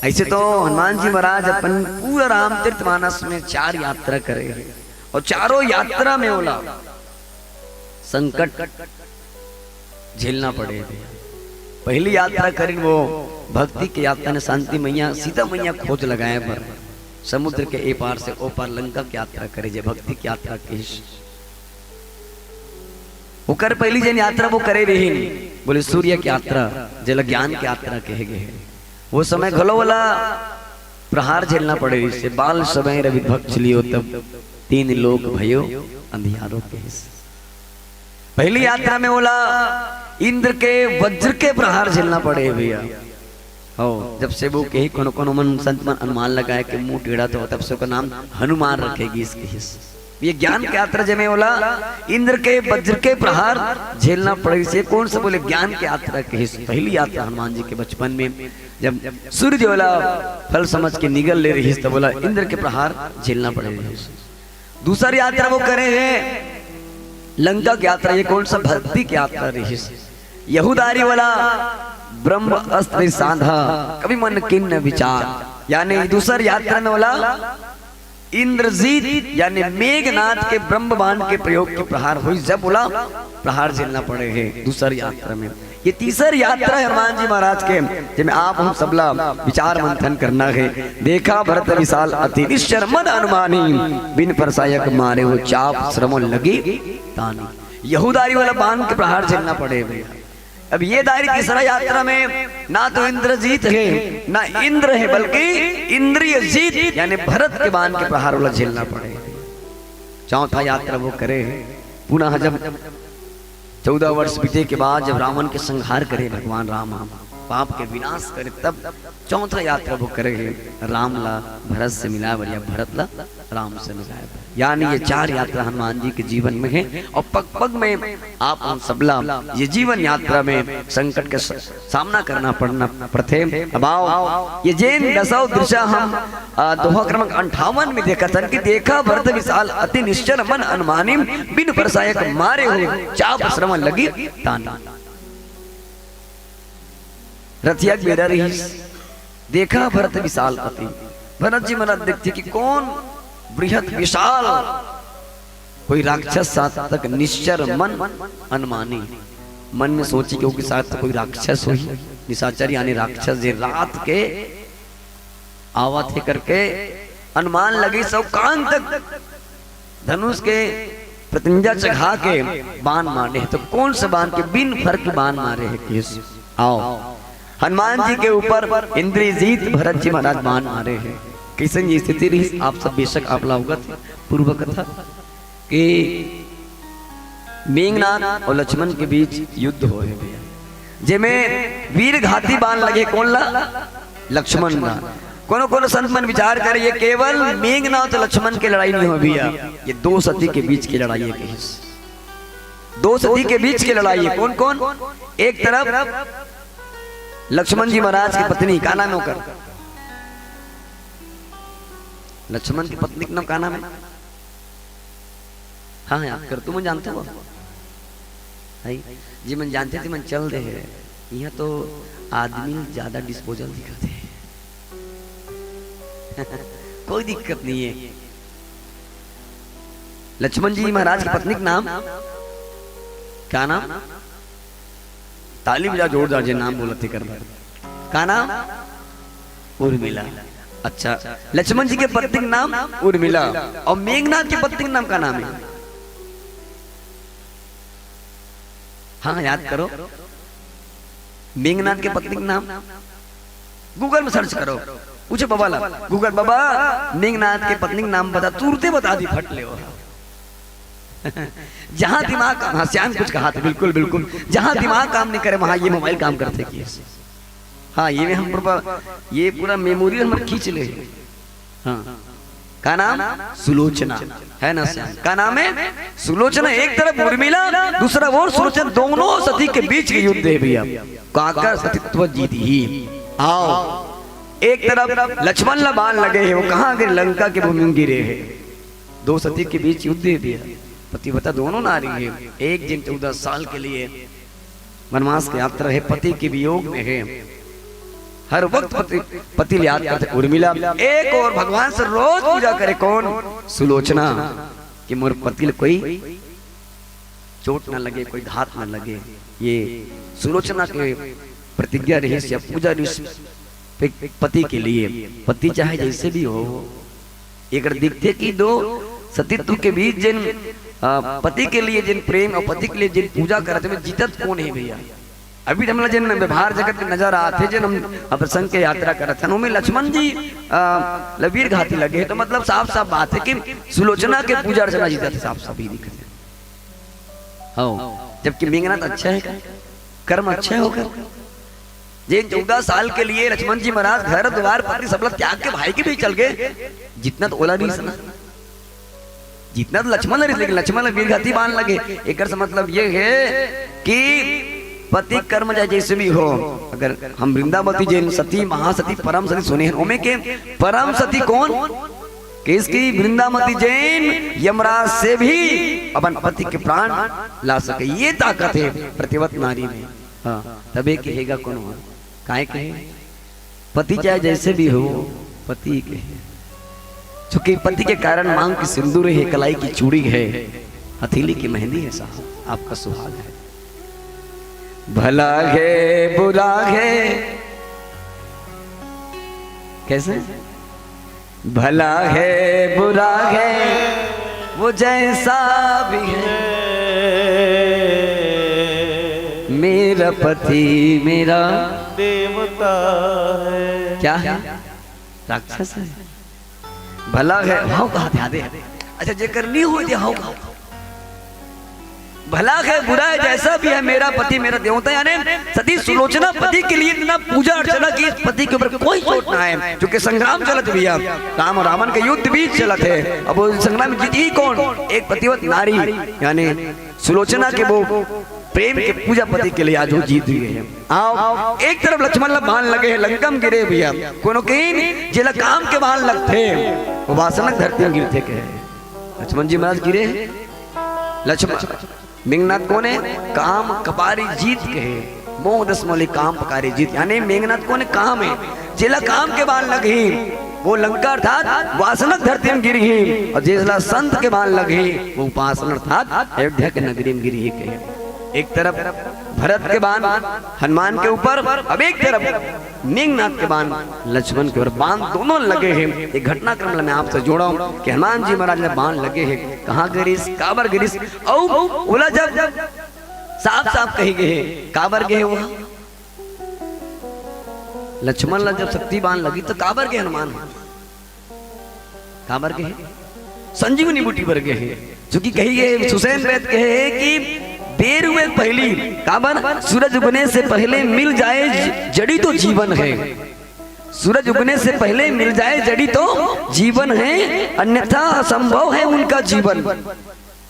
ऐसे तो हनुमान जी महाराज अपन पूरा रामचरित मानस में चार यात्रा करे हे और चारों यात्रा में ओला संकट झेलना पड़े। पहली यात्रा करिन वो भक्ति के यात्रा ने शांति मैया, सीता मैया खोज लगाए बर समुद्र के ए पार से ओ पार लंका की यात्रा करे, जे भक्ति की यात्रा किहिस। ओकर पहली जेन यात्रा वो करे रहिन, बोले सूर्य की यात्रा, जेला ज्ञान की यात्रा कहे गए हे। वो समय घलो वाला प्रहार झेलना पड़े रहिस, बाल समय रवि भक्ष लियो तब तीन लोक भयो अंधियारो कहिस। पहली यात्रा में ओला इंद्र के वज्र के प्रहार झेलना पड़े भैया। हो, जब से वो कही कोनो कोनो मन संत मन अनुमान लगाए कि मुंह टेढ़ा तो तब से ओकर नाम हनुमान रखे गिस कहिस। ये ज्ञान के यात्रा जेमे ओला इंद्र के वज्र के प्रहार झेलना पड़े से कौन से बोले ज्ञान के यात्रा कहिस। पहली यात्रा हनुमान जी के बचपन में जब सूर्य ओला फल समझ के निगल ले रहिस तब ओला इंद्र के प्रहार झेलना पड़े रहिस। दूसर यात्रा वो करे हे लंका के यात्रा, ये कौन सा भक्ति के यात्रा रहिस। यहूदारी वाला ब्रह्म अस्त्र साधा कवि मन किन्न विचार, यानी दूसर यात्रा में वाला इंद्रजीत यानी मेघनाथ के ब्रह्म बाण के प्रयोग के प्रहार हुई, जब बोला प्रहार झेलना पड़े हे दूसर यात्रा में। ये तीसर यात्रा हे हनुमान जी महाराज के, जेमे आप हम सबला विचार मंथन करना हे। देखा भरत विशाल अति निश्चर मन अनुमानी, बिन परसायक मारे हो चाप श्रवण लगी तानी। यहूदारी वाला बाण के प्रहार झेलना पड़े भैया। अब ये दारी तीसरा यात्रा में ना तो इंद्रजीत हे, ना इंद्र हे, बल्कि इंद्रिय जीत यानी भरत के बाण के प्रहार वाला झेलना पड़े। चौथा यात्रा वो करे हे पुनः जब चौदह वर्ष बीते के बाद जब रावण के संहार करे भगवान राम, पाप के विनाश करे, तब चौथा यात्रा वो करे हे राम ला भरत से मिलाए बर या भरत ला राम से मिलाए बर। यानी ये चार यात्रा हनुमान जी के जीवन में हे और पग पग में आप हम सबला ये जीवन यात्रा में संकट के स-, सामना करना पड़ना पड़थे। अब आओ ये जेन दसौ दृश्य हम आ, दोहा क्रमांक अंठावन में देखत हन कि देखा भरत विशाल अति निश्चर मन अनुमानी, बिन परसायक मारे हो चाप श्रवण लगी तानी। रथिया के बेरा रहिस, देखा भरत विशाल अति, भरत जी महाराज देखथे कि कोन बृहत विशाल कोई राक्षस, साथ तक निश्चर मन अनुमानी, मन में सोचे कि ओके साथ कोई राक्षस होही, निशाचर यानी राक्षस जे रात के आवत हे करके अनुमान लगिस अउ कान तक धनुष के प्रतिंजा चघा के बाण मारे हे, त कोन से बाण के बिन फरक बाण मारे हे किस? आओ, हनुमान जी के ऊपर इंद्रजीत भरत जी महाराज बाण मारे हे। कइसन ये स्थिति रहिस, आप सब बेशक आप ला अवगत हे पूर्व कथा कि मेघनाथ अउ लक्ष्मण के बीच युद्ध होए हे भैया, जेमे वीर घाती बाण लगे कोन ला? लक्ष्मण ला। कोनो कोनो संत मन विचार करे, ये केवल मेघनाथ लक्ष्मण के लड़ाई नहीं हो भैया, ये दो सती के बीच की लड़ाई हे कहिस। दो सती के बीच की लड़ाई हे। कोन कोन? एक तरफ लक्ष्मण जी महाराज की पत्नी, का नाम हे ओकर? लक्ष्मण की पत्नी के नाम का नाम हे? हाँ, याद कर, तुमन जानते हो? है? जी मन जानते थे, मन चल दे हे। यहाँ तो आदमी ज्यादा डिस्पोजल दिखाते हैं। कोई दिक्कत नहीं है। लक्ष्मण जी महाराज की पत्नी का नाम, क्या नाम? ताली बजा जोरदार, जे नाम बोलत हे कर बर। का नाम? उर्मिला। अच्छा, लक्ष्मण जी के पत्नी के नाम उर्मिला, अउ मेघनाथ के पत्नी के नाम का नाम हे? हाँ, याद करो, मेघनाथ के पत्नी के नाम Google में सर्च करो, पूछो बाबा ला, Google, "बाबा, मेघनाथ के पत्नी के नाम बता।" तुरते बता दी, फट ले वो। जहां दिमाग, हाँ, श्याम कुछ कहा था, बिल्कुल, बिल्कुल, जहां दिमाग काम नहीं करे, वहां ये मोबाइल काम करथे कि। हाँ, ये में हम पूरा, ये पूरा मेमोरी हमर खींच ले। हाँ, का नाम? सुलोचना, है ना श्याम? का नाम हे? सुलोचना। एक तरफ उर्मिला, दूसरा ओर सुलोचना, दोनों सती के बीच के युद्ध हे भैया। काकर सतीत्व जीत ही। आओ, एक तरफ लक्ष्मण ला बाण लगे हे, वो कहाँ गिरे? लंका के भूमि में गिरे हे। दो सती के बीच युद्ध हे भैया, पतिव्रता दोनों नारी हे। एक दिन चौदह साल के लिए वनवास के यात्रा हे, पति के वियोग में हे, हर वक्त पति, पति ले याद करथे उर्मिला। एक ओर भगवान से रोज पूजा करे कोन? सुलोचना, कि मोर पति ले कोई चोट न लगे, कोई घात न लगे। ये सुलोचना के प्रतिज्ञा रहिस या पूजा रहिस पति के लिए। पति चाहे जैसे भी हो, एकर दिखथे कि दो सतीत्व के बीच जेन, अ, पति के लिए जेन प्रेम अउ पति के लिए जेन पूजा करत हे, जीतत कोन हे भैया? अभी हमला जेन व्यवहार जगत में नजर आत हे, जेन हम प्रसंग के यात्रा करत हन, ओमे लक्ष्मण जी, अ, ल वीर घाती लगे हे, तो मतलब साफ-साफ बात हे कि सुलोचना के पूजा अर्चना जीतत हे, साफ-साफ ही दिखत हे। हव, जबकि मेघनाथ अच्छा हे का? कर्म अच्छा हे ओकर? जे चौदह साल के लिए लक्ष्मण जी महाराज घर द्वार पति सबला त्याग के भाई के बीच चल गे, जीतना तो ओला रहिस ना, जीतना तो लक्ष्मण ला रहिस, लेकिन लक्ष्मण ला वीर घाती बाण लगे। एकर से मतलब ये हे कि पति कर्म चाहे जैसे भी हो, अगर हम वृंदावती जैन सती महासती परम सती सुने हन, ओमे के परम सती कोन? कहिस कि वृंदावती जैन यमराज से भी अपन पति के प्राण ला सके, ये ताकत हे पतिव्रत नारी में। हाँ, तभे कहेगा कोनो ह। काहे कहे? पति चाहे जैसे भी हो, पति के हे। चूंकि पति के कारण मांग के सिंदूर हे, कलाई की चूड़ी हे, हथेली की मेहंदी हे साहब, आपका सुहाग हे। भला हे, बुरा हे, कैसे? भला हे, बुरा हे, वो जैसा भी हे, मेरा पति मेरा देवता हे। क्या हे? राक्षस हे। भला हे, हव कहा थे आदे। अच्छा, जेकर नी होय दे, हव कहा। भला हे, बुरा हे, जैसा भी हे, मेरा पति मेरा देवता, यानी सती सुलोचना पति के लिए इतना पूजा अर्चना की, पति के ऊपर कोई चोट ना आए, क्योंकि संग्राम चलत भैया, राम रावण के युद्ध भी चलत हे। अब वो संग्राम जीतही कोन? एक पतिव्रत नारी, यानी सुलोचना के वो प्रेम के पूजा पति के लिए आज वो जीत हुई हे। आओ, एक तरफ लक्ष्मण ला बाण लगे हे, लंका में गिरे भैया, कोनो कहिन जेला काम के बाण लगथे, वो वासना के धरती में गिरथे कहे। लक्ष्मण जी महाराज गिरे हे, लक्ष्मण मेघनाथ कोन हे? काम कपारी जीत कहे, मोह दस मौली काम पकारी जीत, यानी मेघनाथ कोन हे? काम हे, जेला काम के बाण लगही, वो लंका अर्थात वासनक धरती में गिरही, अउ जेसला संत के बाण लगही, वो उपासन अर्थात अयोध्या के नगरी में गिरही कहे। एक तरफ भरत के बाण हनुमान के ऊपर, अब एक तरफ मेघनाथ के बाण लक्ष्मण के ऊपर। बाण दोनों लगे हे। ये घटनाक्रम ला मैं आपसे जोड़ाहूं कि हनुमान जी महाराज ला बाण लगे हे, कहाँ गिरिस, काबर गिरिस, अउ ओला जब साफ साफ कही गे हे, काबर गे हे वो, लक्ष्मण ला जब शक्ति बाण लगिस त काबर गे हनुमान? काबर गे हे? संजीवनी बूटी बर गे हे। चूंकि कही गे, सुषेण वैद्य कहे हे कि बेर उगे के पहिली, काबर? सूरज उगने से पहले मिल जाए ज-, जड़ी तो जीवन है। सूरज उगने से पहले मिल जाए जड़ी तो जीवन है, अन्यथा असंभव है उनका जीवन।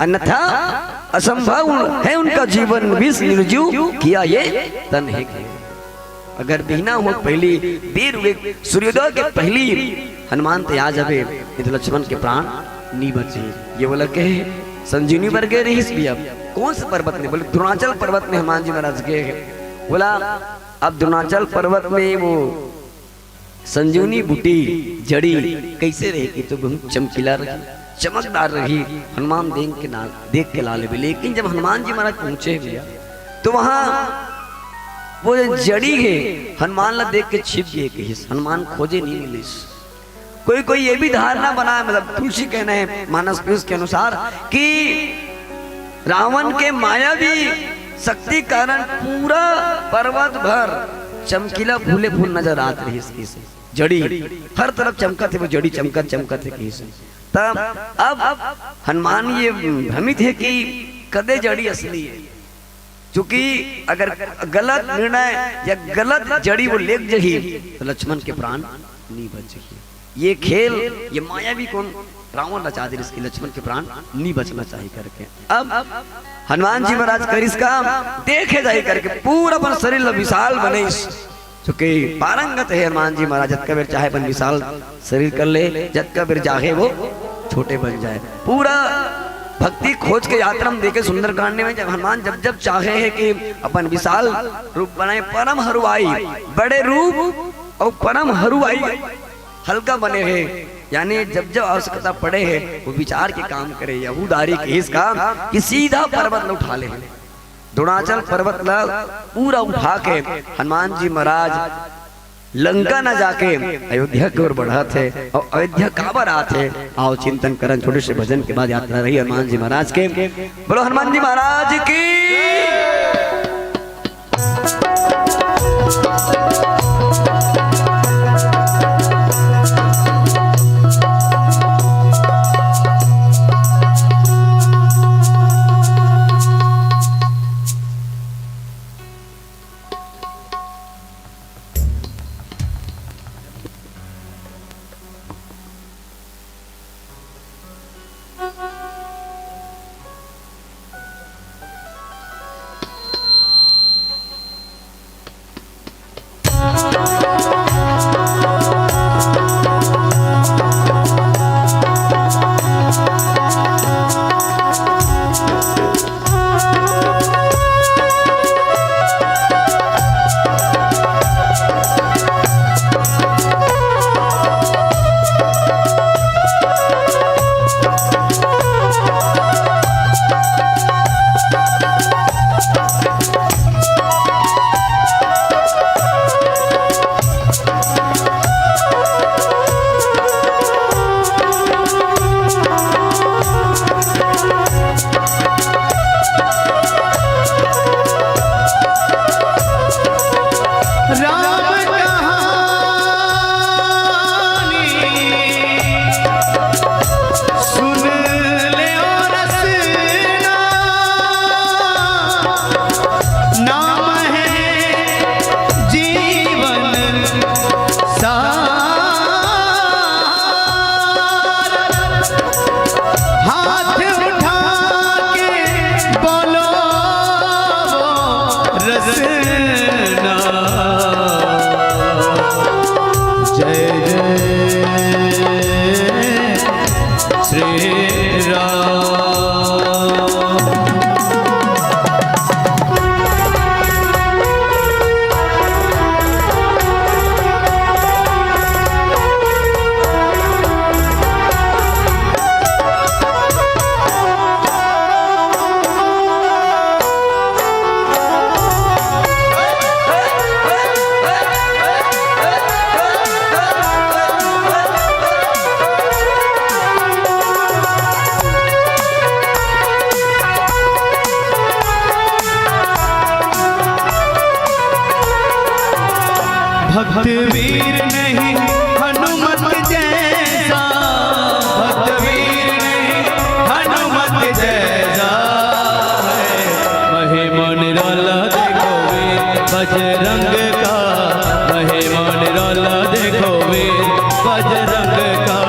अन्यथा असंभव है उनका जीवन, विष निर्जीव किया ये तन है। अगर बिहना होय के पहिली, बेर उगे, सूर्योदय के पहिली हनुमान तैं आ जाबे, नहीं तो लक्ष्मण के प्राण नी बचे। ये बोला कहे संजीवनी बर गे रहिस भी। अब कौन से पर्वत में? बोले द्रोणाचल पर्वत में हनुमान जी महाराज गे हे। बोला अब द्रोणाचल पर्वत में वो संजीवनी बूटी जड़ी कैसे रही कि तो बहुत चमकीला रही, चमकदार रही। हनुमान देख के ना, देख के ला लेबे। लेकिन जब हनुमान जी महाराज पहुंचे भैया, तो वहां वो जड़ी हे, हनुमान ला देख के छिप गे कहिस। हनुमान खोजे नहीं मिलिस। कोई कोई ये भी धारणा बनाए, मतलब तुलसी कहने हैं मानस पीयूष के अनुसार, कि रावण के मायावी शक्ति कारण पूरा पर्वत भर चमकीला फूले फूल नजर आत रहिस कहिस। जड़ी हर तरफ चमकत हे, वो जड़ी चमकत चमकत हे कहिस। तब अब हनुमान ये भ्रमित हे कि कदे जड़ी असली हे, क्योंकि अगर गलत निर्णय या गलत जड़ी वो लेग जही तो लक्ष्मण के प्राण नी बचही। ये खेल, ये मायावी कोन रावण रचा दे, इसके लक्ष्मण के प्राण नी बचना चाहिए करके। अब हनुमान जी महाराज करिस का, देखे जाही करके पूरा अपन शरीर ला विशाल बनेस। चूंकि पारंगत हे हनुमान जी महाराज, जतका बेर चाहे अपन विशाल शरीर कर ले, जतका बेर चाहे वो छोटे बन जाए। पूरा भक्ति खोज के यात्रा में देखे सुंदरकांड में, जब हनुमान जब जब चाहे हे कि अपन विशाल रूप बनाए, परम हरुआई, बड़े रूप अउ परम हरुआई, हल्का बने हे, यानी जब जब आवश्यकता पड़े हे वो विचार के काम करे। यहू दारी कहिस का कि सीधा पर्वत ला उठा ले। द्रोणाचल पर्वत ला पूरा उठा के हनुमान जी महाराज लंका न जाके अयोध्या के ओर बढ़त हे। अउ अयोध्या काबर आत हे, आओ चिंतन करन, छोटे से भजन के बाद यात्रा रही हनुमान जी महाराज के। बोलो हनुमान जी महाराज की। राम कहानी सुन ले ओ रसना, नाम है जीवन सार। हाथ उठा के बोलो रसना। जय जय श्री राम। भक्त वीर नहीं हनुमत जैसा, भक्त वीर नहीं हनुमत जैसा है। महिमा निराला देखो वीर बजरंग का, महिमा निराला देखो वीर बजरंग का,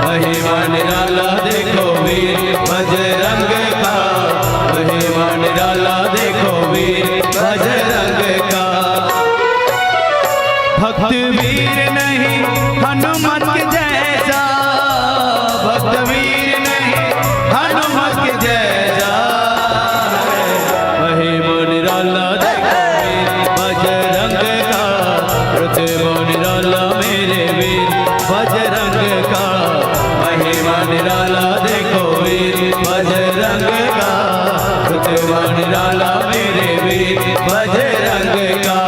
महिमा निराला देखो वीर बजरंग का, महिमा निराला देखो वीर बजरंग का। भक्त वीर नहीं हनुमत के जैसा, भक्त वीर नहीं हनुमत के जैसा है। महिमा निराला देखो वीर बजरंग का, रुतबा निराला मेरे वीर बजरंग का। महिमा निराला देखो वीर बजरंग का, रुतबा निराला मेरे वीर बजरंग का।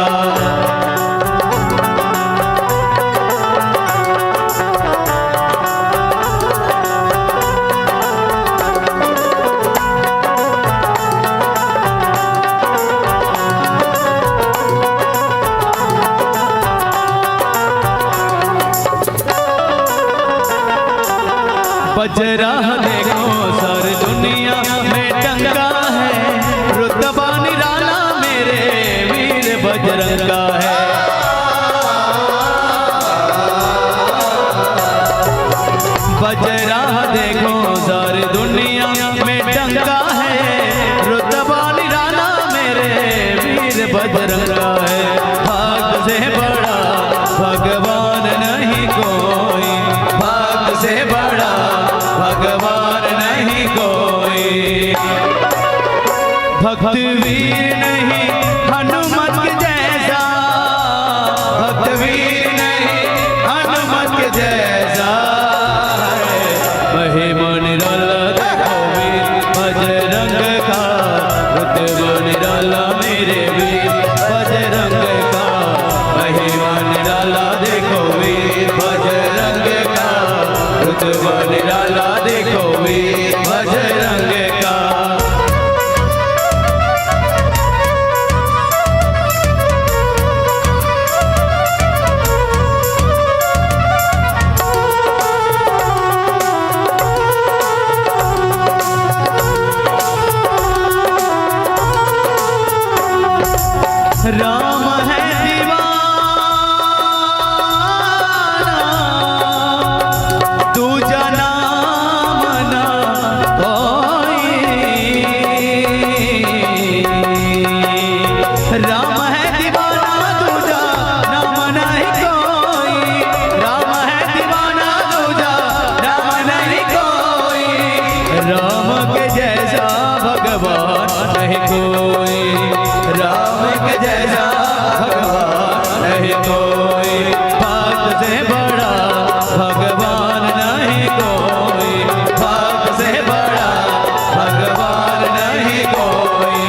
बजरा देखो सारी दुनिया में टंगा है, रुतबा निराला मेरे वीर बजरंग का है। बजरा देखो सारी दुनिया में टंगा है, रुतबा निराला मेरे वीर बजरंग का है। भक्त से बड़ा भगवान नहीं कोई, भक्त से बड़ा भगवान नहीं कोई। भक्त वीर नहीं हनुमत के जैसा, भक्त वीर नहीं हनुमत के जैसा है। महिमा निराला देखो वीर बजरंग का, रुतबा निराला मेरे वीर बजरंग का। महिमा निराला देखो वीर बजरंग का, रुतबा निराला देखो वीर बजरंग का। राम है दीवाना, दूजा नाम ना कोई। राम है दीवाना, दूजा नाम नहीं कोई। राम है दीवाना, दूजा नाम नहीं कोई। राम के जैसा भगवान नहीं कोई, राम के जैसा भगवान नहीं कोई। भक्त से बड़ा भगवान नहीं कोई, भक्त से बड़ा भगवान नहीं कोई।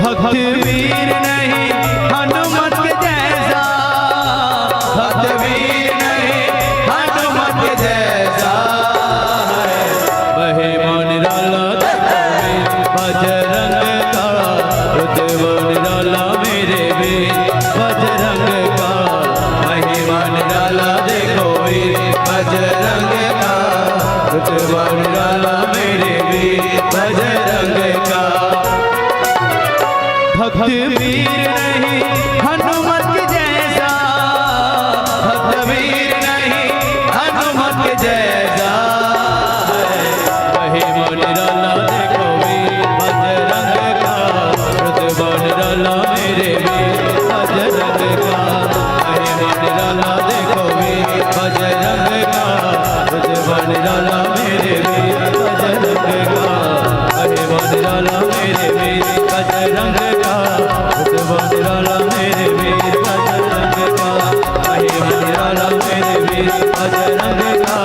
भक्त वीर नहीं हनुमत के जैसा, भक्त वीर नहीं हनुमत के जैसा है। महिमा निराला देखो वीर बजरंग का, रुतबा निराला मेरे वीर बजरंग का। महिमा निराला देखो वीर बजरंग का, रुतबा निराला मेरे वीर बजरंग का। भक्त वीर नहीं हनुमत के जैसा, भक्त वीर नहीं हनुमत के जैसा है। महिमा निराला देखो वीर बजरंग का, रुतबा निराला मेरे वीर बजरंग का। महिमा निराला देखो वीर बजरंग का, रुतबा निराला मेरे वीर बजरंग का। महिमा निराला मेरे वीर बजरंग का, रुतबा निराला मेरे वीर बजरंग का। महिमा निराला मेरे वीर बजरंग का,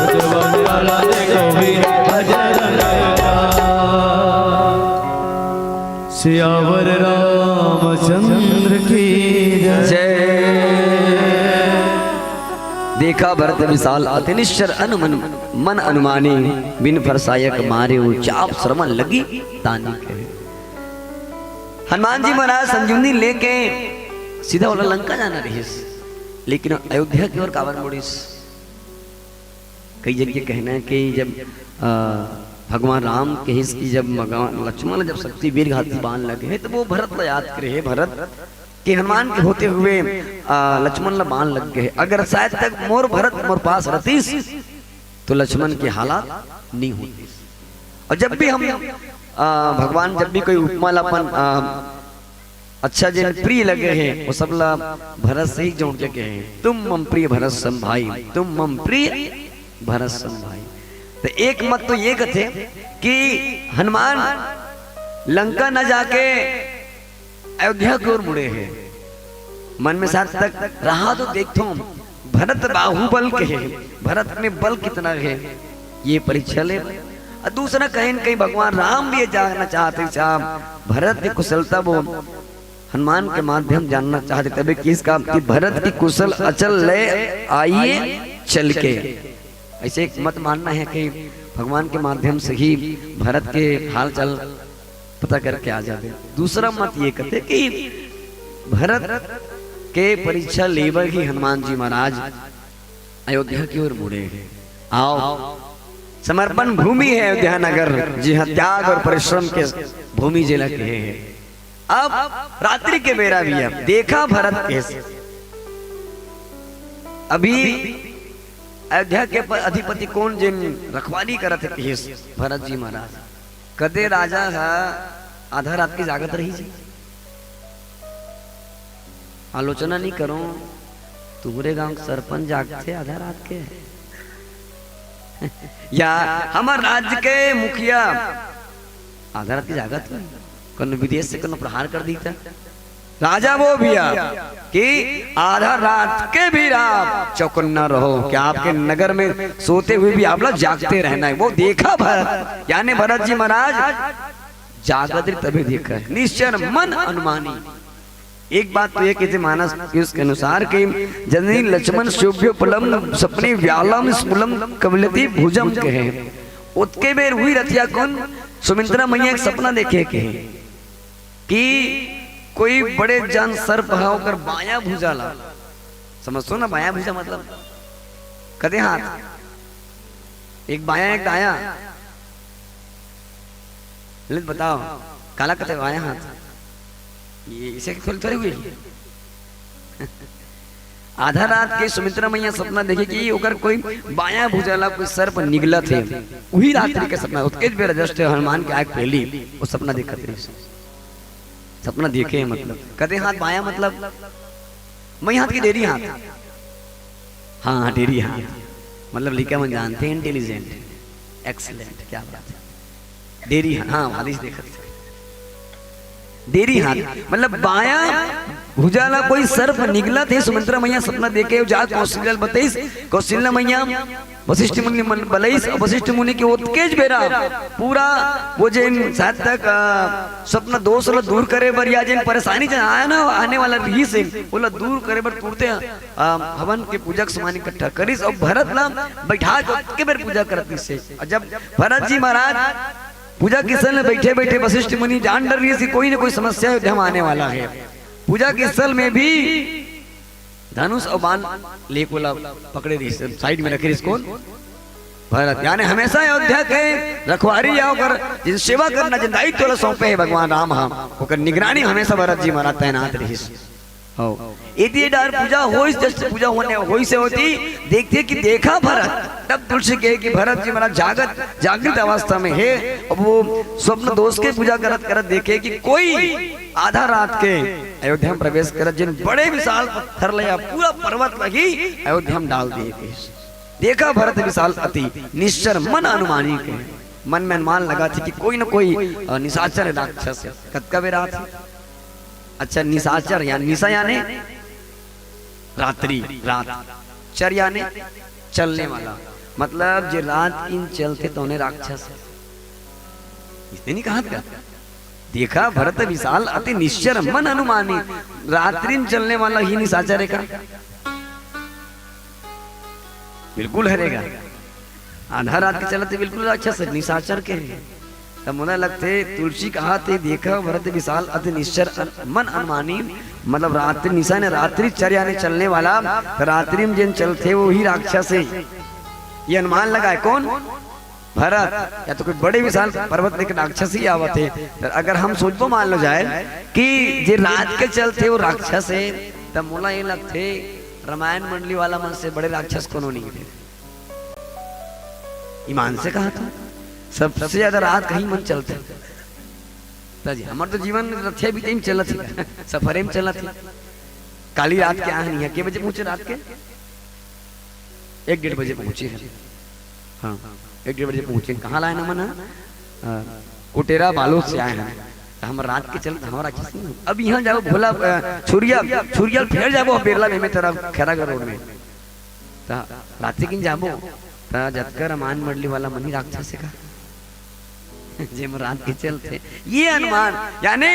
रुतबा निराला देखो वीर बजरंग का। सियावर रामचंद्र की जय। जय। देखा भरत विशाल अति निश्चर अनु मन, मन अनुमानी, बिन फरसायक मारे वो चाप श्रवण लगी तानी कहे। हनुमान जी महाराज संजीवनी लेके सीधा ओला लंका जाना रहिस, लेकिन अयोध्या के ओर काबर मुड़िस? कई जन के कहना है कि जब, अ, भगवान राम कहिस कि जब भगवान लक्ष्मण ला जब शक्ति वीर घाती बाण लगे हे, तो वो भरत ला याद करे हे, "भरत के हनुमान के होते हुए, अ, लक्ष्मण ला बाण लग गए। अगर शायद तक मोर भरत मोर पास रहतीस, तो लक्ष्मण के हालात नहीं होतीस।" और जब भी हम, अ, भगवान जब भी कोई उपमा ला अपन, अ, अच्छा, जेन प्रिय लगे हे, वो सब ला भरत से ही जोड़ के कहे, "तुम मम प्रिय भरत सम भाई, तुम मम प्रिय भरत सम भाई।" तो एक मत तो ये कथे कि हनुमान लंका न जाके अयोध्या की ओर मुड़े हे। मन में साथ तक रहा तो देखथों, भरत बाहुबल के हे, भरत में बल कितना हे, ये परीक्षा ले। और दूसरा, कहीं न कहीं भगवान राम भी ये जानना चाहते, साहब, भरत की कुशलता वो हनुमान के माध्यम जानना चाहते, तभी किसका कि भरत की कुशल अचल ले आइए चल के। ऐसे एक मत मानना है कि भगवान के माध्यम से ही भरत के हाल चाल पता करके आ जावे। दूसरा मत ये कहते कि भरत के परीक्षा लेबर ही हनुमान जी महाराज अयोध्या की ओर मुड़े हैं। आओ, समर्पण भूमि है अयोध्या नगर, जी हाँ, त्याग और परिश्रम के भूमि जिला कहे हैं। अब रात्रि के बेरा भी है, देखा भरत केस। अभी अयोध्या के प-, अधिपति कोन, जेन रखवाली करत हे केस? भरत जी महाराज। कदे राजा हा आधा रात के जागत रही जी? आलोचना नहीं करो, तुम्हरे गांव के सरपंच जागथे आधा रात के? या हमर राज्य के मुखिया आधा रात के जागत होही? कोनो विदेश से कोनो प्रहार कर दी त? राजा वो भैया कि आधा रात के भी आप चौकन्ना रहो, कि आपके नगर में सोते हुए भी आप लोग जागते रहना है। वो देखा भरत, यानी भरत जी महाराज जागत रही तभी देखा है। निश्चर मन अनुमानी। एक बात तो ये कहते मानस पीयूष के अनुसार कि जननी लक्ष्मण शोभ्योपलम सपने व्यालम स्फुलम कवलती भुजम कहे। ओतके बेर हुई रतिया कोन, सुमित्रा मैया एक सपना देखे के कि कोई बड़े जान सर्प हा ओकर बायां भुजा ला। समझथो ना, बायां भुजा मतलब कदे हाथ, एक बायां एक दायां। ले बताओ, काला कथे बायां हाथ? ये इसे थोड़ी थोड़ी हुई। आधा रात के सुमित्रा मैया सपना देखे कि ओकर कोई बायां भुजा ला कोई सर्प निगलत हे। उही रात्रि के सपना, ओतकेच बेरा just हनुमान के आंख पहली वो सपना देखत रही। सपना देखे हे मतलब, कदे हाथ बायां मतलब, मैं हाथ की डेरी हाथ। हाँ, डेरी हाथ। मतलब लइका मन जानथे, intelligent, excellent, क्या बात है। डेरी हाथ, हाँ, वालिस देखत। डेरी हाथ, मतलब बायां भुजा ला कोई सर्प निगलत हे। सुमित्रा मैया सपना देखे, जा कौशल्या ल बतइस, कौशल्या मैया वशिष्ठ मुनि मन बलइस, और वशिष्ठ मुनि के ओतकेच बेरा पूरा वो जेन शायद तक, अ, सपना दोष ला दूर करे बर या जेन परेशानी जेन आया ना, आने वाला रहिस हे, ओला दूर करे बर तुरते, अ, हवन के पूजा के सामान इकट्ठा करिस और भरत ला बैठा के ओतके बेर पूजा करत रहिस हे। और जब भरत जी महाराज पूजा के स्थल में बैठे बैठे वशिष्ठ मुनि जान डर रहिस हे कि कोई ना कोई समस्या अयोध्या में आने वाला है। पूजा के स्थल में भी धनुष और बाण लेके ओला पकड़े रहिस, side में रखे रहिस कोन? भरत। यानी हमेशा अयोध्या के रखवारी या ओकर जेन सेवा करना, जेन दायित्व ला सौंपे हे भगवान राम हा, ओकर निगरानी हमेशा भरत जी महाराज तैनात रहिस। हो। यदि ये डार पूजा होइस, जैसे पूजा होने होइस हे ओती, देखथे कि देखा भरत, तब तुलसी कहे कि भरत जी महाराज जागत, जागृत अवस्था में हे। अब वो स्वप्न दोष के पूजा करत करत देखे कि कोई आधा रात के अयोध्या में प्रवेश करत, जेन बड़े विशाल पत्थर ले या पूरा पर्वत ला ही अयोध्या में डाल दिए कहिस। देखा भरत विशाल अति, निश्चर मन अनुमानी कहे। मन में अनुमान लगाथे कि कोई न कोई, अ, निशाचर राक्षस हे। कतका बेरा आथे? अच्छा, निशाचर या निशा याने रात्रि, रात। चर याने चलने वाला, मतलब जे रात किन चलथे तौने राक्षस हे। इसने नहीं कहा था? देखा भरत विशाल अति निश्चर मन अनुमानी, रात्रिन चलने वाला ही निशाचर हे का? बिल्कुल हरे गा। आधा रात के चलत हे, बिल्कुल राक्षस हे, निशाचर के हे। त मोला लगथे तुलसी कहाथे, "देखा भरत विशाल अति निश्चर अन-, मन अनुमानी", मतलब रात्रि निशा ने रात्रि चर्या ने चलने वाला, त रात्रि में जेन चलथे वो ही राक्षस हे। ये अनुमान लगाए कौन? भरत। या तो कोई बड़े विशाल पर्वत लेके राक्षस ही आवत हे। त अगर हम सोचबो मान लो जाए कि जे रात के चलथे वो राक्षस हे, त मोला ये लगथे रामायण मंडली वाला मन से बड़े राक्षस कोनो नहीं हे। ईमान से कहा था, सबसे ज्यादा रात कहीं मन चलथे। त जी, हमर तो जीवन रथे भी टाइम चलत ही, सफरे में चलत ही। काली रात के आए हन, इहाँ के बजे पहुंचे रात के? एक डेढ़ बजे पहुंचे हैं। हाँ, एक डेढ़ बजे पहुंचे। कहाँ लाए ना मन? अ, कुटेरा बालोद से आए हैं। त हम रात के चलत, हमारा किसी नहीं। अब यहाँ जाबो भोला, अ, छुरिया, छुरिया फेर जाबो बेरला में, में तरफ खैरागढ़ रोड में। त रात्रि किन जाबो, त जतका रामायण मंडली वाला मन ही राक्षस हे का? जेम रात के चलथे। ये अनुमान, यानी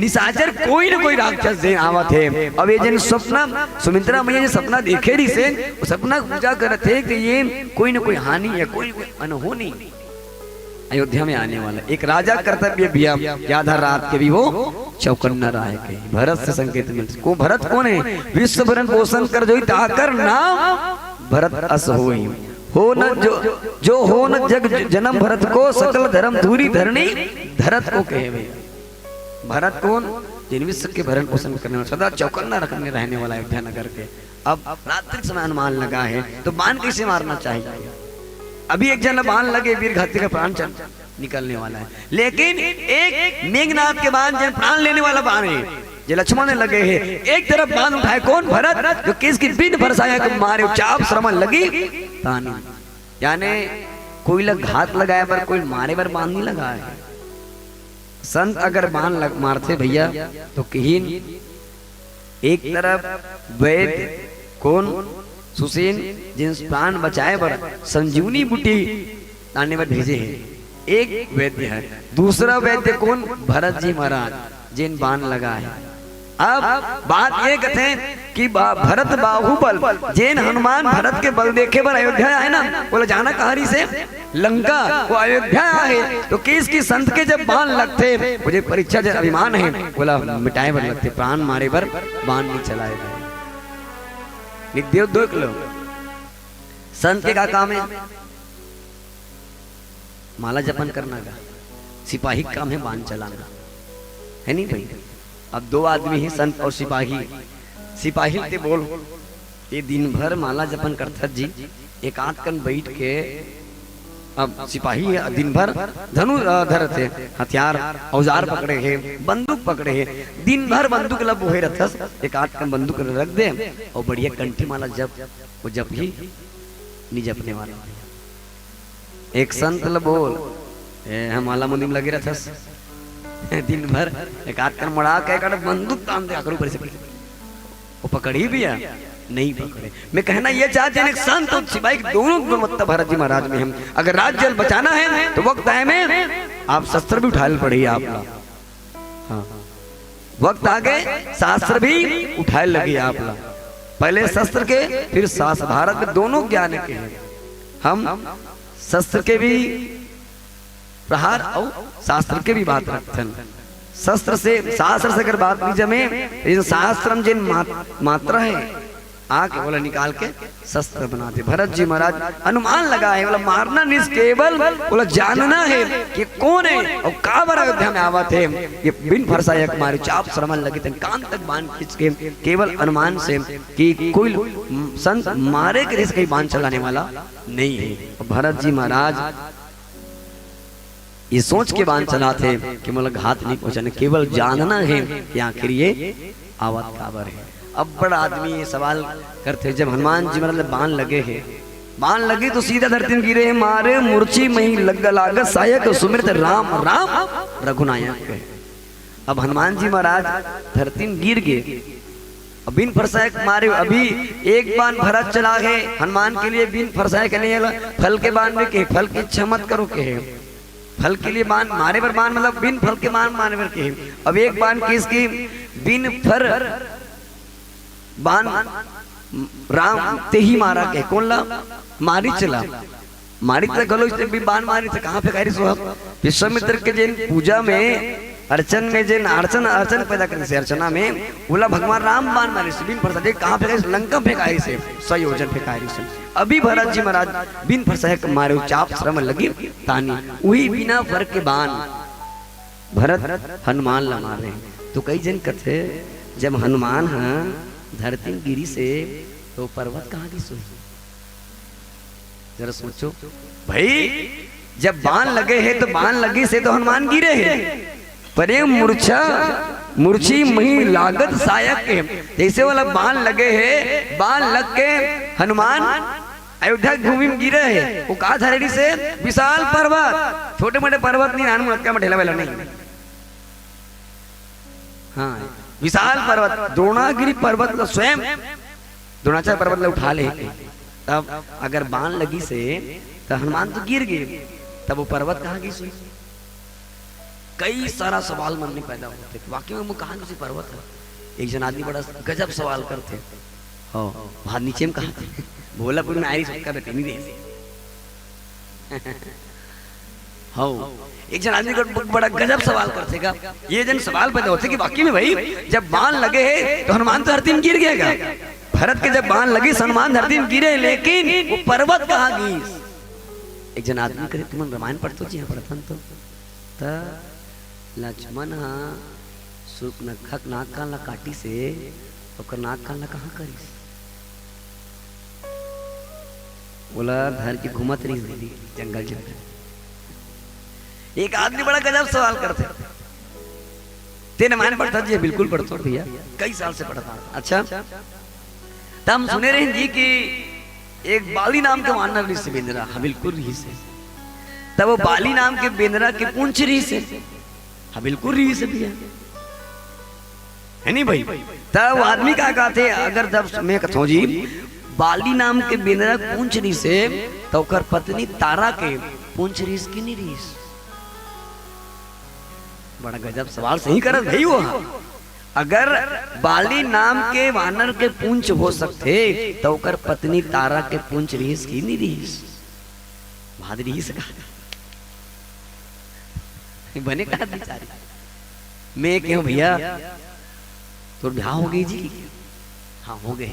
निशाचर कोई न कोई राक्षस जेन आवत हे। अब ये जेन सपना, सुमित्रा मैया जे सपना देखे रहिसे, वो सपना पूजा करत हे कि ये कोई न कोई हानि या कोई न कोई अनहोनी अयोध्या में आने वाला। एक राजा कर्तव्य भी, अब याद है रात के भी वो चौकन्ना रहे के, भरत से संकेत मिल। को भरत कौन है? विश्व भरण पोषण कर जोई, ताकर नाम भरत अस होई। हो न जो, जो हो न जग जन्म भरत को, सकल धर्म धूरी धरनी धरत को कहे भैया। भरत कौन? जिन विश्व के भरण पोषण करने वाला, सदा चौकन्ना रखने रहने वाला अयोध्या नगर के। अब रात्रि के समय अनुमान लगा है, तो बाण कैसे मारना चाहिए? अभी एक जन बाण लगे, वीर घाती का प्राण चल निकलने वाला है, लेकिन एक मेघनाद के बाण, जन प्राण लेने वाला बाण है, जो लक्ष्मण ने लगे है, एक तरफ बाण उठाए कौन? भरत, जो किसकी बिन फरसाया के मारे, चाप श्रमण लगी तानी। यानी कोई ला घात लगाए बर, कोई मारे बर बाण नहीं लगा है। संत अगर बाण लग, मारथे भैया, तो किहिन एक तरफ वैद्य कौन? सुसेन, जिन प्राण बचाए बर संजीवनी बूटी लाने बर भेजे हे, एक वैद्य है। दूसरा वैद्य कौन? भरत जी महाराज, जिन बाण लगा है। अब बात ये कथे कि बा-, भरत बाहुबल, जेन हनुमान भरत के बल देखे बर अयोध्या आए ना, बोला जाना कहाँ रहिसे? लंका, वो अयोध्या आए, तो किसकी संत के जब बाण लगथे, मुझे परीक्षा जब अभिमान है, बोला मिटाए बर लगथे, प्राण मारे बर बाण नहीं चलाए बर। निक देव देख लो, संत के का काम है? माला जपन करना का, सिपाही का काम है बाण चलाना, है नहीं भाई? अब दो आदमी ही, संत और सिपाही। सिपाही ते बोल, ये दिन भर माला जपन करथस जी, एक आध कन बैठ के, अब सिपाही है, दिन भर धनु, अ, धरत हे, हथियार, औजार पकड़े हे, बंदूक पकड़े हे, दिन भर बंदूक ला बोहे रथस, एक आध कन बंदूक रख दे और बढ़िया कंठी माला जप, वो जप ही नहीं जपने वाला। एक संत ल बोल, ए, हम माला मुंदी में लगे रथस। दिन भर एक आध कन मड़ा के, एक आध बंदूक तान दे, आखिर ऊपर से वो पकड़ी भी है, नहीं पकड़े। मैं कहना ये चाहते हैं, एक संत और सिपाही की दोनों गुणवत्ता भरत जी महाराज में हम, अगर राज्य बचाना है तो वक्त आए में आप शस्त्र भी उठाए पड़ी आप ला। हाँ, वक्त आ गए, शास्त्र भी उठाए लगी आप ला। पहले शस्त्र के, फिर शास्त्र। भारत में दोनों ज्ञान के हैं। हम शस्त्र के भी प्रहार और शास्त्र के भी बात रखथन। शस्त्र से, शास्त्र से अगर बात नहीं जमे, लेकिन शास्त्र में जिन मात-, मात्रा है, आके बोला निकाल के शस्त्र बना दे। भरत जी महाराज अनुमान लगा है, बोला मारना नहीं, केवल बोला जानना है कि कौन है और काबर अयोध्या में आवत है। ये बिन फरसा एक मारे चाप श्रमण लगे थे, कान तक बाण खींच के केवल अनुमान से कि कोई संत मारे के जैसे कहीं बाण चलाने वाला नहीं है। और भरत जी महाराज ये सोच के बाण चलाथे कि मोला घात नहीं पहुंचाने, केवल जानना है कि आखिर ये आवत काबर है। अब बड़ा आदमी ये सवाल करथे, जब हनुमान जी महाराज बाण लगे है, बाण लगे तो सीधा धरती में गिरे है, मारे मुरची मही लग लागत, सायक सुमिरत राम राम रघुनायक है। अब हनुमान जी महाराज धरती में गिर गए, अब बिन फरसा एक मारे, अभी एक बाण भरत चला है हनुमान के लिए, बिन फरसा के लिए फल के बाण में के, फल की इच्छा मत करो के है। फल के लिए बाण मारे बर, बाण मतलब बिन फल के बाण मारे बर के है। अब एक बाण किसकी? बिन फर बाण राम ते ही मारा के, कौन ला? मारीच ला। मारिस त घलो, इसने भी बाण मारिस त कहाँ फेंकारिस वो? विश्वामित्र के जेन पूजा में, अर्चन में जेन अर्चन, अर्चन पैदा करिस हे, अर्चना में, ओला भगवान राम बाण मारिस हे, बिन फरसा के कहाँ फेंकारिस? लंका फेंकारिस हे, सौ योजन फेंकारिस हे। अभी भरत जी महाराज बिन फरसा के मारे, चाप श्रम लगी तानी, उही बिना फर के बाण भरत हनुमान ला मारे। तो कई जन कथे, जब हनुमान ह धरती में गिरिस हे, तो पर्वत कहाँ गिस होही? जरा सोचो भाई, जब बाण लगे हे तो बाण लगिस हे तो हनुमान गिरे हे, पर ये मूर्छा, मूर्छी मही लागत सायक के, जैसे वाला बाण लगे हे, बाण लग के हनुमान अयोध्या के भूमि में गिरे हे। वो का धरे से? विशाल पर्वत, छोटे मोटे पर्वत नहीं, नान मुनक्का में ढेला वाला नहीं। हाँ, विशाल पर्वत, द्रोणागिरी पर्वत ला स्वयं, द्रोणाचल पर्वत ला उठा ले। तब अगर बाण लगिस हे, त हनुमान तो गिर गे, तब वो पर्वत कहाँ गिस होही? कई सारा सवाल मन में पैदा होथे कि वाकई में वो कहाँ गिस होही पर्वत ह? एक झन आदमी बड़ा गजब सवाल करथे। हो, वहाँ नीचे में कहा थे, भोलापुर में आइरिस, उसका बेटे नहीं दे। हव, एक झन आदमी को बड़ा गजब सवाल करथे का। ये जन सवाल पैदा होथे कि वाकई में भाई, जब बाण लगे हे तो हनुमान तो धरती में गिर गे हे का? भरत के जब बाण लगिस, हनुमान धरती में गिरे, लेकिन वो पर्वत कहाँ गिस? एक झन आदमी कथे, तुमन रामायण पढ़थो जी? हाँ, पढ़थन तो। त लक्ष्मण ह सूर्पनखा के नाक कान ला काटिस हे, ओकर नाक कान ला कहाँ करिस? ओला धर के घूमत रहिस दीदी, जंगल जंगल। एक आदमी बड़ा गजब सवाल करथे, "तें रामायण पढ़थस जी?" "बिल्कुल पढ़थों भैया, कई साल से पढ़त हँव।" "अच्छा।" त हम सुने रहेन जी कि एक बाली नाम के वानर रिहिस हे बेंदरा। हाँ, बिल्कुल रिहिस हे। त वो बाली नाम के बेंदरा के पूंछ रिहिस हे। हाँ, बिल्कुल रिहिस हे भैया, हे नहीं भाई? त वो आदमी का कहथे, अगर जब मैं कथों जी, बाली नाम के बेंदरा के पूंछ रिहिस हे, त ओकर पत्नी तारा के पूंछ रिहिस कि नहीं रिहिस? बड़ा गजब सवाल सही करत भाई वो ह। अगर बाली नाम के वानर के पूंछ हो सकथे, त ओकर पत्नी तारा के पूंछ रिहिस कि नहीं रिहिस? भाद रिहिस का? बने का बिचारी। मैं कहूँ, "भैया, तोर बिहाव हो गे जी?" "हाँ, हो गे।"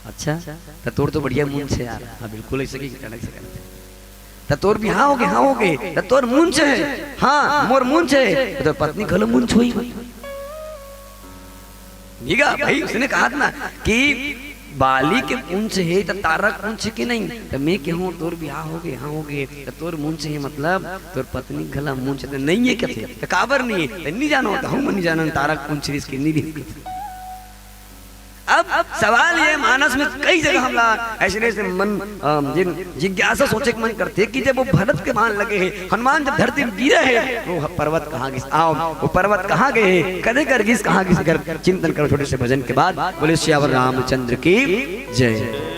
"अच्छा, त तोर तो बढ़िया मूंछ हे यार।" "हाँ, बिल्कुल ऐसे की कनक से कनक।" "त तोर बिहाव हो गे?" "हाँ, हो गे।" "त तोर मूंछ हे?" "हाँ, मोर मूंछ हे।" "त पत्नी घलो मूंछ होही?" निगा भाई, उसने कहा था ना कि बाली के पूंछ हे त तारा के पूंछ हे कि नहीं? त मैं कहूँ, "तोर बिहाव हो गे?" "हाँ, हो गे।" "त तोर मूंछ हे, मतलब तोर पत्नी घला मूंछ त नहीं हे?" कथे, "त काबर नहीं हे?" "त नहीं जानों।" "त हम नहीं जानन तारा के पूंछ रिहिस कि नहीं रिहिस।" अब सवाल ये, मानस में कई जगह हमला ऐसे, ऐसे मन, अ, जिन जिज्ञासा सोचे के मन करथे कि जब वो भरत के बाण लगे हे, हनुमान जब धरती में गिरे हे, तो वो पर्वत कहाँ गिस? आओ, वो पर्वत कहाँ गे हे, कदे कर गिस, कहाँ गिस, कर चिंतन करो छोटे से भजन के बाद। बोले सियावर रामचंद्र की जय।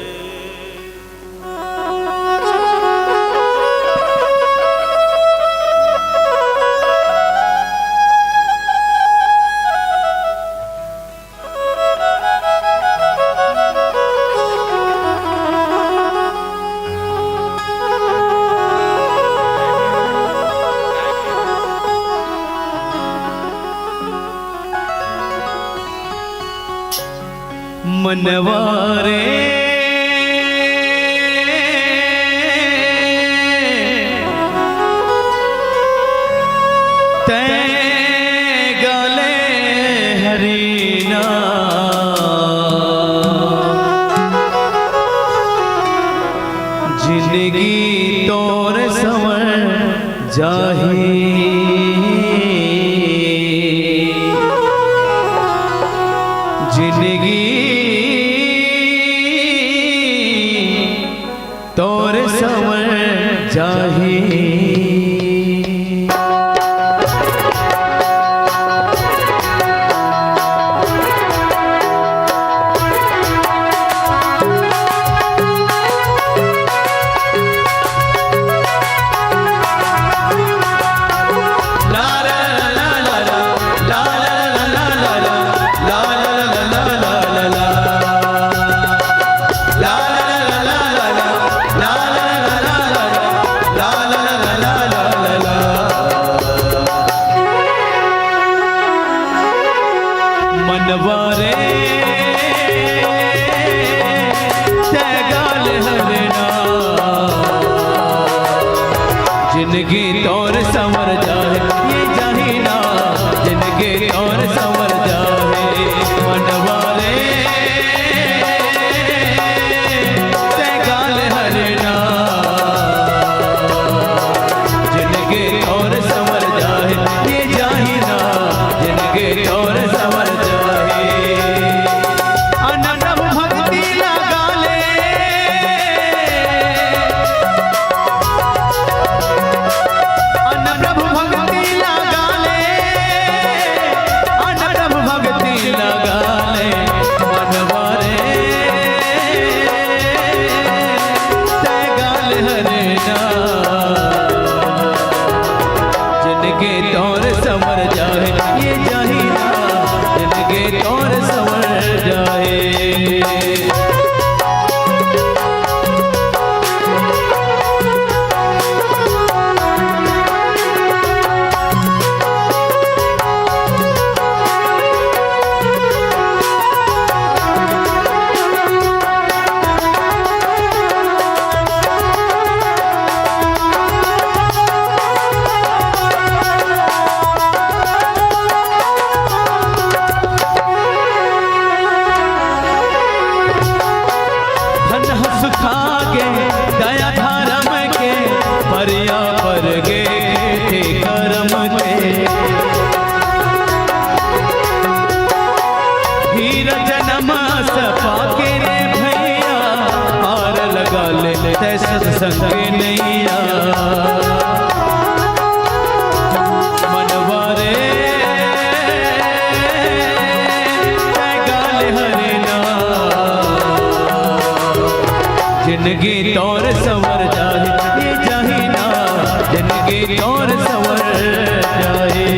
मनवा रे तैं गले हरीना, जिंदगी तोर संवर जाही। जिंदगी तोर संवर जाही। जिनगी तोर संवर जाहे, ये जाही ना, जिनगी तोर संवर जाहे, मनवा रे, तै गाल हरे ना। जिनगी तोर संवर जाहे, ये जाही ना, जिनगी तोर संवर जाहे। अन प्रभु भक्ति लगा ले, अन प्रभु भक्ति लगा ले, अन प्रभु भक्ति लगा ले, मनवा रे, तै गाल हरे ना। जिनगी तोर संवर जाहे, ये जाही ना, जिनगी तोर संवर जाहे। धन हस खागे दया धर्म के, परिया पर गे थे करम के। हीरा जनम सपा के रे भैया, पार लगा ले तै सत्संग नैया। मनवा रे, तै गाल हरे ना। जिनगी तोर संवर जाहे, ये जाही ना, जिनगी तोर संवर जाहे।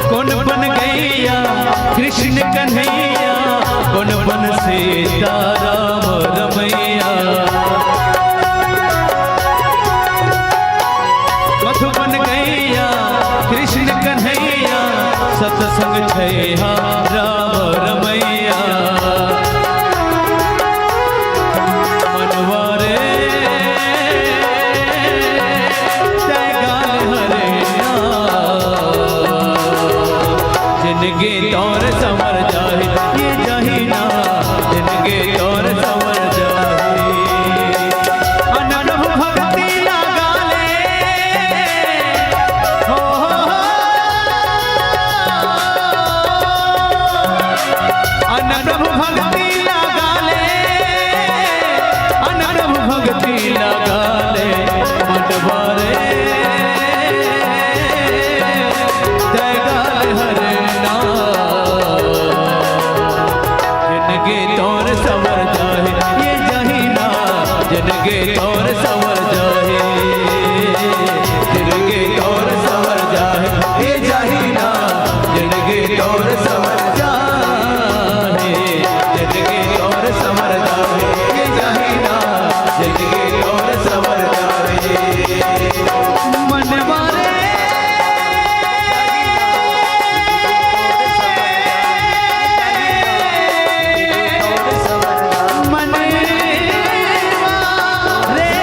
कौन बन गैया कृष्ण कन्हैया, कौन बन सीता राम रमैया। मधुबन गैया कृष्ण कन्हैया, सत्संग छैहा राम रमैया। मनवा रे, तै गाल हरे ना। जिनगी तोर संवर जाहे, ये जाही ना, जिनगी तोर संवर जाहे। अन प्रभु भक्ति लगा ले, हो, हो, हो। अन प्रभु भक्ति लगा ले, अन प्रभु भक्ति लगा ले, मनवा रे, तै गाल हरे ना। जिनगी तोर संवर जाहे, ये जाही ना, जिनगी तोर संवर जाहे। जिनगी तोर संवर जाहे, ये जाही ना, जिनगी तोर संवर जाहे। जिनगी तोर संवर जाहे, ये जाही ना, जिनगी तोर संवर जाहे। मनवा रे, मनवा रे।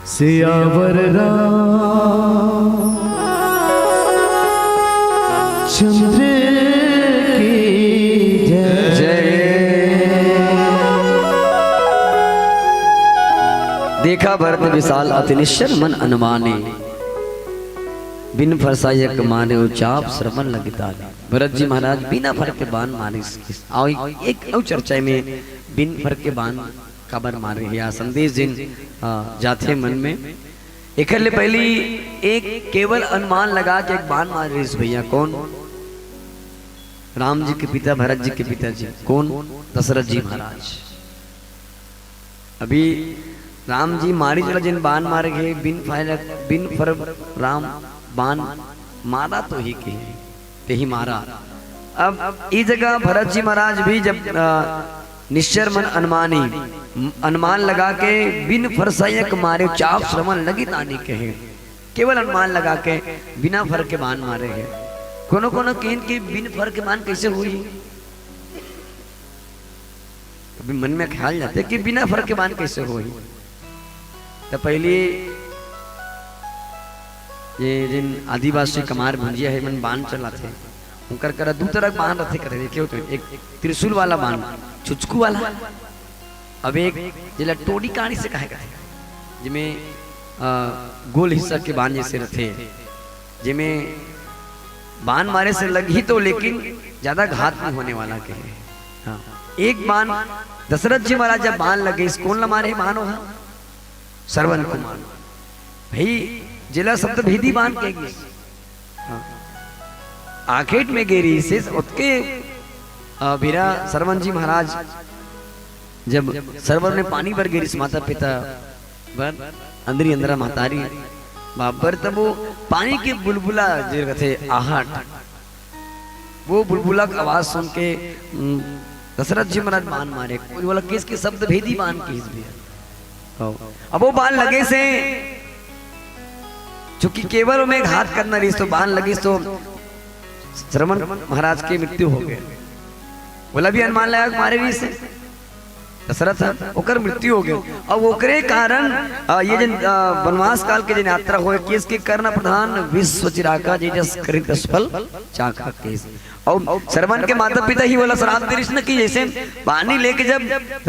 सियावर रामचंद्र की जय। जय। देखा भरत विशाल अति निश्चल मन अनुमानी, बिन फरसा यक मारे उचाप श्रवण लगितानी। भरत जी महाराज बिना फर के बाण मारिस। अउ एक अउ चर्चा में बिन फर के बाण काबर मारे हे, या संदेश जेन, अ, जाथे मन में। एकर ले पहिली एक केवल अनुमान लगा के एक बाण मार रिहिस भैया, कौन? राम जी के पिता, भरत जी के पिताजी, कोन? दशरथ जी महाराज। अभी राम जी मारी चला, जेन बान मारे गे, बिन फायदा, बिन फर राम बान मारा तो ही के, ते ही मारा। अब ई जगह भरत जी महाराज भी जब, अ, निश्चर मन अनुमानी, अनुमान लगा के बिन फरसायक मारे चाप श्रवण लगी तानी कहे, केवल अनुमान लगा के बिना फर के बान मारे हे। कोनो कोनो केन के बिन फर के बान कैसे हुई? अभी मन में ख्याल जाते कि बिना फर के बान कैसे होही। त पहली ये जिन आदिवासी कमार भुंजिया हे, मन बान चलाथे, उनकर करा दू तरह के बान रथे, कथे देखे हो तो, एक त्रिशूल वाला बान, छुचकू वाला, अब एक जेला टोड़ी काड़ी से कहे कथे, जिमे, अ, गोल हिस्सा के बान जैसे रथे, जेमे बान मारे से लगही तो, लेकिन ज्यादा घात नहीं होने वाला के। हाँ, एक बान दशरथ जी महाराज जब बान लगे, इस कोन ला मारे बान ओहा? श्रवण कुमार भाई, जेला शब्द भेदी बान के गिस। हाँ। आखेट में गेरी से ओतके, अ, बीरा श्रवण जी महाराज जब श्रवण में पानी बर गेरिस माता पिता बर, अंदरी अंदरा महतारी बाप बर, तब वो पानी के बुलबुला जे रथे आहट, वो बुलबुला के आवाज सुन के, उम, दशरथ जी महाराज बान मारे, कोई वाला केस के शब्द भेदी बान किहिस भैया। अब वो बान लगे से, चूंकि केवल में घात करना रहिस तो बान लगिस तो श्रवण महाराज के मृत्यु हो गए। बोला भी अनुमान लगा के मारे रहिस से दशरथ ह, ओकर मृत्यु हो गए। अब ओकरे कारण, अ, ये जन, अ, वनवास काल के जन यात्रा होए, केस के कर्ण प्रधान विश्व चिराका, जे जस करित तस फल चाखा केस। और श्रवण के माता पिता ही वाला श्राप दे रिहिस न कि जैसे पानी लेके जब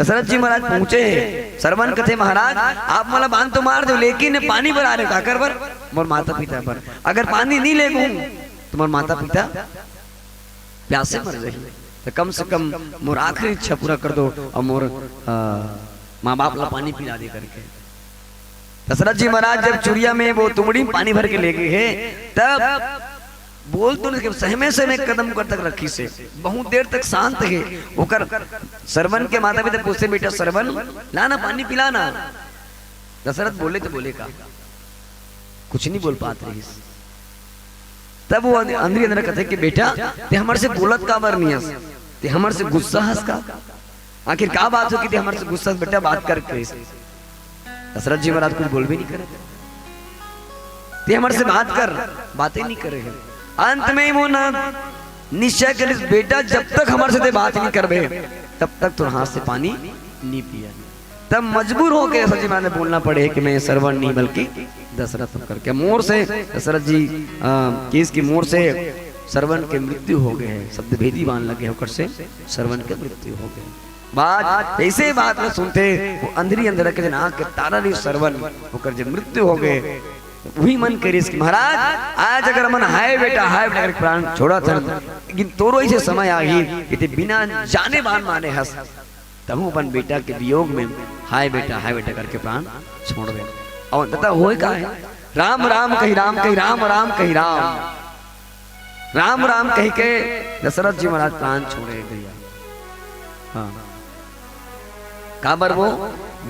दशरथ जी महाराज पहुंचे हैं, श्रवण कथे, "महाराज, आप मला बान तो मार दो, लेकिन पानी बर आ रहे, काकर बर? मोर माता पिता बर। अगर पानी नहीं ले गूं, तो मोर माता पिता प्यासे मर जाही। तो कम से कम मोर आखिरी इच्छा पूरा कर दो और मोर, अ, माँ बाप ला पानी पिला दे," करके। दशरथ जी महाराज जब चुरिया में वो तुमड़ी में पानी भर के ले गए हैं, तब बोल तो नहीं, सहमे सहमे कदम कर तक रखिस हे, बहुत देर तक शांत हे। ओकर श्रवण के माता पिता पूछते, "बेटा श्रवण, ला ना पानी पिला ना।" दशरथ बोले तो बोले का, कुछ नहीं बोल पात रहिस। तब वो अंदरी अंदर कथे कि, "बेटा, ते हमर से बोलत काबर नहीं हस? ते हमर से गुस्सा हस का? आखिर का बात हो कि ते हमर से गुस्सा हस, बेटा, बात कर," कहिस। दशरथ जी महाराज कुछ बोलबे नहीं करे। "ते हमर से बात कर," बातें नहीं करे हैं। अंत में वो ना निश्चय करिस, "बेटा, जब तक हमर से ते बात नहीं करबे, तब तक तोर हाथ से पानी नहीं पिया।" तब मजबूर होके दशरथ जी महाराज ने बोलना पड़े कि मैं श्रवण नहीं बल्कि दशरथ हूं करके। मोर से दशरथ जी, अ, केस की मोर से श्रवण के मृत्यु हो गए हैं, शब्द भेदी बान लगे होकर से श्रवण के मृत्यु हो गए। बात ऐसे बात में सुनते वो अंधरी अंधर के जना के तारा री श्रवण होकर जब मृत्यु हो गए, वही मन करिस कि महाराज, आज अगर मन हाय बेटा, हाय बेटा करके प्राण छोड़ा था, लेकिन तोरो ऐसे समय आही कि ते बिना जाने बान माने हस, तहूं अपन बेटा के वियोग में हाय बेटा, हाय बेटा करके प्राण छोड़ दे। और अंततः होए का है, "राम राम कही राम कही, राम राम कही राम, राम राम कही के दशरथ जी महाराज प्राण छोड़े भैया।" हाँ, काबर वो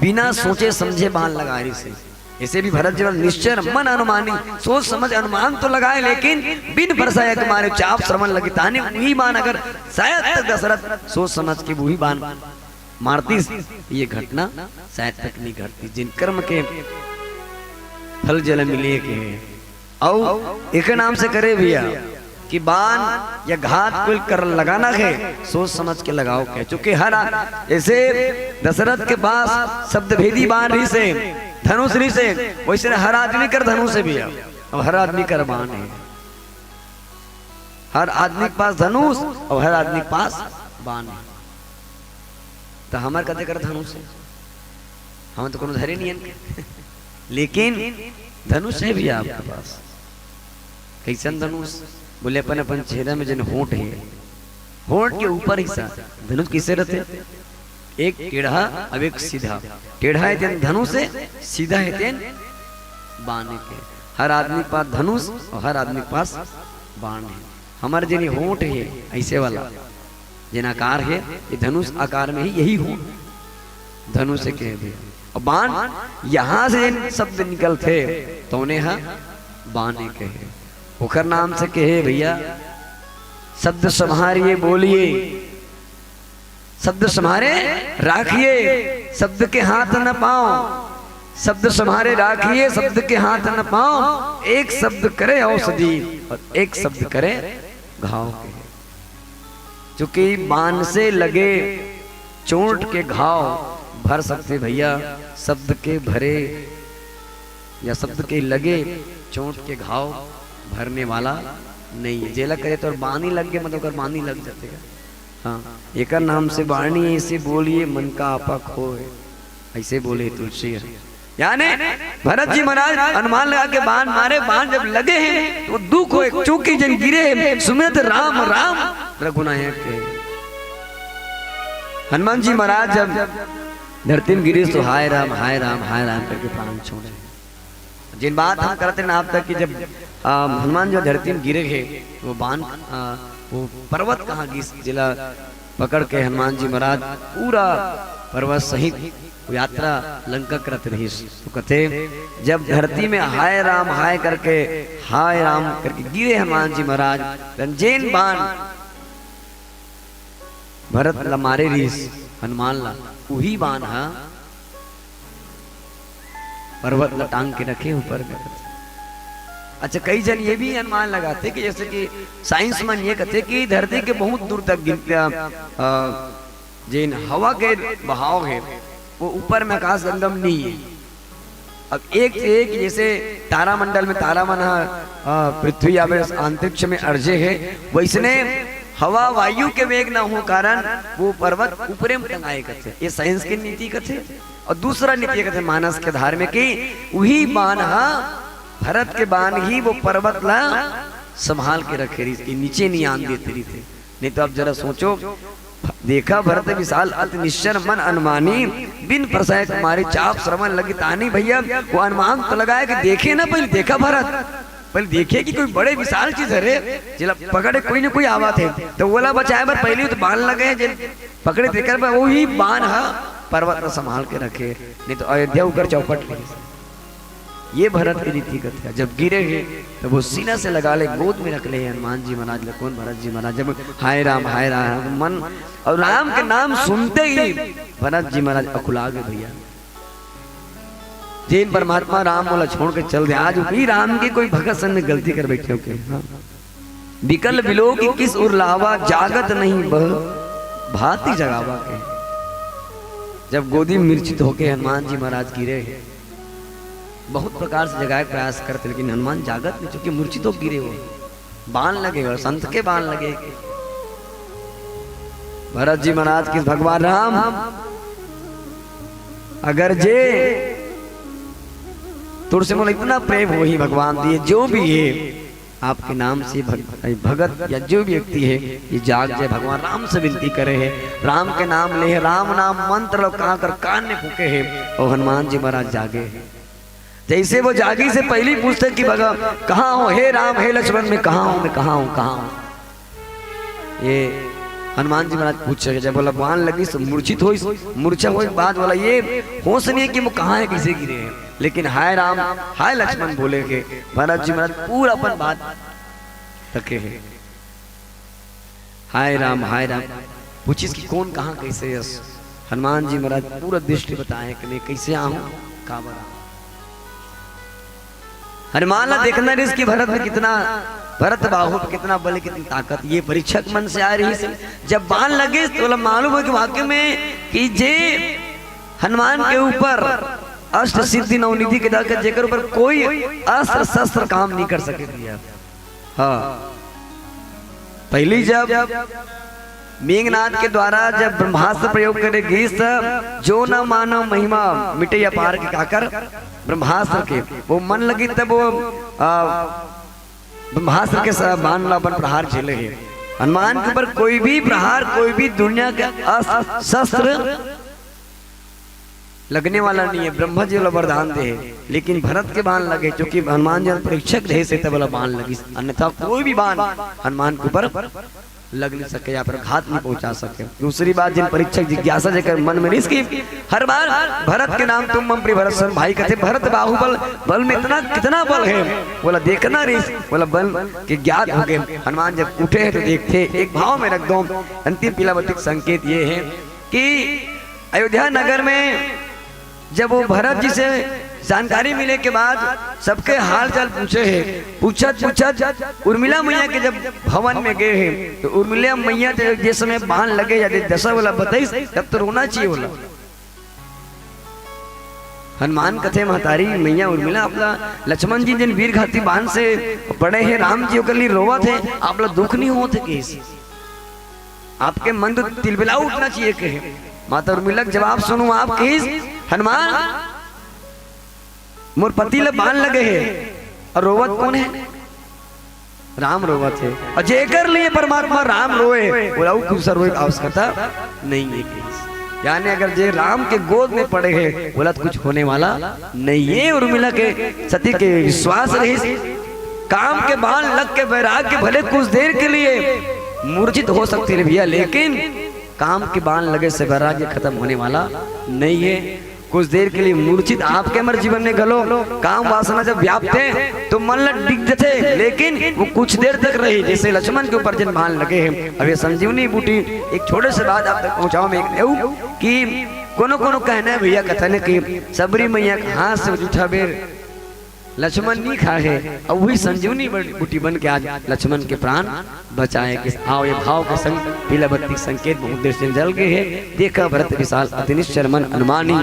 बिना सोचे समझे बान लगा रहिस हे। ऐसे भी भरत जी महाराज निश्चर मन अनुमानी, सोच समझ अनुमान तो लगाए, लेकिन बिन फरसायक मारे चाप श्रवण लगी ताने। वही बान अगर शायद तक दशरथ सोच समझ के वही बान मारतीस, ये घटना शायद तक नहीं घटती। जिन कर्म के फल जेला मिले के हे, अउ एकर नाम से करे भैया कि बान या घात कोई कर लगाना है, सोच समझ के लगाओ के। चूंकि हर आ-, ऐसे दशरथ के पास शब्द भेदी बान रहिस हे, धनुष रहिस हे, वैसे हर आदमी कर धनुष हे भैया, अब हर आदमी कर बान है। हर आदमी के पास धनुष और हर आदमी के पास बान है। तो हमर कते कर धनुष है, हम तो कोनो धरे नहीं है। लेकिन धनुष है भी आपके पास। कैसन धनुष? बोले अपन अपन चेहरा में जन होंठ है, होंठ के ऊपर हिस्सा धनुष किसे रहते? एक टेढ़ा, अब एक सीधा। टेढ़ा है तेन धनुष है, सीधा है तेन बाण के। हर आदमी के पास धनुष और हर आदमी के पास बाण है। हमर जेन होंठ हे, अइसे वाला जेन आकार हे, ये धनुष आकार में ही यही होंठ धनुष के हे भैया। अउ बान यहाँ से जेन शब्द निकलथे, तउने ह बान के हे, ओकर नाम से के हे भैया। शब्द संभारिए बोलिए, शब्द संभारे राखिए, शब्द के हाथ न पाओ। शब्द संभारे राखिए, शब्द के हाथ न पाओ। एक शब्द करे औषधि और एक शब्द करे घाव के। चूंकि बान से लगे चोट के घाव भर सकथे भैया, शब्द के भरे या शब्द के लगे चोट के घाव भरने वाला नहीं है। जेला करे तो बानी लग गए, मतलब ओकर बानी लग जाथे। हाँ, एकर नाम से बानी ऐसे बोलिए, मन का आपा खोए, ऐसे बोले तुलसी। यानी भरत जी महाराज अनुमान लगा के बान मारे, बान जब लगे हे तो दुख होय, चूंकि जेन गिरे हे सुमित राम राम रघुनायक के। हनुमान जी महाराज जब धरती में गिरे तो हाय राम, हाय राम, हाय राम करके प्राण छोड़े। जेन बात हम करत रहेन आप तक कि जब, आ, हनुमान जो धरती में गिरे हे, वो बान, आ, वो पर्वत कहाँ गिस, जेला पकड़ के हनुमान जी महाराज पूरा पर्वत सहित वो यात्रा लंका करत रहिस। तो कथे, जब धरती में हाय राम, हाय करके, हाय राम करके गिरे हनुमान जी महाराज, त जेन बान भरत ला मारे रहिस, हनुमान ला, उही बान ह पर्वत ला टांग के रखे ऊपर। अच्छा, कई जन ये भी अनुमान लगाथे कि जैसे कि साइंस मन ये कथे कि धरती के बहुत दूर तक गिन-, अ, अ, जेन हवा के बहाव हे, वो ऊपर में आकाश गंगा में नहीं है। अब एक से एक जैसे तारामंडल में तारा मन ह, अ, पृथ्वी या फिर अंतरिक्ष में अरजे हे, वैसने हवा वायु के वेग ना हो कारण वो पर्वत ऊपरे में टंगाए कथे। ये साइंस के नीति कथे। अउ दूसरा नीति कथे मानस के धार में कि उही बान ह, भरत के बान ही वो पर्वत ला संभाल के रखे रहिस, कि नीचे नहीं आन देते रहिस। नहीं तो आप जरा सोचो, देखा भरत विशाल अति निश्चर मन अनुमानी, बिन प्रसय कुमारी चाप श्रवण लगी तानी। भैया, वो अनुमान तो लगाए कि देखे ना, पहले देखा भरत, पहले देखे कि कोई बड़े विशाल चीज हरे, जेला पकड़े कोई ना कोई आवत हे, तो ओला बचाए बर पहले तो बान लगे हे, जेन पकड़े तेकर बर वही बान ह पर्वत ला संभाल के रखे, नहीं तो अयोध्या ऊपर चौपट ले। ये भरत के रीति कथे, जब गिरे हे तब वो सीना से लगा ले, गोद में रख ले हनुमान जी महाराज ला। कौन? भरत जी महाराज। जब हाय राम, हाय राम मन अउ राम के नाम सुनते ही भरत जी महाराज अकुला गए भैया। जेन परमात्मा राम मोला छोड़ के चल दे, आज भी राम के कोई भगत संग गलती कर बैठे हो के? हाँ। बिकल बिलोकि किस उर लावा, जागत नहीं बह भांति जगावा के। जब गोदी में मूर्छित होके हनुमान जी महाराज गिरे, बहुत प्रकार से जगाए के प्रयास करते, लेकिन हनुमान जागत नहीं, चूंकि मूर्छित होके गिरे हो, बान लगे हो, संत के बान लगे। भरत जी महाराज किस भगवान राम, अगर जे तोर से मोला इतना प्रेम होही भगवान दिए, जो भी हे आपके नाम से भग-, भगत या जो भी व्यक्ति हे, ये जाग जाए। भगवान राम से विनती करे हे, राम के नाम ले हे, राम नाम मंत्र लो कहाँ कर कान में फूके हे, और हनुमान जी महाराज जागे हे। जैसे वो जागी से पहले ही पूछते कि भगवान कहाँ हो, हे राम, हे लक्ष्मण, मैं कहाँ हूँ, मैं कहाँ हूँ, कहाँ हूँ? ये हनुमान जी महाराज पूछ रहे, जब बोला बान लगिस तो मूर्छित होइस, मूर्छा होए के बाद बोला ये होश नहीं है कि वो कहाँ है, कैसे गिरे हैं, लेकिन हाय राम, हाय लक्ष्मण बोले के भरत जी महाराज पूरा अपन बात रखे हैं। हाय राम, हाय राम। पूछिस कि कौन, कहाँ, कैसे अस? हनुमान जी महाराज पूरा दृष्टि बताए कि मैं कैसे आहूँ, काबर आहूँ। हनुमान ला देखना रहिस कि भरत में कितना, भरत बाहु पे कितना बल, कितनी ताकत। ये परीक्षक मन से आ रहिस। जब बान लगिस तो ओला मालूम हो कि वाकई में कि जे हनुमान के ऊपर अष्ट सिद्धि नौ निधि के दर कर, जेकर ऊपर कोई अस्त्र शस्त्र काम नहीं कर सके भैया। हाँ, पहली जब मेघनाद के द्वारा जब ब्रह्मास्त्र प्रयोग करे गिस, जो न मानव महिमा मिटे अपार के, काकर ब्रह्मास्त्र के, वो मन लगी तब वो, आ, ब्रह्मास्त्र के स-, बाण ला अपन प्रहार झेले हे। हनुमान के ऊपर कोई भी प्रहार, कोई भी दुनिया के अस्त्र शस्त्र लगने वाला नहीं है, ब्रह्मा जी वाला वरदान दे है, लेकिन भरत के बाण लगे, क्योंकि हनुमान जी परीक्षक रहे से तब वाला बाण लगिस, अन्यथा कोई भी बाण हनुमान के ऊपर लग नहीं सके या फिर घात नहीं पहुंचा सके। दूसरी बात, जिन परीक्षक जिज्ञासा जेकर मन में रिस की हर बार भरत के नाम तुम मम प्रिय भरत सम भाई कहते, भरत बाहुबल, बल में इतना कितना बल है, बोला देखना रिस, बोला बल के ज्ञात हो गए। हनुमान जब उठे हैं तो देखते, एक भाव में रख दो। अंतिम पीलावती का संकेत ये है कि अयोध्या नगर में जब वो भरत जी से जानकारी मिले के बाद सबके हाल चाल पूछे हैं, पूछत पूछत उर्मिला मैया के जब भवन में गए हैं तो उर्मिला मैया के जिस समय बाण लगे या दशा वाला बताइस, तब तो रोना चाहिए बोला। हनुमान कथे महतारी मैया उर्मिला, आपला लक्ष्मण जी जिन वीर घाती बाण से पड़े हैं, राम जी ओकर लिए रोवत है, आपला दुख नहीं होत है किस? आपके मन तो तिलबिला उठना चाहिए कहे। माता उर्मिला के जवाब सुनो आप किस? हनुमान, मोर पति ल बाण लगे है और रोवत कौन है? राम रोवत है। और जेकर लिए परमात्मा राम रोए, बोला वो कुछ रोए की आवश्यकता नहीं है किस। यानी अगर जे राम के गोद में पड़े है, बोला तो कुछ होने वाला नहीं है। उर्मिला के सती के विश्वास रहिस, काम के बाण लग के वैराग्य भले कुछ देर के लिए मूर्छित हो सकते हैं भैया, लेकिन काम के बाण लगे से वैराग्य खत्म होने वाला नहीं है। कुछ देर के लिए मूर्छित आपके हमर जीवन में घलो काम वासना जब व्याप्त है तो मन ल डिग जथे, लेकिन वो कुछ देर तक रही। जैसे लक्ष्मण के ऊपर जिन बाण लगे हैं, अब ये संजीवनी बूटी एक छोटे से बात आप तक पहुंचाओ मैं एक नेऊ कि कोनो कोनो कहना है भैया कथन कि सबरी मैया के हाथ से जूठा बेर लक्ष्मण नहीं खा है, अब वही संजीवनी बन-, बूटी बन के आज लक्ष्मण के प्राण बचाए। किस आओ ये भाव के संग पीला बत्ती के संकेत बहुत देर से जल गए है। देखा भरत विशाल अति निश्चर मन अनुमानी,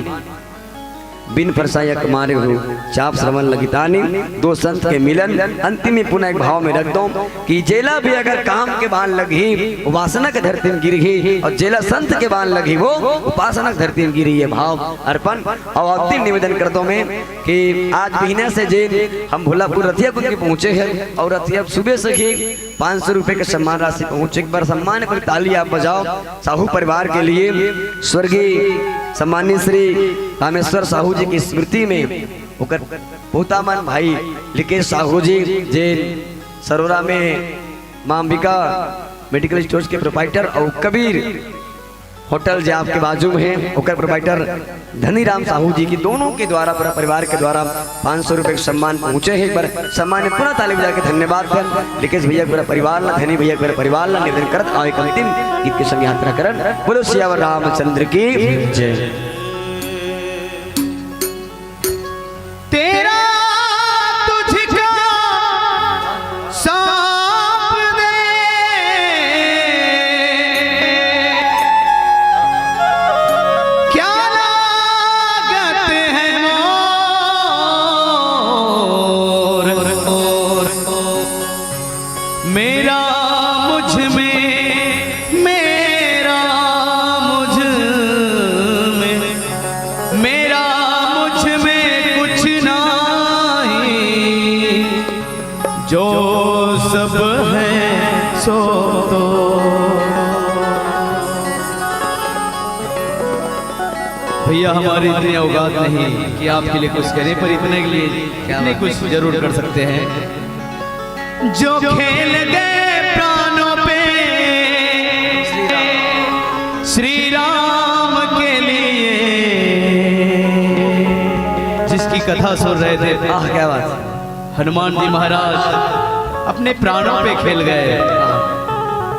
बिन परसायक मारे हो चाप श्रवण लगितानी। दो संत के मिलन अंतिम में पुनः एक भाव में रख दो कि जेला भी अगर काम के बाण लगी, वासना के धरती में गिरही, और जेला संत के बाण लगी, वो उपासना के धरती में गिरही। ये भाव अर्पण और अंतिम निवेदन कर दो मैं कि आज महीना से जे हम भोलापुर रथिया कुंज के पहुंचे हैं और रथिया सुबह से ही पाँच सौ रुपए के सम्मान राशि पहुंचे। एक बार सम्मान पर ताली आप बजाओ। साहू परिवार के लिए स्वर्गीय सम्मानित श्री रामेश्वर साहू जी की स्मृति में ओकर पोतामन भाई लिकेश साहू जी, जे सरोरा में मां अंबिका मेडिकल स्टोर्स के प्रोप्राइटर और कबीर होटल जे आपके बाजू में है, ओकर प्रोप्राइटर धनीराम साहू जी की दोनों के द्वारा, पूरा परिवार के द्वारा पाँच सौ रुपए के सम्मान पहुंचे है। एक बार सम्मान में पुनः ताली बजा के धन्यवाद कर लिकेश भैया के पूरा परिवार ला, धनी भैया के पूरा परिवार ला निवेदन करत आओ एक अंतिम गीत के संग यात्रा करन। बोलो सियावर रामचंद्र की जय। तेरा तुझको सौंप दे, क्या लागत है मोर। मेरा मुझ में, मेरा मुझ में, मेरा मुझ में कुछ नहीं, जो सब है सो तो। भैया, हमारी इतनी औकात नहीं कि आपके लिए कुछ करें, पर इतने के लिए, इतने कुछ जरूर कर सकते हैं। जो खेल गए प्राणों पे श्री राम के लिए, जिसकी कथा सुन रहे थे, आह, क्या बात। हनुमान जी महाराज अपने प्राणों पे खेल गए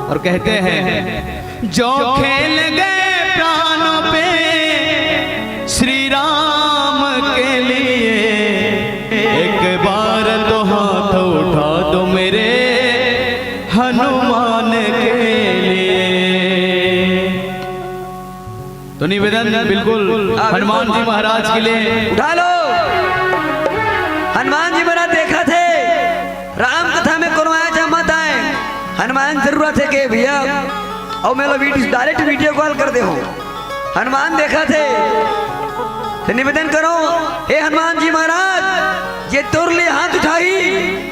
और कहते हैं, जो खेल गए प्राणों पे श्री राम के लिए, एक बार तो हाथ उठा दो मेरे हनुमान के लिए। तो निवेदन बिल्कुल हनुमान जी महाराज के लिए। उठा लो। हनुमान जी महाराज देखा थे, राम कथा में कोनो आए चाहे मत आए, हनुमान जरूरत है के भैया। और मैं लो वीडियो, डायरेक्ट वीडियो कॉल कर दे हो। हनुमान देखा थे, तो निवेदन करो, हे हनुमान जी महाराज, जे तोर लिए हाथ उठाई,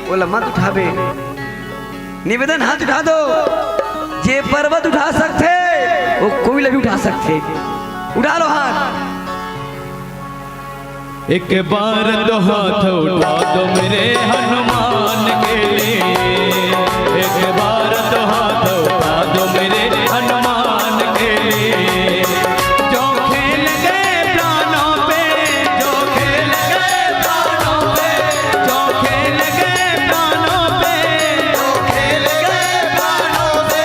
बोला मत उठावे। निवेदन हाथ उठा दो, जे पर्वत उठा सकथे, वो कोई भी उठा सकथे। उठा लो हाथ। एक बार तो हाथ उठा दो मेरे हनुमान के लिए, एक बार तो हाथ उठा दो मेरे हनुमान के लिए। जो खेल गए प्राणों पे, जो खेल गए प्राणों पे, जो खेल गए प्राणों पे, जो खेल गए प्राणों पे,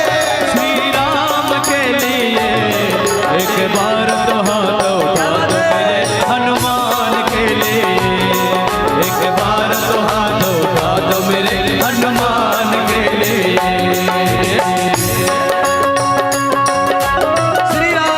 श्री राम के लिए एक बार तो हाथ उठा दो मेरे हनुमान के लिए, एक बार तो हाथ उठा दो मेरे हनुमान के लिए। श्री राम।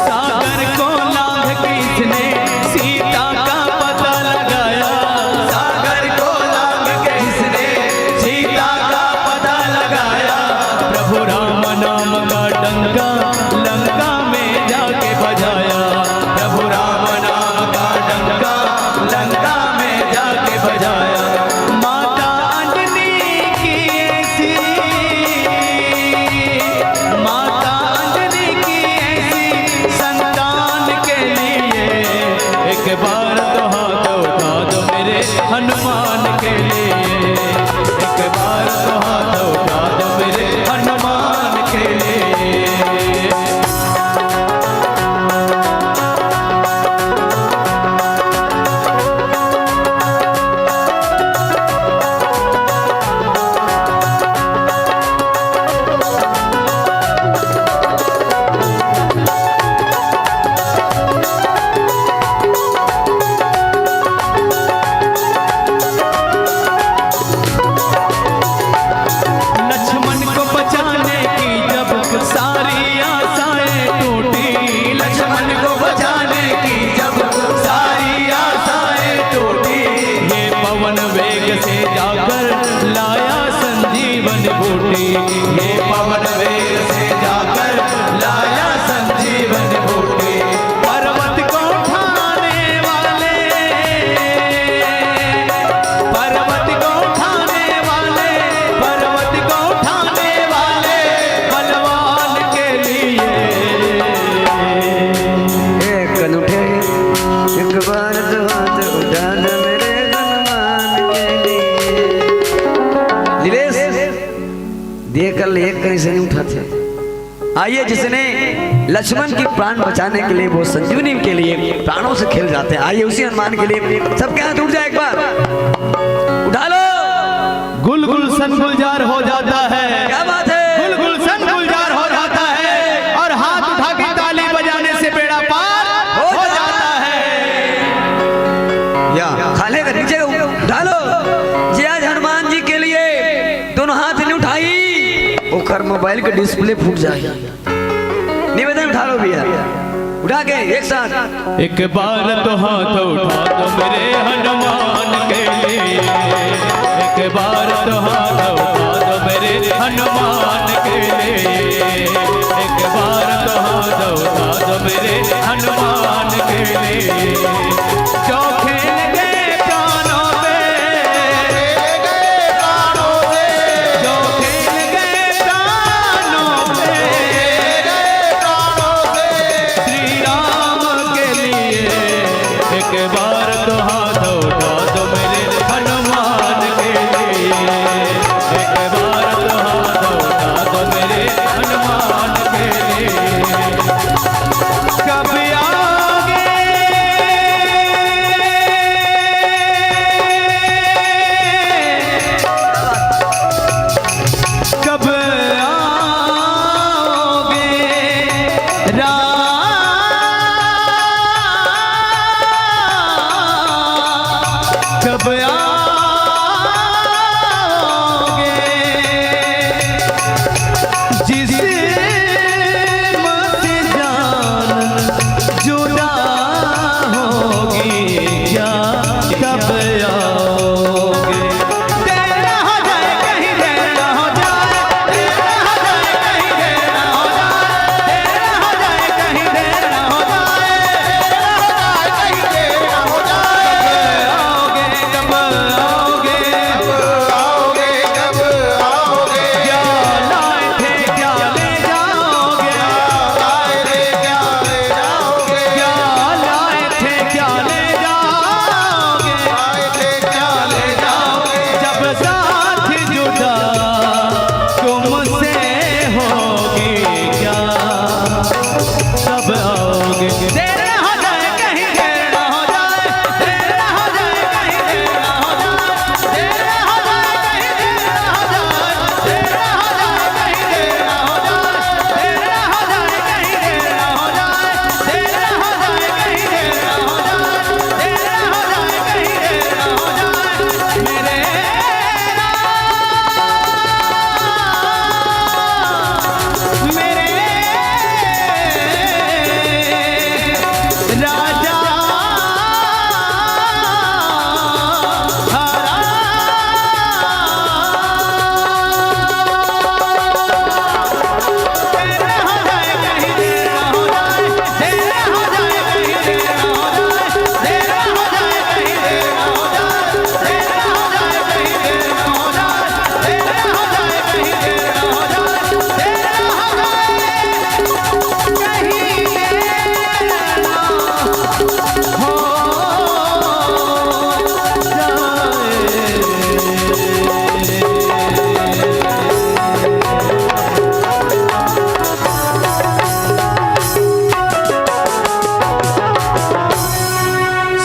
सागर को लांघ के इसने सीता का पता लगाया। सागर को लांघ के इसने सीता का पता लगाया। प्रभु राम नाम का डंका लंका में जाके बजाया। प्रभु राम नाम का डंका लंका में जाके बजाया। माता अंजनी की ऐसी, माता अंजनी की ऐसी संतान के लिए एक बार तो हाथ उठा दो मेरे हनुमान के लिए, एक बार तो हाथ उठा दो मेरे हनुमान के लिए। लक्ष्मण को बचाने की जब सारी आशाएं टूटी, लक्ष्मण को बचाने की जब सारी आशाएं टूटी, ये पवन वेग से जाकर लाया संजीवन बूटी, ये पवन वेग से जाकर लाया संजीवन बूटी। पर्वत को उठाने वाले, पर्वत को उठाने वाले, पर्वत को उठाने वाले बलवान के लिए। एक कन उठे, एक बार तो हाथ उठा दो मेरे हनुमान के लिए। नीलेश, दे कर ले, एक कहीं से नहीं उठाते। आइए, जिसने लक्ष्मण की प्राण बचाने के लिए, वो संजीवनी के लिए प्राणों से खेल जाते हैं, आइए उसी हनुमान के लिए सबके हाथ उठ जाए एक बार, उठा लो। गुल गुलशन गुलजार हो जाता है। क्या बात है? गुल गुलशन गुलजार हो जाता है और हाथ उठा के ताली बजाने से बेड़ा पार हो जाता है। या खाले का नीचे उठा लो। जे आज हनुमान जी के लिए दोनों हाथ नहीं उठाई, ओकर मोबाइल के डिस्प्ले फूट जाए। निवेदन उठा लो भैया, उठा के एक साथ। एक बार तो हाथ उठा दो मेरे हनुमान के लिए, एक बार तो हाथ उठा दो मेरे हनुमान के लिए, एक बार तो हाथ उठा दो मेरे हनुमान के लिए। जो खेल गए प्राणों पे, जो खेल गए प्राणों पे, श्री राम के लिए एक बार तो हाथ उठा दो मेरे हनुमान के लिए, एक बार तो हाथ उठा दो मेरे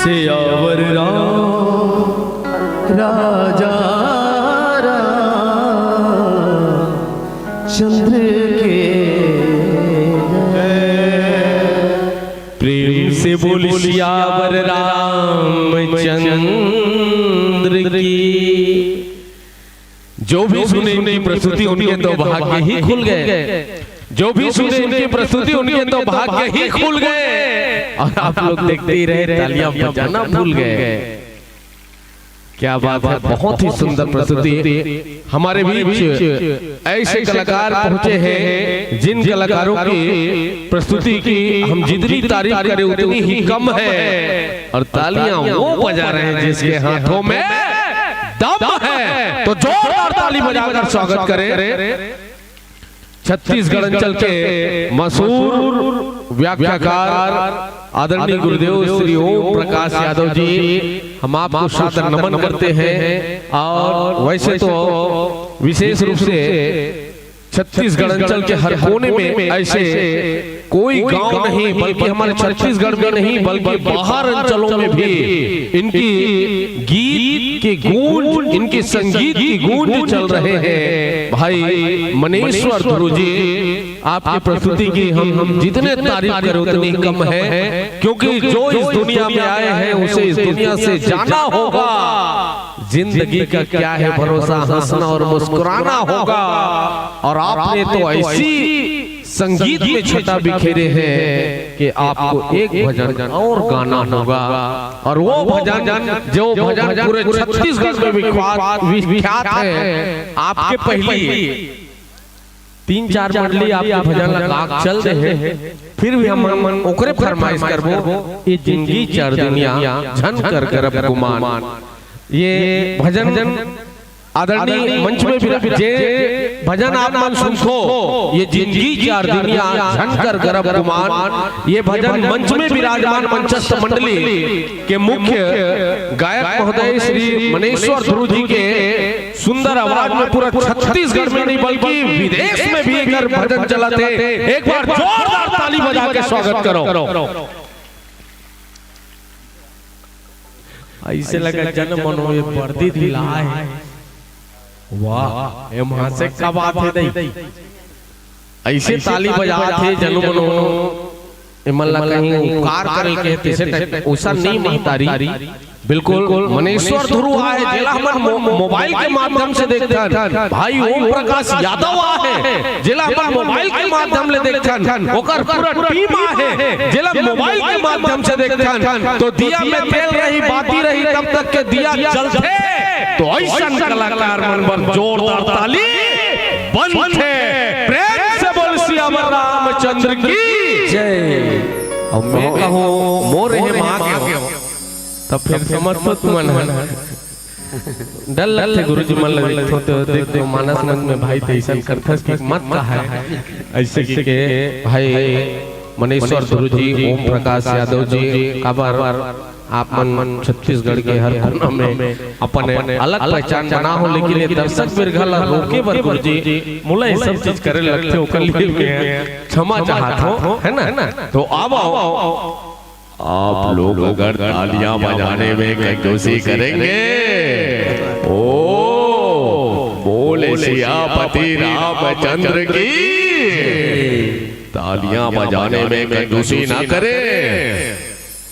सियावर राम राजा रामचंद्र के जय। प्रेम से बोल सियावर रामचंद्र की। जो भी सुने इनकी प्रस्तुति, उनके तो भाग्य ही खुल गए। जो भी सुने इनकी प्रस्तुति, उनके तो भाग्य ही खुल गए। और आप लोग देखते ही रहे, तालियां बजाना भूल गए। क्या बात है, बहुत ही सुंदर प्रस्तुति। हमारे बीच ऐसे कलाकार पहुंचे हैं जिन कलाकारों की प्रस्तुति की हम जितनी तारीफ करें उतनी ही कम है, और तालियां वो बजा रहे हैं जिसके हाथों में दम है। तो जोरदार ताली बजाकर स्वागत करें छत्तीसगढ़ अंचल के मशहूर व्याख्याकार आदरणीय गुरुदेव श्री ओम प्रकाश यादव जी। हम आपको सादर नमन करते हैं। और वैसे तो विशेष रूप से छत्तीसगढ़ अंचल के हर कोने में ऐसे कोई गांव नहीं, बल्कि हमारे छत्तीसगढ़ में नहीं, बल्कि बाहर अंचलों में भी इनकी गीत की गूंज, इनकी संगीत की गूंज चल रहे हैं। भाई मनेश्वर ध्रुव जी, आपकी प्रस्तुति की हम, हम जितने तारीफ करें उतनी कम है, क्योंकि जो इस दुनिया में आए हैं उसे इस दुनिया से जाना होगा। जिंदगी का क्या है भरोसा, हंसना और मुस्कुराना होगा। और आपने तो ऐसी संगीत में छटा बिखेरे हैं कि आपको एक भजन और गाना होगा। और वो भजन, जो भजन पूरे छत्तीसगढ़ में विख्यात, विख्यात है, आपके पहली तीन चार मंडली आपके भजन ला गा के चल दे हे, फिर भी हम, हम ओकरे फरमाइश करबो, ये जिंदगी चार दुनिया झन कर करब गुमान। ये भजन आदरणीय मंच में भी, जे भजन आप मन सुनथो, ये जिंदगी चार दुनिया झन कर करब गुमान, ये भजन मंच में विराजमान मंचस्थ मंडली के मुख्य गायक महोदय श्री मनेश्वर ध्रुव जी के सुंदर आवाज में पूरा छत्तीसगढ़ में नहीं बल्कि विदेश में भी एकर भजन चलत हे। एक बार जोरदार ताली बजा के स्वागत करो। ऐसे लगा जन मनो ये वर्दी दिलाए। वाह, ये महाशय का बात है दई। ऐसे ताली बजात हे जन मनो, एमन ला कहीं उपकार करे के तइसे टाइप, ओइसन नहीं महतारी। बिल्कुल, मनेश्वर ध्रुव आए, जेला हमन मो-, मोबाइल के माध्यम से देखथन। भाई ओम प्रकाश यादव आहे, जेला हमन मोबाइल के माध्यम ले देखथन। ओकर पूरा टीम आहे, जेला मोबाइल के माध्यम से देखथन। तो दिया में तेल रही, बाती रही, तब तक के दिया जलथे। तो ऐसन कलाकार मन बर जोरदार ताली बनथे। प्रेम से बोल सियावर रामचंद्र की जय। अउ मैं कहूँ, मोर हे माँ के हो। तब फिर समझ तो तुमन ह। डर लगथे गुरुजी मन ल देखथो तो, देख तो मानस मन में भाई तइसन करथस कि मत कहा है। ऐसे कि के भाई मनेश्वर ध्रुव जी, ओम प्रकाश यादव जी, काबर आप मन छत्तीसगढ़ के हर कोना में अपन अलग पहचान बना हो, लेकिन ये दर्शक बिरगा ला रोके बर गुरुजी मोला ये सब चीज करे लगथे, ओकर लिए मैं क्षमा चाहत हूँ, है ना? तो अब आओ, आप लोग अगर तालियां बजाने में कंजूसी करेंगे, ओ बोले सियापति रामचंद्र की, तालियां बजाने में कंजूसी ना करें।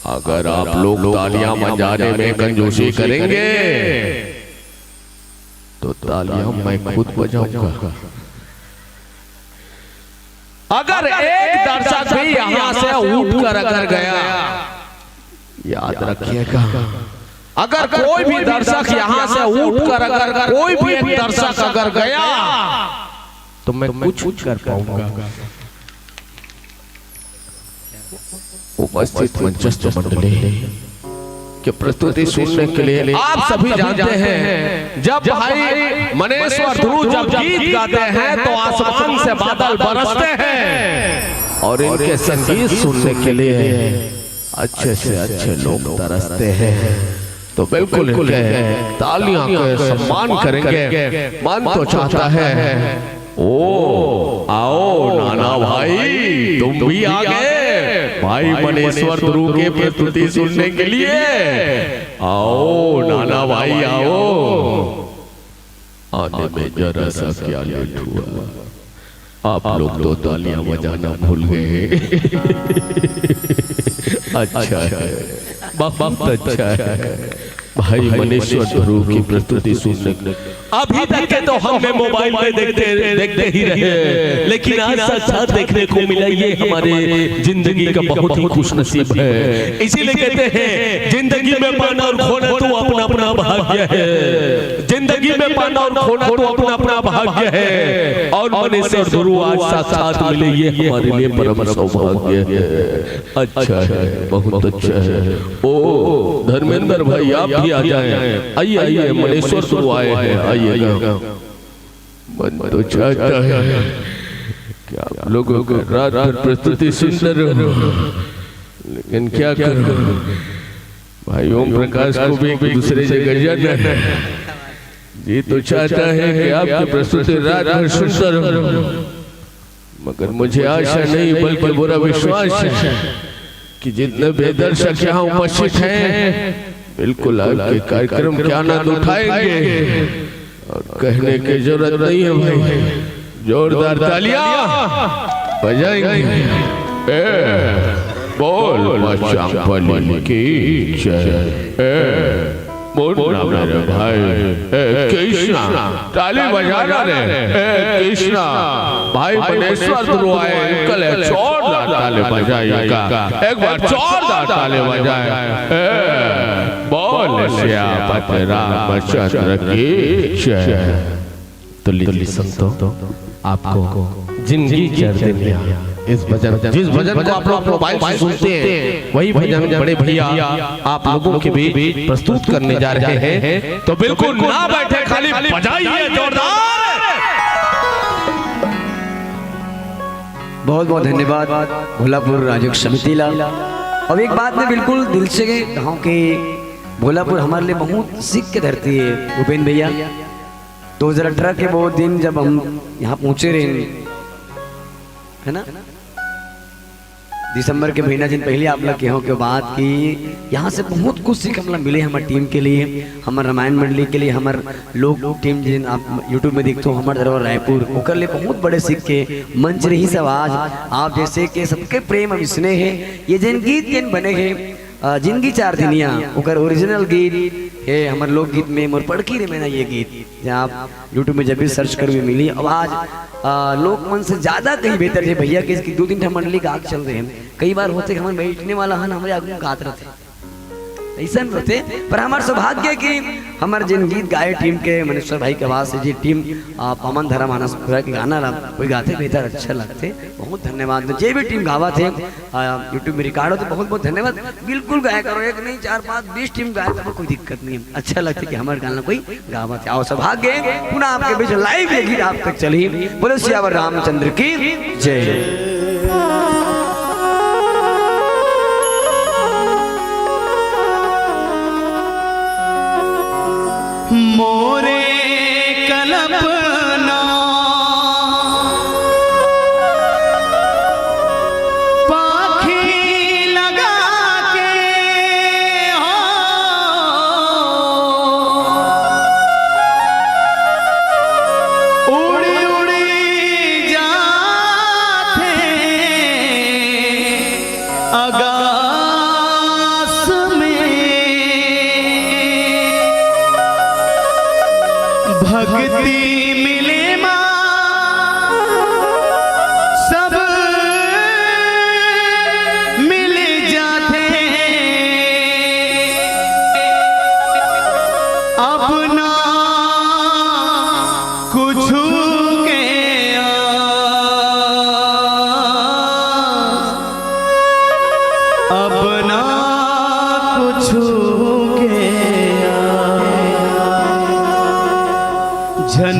अगर आप लोग तालियां बजाने में कंजूसी करेंगे, तो तालियां मैं खुद बजाऊंगा। अगर एक दर्शक भी यहाँ से उठकर अगर गया, याद रखिएगा, अगर कोई भी दर्शक यहाँ से उठकर अगर कोई भी एक दर्शक अगर गया, तो मैं कुछ कर पाऊंगा। उपस्थित मंचस्थ मंडली के प्रस्तुति सुनने के लिए आप सभी जानते हैं, जब भाई मनेश्वर ध्रुव जब गीत गाते हैं तो आसमान से बादल बरसते हैं और इनके संगीत सुनने के लिए अच्छे से अच्छे लोग तरसते हैं। तो बिल्कुल इनके तालियां के सम्मान करेंगे। मन तो चाहता है, ओ आओ नाना भाई, तुम भी आ गए। भाई मनेश्वर ध्रुव के प्रस्तुति सुनने के लिए आओ नाना भाई, आओ। आने में जरा सा क्या लेट हुआ, आप लोग तो तालियां बजाना भूल गए। अच्छा है, बहुत अच्छा है। भाई मनेश्वर ध्रुव की प्रस्तुति सुनने, अभी तक के तो हमने मोबाइल में देखते देखते ही रहे, लेकिन आज साक्षात देखने को मिला ये हमारे जिंदगी का बहुत ही खुशनसीब है। इसीलिए कहते हैं, जिंदगी में पाना और खोना तो अपना अपना भाग्य है। जिंदगी में पाना और खोना तो अपना अपना भाग्य है। और मनेश्वर ध्रुव आज साक्षात मिले, ये हमारे लिए परम सौभाग्य है। अच्छा है, बहुत अच्छा है। ओ धर्मेंद्र भाई, आप भी आ जाएं। आइए, आइए, मनेश्वर ध्रुव आए हैं, आइएगा। मन तो चाहता है कि आप लोगों का रात भर प्रस्तुति सुनता रहूं, लेकिन क्या करूं, भाई ओम प्रकाश को भी एक दूसरे जगह जाना है। जी तो चाहता है कि आपकी प्रस्तुति रात भर सुनता रहूं, मगर मुझे आशा नहीं बल्कि पूरा विश्वास है कि जितने भी दर्शक यहाँ उपस्थित हैं, बिल्कुल आपके कार्यक्रम के आनंद उठाएंगे। और कहने की जरूरत नहीं है भाई, जोरदार तालियां बजाएंगे। ए, बोल बजरंगबली की जय। ए, बोल ना मेरे भाई। ए, कृष्णा, ताली बजाना रे। ए, कृष्णा, भाई मनेश्वर ध्रुव आए, इनके लिए जोरदार ताली बजाइएगा। एक बार जोरदार ताली बजाए। ए, बोल सियापति रामचंद्र की जय। तो लीजिए संतों, आपको जिंदगी चार दिन या इस भजन, जिस भजन को आप लोग मोबाइल से सुनते हैं, वही भजन बड़े भैया आप लोगों के बीच प्रस्तुत करने जा रहे हैं। तो बिल्कुल ना बैठे, खाली बजाइए जोरदार। बहुत बहुत धन्यवाद भोलापुर आयोजक समिति ला। अब एक बात मैं बिल्कुल दिल से कहूँ कि भोलापुर हमारे लिए बहुत सीख के धरती है भूपेन भैया। दो हज़ार अठारह के वो दिन जब हम यहाँ पहुँचे रहे, है ना, दिसंबर के महीना, जिन पहले आप लोग के हो के बात की, यहाँ से बहुत कुछ सीख हमला मिले, हमारे टीम के लिए, हमारे रामायण मंडली के लिए, हमारे लोक टीम जिन आप YouTube में देखते हो, हमारे दरबार रायपुर, ओकर लिए बहुत बड़े सीख के मंच रही सब आज। आप जैसे के सबके प्रेम अउ स्नेह है, ये जिन गीत जिन बने हैं, अ, जिंदगी चार दिनिया, ओकर ओरिजिनल गीत है हमर लोकगीत में मोर पड़की रे मैना ये गीत, जहाँ आप YouTube में जब भी सर्च करबे मिली। अब आज, अ, लोक मन से ज्यादा कहीं बेहतर है भैया के, इसकी दो तीन ठा मंडली गा के चल रहे हैं। कई बार होथे हमर बैठने वाला हन हमरे आगू में गात रहिथे, अइसन होथे। पर हमर सौभाग्य कि हमर जिन गीत गाए टीम के मनेश्वर भाई के आवाज से, जी टीम, अ, पवन धर्म मानस पूरा के गाना ला कोई गाथे बेहतर अच्छा लगथे। बहुत धन्यवाद। जे भी टीम गावत हे, आ, YouTube में रिकॉर्ड हो तो बहुत बहुत धन्यवाद। बिल्कुल गाया करो, एक नहीं, चार, पाँच, बीस टीम गाया करो, कोई दिक्कत नहीं है। अच्छा लगता है कि हमारे गाना कोई गावत है। आओ सौभाग्य पुनः आपके बीच लाइव ये गीत आप तक चली। बोलो सियावर रामचंद्र की जय। मोरे कल्पना पाखी लगा के हो उड़ी उड़ी जाथे आकाश में। भक्ति मिले माँ सब मिल जाथे अपना कुछु के आस, अपना कुछु के आस। झन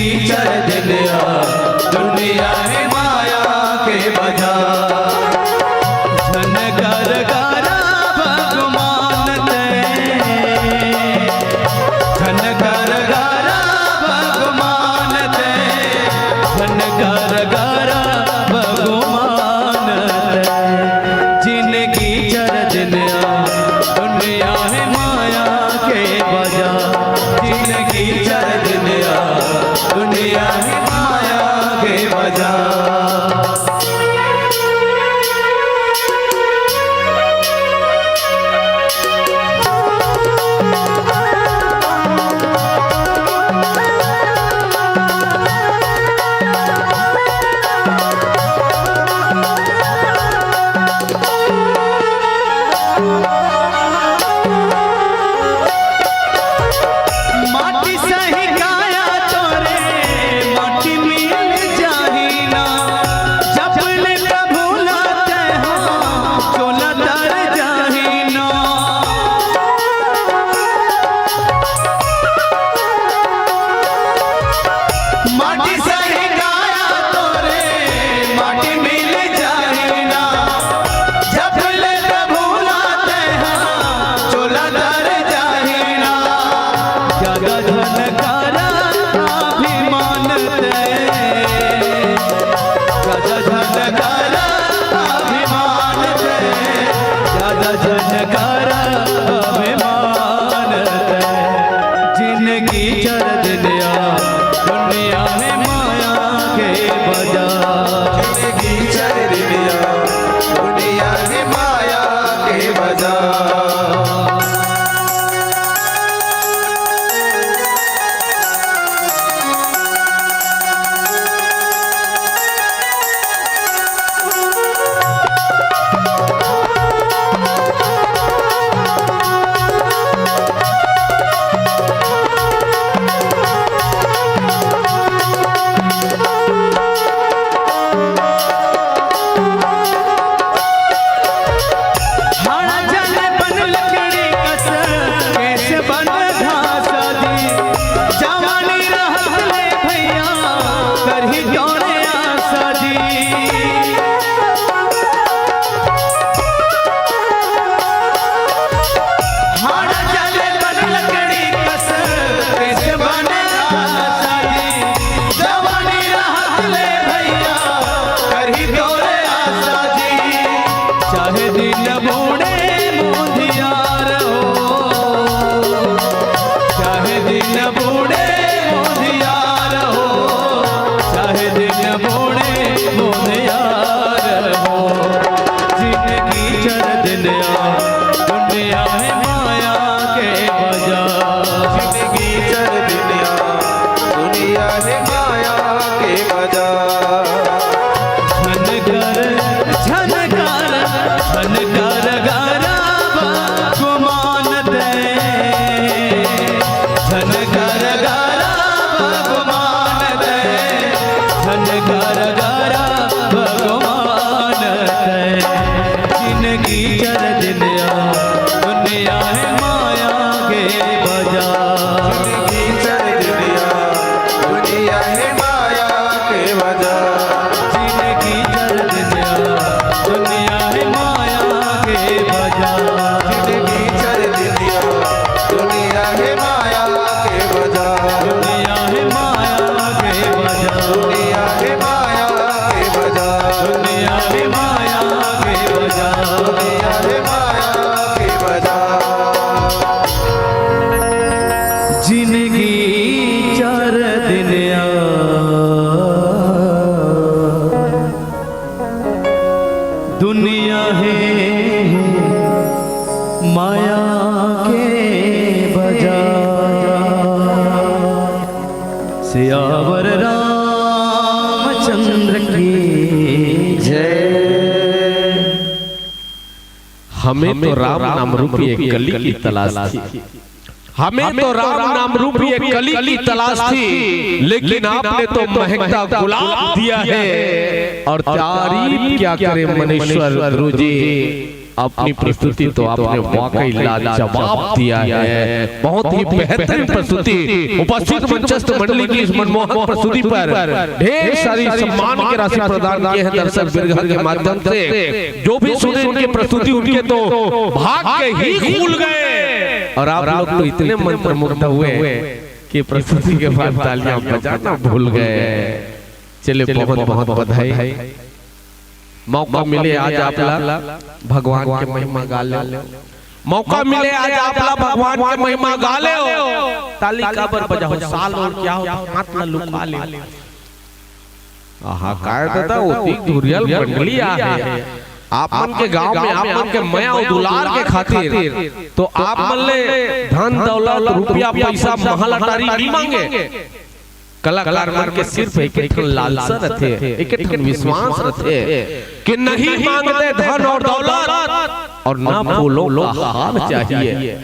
कीचड़ दिल आ, दुनिया हे माया के बजार। झन कर गारा भगवान ते, झन कर गारा भगवान ते, झन कर गारा भगवान ते। जिनगी चर दिन आ, दुनिया हे माया के बजार। जिनगी चर दिन आ, दुनिया हे माया के बजार। माटी सही काया तोरे, माटी मिल जाही ना। जब ले प्रभु ला ते हो, चोला तर जाही ना। माटी सही काया तोरे, माटी मिल जाही ना। जब ले प्रभु ला ते हो, चोला तर जाही ना। ज्यादा झन कर अभिमान ते, ज्यादा झन कर अभिमान ते, ज्यादा झन कर अभिमान ते। जिनगी चर दिन आ, दुनिया हे माया के बजार। जिनगी चर दिन आ, दुनिया हे माया के बजार। हाड़ा जल बन लकड़ी कस, केस बन घास दी। जवानी रहत ले भैया, करही तोरे आस दी। हाड़ा जल बन लकड़ी कस, केस बन घास दी। जवानी रहत ले भैया, करही तोरे आस दी। चाहे दिन बूड़े मोदियार हो, चाहे दिन बूड़े मोदियार हो, चाहे दिन बूड़े मोदियार हो। जिनगी चर दिन आ, दुनिया हे माया के बजार। जिनगी चर दिन आ, दुनिया हे माया के बजार। झन कर, झन कर, झन कर गारा भगवान ते। झन कर गारा भगवान ते। झन कर गारा भगवान ते। जिनगी चर दिन आ, दुनिया हे माया के बजार। जिनगी चर दिन आ, दुनिया हे माया के बजार। जिनगी चर दिन आ, दुनिया हे माया के बजार। जिनगी चर दिन आ, दुनिया हे माया के बजार। दुनिया हे माया के बजार। दुनिया हे माया के बजार। दुनिया हे माया के बजार। दुनिया हे माया के बजार। जिनगी चार दिन आ, दुनिया हे माया के बजार। सियावर रामचंद्र की जय। हमें तो राम नाम रूपी एक कली की तलाश थी। हमें तो राम नाम रूपी एक कली की तलाश थी, लेकिन आपने तो महकता गुलाब दिया है। और तारीफ क्या करें मनीश्वर गुरु जी, अपनी प्रस्तुति तो आपने वाकई लाजवाब दिया है, बहुत ही बेहतरीन प्रस्तुति। उपस्थित मंचस्थ मंडली की इस मनमोहक प्रस्तुति पर ढेर सारी सम्मान की राशि प्रदान किए हैं दर्शक बिरगहा के माध्यम से। जो भी सुने इनकी प्रस्तुति, उनके तो भाग्य ही खुल गए। और आप लोग तो इतने मंत्रमुग्ध हुए कि प्रस्तुति के बाद तालियां बजाना भूल गए। चलिए, बहुत बहुत बधाई। मौका मिले आज आप ला भगवान के महिमा गा ले, मौका मिले आज आप ला भगवान के महिमा गा ले। ताली काबर बजाओ, साल और क्या हो, हाथ ला लुका ले। आहा, काय दादा, ओती धुरियल मंडली आहे। आप मन के गांव में आप मन के मया और दुलार के खातिर तो आप मन ले धन दौलत रुपया पैसा महल अटारी नहीं मांगे। कलाकार मन के सिर्फ एक ठन लालसा रथे, एक ठन विश्वास रथे कि नहीं मांगते धन और दौलत, और ना फूलों का हार चाहिए।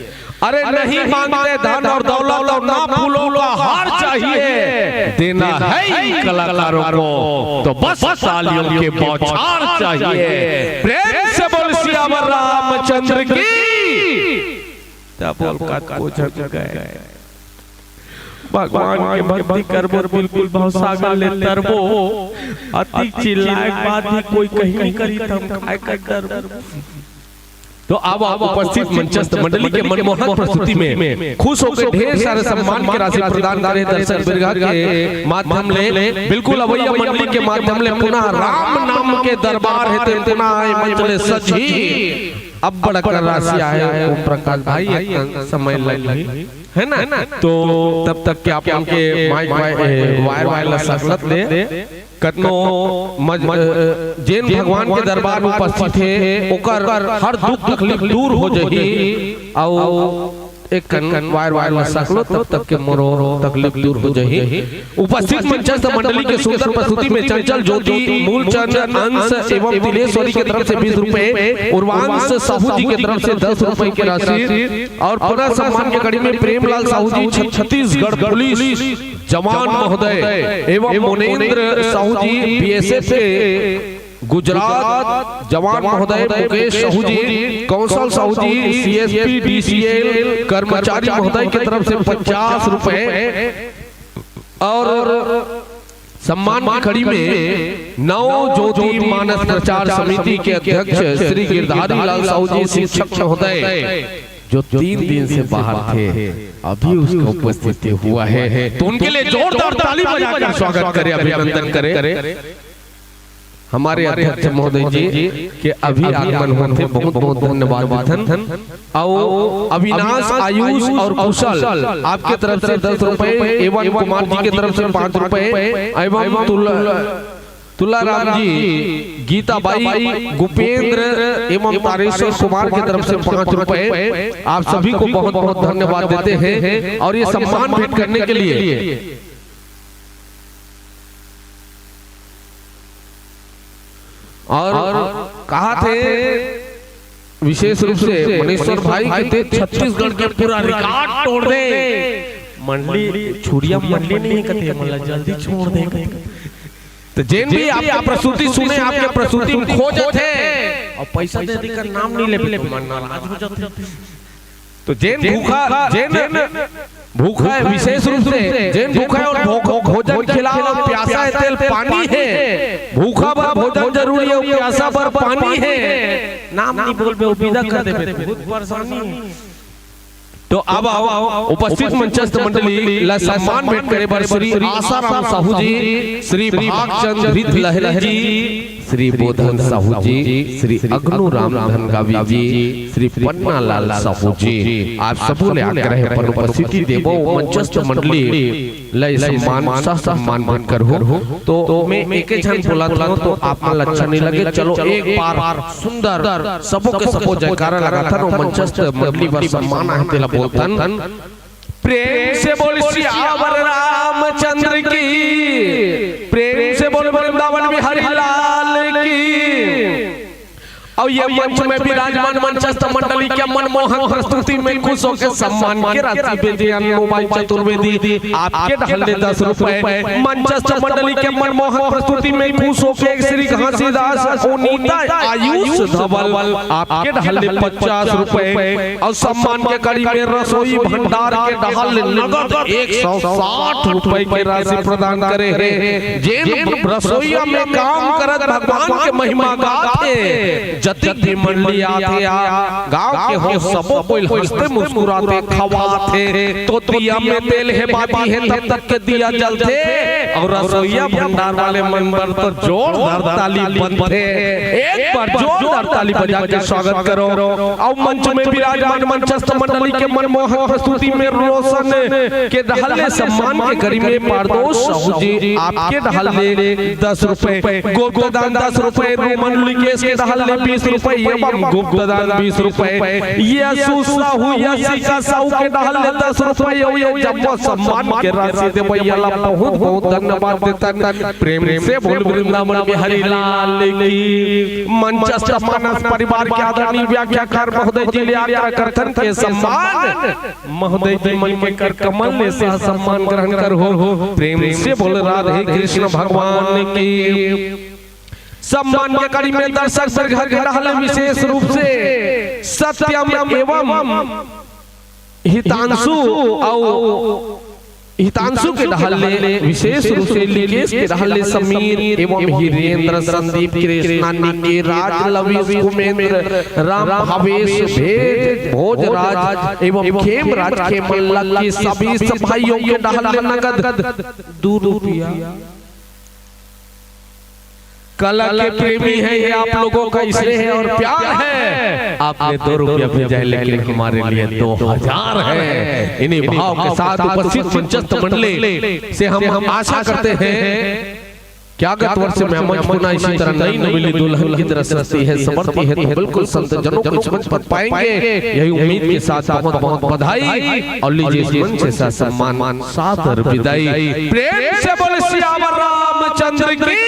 अरे, नहीं मांगते धन और दौलत और ना फूलों का हार चाहिए, देना है इन कलाकारों को तो बस तालियों के बौछार चाहिए। प्रेम से बोल सियावर रामचंद्र की। तब ओलकात को झक गए। भगवान के भक्ति करबो, बिल्कुल भवसागर ले तरबो। अतिक चिल्लाए के बाद भी कोई कहीं नहीं करी, त हम काय कर डरबो। तो अब आप उपस्थित मंचस्थ मंडली के मनमोहक प्रस्तुति में खुश होकर ढेर सारे सम्मान की राशि प्रदान करे दर्शक बिरगहा के माध्यम ले। बिल्कुल अवैया मंडली के माध्यम ले पुनः राम नाम के दरबार हे ते पुनः आए मंच ले सजी। अब बड़ा कर राशि आए ओम प्रकाश भाई, एक समय लग गई। है ना? तो तब तक के आप मन के माइक वाय-, ए, वायर वायर ला सकलत ले, कतनो मज-, अ, जेन भगवान के दरबार में उपस्थित हे, ओकर हर दुख तकलीफ दूर हो जाही। अउ एक कन वायर वायर ला सकलो, तब तक के मोरो तकलीफ दूर हो जाही। उपस्थित मंचस्थ मंडली के सुंदर प्रस्तुति में चंचल ज्योति, मूलचंद, अंश एवं तिलेश्वरी के तरफ से बीस रुपए, उर्वांश साहू जी के तरफ से दस रुपए की राशि और पुनः सम्मान के कड़ी में प्रेमलाल साहू जी, छत्तीसगढ़ पुलिस जवान महोदय, एवं मुनेंद्र साहू जी, बीएसएफ के गुजरात जवान महोदय, मुकेश साहू जी, कौशल साहू जी, सीएसपी डीसीएल कर्मचारी महोदय की तरफ से पचास रुपए और सम्मान की कड़ी में नव ज्योति मानस प्रचार समिति के अध्यक्ष श्री गिरधारी लाल साहू जी, शिक्षक महोदय, जो तीन दिन से बाहर थे, अभी उसका उपस्थिति हुआ है, तो उनके लिए जोरदार ताली बजाकर स्वागत करें, अभिनंदन करें। हमारे अध्यक्ष महोदय जी के अभी आगमन होथे, बहुत बहुत धन्यवाद देथन। अउ अविनाश, आयुष और कुशल, आपके तरफ से दस रुपए, एवन कुमार जी के तरफ से पाँच रुपए, एवं तुला, तुलाराम जी, गीता बाई, गुपेंद्र एवं तारेश्वर कुमार की तरफ से पाँच रुपए। आप सभी को बहुत बहुत धन्यवाद देते हैं और ये सम्मान भेंट करने के लिए। और कहा थे विशेष रूप से मनेश्वर भाई के, छत्तीसगढ़ के पूरा रिकॉर्ड तोड़ दे। मंडली छुड़िया मंडली नहीं कहते, मतलब जल्दी छोड़ दे। तो जेन भी आपके प्रस्तुति सुने, आपके प्रस्तुति में खो जाते हैं और पैसा दे देकर नाम नहीं ले, तो मन नाराज हो जाते हैं। तो जेन भूखा, जेन भूखा है, विशेष रूप से जेन भूखा है और भो-, भो-, भोजन खिला और प्यासा है, तेल पानी है। भूखा बर भोजन जरूरी है, प्यासा बर पानी है। नाम नहीं बोलबे, वो विदा कर देबे, बहुत परेशानी है। तो अब आओ, उपस्थित मंचस्थ मंडली ला सम्मान भेंट करे बर श्री आसाराम साहू जी, श्री भागचंद रित लहरी जी, श्री बोधन साहू जी, श्री अग्नू राम धनगावी जी, श्री पन्नालाल साहू जी, आप सबो ले आग्रह हे अपन उपस्थिति देबो। मंचस्थ मंडली ला सम्मान, सह सम्मान भेंट करहु। तो मैं एके झन बोलत हूँ, तो आप मन ला अच्छा नहीं लगे। चलो, एक बार सुंदर सबो के सबो जयकारा लगाथन अउ मंचस्थ मंडली बर सम्मान आहे तेला बोलथन। प्रेम से बोल सियावर रामचंद्र की, प्रेम से बोल वृंदावन बिहारी लाल की। अउ ये मंच में विराजमान मंचस्थ मंडली के मनमोहक प्रस्तुति में खुश होकर सम्मान के राशि भेजे अनु बाई चतुर्वेदी, आपके डहल ले दस रुपए। मंचस्थ मंडली के मनमोहक प्रस्तुति में खुश होकर श्री घासीदास उनीता आयुष धवल, आपके डहल ले पचास रुपए। और सम्मान के कड़ी में रसोई भंडार के डहल ले नगद एक सौ साठ रुपए के राशि प्रदान करे हे। जेन रसोईया में काम करत भगवान के महिमा गात हे, जतिक भी मंडली आथे आ, गाँव के हो सबो कोई हंसते मुस्कुराते खवाथे। तो दिया में तेल हे, बाती हे, तब तक के दिया जलथे। और रसोईया भंडार वाले मन बर तो जोरदार ताली बनथे। एक बार जोरदार ताली बजा के स्वागत करो। और मंच में विराजमान मंचस्थ मंडली के मनमोहक प्रस्तुति में रोशन के डहल ले सम्मान के कड़ी में पारदोष साहू जी, आपके डहल ले दस रुपए। गुप्त दान दस रुपए, रोमन लुकेश के डहल ले बीस रुपए एवं गुप्त दान बीस रुपए। ये सुसाहू, ये सीका साहू के डहल ले दस रुपए। और ये जब वो सम्मान के राशि देवइया ला बहुत बहुत धन्यवाद देथन। प्रेम से बोल वृंदावन बिहारी लाल की। मंचस्थ मानस परिवार के आदरणीय व्याख्याकार महोदय जी ले आकर करथन के सम्मान महोदय जी मन के कर कमल ले सह सम्मान ग्रहण करहू। प्रेम से बोल राधे कृष्ण भगवान की। सम्मान के कड़ी में दर्शक दीर्घा के डहल ले विशेष रूप से सत्यम एवं हितांशु और हितांशु के डहल ले विशेष रूप से लिकेश के डहल ले समीर एवं हिरेंद्र संदीप कृष्णा निके राज लवीश कुमेंद्र राम भावेश भेज भोजराज एवं खेमराज खेमल लक्की सभी सभाइयों के डहल ले नगद दू रुपया। कला के प्रेमी है ये, आप लोगों का स्नेह और प्यार है। आपने दो रुपया भेजा है, लेकिन हमारे लिए दो हजार है। इन्हीं भाव के साथ उपस्थित मंचस्थ मंडली से हम आशा करते हैं कि आगत वर्ष में मंच पुनः इसी तरह नई नवेली दुल्हन की तरह सजती है, संवरती है, तो बिल्कुल संत जनों को इस मंच पर पाएंगे। यही उम्मीद के साथ बहुत बहुत बधाई और लीजिए इस मंच से सम्मान सादर विदाई। प्रेम से बोल सियावर रामचंद्र की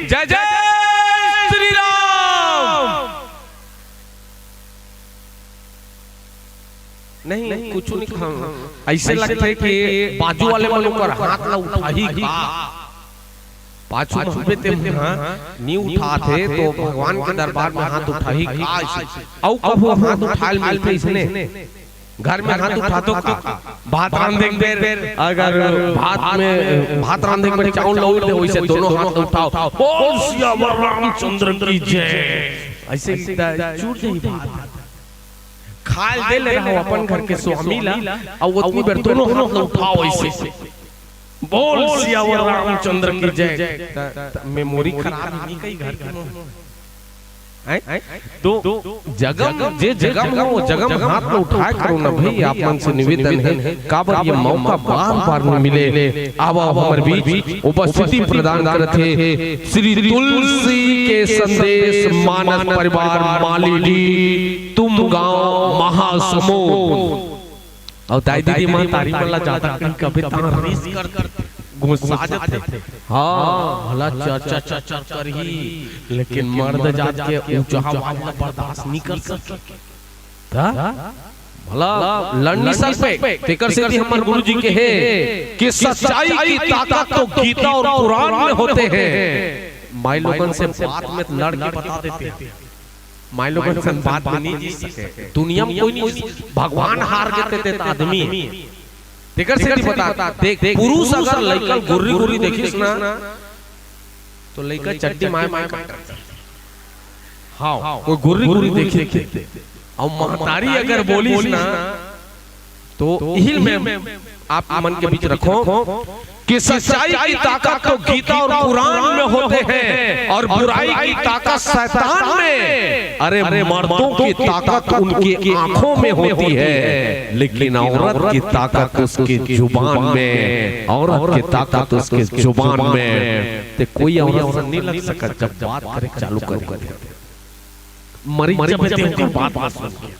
जय, जय श्री राम। नहीं, कुछ नहीं खाऊं। ऐसे लगथे कि बाजू वाले मन ओकर हाथ ला उठाही का। पाछू म हबे ते, हां, नी उठात हे तो भगवान के दरबार में हाथ उठाही का अइसे? अउ कभू हाथ उठाय ल मिलथे अइसने? घर में हाथ उठाथो का? भात रांधे के बेर अगर भात में, भात रांधे के बेर चाउर ल उठ दे, वइसे दोनों हाथ उठाओ, बोल सियावर रामचंद्र की जय, अइसे चूर जाही भात। खाय ल दे ले रहा अपन घर के स्वामी ला, अउ ओतनी बेर दोनों हाथ ला उठाओ अइसे। बोल सियावर रामचंद्र की जय। त, त, memory खराब हे कई घर के मोर। हैं? तो जगम, जे जगम हो, जगम हाथ में उठाय करो ना भाई, आप मन से निवेदन हे। काबर ये मौका बार-बार नहीं मिले। आवा, आवा हमर बीच उपस्थिति प्रदान करत हे श्री तुलसी के संदेश मानस परिवार माली डी, तुम गांव महासमुंद। अउ दाई दीदी महतारी मन ला जादा कहीं कबे तहां रिस कर गुस्सा जथे। हां, भला चर चर चर चर करही, लेकिन मर्द जात के ऊंचा आवाज ला बर्दाश्त नइ कर सके। त भला लड़ नइ सकबे। तेकर सेती हमर गुरुजी कहे कि सच्चाई की ताकत तो गीता और कुरान में होते हैं। माई लोगन से बात में लड़ के बता देते हैं। माई लोगन संग बात में नइ जी सके। दुनिया में कोई नइ जी सके। भगवान हार के देते त आदमी हे। तेकर सेती बता, देख, पुरुष अगर लइका ल गुर्री गुर्री देखिस ना, तो लइका चड्डी माय माय करथे। हां, कोई गुर्री गुर्री देखिस ते। अउ महतारी अगर बोलिस ना, तो इही ल मैं आप मन के बीच रखों कि सच्चाई की ताकत तो गीता और कुरान में होते हैं और बुराई की ताकत शैतान में। अरे, मर्दों की ताकत उनकी आंखों में होती है, लेकिन औरत की ताकत उसकी जुबान में, औरत की ताकत उसकी जुबान में। ते कोई औरत से नइ लड़ सकत जब बात करे चालू करे। मरी जब ते ओकर बात ला सुन के।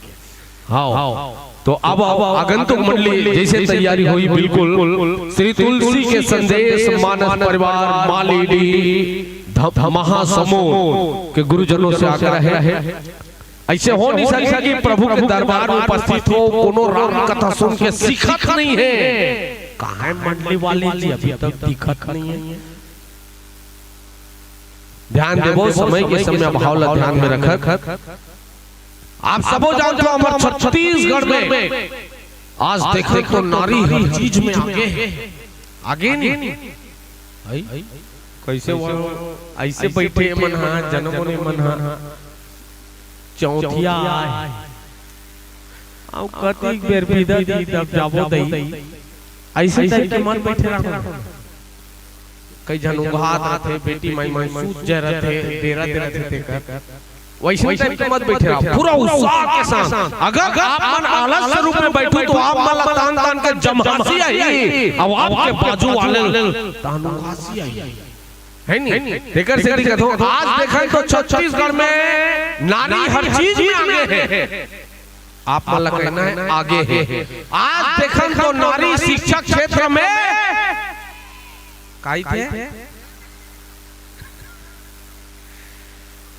हां। तो अब आगंतुक मंडली जइसे तैयारी होही, बिल्कुल श्री तुलसी के संदेश मानस परिवार माली डी हम महासमुंद के गुरुजनों से आग्रह है, ऐसे हो नहीं सकता कि प्रभु के दरबार में उपस्थित हो, कोनो राम कथा सुन के सीखत नहीं है। कहाँ है मंडली वाले जी, अभी तक दिखत नहीं है। ध्यान देबो, समय के समय भाव ला ध्यान में रखत। आप सबो जानत हो, हमर छत्तीसगढ़ में आज देखत हो, नारी हर चीज में आगे है। आगे नहीं? आई? कैसे हुआ? ऐसे बैठे मन हा, जनमो ने मन हा, चौथिया आय। अब कतिक बेर बिदा दी, तब जाबो दई। ऐसे टाइप के मन बैठे रहो। कई झन उघात रथे, बेटी माई मन सूत जय रथे, डेरा दे रथे तेकर। वैसे टाइप के मत बैठे रहो, पूरा उत्साह के साथ। अगर आप मन आलस स्वरूप में बैठो, तो आप मन ला तान तान के जमहासी आही, अब आपके बाजू वाले तान उघासी आही। है नहीं? तेकर से दिक्कत हो। आज देखन तो छत्तीसगढ़ में नारी हर चीज में आगे है। आप मन ला कहना है, आगे है। आज देखन तो नारी शिक्षा क्षेत्र में, काई थे?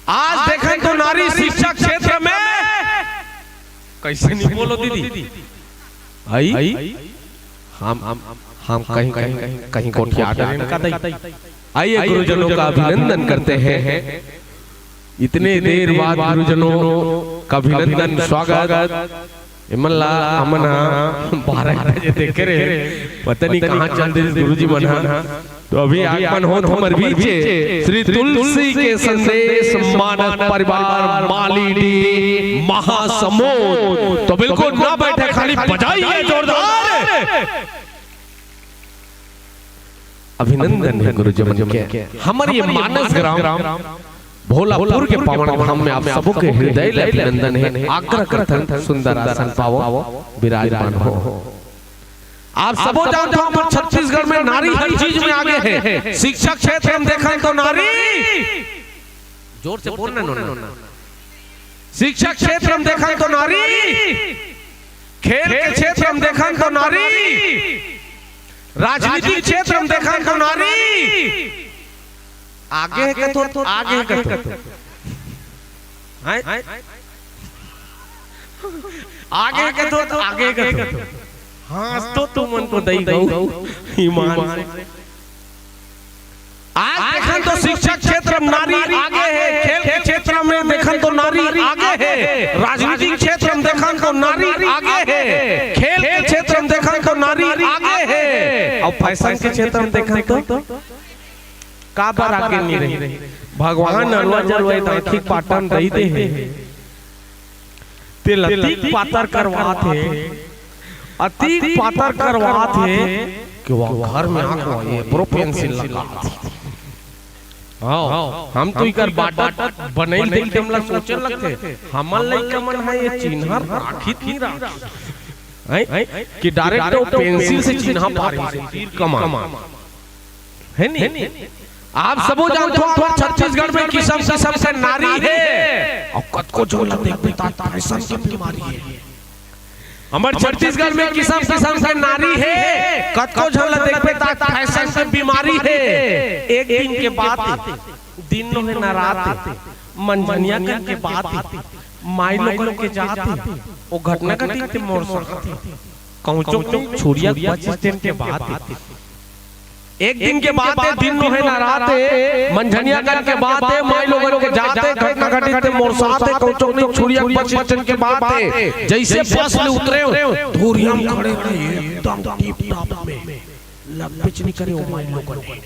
आज देखन तो नारी शिक्षा क्षेत्र में, कैसे नहीं बोलो दीदी? आई? हम, हम, हम कहीं, कहीं, कहीं गोठिया डरेन का दई। आइए, गुरुजनों का अभिनंदन करते हैं। इतने देर बाद गुरुजनों का अभिनंदन, स्वागत। एमन ला हमन ह बारह बजे देखे रहे, पता नहीं कहाँ चल दिस गुरुजी मन ह। तो अभी आगमन होत हमर बीचे श्री तुलसी के संदेश मानस परिवार मालीडीह महासमुंद। तो बिल्कुल ना बैठे, खाली बजाइए जोरदार। अभिनंदन है गुरुजी मन के। हमर ये मानस ग्राम भोलापुर के पावन धाम में आप सबो के हृदय ले अभिनंदन है। आग्रह करथन, सुंदर आसन पावो, विराजमान हो। आप सबो जानत हो, हमर छत्तीसगढ़ में नारी हर चीज में आगे है। शिक्षा क्षेत्र में देखन तो नारी, जोर से बोलना नोना। शिक्षा क्षेत्र में देखन तो नारी, खेल के क्षेत्र में देखन तो नारी, राजनीतिक क्षेत्र में देखन तो नारी आगे है कथो, आगे है कथो। हैं? आगे है कथो, आगे है कथो। हाँ, तो तुमन को दई गऊ ईमान से। आज देखन तो शिक्षा क्षेत्र में नारी आगे है, खेल के क्षेत्र में देखन तो नारी आगे है, राजनीतिक क्षेत्र में देखन तो नारी आगे है, खेल के क्षेत्र में देखन तो नारी आगे है, और फैशन के क्षेत्र में देखन तो काबर आगे नहीं रही? भगवान नलवा जलवा दाखी पाटन दई दे है। तेला अतिक पातर करवात हे, अतिक पातर करवात हे कि वो घर में आके वो eyebrow pencil लगात हे। हाँ, हम तो इकर बाटा बनई देख के हमला सोचे लगथे, हमर लइका मन ह ये चिन्हा राखित नहीं राखित। हैं? कि direct वो pencil से चिन्हा पारिस, तीर कमान। है नी? आप सबो जानथो, हमर छत्तीसगढ़ में किसम किसम के नारी हे, अउ कतको झन ला देखबे त फैशन के बीमारी हे। हमर छत्तीसगढ़ में किसम किसम के नारी हे, कतको झन ला देखबे त फैशन के बीमारी हे। एक दिन के बात हे, दिन नोहे न रात हे, मंझनिया कन के बात हे, माई लोगन के जात हे, ओ घटना घटिस ते मोर साथ हे। कहूँ चौक नहीं, छुरिया बस स्टैंड के बात हे। एक दिन के बात हे, दिन नोहे न रात हे, मंझनिया कन के बात हे, माई लोगन के जात हे, घटना घटिस ते मोर साथ हे, कहूँ चौक नहीं, छुरिया बस स्टैंड के बात हे। जइसे बस ले उतरेंव, धुरिहा म खड़े रहे, एकदम टिप टॉप में, लगबेच नहीं करे ओ माई लोगन हे।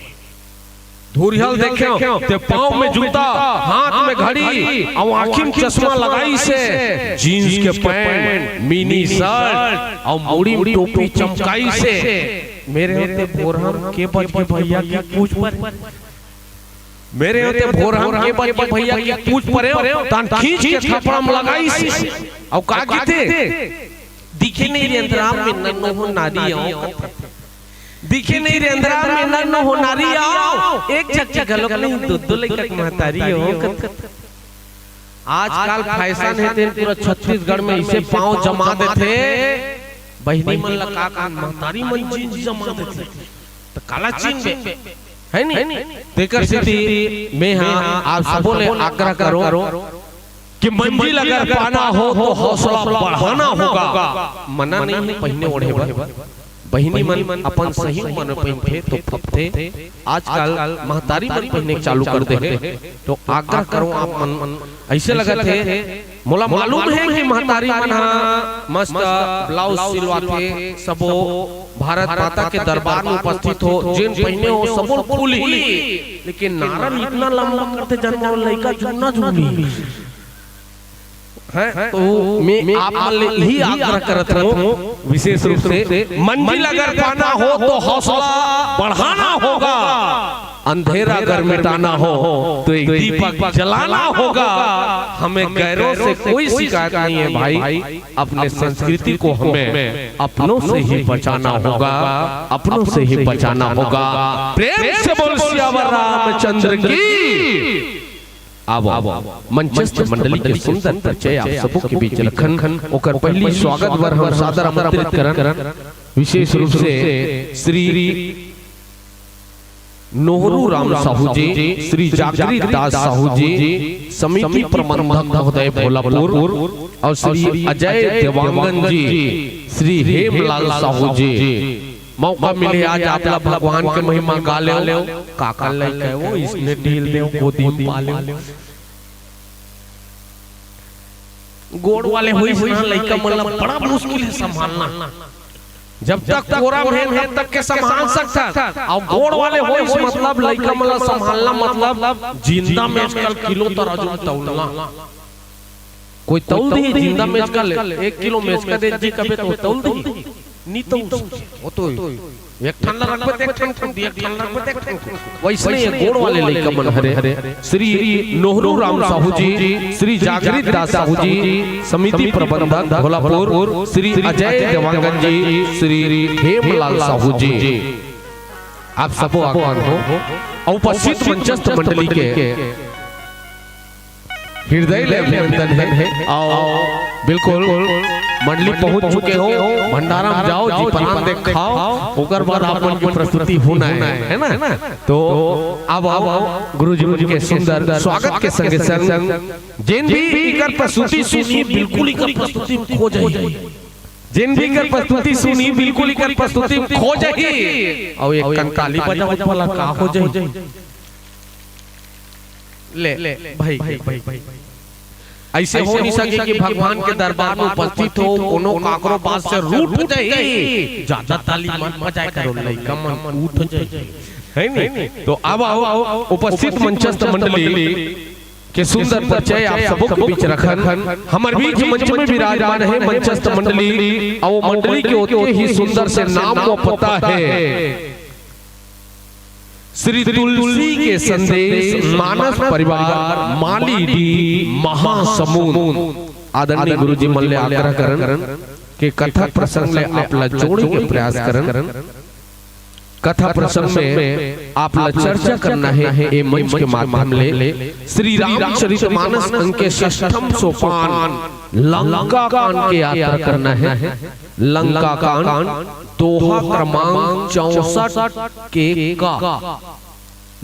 धुरिहा ल देखेंव, ते पाँव में जूता, हाथ में घड़ी, अउ आँखी में चश्मा लगाइस हे, jeans के pant, mini shirt, अउ मुड़ी में टोपी चमकाइस हे। मेरे होते भोरहा म के बज गे भैया कि पूछ परेंव। मेरे होते भोरहा म के बज गे भैया कि पूछ परेंव, तहान खींच के थपड़ा म लगाइस हे। अउ का कहिथे? दिखे नहीं रे अंधरा में नन्नो हो नारी अउ। दिखे नहीं रे अंधरा में नन्नो हो नारी अउ। एक झन के घलोक नहीं, दू दू लइका के महतारी अउ। आजकल फैशन हे तेन पूरा छत्तीसगढ़ में अइसे पाँव जमा देथे। बहिनी मन ला का, का महतारी मन jeans जमा देथे। त काला चिन्हबे? है नी? तेकर सेती मैं हा आप सबो ले आग्रह करो कि मंजिल अगर पाना हो तो हौसला बढ़ाना होगा। मना नहीं है पहिने ओढ़े बर, बहिनी मन अपन सही मन पहिनथे तो फपथे। आजकल महतारी मन पहिने चालू कर दे हे, तो आग्रह करो आप मन, ऐसे लगत हे। मोला मालूम है कि महतारी मन हा मस्त ब्लाउज सिलवाथे, सबो भारत माता के दरबार में उपस्थित हो, जेन पहिने हो सबो खुलही, लेकिन नारन इतना लंबा करथे, जन मोर लइका जुन्ना जुन्नी। हैं? तो मैं आप मन ले यही आग्रह करत रहूं विशेष रूप से, मंजिल अगर पाना हो तो हौसला बढ़ाना होगा, अंधेरा अगर मिटाना हो तो एक दीपक जलाना होगा। हमें गैरों से कोई शिकायत नहीं है भाई, अपने संस्कृति को हमें अपनों से ही बचाना होगा, अपनों से ही बचाना होगा। प्रेम से बोल सियावर रामचंद्र की। आवो, मंचस्थ मंडली के सुंदर परिचय आप सबो के बीच रखन। ओकर पहली स्वागत बर हम सादर आमंत्रित करन, विशेष रूप से श्री नोहरू राम साहू जी, श्री जागृत दास साहू जी, समिति प्रबंधक महोदय भोलापुर, और श्री अजय देवांगन जी, श्री हेमलाल साहू जी। मौका मिले आज आप ला भगवान के महिमा गा लेव। काकर लइका हे वो, इसने ढील देव, गोदी में पा लेव। गोड़ वाले होइस ना, लइका मन ला बड़ा मुश्किल है संभालना। जब तक कोरा में है, तब तक के संभाल सकथस। अउ गोड़ वाले होइस, मतलब लइका मन ला संभालना, मतलब जिंदा में आजकल किलो तराजू में तौलना। कोई तौल दिही जिंदा मेचका ले, एक किलो मेचका दे जी कबे तो तौल दिही? नी तौल सकय। वो तो एक ठन ला रखबे त एक ठन खुद, एक ठन ला रखबे त एक ठन खुद। वइसने ये गोड़ वाले लइका मन हरे, श्री नोहरू राम साहू जी, श्री जागृत दास साहू जी, समिति प्रबंधक भोलापुर, श्री अजय देवांगन जी, श्री हेमलाल साहू जी, आप सबो आगमन हो। अउ उपस्थित मंचस्थ मंडली के हृदय ले अभिनंदन है। अउ बिल्कुल मंडली पहुंच चुके हो, भंडारा में जाओ जी, परान देख खाओ, ओकर बाद आप मन के प्रस्तुति होना है, है ना? तो अब आओ गुरु जी मन के सुंदर स्वागत के संगे संग जेन भी इकर प्रस्तुति सुनही, बिल्कुल इकर प्रस्तुति में खो जाही। जेन भी इकर प्रस्तुति सुनही, बिल्कुल इकर प्रस्तुति में खो जाही। अउ एक कंकाली बजावत वाला का हो जाही? ले, भाई, भाई, भाई। ऐसे हो नहीं सके कि भगवान के दरबार में उपस्थित हो, कोनो काकरो बात से रूठ जाही। ज्यादा ताली मत बजाए करो, लइका मन उठ जाही। है नहीं? तो अब आओ, उपस्थित मंचस्थ मंडली के सुंदर परिचय आप सबो के बीच रखन। हमर बीच मंच में विराजमान है मंचस्थ मंडली, अउ मंडली के ओतके ही सुंदर से नाम व पता है। श्री तुलसी के संदेश, मानस परिवार, माली डी, महासमुंद। आदरणीय गुरुजी मन ले आग्रह करन के कथा प्रसंग ले आप ला जोड़े के प्रयास करन। कथा प्रसंग में आप ला चर्चा करना है ए मंच के माध्यम ले। श्री रामचरित मानस अंक के षष्ठम सोपान लंका कांड के यात्रा करना है। लंका कांड दोहा क्रमांक चौसठ के का।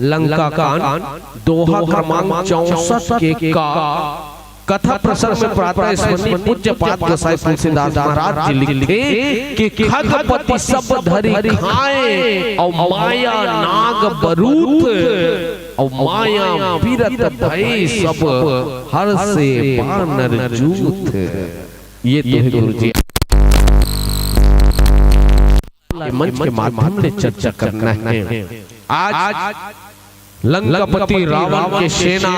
लंका कांड दोहा क्रमांक चौसठ के का। कथा प्रसंग में प्रातः स्मरणीय पूज्य पाद गोसाई तुलसीदास महाराज जी लिखथे कि खगपति सब धरि खाए अउ माया नाग बरूथ अउ माया पीरत भय सब हर से बानर जूथ। ये तो है गुरु जी। मंच के माध्यम ले चर्चा करना है। आज लंकापति रावण के सेना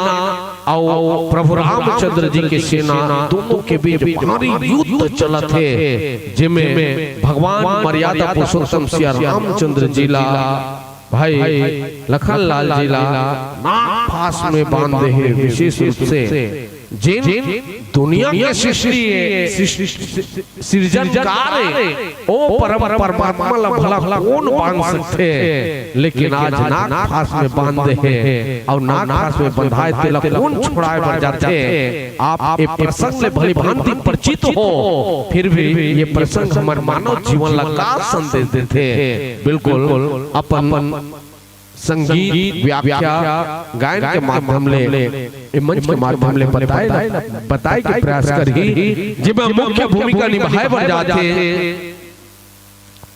अउ प्रभु रामचंद्र जी के सेना दोनों के बीच भारी युद्ध चलत हे, जेमे भगवान मर्यादा पुरुषोत्तम सिया रामचंद्र जी ला भाई लखन लाल जी ला नाग फांस में बांध दे हे। विशेष रूप से जेन दुनिया के सृष्टि हे, सृष्टि सिरजनकार हे, ओ परम परमात्मा ला भला कोन बांध सकथे? लेकिन आज नाग फांस में बांध दे हे, अउ नाग फांस में बंधाए तेला कोन छोड़ाए बर जाथे? आप ए प्रसंग ले भली भांति परिचित हो, फिर भी ये प्रसंग हमर मानव जीवन ला का संदेश देथे? बिल्कुल अपन संगीत, व्याख्या, गायन के माध्यम ले, ए मंच के माध्यम ले बताए ला, बताए के प्रयास करही, जेमा मुख्य भूमिका निभाए बर जाथे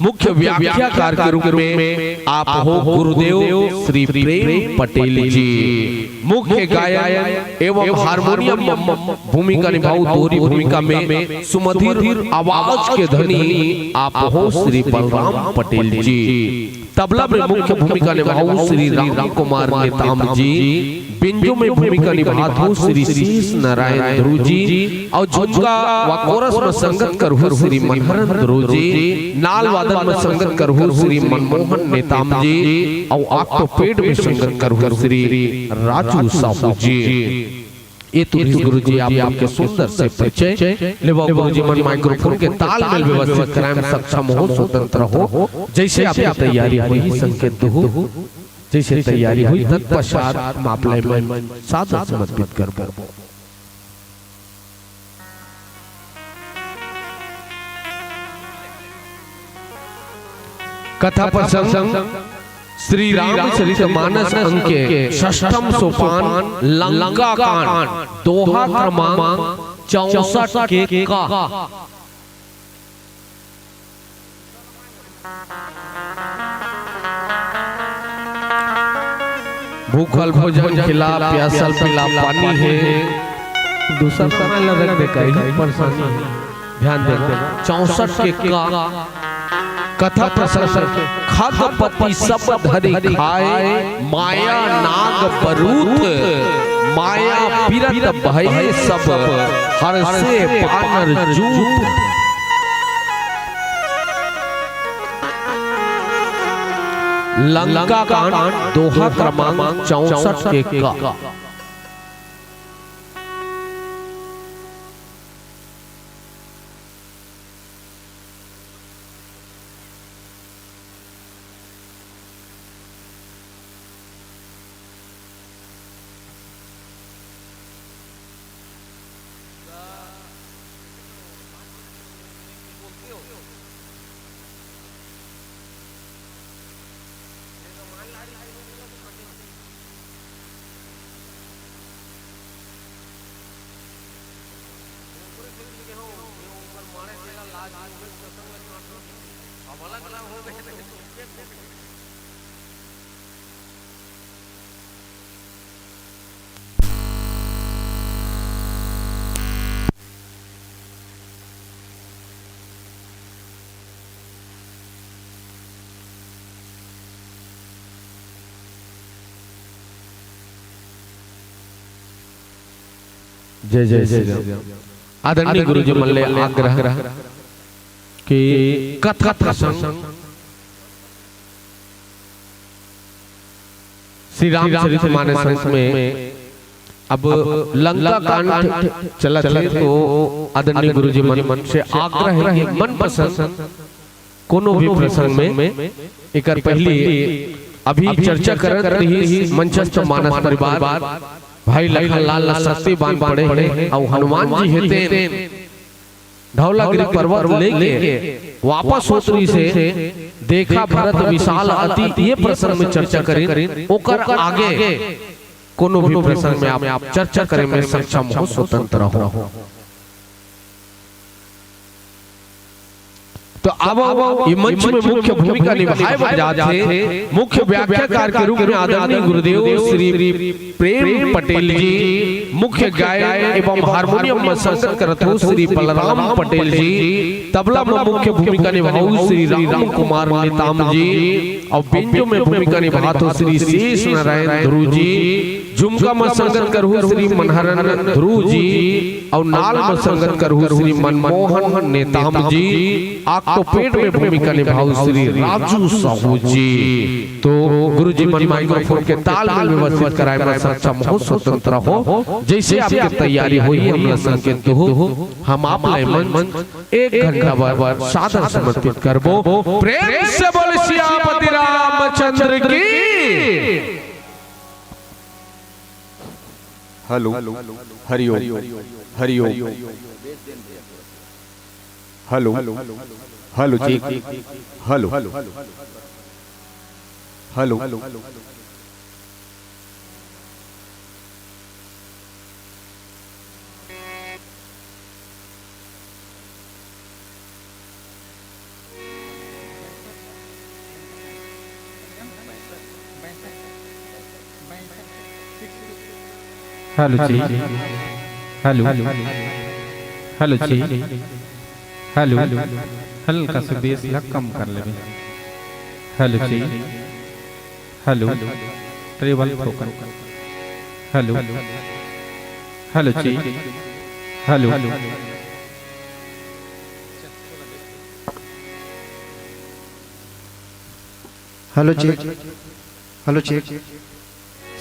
मुख्य व्याख्याकार के रूप में आप हो गुरुदेव श्री प्रेम पटेल जी। मुख्य गायन एवं हारमोनियम भूमिका निभाऊ, दोहरी भूमिका में सुमधुर आवाज के धनी आप हो श्री बलराम पटेल जी। तबला में मुख्य भूमिका निभाऊ श्री राम कुमार नेताम जी, बेंजो में भूमिका निभात हो श्री शीश नारायण ध्रुव जी, अउ झुमका व कोरस में संगत करहु श्री मनहरन ध्रुव जी, नाल वादन में संगत करहु श्री मनमोहन नेताम जी, अउ ऑक्टोपेड में संगत करहु श्री राजू साहू जी। ए तो रहिस गुरुजी आप मन के सुंदर से परिचय। लेवा गुरुजी मन माइक्रोफोन के तालमेल व्यवस्थित कराए में सक्षम हो, स्वतंत्र हो। जइसे आपके तैयारी होही संकेत दहू, जइसे तैयारी होही तत्पश्चात हम आप ला ए मंच सादर समर्पित करबो। कथा प्रसंग श्री रामचरित मानस अंक के षष्ठम सोपान लंका कांड, दोहा क्रमांक चौसठ के क। भूखल भोजन खिला, प्यासल पिला, पानी हे। दूसर समय ला रख दे, कहीं परेशानी हे। ध्यान देना, चौसठ के क। कथा प्रसंग, खगपति सब धरि खाए, माया नाग बरूत, माया पीरत भये सब, हरषे बानर जूत। लंका कांड, दोहा क्रमांक चौसठ के क। जय जय श्री राम। आदरणीय गुरुजी मन ले आग्रह कि कथा प्रसंग श्री रामचरित मानस अंक में अब लंका कांड चलत हे, तो आदरणीय गुरुजी मन से आग्रह हे कि मनपसंद कोनो भी प्रसंग में एकर पहिली अभी चर्चा करत रहिस मंचस्थ मानस परिवार, भाई लखन लाल ला शक्ति बाण पड़े हे अउ हनुमान जी हे तेन धौलागिरी पर्वत लेके वापस होत रहिस हे, देखा भरत विशाल अति, ये प्रसंग में चर्चा करिन। ओकर आगे कोनो भी प्रसंग में आप चर्चा करे में सक्षम हो, स्वतंत्र हो। तो अब ये मंच में मुख्य भूमिका निभाए बर जात हे मुख्य व्याख्याकार के रूप में आदरणीय गुरुदेव श्री प्रेम पटेल जी, मुख्य गायन एवं हारमोनियम में संगत करत हो श्री बलराम पटेल जी, तबला में मुख्य भूमिका निभाऊ श्री राम कुमार नेताम जी, अउ बेंजो में भूमिका निभात हो श्री शेष नारायण ध्रुव जी, झुमका में संगत करहु श्री मनहरन ध्रुव जी, अउ नाल में संगत करहु श्री मनमोहन नेताम जी, ऑक्टोपेड में भूमिका निभाऊ श्री राजू साहू जी। तो गुरुजी मन माइक्रोफोन के तालमेल व्यवस्थित कराए में सक्षम हो, स्वतंत्र हो, जइसे आपके तैयारी होही हमला संकेत दहू, हम आप ला ए मंच एक घंटा बर सादर समर्पित करबो। प्रेम से बोल सियापति रामचंद्र की। Hello, Hariom, Hariom. Hello, hello जी, हेलो। हेलो। हेलो जी। हेलो। हेलो जी। हेलो। हल्का से बेस ला कम कर लेबे। हेलो जी। हेलो। ट्रेबल थोकन। हेलो। हेलो जी। Hello. Hello check. Hello check.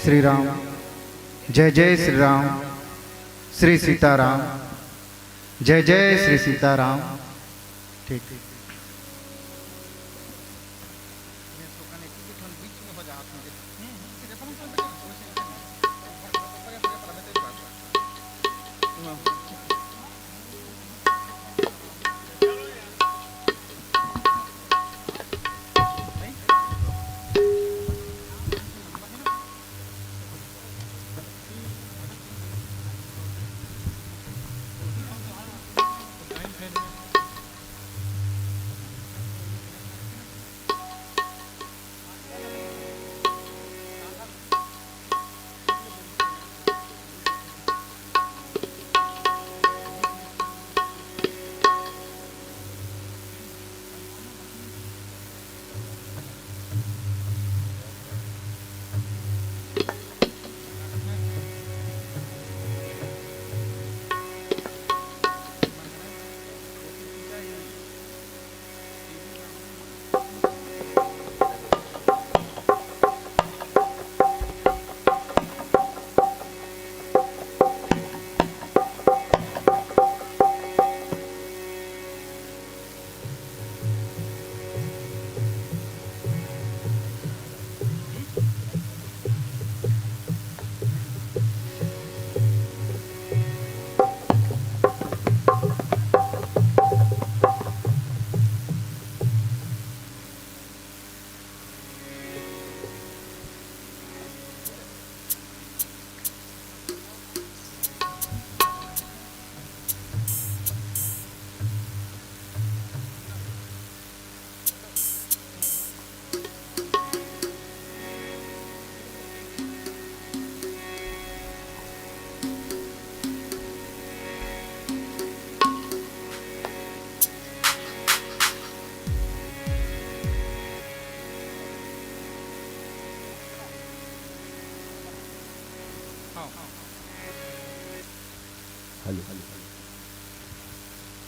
Shri Ram. जय जय श्री राम। श्री सीताराम। जय जय श्री सीताराम। ठीक।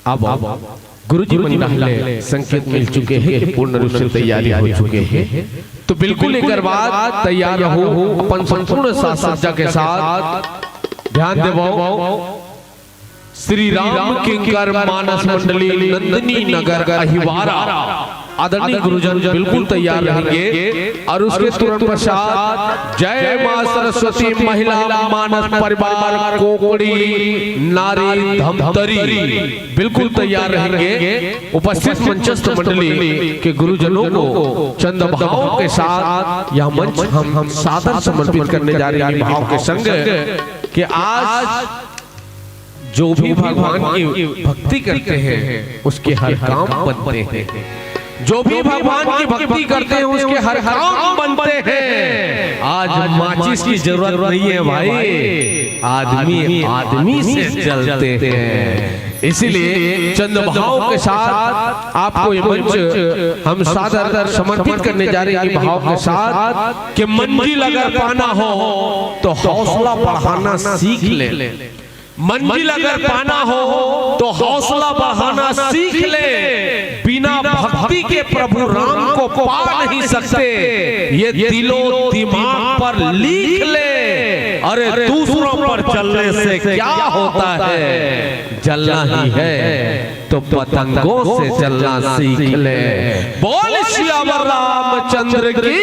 अब गुरुजी मन डहर ले संकेत मिल चुके हे कि पूर्ण रूप से तैयारी हो चुके हे, तो बिल्कुल एकर बाद तैयार रहू अपन संपूर्ण साज सज्जा के साथ। ध्यान देवो, श्री राम किंकर मानस मंडली नंदिनी नगर अहिवारा। आदरणीय गुरुजन बिल्कुल तैयार रहेंगे और उसके तुरंत पश्चात जय माँ सरस्वती महिला मानस परिवार कोकड़ी नारी धमतरी बिल्कुल तैयार रहेंगे। उपस्थित मंचस्थ मंडली के गुरुजनों को चंद भावों के साथ यह मंच हम, हम सादर समर्पित करने जा रहे हैं, भाव के संग कि आज जो भी भगवान की भक्ति करते हैं, उसके हर काम बनते हैं। जो भी भगवान की भक्ति करते हैं, उसके हर काम बनते हैं। आज माचिस की जरूरत नहीं है भाई, आदमी आदमी से जलते हैं। इसीलिए चंद भाव के साथ आपको ये मंच हम सादर समर्पित करने जा रहे हैं, भाव के साथ कि मंजिल अगर पाना हो तो हौसला बढ़ाना सीख ले। मंजिल अगर पाना हो तो हौसला बढ़ाना सीख ले। बिना भक्ति के प्रभु राम को पा नहीं सकते। ये दिलो दिमाग पर लिख ले। अरे दूसरों पर चलने से क्या होता है, जलना ही है तो पतंगों से जलना सीख ले। बोल सियावर रामचंद्र की।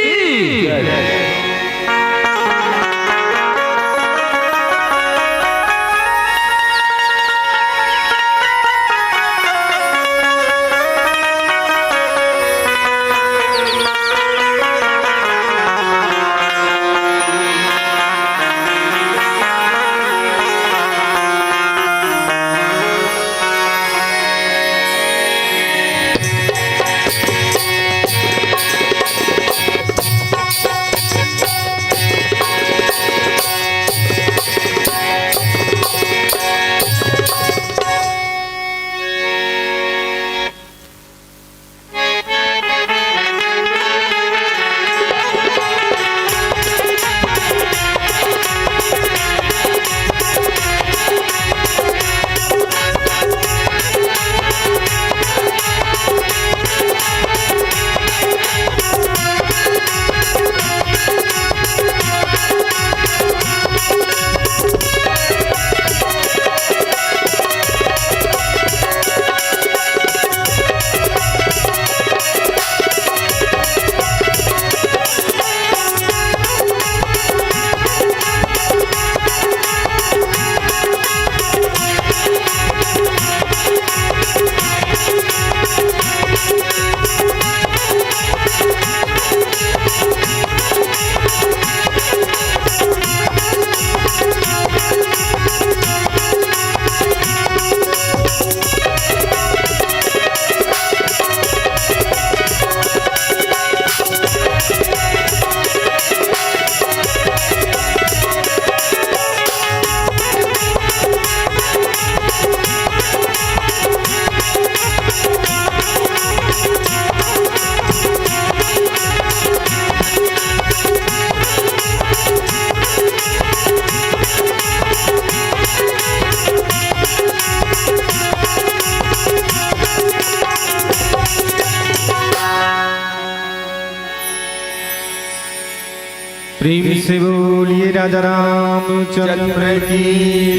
से बोलिए राजा रामचंद्र की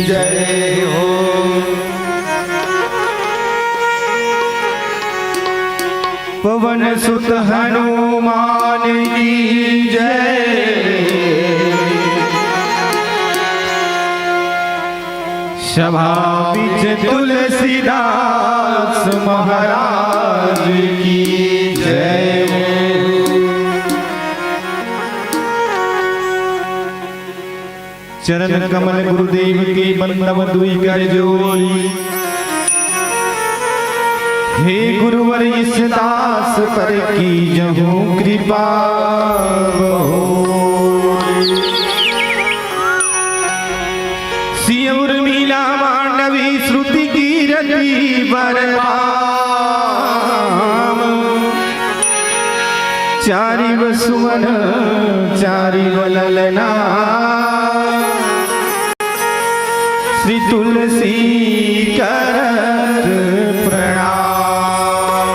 जय हो। पवन सुत हनुमान की जय। सभा बीच तुलसीदास महाराज की जय हो। चरण कमल गुरुदेव के बंदब दुई कर जोड़ी। हे गुरुवर इस दास पर कीजहु कृपा बहोरी। सिय उर्मिला मांडवी श्रुति कीरति बर पाम। चारि व सुमन चारि व ललना। श्री तुलसी करत प्रणाम।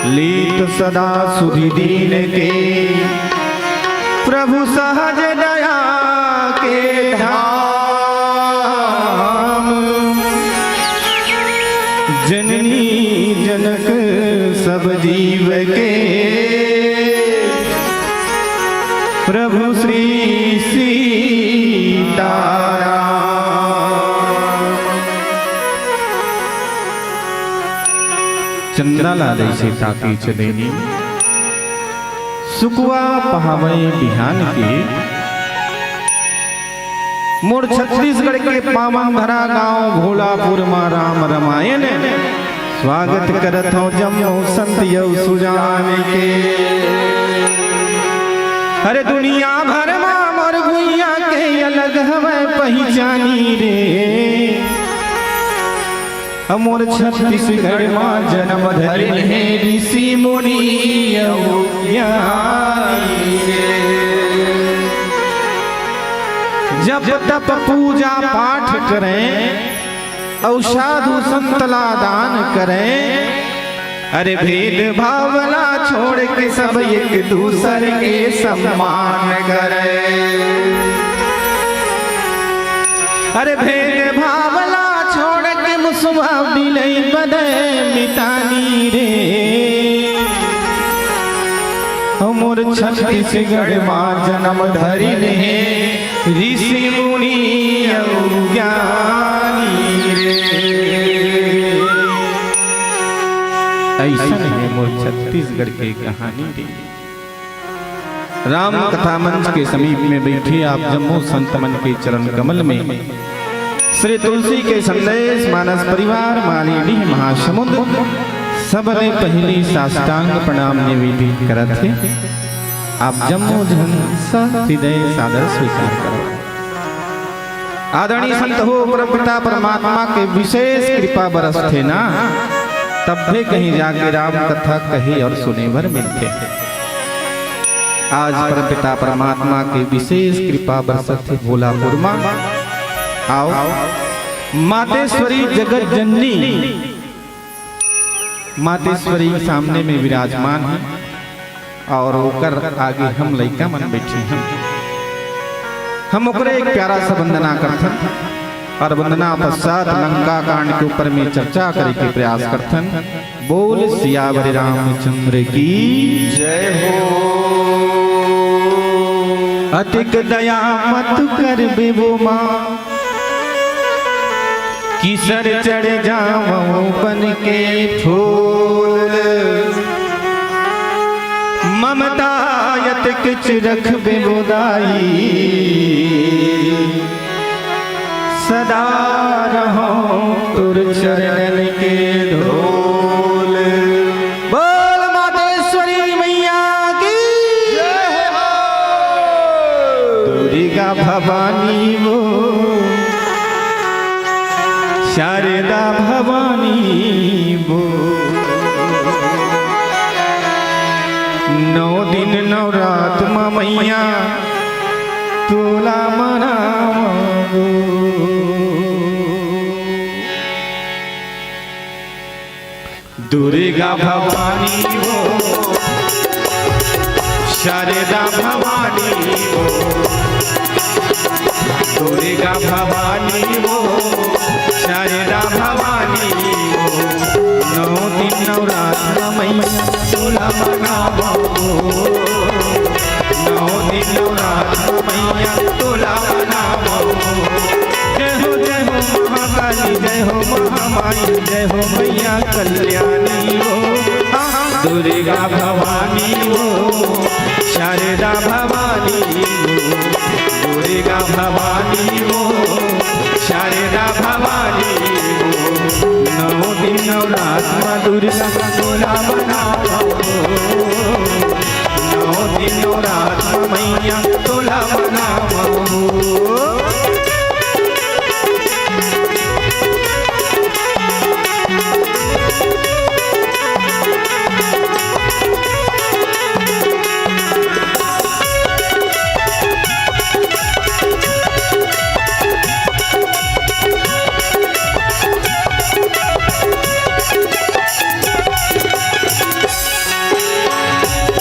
लीत सदा सुधि दीन के प्रभु सहज दया के धाम। जननी जनक सब जीव के प्रभु श्री सीताराम। चंदा ला जैसे ताके चलेनी सुकवा पहावे बिहान के। मोर छत्तीसगढ़ के पावन धरा गांव भोलापुर मा राम रमायन। स्वागत करत हौं जम्मो संत यौ सुजान के। अरे दुनिया भर मा मोर भुइयां के अलग हवय पहिचानी रे। मोर छत्तीसगढ़ मा जनम धरिन हे ऋषि मुनि अउ ज्ञानी रे। जप तप पूजा पाठ करें अउ साधु संत ला दान करें। अरे भेद भाव ला छोड़ के सब एक दूसर के सम्मान करे। अरे भेद भाव ला छोड़ के मुसवा बिलई बदे मितानी रे। हमर छत्तीसगढ़ मा जनम धरिन हे ऋषि मुनि अउ ज्ञानी रे। अइसन हे मोर छत्तीसगढ़ के कहानी रे। राम कथा मंच के समीप में बैठे आप जम्मो संत मन के चरण कमल में श्री तुलसी के संदेश मानस परिवार माली डीह महासमुंद सबले पहिली साष्टांग प्रणाम निवेदित करत हे। आप जम्मो झन सहृदय सादर स्वीकार करो। आदरणीय संत हो, परमपिता परमात्मा के विशेष कृपा बरसथे ना, तब्बे कहीं जाके राम कथा कहे अउ सुने बर मिलथे। आज परमपिता परमात्मा के विशेष कृपा बरसथे भोलापुर मा। आओ, मातेश्वरी जगत जननी मातेश्वरी सामने में विराजमान हे अउ ओकर आगे हम लइका मन बैठे हन। हम ओकरे एक प्यारा सा वंदना करथन अउ वंदना पश्चात लंका कांड के ऊपर में चर्चा करे के प्रयास करथन। बोल सियावर रामचंद्र की जय हो। अतिक दया मत कर बेवो माँ, किसर चढ़ जावं बन के ठोल। ममता यत किछ रखबे मोदाई, सदा रहौं तोर चरणन के धोल। बोल मातेश्वरी मैया की जय हो। दुर्गा भवानी वो, शारदा भवानी वो, नौ दिन नौ रात म मैया तोला मनावो। दुर्गा भवानी वो, शारदा भवानी वो, दुर्गा भवानी वो, शारदा भवानी वो, नौ दिन नवरात्र मैया तोला मनावो, नौ दिन नवरात्र मैया तोला मनावो। जय हो, जय हो महाकाली, जय हो महामाई, जय हो मैया कल्याणी वो, दुर्गा भवानी वो, शारदा भवानी वो, दुर्गा भवानी वो, शारदा भवानी वो, नौ दिन नवरात्र दुर्गा तोला मनावो, नौ दिन नवरात्र मैया तोला मनावो।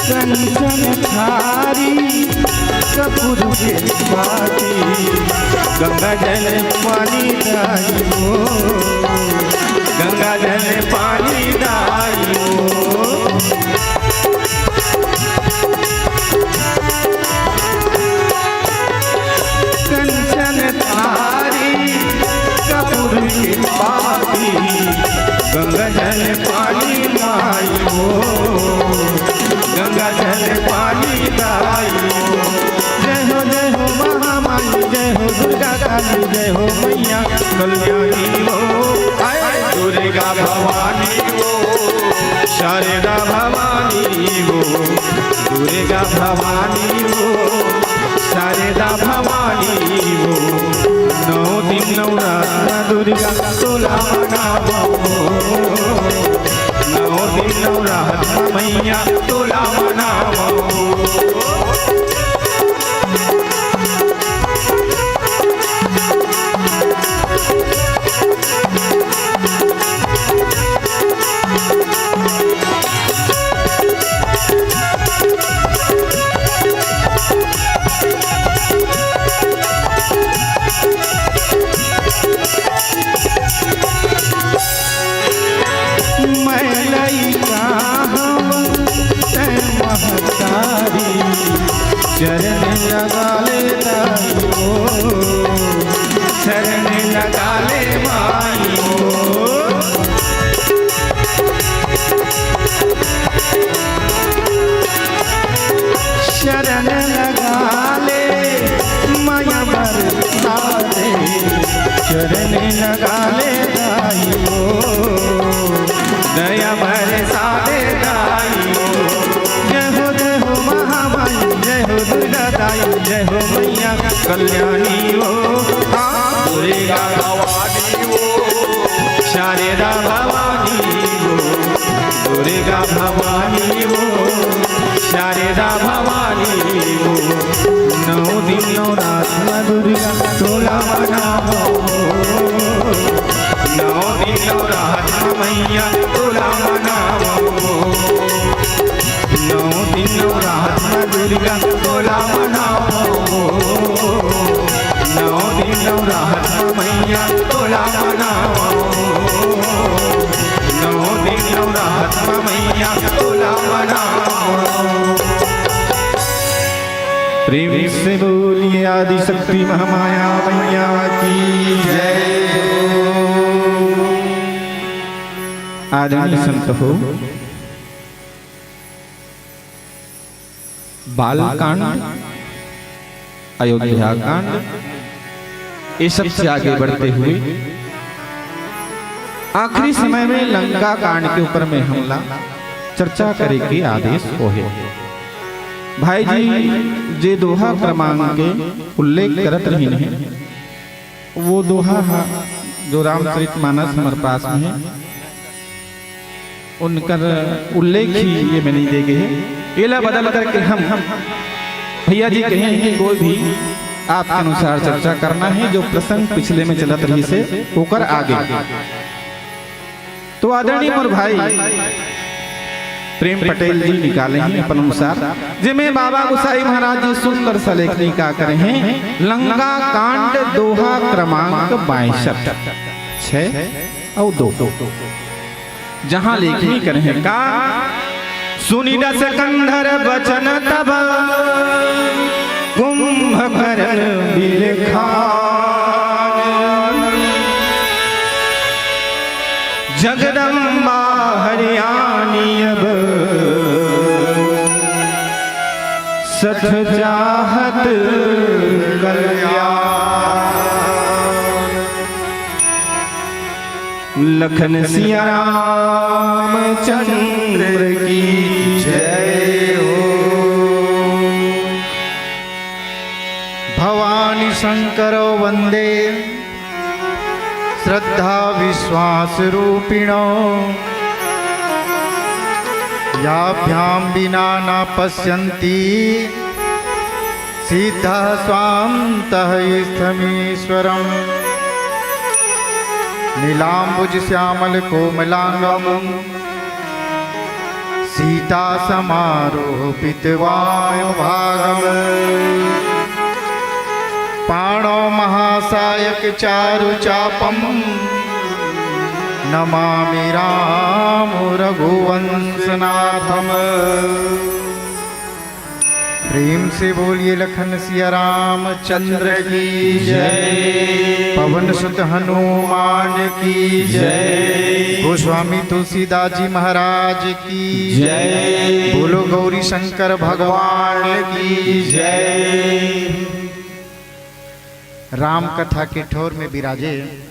कंचन थारी कपूर के बाती, गंगा जल पानी दाई हो, गंगा जल पानी दाई हो। कंचन थारी कपूर के बाती, गंगा जल पानी माई हो, गंगा जल पानी दाई हो। जय हो, जय हो महामाई, जय हो दुर्गा काली, जय हो मैया कल्याणी हो। आए दुर्गा भवानी हो, शारदा भवानी हो, दुर्गा भवानी हो, शारदा भवानी हो, नौ दिन नवरात्र दुर्गा तोला मनावो, नौ दिन नवरात्र मैया तोला मनावो। मैं लइका हवं, तैं महतारी, चरण लगा ले दाई हो, चरण लगा ले माई हो। शरण लगा ले, मया बरसा दे, चरण लगा ले दाई हो, दया बरसा दे दाई हो। जय हो, जय हो महामाई, जय हो दुर्गा दाई, जय हो मैया कल्याणी हो। हाँ, दुर्गा भवानी हो, शारदा भवानी हो, दुर्गा भवानी हो, शारदा भवानी हो। नौ दिन नवरात्र दुर्गा तोला मनावो, नौ दिन नवरात्र मैया तोला मनावो। नौ दिन नवरात्र दुर्गा तोला मनावो, नौ दिन नवरात्र मैया तोला मनावो, नौ दिन नवरात्र मैया तोला मनावो। प्रेम से बोलिए आदिशक्ति महामाया मैया की जय। आदरणीय संत हो, बालकांड, अयोध्या कांड, ये सब से आगे बढ़ते हुए आखिरी समय में लंका कांड के ऊपर में हमला चर्चा करे के आदेश होहे। भाई जी जे दोहा क्रमांक के उल्लेख करत रहिन हे, वो दोहा हा जो रामचरित मानस हमर पास में हे, उनकर उल्लेख ही ये में नहीं दे गए हे। एला बदल करके हम, हम भैया जी कहें कि कोई भी आपके अनुसार चर्चा करना हे, जो प्रसंग पिछले में चलत रहिस हे ओकर आगे। तो आदरणीय मोर भाई, प्रेम पटेल जी निकाले हे अपन अनुसार, जेमे बाबा गुसाई महाराज जी सुंदर सा लेखनी का करे हे, लंका कांड दोहा क्रमांक बासठ, छह अउ दो, जहां लेखनी करे हे का, सुनि दस कंधर बचन तब कुंभकर्ण बिलखान। जगदम्बा हरियाणी अब सठ चाहत कल्याण। लखन सिया राम चंद्र की जय हो। भवानी शंकर वंदे श्रद्धा विश्वास रूपिणो। याभ्याम विना न पश्यन्ति सिद्धा स्वान्तः स्थमीश्वरम्। नीलाम्बुज श्यामल कोमलांगम सीता समारोपित वाम भागम। पाणौ महासायक चारु चापम नमामि राम रघुवंशनाथम। प्रेम से बोलिए लखन सिया राम चंद्र की जय। पवन सुत हनुमान की जय। गोस्वामी तुलसीदास जी महाराज की जय। बोलो गौरी शंकर भगवान की जय। राम कथा के ठोर में विराजे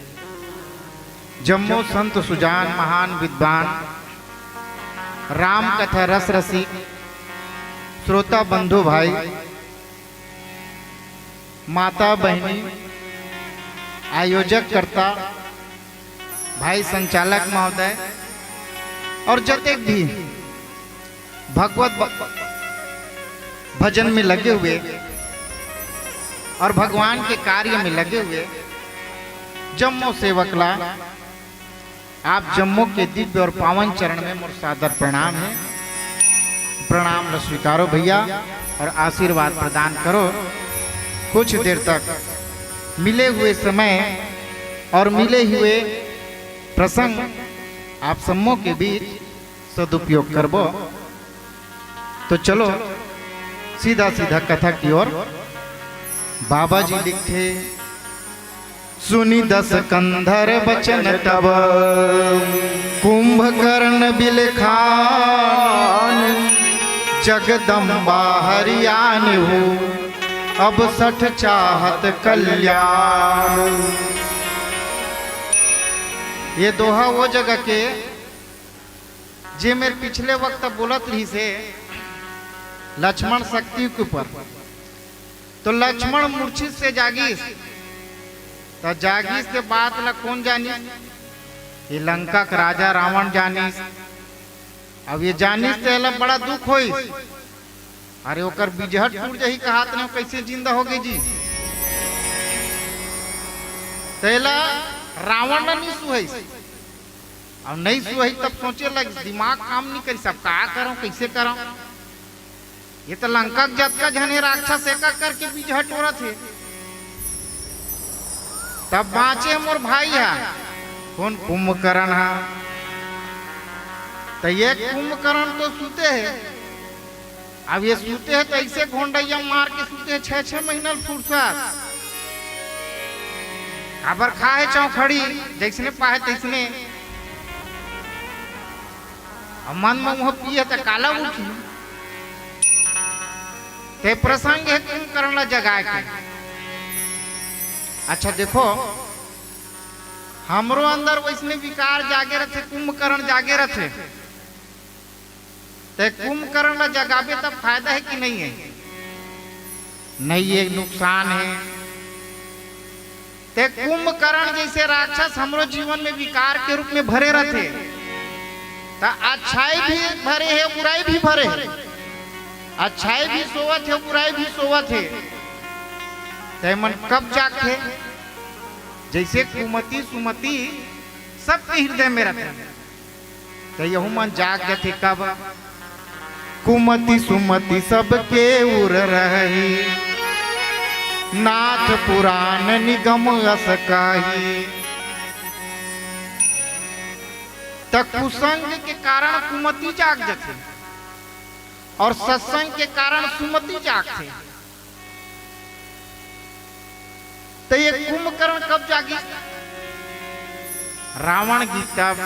जम्मो संत सुजान महान विद्वान, राम कथा रस रसिक, श्रोता बंधु भाई, माता बहिनी, आयोजक कर्ता, भाई संचालक महोदय और जतेक भी भगवत ब-, भजन में लगे हुए और भगवान के कार्य में लगे हुए जम्मो सेवक ला आप जम्मो के दिव्य और पावन चरण में मोर सादर प्रणाम है। प्रणाम ल स्वीकारो भैया और आशीर्वाद प्रदान करो। कुछ देर तक मिले हुए समय और मिले हुए प्रसंग आप सम्मो के बीच सदुपयोग करबो। तो चलो सीधा सीधा कथा की ओर। बाबा जी लिखथे, सुनि दस कंधर बचन तब कुंभकर्ण बिलखान। जगदम्बा हरियाणी हो अब सठ चाहत कल्याण। ये दोहा वो जगह के जे मेर पिछले वक्त बोलत रहिस हे लक्ष्मण शक्ति के ऊपर, तो लक्ष्मण मूर्छित से जागिस, त जागिस के बात ला कोन जानिस? ये लंका के राजा रावण जानिस। अब ये जानिस त एला बड़ा दुख होइस। अरे ओकर बिजहट टूट जही कहात नहीं, कैसे जिंदा हो गई जी? तेला रावण ला नहीं सुहइस। अब नहीं सुहइस तब सोचे लग, दिमाग काम नहीं करिस, अब का करो, कैसे करो? ये तो लंका के जतका झने राक्षस एका करके बिजहट टोरत हे। तब बाँचे मोर भाई हा, कोन? कुंभकर्ण हा। त ये कुंभकर्ण तो सुते हे। अब ये सुते हे त ऐसे घोंडइया मार के सुते हे, छह छह महीना ल फुरसत। काबर खाए चौखड़ी, जैसने पाए तैसने। अब मन में मुँह पिए त काला उठी। ते प्रसंग हे कुंभकर्ण ला जगाए के। अच्छा देखो, हमरो अंदर वैसने विकार जागे रथे, कुंभकर्ण जागे रथे। ते कुंभकर्ण ला जगाबे तब फायदा हे कि नहीं हे? नहीं हे, नुकसान हे। ते कुंभकर्ण जैसे राक्षस हमरो जीवन में विकार के रूप में भरे रथे, त अच्छाई भी भरे हे, बुराई भी भरे हे। अच्छाई भी सोवत हे, बुराई भी सोवत हे। ते मन कब जागथे? जैसे कुमति सुमति सबके हृदय में रथे। त यहू मन जाग जथे कब? कुमति सुमति सबके उर रहही, नाथ पुरान निगम अस काही। त कुसंग के कारण कुमति जाग जथे और सत्संग के कारण सुमति जागथे। त ये कुंभकर्ण कब जागी? रावण गिस तब।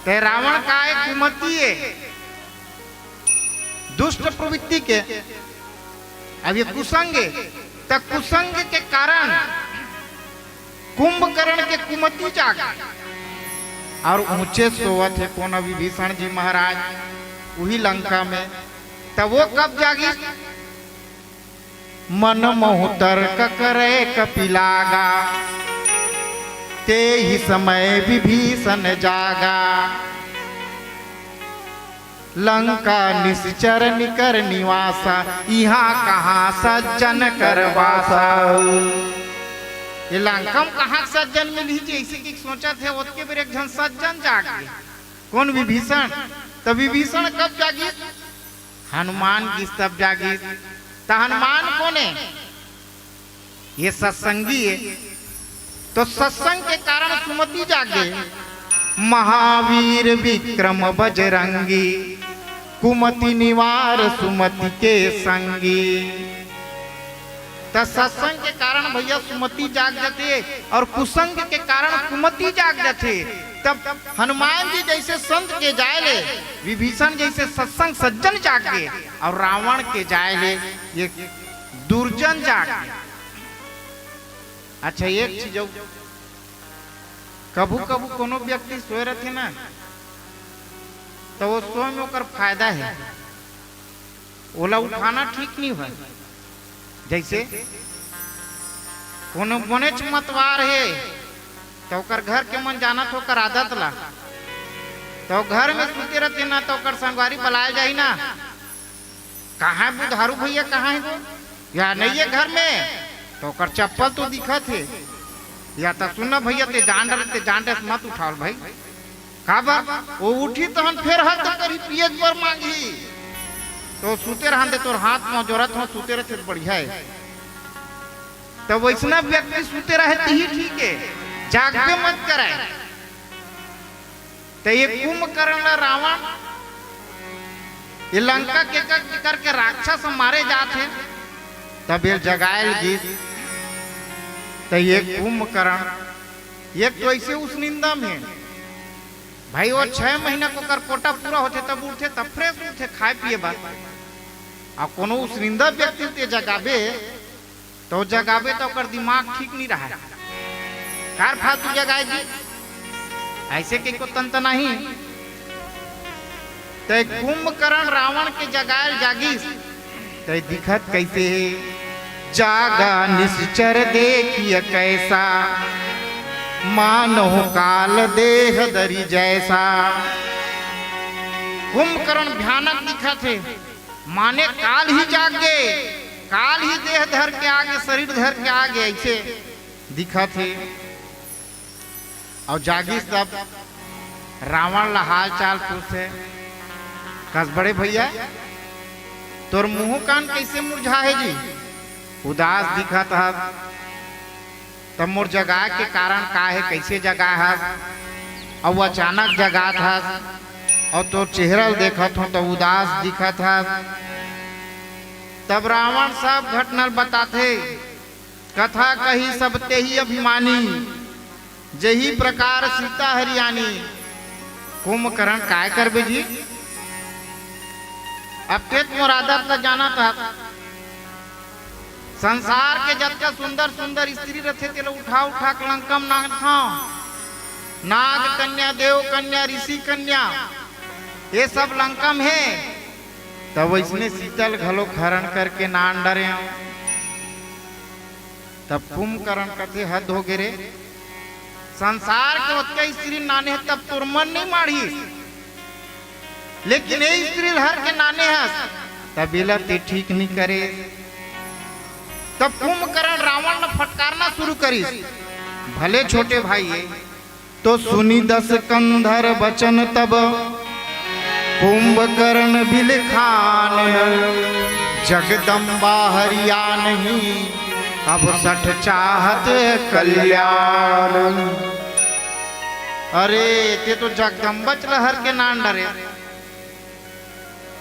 त रावण काय? कुमति ए, दुष्ट प्रवृत्ति के। अब ये कुसंग ए, त कुसंग के कारण कुंभकर्ण के कुमति जाग और ऊंचे सोवत हे कोन? विभीषण जी महाराज, उही लंका में। त वो कब जागी? मन मोहु तर्क करे कपि लागा, तेहि समय विभीषण जागा। लंका निश्चर निकर निवासा, इहाँ कहाँ सज्जन कर बासा। ये लंका में कहाँ सज्जन मिलही जी? अइसे कि सोचत हे, ओतके बेर एक झन सज्जन जाग गे। कोन? विभीषण। त विभीषण कब जागिस? हनुमान गिस तब जागिस। त हनुमान कोन ए? ये सत्संगी ए। तो सत्संग के कारण सुमति जागे। महावीर विक्रम बजरंगी, कुमति निवार सुमति के संगी। त सत्संग के कारण भैया सुमति जाग जथे और कुसंग के कारण कुमति जाग जथे। तब हनुमान जी जइसे संत के जाय ले, विभीषण जइसे सत्संग सज्जन जाग गे और रावण के जाय ले ये दुर्जन जाग गे। अच्छा, एक चीज अउ, कभू कभू कोनो व्यक्ति सोए रथे ना, त वो सोए में ओकर फायदा हे, ओला उठाना ठीक नइ होय। जइसे कोनो बनेच मतवार हे, त ओकर घर के मन जानत हे ओकर आदत ला, त वो घर में सुते रथे ना, त ओकर संगवारी बलाय जाही ना, "कहाँ हे बुधारू भैया, कहाँ हे वो? या नइ हे घर में?" त ओकर चप्पल तो दिखत हे। या त सुन ना भैया, तें जान डरे, तें जान डरे मत उठावल भाई। काबर? वो उठही तहन फेर हद करही, पियेच बर मांगही। त सुते रहन दे, तोर हाथ म जोरत हंव, सुते रथे त बढ़िया हे। त वइसना व्यक्ति सुते रहे तिही ठीक हे, जागबे मत करय। त ये कुंभकर्ण ला रावण, ये लंका के कर, के कर के राक्षस मारे जात हे, तब ये जगाय ल गिस। त ये कुंभकर्ण, ये तो अइसे उसनिंदा में हे भाई, वो छह महीना के ओकर कोटा पूरा होथे, तब उठथे, तब fresh उठथे खाय पिये बर। अउ कोनो उसनिंदा व्यक्ति ल तें जगाबे, त जगाबे त ओकर दिमाग ठीक नइ रहय। काबर फालतू जगाय जी, अइसे कहिके तनतनाही। त कुंभकर्ण रावण के जगाय ल जागिस, त दिखत कइसे हे? जागा निश्चर देखिय कैसा, मानहु काल देह धरि जैसा। कुंभकर्ण भयानक दिखत हे, माने काल ही जाग गे, काल ही देह धर के आ गे, शरीर धर के आ गे, अइसे दिखत हे। अउ जागिस तब रावण ला हाल चाल पूछथे, कस बड़े भैया, तोर मुंह कान कइसे मुरझा हे जी? उदास दिखत हस। त मोर जगाय के कारण का हे, कइसे जगाय हस? अउ अचानक जगात हस, अउ तोर चेहरा ल देखत हंव त उदास दिखत हस। तब रावण सब घटना ल बताथे। कथा कही सब तेहि अभिमानी, जेहि प्रकार सीता हरियानी। कुंभकर्ण काय करबे जी? अब तें त मोर आदत ल जानत हस। संसार के जतका सुंदर सुंदर स्त्री रथे, तेला उठा उठा के लंका म नांगथंव। नाग कन्या, देव कन्या, ऋषि कन्या, ये सब लंका म हे। तब वइसने सीता ल घलो हरण करके नान डरेंव। तब कुंभकर्ण कथे, हद होगे रे, संसार के ओतका स्त्री नाने हे, तब तोर मन नइ माढ़िस, लेकिन ए स्त्री ल हर के नाने हस, तब एला तें ठीक नइ करे। तब कुंभकर्ण रावण ल फटकारना शुरू करिस, भले छोटे भाई ए, तो सुनि दस कंधर बचन तब, कुंभकर्ण बिलखान, जगदम्बा हरियाणही, अब सठ चाहत कल्याण। अरे, ते तो जगदम्बच ल हर के नान डरे,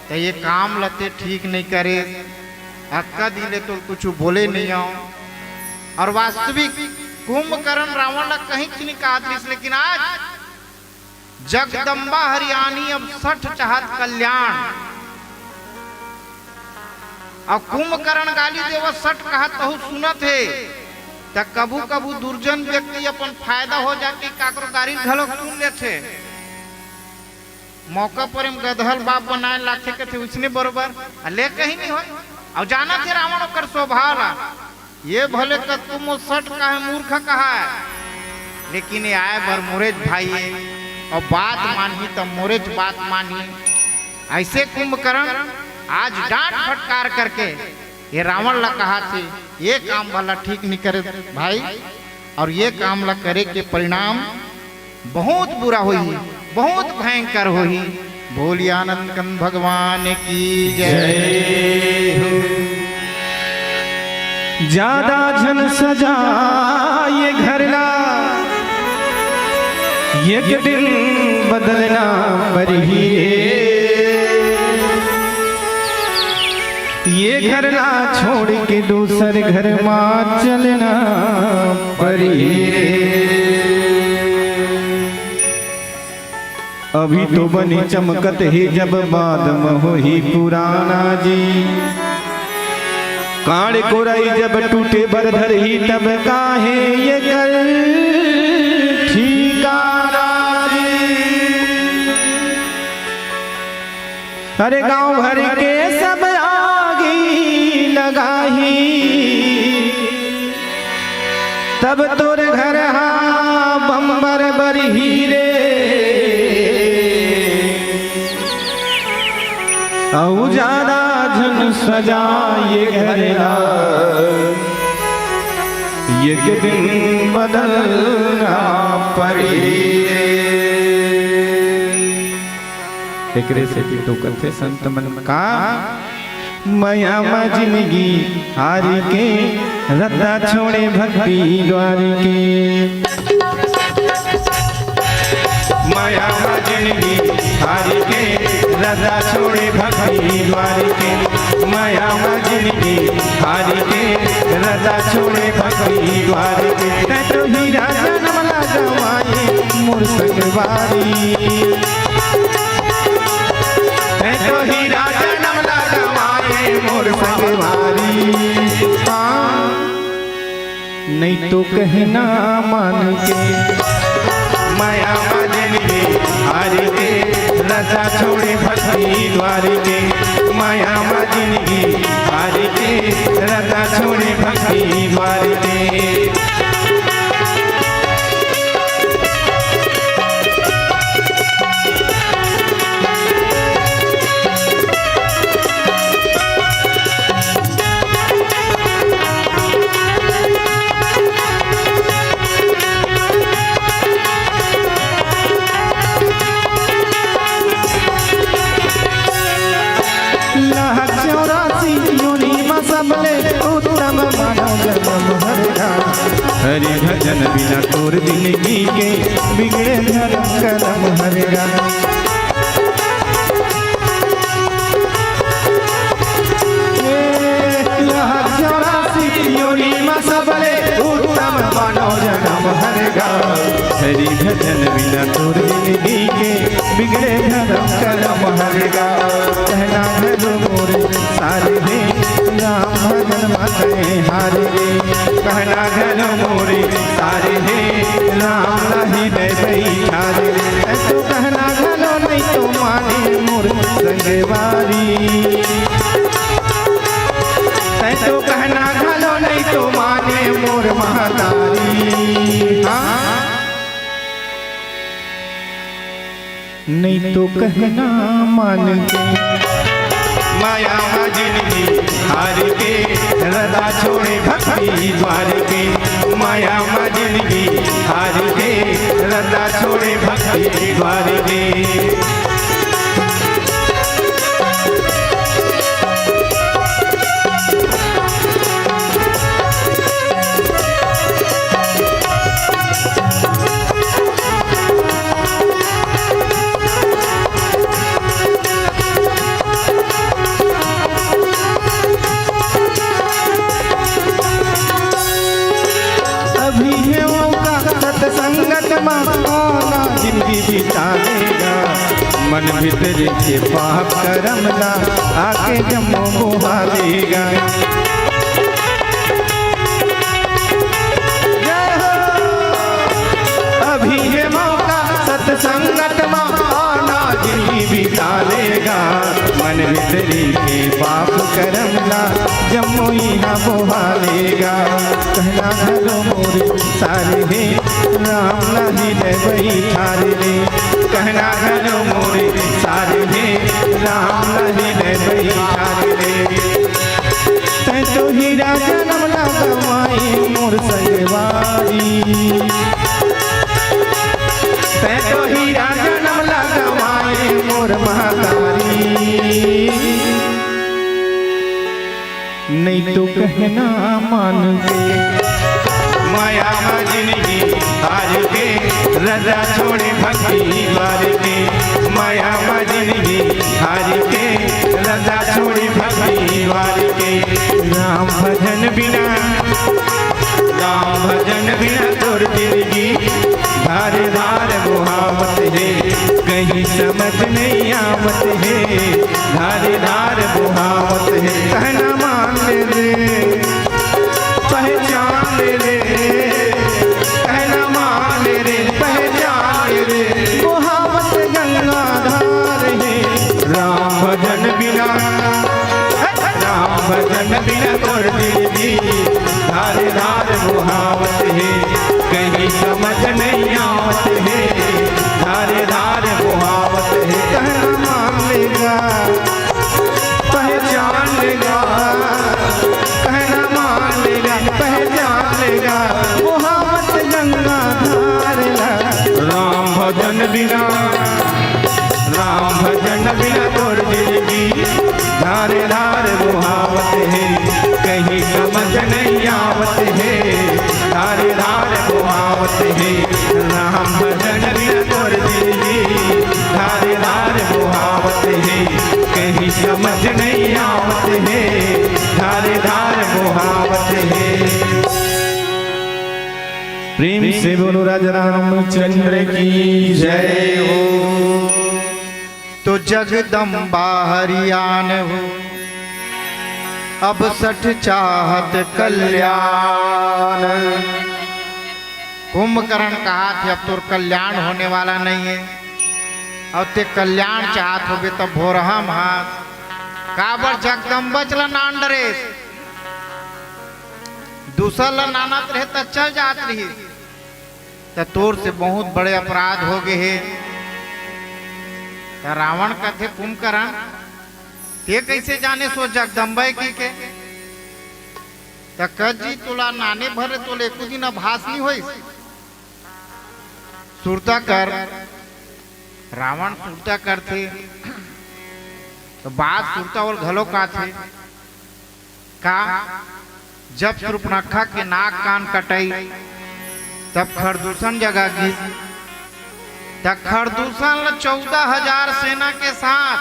त ये काम ल ते ठीक नइ करे। अतका दिन ले तो कुछु बोले नइ हंव। अउ वास्तविक कुंभकर्ण रावण ल कहीं च नइ कहत रिहिस, लेकिन आज जगदम्बा हरियाणही अब सठ चाहत कल्याण। अउ कुंभकर्ण गाली देवत सठ कहत तहूं सुनत हे, त कभू-कभू दुर्जन व्यक्ति अपन फायदा हो जाके काकरो गाली घलोक सुन लेथे। मौका पर एम गदहल बाप बनाए लाखे कथे, उसने बरोबर अले कहीं नइ होय। अउ जानत हे रावण ओकर स्वभाव ला। ये भले कतको मोर सठ कहे, मूर्ख कहे, लेकिन ये आय बर मोरेच भाई हे, अउ बात मानही त मोरेच बात मानही। अइसे कुंभकर्ण आज डांट फटकार करके ये रावण ला कहत हे, ये काम भला ठीक नइ करे भाई, अउ ये काम ला करे के परिणाम बहुत बुरा होही, बहुत भयंकर होही। बोलिए आनंद कंद भगवान की जय। जय हो। ज्यादा झन सजा ये घर ला, एक दिन बदलना परही रे। ये घर ला छोड़ के दूसर घर मा चलना परही रे। अभी तो बनी चमकत हे, जब बाद म होही पुराना जी। कांड़ कोराई जब टूटे बर धरही, तब काहे ये कर ठिकाना जी। अरे गांव भर के सब आगी लगाही, तब तोर घर हा बम्बर बरही रे। अउ ज्यादा झन सजा ये घर ला, एक दिन बदलना परही रे। एकरे सेती तो कथे संत मन का, मया म जिनगी हारि के, रद्दा छोड़े भक्ति द्वार के। मया म जिनगी हारि के, रद्दा छोड़े भक्ति द्वार के। मया म जिनगी हारि के, रद्दा छोड़े भक्ति द्वार के। तैं तो हीरा जनम ला गंवाए मोर संगवारी। तैं तो हीरा जनम ला गंवाए मोर संगवारी। हाँ, नइ तो कहना मान के। मया म जिनगी हारि के, रद्दा छोड़े भक्ति द्वार के। मया म जिनगी हारि के, रद्दा छोड़े भक्ति द्वार के। लाख चौरासी योनि म सबले उत्तम मानव जनम हर गा। हरि भजन बिना तोर जिनगी के बिगड़े धरम करम हर गा। ए, लाख चौरासी योनि म सबले उत्तम मानव जनम हर गा। हरि भजन बिना तोर जिनगी के बिगड़े धरम करम हर गा। कहना घलो मोर सार हे राम भजन म तैं हार रे। कहना घलो मोर सार हे राम ला हृदय बइठार रे। तैं तो कहना घलो नइ तो माने मोर संगवारी। तैं तो कहना घलो नइ तो माने मोर महतारी। हाँ, नइ तो कहना मान के। मया म जिनगी हारि के, रद्दा छोड़े भक्ति द्वार के। मया म जिनगी हारि के, रद्दा छोड़े भक्ति द्वार के। मन भीतरी के पाप करम ला आके जम्मो बोहा लेगा। जय हो। अभी ये मौका सत्संगत मा आना जिंदगी बिता लेगा। मन भीतरी के पाप करम ला जम्मो इहाँ बोहा लेगा। कहना घलो मोर सार हे, राम ला हृदय बैठार ले। कहना घलो मोर सार हे, राम ला हृदय बैठार ले। तैं तो हीरा जनम ला गंवाए मोर संगवारी। तैं तो हीरा जनम ला गंवाए मोर महतारी। नइ तो कहना मान के। माया मा जिनगी हार के, रजा छोड़े भक्ति द्वार के। माया मा जिनगी हार के, रजा छोड़े भक्ति द्वार के। राम भजन बिना, राम भजन बिना तोर जिनगी धार धार बोहावत हे, कहीं समझ नहीं आवत हे। धार धार बोहावत हे, कहना मान ले रे, पहचान ले रे, कहना मान ले रे, पहचान ले रे। बोहावत गंगा धार हे, राम भजन बिना, राम भजन बिना तोर जिनगी धार धार बोहावत हे, कहीं समझ नहीं आवत हे। धार धार बोहावत हे, कहना मान लेगा, पहचान लेगा। कहना मान लेगा, पहचान लेगा। बोहावत गंगा धार ला। राम भजन बिना, राम भजन बिना तोर जिनगी धार धार बोहावत हे, कहीं समझ नहीं आवत हे। धार धार बोहावत हे, राम भजन बिना तोर जिनगी धार धार बोहावत हे, कहीं समझ नहीं आवत हे। धार धार बोहावत हे। प्रेम से बोलो राजा रामचंद्र की जय हो। तो जगदम्बा हरियान हो, अब सठ चाहत कल्याण। कुंभकर्ण कहा थे, अब तोर कल्याण होने वाला नहीं है, और ते कल्याण चाहत होबे तब भोरहा महा काबर जगदम्बा चला नान डरेस, दूसर ला नानत रहे त चल जात रही। त तोर से बहुत बड़े अपराध हो गए हे। त रावण कथे, कुंभकर्ण, ते कैसे जाने सो जगदम्बा की के? त कह जी, तोला नाने भर तोले एको दिन आभास नहीं होइस। सुरता कर, रावण सुरता करथे, त बात सुरता ओल घलो काथे। का जब सूर्पनखा के नाक कान कटई, तब खरदूषण जगा गिस। त खरदूषण ल चौदह हजार सेना के साथ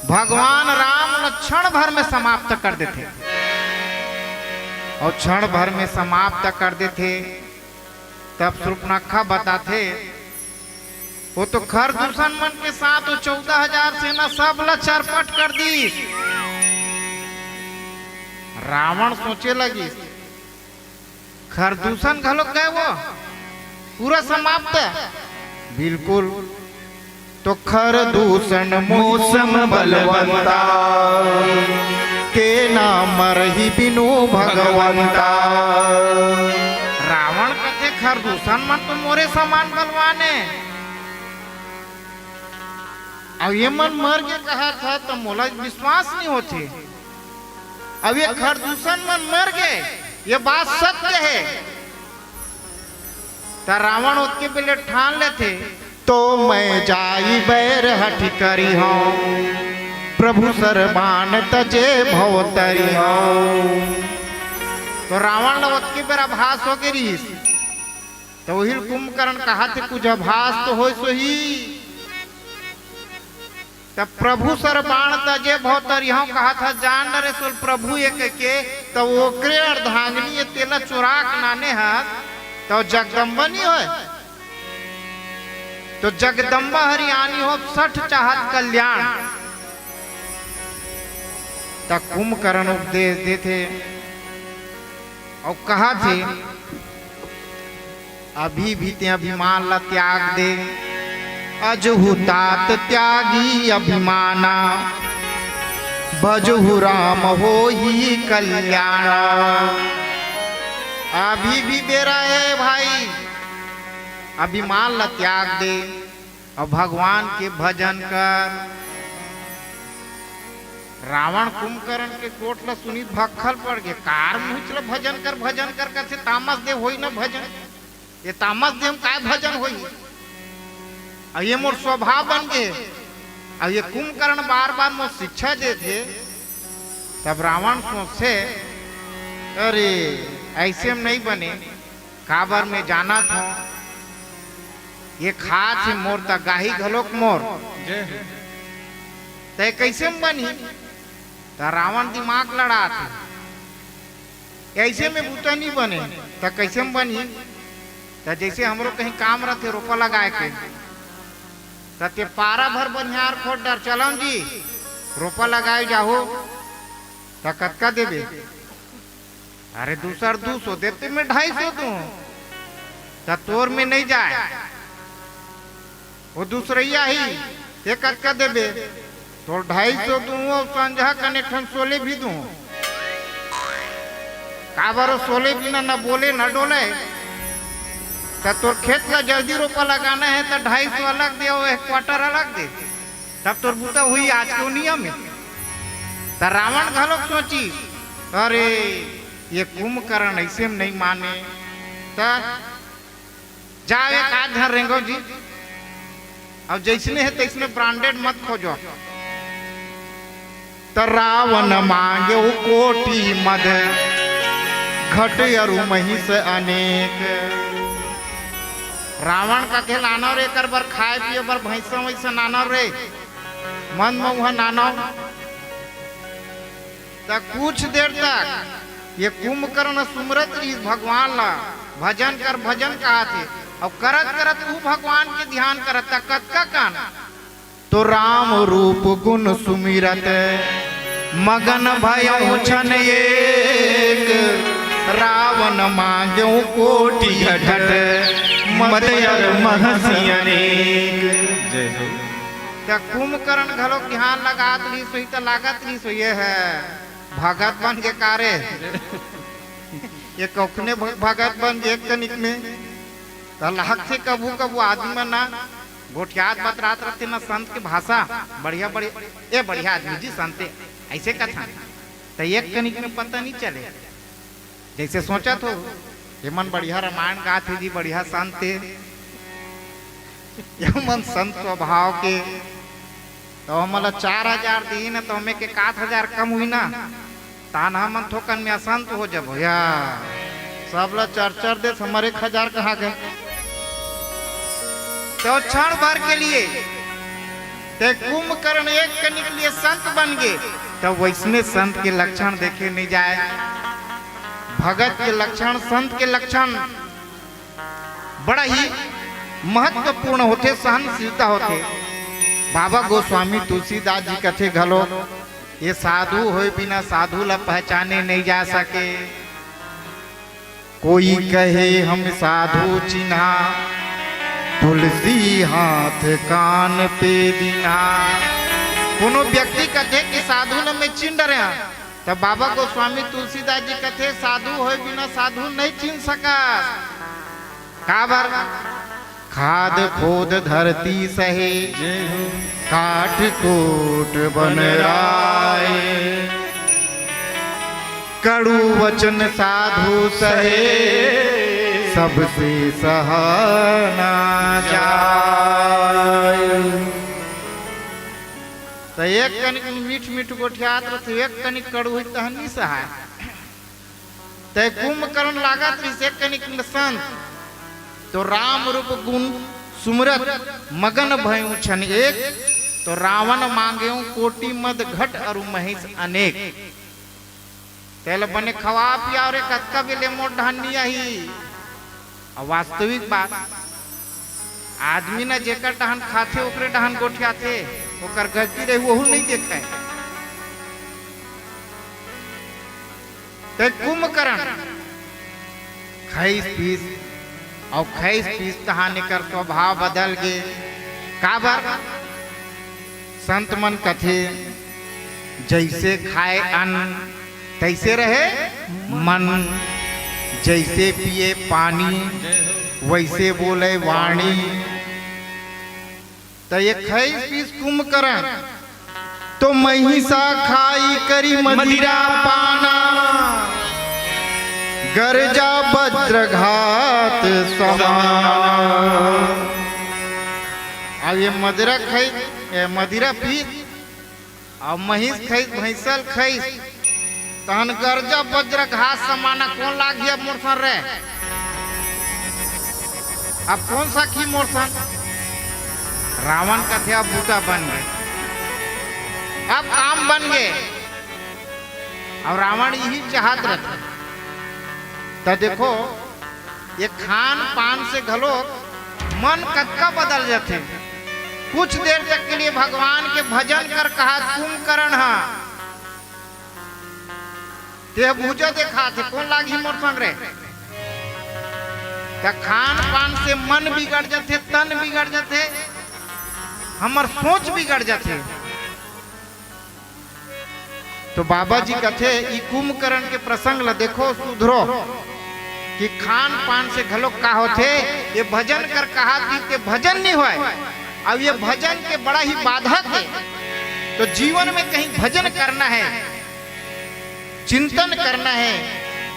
भगवान राम ल क्षण भर में समाप्त कर देथे, और क्षण भर में समाप्त कर देथे। तब सूर्पनखा बताथे, वो तो खरदूषण मन के साथ वो चौदह हजार सेना सब ला चरपट कर दीस। रावण सोचे लगिस, खरदूषण घलोक गए वो, पूरा समाप्त। बिल्कुल। तो खरदूषण मौसम बलवंता, के ना मरही बिनु भगवंता। रावण कथे, खरदूषण मन तो मोरे समान बलवान हे, अउ ये मन मर गे कहत हे, त मोला विश्वास नहीं होथे। अब ये खरदूषण मन मर गे, ये बात सत्य हे। त रावण ओतके बेले ठान लेथे, तो मैं जाई बैर हठ करिहौं, प्रभु सर बाण तजे भव तरिहौं। तो रावण ल ओतके बेर आभास हो गे रिहिस। तो उहिल कुंभकर्ण कहा थे, कुछ आभास तो होइस होही। तब प्रभु सर बाण तजे भव तरिहौं कहा था, जान डरे सुल प्रभु ये कह के, तब ओकरे अर्धांगिनी ये तेला चोराक नाने हस, तब जगदम्बा नहीं होय। तो जगदम्बा हरियाणी हो सठ चाहत कल्याण। त कुंभकर्ण उपदेश देथे अउ कहा थे, अभी भी ते अभिमान ला त्याग दे। अजहु तात त्यागी अभिमाना, भजहु राम होई कल्याणा। अभी भी बेरा है भाई, अभिमान ला त्याग दे अउ भगवान के भजन कर। रावण कुंभकर्ण के गोठ ला सुनिस भक्खल पड़ गे। कार मुहिच ला भजन कर, भजन कर करथे, तामस दे होई न भजन। ये तामस दे म काय भजन होई? अउ ये मोर स्वभाव बन गे। अउ ये कुंभकर्ण बार बार मोर शिक्षा देथे। तब रावण सोचथे, अरे, ऐसे म नहीं बने। काबर मैं जानत हों, ये खात हे मोर त गाही घलोक मोर। जय हो। तय कैसे म बनही? त रावण दिमाग लड़ात हे, ऐसे में बूता नहीं बने, त कैसे म बनही? त जैसे हमरो कहीं काम रथे रोपा लगाए के, त ते पारा भर बनिहार खोद डर, चलम जी, रोपा लगाए जाहू, त कतका देबे? अरे दूसर दू सौ देते, मैं ढाई सौ दूं, त तोर में नहीं जाए। वो दूसरैया ही, ते कतका देबे? तोर ढाई सौ दूं अउ संझा कने ठन सोले भी दूं। काबर ओ सोले बिना न बोले न डोले। त तोर खेत ला जल्दी रोपा लगाना है त ढाई सौ अलग दे अउ एक क्वार्टर अलग दे। तब तोर बूता हुई आज के नियम हे। त रावण घलोक सोची, अरे ये कुंभकर्ण ऐसे म नहीं माने। त जाओ एक आध झन रेंगो जी, अउ जैसने हे तैसने ब्रांडेड मत खोजो। त रावण मांगे कोटि मद घट अरु महिष अनेक। रावण कथे लानो रे एकर बर खाए पिए बर भैंसा वैसा नानो रे, मद मउहा नानो। त कुछ देर तक ये कुंभकर्ण सुमरत रहिस भगवान ला, भजन कर भजन कहा थे, अउ करत करत तू भगवान के ध्यान करत त कतका कन तो राम रूप गुण सुमिरत मगन भयउ छन एक। रावण मांग्यो कोटि घट मद अरु महिष अनेक। जय हो। त कुंभकर्ण घलोक ध्यान लगात रहिस होही त लागत रहिस होही ये है भगत बन के कारे। ये कखने भ-, भगत बन के एक कनिक में त लागथे कभू कभू आदमी मन ना गोठियात बतरात रहिथे ना संत के भाषा। बढ़िया बढ़िया, ए बढ़िया आदमी जी संते ऐसे कथा। त एक कनिक में पता नहीं चले। जैसे सोचत हो, ये मन बढ़िया रामायण गात हे जी, बढ़िया संत हे, ये मन संत स्वभाव के, तो हमन ला चार हजार दीन, तो हमें के एक आध हजार कम हुई ना, तान हमन थोकन में असंत हो जबो या। सब ला चार चार देस, हमर एक हजार कहाँ गए? तो क्षण भर के लिए ते कुंभकर्ण एक कनिक लिए संत बन गे, तब वैसने संत के लक्षण देखे नहीं जाए। भगत के लक्षण, संत के लक्षण बड़ा ही महत्वपूर्ण होथे, सहनशीलता होथे। बाबा गोस्वामी तुलसीदास जी कथे घलो, ये साधु होए बिना साधु ला पहचाने नहीं जा सके। कोई कहे हम साधु चिन्हा, तुलसी हाथ कान पे दिन्हा। कोनो व्यक्ति कथे कि साधु ल मैं चिन डरे हंव, त बाबा गोस्वामी तुलसीदास जी कथे, साधु होए बिना साधु नहीं चिन सकस। काबर? खाद खोद धरती सहे, जय हो। काठ कोट बनराए। कड़ू वचन साधु सहे, सबसे सहा ना जाए। त एक कनिक मीठ मीठ गोठियात रथे, एक कनिक कड़ू होही तहन नी सहाय। तय कुंभकर्ण लागत रिहिस एक कनिक संत, तो राम रूप गुण सुमरत मगन भयउ छन एक, तो रावण मांगेउ कोटि मद घट अरु महिष अनेक। तेला बने खवा पिया रे, कतका बेले मोर ढान नी आही। अब वास्तविक बात, आदमी न जेकर डहन खाथे, ओकरे डहन गोठियाथे, ओकर गलती रही, ओहू नहीं देखे। ते कुंभकर्ण खइस पीस, अउ खइस पीस तहान एकर स्वभाव बदल गे। काबर? संत मन कथे, "जइसे खाए अन्न, तइसे रहे मन, जइसे पिए पानी, वइसे बोले वाणी।" त ये खइस पीस कुंभकर्ण, तो महिषा खाई करी मदिरा पाना, गरजा वज्रघात समाना। अब ये मदिरा खइस, ये मदिरा पीस, अब महिष खइस, भैंसल खइस, तहन गरजा वज्रघात समाना। कोन लागही अब मोर सन रे? अब कोन सकही मोर सन? रावण कथे अब बूता बन गे, अब काम बन गे। अउ रावण इही चाहत रथे। त देखो, ये खान पान से घलो मन कतका बदल जथे। कुछ देर तक के लिए भगवान के भजन कर कहा कुंभकर्ण हा, ते भूजा देखाथे, कोन लागही मोर संग रे? त खान पान से मन बिगड़ जथे, तन बिगड़ जथे, हमर सोच बिगड़ जथे। तो बाबा जी कथे, ई कुंभकर्ण के प्रसंग ल देखो, सुधरो कि खान पान से घलोक का होथे। ये भजन कर कहा कि ते भजन नहीं होय, अब ये भजन के बड़ा ही बाधक है। तो जीवन में कहीं भजन करना है, चिंतन करना है,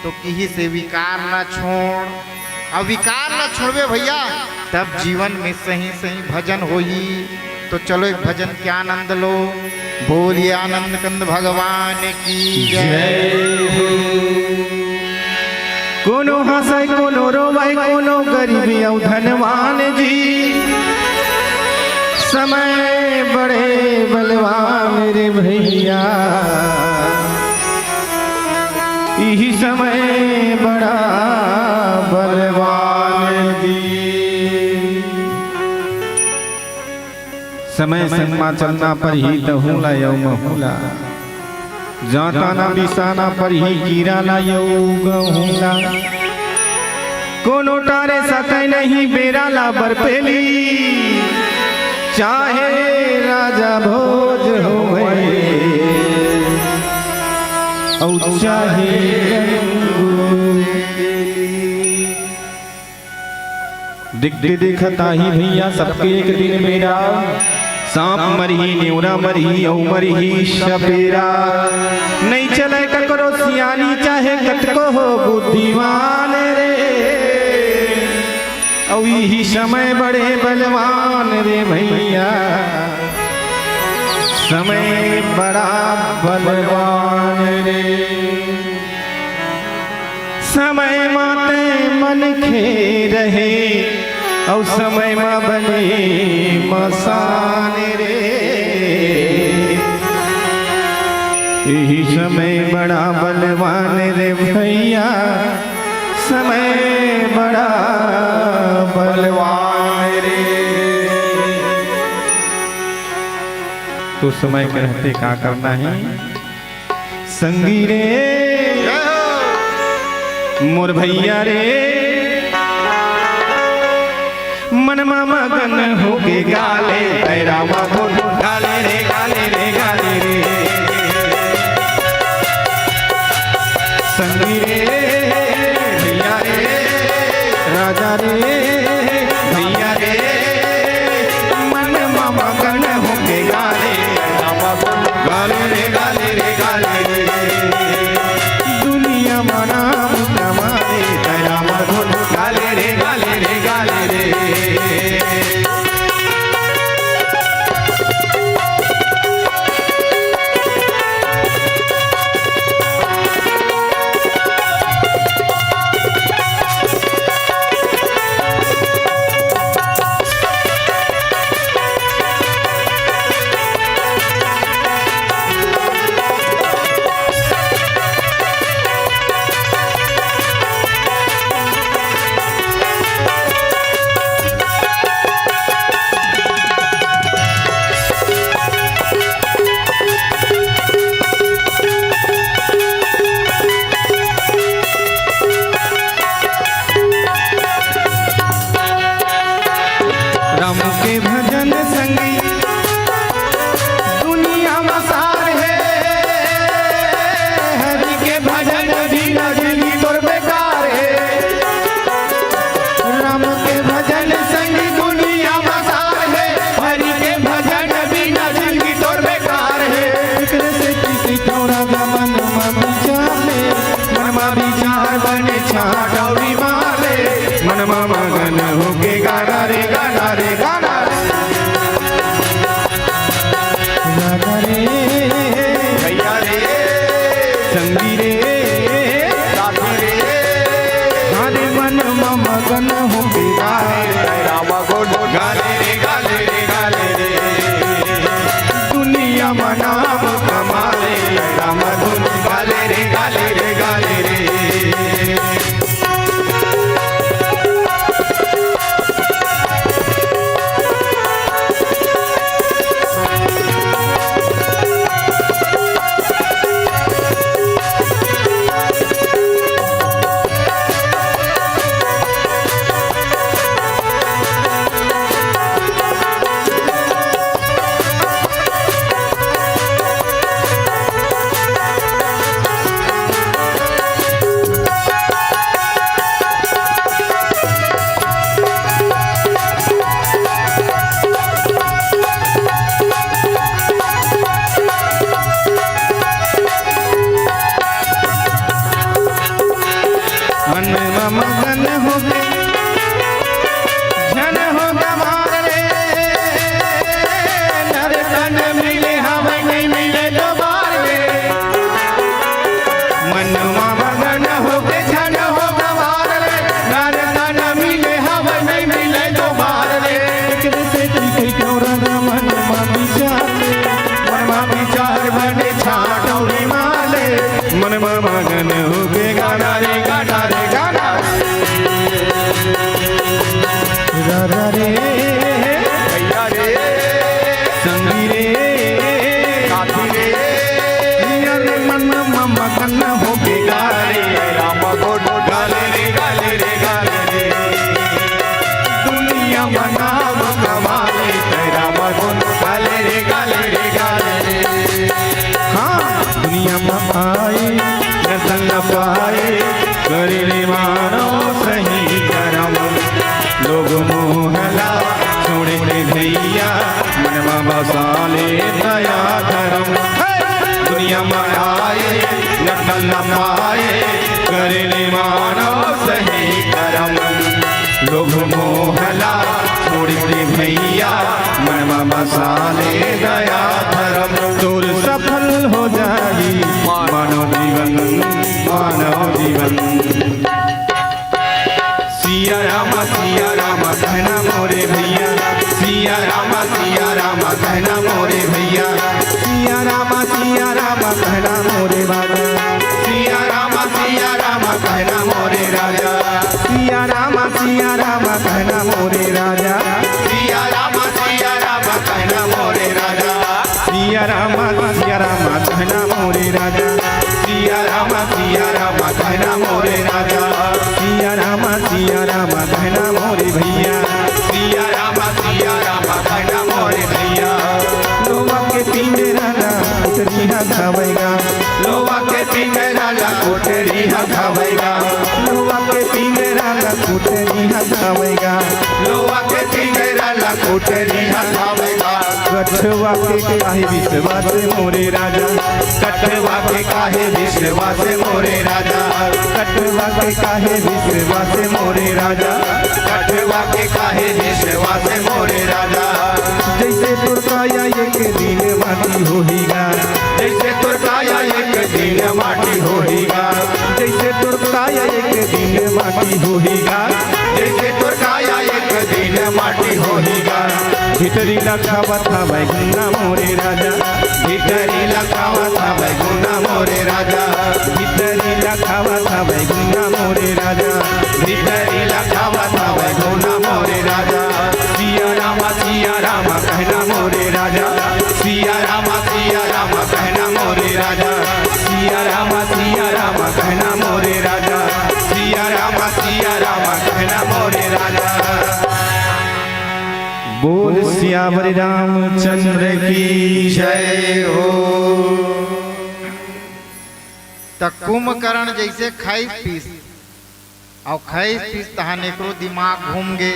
तो किही से विकार ना छोड़। अब विकार ला छोड़बे भैया, तब जीवन में सही सही भजन होही। तो चलो एक भजन के आनंद लो। बोलिए आनंद कंद भगवान की जय। जय हो। कोनो हंसै, कोनो रोवै, कोनो गरीब अउ धनवान जी। समय बड़े बलवान रे भैया। इही समय बड़ा बलवान जी। समय संग मा चलना परही, तहूँ ला अउ महूँ ला। जाँता ना बिसाना परही, कीरा ला अउ गहूँ ला। कोनो टारे सकै नहीं, बेरा ला बरपेली। चाहे राजा भोज होवै, अउ चाहे रंगून। देखते देखत आही भैया, सबके एक दिन बेरा। सांप मरही, नेवरा मरही, अउ मरही सपेरा। नइ चलय ककरो सियानी, चाहे कतको हो बुद्धिमान रे। अउ इही समय बड़े बलवान रे भैया, समय बड़ा बलवान रे। समय मा तैं मनखे रहे, अउ समय मा बने मसान रे। इही समय बड़ा बलवान रे भैया, समय बड़ा बलवान रे। तो समय के रहते का करना है? संगी रे, मोर भैया रे, मन मा मगन होके गाले, पैरा मा धुन गाले रे, गाले रे, गाले रे। संगी रे, भैया रे, राजा रे, भैया रे, मन मा मगन होके गाले, गाले रे, गाले रे, गाले रे। दुनिया मा नाम कमाए, दया मा धुन गाले रे, गाले रे, गाले रे। मा विचार बने छाटौरी मारे, मन मा मगन होके गाना रे, गाना रे, गाना। राधा रे, भैया रे, संगी रे, साथी रे, हरे मन मा मगन होके गाए। रामा गोंड गाले रे, गाले रे, गाले रे। दुनिया मा नाम कमाले, रामा धुन गाले रे, गाले रे, गाले रे। मन मा मगन होके झन हो गवार रे, नर तन मिले हवय, नइ मिले दोबार रे। मन मा मगन होके झन हो गवार रे, नर तन मिले हवय, नइ मिले दोबार रे। एक दिन से ठीक क्यों रहा मन मा विचार रे, मन मा विचार बने छाटौरी माले। मन मा मगन होके गाना रे, गाना रे, गाना। राधा रे, भैया रे, संगी रे, साथी रे, अरे मन मा मगन होके गाले, रामा गोंड गाले रे, गाले रे, गाले रे। दुनिया मा नाम कमाले, रामा गोंड गाले रे, गाले रे, गाले रे। हाँ, दुनिया मा आए, रतन न पाए, करे ले मानव सही करम। लोभ मोह ला छोड़ के भैया, मन मा बसा ले दया धरम। हे! दुनिया मा आए, रतन न पाए, करे ले मानव सही करम। लोभ मोह ला छोड़ के भैया, मन मा बसा ले दया धरम। तोर सफल हो जाही मानव जीवन, मानव जीवन। सिया राम, सिया राम कहना मोरे भैया, सिया राम, सिया राम कहना मोरे भैया, सिया राम, सिया राम कहना मोरे बाबा, सिया राम, सिया राम कहना मोरे राजा, सिया राम, सिया राम कहना मोरे राजा, सिया राम, सिया राम कहना मोरे राजा, सिया राम, सिया राम कहना मोरे राजा, सिया राम, सिया राम कहना मोरे राजा, सिया राम, सिया राम कहना मोरे भैया, सिया राम, सिया राम कहना मोरे भैया। लोहा के पिंजरा ला कोठरी हा खावेगा, लोहा के पिंजरा ला कोठरी हा खावेगा, लोहा के पिंजरा ला कोठरी हा खावेगा, लोहा के पिंजरा ला कोठरी हा खावेगा। कठवा के काहे विश्वास मोरे राजा, कठवा के काहे विश्वास मोरे राजा, कठवा के काहे विश्वास मोरे राजा, कठवा के काहे विश्वास मोरे राजा। जैसे तोर काया एक दिन माटी होहीगा, जैसे तोर काया एक दिन माटी होहीगा, जैसे तोर काया एक दिन माटी होहीगा, जैसे तोर काया एक दिन माटी होहीगा। भीतरी ला खावत हवय गुना मोरे राजा, भीतरी ला खावत हवय गुना मोरे राजा, भीतरी ला खावत हवय गुना मोरे राजा, भीतरी ला खावत हवय गुना मोरे राजा। सिया राम, सिया राम कहना मोरे राजा, सिया राम, सिया राम कहना मोरे राजा, सिया राम, सिया राम कहना मोरे राजा, सिया राम, सिया राम कहना मोरे राजा। बोल सियावर रामचंद्र की जय हो। त कुंभकर्ण जैसे खाइस पीस, अउ खाइस पीस तहान एकरो दिमाग घूम गे।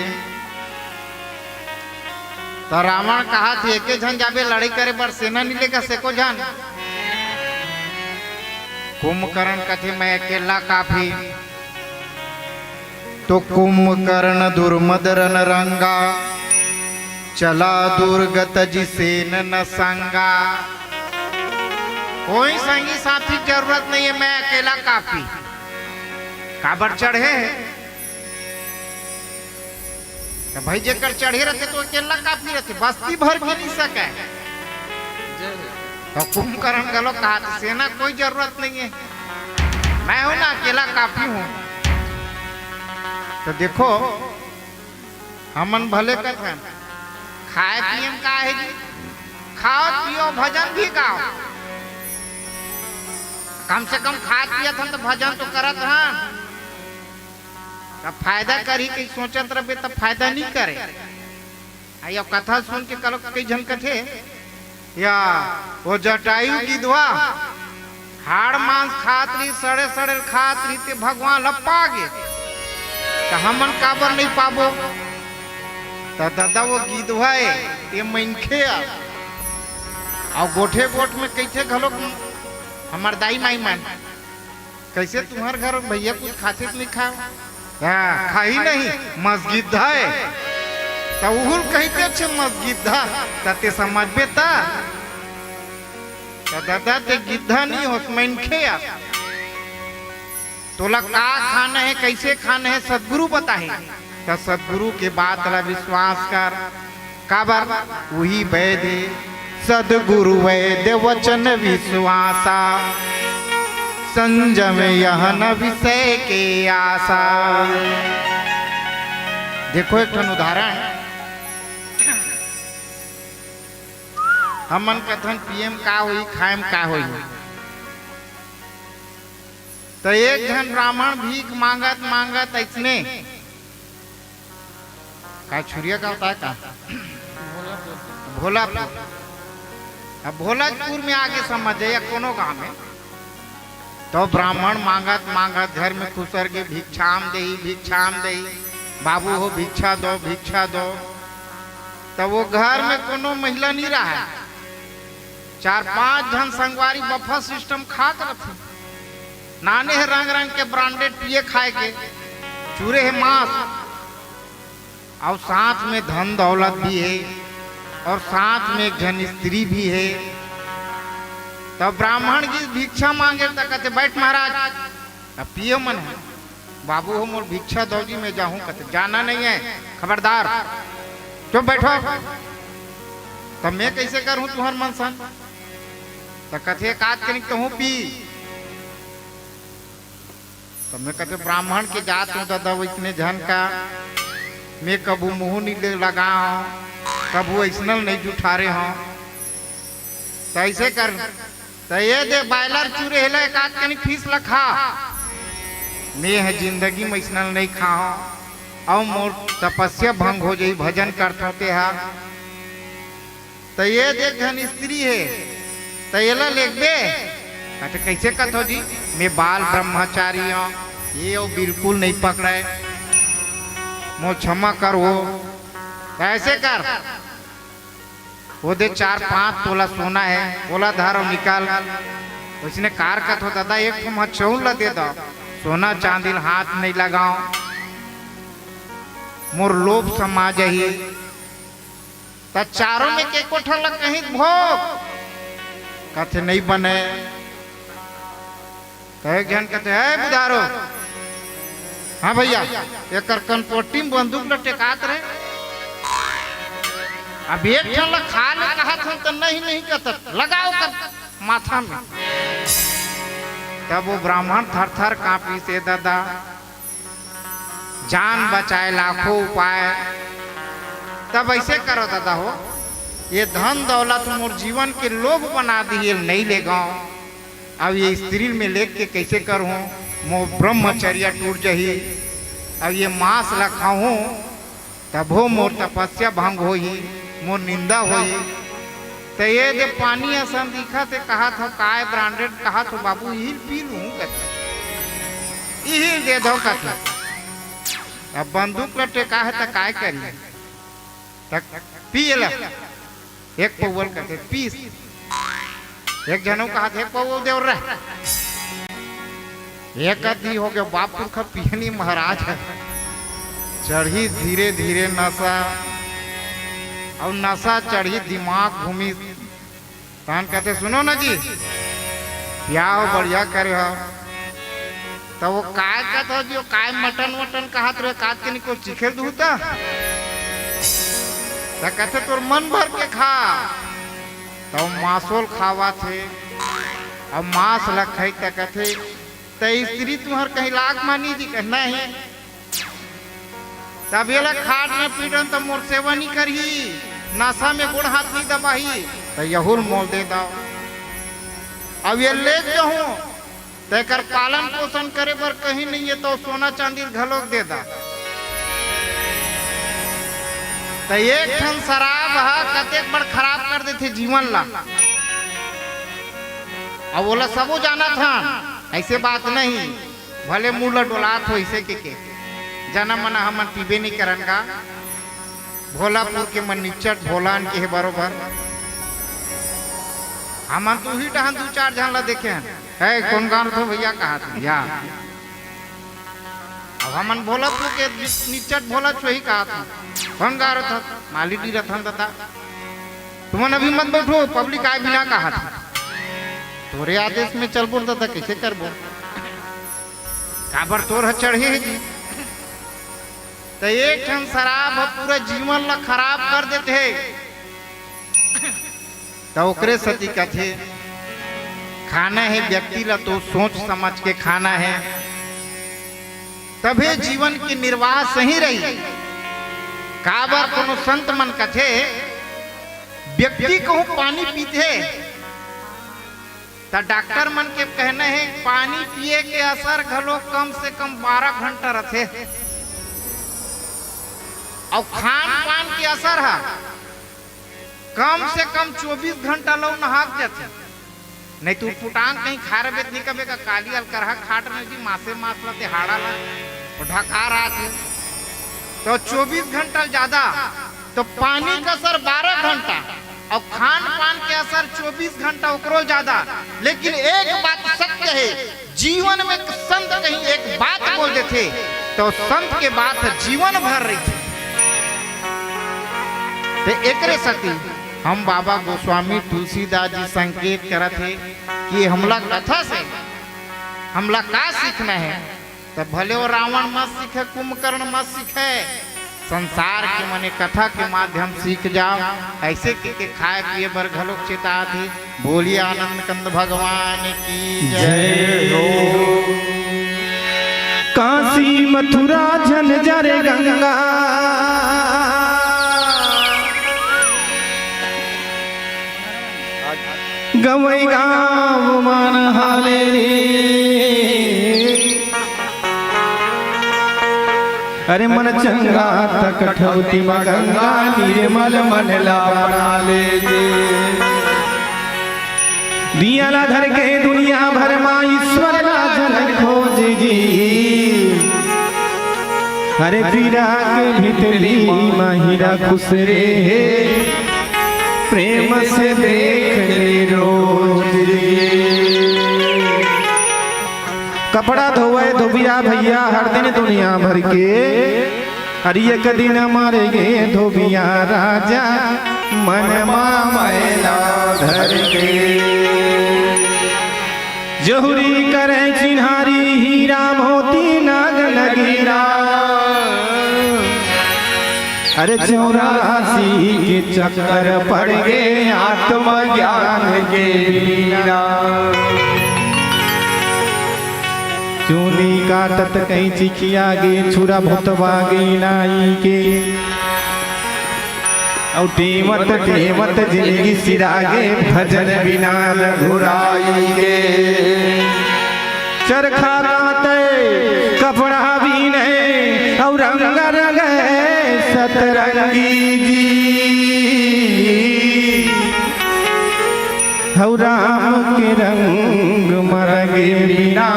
त रावण कहा थे, एके झन जाबे लड़ाई करे बर, सेना नहीं लेगा से एको झन। कुंभकर्ण कथे, "मैं अकेला काफी।" तो कुंभकर्ण दुर्मद रन रंगा, चला दुर्गत जिसेन न संगा। कोई संगी साथी जरूरत नहीं है, मैं अकेला काफी। काबर चढ़े हे? त भाई, जेकर चढ़े रथे तो अकेला काफी रथे, बस्ती भर के नहीं सके। तो कुंभकर्ण घलो कहा, "सेना कोई जरूरत नहीं है, मैं हूं ना, अकेला काफी हूं।" तो देखो, हमन भले कथन, खाए पिए में का हे जी, खाओ पियो, भजन भी गाओ। कम से कम खात पियत हन तो भजन तो करत हन। तब फायदा करही कही सोचत रहिबे, तब फायदा नहीं करे। आ, ये कथा सुन के कलो कई झन कथे, या वो जटायु गिधवा हाड़ मांस खात रही, सड़े सड़े खात रही, ते भगवान ल पा गे, त हमन काबर नहीं पाबो? त दादा, वो गिधवा ए, ये मनखे आ। अउ गोठे गोठ में कइसे घलोक हमर दाई माई मन, "कइसे तुम्हर घर भैया कुछ खाथे कि नहीं खाओ?" हाँ, खाही नहीं, मसगिद्धा ए। त उहुल कहिते छे मसगिद्धा, त ते समझबे त? त दादा, ते गिद्धा नहीं होस, मनखे अस। तोला का खाना हे, कइसे खाना हे, सतगुरु बताही। त सतगुरु के बात ला विश्वास कर। काबर? उही वैद्य, सतगुरु वैद्य वचन विश्वासा, संजम यह न विषय के आसा। देखो एक ठन उदाहरण, हमन कथन पिए म का होही, खाए म का होही, त एक झन ब्राह्मण भीख मांगत मांगत अइसने, का छुरिया का होता है का? भोलापुर। अब भोलापुर में आगे समझ जाइए, कोनो गांव में तो ब्राह्मण मांगत मांगत घर में खुसर गे, "भिक्षाम देही, भिक्षाम देही, बाबू हो भिक्षा दो, भिक्षा दो।" तब वो घर में कोनो महिला नहीं रहा, चार पांच झन संगवारी बफा सिस्टम खात रथे। नाने हे रंग रंग के ब्रांडेड पिए खाए के, चूरे हे मांस, अउ साथ में धन दौलत भी हे, अउ साथ में एक झन स्त्री भी हे। तब ब्राह्मण जी भिक्षा मांगे त कथे, "बैठ महाराज, अब पियो मन हे।" "बाबू हो, मोर भिक्षा दो जी, मैं जाहूं।" कथे, "जाना नहीं है, खबरदार, चुप बैठो।" "तब मैं कइसे करहूं तुंहर मन सन?" त कथे, "एक आध कनिक तहूं पी।" त मैं कथे, "ब्राह्मण के जात हूं दादा, वइसने झन का मैं कभू मुंह नहीं ले लगा हूं, कभू अइसनल नहीं जुठारे हूं।" त अइसे कर, त ये दे बॉयलर चूरे हेला, एक आध कनी पीस ल खा। मैं ह जिंदगी में अइसनल नहीं खा हूं, अउ मोर तपस्या भंग हो जाही, भजन करथों ते हा। त ये देख झन स्त्री हे, त एला लेगबे? कथे, "कइसे कथो जी? मैं बाल ब्रह्मचारी हूं, ये वो बिल्कुल नहीं पकड़े, मोर क्षमा कर वो।" त अइसे कर, वो दे चार पांच तोला सोना हे, ओला धर अउ निकल। वइसने कार कथो, "दादा, एक ठो मचौल ला दे दो, सोना चांदी ल हाथ नहीं लगाओ, मोर लोभ समा जाही।" त चारों में के एको ठन ल कहीं भोग, कथे, "नहीं बने।" त एक झन कथे, "हे बुधारो, हां भइया, एकर कनपोटी में बंदूक ल टेकात रहे, अब एक ठन ल खा ले कहत हन त नहीं, नहीं कहत, लगाओ कर माथा में।" तब वो ब्राह्मण थर थर कांपिस, "दादा, जान बचाए लाखों उपाय।" तब अइसे करो दादा हो, ये धन दौलत मोर जीवन के लोभ बना दिही, नहीं लेगव। अब ये स्त्री में लेग के कइसे करहूं, मोर ब्रह्मचर्या टूट जाही। अब ये मांस ला खाहूं, तभो मोर तपस्या भंग होही, मोर निंदा होही। त ये दे पानी असन दिखत हे, कहत हो, "काय ब्रांडेड?" कहत हो, "बाबू, इही ल पी लूं," कथे। "इही ल दे दो," कथे। अब बंदूक ल टेका हे, त काय करी? त पी एला। एक पउवा ल कथे, "पीस।" एक झन अउ कहत, "एक पउवा देव रे।" एक अति हो गया, बाप पुरखा पियनी महाराज ह। चढ़ी धीरे धीरे नशा, अउ नशा चढ़ी दिमाग घूमी। तहन कहते, "सुनो ना जी, ब्याह बढ़िया करे हो।" त वो काय कहत हो जी, वो काय मटन वटन कहत रहे, काज के निको चिखेल दूँ त? त कहते, "तोर मन भर के खा।" त वो मासोल खावा थे, अब मांस ल खाई त कहते, "त स्त्री तुहर कहीं लाग मानी जी?" कहे, "नहीं।" "तब ये ला खाट में पीटन त मोर सेवा नहीं करही, नशा में गोड़ हाथ नहीं दबाही, त यहूल मोल दे दाव। अब ये ले जाहूं, तेकर पालन पोषण करे बर कहीं नहीं है, तो सोना चांदी घलोक दे दा।" त एक ठन शराब ह कतेक बड़ खराब कर देथे जीवन ला। अब ओला सबो जानत हन, ऐसे बात नहीं, भले मुंह ला डोलात हो ऐसे के, के। जना मना हमन पीबे नहीं करन गा। भोलापुर के मन निच्चट भोला अन के हे बरोबर। हमन तो उही डहन दू चार झन ला देखे हन। "ए, कौन गाँव रथो भैया?" कहा था, "या।" अब हमन भोलापुर के निच्चट भोला छोही कहा था। "कौन गाँव रथो?" "माली डी रथन दादा।" "तुमन अभी मत बैठो, पब्लिक आए बिना कहा था।" "तोरे आदेश में चलबो दादा, कैसे करबो? काबर तोर ह चढ़े हे जी।" त एक ठन शराब ह पूरा जीवन ला खराब कर देथे। त ओकरे सेती कथे, खाना हे व्यक्ति ला तो सोच समझ के खाना हे, तभे जीवन के निर्वाह सही रही। काबर कोनो संत मन कथे, व्यक्ति कहूँ पानी पीथे, त डॉक्टर मन के कहना हे, पानी पिए के असर घलो कम से कम बारह घंटा रथे, अउ खान पान के असर ह कम से कम चौबीस घंटा लौ नहाक जाथे। नहीं तो पुटांग कहीं खा रबे त नहीं कबे का काली अलकरहा खाट में जी मासे मास ला ते हाड़ा ला, वो ढका रहा थे। तो चौबीस घंटा ज्यादा, तो पानी का असर बारह घंटा, अउ खान पान के असर चौबीस घंटा ओकरो ज्यादा। लेकिन एक बात सत्य हे, जीवन में संत कहीं एक बात बोल देथे, तो संत के बात जीवन भर रहिथे। त एकरे सेती हम बाबा गोस्वामी तुलसीदास जी संकेत करत हे कि हमला कथा से हमला का सीखना हे। त भले वो रावण मत सीखे, कुंभकर्ण मत सीखे, संसार के मने कथा के माध्यम सीख जाव। ऐसे के, के खाए पिए बर घलोक चेतात हे। बोलिए आनंद कंद भगवान की जय। जय हो। काशी मथुरा झंझर गंगा, गंवई गाँव मन हाले रे। अरे मन चंगा त कठौती म गंगा, निर्मल मन ला बना ले जे। दिया ला धर के दुनिया भर मा ईश्वर ला झन खोज जी। अरे पीरा के भीतरी मा हीरा खुसरे हे, प्रेम से देख ले रोज जी। कपड़ा धोवे धोबिया भैया हर दिन दुनिया भर के, अरे एक दिन मर गे धोबिया राजा, मन मा मैला धर के। जहुरी करे चिन्हारी हीरा मोती नाग नगीना। अरे चौरासी के चक्कर पड़ गे आत्मज्ञान के बिना। चूनी काटत कैंची खिया गे छुरा भुतवा गे नाई के। अउ टेमत टेमत जिंदगी सिरा गे भजन बिना रघुराई के। चरखा काटे कपड़ा बीने अउ रंग रंगे सतरंगी जी। हौ राम के रंग मर गे बिना,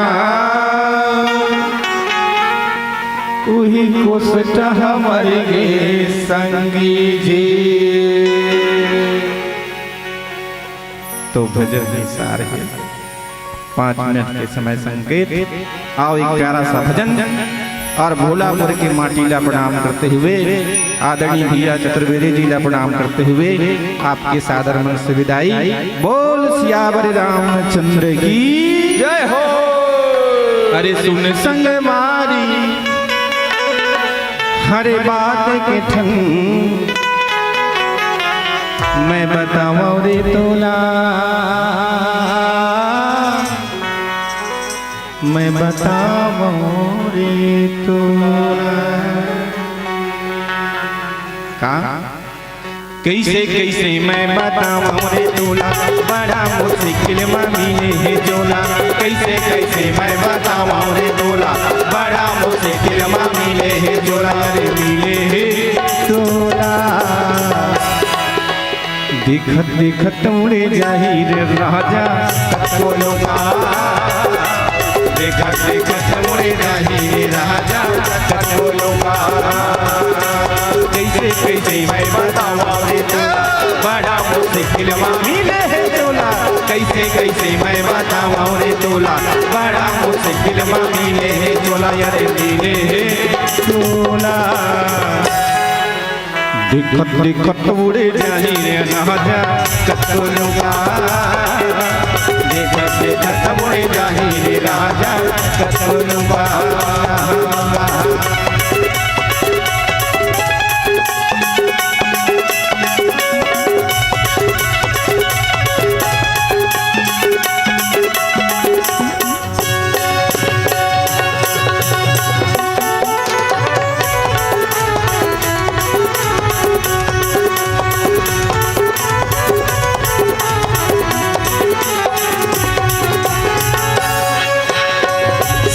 उही कोष्ठ हमर गे संगी जी। तो भजन ही सार हे। पाँच मिनट के समय संकेत। आओ, एक प्यारा सा भजन और भोलापुर के माटी ला प्रणाम करते हुए, आदरणीय भैया चतुर्वेदी जी ला प्रणाम करते हुए आपके सादर मन से विदाई। बोल सियावर रामचंद्र की जय हो। अरे सुन संग मारी हरे बात के ठन मैं बतावं रे तोला, मैं बतावं रे तोला। का? कइसे कइसे मैं बतावं रे तोला, बड़ा मुश्किल म मिले हे झोला। कइसे कइसे मैं बतावं रे तोला, बड़ा मुश्किल म मिले हे झोला रे, मिले हे झोला। देखत देखत उड़े जाही रे राजा, कतको लोका। देखत देखत उड़े जाही रे राजा, कतको लोका। कइसे कइसे मैं बतावं रे तोला, बड़ा मुश्किल म मिले हे झोला। कइसे कइसे मैं बतावं रे तोला, बड़ा मुश्किल म मिले हे झोला, अरे मिले हे झोला। देखत देखत उड़े जाही रे राजा, कतको लोका। देखत देखत उड़े जाही रे राजा, कतको लोका।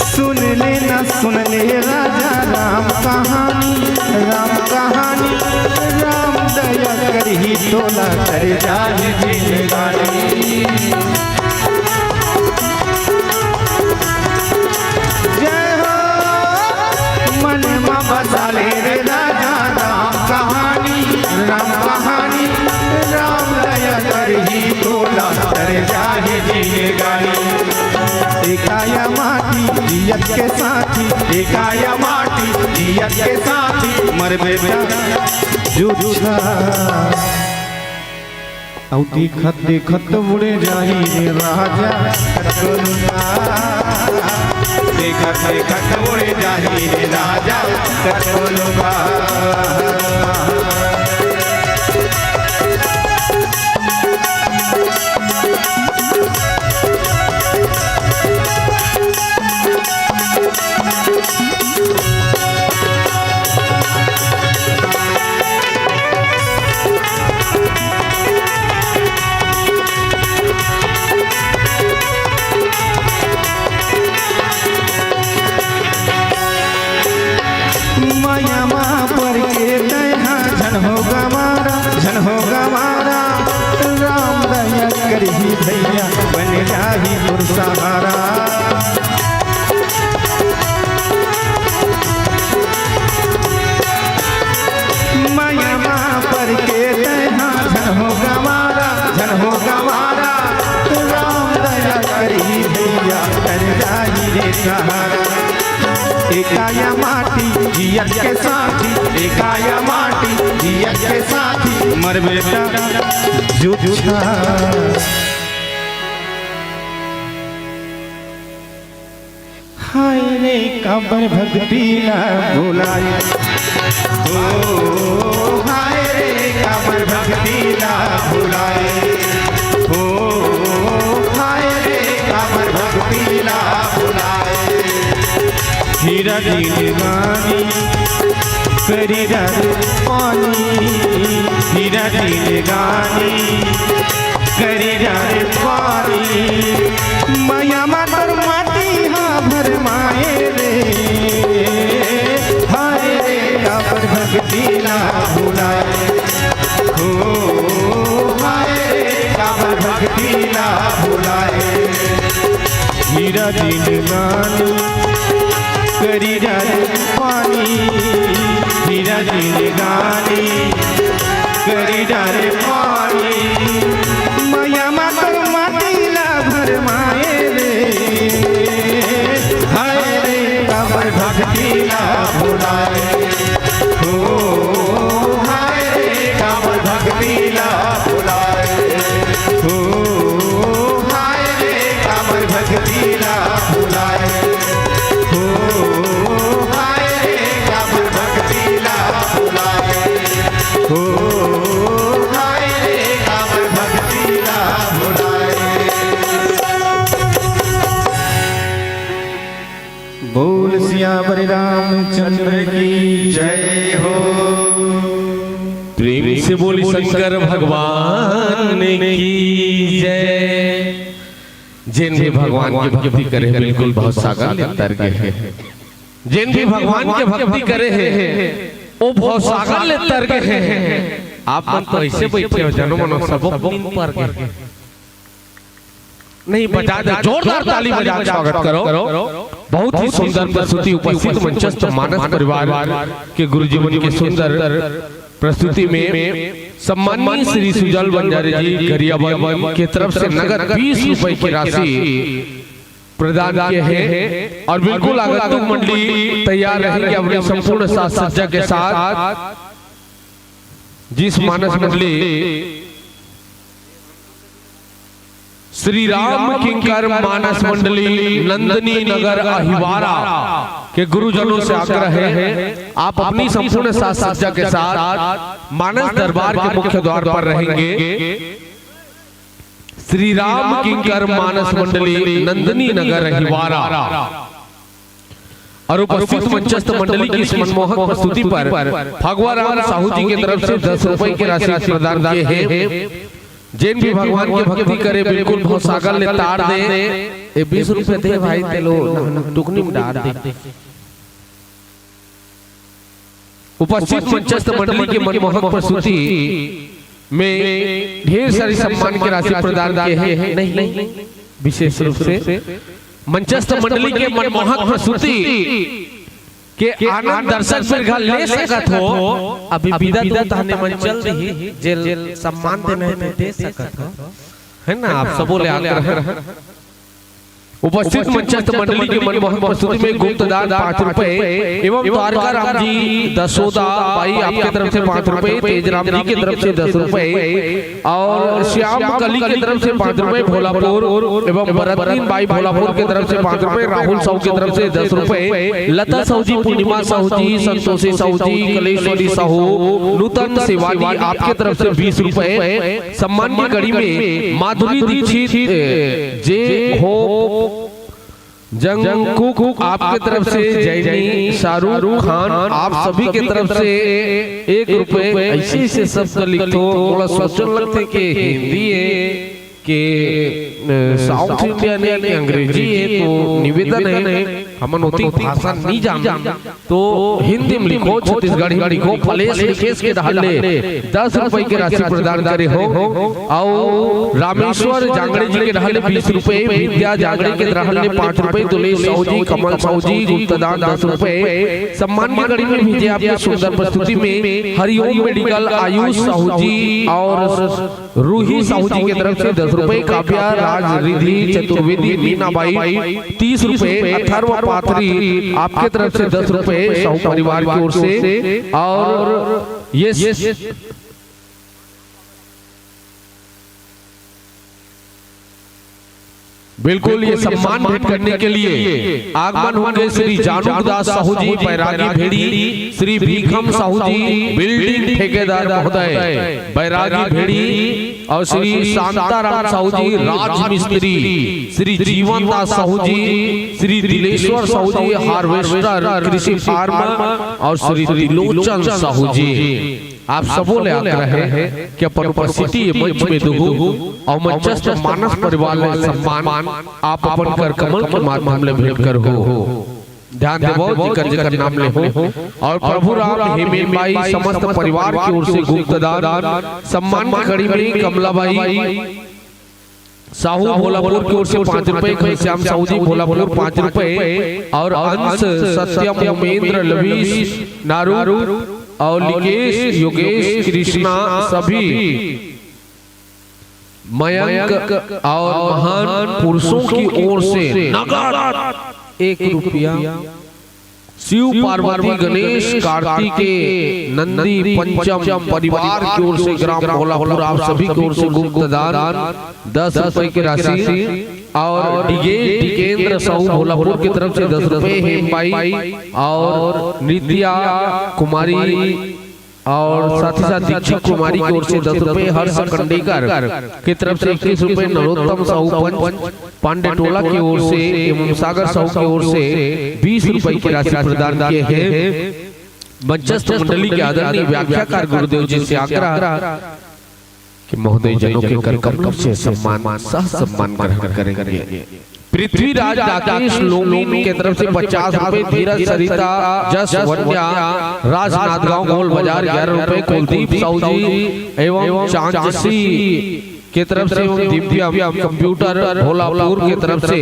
सुन ले ना, सुन ले राजा राम कहानी, राम कहानी। राम दया करही तोला, तर जाही जिंदगानी। जय हो। मन म बसा ले रे राजा राम कहानी, राम कहानी। राम दया करही तोला, तर जाही जिंदगानी। ए काया माटी जियत के साथी, ए काया माटी जियत के साथी, मरबे त जूझा। अउ देखत देखत उड़े जाही रे राजा, कतको लोका। देखत देखत उड़े जाही रे राजा, कतको लोका। मया मा पर के तैहा झन हो गवारा, झन हो गवारा। राम दया करही भैया, बन जाही तोर सहारा। मया मा पर के तैहा झन हो गवारा, झन हो गवारा। राम दया करही भैया, बन जाही रे सहारा। ए काया माटी जियत के साथी, ए काया माटी जियत के साथी, मरबे त जूझा। हाय रे काबर भक्ति ला भुलाए, ओ हाय रे काबर भक्ति ला भुलाए, ओ हाय रे काबर भक्ति ला भुलाए। हीरा जिंदगानी करी डारे पानी, हीरा जिंदगानी करी डारे पानी। मया मा तोर माटी हा भरमाए रे, हाय रे काबर भक्ति ला भुलाए। हो हाय रे काबर भक्ति ला भुलाए। हीरा जिंदगानी करी डारे पानी, हीरा जिंदगानी करी डारे पानी। मया मा तोर माटी ला भरमाए रे, काबर भक्ति ला भुलाए हो, हाय रे, काबर भक्ति ला भुलाए हो, हाय रे, काबर भक्ति ला भुलाए हो, हाय रे, काबर भक्ति ला भुलाए हो, हाय रे, काबर भक्ति ला भुलाए। बोल सियावर रामचंद्र की जय हो। प्रेम से बोली शंकर भगवान की जय। जेन भी भगवान के भक्ति करे हे, बिल्कुल भवसागर ले तर गे हे। जेन भी भगवान के भक्ति करे हे, वो भवसागर ले तर गे हे। आप मन तो ऐसे बैठे हो, जानो मानो सबो नींद पर गे हे। नहीं, बजा दे, जोरदार ताली बजा के स्वागत करो। बहुत ही सुंदर प्रस्तुति, उपस्थित मंचस्थ मानस परिवार के गुरुजी मन के सुंदर प्रस्तुति में सम्माननीय श्री सुजल बंजारे जी गरियाबंद के तरफ से नगद बीस रुपए की राशि प्रदान किए हैं और बिल्कुल आगंतुक मंडली तैयार रहेंगे अपनी संपूर्ण साज सज्जा के साथ। जिस मानस मंडली श्री राम किंकर मानस मंडली नंदिनी नगर अहिवारा के गुरुजनों से आग्रह है, आप अपनी संपूर्ण साज सज्जा के साथ मानस दरबार के मुख्य द्वार पर रहेंगे। श्री राम किंकर मानस मंडली नंदिनी नगर अहिवारा और उपस्थित मंचस्थ मंडली की इस मनमोहक प्रस्तुति पर फगवा राम साहू जी की तरफ से दस रुपए की राशि प्रदान किए हैं। जेन भी भगवान की भक्ति करे, बिल्कुल भवसागर ले तार दे। ए, बीस रुपए दे भाई, तेलो टुकनी में डाल दे। उपस्थित मंचस्थ मंडली की मनमोहक प्रस्तुति में ढेर सारी सम्मान की राशि प्रदान किए हैं। नहीं, विशेष रूप से मंचस्थ मंडली के मनमोहक प्रस्तुति के आनंद दर्शक बिरघा ले सकत हो। अभी विदा तो तहने मन चल रही, जेल सम्मान देना है तो दे सकत हो, है ना? आप सबो ले आग्रह है। उपस्थित मंचस्थ मंडली के मनमोहक प्रस्तुति में गुप्त दान पाँच रुपए एवं द्वारका राम जी, दसोदा बाई आपके तरफ से पाँच रुपए, तेज राम जी की तरफ से दस रुपए और श्याम कली की तरफ से पाँच रुपए, भोलापुर एवं बरतनीन बाई भोलापुर की तरफ से पाँच रुपए, राहुल साहू की तरफ से दस रुपए, लता साहू जी, पूर्णिमा साहू जी, संतोषी साहू जी, कलेश्वरी साहू, नूतन सेवाली आपके तरफ से बीस रुपए, सम्मान की कड़ी में माधुरी दीक्षित, जे हो जंगकुक आपके तरफ से, जैनी, शाहरुख खान आप सभी के तरफ से एक रुपए। ऐसे ऐसे शब्द लिखथो, थोड़ा सोचन लगथे कि हिंदी है के, अ, साउथ इंडियन है के अंग्रेजी है, तो निवेदन है, हमन ओती भाषा नहीं जान, तो हिंदी में लिखो, छत्तीसगढ़ी में लिखो। फलेश लिखेश के डहार ले दस रुपए की राशि प्रदान करे हो, अउ रामेश्वर जांगड़े जी के डहार ले बीस रुपए, विद्या जांगड़े के डहार ले पाँच रुपए, दुलेश साहू जी, कमल साहू जी, गुप्तदान दस रुपए, सम्मान की कड़ी में भेजे आपके सुंदर प्रस्तुति में हरिओम मेडिकल, आयुष साहू जी और रूही साहू जी की तरफ से दस रुपए, काव्या राज रिद्धि चतुर्वेदी मीनाबाई तीस रुपए, अथर्व पाथरी आपके तरफ से दस रुपए साहू परिवार की ओर से, और ये बिल्कुल, ये सम्मान भेंट करने के लिए आगमन होंगे श्री जानू दास साहू जी, बैरागी भेड़ी, श्री भीखम साहू जी, बिल्डिंग ठेकेदार महोदय, बैरागी भेड़ी, और श्री शांताराम साहू जी, राजमिस्त्री, श्री जीवन दास साहू जी, श्री दिलेश्वर साहू जी, हार्वेस्टर कृषि फार्म, और श्री त्रिलोचन साहू जी। आप सबो ले आग्रह है कि अपन उपस्थिति ये मंच में दो और मंचस्थ मानस परिवार ले सम्मान आप अपन कर कमल के माध्यम ले भेंट करहू। ध्यान देवो, जिकर जिकर नाम ले हो। और प्रभु राम, हेमेन बाई, समस्त परिवार की ओर से गुप्तदान, सम्मान की कड़ी में कमला बाई साहू भोलापुर की ओर से पाँच रुपए, घनश्याम साहू जी भोलापुर पाँच रुपए, और अंश, सत्यम, उमेंद्र, लवीश, नारू और लिकेश, योगेश, कृष्णा, सभी मयंक और महान पुरुषों की ओर से नगद एक रुपया शिव पार्वती गणेश कार्तिकेय नंदी पंचम परिवार की ओर से ग्राम भोलापुर आप सभी की ओर से गुप्त दान दस रुपए की राशि और डीजे टिकेंद्र साहू भोलापुर की तरफ से दस रुपए, हेमबाई और नित्या कुमारी और साथ ही साथ दीक्षा कुमारी की ओर से दस रुपए, हर्ष कंडेकर की तरफ से इक्कीस रुपए, नरोत्तम साहू पंच पांडे टोला की ओर से एवं सागर साहू की ओर से बीस रुपए की राशि प्रदान किए हैं। मंचस्थ मंडली के आदरणीय व्याख्याकार गुरुदेव जी से आग्रह कि महोदय जनों के कर कमलों से सम्मान सह सम्मान ग्रहण करेंगे। पृथ्वीराज राकेश लोमिन के तरफ से पचास रुपए, धीरज सरिता जस वन्या राजनांदगांव गोल बाजार ग्यारह रुपए, कुलदीप साहू जी एवं चांदसी के तरफ से एवं दिव्या कंप्यूटर भोलापुर के तरफ से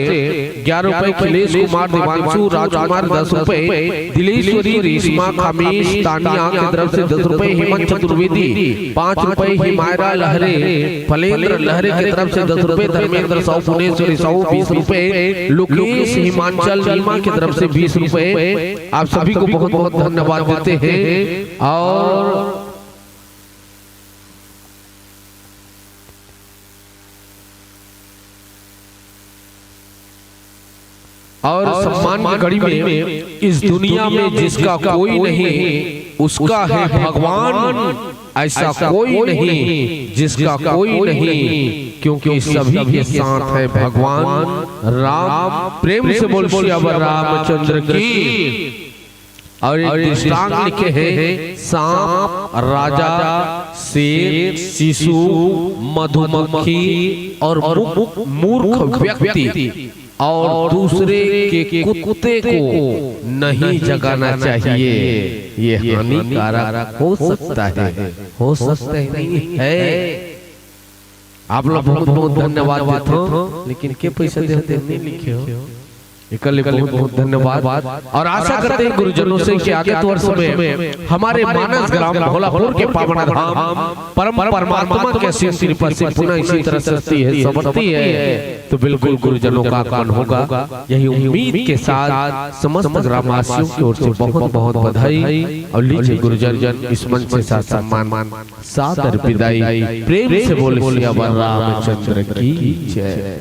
ग्यारह रुपए, खिलेश कुमार, देवांशु राजकुमार दस रुपए, दिलेश्वरी रेशमा खामेश तानिया के तरफ से दस रुपए, हेमंत चतुर्वेदी पाँच रुपए, हिमायरा लहरे फलेंद्र लहरे के तरफ से दस रुपए, धर्मेंद्र साहू, पुनेश्वरी साहू बीस रुपए, लोकेश हिमांचल नीमा की तरफ से बीस रुपए। आप सभी को बहुत बहुत धन्यवाद देते हैं। और और सम्मान की कड़ी में इस दुनिया में जिसका कोई नहीं, उसका है भगवान। ऐसा कोई नहीं जिसका कोई नहीं, क्योंकि सभी के साथ है भगवान राम। प्रेम से बोल सियावर रामचंद्र की। और एक दृष्टांत लिखे हैं, सांप, राजा, शेर, शिशु, मधुमक्खी और मु-, मूर्ख व्यक्ति और दूसरे के कुत्ते को नहीं जगाना चाहिए। ये हानिकारक हो सकता है, हो सकता है, नहीं है। आप लोग बहुत बहुत धन्यवाद देते हो, लेकिन के पैसा देते नहीं लिखे हो। एकर लिए बहुत बहुत धन्यवाद और आशा करते हैं गुरुजनों से कि आगत वर्ष में हमारे मानस ग्राम भोलापुर के पावन धाम परम परमात्मा के असीम कृपा से पुनः इसी तरह सृष्टि है, समृद्धि है, तो बिल्कुल गुरुजनों का आगमन होगा। यही उम्मीद के साथ समस्त ग्रामवासियों की ओर से बहुत बहुत बधाई। और लीजिए गुरुजन, इस मंच से साथ सम्मान, सादर विदाई। प्रेम से बोल सियावर रामचंद्र की जय।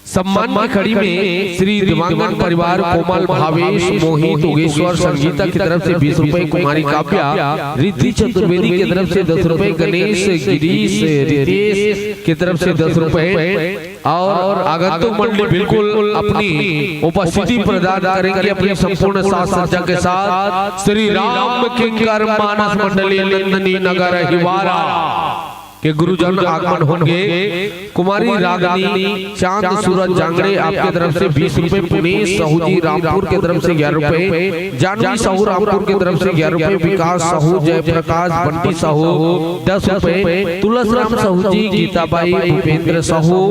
सम्मान की कड़ी में श्री दिवांगन परिवार कोमल, भावेश, मोहित, उगेश्वर, संगीता की तरफ से बीस रुपए, कुमारी काव्या, रिद्धि चतुर्वेदी की तरफ से दस रुपए, गणेश, गिरीश, रितेश की तरफ से दस रुपए और आगंतुक मंडली बिल्कुल अपनी उपस्थिति प्रदान करेंगे अपनी संपूर्ण साज सज्जा के साथ। श्री राम किंकर मानस मंडली नंदनी नगर हिवारा के गुरुजन आगमन होंगे। कुमारी रागनी चांद सूरज जांगड़े आपके तरफ से बीस रुपए, पुनीत साहू जी रामपुर के तरफ से ग्यारह रुपए, जानवी साहू रामपुर के तरफ से ग्यारह रुपए, विकास साहू, जयप्रकाश, बंटी साहू दस रुपए, तुलस राम साहू जी, गीताबाई, भूपेंद्र साहू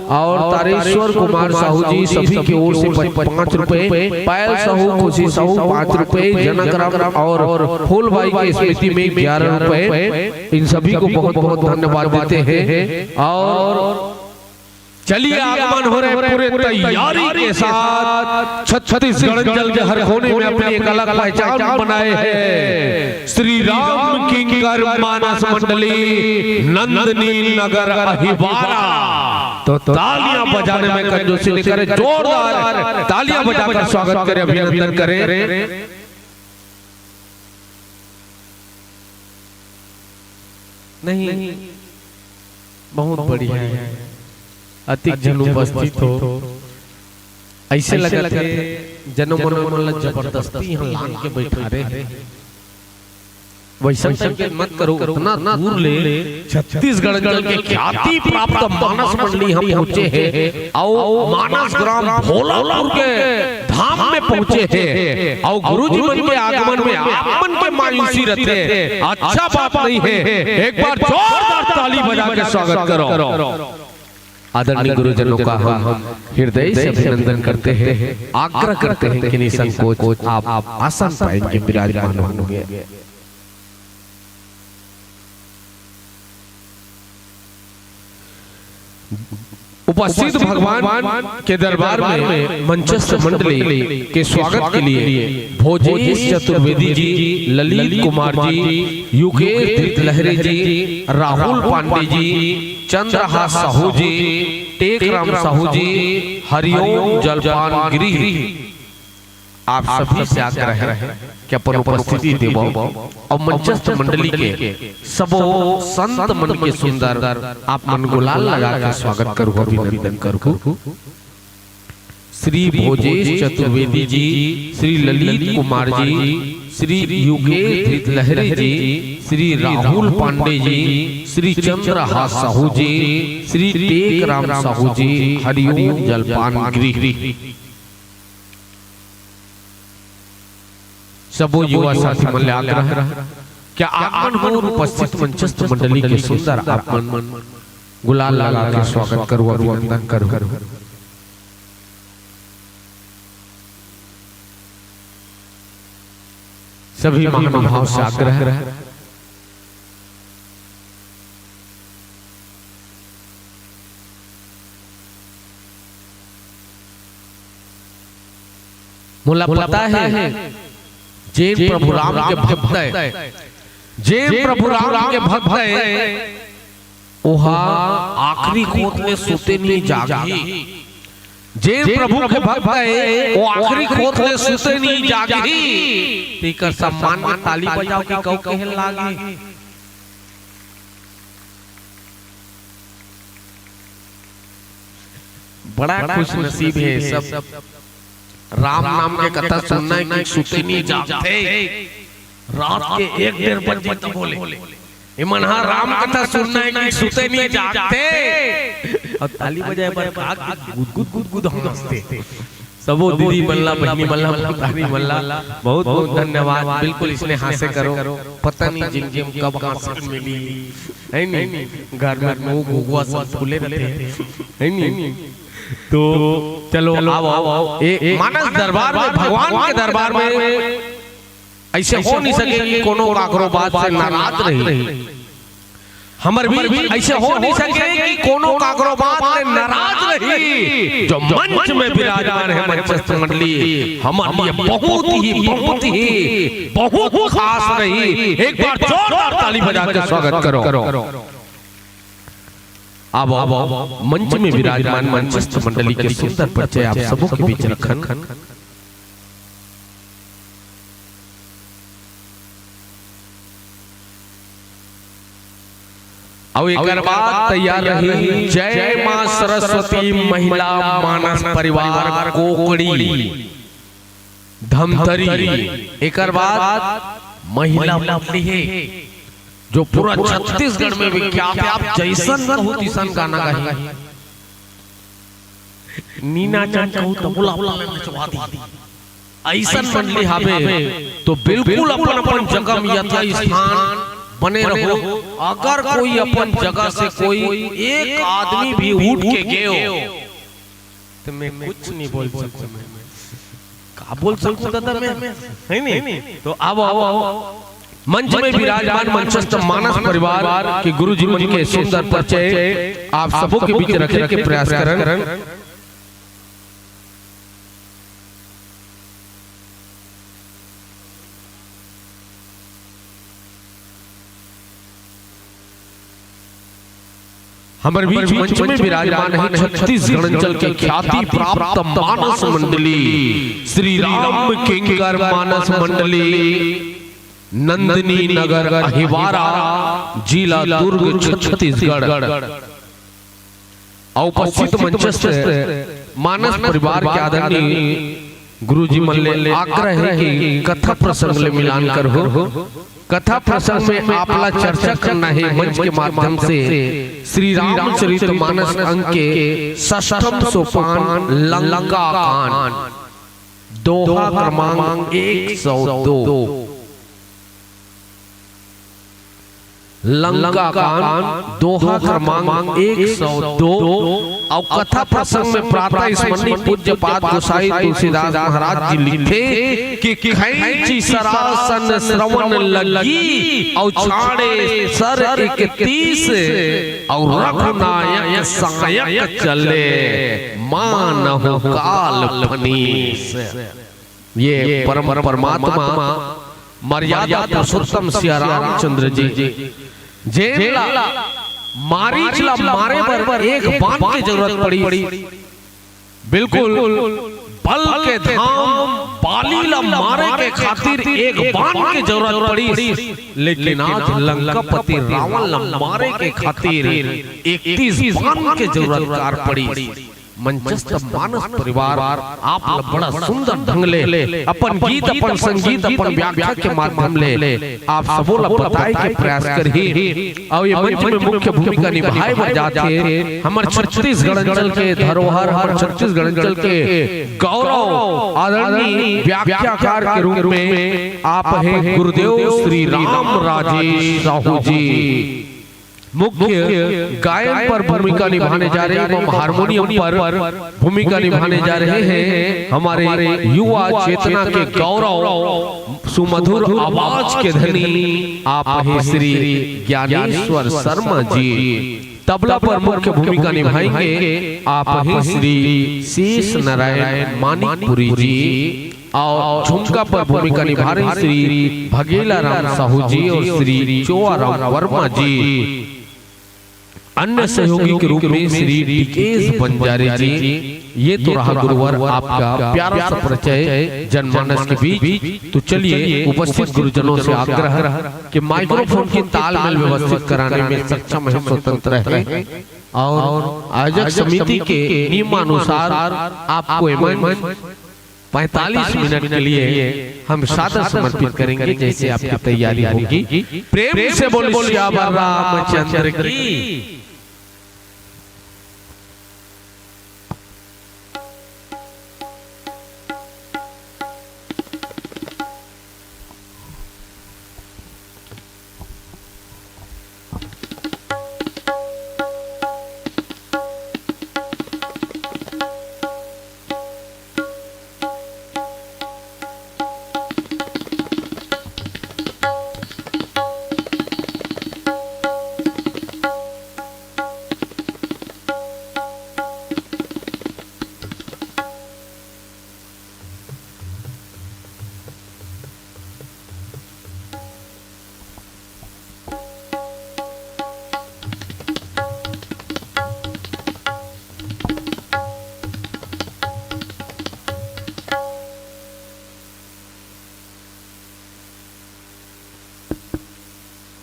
और तारेश्वर कुमार साहू जी सभी की ओर से पच-, पाँच रुपए, पायल साहू, खुशी साहू पाँच रुपए, जनक राम और फूलबाई की स्मृति में ग्यारह रुपए। इन सभी को बहुत बहुत धन्यवाद देते हैं। और चलिए, आगमन हो रहे पूरे तैयारी के साथ। छत्तीसगढ़ जल के हर कोने में अपनी एक अलग पहचान बनाए हैं श्री राम किंकर मानस मंडली नंदनी नगर अहिवारा। तो तालियां बजाने में कंजूसी नहीं करें, जोरदार तालियां बजाकर स्वागत करें, अभिनंदन करें। नहीं, बहुत बढ़िया है। अतिक झन उपस्थित हो, ऐसे लगत हे जनो मनो मन ला जबरदस्ती यहाँ लान के बैठा रहे। वैसा संकेत मत करो, उतना दूर ले छत्तीसगढ़ के ख्याति प्राप्त मानस मंडली हम पहुंचे हैं, और मानस ग्राम भोलापुर के धाम में पहुंचे हैं, और गुरु जी मन के आगमन में आप मन के मायूसी रहते, अच्छा बात नहीं है। एक बार जोरदार ताली बजा के स्वागत करो। आदरणीय गुरुजनों का हम हृदय से अभिनंदन करते हैं, आग्रह करते हैं कि निसंकोच आप आसन पाएंगे, विराजमान होंगे। उपस्थित भगवान के दरबार में मंचस्थ मंडली के स्वागत के लिए भोजेश चतुर्वेदी जी, ललित कुमार जी, युगेश धृतलहरे जी, राहुल पांडे जी, चंद्रहास साहू जी, टेकराम साहू जी, हरिओम जलपान गृह, आप सभी से आग्रह है कि अपन उपस्थिति देवो और मंचस्थ मंडली के सबो संत मन के सुंदर आप मन गुलाल लगा के स्वागत करू, अभिनंदन करू। श्री भोजेश चतुर्वेदी जी, श्री ललित कुमार जी, श्री युगेश धृतलहरे जी, श्री राहुल पांडे जी, श्री चंद्रहास साहू जी, श्री टेकराम साहू जी, हरिओम जलपान गृह। सबो युवा साथी मन ले आग्रह, क्या आप मन हो उपस्थित मंचस्थ मंडली के सुंदर आप मन गुलाल लगा के स्वागत करू, अभिनंदन करू। सभी महानुभाव से आग्रह, मोला पता है, जेन प्रभु राम के भक्त है, जेन प्रभु राम के भक्त है, ओहा आखिरी खोत ले सुते नहीं जागही। जेन प्रभु के भक्त है, वो आखिरी खोत ले सुते नहीं जागही। तेकर सम्मान में ताली बजाओ कि कऊ कहे लागही। बड़ा खुश नसीब है सब। राम नाम के कथा सुनना है कि सुते नहीं जागते। रात के एक डेढ़ बजे तक बोले, इमन हा राम कथा सुनना है कि सुते नहीं जागते। और ताली बजाए बर का गुद गुद गुद गुद हंसते। सबो दीदी मन ला, बहिनी मन ला, महतारी मन ला बहुत बहुत धन्यवाद। बिल्कुल इसने हासे करो, पता नहीं जिंदगी में कब हासे मिली, है नी? घर में मुंह घुघुआ सब फूले रहते हैं, है नी? तो चलो, आओ, आओ, आओ। ए, मानस दरबार में, भगवान के दरबार में ऐसे हो नहीं सके कि कोनो काकरो बात से नाराज रही। हमर बीच ऐसे हो नहीं सके कि कोनो काकरो बात से नाराज रही। जो मंच में विराजमान है, मंचस्थ मंडली, हमर लिए बहुत ही, बहुत ही, बहुत खास रही। एक बार जोरदार ताली बजा के स्वागत करो। अब, अब मंच में विराजमान मंचस्थ मंडली के सुंदर परिचय आप सबों के बीच रखन। अउ एकर बाद तैयार रही जय मां सरस्वती महिला मानस परिवार कोकड़ी धमतरी। एकर बाद महिला मंडली हे, जो पूरा छत्तीसगढ़ में विख्यात हे। आप जैसन कहू तिसन गाना गाही, नीना चंद कहू तबला वाला नचवा दी। अइसन मंडली हावे तो बिल्कुल अपन अपन जगह में यथा स्थान बने रहो। अगर कोई अपन जगह से कोई एक आदमी भी उठ के गयो तो मैं कुछ नहीं बोल सकूं। मैं का बोल सकूं दादा मैं, है नहीं? तो आओ, आओ, आओ। मंच में विराजमान मंचस्थ मानस परिवार के गुरुजी मन के सुंदर परिचय आप सबों के बीच रखे के प्रयास करन। हमर बीच मंच में विराजमान है छत्तीसगढ़ अंचल के ख्याति प्राप्त मानस मंडली, श्री राम किंकर मानस मंडली, नंदिनी नगर अहिवारा, जिला दुर्ग, छत्तीसगढ़। अउ उपस्थित मंचस्थ मानस परिवार के आदरणीय गुरुजी मन ले आग्रह है कि कथा प्रसंग ले मिलान करहू। कथा प्रसंग में आपला चर्चा करना है मंच के माध्यम से। श्री रामचरित मानस अंक के षष्ठम सोपान लंका कांड, दोहा क्रमांक एक सौ दो। लंका कांड, दोहा क्रमांक एक सौ दो। अउ कथा प्रसंग में प्रातः स्मरणीय पूज्य पाद गोसाई तुलसीदास महाराज जी लिखथे कि खैंची सरासन श्रवण लगी, अउ छाड़े सर इकतीस, अउ रघुनायक सायक चले, मानहु काल फनीस। ये परम परमात्मा मर्यादा पुरुषोत्तम सिया रामचंद्र जी, जेन ला मारीच ला मारे बर एक बाण के जरूरत पड़ी, बिल्कुल बल के धाम बाली ला मारे के खातिर एक बाण के जरूरत पड़ी, लेकिन आज लंकापति रावण ला मारे के खातिर इकतीस बाण के जरूरत कार पड़ी। मंचस्थ मानस परिवार आप ल बड़ा सुंदर ढंग ले अपन गीत, अपन संगीत, अपन व्याख्या के माध्यम ले आप सबो ल बताए के प्रयास करही। अउ ये मंच में मुख्य भूमिका निभाए बर जाथे हमर छत्तीसगढ़ अंचल के धरोहर, हमर छत्तीसगढ़ अंचल के गौरव आदरणीय व्याख्याकार के रूप में आप हैं गुरुदेव श्री राम राजेश साहू जी। मुख्य गायन पर भूमिका निभाने जा रहे हैं एवं हारमोनियम पर भूमिका निभाने जा रहे हैं हमारे युवा चेतना के गौरव सुमधुर आवाज के धनी आप हैं श्री ज्ञानेश्वर शर्मा जी। तबला पर मुख्य भूमिका निभाएंगे आप हैं श्री शेष नारायण मानिकपुरी जी। अउ झुमका पर भूमिका निभा रहे श्री भगेला राम साहू जी अउ श्री चोआ राम वर्मा जी। अन्य सहयोगी के रूप में श्री डीकेएस बंजारे जी। ये तो रहा गुरुवर आपका प्यारा सा परिचय जनमानस के बीच। तो चलिए उपस्थित गुरुजनों से आग्रह कि माइक्रोफोन की तालमेल व्यवस्थित कराने में सक्षम है, स्वतंत्र है। और आयोजक समिति के नियमानुसार आपको एमन पैंतालीस मिनट के लिए हम सादर समर्पित करेंगे, जैसे आपकी तैयारी होगी। प्रेम से बोलो सियावर रामचंद्र की।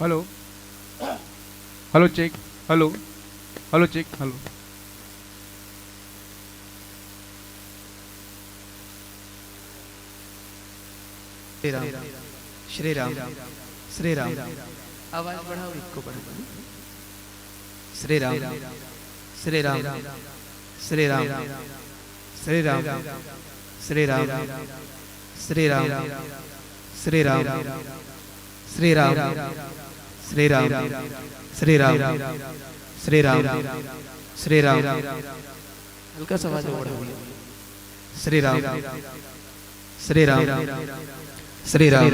Hello, hello, check. Hello, hello, check. Hello. Shri Ram, Shri Ram, Shri Ram. आवाज बढ़ाओ, इको बढ़ाओ। श्री राम, श्री राम, श्री राम, श्री राम, श्री राम, श्री राम, श्री राम, श्री राम, श्री राम, श्री राम, श्री राम, श्री राम। हल्का सा आवाज बढ़ाओ। श्री राम, श्री राम, श्री राम।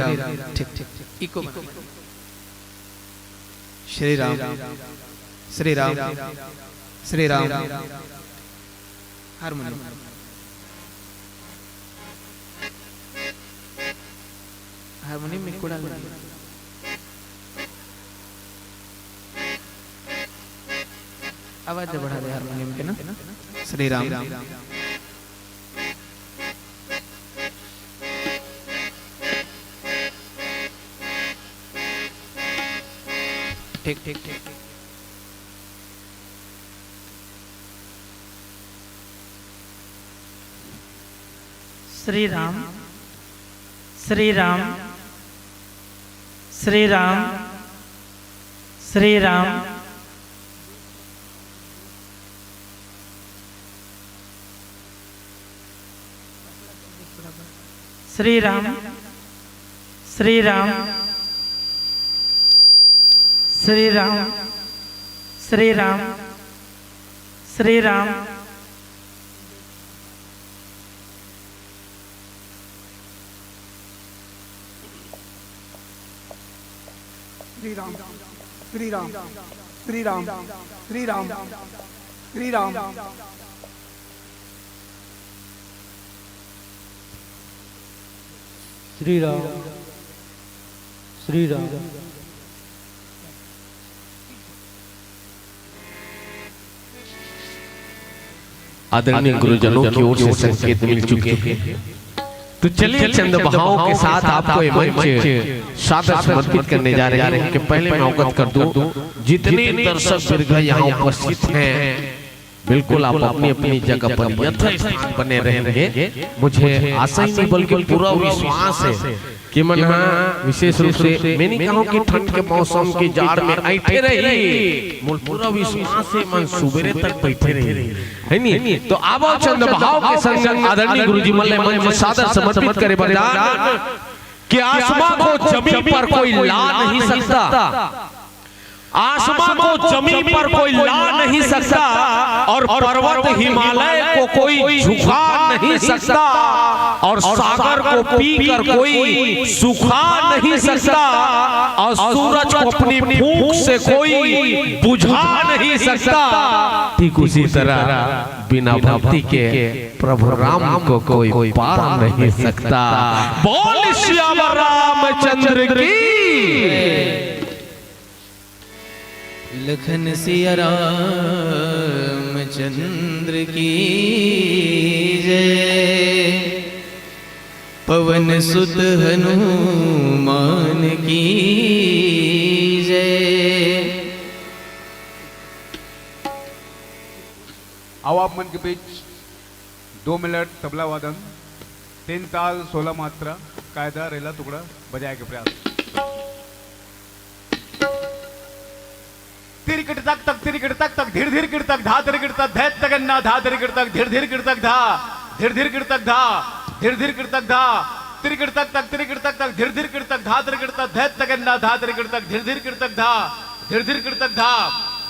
ठीक, ठीक, इको बना। श्री राम, श्री राम, श्री राम। हारमोनियम, हारमोनियम में कोड़ा लगे। आवाज बढ़ा दे हारमोनियम के ना। श्री राम। ठीक, ठीक, ठीक। श्री राम, श्री राम, श्री राम, श्री राम। श्री राम, श्री राम, श्री राम, श्री राम, श्री राम। श्री राम, श्री राम, श्री राम, श्री राम, श्री राम। श्री राम, श्री राम। आदरणीय गुरुजनों की ओर से संकेत मिल चुके हैं, तो चलिए चंद बहावों के साथ आपको ये मंच सादर समर्पित करने जा रहे हैं। उनके पहले मैं अवगत कर दूं, जितने दर्शक वर्ग यहाँ उपस्थित हैं, बिल्कुल, आप अपनी अपनी जगह पर यथास्थान बने रहेंगे। मुझे आशा ही नहीं, बल्कि पूरा विश्वास है कि मन ह विशेष रूप से, मैं नहीं कहूँ कि ठंड के मौसम के जाड़ में ऐठे रही, मोर पूरा विश्वास है मन सुबेरे तक बैठे रही, है नी? तो आवो चंद भाव के संग आदरणीय गुरुजी मन ल मंच सादर समर्पित करे बर जान कि आसमां को जमीन पर कोई ला नहीं सकता, आसमां को जमीन पर कोई ला नहीं सकता, और पर्वत हिमालय को कोई झुका नहीं सकता, और सागर को पीकर कोई सुखा नहीं सकता, और सूरज को अपनी फूंक से कोई बुझा नहीं सकता। ठीक उसी तरह बिना भक्ति के प्रभु राम को कोई पा नहीं सकता। बोल सियावर रामचंद्र की। लखन सिया रामचंद्र की जय, पवन सुत हनुमान की जय। आओ आप मन के बीच दो मिनट तबला वादन, तीन ताल, सोलह मात्रा, कायदा, रेला टुकड़ा बजाए के प्रयास। तिरिकिट तक तक, तिरिकिट तक तक, धीर धीर किट तक, धा तिरिकिट तक, धैत तगन्ना, धा तिरिकिट तक, धीर धीर किट तक, धा, धीर धीर किट तक, धा, धीर धीर किट तक, धा, तिरिकिट तक तक, तिरिकिट तक तक, धीर धीर किट तक, धा तिरिकिट तक, धैत तगन्ना, धा तिरिकिट तक, धीर धीर किट तक, धा, धीर धीर किट तक, धा,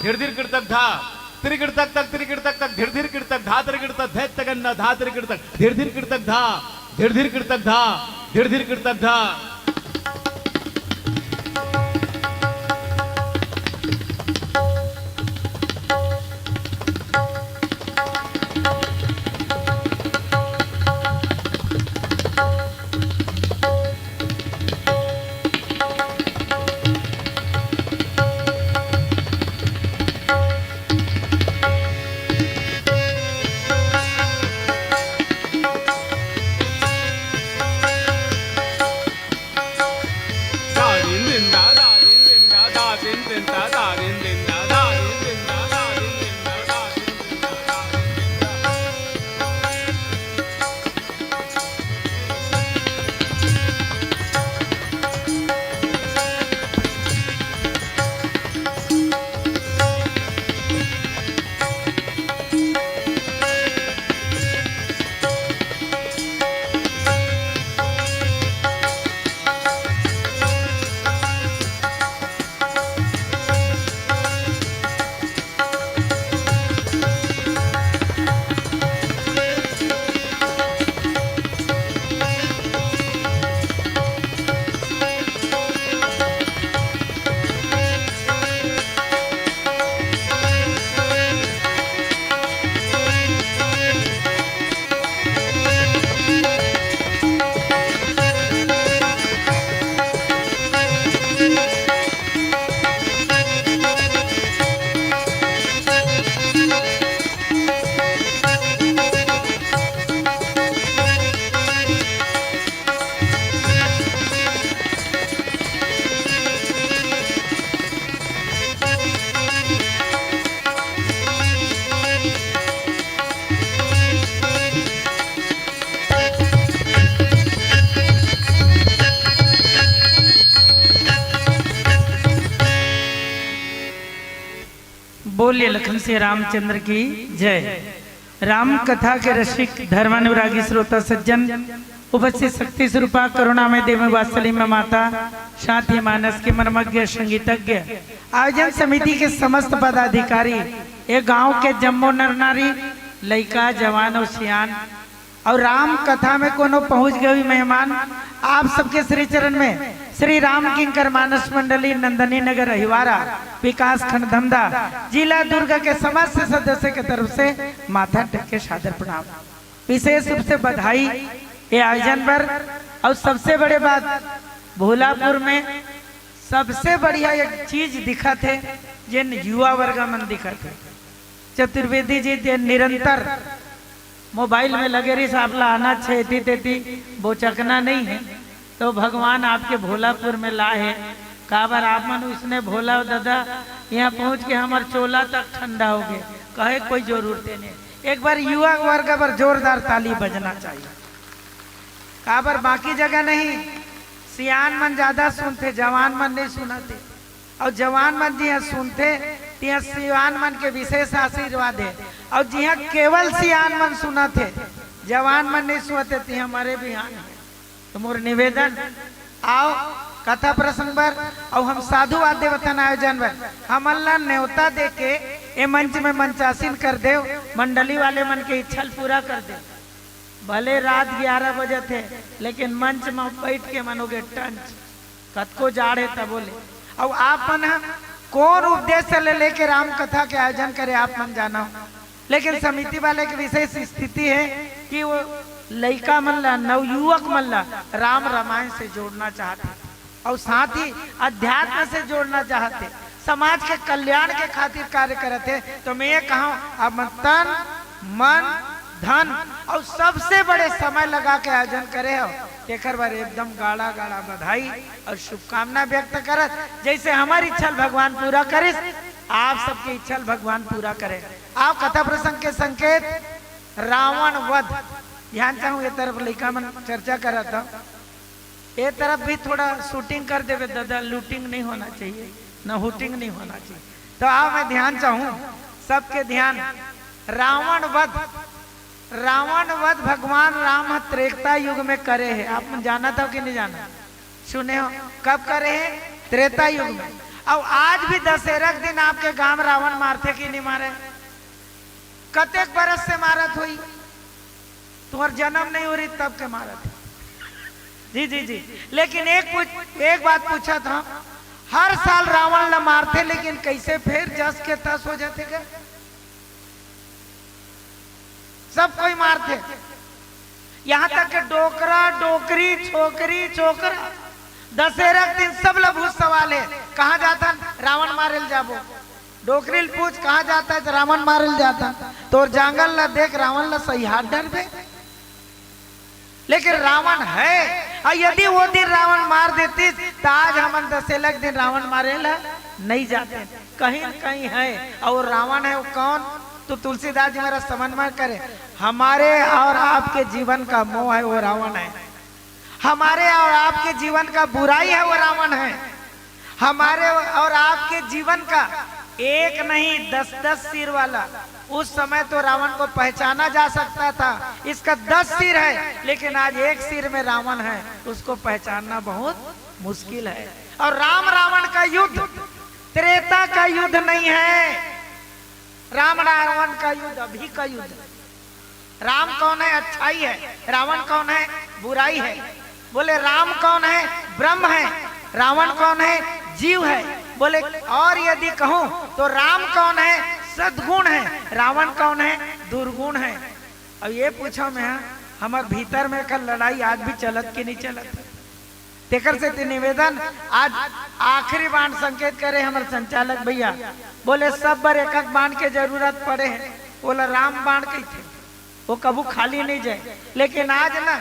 धीर धीर किट तक, धा। तिरिकिट तक तक, तिरिकिट तक तक, धीर धीर किट तक, धा तिरिकिट तक, धैत तगन्ना, धा तिरिकिट तक, धीर धीर किट तक, धा, धीर धीर किट तक, धा, धीर धीर किट तक, धा। बोलिए लखन सिया रामचंद्र की जय। राम कथा के रसिक धर्मानुरागी श्रोता सज्जन, उपस्थित शक्ति स्वरूपा करुणा में देवी वात्सल्य में माता, साथ ही मानस के मर्मज्ञ संगीतज्ञ, आयोजन समिति के समस्त पदाधिकारी, ये गांव के जम्मो नर नारी, लइका, जवान और सियान, और राम कथा में कोनो पहुंच गए हुई मेहमान, आप सबके श्री चरण में श्री राम किंकर मानस मंडली नंदनी नगर अहिवारा, विकास खंड धमदा, जिला दुर्ग के समस्त सदस्य के तरफ से माथा टेक के सादर प्रणाम। विशेष रूप से बधाई ये आयोजन पर। और सबसे बड़े बात, भोलापुर में सबसे बढ़िया एक चीज दिखत हे, जेन युवा वर्ग मन दिखत हे। चतुर्वेदी जी जे निरंतर मोबाइल में लगे रहिस, आप ला आना छे एती तेती बोचकना नहीं है, तो भगवान आपके भोलापुर में ला है। काबर आप मन उसने भोला दादा यहाँ पहुँच के हमर चोला तक ठंडा हो गए, कहे कोई जरूरत नहीं। एक बार युवा वर्ग पर जोरदार ताली बजना चाहिए। काबर बाकी जगह नहीं, सियान मन ज्यादा सुनथे, जवान मन नहीं सुनथे। और जवान मन जिहाँ सुनथे, तिहाँ सियान मन के विशेष आशीर्वाद है। और जिहाँ केवल सियान मन सुनथे, जवान मन नहीं सुनथे, तिहाँ मरे बिहान है। तो मोर निवेदन, आओ कथा प्रसंग बर, और हम साधुवाद देवतन आयोजन बर, हमन ला न्योता दे के ए मंच में मंचासीन कर देव, मंडली वाले मन के इच्छा ल पूरा कर देव। भले रात ग्यारह बजत हे, लेकिन मंच में बैठ के मनोगे टंच, कतको जाड़ हे तबो ले। अउ आप मन ह कौन उद्देश्य ले लेके राम कथा के आयोजन करे, आप मन जानो, लेकिन समिति वाले के विशेष स्थिति है कि वो लइका मन ला, नवयुवक मन ला राम रामायण से जोड़ना चाहते, और साथ ही अध्यात्म से जोड़ना चाहते, समाज के कल्याण के खातिर कार्य करत हे। तो मैं ये कहूँ, आप मन तन, मन, धन और सबसे बड़े समय लगा के आयोजन करे हो, तेकर बर एकदम गाड़ा गाड़ा बधाई और शुभकामना व्यक्त करत, जैसे हमारी इच्छा ल भगवान पूरा करिस, आप सबके इच्छा ल भगवान पूरा करे। आओ कथा प्रसंग के संकेत रावण वध। ध्यान चाहूँ, ये तरफ लइका मन चर्चा करत हो, ये तरफ भी थोड़ा शूटिंग कर देवे दादा, लूटिंग नहीं होना चाहिए, न हुटिंग नहीं होना चाहिए। तो आओ मैं ध्यान चाहूँ, सबके ध्यान, रावण वध। रावण वध भगवान राम ह त्रेता युग में करे हे। आप मन जानत हो कि नहीं जानत? सुने हो, कब करे हे? त्रेता युग में। और आज भी दशहरा के दिन आपके गांव रावण मारथे कि नहीं मारे? कतेक बरस से मारत होई? तुम्हार जन्म नहीं हो रही तब के मारत हे। जी जी जी। लेकिन एक पूछ, एक बात पूछत हूँ, हर साल रावण ला मारथे, लेकिन कैसे फिर जस के तस हो जाथे का? सब कोई मारथे, यहाँ तक के डोकरा, डोकरी, छोकरी, छोकरा, दशहरा के दिन सब ला भूत सवाल है, कहाँ जाथन? रावण मारे ल जाबो। डोकरी ल पूछ, कहाँ जाता है? तो रावण मारे ल जाता। तोर जांगर ला देख, रावण ला सही हाथ डरबे। लेकिन रावण है, और यदि वो दिन रावण मार देतिस, तो आज हमन दशहरा के दिन रावण मारे ला नहीं जाते। कहीं न कहीं है, और वो रावण है वो कौन? तो तुलसीदास जी महाराज समझ में करे, हमारे और आपके जीवन का मोह है, वो रावण है। हमारे और आपके जीवन का बुराई है, वो रावण है। हमारे और आपके जीवन का एक नहीं, दस दस सिर वाला। उस समय तो रावण को पहचाना जा सकता था, इसका दस सिर है, लेकिन आज एक सिर में रावण है, उसको पहचानना बहुत मुश्किल है। और राम रावण का युद्ध त्रेता का युद्ध नहीं है, राम रावण का युद्ध अभी का युद्ध। राम कौन है? अच्छाई है। रावण कौन है? बुराई है। बोले, राम कौन है? ब्रह्म है। रावण कौन है? जीव है। बोले, और यदि कहूँ तो राम कौन है? सद्गुण है। रावण कौन है? दुर्गुण है। अब ये पूछो मैं, हमार भीतर में एकर लड़ाई आज भी चलत कि नहीं चलत? तेकर सेती निवेदन, आज आखिरी बाण संकेत करे हमर संचालक भैया, बोले, सब बर एक एक बाण के जरूरत पड़े है, ओला राम बाण कहिथे, वो कभू खाली नहीं जाए। लेकिन आज ना,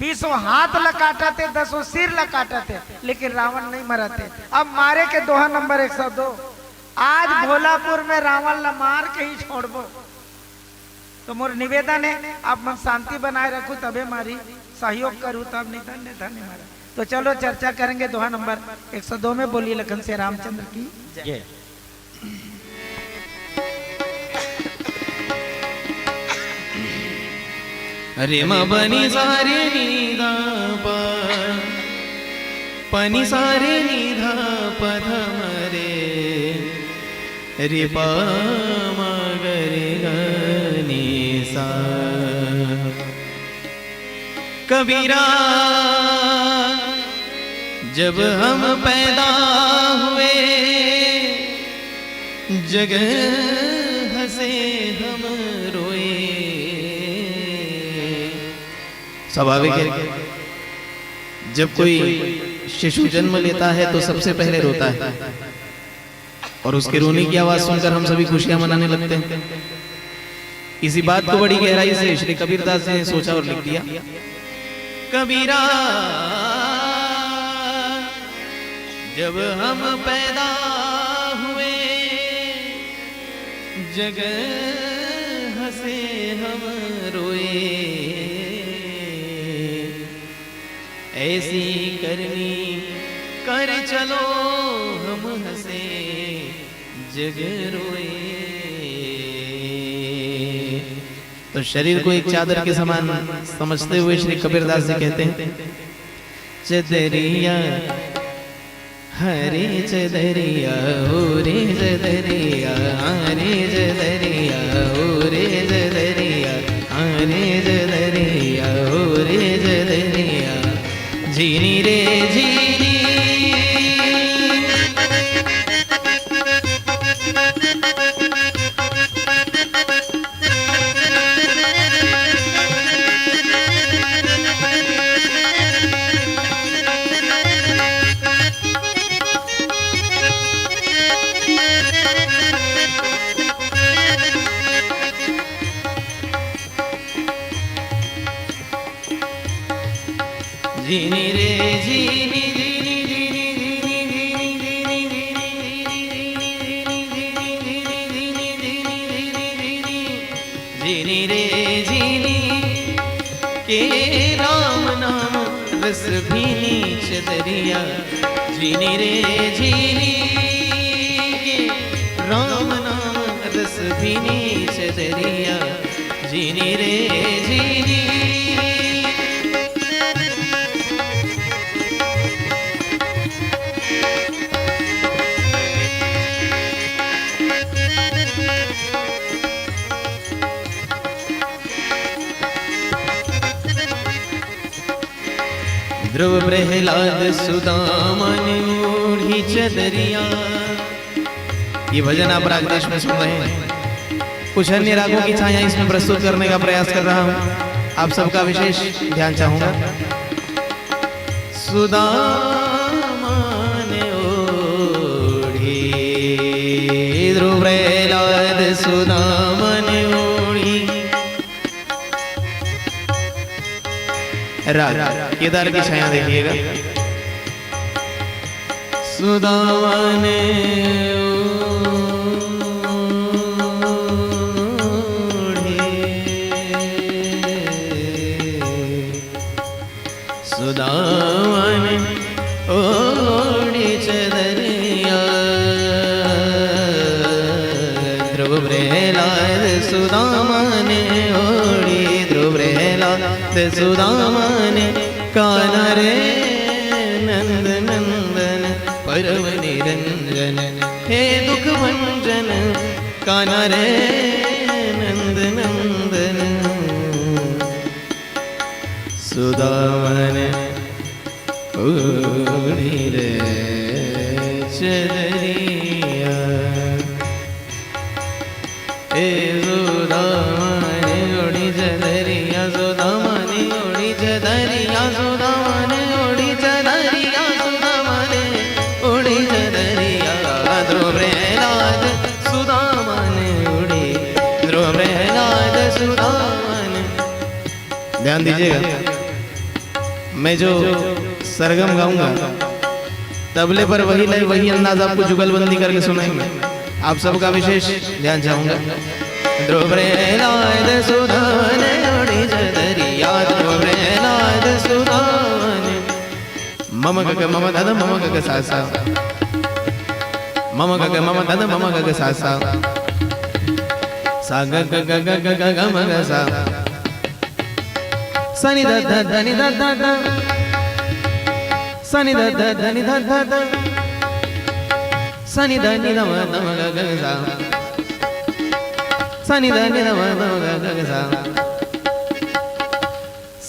बीसों हाथ ला काटत हे, दसों सिर ला काटत हे, लेकिन रावण नहीं मरत हे। अब मारे के दोहा नंबर एक सौ दो, आज भोलापुर में रावण ला मार के ही छोड़बो। तो मोर निवेदन है, आप मन शांति बनाए रखू, तबे मारी, सहयोग करू, तब नहीं, धन्य धन्य मारा। तो चलो, चर्चा करेंगे दोहा नंबर एक सौ दो में। बोलिए लखन से रामचंद्र की जय। जय। रे म बनी सारे नी धा प, पनी सारे नी धा प ध म रे, रे प म ग रे ग नी सा। कबीरा, जब हम पैदा हुए, जग हंसे हम रोए। स्वाभाविक है, जब कोई शिशु जन्म लेता है तो सबसे पहले रोता है और उसके रोने की आवाज सुनकर हम सभी खुशियां मनाने लगते हैं। इसी बात को बड़ी गहराई से श्री कबीरदास जी ने सोचा और लिख दिया। कबीरा, जब हम पैदा हुए, जग हंसे हम रोए। ऐसी करनी कर चलो हम हंसे जग रोए। तो शरीर को एक चादर के समान समझते हुए श्री कबीरदास जी कहते हैं, चदरिया, हरे चदरिया, हो रे चदरिया, हरे चदरिया, हो रे चदरिया, हरे चदरिया, हो रे चदरिया, जीनी रे जीनी। जीनी रे जीनी, जीनी, जीनी, जीनी, जीनी, जीनी, जीनी, जीनी, जीनी, जीनी, जीनी, जीनी, जीनी, जीनी, जीनी, जीनी, जीनी, जीनी रे जीनी, के राम नाम रस भीनी चदरिया। जीनी रे जीनी, के राम नाम रस भीनी चदरिया। जीनी रे जीनी। ध्रुव प्रहलाद सुदामन ओढ़ी चदरिया। ये भजन आप राग देश में सुन रहे हैं। कुछ अन्य रागों की छाया इसमें प्रस्तुत करने का प्रयास कर रहा हूँ, आप सबका विशेष ध्यान चाहूंगा। सुदामन ओढ़ी, ध्रुव प्रहलाद सुदामन ओढ़ी। राग केदार की छाया देखिएगा। सुदामन ओढ़ी, सुदामन ओढ़ी चदरिया। ध्रुव प्रहलाद सुदामन ओढ़ी, ध्रुव प्रहलाद सुदामन। कान्हा रे नंद नंदन परम निरंजन, हे दुख भंजन। कान्हा रे नंद नंदन सुदामन ओढ़ी रे चदरिया। ए सुदामन ओढ़ी चदरिया, सुदामन ओढ़ी चदरिया, सुदामन ओढ़ी चदरिया, सुदामन ओढ़ी चदरिया। ध्रुव प्रहलाद सुदामन ओढ़ी, ध्रुव प्रहलाद सुदामन। ध्यान दीजिएगा, मैं जो सरगम गाऊंगा, तबले पर वही लय, वही अंदाज आपको जुगलबंदी करके सुनाएंगे। आप सबका विशेष ध्यान चाहूंगा। ध्रुव प्रहलाद सुदामन ओढ़ी चदरिया, ध्रुव प्रहलाद सुदामन। मम गग मम दद मम गग सा सा। मम गग मम दद मम गग सा सा। सा ग ग ग ग ग ग ग म ग सा। सा नि ध ध ध नि ध ध ध। सा नि ध ध ध नि ध ध ध। सा नि ध नि ध म ध म ग ग ग सा। सा नि ध नि ध म ध म ग ग ग सा।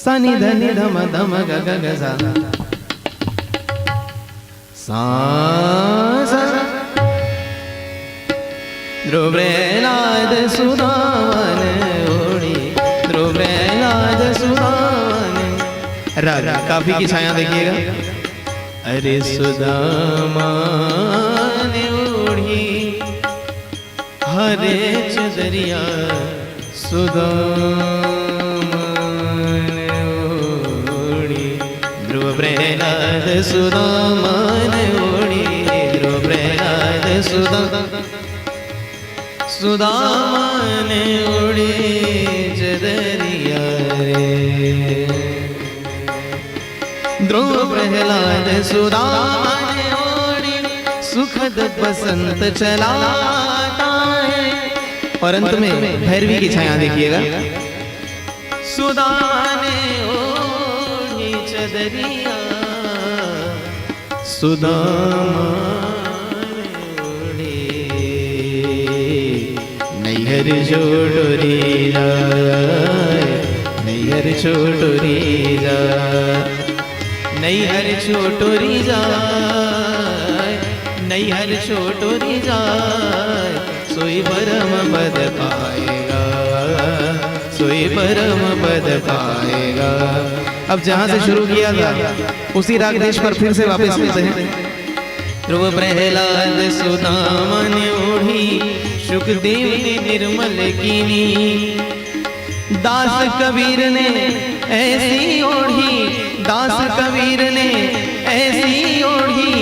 सा नि ध नि ध म ध म ग ग ग सा। सा सा। ध्रुव प्रहलाद सुदामा ने ओढ़ी, ध्रुव प्रहलाद सुदामा ने। राग काफी की छाया देखिएगा। अरे सुदामा ने ओढ़ी हरे चदरिया सुदामा ने ओढ़ी, ध्रुव प्रहलाद सुदामा ने ओढ़ी, ध्रुव प्रहलाद सुदा-, सुदामा ने ओढ़ी चदरिया रे। ध्रुव प्रहलाद सुदामा ने ओढ़ी, सुखद बसंत चला आता है। और अंत में भैरवी की छाया देखिएगा। सुदामा ने ओढ़ी चदरिया, सुदामा ने ओढ़ी। नैहर छोड़ो रे जाय, नैहर छोड़ो रे जाय, नैहर छोड़ो रे जाय, नैहर छोड़ो रे जाय, सोई परम पद पाएगा, सोई परम पद पाएगा। अब जहाँ से शुरू किया था, उसी राग देश पर फिर से वापस मिलते हैं। ध्रुव प्रहलाद सुदामा ने ओढ़ी, शुकदेव ने निर्मल कीनी। दास कबीर ने ऐसी ओढ़ी, दास कबीर ने ऐसी ओढ़ी,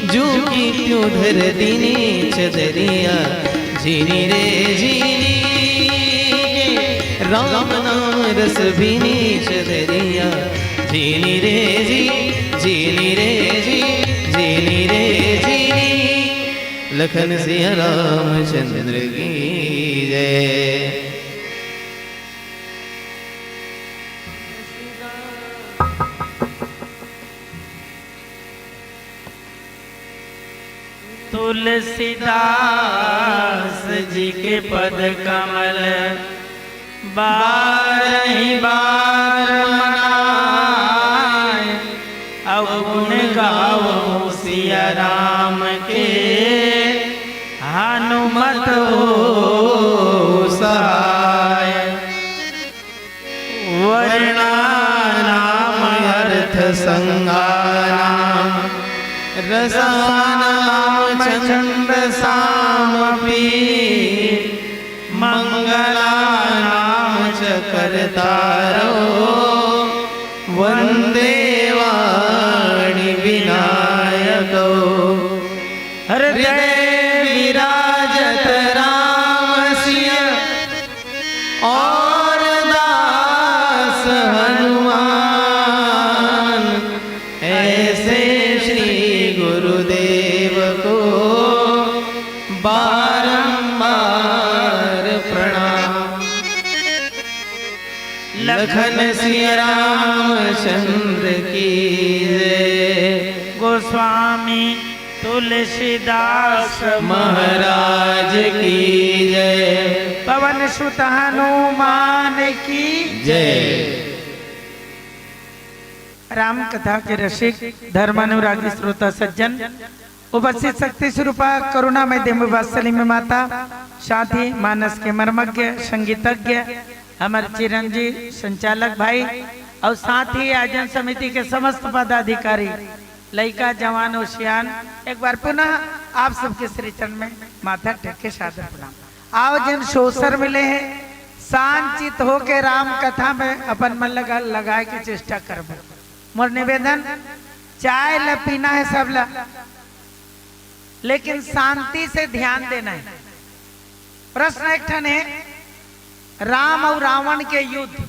जूं की त्यों धर दीनी चदरिया। झीनी रे झीनी के राम नाम रस भीनी चदरिया। झीनी रे झी, झीनी रे झी, झीनी रे झीनी। लखन सिया रामचंद्र की जय। तुलसीदास जी के पद कमल बारहि बार मनाए, अवगुण गावहु सिया राम के, हनुमत होउ सहाय। वर्णानाम अर्थ संज्ञानाम रसानाम छंदसामपि। मंगलानाम च कर्तारौ वंदे वाणी विनायकौ। हृदय विराजत राम सिय और दास हनुमान, ऐसे श्री गुरुदेव को बारंबार प्रणाम। लखन सिया रामचंद्र की जय। गोस्वामी तुलसीदास महाराज की जय। पवन सुत हनुमान की जय। राम कथा के रसिक, धर्मानुरागी श्रोता सज्जन, उपस्थित शक्ति स्वरूपा करुणामय देवी वात्सल्य माता, साथ ही मानस के मर्मज्ञ, संगीतज्ञ, हमारे चिरंजी संचालक भाई और साथ ही आयोजन समिति के समस्त पदाधिकारी, लइका, जवान और सियान, एक बार पुनः आप सबके श्री चरण में माथा टेक के सादर प्रणाम। आओ, जिन सोसर मिले हैं, शांत चित होके राम कथा में अपन मन लगा, लगाए के चेष्टा करबो। मोर निवेदन, चाय ला पीना है सब ला, लेकिन शांति से ध्यान देना है। प्रश्न एक ठन है, राम और रावण के युद्ध,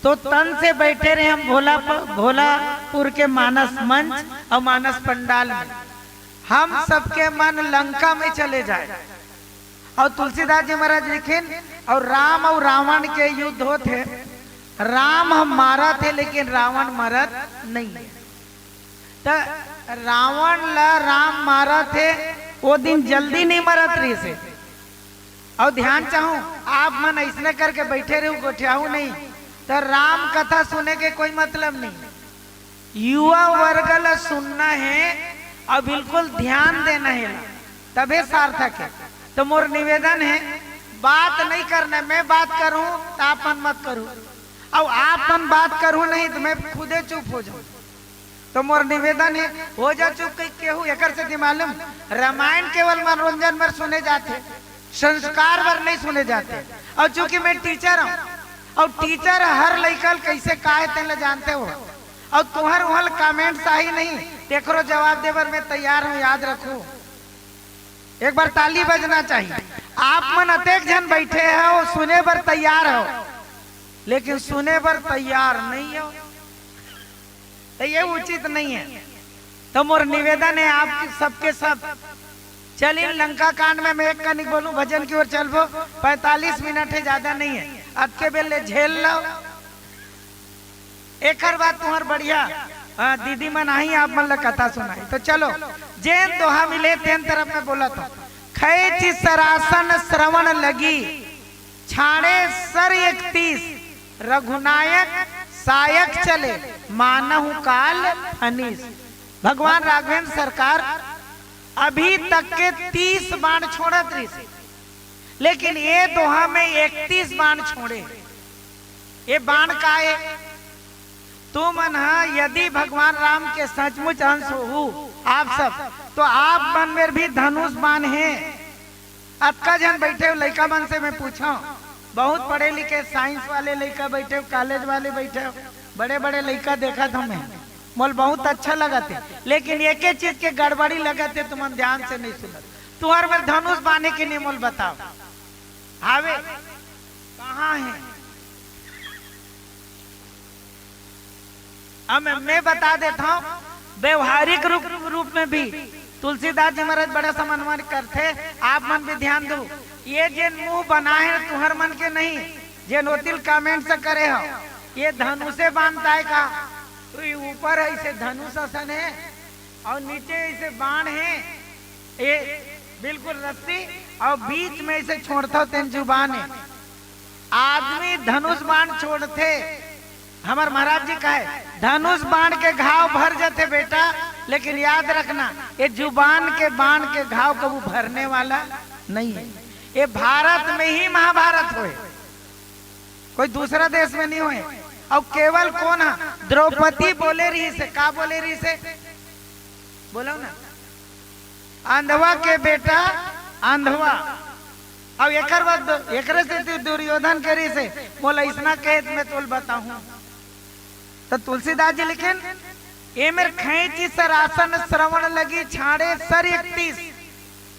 तो तन से बैठे रहे हम भोला प-, भोलापुर के मानस मंच और मानस पंडाल में। हम सबके मन लंका में चले जाए। और तुलसीदास जी महाराज लिखिन, और राम और रावण के युद्ध होत हे, राम ह मारत हे, लेकिन रावण मरत नहीं है। त रावण ला राम मारत हे, वो दिन जल्दी नहीं मरत रहिस हे। अउ ध्यान चाहूं, आप मन अइसने करके बैठे रहू, गोठियाहू नहीं, त राम कथा सुने के कोई मतलब नहीं। युवा वर्ग ला सुनना है अउ बिल्कुल ध्यान देना है ला, तभे सार्थक है। तो मोर निवेदन है, बात नहीं करना, मैं बात करूं त आप मन मत करू, अउ आप मन बात करू नहीं त मैं खुदे चुप हो जाऊं। तो मोर निवेदन है, हो जा चुप कई केहू। एकर से मालूम, रामायण केवल मनोरंजन बर सुने जाथे, संस्कार बर नहीं सुने जाथे। अउ चूंकि मैं टीचर हूं, अउ टीचर हर लइका ल कइसे का हे तेन ल जानथे हो, अउ तुंहर उहां ल कमेंट्स आही नहीं, तेकरो जवाब दे बर मैं तैयार हूं, याद रखू। एक बार ताली बजना चाहिए। आप मन अतेक झन बैठे हो, सुने बर तैयार हो, लेकिन सुने बर तैयार नहीं हो, तो ये उचित नहीं है। तो मोर निवेदन है आप सबके सब, चलिन लंका कांड में मैं एक कनिक बोलूं, भजन की ओर चलबो। पैंतालीस मिनट है, ज्यादा नहीं है, अतके बेर ले झेल लो। एकर बाद तुंहर बढ़िया, हाँ, दीदी मन आही, आप मन ला कथा सुनाई। तो चलो, जेन दोहा मिले तेन तरफ मैं बोलत हूं। खैची सरासन श्रवण लगी, छाड़े सर इकतीस, रघुनायक सायक चले, मानहु काल फनीस। भगवान राघवेंद्र सरकार अभी तक के तीस बाण छोड़त रहिस हे, लेकिन ये दोहा में इकतीस बाण छोड़े। ये बाण का हे? तुमन ह यदि भगवान राम के सचमुच अंश होहू आप सब, तो आप मन मेर भी धनुष बाण हे। अतका झन बैठे हो, लइका मन से मैं पूछो, बहुत पढ़े लिखे, साइंस वाले लइका बैठे हो, कॉलेज वाले बैठे हो, बड़े बड़े लइका देखत हंव मैं, मोला बहुत अच्छा लगत हे, लेकिन एके चीज के गड़बड़ी लगत हे, तुमन ध्यान से नहीं सुनत। तुंहर मेर धनुष बाण हे कि नहीं, मोला बताओ। हावे, कहाँ हे? अब मैं, मैं बता देत हंव, व्यवहारिक रूप, रूप में भी तुलसीदास जी महाराज बड़ा समन्वय करथे, आप मन भी ध्यान दू। ये जेन मुंह बनाए हे, तुंहर मन के नहीं, जेन ओती ल कमेंट्स करे हो, ये धनुषे बाण ताय का? तो ये ऊपर अइसे धनुष असन हे अउ नीचे अइसे बाण हे, ये बिल्कुल रस्सी, अउ बीच में अइसे छोड़थव तेन जुबान हे। आदमी धनुष बाण छोड़थे, हमर महाराज जी कहे, धनुष बाण के घाव भर जाथे बेटा, लेकिन याद रखना, ये जुबान के बाण के घाव कभू भरने वाला नहीं है। ये भारत में ही महाभारत होय, कोई दूसरा देश में नहीं होय। अउ केवल कोन ह? द्रौपदी बोले रहिस हे, का बोले रहिस हे? बोलो ना, अंधवा के बेटा अंधवा। अउ एकर बाद दु-, एकरे सेती दुर्योधन कहे रहिस हे, मोला अइसना कहे त मैं तोला बताहूं। त तुलसीदास जी लिखिन, "ए मेर खैंची सरासन श्रवण लगी, छाड़े सर इकतीस।"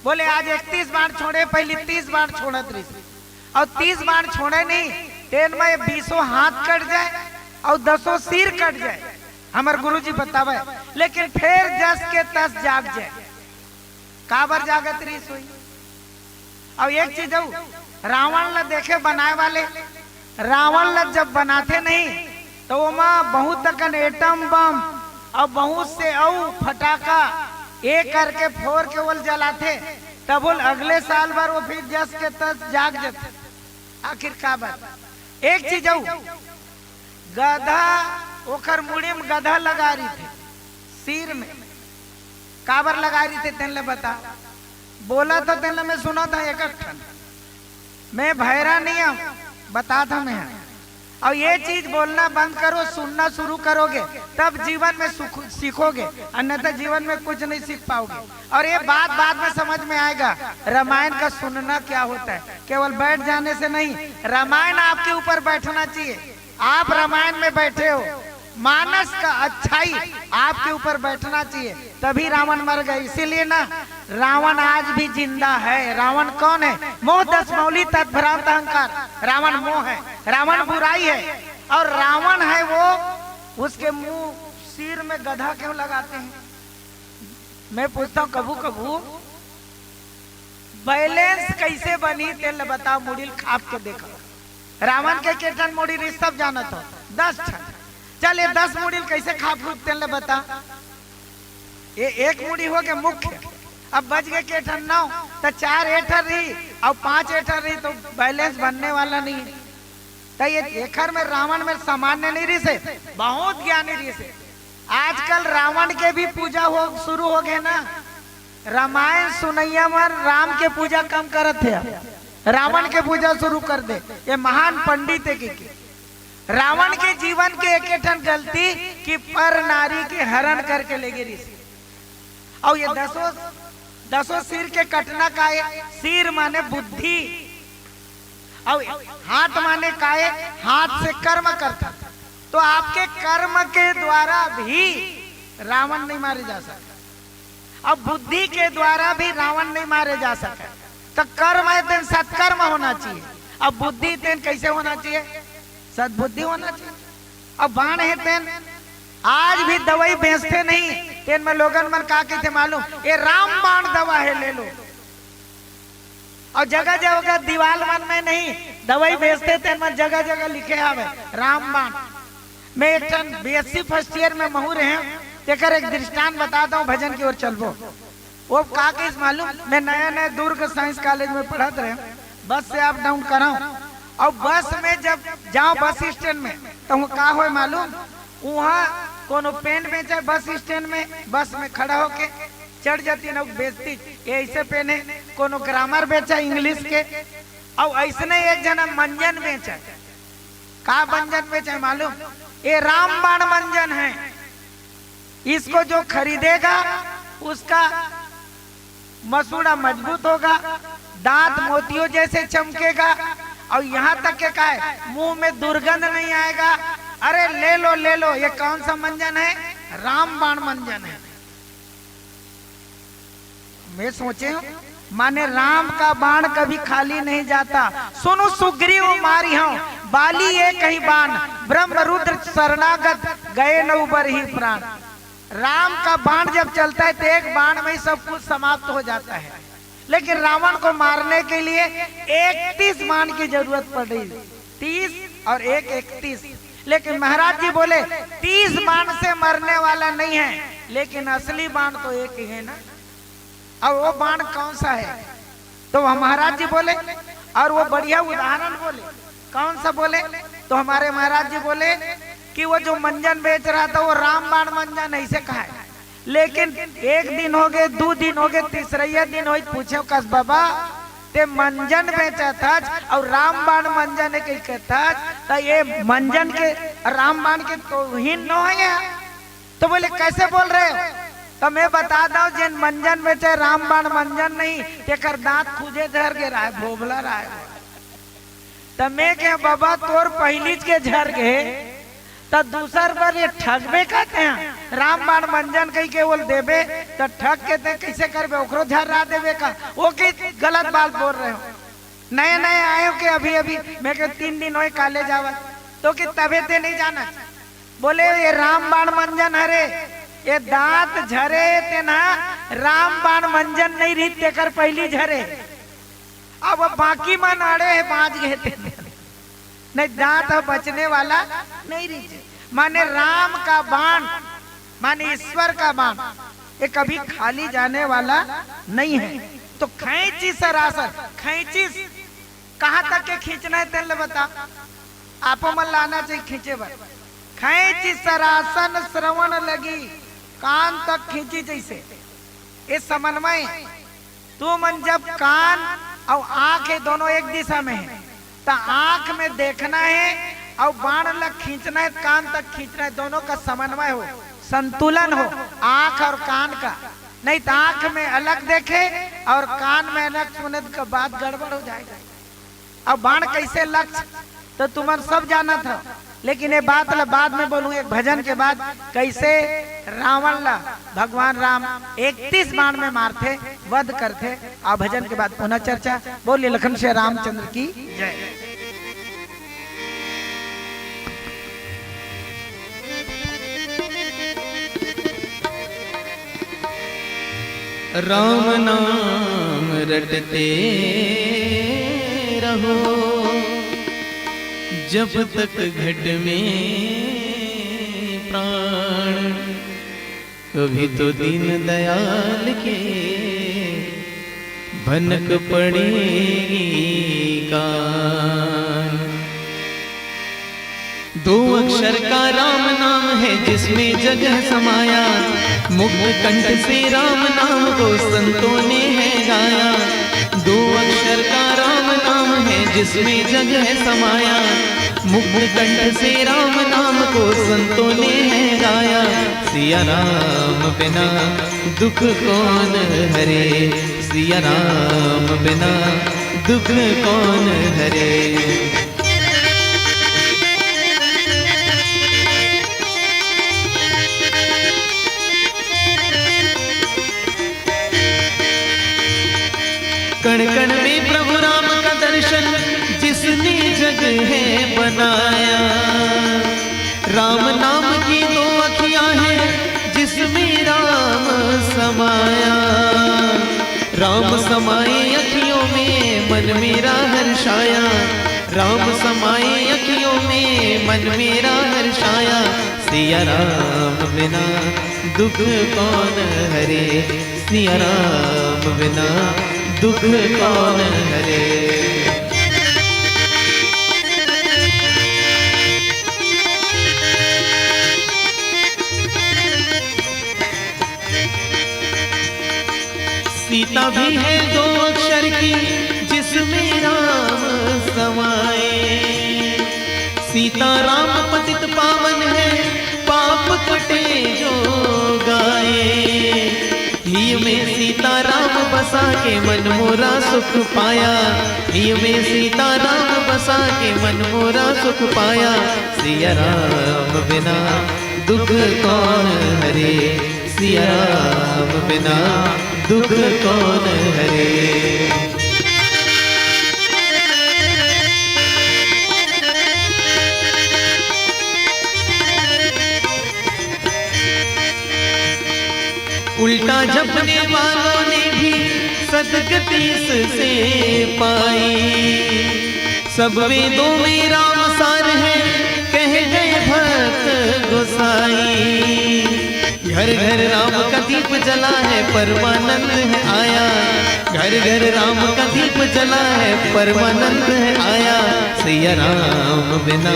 बोले, आज इकतीस बाण छोड़े, पहली तीस बाण छोड़त रहिस, अउ तीस बाण छोड़े नहीं, तेन में ये बीसों हाथ कट जाए अउ दसों सिर कट जाए, हमर गुरुजी बतावे, लेकिन फेर जस के तस जाग जाए। काबर जागत रहिस होही? अउ एक चीज अउ, रावण ला देखे बनाए वाले, रावण ला जब बनाथे नहीं, तो ओमा बहुत अकन एटम बम अउ बहुत से अउ फटाका, ए करके फोर के ओल जलाथे, तब ओल अगले साल बर वो फिर जस के तस जाग जथे। आखिर काबर? एक चीज अउ, गधा, ओखर मुड़ी में गधा लगा रहिथे, सिर में। काबर लगा रहिथे, तेन ले बता। बोलत हंव, तेन ले मैं सुनत हंव एक एक ठन। मैं भैरा नहीं हंव, बतात हंव मैं। अउ ये चीज बोलना बंद करो, सुनना शुरू करोगे, तब जीवन में सुख, सीखोगे, अन्यथा जीवन में कुछ नहीं सीख पाओगे। अउ ये बात बाद में समझ में आएगा, रामायण का सुनना क्या होता है। केवल बैठ जाने से नहीं, रामायण आपके ऊपर बैठना चाहिए। आप रामायण में बैठे हो, मानस का अच्छाई आपके ऊपर बैठना चाहिए, तभी रावण मर गए। इसीलिए ना, रावण आज भी जिंदा है। रावण कौन है? मोह दस मौली तद भ्रांत अहंकार। रावण मोह है, रावण बुराई है, अउ रावण है वो, उसके मुंह, सिर में गधा क्यों लगाते हैं? मैं पूछता हूं, कभू कभू बैलेंस कइसे बनही, तेन ल बताओ, मुड़ी ल खाप के देखो। रावण के के ठन मुड़ी रहिस, सब जानत हो, दस ठन। चल, ये दस मुड़ी ल कइसे खा फूक, तेन ले बता। ये एक मुड़ी हो के मुख्य, अब बच गे के ठन, नौ, त चार ए ठन रही अउ पांच ए ठन रही, तो बैलेंस बनने वाला नहीं। त ये एखर में, रावण में सामान्य नहीं रहिस हे, बहुत ज्ञानी रहिस हे। आजकल रावण के भी पूजा हो, शुरू हो गे ना। रामायण सुनइया मन राम के पूजा कम करत हे, अब रावण के पूजा शुरू कर दे। ये महान पंडित हे कि, कि रावण के जीवन के एक ठन गलती कि पर नारी के हरण करके ले गे रहिस। अउ ये दसों, दसों सिर के कटना काय? सिर माने बुद्धि, अउ हाथ माने काय? हाथ से कर्म करथन। तो आपके कर्म के द्वारा भी रावण नहीं मारे जा सके, अउ बुद्धि के द्वारा भी रावण नहीं मारे जा सके। तो कर्म हे तेन सत्कर्म होना चाहिए, अउ बुद्धि तेन कइसे होना चाहिए? सद्बुद्धि होना चाहिए। अउ बाण हे तेन, आज भी दवाई बेचथे नहीं, तेन में लोगन मन का कहिथे मालूम? ये रामबाण दवा हे, ले लो। अउ जगह जगह दीवाल मन में नहीं, दवाई बेचथे तेन मन जगह जगह लिखे हवे रामबाण। मैं एक ठन B S C first year में महूं रहेंव, तेकर एक दृष्टांत बता दंव, भजन की ओर चलबो। वो का कहिस मालूम? मैं नया नया दुर्ग साइंस कॉलेज में पढ़त रहेंव, बस से अप डाउन करंव, अउ बस में जब जांव बस स्टैंड में, त उहां का होय मालूम? उहां कोनो पेन बेचय बस स्टैंड में, बस में खड़ा होके चढ़ जातिन अउ बेचतिस, ये अइसे पेन हे। कोनो ग्रामर बेचय इंग्लिश के, अउ अइसने एक झन मंजन बेचय। का मंजन बेचय मालूम? ये रामबाण मंजन हे, इसको जो खरीदेगा उसका मसूड़ा मजबूत होगा, दांत मोतियों जैसे चमकेगा। अउ यहां तक के काय, मुंह में दुर्गंध नहीं आएगा। अरे ले लो, ले लो, ये कौन सा मंजन हे? रामबाण मंजन हे। मैं सोचेंव, माने राम का बाण कभी खाली नहीं जाता। सुनु सुग्रीव मारिहंव बाली एकहि बान, ब्रह्म रुद्र शरणागत गए न उबरहि प्राण। राम का बाण जब चलता है तो एक बाण में ही सब कुछ समाप्त हो जाता है, लेकिन रावण को मारने के लिए इकतीस बाण की जरूरत पड़ रही, तीस और एक इकतीस। लेकिन महाराज जी बोले, तीस बाण से मरने वाला नहीं है, लेकिन असली बाण तो एक ही है ना। अब वो बाण कौन सा है? तो वह महाराज जी बोले, और वो बढ़िया उदाहरण बोले। कौन सा बोले? तो हमारे महाराज जी बोले कि वो जो मंजन बेच रहा था, वो रामबाण मंजन, अइसे कहा है। लेकिन एक दिन हो गे, दू दिन हो गे, तीसरइया दिन होइस, पूछेंव कस, बाबा, ते मंजन बेचत हस अउ रामबाण मंजन हे कहिके कथस, त ये मंजन के, रामबाण के तोहिन नो हे? तो बोले, कैसे बोल रहे हो? तो मैं बता दंव, जेन मंजन बेचय, रामबाण मंजन नहीं, तेकर दांत खुदे झर गे रहय, भोभला रहय। त मैं कहेंव, बाबा, तोर पहिलीच के झर गे, त दूसर बर ये ठगबे का तें? रामबाण मंजन कहिके ओला देबे, त ठग के तें कइसे करबे? ओकरो झर्रा देबे का? वो कहिस गलत बात बोल रहे हो। नए नए आए हो के अभी अभी, मैं कहेंव तीन दिन होय कॉलेज आवत, तो कहिस तभे तें नहीं जानस। बोले, ये रामबाण मंजन हरे, ये दांत झरे तेन ह रामबाण मंजन नहीं रहिस, तेकर पहिली झरे। अब बाकी मन अड़े हे, बांच गे तेन, नहीं दांत ह बचने वाला नहीं रहिस। माने राम का बाण, माने ईश्वर का बाण, ये कभी खाली जाने वाला नहीं है। तो खैंचिस सरासन, खैंचिस कहाँ तक के खींचना हे, तेन ल बता, आपो मन ल आना चाहिए खींचे बर। खैंचिस सरासन श्रवण लगी, कान तक खींचिस जइसे। ये समन्वय, तुमन जब कान अउ आंख हे, दोनों एक दिशा में हे, त आंख में देखना हे अउ बाण ल खींचना हे, कान तक खींचना हे, दोनों का समन्वय हो, संतुलन हो आंख अउ कान का। नहीं त आंख में अलग देखे अउ कान में अलग सुने, त बात गड़बड़ हो जाएगा। अब बाण कइसे लक्ष्य, त तुमन सब जानत हव, लेकिन ये बात ला बाद में बोलूं, एक भजन के बाद, कइसे रावण ला भगवान राम इकतीस बाण में मारथे, वध करथे। आ भजन के बाद पुनः चर्चा। बोलिए लखन श्री रामचंद्र की जय। राम नाम रटते रहो, जब तक घट में प्राण, कभी तो दीन दयाल के भनक पड़ेगी कान। दो अक्षर का राम नाम है जिसमें जग है समाया, मुक्त कंठ से राम नाम को संतों ने है गाया। दो अक्षर का राम नाम है जिसमें जग है समाया, मुक्त कंठ से राम नाम को संतों ने है गाया। सिया राम बिना दुख कौन हरे, सिया राम बिना दुख कौन हरे। कण कण में प्रभु राम का दर्शन जिसने जग है बनाया। राम नाम की दो अखियां हैं जिसमें राम समाया। राम समाए अखियों में मन मेरा हर्षाया। राम समाए अखियों में मन मेरा हर्षाया। सिया राम बिना दुख कौन हरे, सिया राम बिना दुख कौन हरे। सीता भी है दो अक्षर की जिसमें राम समाए। सीता राम पतित पावन है, पाप कटे जो गाए। हिय में सीता राम बसा के मन मोरा सुख पाया। हिय में सीता राम बसा के मन मोरा सुख पाया। सिया राम बिना दुख कौन हरे, सिया राम बिना दुख कौन हरे। उल्टा जपने वालों ने भी सदगति इससे पाई। सब वेदों में राम सार है, कह गए भक्त गोसाई। घर घर राम का दीप जला है, परमानंद है आया। घर घर राम का दीप जला है, परमानंद है आया। सिया राम बिना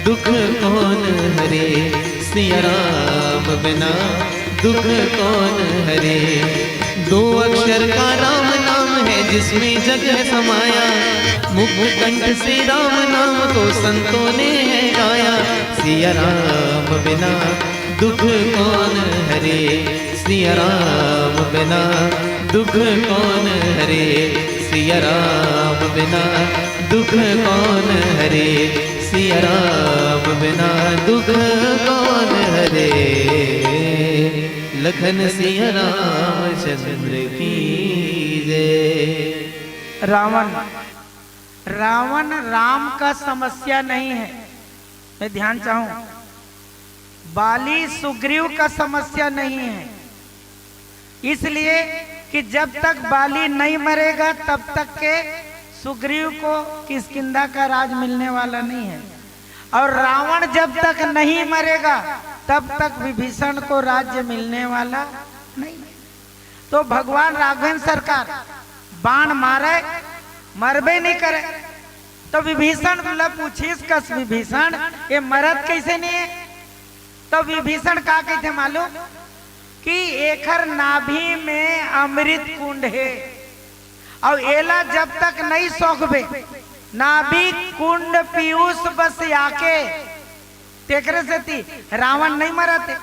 दुख कौन हरे, सिया राम बिना दुख कौन हरे। दो अक्षर का राम नाम है जिसमें जग है समाया। मुख कंठ से राम नाम को संतों ने है गाया। सिया राम बिना दुख कौन हरे, सिया राम बिना दुख कौन हरे। सिया राम बिना दुख कौन हरे, सिया राम बिना दुख कौन हरे। लखन सिया रामचंद्र की जय। रावण, रावण राम का समस्या नहीं है, मैं ध्यान चाहूं, बाली सुग्रीव का समस्या नहीं है। इसलिए कि जब तक बाली नहीं मरेगा, तब तक के सुग्रीव को किष्किंधा का राज मिलने वाला नहीं है। और रावण जब तक नहीं मरेगा, तब तक विभीषण को राज्य मिलने वाला नहीं है। तो भगवान राघवेंद्र सरकार बाण मारे, मरबे नहीं करे। तो विभीषण ला पूछिस कस, "विभीषण, ये मरत कैसे नहीं है?" तो विभीषण का कहते मालूम, कि एखर नाभि में अमृत कुंड हे, अउ एला जब तक नहीं सोखबे, नाभि कुंड पीयूष बस आके, तेकरे सेती रावण नहीं मरत हे।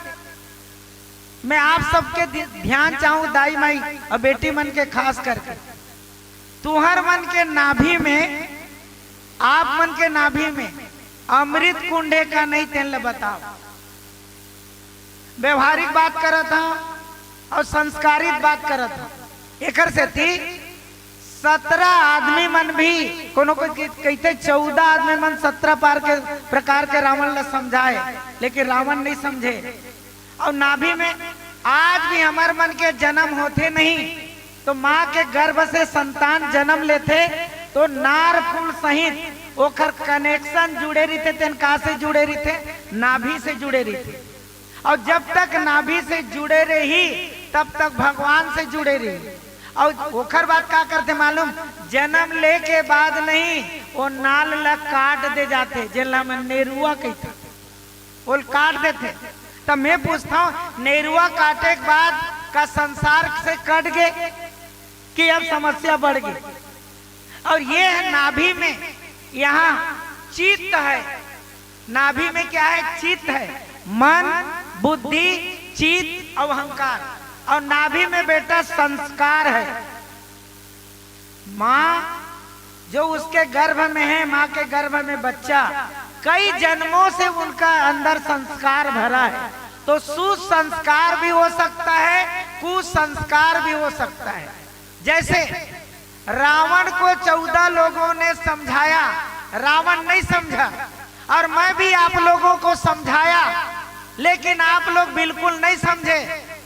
मैं आप सबके दि-, ध्यान चाहूं दाई माई अउ बेटी मन के खास करके, तुहर मन के नाभि में, आप मन के नाभि में अमृत कुंड हे का नहीं, तेन ल बताओ। व्यवहारिक बात करत हंव अउ संस्कारित बात करत हंव। एकर सेती सतरा आदमी मन भी, कोनो कोई कहिथे चौदह आदमी मन सतरा पार के प्रकार के रावण ल समझाए, लेकिन रावण नहीं समझे। अउ नाभि में आज भी हमर मन के जन्म होथे नहीं, तो माँ के गर्भ से संतान जन्म लेथे, तो नार फूल सहित ओखर कनेक्शन जुड़े रहिथे। तेन का से जुड़े रहिथे? नाभि से जुड़े रहिथे। अउ जब तक नाभि से जुड़े रही, तब तक भगवान से जुड़े रही। अउ ओखर बाद का करथे मालूम? जन्म ले के बाद नहीं, वो नाल ला काट दे जाथे, जेला हमन नेरुआ कहिथन, ओला काट देथे। त मैं पूछथंव, नेरुआ काटे के बाद का संसार से कट गे कि अब समस्या बढ़ गे? अउ ये है नाभि में, यहाँ चित्त है। नाभि में क्या है? चित्त है। मन, बुद्धि, चित्त अउ अहंकार। अउ नाभि में बेटा संस्कार है। माँ जो उसके गर्भ में है, माँ के गर्भ में बच्चा, कई जन्मों से उनका अंदर संस्कार भरा है। तो सुसंस्कार भी हो सकता है, कुसंस्कार भी हो सकता है। जैसे रावण को चौदह लोगों ने समझाया, रावण नहीं समझा, और मैं भी आप लोगों को समझाया, लेकिन आप लोग बिल्कुल नहीं समझे,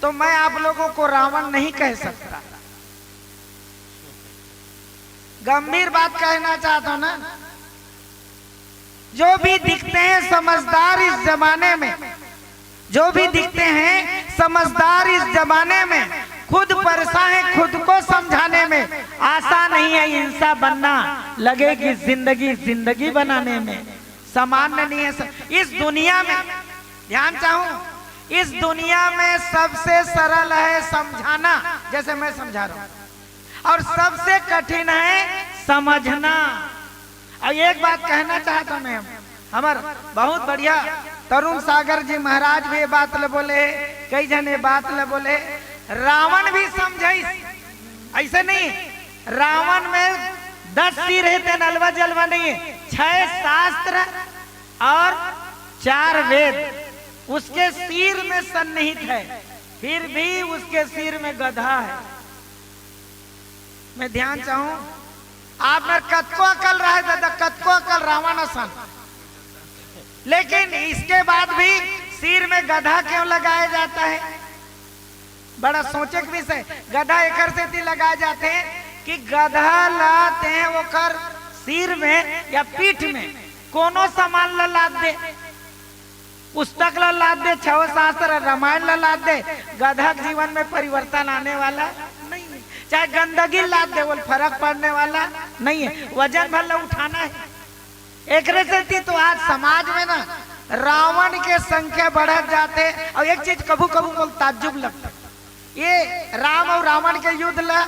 तो मैं आप लोगों को रावण नहीं कह सकता। गंभीर बात कहना चाहता हूं ना। जो भी दिखते हैं समझदार इस जमाने में, जो भी दिखते हैं समझदार इस जमाने में, खुद परेशान है खुद को समझाने में। आसान नहीं है इंसान बनना, लगेगी जिंदगी, जिंदगी बनाने में। सामान्य नहीं है स-, इस दुनिया में, ध्यान चाहूं, इस दुनिया में सबसे सरल है समझाना, जैसे मैं समझा रहा हूं, और सबसे कठिन है समझना। और एक बात कहना चाहता हूं मैं, हमर बहुत बढ़िया तरुण सागर जी महाराज भी ये बात ल बोले, कई जन ये बात ल बोले, रावण भी समझाइस। ऐसे नहीं, रावण में दस सिर है, तेन अलवा जलवा नहीं है, छह शास्त्र और चार वेद उसके सिर में सन्निहित है, फिर भी उसके सिर में गधा है। मैं ध्यान चाहूं, आप में कतको अकल रहे दादा, कतको अकल रावण असन, लेकिन इसके बाद भी सिर में गधा क्यों लगाया जाता है? बड़ा सोचे के विषय। गधा एकर सेती लगाए जाथे कि गधा ला ते ओकर सिर में या पीठ में कोनो सामान ला लाद दे, पुस्तक ला लाद दे, छव शास्त्र रामायण ला लाद दे, गधा के जीवन में परिवर्तन आने वाला नहीं है। चाहे गंदगी लाद दे, वो फर्क पड़ने वाला नहीं है। वजन भर ला उठाना है। एकरे सेती तो आज समाज में ना रावण के संख्या बढ़त जाथे। और एक चीज कभू कभू मोला ताज्जुब लगथे, ये राम और रावण के युद्ध ला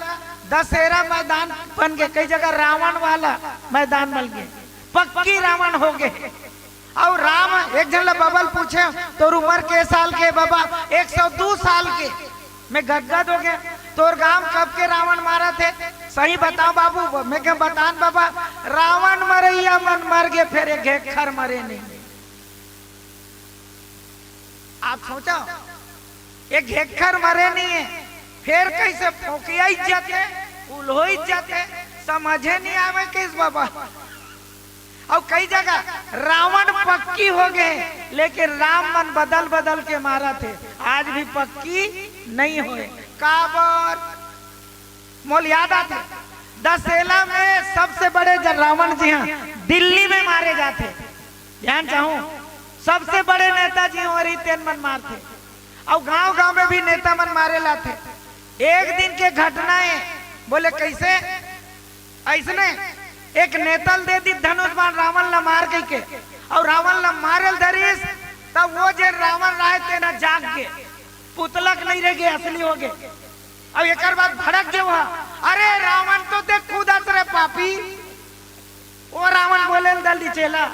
दशहरा मैदान बन गे, कई जगह रावण वाला मैदान बन गे, पक्की रावण हो गे। और राम एक झन ला बबा ल पूछे, "तोर उम्र के साल के?" "बबा, एक सौ दू साल के।" मैं गदगद हो गया। "तोर गांव कब के रावण मारथे? सही बताव बाबू।" मैं कहे, "बतान बबा, रावण मरइया मन मर गे, फेर एक घेखर मरे नहीं।" आप सोचो, एक घेखर मरे नहीं है, फेर कैसे फोकियाई जाथे, उल्होई जाथे, समझे नहीं आवे किस बबा। अउ कई जगह रावण पक्की हो गे, लेकिन राम मन बदल बदल के मारथे, आज भी पक्की नहीं होए। काबर? मोला याद आथे, दशहरा में सबसे बड़े ज-, रावण जी ह दिल्ली में मारे जाथे। ध्यान चाहूं, सबसे बड़े नेता जी ह, वही तेन मन मारथे। अउ गांव गांव में भी नेता मन मारे लाथे। एक दिन के घटना है, बोले कैसे? ऐसने एक नेता ल दे दी धनुष बाण रावण ला मार कहिके, अउ रावण ला मारे ल धरिस, तब वो जे रावण रहे तेन ह जाग गे, पुतला के नहीं रह गे, असली हो गे। अउ एकर बाद भड़क गे वो, "अरे रावण तो देख कूदत रे पापी।" वो रावण बोले ल दली चेला,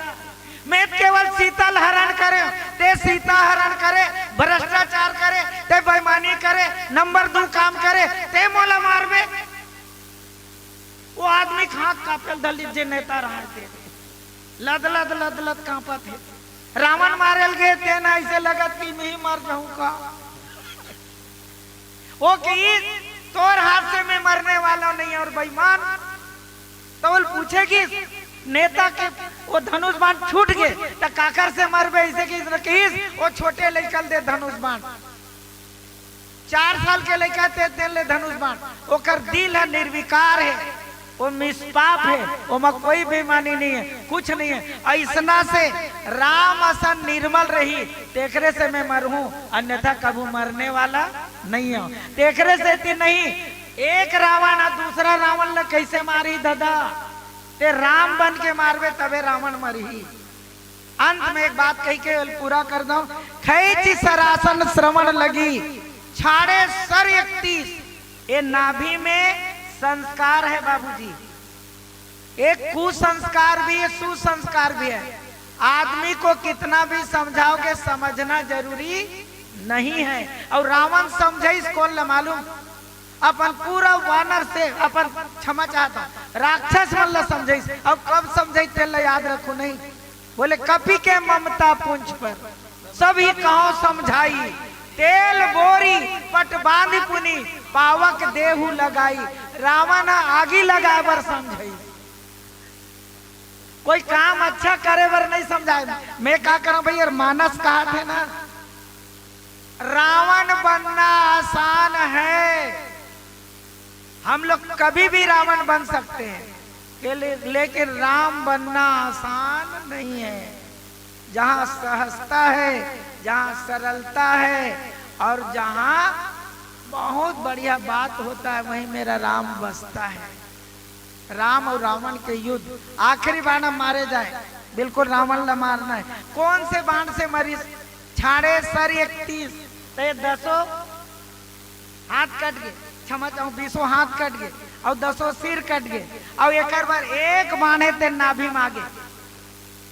"मैं केवल सीता ल हरण करे, ते सीता हरण करे, भ्रष्टाचार करे, ते बेईमानी करे, नंबर दू काम करे, ते मोला मारबे?" वो आदमी के हाथ कांपे ल धर लीस, जे नेता रहा है ते। लद लद लद लद कांपत है। रावण मारे ल गे, तेन ऐसे लगत कि मैं ही मर जाऊं का। वो कि तोर हाथ से मैं मरने वाला नहीं, और बेईमान तो बोल पूछे कि नेता के वो धनुष बाण छूट गे, त काकर से मरबे? ऐसे कि इसने कहिस, वो छोटे लइका ल दे धनुष बाण। चार साल के लइका ते तेन ले धनुष बाण, ओकर दिल ह निर्विकार हे। वो निष्पाप है, ओमा कोई बेईमानी नहीं है, कुछ नहीं है। अइसना से राम असन निर्मल रही, तेकरे से मैं मरहूं, अन्यथा कभू मरने वाला नहीं हूं। तेकरे से ती नहीं, एक रावण ह दूसरा रावण ल कैसे मारी ददा? ते राम बन के मारबे तबे रावण मरही। अंत में एक बात कहि के पूरा कर दंव। खैंचि सरासन श्रवण लगी, छाड़े सर इकतीस। ये नाभि में संस्कार है बाबूजी, एक कुसंस्कार भी है, सुसंस्कार भी है। आदमी को कितना भी समझाओगे, समझना जरूरी नहीं है। और रावण समझइस कोन ल मालूम? अपन पूरा वानर से, अपन, क्षमा चाहता हूं, राक्षस मन ल समझइस। अब कब समझइस तेला याद रखो नहीं। बोले कपि के ममता पुंज पर सभी कहो समझाई, तेल बोरी पट बांधि पुनि पावक देहु लगाई। रावण ह आगी लगाए बर समझइस, कोई काम अच्छा करे बर नहीं समझाए। मैं का करंव भई, यार मानस कहाथे ना, रावण बनना आसान है, हम लोग कभी भी रावण बन सकते हैं, के ले-, लेकिन राम बनना आसान नहीं है। जहां सहजता है, जहां सरलता है और जहां बहुत बढ़िया बात होता है, वहीं मेरा राम बसता है। राम और रावण के युद्ध, आखिरी बाण हम मारे जाए, बिल्कुल रावण ला मारना है। कौन से बाण से मरिस? छाड़े सर इकतीस, तो ये दसों हाथ कट गे, क्षमा चाहूं, बीसों हाथ कट गे और दसों सिर कट गे और एकर बर एक बाण हे ते नाभि म आगे।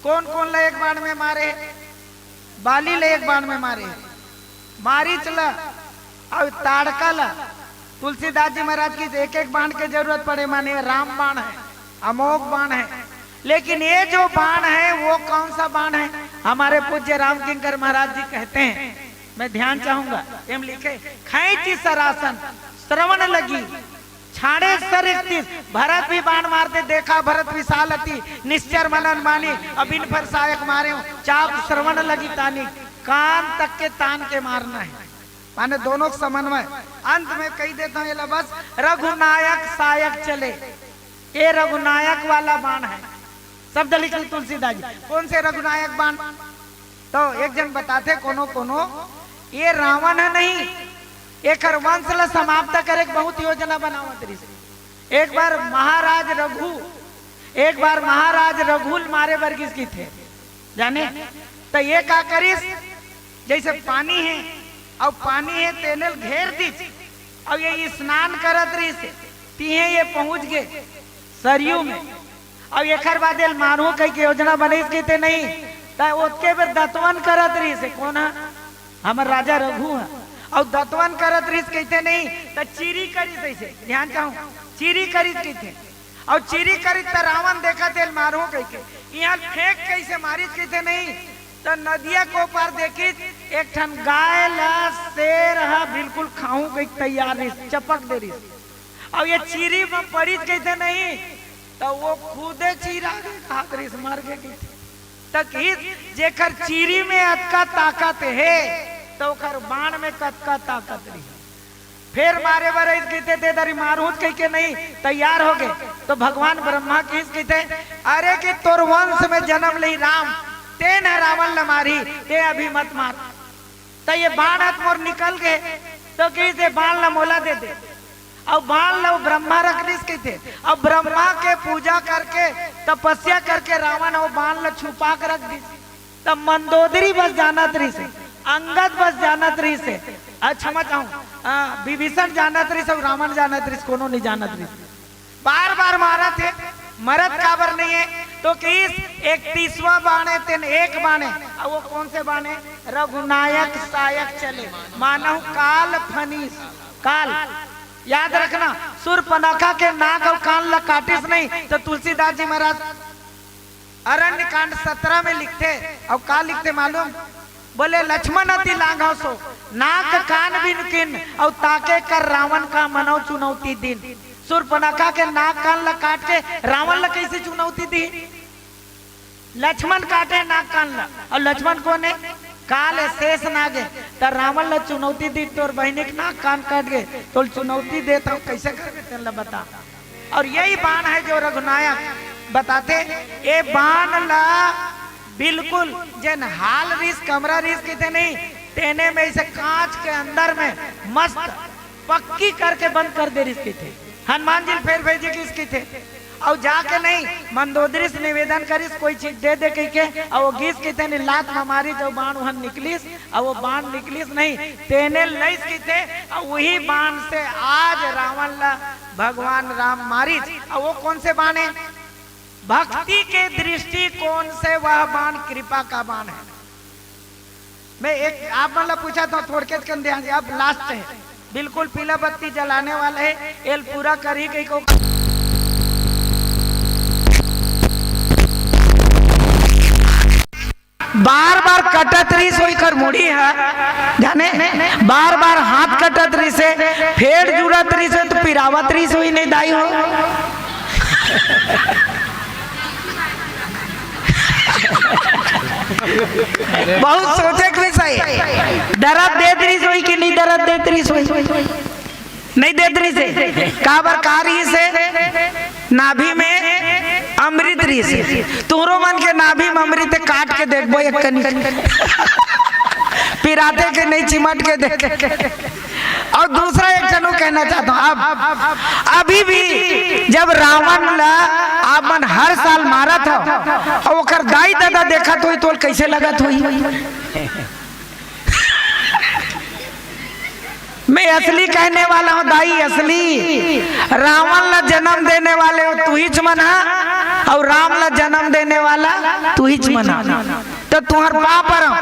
कौन कौन ला एक बाण में मारे हे? बाली ला एक बाण में मारे हे, मारीच ला और ताड़का ला। तुलसीदास जी महाराज की एक एक बाण के जरूरत पड़े, माने राम बाण है, अमोघ बाण है। लेकिन ये जो बाण है वो कौन सा बाण है? हमारे पूज्य रामकिंकर महाराज जी कहते हैं, मैं ध्यान चाहूंगा, एम लिखे, खैंचि सरासन श्रवण लगी, छाड़े सर इकतीस। भरत भी बाण मारते देखा, भरत विशाल अति निश्चर मनन मानी, अबिन फर सायक मारे हो, चाप श्रवण लगी तानी। कान तक के तान के मारना है, माने दोनों के समन्वय। अंत में कहि देता हूं, ये ला बस रघुनायक सायक चले, ये रघुनायक वाला बाण है। शब्द लिख ली तुलसीदास जी, कौन से रघुनायक बाण? तो एक जन बताथे कोनो कोनो, ये रावण ह नहीं, एकर वंश ला समाप्त करे के बहुत योजना बनावत रहिस। एक बार महाराज रघु, एक बार महाराज रघु ल मारे बर गिस कहिथे, जाने? त ये का करिस, जैसे पानी है, अउ पानी है तेने ल घेर दिस, अउ ये स्नान करत रहिस, तिहें ये पहुंच गे सरयू में। अउ एखर बाद एल मारहूं कहिके योजना बनिस कहिथे नहीं, त ओतके बेर दतवन करत रहिस हे। कोन ह? हमर राजा रघु ह। अउ दतवन करत रहिस कहिथे नहीं, त चीरी करिस अइसे, ध्यान चाहूं, चीरी करिस कहिथे। अउ चीरी करिस त रावण देखत एल मारहूं कहिके, इहां फेंक कइसे मारिस कहिथे नहीं, त नदिया के ओ पार देखिस, एक ठन गाय ल शेर ह बिल्कुल खाहूं कहिके तैयार रहिस, चपक दे रहिस। अउ ये चीरी म पड़िस कहिथे नहीं, त वो खुदे चीरा गे, खात रहिस, मर गे कहिथे। त कहिस, जेकर चीरी में अतका ताकत हे, त ओकर बाण में कतका ताकत रही। फेर मारे बर अइस कहिथे, ते दरी मारहूं कहिके नहीं, तैयार हो गे। त भगवान ब्रह्मा कहिस कहिथे, अरे कि तोर वंश में जनम लेही राम, तेन ह रावण ल मारही, ते अभी मत मार। त ये बाण ह त मोर निकल गे, त कहिस, ये बाण ल मोला दे दे। अउ बाण ल वो ब्रह्मा रख दिस कहिथे। अउ ब्रह्मा के पूजा करके, तपस्या करके रावण ह वो बाण ल छुपा के रख दिस। त मंदोदरी बस जानत रहिस हे, अंगद बस जानत रहिस हे, अ, क्षमा चाहूं, अ, विभीषण जानत रहिस हे अउ रावण जानत रहिस हे, कोनो नहीं जानत रहिस हे। बार बार मारत हे, मरत काबर नहीं हे? त कहिस, इकतीसवां बाण हे, तेन एक बाण हे। अउ वो कौन से बाण हे? रघुनायक सायक चले, मानहु काल फनीस। काल, याद रखना, सूर्पनखा के नाक अउ कान ल काटिस नहीं, त तुलसीदास जी महाराज अरण्य कांड सत्रह में लिखथे, अउ का लिखथे मालूम? बोले, लक्ष्मण अति लाघव सो, नाक कान बिनु कीन, अउ ताके कर रावण का मनव चुनौती दीन। सूर्पनखा के नाक कान ल काट के रावण ल कइसे चुनौती दीन? लक्ष्मण काटे नाक कान ल, अउ लक्ष्मण कोन हे? काल हे, शेष नाग हे। त रावण ल चुनौती दीन, तोर बहिनी के नाक कान कट गे, तोल चुनौती देत हंव, कइसे करबे तेन ल बता। और यही बाण है जो रघुनायक बताते, ये बाण ला बिल्कुल जेन hall रिस, कमरा रिस किथे नहीं, तेने में इसे कांच के अंदर में मस्त पक्की करके बंद कर दे रिस किथे। हनुमान जी ल फेर भेजे किस किथे, अउ जाके नहीं मंदोदरी से निवेदन करिस, कोई चीज दे दे कहिके, अउ वो गिस किथे नहीं, लात म मारिस, जो बाण उहन निकलिस, अउ वो बाण निकलिस नहीं, तेने लइस किथे, अउ वही बाण से आज रावण ला भगवान राम मारिस। अउ वो कौन से बाण है? भक्ति के दृष्टिकोण से वह बाण कृपा का बाण है। मैं एक आप मन ला पूछा था, थोड़के कन ध्यान दे, अब last है, बिल्कुल पीला बत्ती जलाने वाला है, एल पूरा करी कहीं को। बार बार कटत रहिस होई कर मुड़ी है, जाने, बार बार हाथ कटत रहिस हे, फेर जुड़त रहिस हे, तो पिरावत रहिस होई नहीं दाई हो। बहुत सोचे के विषय। दरद देत रहिस होई कि नहीं दरद देत रहिस होई? नहीं देत रहिस हे। काबर का रहिस हे? नाभि में अमृत रहिस हे। तुहरो मन के नाभि में अमृत हे, काट के देखबो एक कनी। पिराथे के नहीं, चिमट के देख। अउ दूसरा एक झन कहना चाहता हूँ, अब अभी भी जब रावण ला आप मन हर साल मारत हो अउ ओकर दाई ददा देखत होई तो कैसे लगत होई? मैं असली कहने वाला हूँ दाई, असली। रावण ला जन्म देने वाले हो तुहिच मन हा, अउ राम ला जन्म देने वाला तुहिच मन हा। तो तुहर पाप परम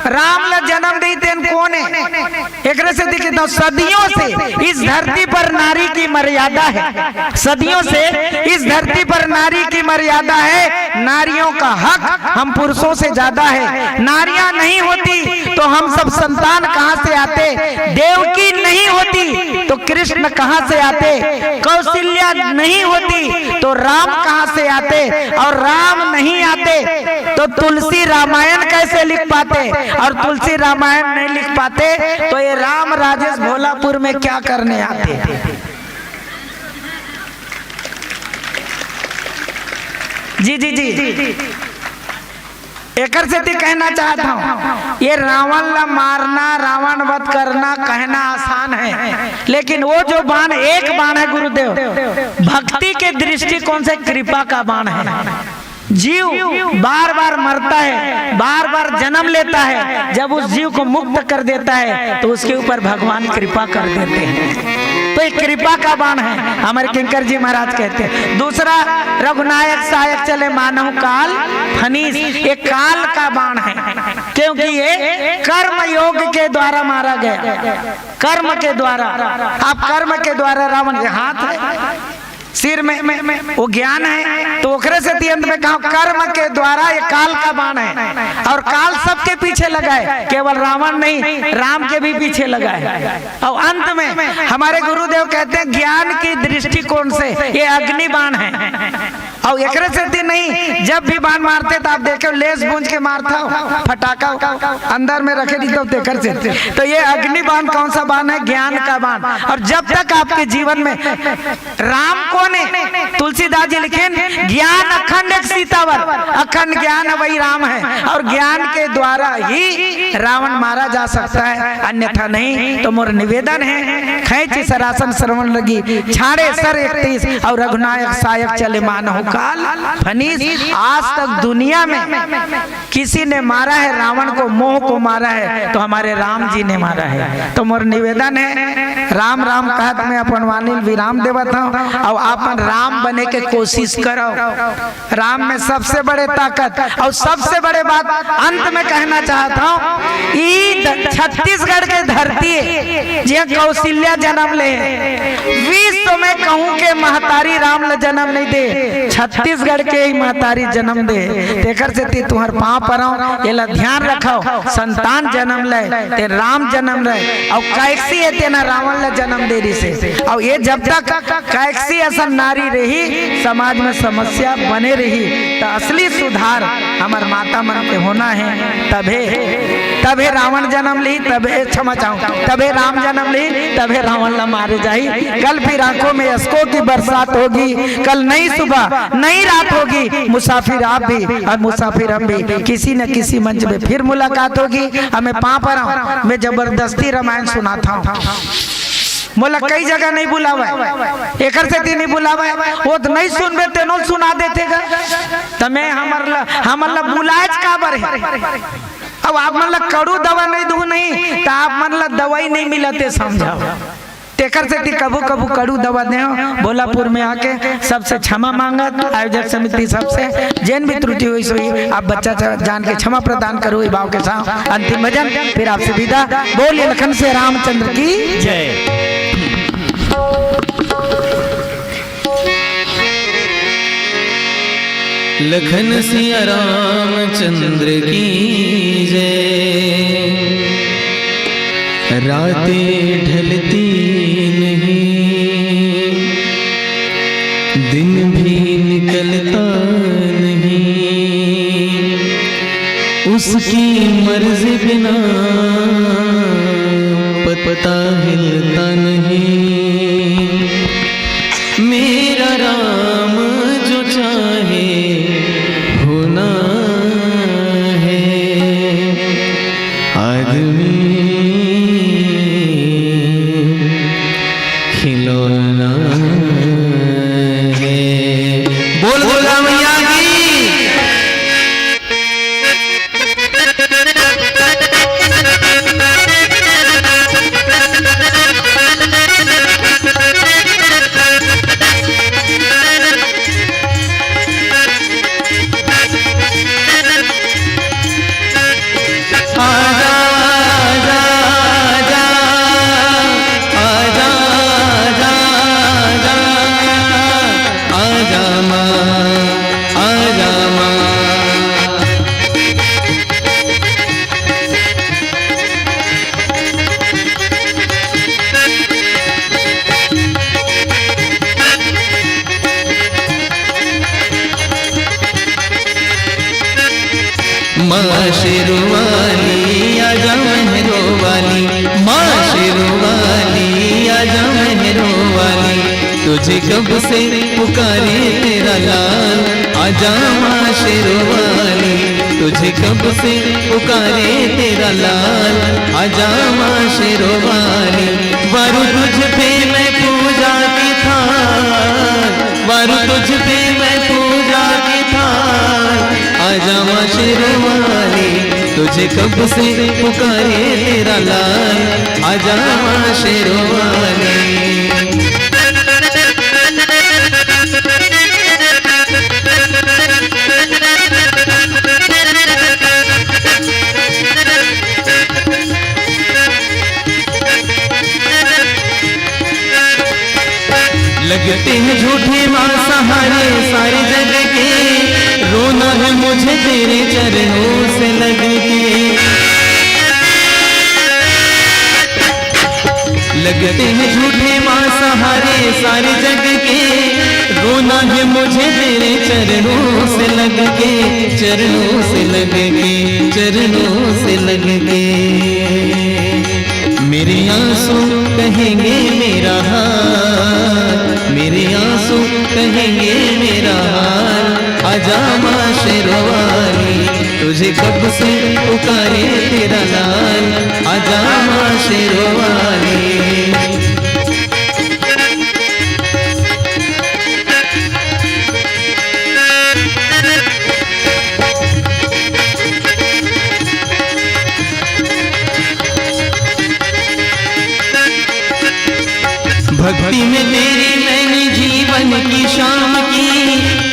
राम ला जन्म दे तेन कोन हे? एकरे से देखे तो सदियों से इस धरती पर नारी की मर्यादा है, सदियों से इस धरती पर नारी की मर्यादा है। नारियों का हक हम पुरुषों से ज्यादा है। नारियां नहीं होती तो हम सब संतान कहाँ से आते? देवकी नहीं होती तो कृष्ण कहाँ से आते? कौशल्या नहीं होती तो राम कहाँ से आते? और राम नहीं आते तो तुलसी रामायण कैसे लिख पाते? और तुलसी रामायण नहीं लिख पाते तो ये राम राजेश भोलापुर में क्या करने आते? जी, जी, जी। एकर सेती कहना चाहत हूँ, ये रावण ला मारना, रावण वध करना, कहना आसान है, लेकिन वो जो बाण, एक बाण है गुरुदेव, भक्ति के दृष्टिकोण से कृपा का बाण है। जीव बार बार मरता है, बार बार जन्म लेता है, जब उस जीव को मुक्त कर देता है तो उसके ऊपर भगवान कृपा कर देते हैं। तो ये कृपा का बाण है, हमारे किंकर जी महाराज कहते हैं। दूसरा, रघुनायक सायक चले मानव काल फनीस, ये काल का बाण है, क्योंकि ये कर्म योग के द्वारा मारा गया। कर्म के द्वारा, आप कर्म के द्वारा, रावण के हाथ है, सिर में, वो ज्ञान है, तो ओकरे सेती अंत में कहा कर्म के द्वारा ये काल का बाण है। और काल सबके पीछे लगा है, केवल रावण नहीं, राम के भी पीछे लगा है। और अंत में हमारे गुरुदेव कहते हैं ज्ञान की दृष्टिकोण से ये अग्नि बाण है। और एकरे सेती नहीं, जब भी बाण मारते तो आप देखो लेस बूंज के मारता हो, फटाका अंदर में रखे नहीं तो तेकर से। तो ये अग्नि बाण कौन सा बाण है? ज्ञान का बाण। और जब तक आपके जीवन में राम कोन हे? तुलसीदास जी लिखेन, ज्ञान अखंड एक सीतावर, अखंड ज्ञान वही राम है। और ज्ञान के द्वारा ही रावण मारा जा सकता है, अन्यथा नहीं। तो मोर निवेदन है, खैंची सरासन श्रवण लगी, छाड़े सर इकतीस, और रघुनायक सायक चले मानव काल फनीस। आज तक दुनिया में किसी ने मारा है रावण को, मोह को मारा है, तो हमारे राम जी ने मारा है। तो मोर निवेदन है, राम राम कहत मैं अपन वाणी ल विराम देवत हूँ, और अपन राम बने के कोशिश करो। राम में सबसे बड़े ताकत और सबसे बड़े बात अंत में कहना चाहता हूँ, ई ध-, छत्तीसगढ़ के धरती है, जे कौशल्या जन्म ले, विश्व में कहूँ के महतारी राम ल जन्म नहीं दे, छत्तीसगढ़ के ही महतारी जन्म दे। तेकर सेती तुहर पाँव परव, एला ध्यान रखव, संतान जन्म ले, ते राम जन्म ले, अउ कैकसी हे तेना रावण ला जन्म दे रिसे। अउ ये जब तक कैकसी असन नारी रही, समाज में समस्या बने रही, त असली सुधार हमर माता मन के होना हे। तभे, तभे रावण जन्म ली, तभे, क्षमा चाहूं, तभे राम जन्म ली, तभे रावण ला मारे जाही। कल फिर आंखों में अश्कों की बरसात होगी, कल नई सुबह, नई रात होगी, मुसाफिर आप भी और मुसाफिर हम भी। किसी न किसी मंच में फिर मुलाकात होगी। अब मैं पांव परव, मैं जबरदस्ती रामायण सुनाथंव। मोला कई जगह नहीं बुलावय, एकर सेती नहीं बुलावय, वो तो नहीं सुनबे, तेनो सुना देथे गा। त मैं हमर ला, हमर ला बुलाएच काबर हे? अब आप मन ला कड़ू दवा नहीं दूं नहीं, त आप मन ला दवाई नहीं मिलत हे, समझव। तेकर सेती कभू कभू कड़ू दवा देंव। भोलापुर में आके सबसे क्षमा मांगत, आयोजक समिति सबसे, जेन भी त्रुटि होइस होही, आप बच्चा च-, जान के क्षमा प्रदान करो, ये भाव के साथ अंतिम भजन, फिर आपसे विदा। बोलिए लखन सिया रामचंद्र की जय। लखन सिया रामचंद्र की जय। रातें ढलती नहीं, दिन भी निकलता नहीं, उसकी मर्जी बिना पत्ता हिलता नहीं। मेरा राम जो चाहे होना है, आदमी खिलौना है। बोल दुर्गा मैया की। आजा, आजा, आजा, आजा, आजा, आजा, आजा माँ, आजा माँ। माँ शेरों वाली आजा, मेहरों वाली, माँ शेरों वाली आजा, मेहरों वाली, तुझे कब से पुकारे तेरा लाल, आजा माँ शेरों वाली, तुझे कब से पुकारे तेरा लाल, आजा माँ शेरों वाली। वारूं तुझ पे मैं पूजा की थाल, वारूं तुझ पे मैं पूजा की थाल, आजा माँ शेरों वाली, तुझे कब से पुकारे तेरा लाल, आजा माँ शेरों वाली। लगते हैं झूठे माँ सहारे सारे जग के, रोना है मुझे तेरे चरणों से लग के। लगते हैं झूठे माँ सहारे सारे जग के, रोना है मुझे तेरे चरणों से लग के, चरणों से लग के, चरणों से लग के। मेरे आंसू कहेंगे मेरा हाल, मेरे आंसू कहेंगे मेरा हाल, आजा माँ शेरों वाली, तुझे कब से पुकारे तेरा लाल, आजा माँ शेरों वाली। भक्ति में तेरी मैंने जीवन की शाम की,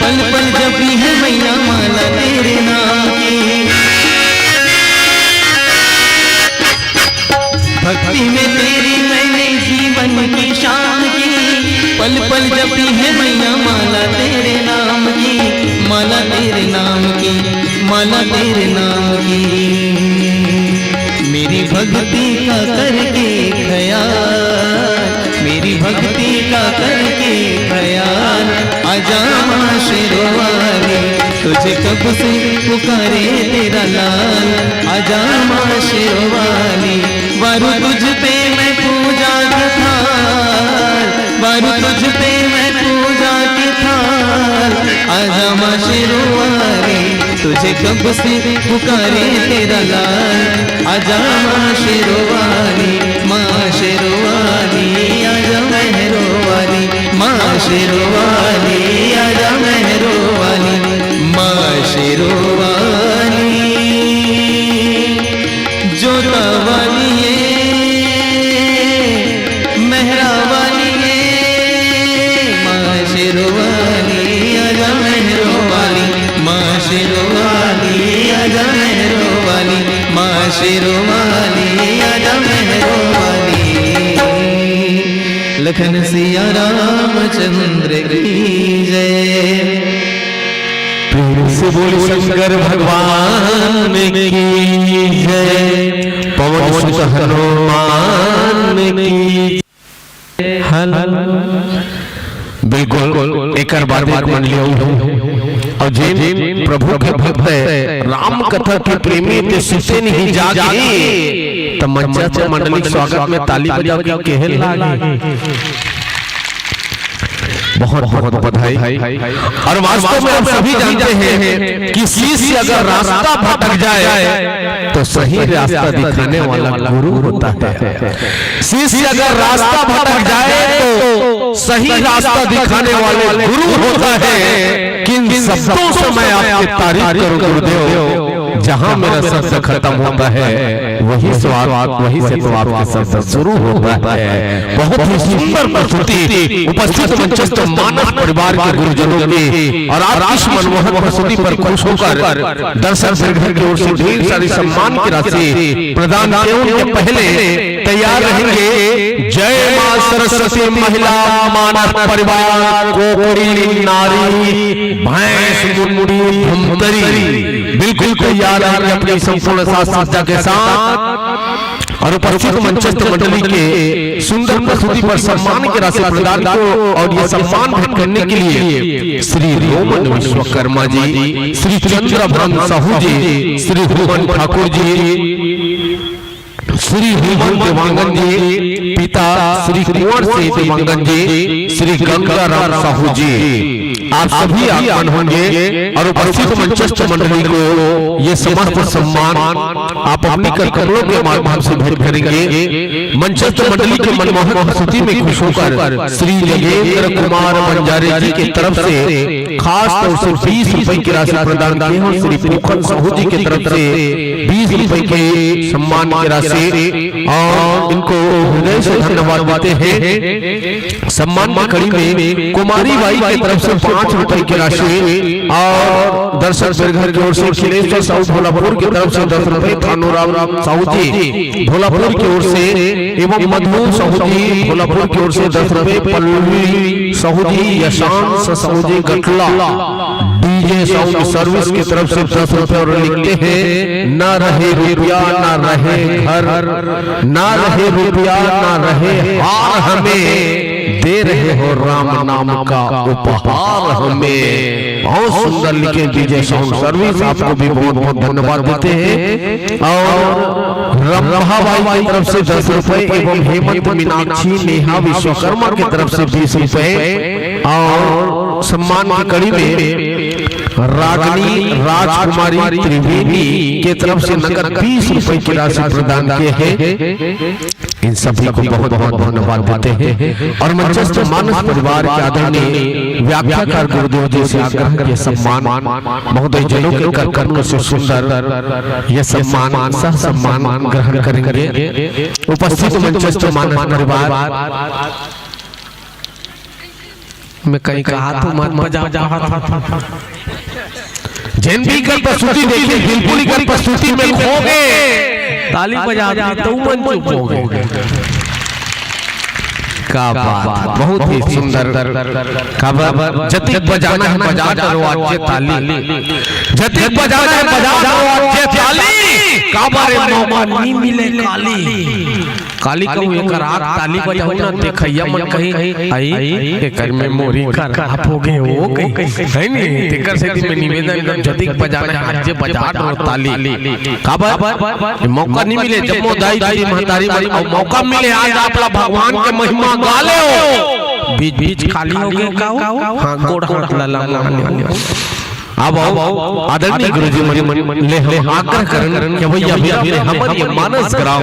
पल पल जपी है मैया माला तेरे नाम की। भक्ति में तेरी मैंने जीवन माला तेरे नाम की, मेरी भक्ति का करके ख्याल, मेरी भक्ति का करके ख्याल। आजा माँ शेरों वाली, तुझे कब से पुकारे तेरा लाल। आजा माँ शेरों वाली, वारूँ तुझ पे मैं पूजा की थाल, वारूँ तुझ पे मैं पूजा की थाल। आजा माँ शेरों वाली, तुझे कब से पुकारे तेरा लाल। आजा माँ शेरों वाली, माँ शेरों वाली, आजा मेहरों वाली, माँ शेरों वाली, आजा मेहरों वाली, माँ शेरों वाली। जोता वाली है, मेहरा वाली है, माँ शेरों वाली, आजा मेहरों वाली, माँ शेरों वाली, आजा मेहरों वाली, माँ शेरों वाली, आजा मेहरों वाली। लखन सिया रामचंद्र की जय। प्रेम से बोल शंकर भगवान की जय, पवन सुत हनुमान की जय। हल। बिल्कुल, एकर बाद एक मन लियो। अउ जेन प्रभु के भक्त है, राम कथा के प्रेमी, ते सुते नहीं जागे, त मंचस्थ मंडली के स्वागत में ताली बजा के कहे लागे। बहुत बहुत बधाई। और वास्तव में हम सभी जानते हैं कि शिष्य अगर रास्ता भटक जाए तो सही रास्ता दिखाने वाला गुरु होता है। शिष्य अगर रास्ता भटक जाए तो सही रास्ता दिखाने वाले गुरु होता है। किन शब्दों से मैं आपकी तारीफ करूं गुरुदेव, जहां मेरा शब्द खत्म होता है, वही से तो आप, वही से तो आपका शब्द शुरू होता है। बहुत ही सुंदर प्रस्तुति उपस्थित मंचस्थ मानस परिवार के गुरुजनों की। और आप इस मनमोहक प्रस्तुति पर खुश होकर दर्शक संघ की ओर से ढेर सारी सम्मान की राशि प्रदान किए। उनके पहले तैयार रहेंगे जय मां सरस्वती महिला मानस परिवार कोकड़ी नारी भैंस मुंडी धमतरी। बिल्कुल तैयार रहेंगे अपनी संपूर्ण साज सज्जा के साथ। और उपस्थित मंचस्थ मंडली के सुंदर प्रस्तुति पर सम्मान की राशि प्रदान को और ये सम्मान भेंट करने के लिए श्री रोमन विश्वकर्मा जी, श्री चंद्रभान साहू जी, श्री रोहन ठाकुर जी, श्री रोहन देवांगन जी, पिता श्री कुंवर सिंह देवांगन जी, श्री गंगाराम साहू जी, आप सभी आगमन होंगे और उपस्थित मंचस्थ मंडली को ये समस्त सम्मान आप अपने कर कमलों के माध्यम से भेंट करेंगे। मंचस्थ मंडली के मनमोहक प्रस्तुति में खुश होकर श्री योगेंद्र कुमार बंजारे जी की तरफ से खास तौर से बीस रुपए की राशि प्रदान की है और श्री पूखन साहू जी की तरफ से बीस रुपए के सम्मान की राशि और इनको हृदय से धन्यवाद देते हैं। सम्मान की कड़ी में कुमारी बाई की तरफ से पांच रुपए की राशि और दर्शक संघ की ओर से खिलेश्वर साहू भोलापुर की तरफ से दस रुपए, थानूराम साहू जी भोलापुर की ओर से एवं मधु साहू जी भोलापुर की ओर से दस रुपए, पल्लवी साहू जी, यशांश साहू जी गटला, डीजे साउंड सर्विस की तरफ से दस रुपए और लिखते हैं, ना रहे रुपया, ना रहे घर, ना रहे रुपया, ना रहे हार हमें, दे रहे हो राम नाम का उपहार हमें। बहुत सुंदर लिखे डीजे साउंड सर्विस, आपको भी बहुत बहुत धन्यवाद देते हैं। और रंभा बाई की तरफ से दस रुपए एवं हेमंत मीनाक्षी नेहा विश्वकर्मा की तरफ से बीस रुपए और सम्मान की कड़ी में रागनी राजकुमारी त्रिवेणी की तरफ से नगद बीस रुपए की राशि प्रदान किए हैं। इन सभी को बहुत बहुत धन्यवाद देते हैं और मंचस्थ मानस परिवार के आदरणीय व्याख्याकार गुरुदेव जी से आग्रह के सम्मान महोदय जनों के कर कमलों से सुंदर यह सम्मान सह सम्मान ग्रहण करेंगे। उपस्थित मंचस्थ मानस परिवार मैं कहीं कहा तो मत बजा पात। जेन भी कर प्रस्तुति देखी, बिल्कुल ही कर प्रस्तुति में खो गए। ताली बजा दी तो मन चुप हो गए। का बात, बहुत ही सुंदर। काबर जतिक बजाना हे बजा डरो आज ये ताली, जतिक बजाना हे बजा डरो आज ये ताली। काबर ए मौका नी मिले काली। काली कहूँ एकर आग ताली बजाहूँ ना, देखइया मन कहीं, "आई, एकर memory खराब हो गे हो," कहीं, है नी? तेकर सेती मैं निवेदन करहूँ, जतिक बजाना हे आज ये बजा डरो ताली। काबर? ये मौका नी मिले, जम्मो दाई, दीदी, महतारी मन, अउ मौका मिले आज आप ला भगवान के महिमा गा लेव। बीच बीच खाली हो गे का हो? हाँ, गोड़ हाथ ला ला ला ले। अब आओ, आदरणीय गुरुजी मन ले हम आग्रह करन कि भैया, भैया, हमर ये मानस ग्राम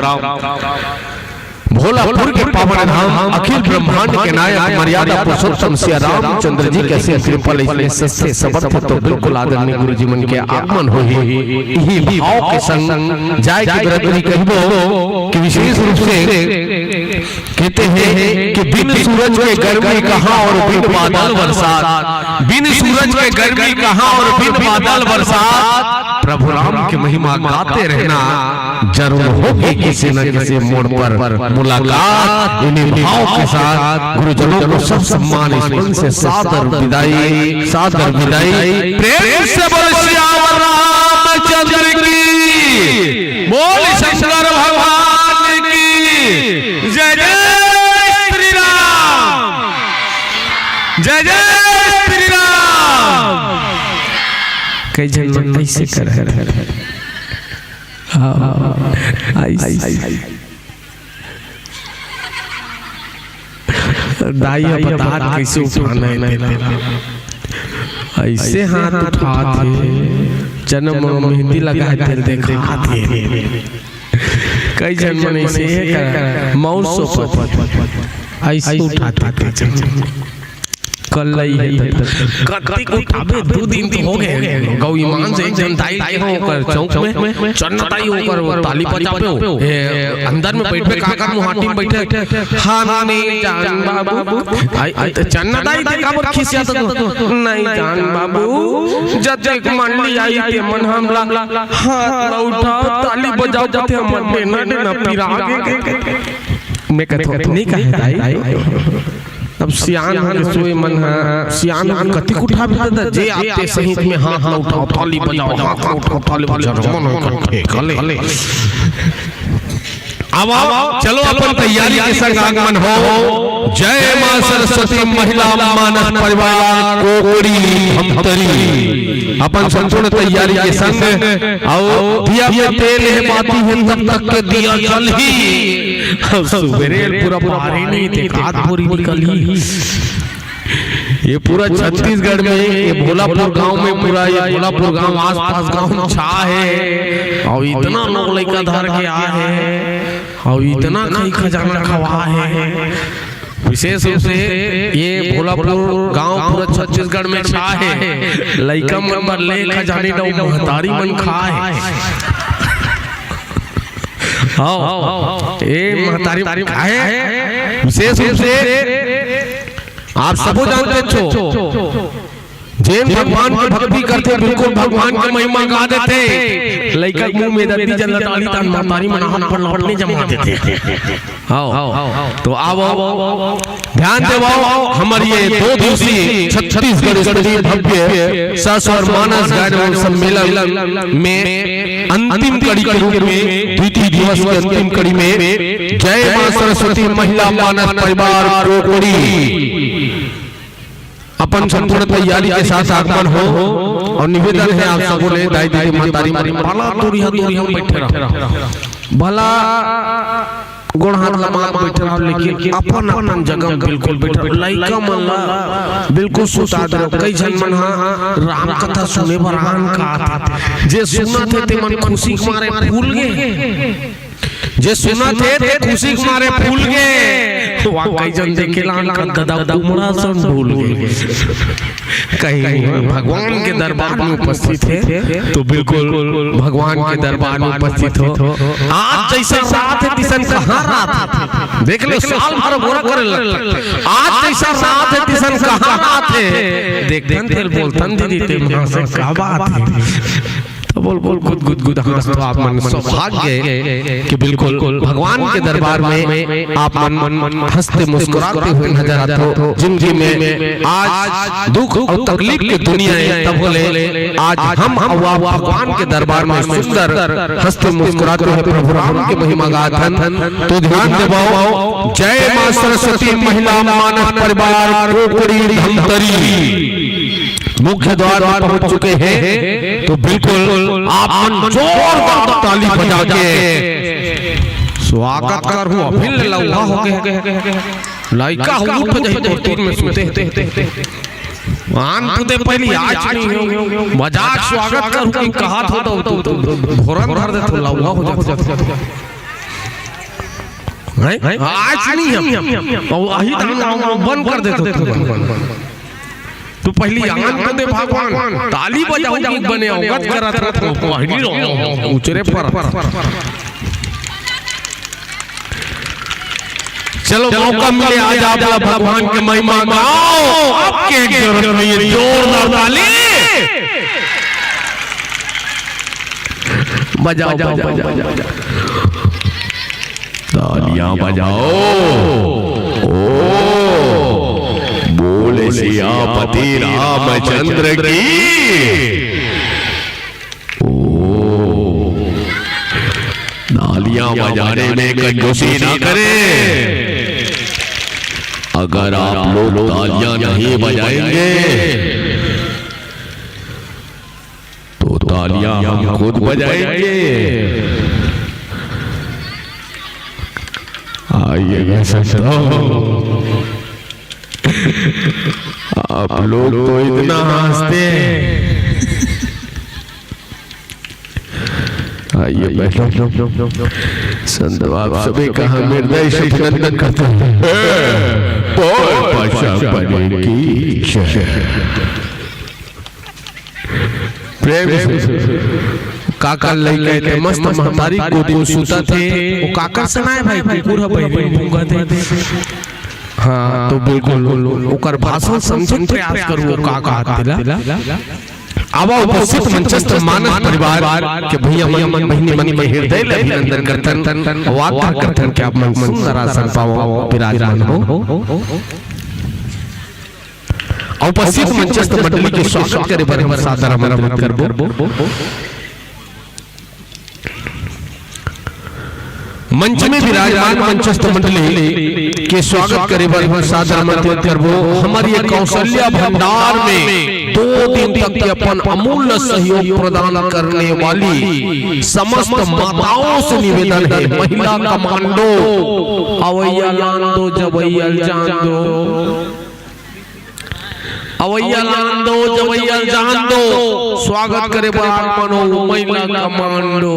भोलापुर के पावन धाम, अखिल ब्रह्मांड के नायक, मर्यादा पुरुषोत्तम सिया रामचंद्र जी के असीम कृपा ले इसमें सस्ते समर्थ तो बिल्कुल आदरणीय गुरुजी मन के आगमन होही। इही भाव के संग जाय के बराबरी कहिबो कि विशेष रूप से कहते हैं कि बिन सूरज के गर्मी कहाँ और बिन बादल बरसात, बिन सूरज के गर्मी कहाँ और बिन बादल बरसात, प्रभु राम की महिमा गाते रहना, जरूर होगी किसी न किसी मोड़ पर मुलाकात। इन्हीं भाव के साथ गुरुजनों को सब सम्मान स्मरण से सादर विदाई, सादर विदाई। प्रेम से बोल सियावर रामचंद्र की, बोल शंकर भगवान की जय। जय श्री राम, जय जय श्री राम। कई झन मन ऐसे कर रहे हैं। हाँ, ऐसे। दाई ह बतात कइसे उठाना हे तेला। ऐसे हाथ उठात हे, जब मेहंदी लगाए तेला देखात हे। कई झन मन ऐसे कर, मौर सोपत हे, ऐसे उठात हे कई झन। कल्लई हे त कतिक उठाबे, दू दिन तो हो गे। गौ ईमान से एक झन दाई के हो ओकर चौक में, चन्ना दाई ओकर ताली बजाबे हो। ए, अंदर में बइठबे, काकर मुहाटी में बइठे, "हाँ, नहीं जान बाबू।" आई, आई, त चन्ना दाई ते काबर खिसियात हो? "नहीं जान बाबू, जतेक मंडली आई ते मन हमला हाथ ला उठाओ, ताली बजाओ, जते हमर डेना, डेना पिरा गे।" मैं कथों, "नहीं कहे दाई।" अब सियान हो गे सोए मन ह, सियान हो गे कतिक उठाबे दादा, जे आते सहित में हाथ ला उठाओ, ताली बजाओ, हाथ ला उठाओ, ताली बजाओ, मन हो करथे, कले। अब आओ, चलो अपन तैयारी के संग आगमन हो। जय माँ सरस्वती महिला मानस परिवार कोकड़ी धमतरी। अपन संपूर्ण तैयारी के संग अउ दिया में तेल हे, बाती हे, तब तक के दिया जलही। सुबेरे पूरा बारे नहीं देखात बोरी निकलही। ये पूरा छत्तीसगढ़ में, ये भोलापुर गांव में, पूरा ये भोलापुर गांव, आसपास गांव में छा हे। अउ इतना लोग लइका धर के आए हे, अउ इतना कई खजाना खवा हे। विशेष रूप से ये भोलापुर गांव पूरा छत्तीसगढ़ में छा हे। लइका मन बर ले खजानी डउ महतारी मन खाए। हाँ, ए महतारी खाए। विशेष रूप से आप सबो जानते हो, जेन भगवान के भक्ति करथे, बिल्कुल भगवान के महिमा गा देथे। लइका के मुंह में दद्दी जल डाली, तहान महतारी मन हाथ पर लौटने जमा देथे। हाँ, तो आओ, ध्यान देवाओ, हमर ये दो दिवसीय छत्तीसगढ़ स्तरीय भव्य सस्वर मानस गायन एवं सम्मेलन में अंतिम कड़ी के रूप में, द्वितीय दिवस के अंतिम कड़ी में जय माँ सरस्वती महिला मानस परिवार कोकड़ी अपन संपूर्ण तैयारी के साथ आगमन हो। अउ निवेदन हे आप सबो ले, दाई दीदी महतारी मन, पाला दूरिहा दूरिहा बइठे रहो, भला गोड़ हाथ ला मार बइठे रहो, लेकिन अपन अपन जगह में बिल्कुल बइठे रहो। लइका मन ला बिल्कुल सुता दे रहो। कई झन मन ह राम कथा सुने बर आन का आथे, जे सुनत हे ते मन खुशी के मारे फूल गे। जे सुनत हे ते खुशी के मारे फूल गे, वाकई जन देखे लान का ददा कुमड़ा सन भूल गे। कहीं भगवान के दरबार में उपस्थित हे, तो बिल्कुल भगवान के दरबार में उपस्थित हो। आज जैसा रात हे, तिसन कहाँ रात हे? देख लो, साल भर गोरा करे लगता। आज जैसा रात हे, तिसन कहाँ रात हे? देखतन तेल बोलतन दीदी, ते महा से का बात हे? तो बोल, बोल, गुद, गुद, गुद, हाँ, तो आप मन सौभाग्य के बिल्कुल भगवान के दरबार में आप मन हंसते मुस्कुराते हुए नजर आते हो। जिंदगी में आज दुख और तकलीफ के दुनिया है, तब बोले आज हम अउ आप भगवान के दरबार में सुंदर हंसते मुस्कुराते हुए प्रभु राम की महिमा गाथन। तो ध्यान देवाओ, जय माँ सरस्वती महिला मानस परिवार कोकड़ी धमतरी मुख्य द्वार पर पहुंच चुके हैं, तो बिल्कुल आप मन जोरदार ताली बजा के स्वागत करहु। अभी ले लउहा हो गए, लइका हो उठ जाही तोर तीर में सुते। आन तो दे पहली आज नहीं हो, मजाक स्वागत करहु कि कहा था तो, तो, तो, तो भोरन धर दे तो लउहा हो जाता। हैं? आज नहीं हम, और वही दाम बंद कर देते थे। तू पहली आन तो दे भगवान, ताली बजाऊ कि बने अवगत करत रहत हो, पहली रहो, उचरे पर। चलो, मौका मिले, आज आप ला भगवान के महिमा गाओ, आपके जरूरत नहीं है, जोरदार ताली बजाओ, बजाओ, बजाओ। तालियां बजाओ। ओ, बोल सियापति रामचंद्र की। ओ, तालियां बजाने में कंजूसी ना करें। अगर आप लोग तालियां नहीं बजाएंगे, तो तालियां हम खुद बजाएंगे। आइए, मैं समझता हूँ, आप लोग तो इतना हंसते हैं। आइए, बैठो। संत, आप सभी का हम हृदय से अभिनंदन करते हैं। बोल पाशां परी की जय। प्रेम से। काकर लइका हे ते मस्त महतारी गोदी में सुता थे। वो काकर सनाए भाई, कुकुर ह बहिरी भूंगा थे। हाँ, तो बिल्कुल ओकर भाषण समझे के प्रयास करू, वो का कहत तेला। आवा उपस्थित मंचस्थ मानस परिवार के भैया मन, बहिनी मन के हृदय ले अभिनंदन करथन, वाक करथन कि आप मन सुंदर आसन पावो, विराजमान हो। उपस्थित मंचस्थ मंडली के स्वागत करे बर हम सादर आमंत्रित करबो। मंच में विराजमान मंचस्थ मंडली के स्वागत करे बर हम सादर आमंत्रित करबो। हमर ये कौशल्या भंडार में दो दिन तक के अपन अमूल्य सहयोग प्रदान करने वाली समस्त माताओं से निवेदन है, महिला कमांडो, अवैया लान दो, जवैया जान दो। अवैया लान दो, जवैया जान दो, स्वागत करे बर आप मन हो, महिला कमांडो।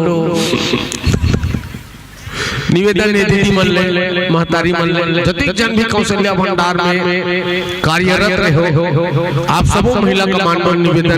निवेदन हे दीदी मन ले, महतारी मन ले, जतिक जन भी कौशल्या भंडार में कार्यरत रहे हो, आप सबो महिला कमांडो निवेदन